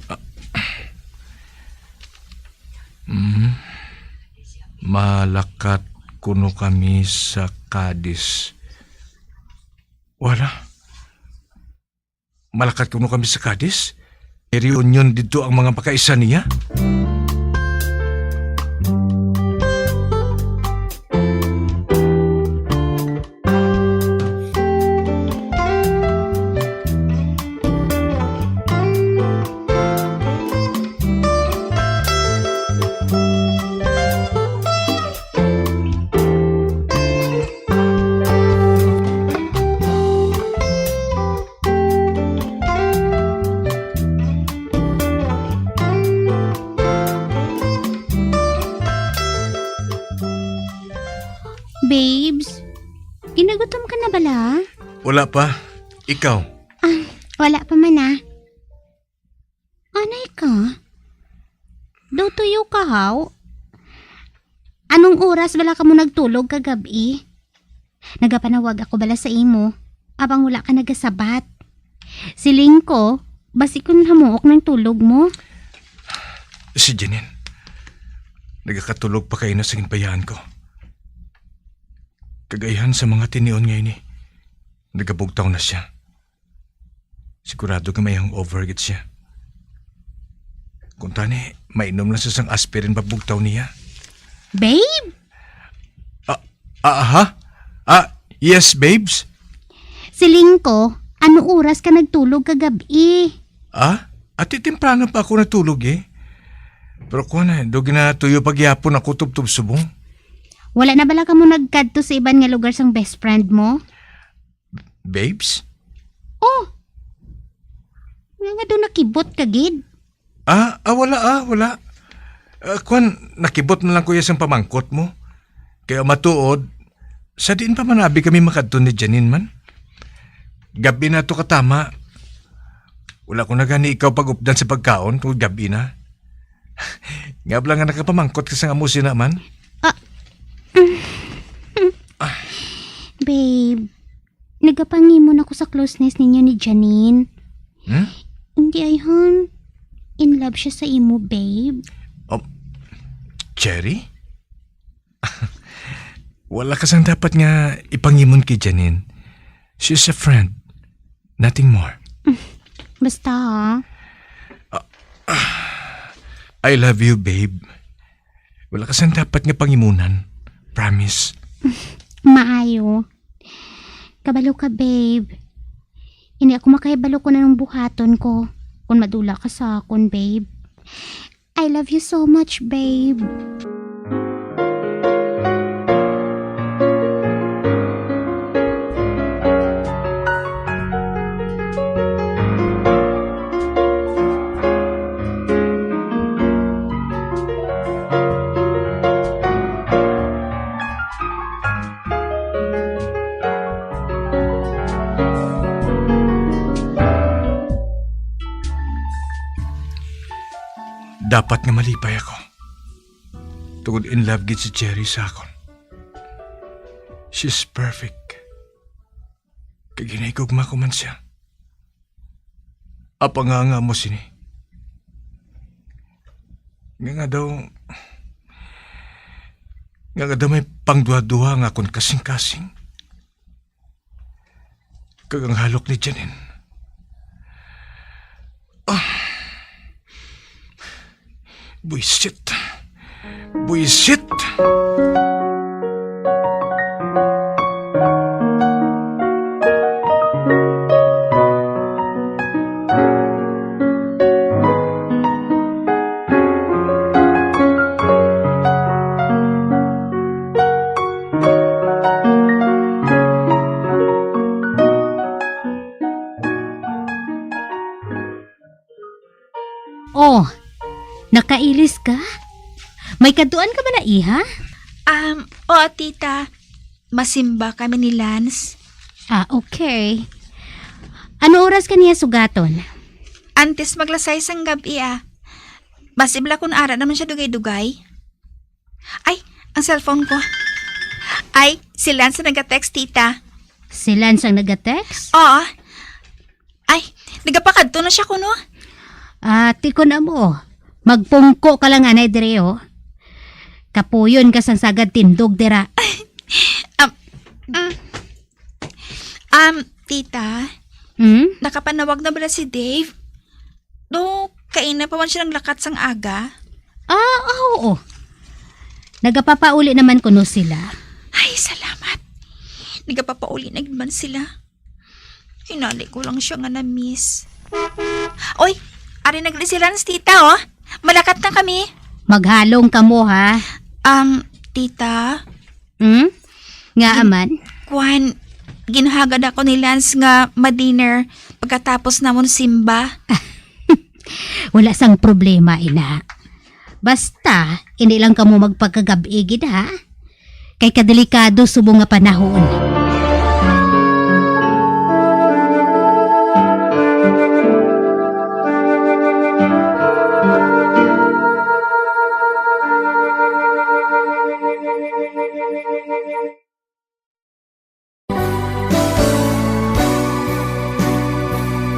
Ah. Mm. Malakat kuno kami sa Cadiz. Wala. Malakat kuno kami sa Cadiz. May reunion didto ang mga pakaisa niya. Babes, ginagutom ka na bala? Wala pa. Ikaw? Ah, wala pa man, ah. Anay ka? Daw tuyo ka, haw? Anong oras bala kamo nagtulog kagab-i? Nagapanawag ako bala sa imo, abang wala ka nagasabat. Siling ko, basi kun hamuok nang tulog mo. Si Janine, nagakatulog pa kaina sa ginbayaan ko. Kag ayhan sa mga tinion nga ini, nagabugtaw na siya. Sigurado nga may hangover gid siya. Kung tani, mainom lang sa sang aspirin pagbugtaw niya. Babe? Ah, ah, ha? Ah, yes, babes? Siling ko, ano oras ka nagtulog kagab-i? Ah, ati temprano pa ako natulog eh. Pero kuha na, do ginatuyo pagyapon ako tubtob subong. Wala na bala kamo nagkadto sa iban nga lugar sang best friend mo? Babes? Oh! Nga, nga daw nakibot ka gid? Ah, ah, wala, ah, wala. Ah, kwan, nakibot na lang ko iya sang pamangkot mo. Kaya matuod, sa diin pa man abi kami makadto ni Janine man? Gab-i na to katama. Wala ko na gani ikaw pag-updan sa pagkaon tungod gab-i na. Nga bala nga nakapamangkot ka sang amo sina man? Ah. Babe, nagapangimon ako sa closeness ninyo ni Janine. Hmm? Hindi ay, hon. In love siya sa imo, babe. Oh, Cherry? Wala ka sang dapat nga ipangimon kay Janine. She's a friend. Nothing more. Basta, ha? I love you, babe. Wala ka sang dapat nga pangimunan. Promise. Maayo. Kabalo ka, babe. Hindi ako makahibalo kung anong buhaton ko kung madula ka sa akon, babe. I love you so much, babe. Dapat nga malipay ako. Tungod in love gid si Cherry sa akon. She's perfect. Kag hinigugma ko man siya. Apang nga, nga mo sini. Nga, nga daw, nga, nga daw may pangduha-duha nga akon kasing-kasing. Kag ang halok ni Janine. Ah. Buisit. Buisit. Oh, nakailis ka? May kaduan ka ba na, iha? Um, oo, tita. Masimba kami ni Lance. Ah, okay. Ano oras ka niya sugaton? Antes maglasay sang gab-i, ah. Masibla kun ara naman siya dugay-dugay. Ay, ang cellphone ko. Ay, si Lance ang nag-text, tita. Si Lance ang nag-text? Oo. Ay, nagapakadto na siya kuno. Ah, tikon na mo. Magpungko ka lang anay diri, oh. Kapuyon ka sang sagad tindog dira. Um, mm. Um, tita, Hmm? Nakapanawag na bala si Dave? Do, kaina pa man siya naglakat sang aga? Ah, ah, oo. Nagapapauli naman kuno sila. Ay, salamat. Nagapapauli na gid man sila. Hinali ko lang siya nga na-miss. Oy, ari na gali si Lance, tita, oh. Malakat na kami. Maghalong kamo, ha? Um, tita? Hmm? Nga Gin-, aman? Kwan, ginhagad ako ni Lance nga ma-dinner pagkatapos namon simba. Wala sang problema, ina. Basta, hindi lang kamo magpakagab-i gid, ha? Kay kadelikado subong nga panahon.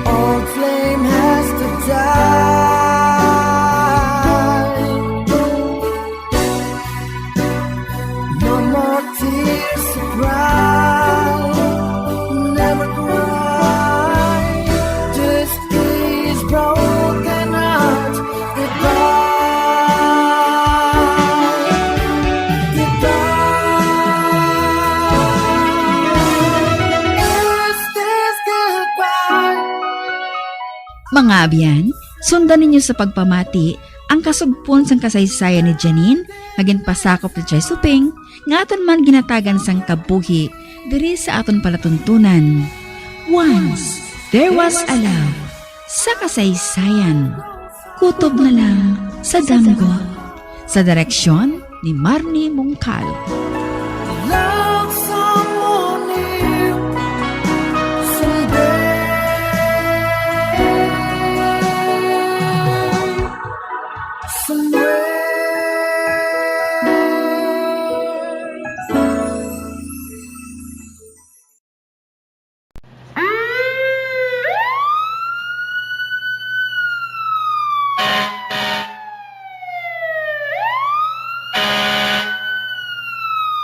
Old flame has to die. No more tears to cry. Never cry. This is broken heart. Goodbye. Goodbye. Is this goodbye? Mga abyan, sundan ninyo sa pagpamati ang kasugpon sang kasaysayan ni Janine nga ginpasakop ni Chay Suping, nga aton man ginatagan sang kabuhi diri sa aton palatuntunan. Once There Was a Love, sa kasaysayan. Kutob na lang sa damgo. Sa direksyon ni Marnie Mongcal. Love someone new someday. Somewhere.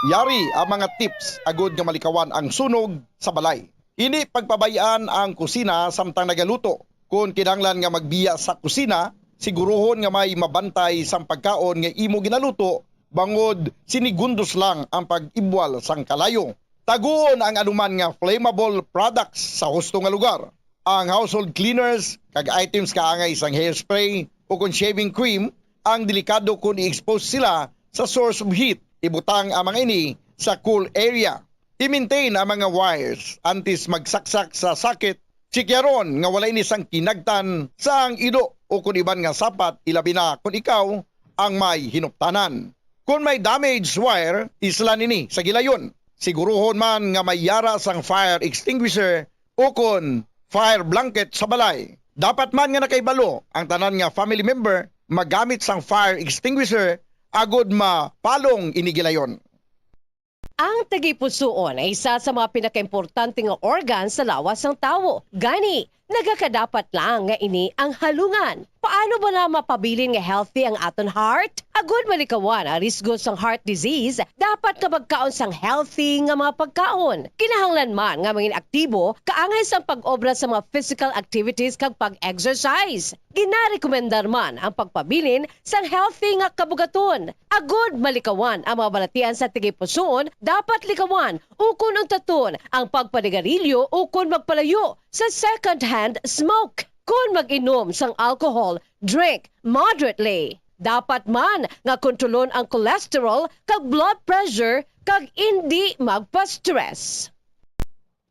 Yari ang mga tips agud nga malikawan ang sunog sa balay. Indi pagpabay-an ang kusina samtang nagaluto. Kon kinahanglan nga magbiya sa kusina, siguruhon nga may mabantay sang pagkaon nga imo ginaluto, bangod sinigundos lang ang pag-ibwal sang kalayo. Taguon ang anuman nga flammable products sa husto nga lugar. Ang household cleaners kag items kaangay sang hairspray ukon shaving cream ang delikado kon i-expose sila sa source of heat. Ibutang ang mga ini sa cool area. I-maintain ang mga wires antes magsaksak sa socket. Chikyaron nga wala ini sang kinagtan sang ido ukon iban nga sapat, ilabi na kon ikaw ang may hinuptanan. Kon may damaged wire, islan ini sa gilayon. Siguruhon man nga may yara sang fire extinguisher ukon fire blanket sa balay. Dapat man nga nakahibalo ang tanan nga family member magamit sang fire extinguisher agud mapalong ini gilayon. Ang tagipusoon ay isa sa mga pinakaimportante nga organ sa lawas sang tawo. Gani, nagakadapat lang nga ini ang halungan. Paano bala mapabilin nga healthy ang aton heart? Agud malikawan ang risgo sang heart disease, dapat nga magkaon sang healthy nga mga pagkaon. Kinahanglan man nga mangin aktibo kaangay sang pag-obra sa mga physical activities kag pag-exercise. Ginarekomendar man ang pagpabilin sang healthy nga kabugaton. Agud malikawan ang mga balatian sa tagipusoon, dapat likawan ukon untaton ang pagpanigarilyo ukon magpalayo sa second-hand smoke. Kon mag-inom sang alcohol, drink moderately. Dapat man nga kontrolon ang cholesterol kag blood pressure kag indi magpa-stress.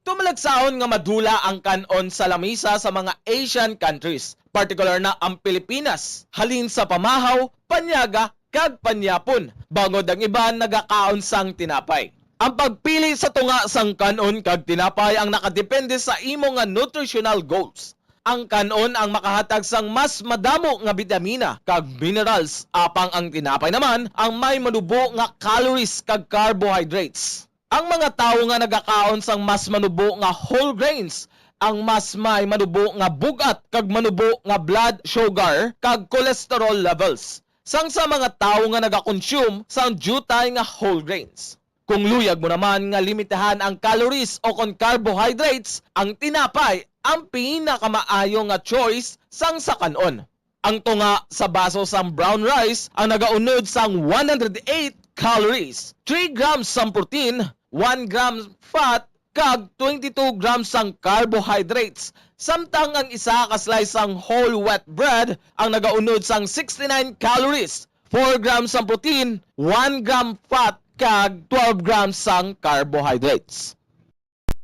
Tumalagsahon nga madula ang kan-on sa lamisa sa mga Asian countries, partikular na ang Pilipinas, halin sa pamahaw, panyaga, kag panyapon, bangod ang iban nagakaon sang tinapay. Ang pagpili sa tunga sang kan-on kag tinapay ang nakadepende sa imo nga nutritional goals. Ang kan-on ang makahatag sang mas madamo nga bitamina kag minerals, apang ang tinapay naman ang may manubo nga calories kag carbohydrates. Ang mga tawo nga nagakaon sang mas manubo nga whole grains ang mas may manubo nga bug-at kag manubo nga blood sugar kag cholesterol levels sang sa mga tawo nga nagakonsume sang diutay nga whole grains. Kung luyag mo naman nga limitahan ang calories o kon carbohydrates, ang tinapay ang pinakamaayo nga choice sang sa kan-on. Ang tunga sa baso sang brown rice ang nagaunod sang one hundred eight calories, three grams sang protein, one gram fat, kag twenty-two grams sang carbohydrates, samtang ang isa ka slice sang whole wheat bread ang nagaunod sang sixty-nine calories, four grams sang protein, one gram fat, kag twelve grams sang carbohydrates.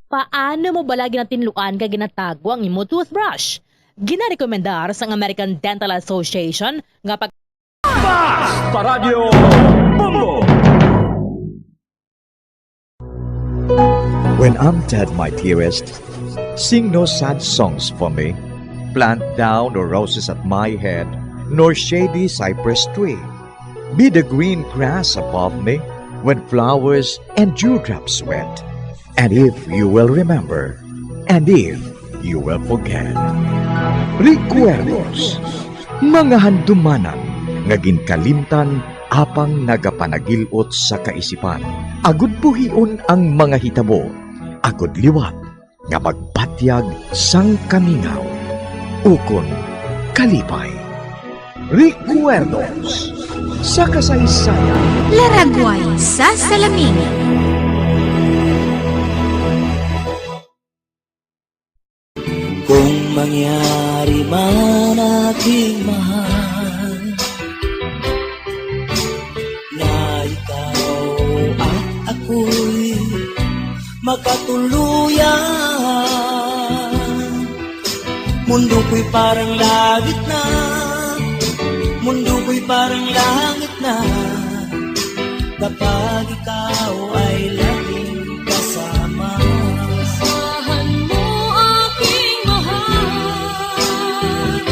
Paano mo bala ginatinluan kag ginatago ang imo toothbrush? Ginarekomendar sang American Dental Association nga pag- Basta Radyo Bombo! When I'm dead, my dearest, sing no sad songs for me. Plant thou no roses at my head, nor shady cypress tree. Be the green grass above me when flowers and dewdrops wet. And if you will remember, and if you will forget. Recuerdos, mga handumanan nga ginkalimtan apang nagapanagil-ot sa kaisipan. Agud buhion ang mga hitabo, agud liwat nga magpatyag sang kamingaw ukon kalipay. Recuerdos sa kasaysayan. Laragway sa salamin. Kung mangyari man, aking mahal, na ikaw at ako'y makatuluyan. Mundo ko'y parang langit na, mundo ko'y parang langit na, kapag ikaw ay laging kasama. Asahan mo, aking mahal,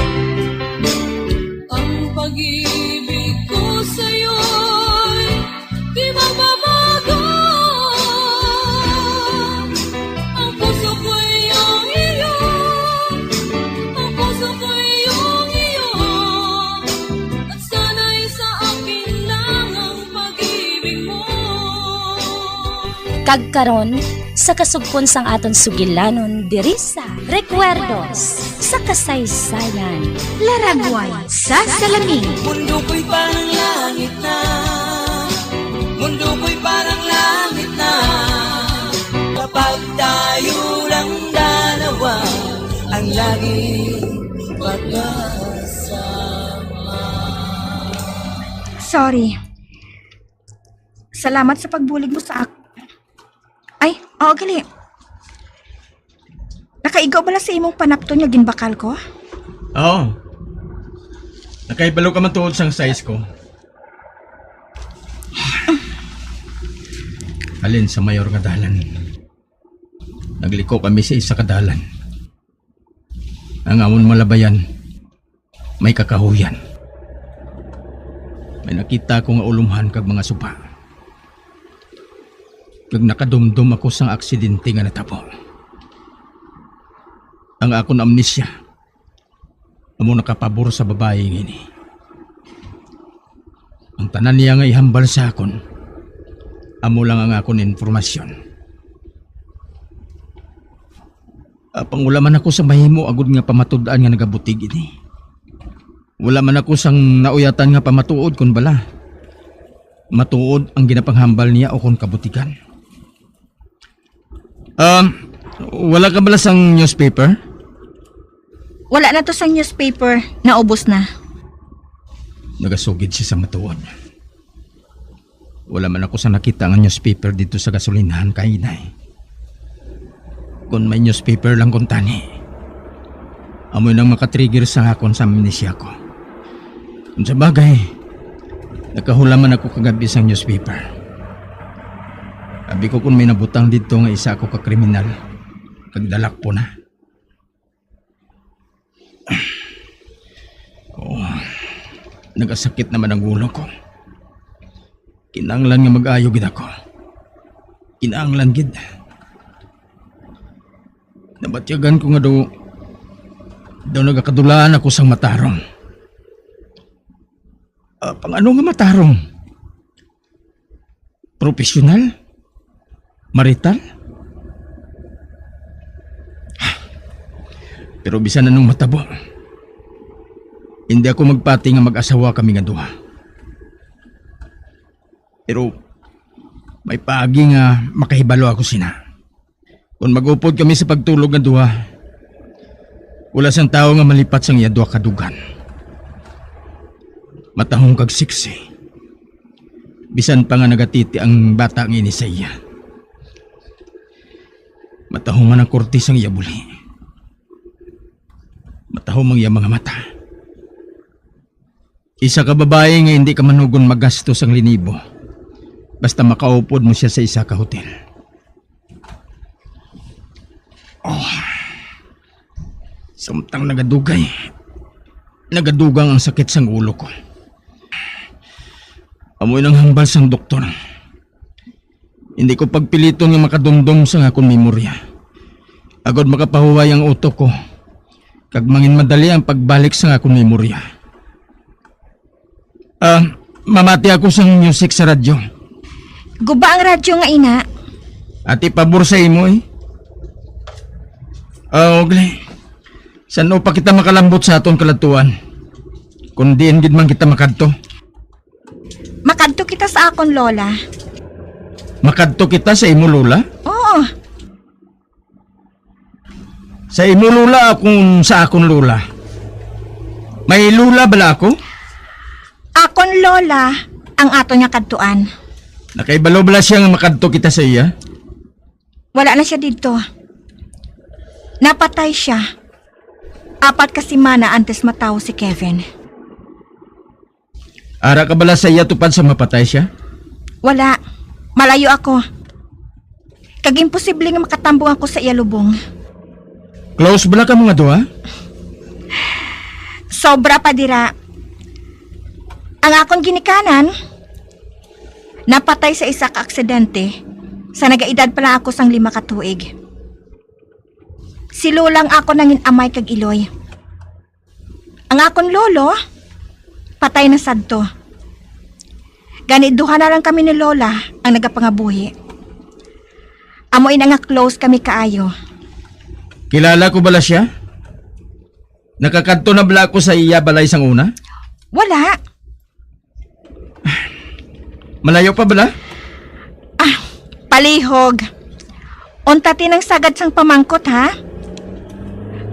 ang pag-ibig ko sa'yo'y di magbabago. Ang puso ko'y iyong iyo. Ang puso ko'y iyong iyo. At sana'y sa akin lang ang pag-ibig mo. Kag karon, sa kasugpon sang aton sugilanon diri sa Recuerdos sa Kasaysayan. Laragway sa Salamin. Mundo ko'y parang langit na. Mundo ko'y parang langit na. Kapag tayo lang dalawa ang laging magkasama. Sorry. Salamat sa pagbulig mo sa ak-, ay, oo, gali. Nakaigo bala sa imong panapton nga ginbakal ko? Oo. Nakahibalo ka man tuod sang size ko. Halin sa mayor nga dalan. Nagliko kami sa isa ka dalan. Ang amon malabayan, may kakahuyan. May nakita ko nga ulumhan kag mga suba. Kag nakadumdom ako sang aksidente nga natabo. Ang akon amnesia amo nakapabor sa babayi nga ini. Ang tanan niya nga ihambal sa akon, amo lang ang akon informasyon. Apang wala man ako sa mahimo agod nga pamatud-an nga nagabutig ini. Wala man ako sang nauyatan nga pamatuod kon bala matuod ang ginapanghambal niya o kon kabutigan. Um, wala ka bala sang newspaper? Wala na to sang newspaper. Naubos na. Nagasugid siya sa matuod. Wala man ako sa nakita nga newspaper dito sa gasolinahan kay inay. Kung may newspaper lang kuntani, amoy nang makatrigger sa akon sa amnesia ko. Kung sa bagay, nakahula man ako kagabi sang newspaper. Abi ko kung may nabutang dito nga isa ako ka kriminal, kag dalakpo na. Oh, nagasakit naman ang ulo ko. Kinahanglan nga mag-ayo gid ako. Kinahanglan gid. Nabatyagan ko nga daw, daw nagakadulaan ako sang matarong. Ah, pang ano nga matarong? Profesional? Marital? Pero bisan anong matabo, hindi ako magpati nga mag-asawa kami nga duha. Pero may paagi nga makahibalo ako sina. Kon mag-upod kami sa pagtulog nga duha, wala sang tawo nga malipat sang iya duha ka dugan. Matahom kag sexy. Bisan pa nga nagatiti ang bata nga ini sa iya. Matahom man ang korte sang iya buli. Matahom ang iya mga mata. Isa ka babayi nga hindi ka manugon magastos ang linibo basta makaupod mo siya sa isa ka hotel. Oh. Samtang nagadugay, nagadugang ang sakit sang ulo ko. Amoy nang hambal sang doktor. Hindi ko pagpiliton nga makadumdom sang akon memorya. Agod makapahuway ang utok ko, kag mangin madali ang pagbalik sang akon memorya. Ah, mamati ako sang music sa radyo. Guba ang radyo nga ina. Ati, pabor sa imo, eh. Ah, ugli. San-o pa kita makalambot sa aton kalatuan? Kung diin gid man kita makadto. Makadto kita sa akon lola. Makadto kita sa imo lola? Oo. Sa imo lola akon sa akon lola? May lola bala ako? Akon lola ang aton nga kadtuan. Nakaibalo bala siya nga makadto kita sa iya? Wala na siya didto. Napatay siya apat ka semana antes matawo si Kevin. Ara ka bala sa iya tupad sa mapatay siya? Wala. Malayo ako. Kag imposible nga makatambong ako sa iya lubong. Close bala kamo nga duha? Sobra pa dira. Ang akon ginikanan, napatay sa isa ka aksidente sa nagaedad pa lang ako sang lima ka tuig. Si Lola ang akon nangin amay kag iloy. Ang akon lolo, patay na sadto. Gani, duha na lang kami ni Lola ang nagapangabuhi. Amo ina nga close kami kaayo. Kilala ko bala siya? Nakakadto na bala ako sa iya balay sang una? Wala. Malayo pa bala? Ah, palihog. Unta ti nang sagad sang pamangkot, ha?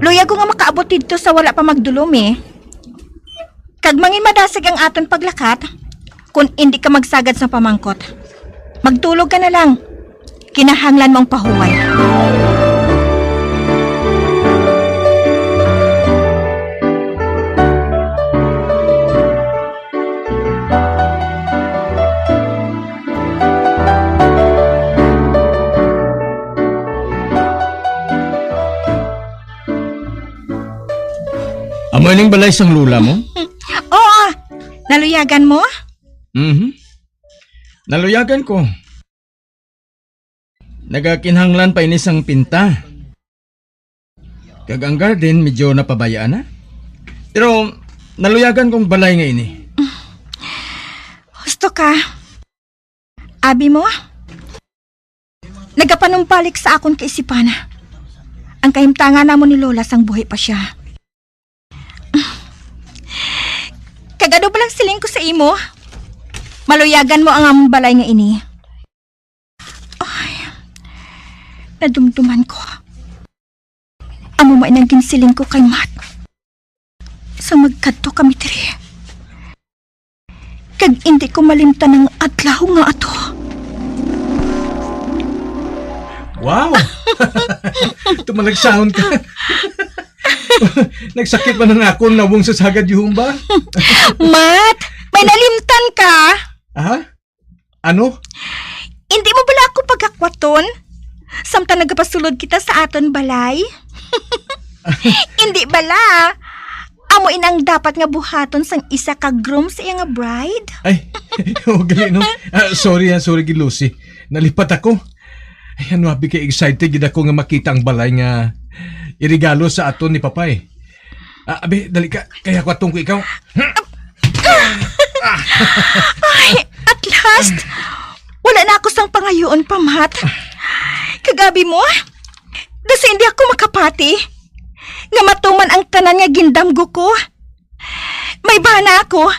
Luyag ko nga makaabot didto sa wala pa magdulom, eh. Kag manginmadasig ang aton paglakat, kun indi ka magsagad sang pamangkot. Magtulog ka na lang. Kinahanglan mo ang pahuway. Amo ining balay sang lula mo? Oo, naluyagan mo? Mhm. Naluyagan ko. Nagakinahanglan pa ini sang pinta. Kag ang garden medyo napabayaan na. Pero naluyagan kong balay nga ini. Husto ka. Abi mo, nagapanumbalik sa akon kaisipan ang kahimtangan namon ni Lola sang buhi pa siya. Kag ano ba lang siling ko sa imo? Maluyagan mo ang among balay nga ini. Ay, nadumduman ko. Amo man ang ginsiling ko kay Matt. Sa magkadto kami diri. Kag indi ko malimtan ang adlaw nga ato. Wow! Tumalagsaon ka. Nagsakit man ang akon nawong sa sagad yuhong ba? Matt, may nalimtan ka? Ha? Ano? Hindi mo bala ako pagakwaton? Samtang nagapasulod kita sa aton balay? Hindi bala? Amo inang dapat nga buhaton sang isa ka groom sa iya nga bride? Ay, oh, gali, no? Ah, sorry, ah, sorry, gid, Lucy. Nalipat ako. Ay, ano, abi, kay excited gid ako nga makita ang balay nga iregalo sa aton ni Papa, eh. Ah, abi, dali ka. Kaya ko atong ko ikaw. Ay, at last, wala na ako sang pangayoon pa, Matt. Kag abi mo, dasi hindi ako makapati nga matuman ang tanan nga gindamgo ko. May bana ako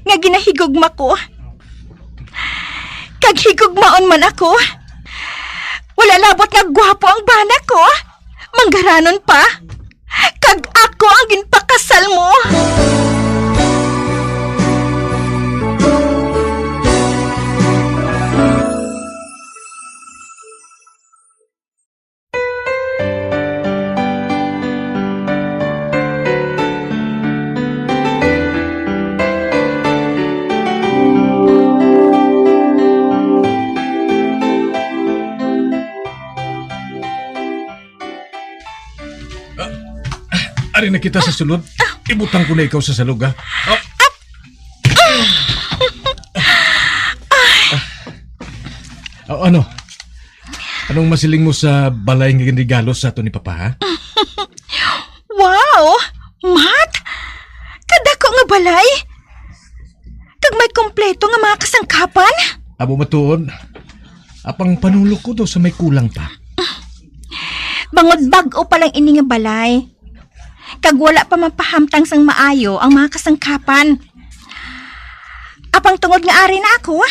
nga ginahigugma ko. Kag higugmaon man ako, wala labot nga gwapo ang bana ko. Manggaranon pa. Kag ako ang ginpakasal mo. Ah, ari na kita sa sulod. Ibutang ko na ikaw sa salog, ha? Ah. Ah, ano? Anong masiling mo sa balay nga ginregalo sa ato ni Papa, ha? Wow! Matt! Kadako nga balay! Kag may kompleto nga mga kasangkapan? Amo matuod. Apang panulok ko daw sa may kulang pa. Bangod bag-o pa lang ini nga balay. Kag wala pa mapahamtang sang maayo ang mga kasangkapan. Apang tungod nga ari na ako,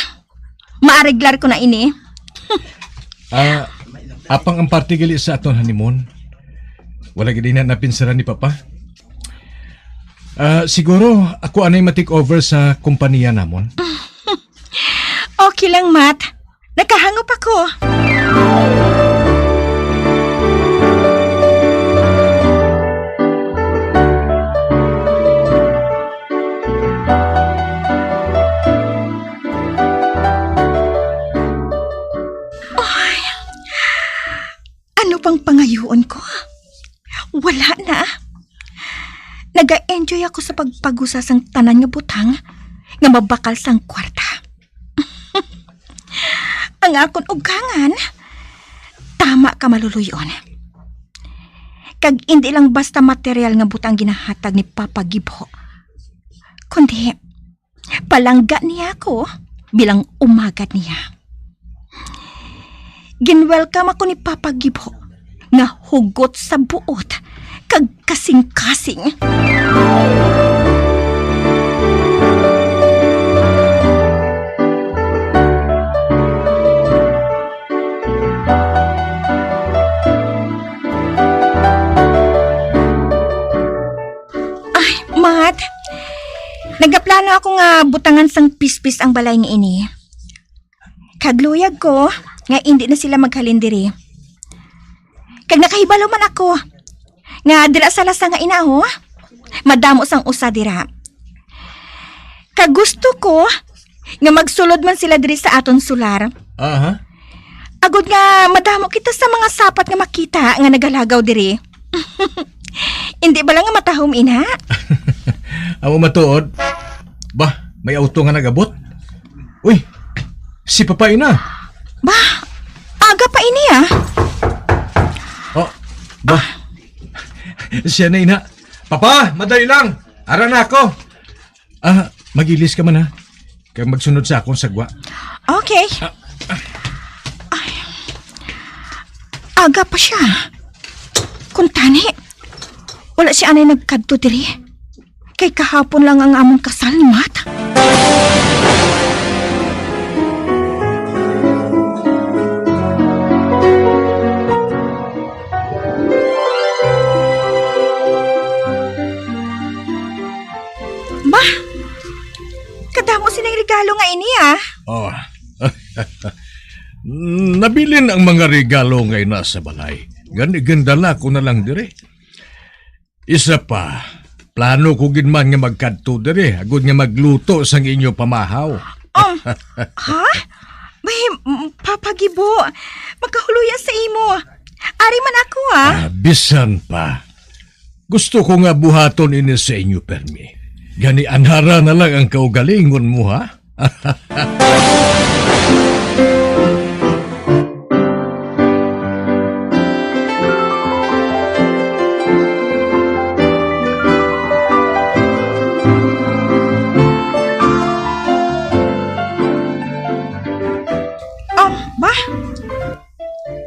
maareglar ko na ini. Ah, apang ang party gali sa aton honeymoon. Wala gid na napinsaran ni Papa. Ah, siguro ako anay ma-take over sa kompanya namon. Okay lang, Matt. Nakahangop ako. Ay, ano pang pangayoon ko? Wala na. Naga-enjoy ako sa pagpagusa sang tanan nga butang nga mabakal sang kwarta. Ang akon ugangan, tama ka, Maluluy-on. Kag indi lang basta material nga butang ginahatag ni Papa Gibho, kundi palangga niya ako bilang umagad niya. Gin-welcome ako ni Papa Gibho nga hugot sa buot kag kasing-kasing. Ay, Matt, nagaplano ako nga butangan sang pispis ang balay nga ini. Kag luyag ko nga indi na sila maghalin diri. Kag nakahibalo man ako nga dira sa lasa nga inaho, madamo sang usa dira. Kag gusto ko nga magsulod man sila diri sa aton sular. Aha. Agod nga madamo kita sa mga sapat nga makita nga nagalagaw diri. Indi bala nga matahom ina? Amo matuod. Bah, may auto nga nagabot. Uy, si Papa, Ina. Ba, aga pa ini, ah. Oh, ba. Siya na, Ina. Papa, madali lang. Ara na ako. Ah, mag-ilis ka man, ha. Kag magsunod sa akong sagwa. Okay. Ah, ah. Ay. Aga pa siya. Kuntani, wala si Anay nagkadto diri. Kay kahapon lang ang amon kasal ni Matt. Ba, kadamo sining regalo nga ini, ah. Oh. Nabilin ang mga regalo nga ina sa balay. Gani, gindala ko na lang diri. Isa pa, plano ko gid man nga magkadto diri, agod nga magluto sang inyo pamahaw. Um, ha? May, mm, Papa Gibo, magkahuluyan sa imo. Ari man ako, ah. Ah, bisan pa. Gusto ko nga buhaton ini sa inyo permi. Gani, anhara na lang ang kaugalingon mo, ha? Oh, ba?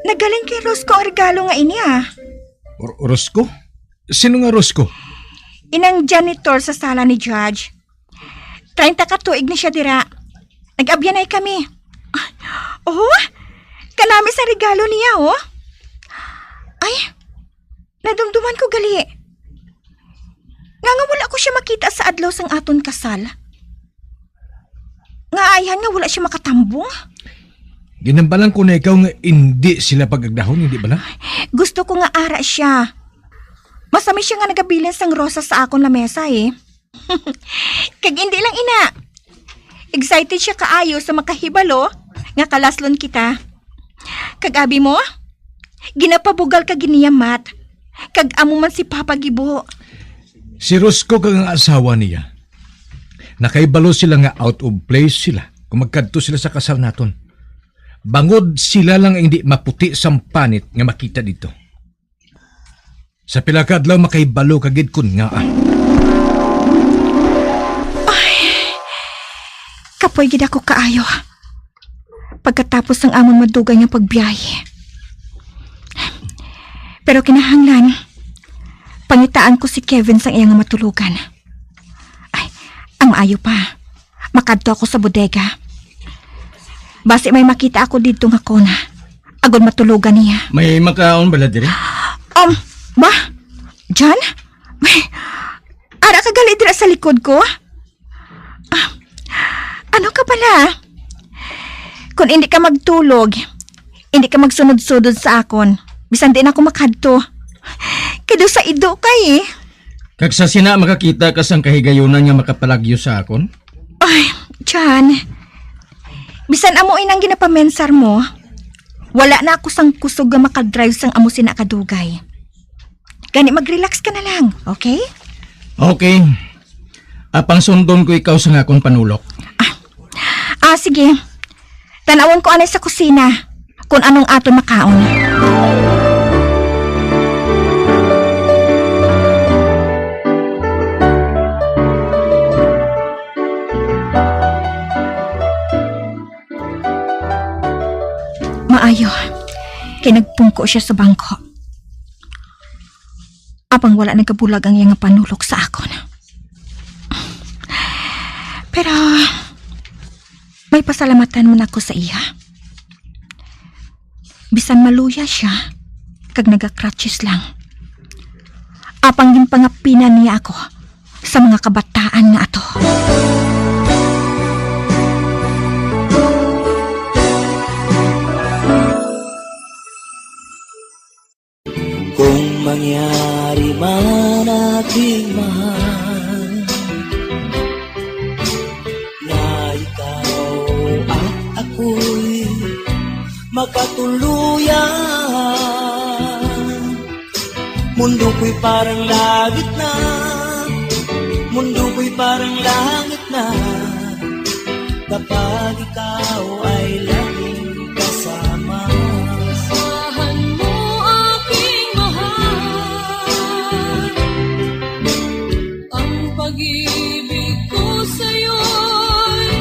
Nagaling kay Rosco ang regalo nga ini, ah. R-, Rosco? Sino nga Rosco? Inang janitor sa sala ni Judge. Treinta ka tuig na siya dira. Nag-abyanay kami. Oh, kanami sa regalo niya, oh. Ay, nadumduman ko gali. Nga nga wala ko siya makita sa adlaw sang aton kasal. Nga ayhan nga wala siya makatambong? Ginhambalan ko na ikaw nga indi sila pag-agdahon, hindi bala? Gusto ko nga ara siya. Masami siya nga nagabilin sang rosas sa akon lamesa, eh. Kag indi lang ina. Excited siya kaayo sa makahibalo nga kalaslon kita. Kag abi mo, ginapabugal ka gid niya, Matt. Kag amo man si Papa Gibo. Si Rosco kag ang asawa niya, nakahibalo sila nga out of place sila kung magkadto sila sa kasal naton. Bangod sila lang ang hindi maputi sang panit nga makita didto. Sa pila ka adlaw makahibalo ka gid kon ngaa. Ay, kapoy gid ako kaayo pagkatapos sang amon madugay nga pagbiyahe. Pero kinahanglan, pangitaan ko si Kevin sang iya nga matulogan. Ay, ang maayo pa, makadto ako sa bodega. Basi may makita ako didto nga kona, agod matulogan niya. May makaon bala diri? Um, ba? Jan? May, ara ka gali dira sa likod ko? Ah, ano ka bala? Kung hindi ka magtulog, hindi ka magsunod-sunod sa akon. Bisan di na ako makadto. Kay daw sa ido kay eh. Kag sa sina makakita ka sang kahigayunan nga makapalagyo sa akon? Ay, Jan. Bisan amo inang ginapamensar mo, wala na ako sang kusog nga makadrive sang amo sina kadugay. Gani mag-relax ka na lang, okay? Okay. Apang sundon ko ikaw sa akon panulok. Ah, ah, sige. Tanawon ko anay sa kusina kung anong aton makaon. Maayo, kay nagpungko siya sa bangko. Apang wala nagabulag ang iya nga panulok sa akon. Pero may pasalamatan man ako sa iya. Bisan maluya siya, kag naga-crutches lang. Apang ginpangapinan niya ako sa mga kabataan nga ato. Kung mangyari man, aking mahal, na ikaw at ako'y magkatuluyan, mundo ko'y parang langit na, mundo ko'y parang langit na. Kapag ikaw ay laging kasama. Asahan mo, aking mahal, ang pag-ibig ko sa'yo'y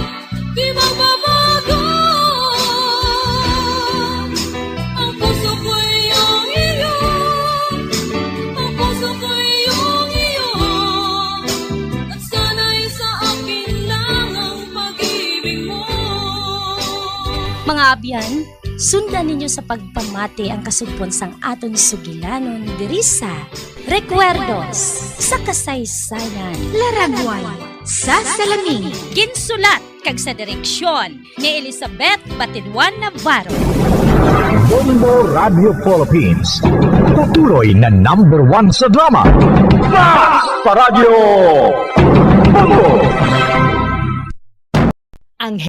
di magbabago. Ang puso ko'y iyong iyo, ang puso ko'y iyong iyo, at sana'y sa akin lang ang pag-ibig mo. Mga abyan, sundan ninyo sa pagpamati ang kasugpon sang aton sugilanon diri sa Recuerdos sa Kasaysayan. Laragway sa Salamin. Ginsulat kag sa direksyon ni Elizabeth Batidwan Navarro. Bombo Radio Philippines, tutuloy na number one sa drama. Sa Radyo Bombo! Ang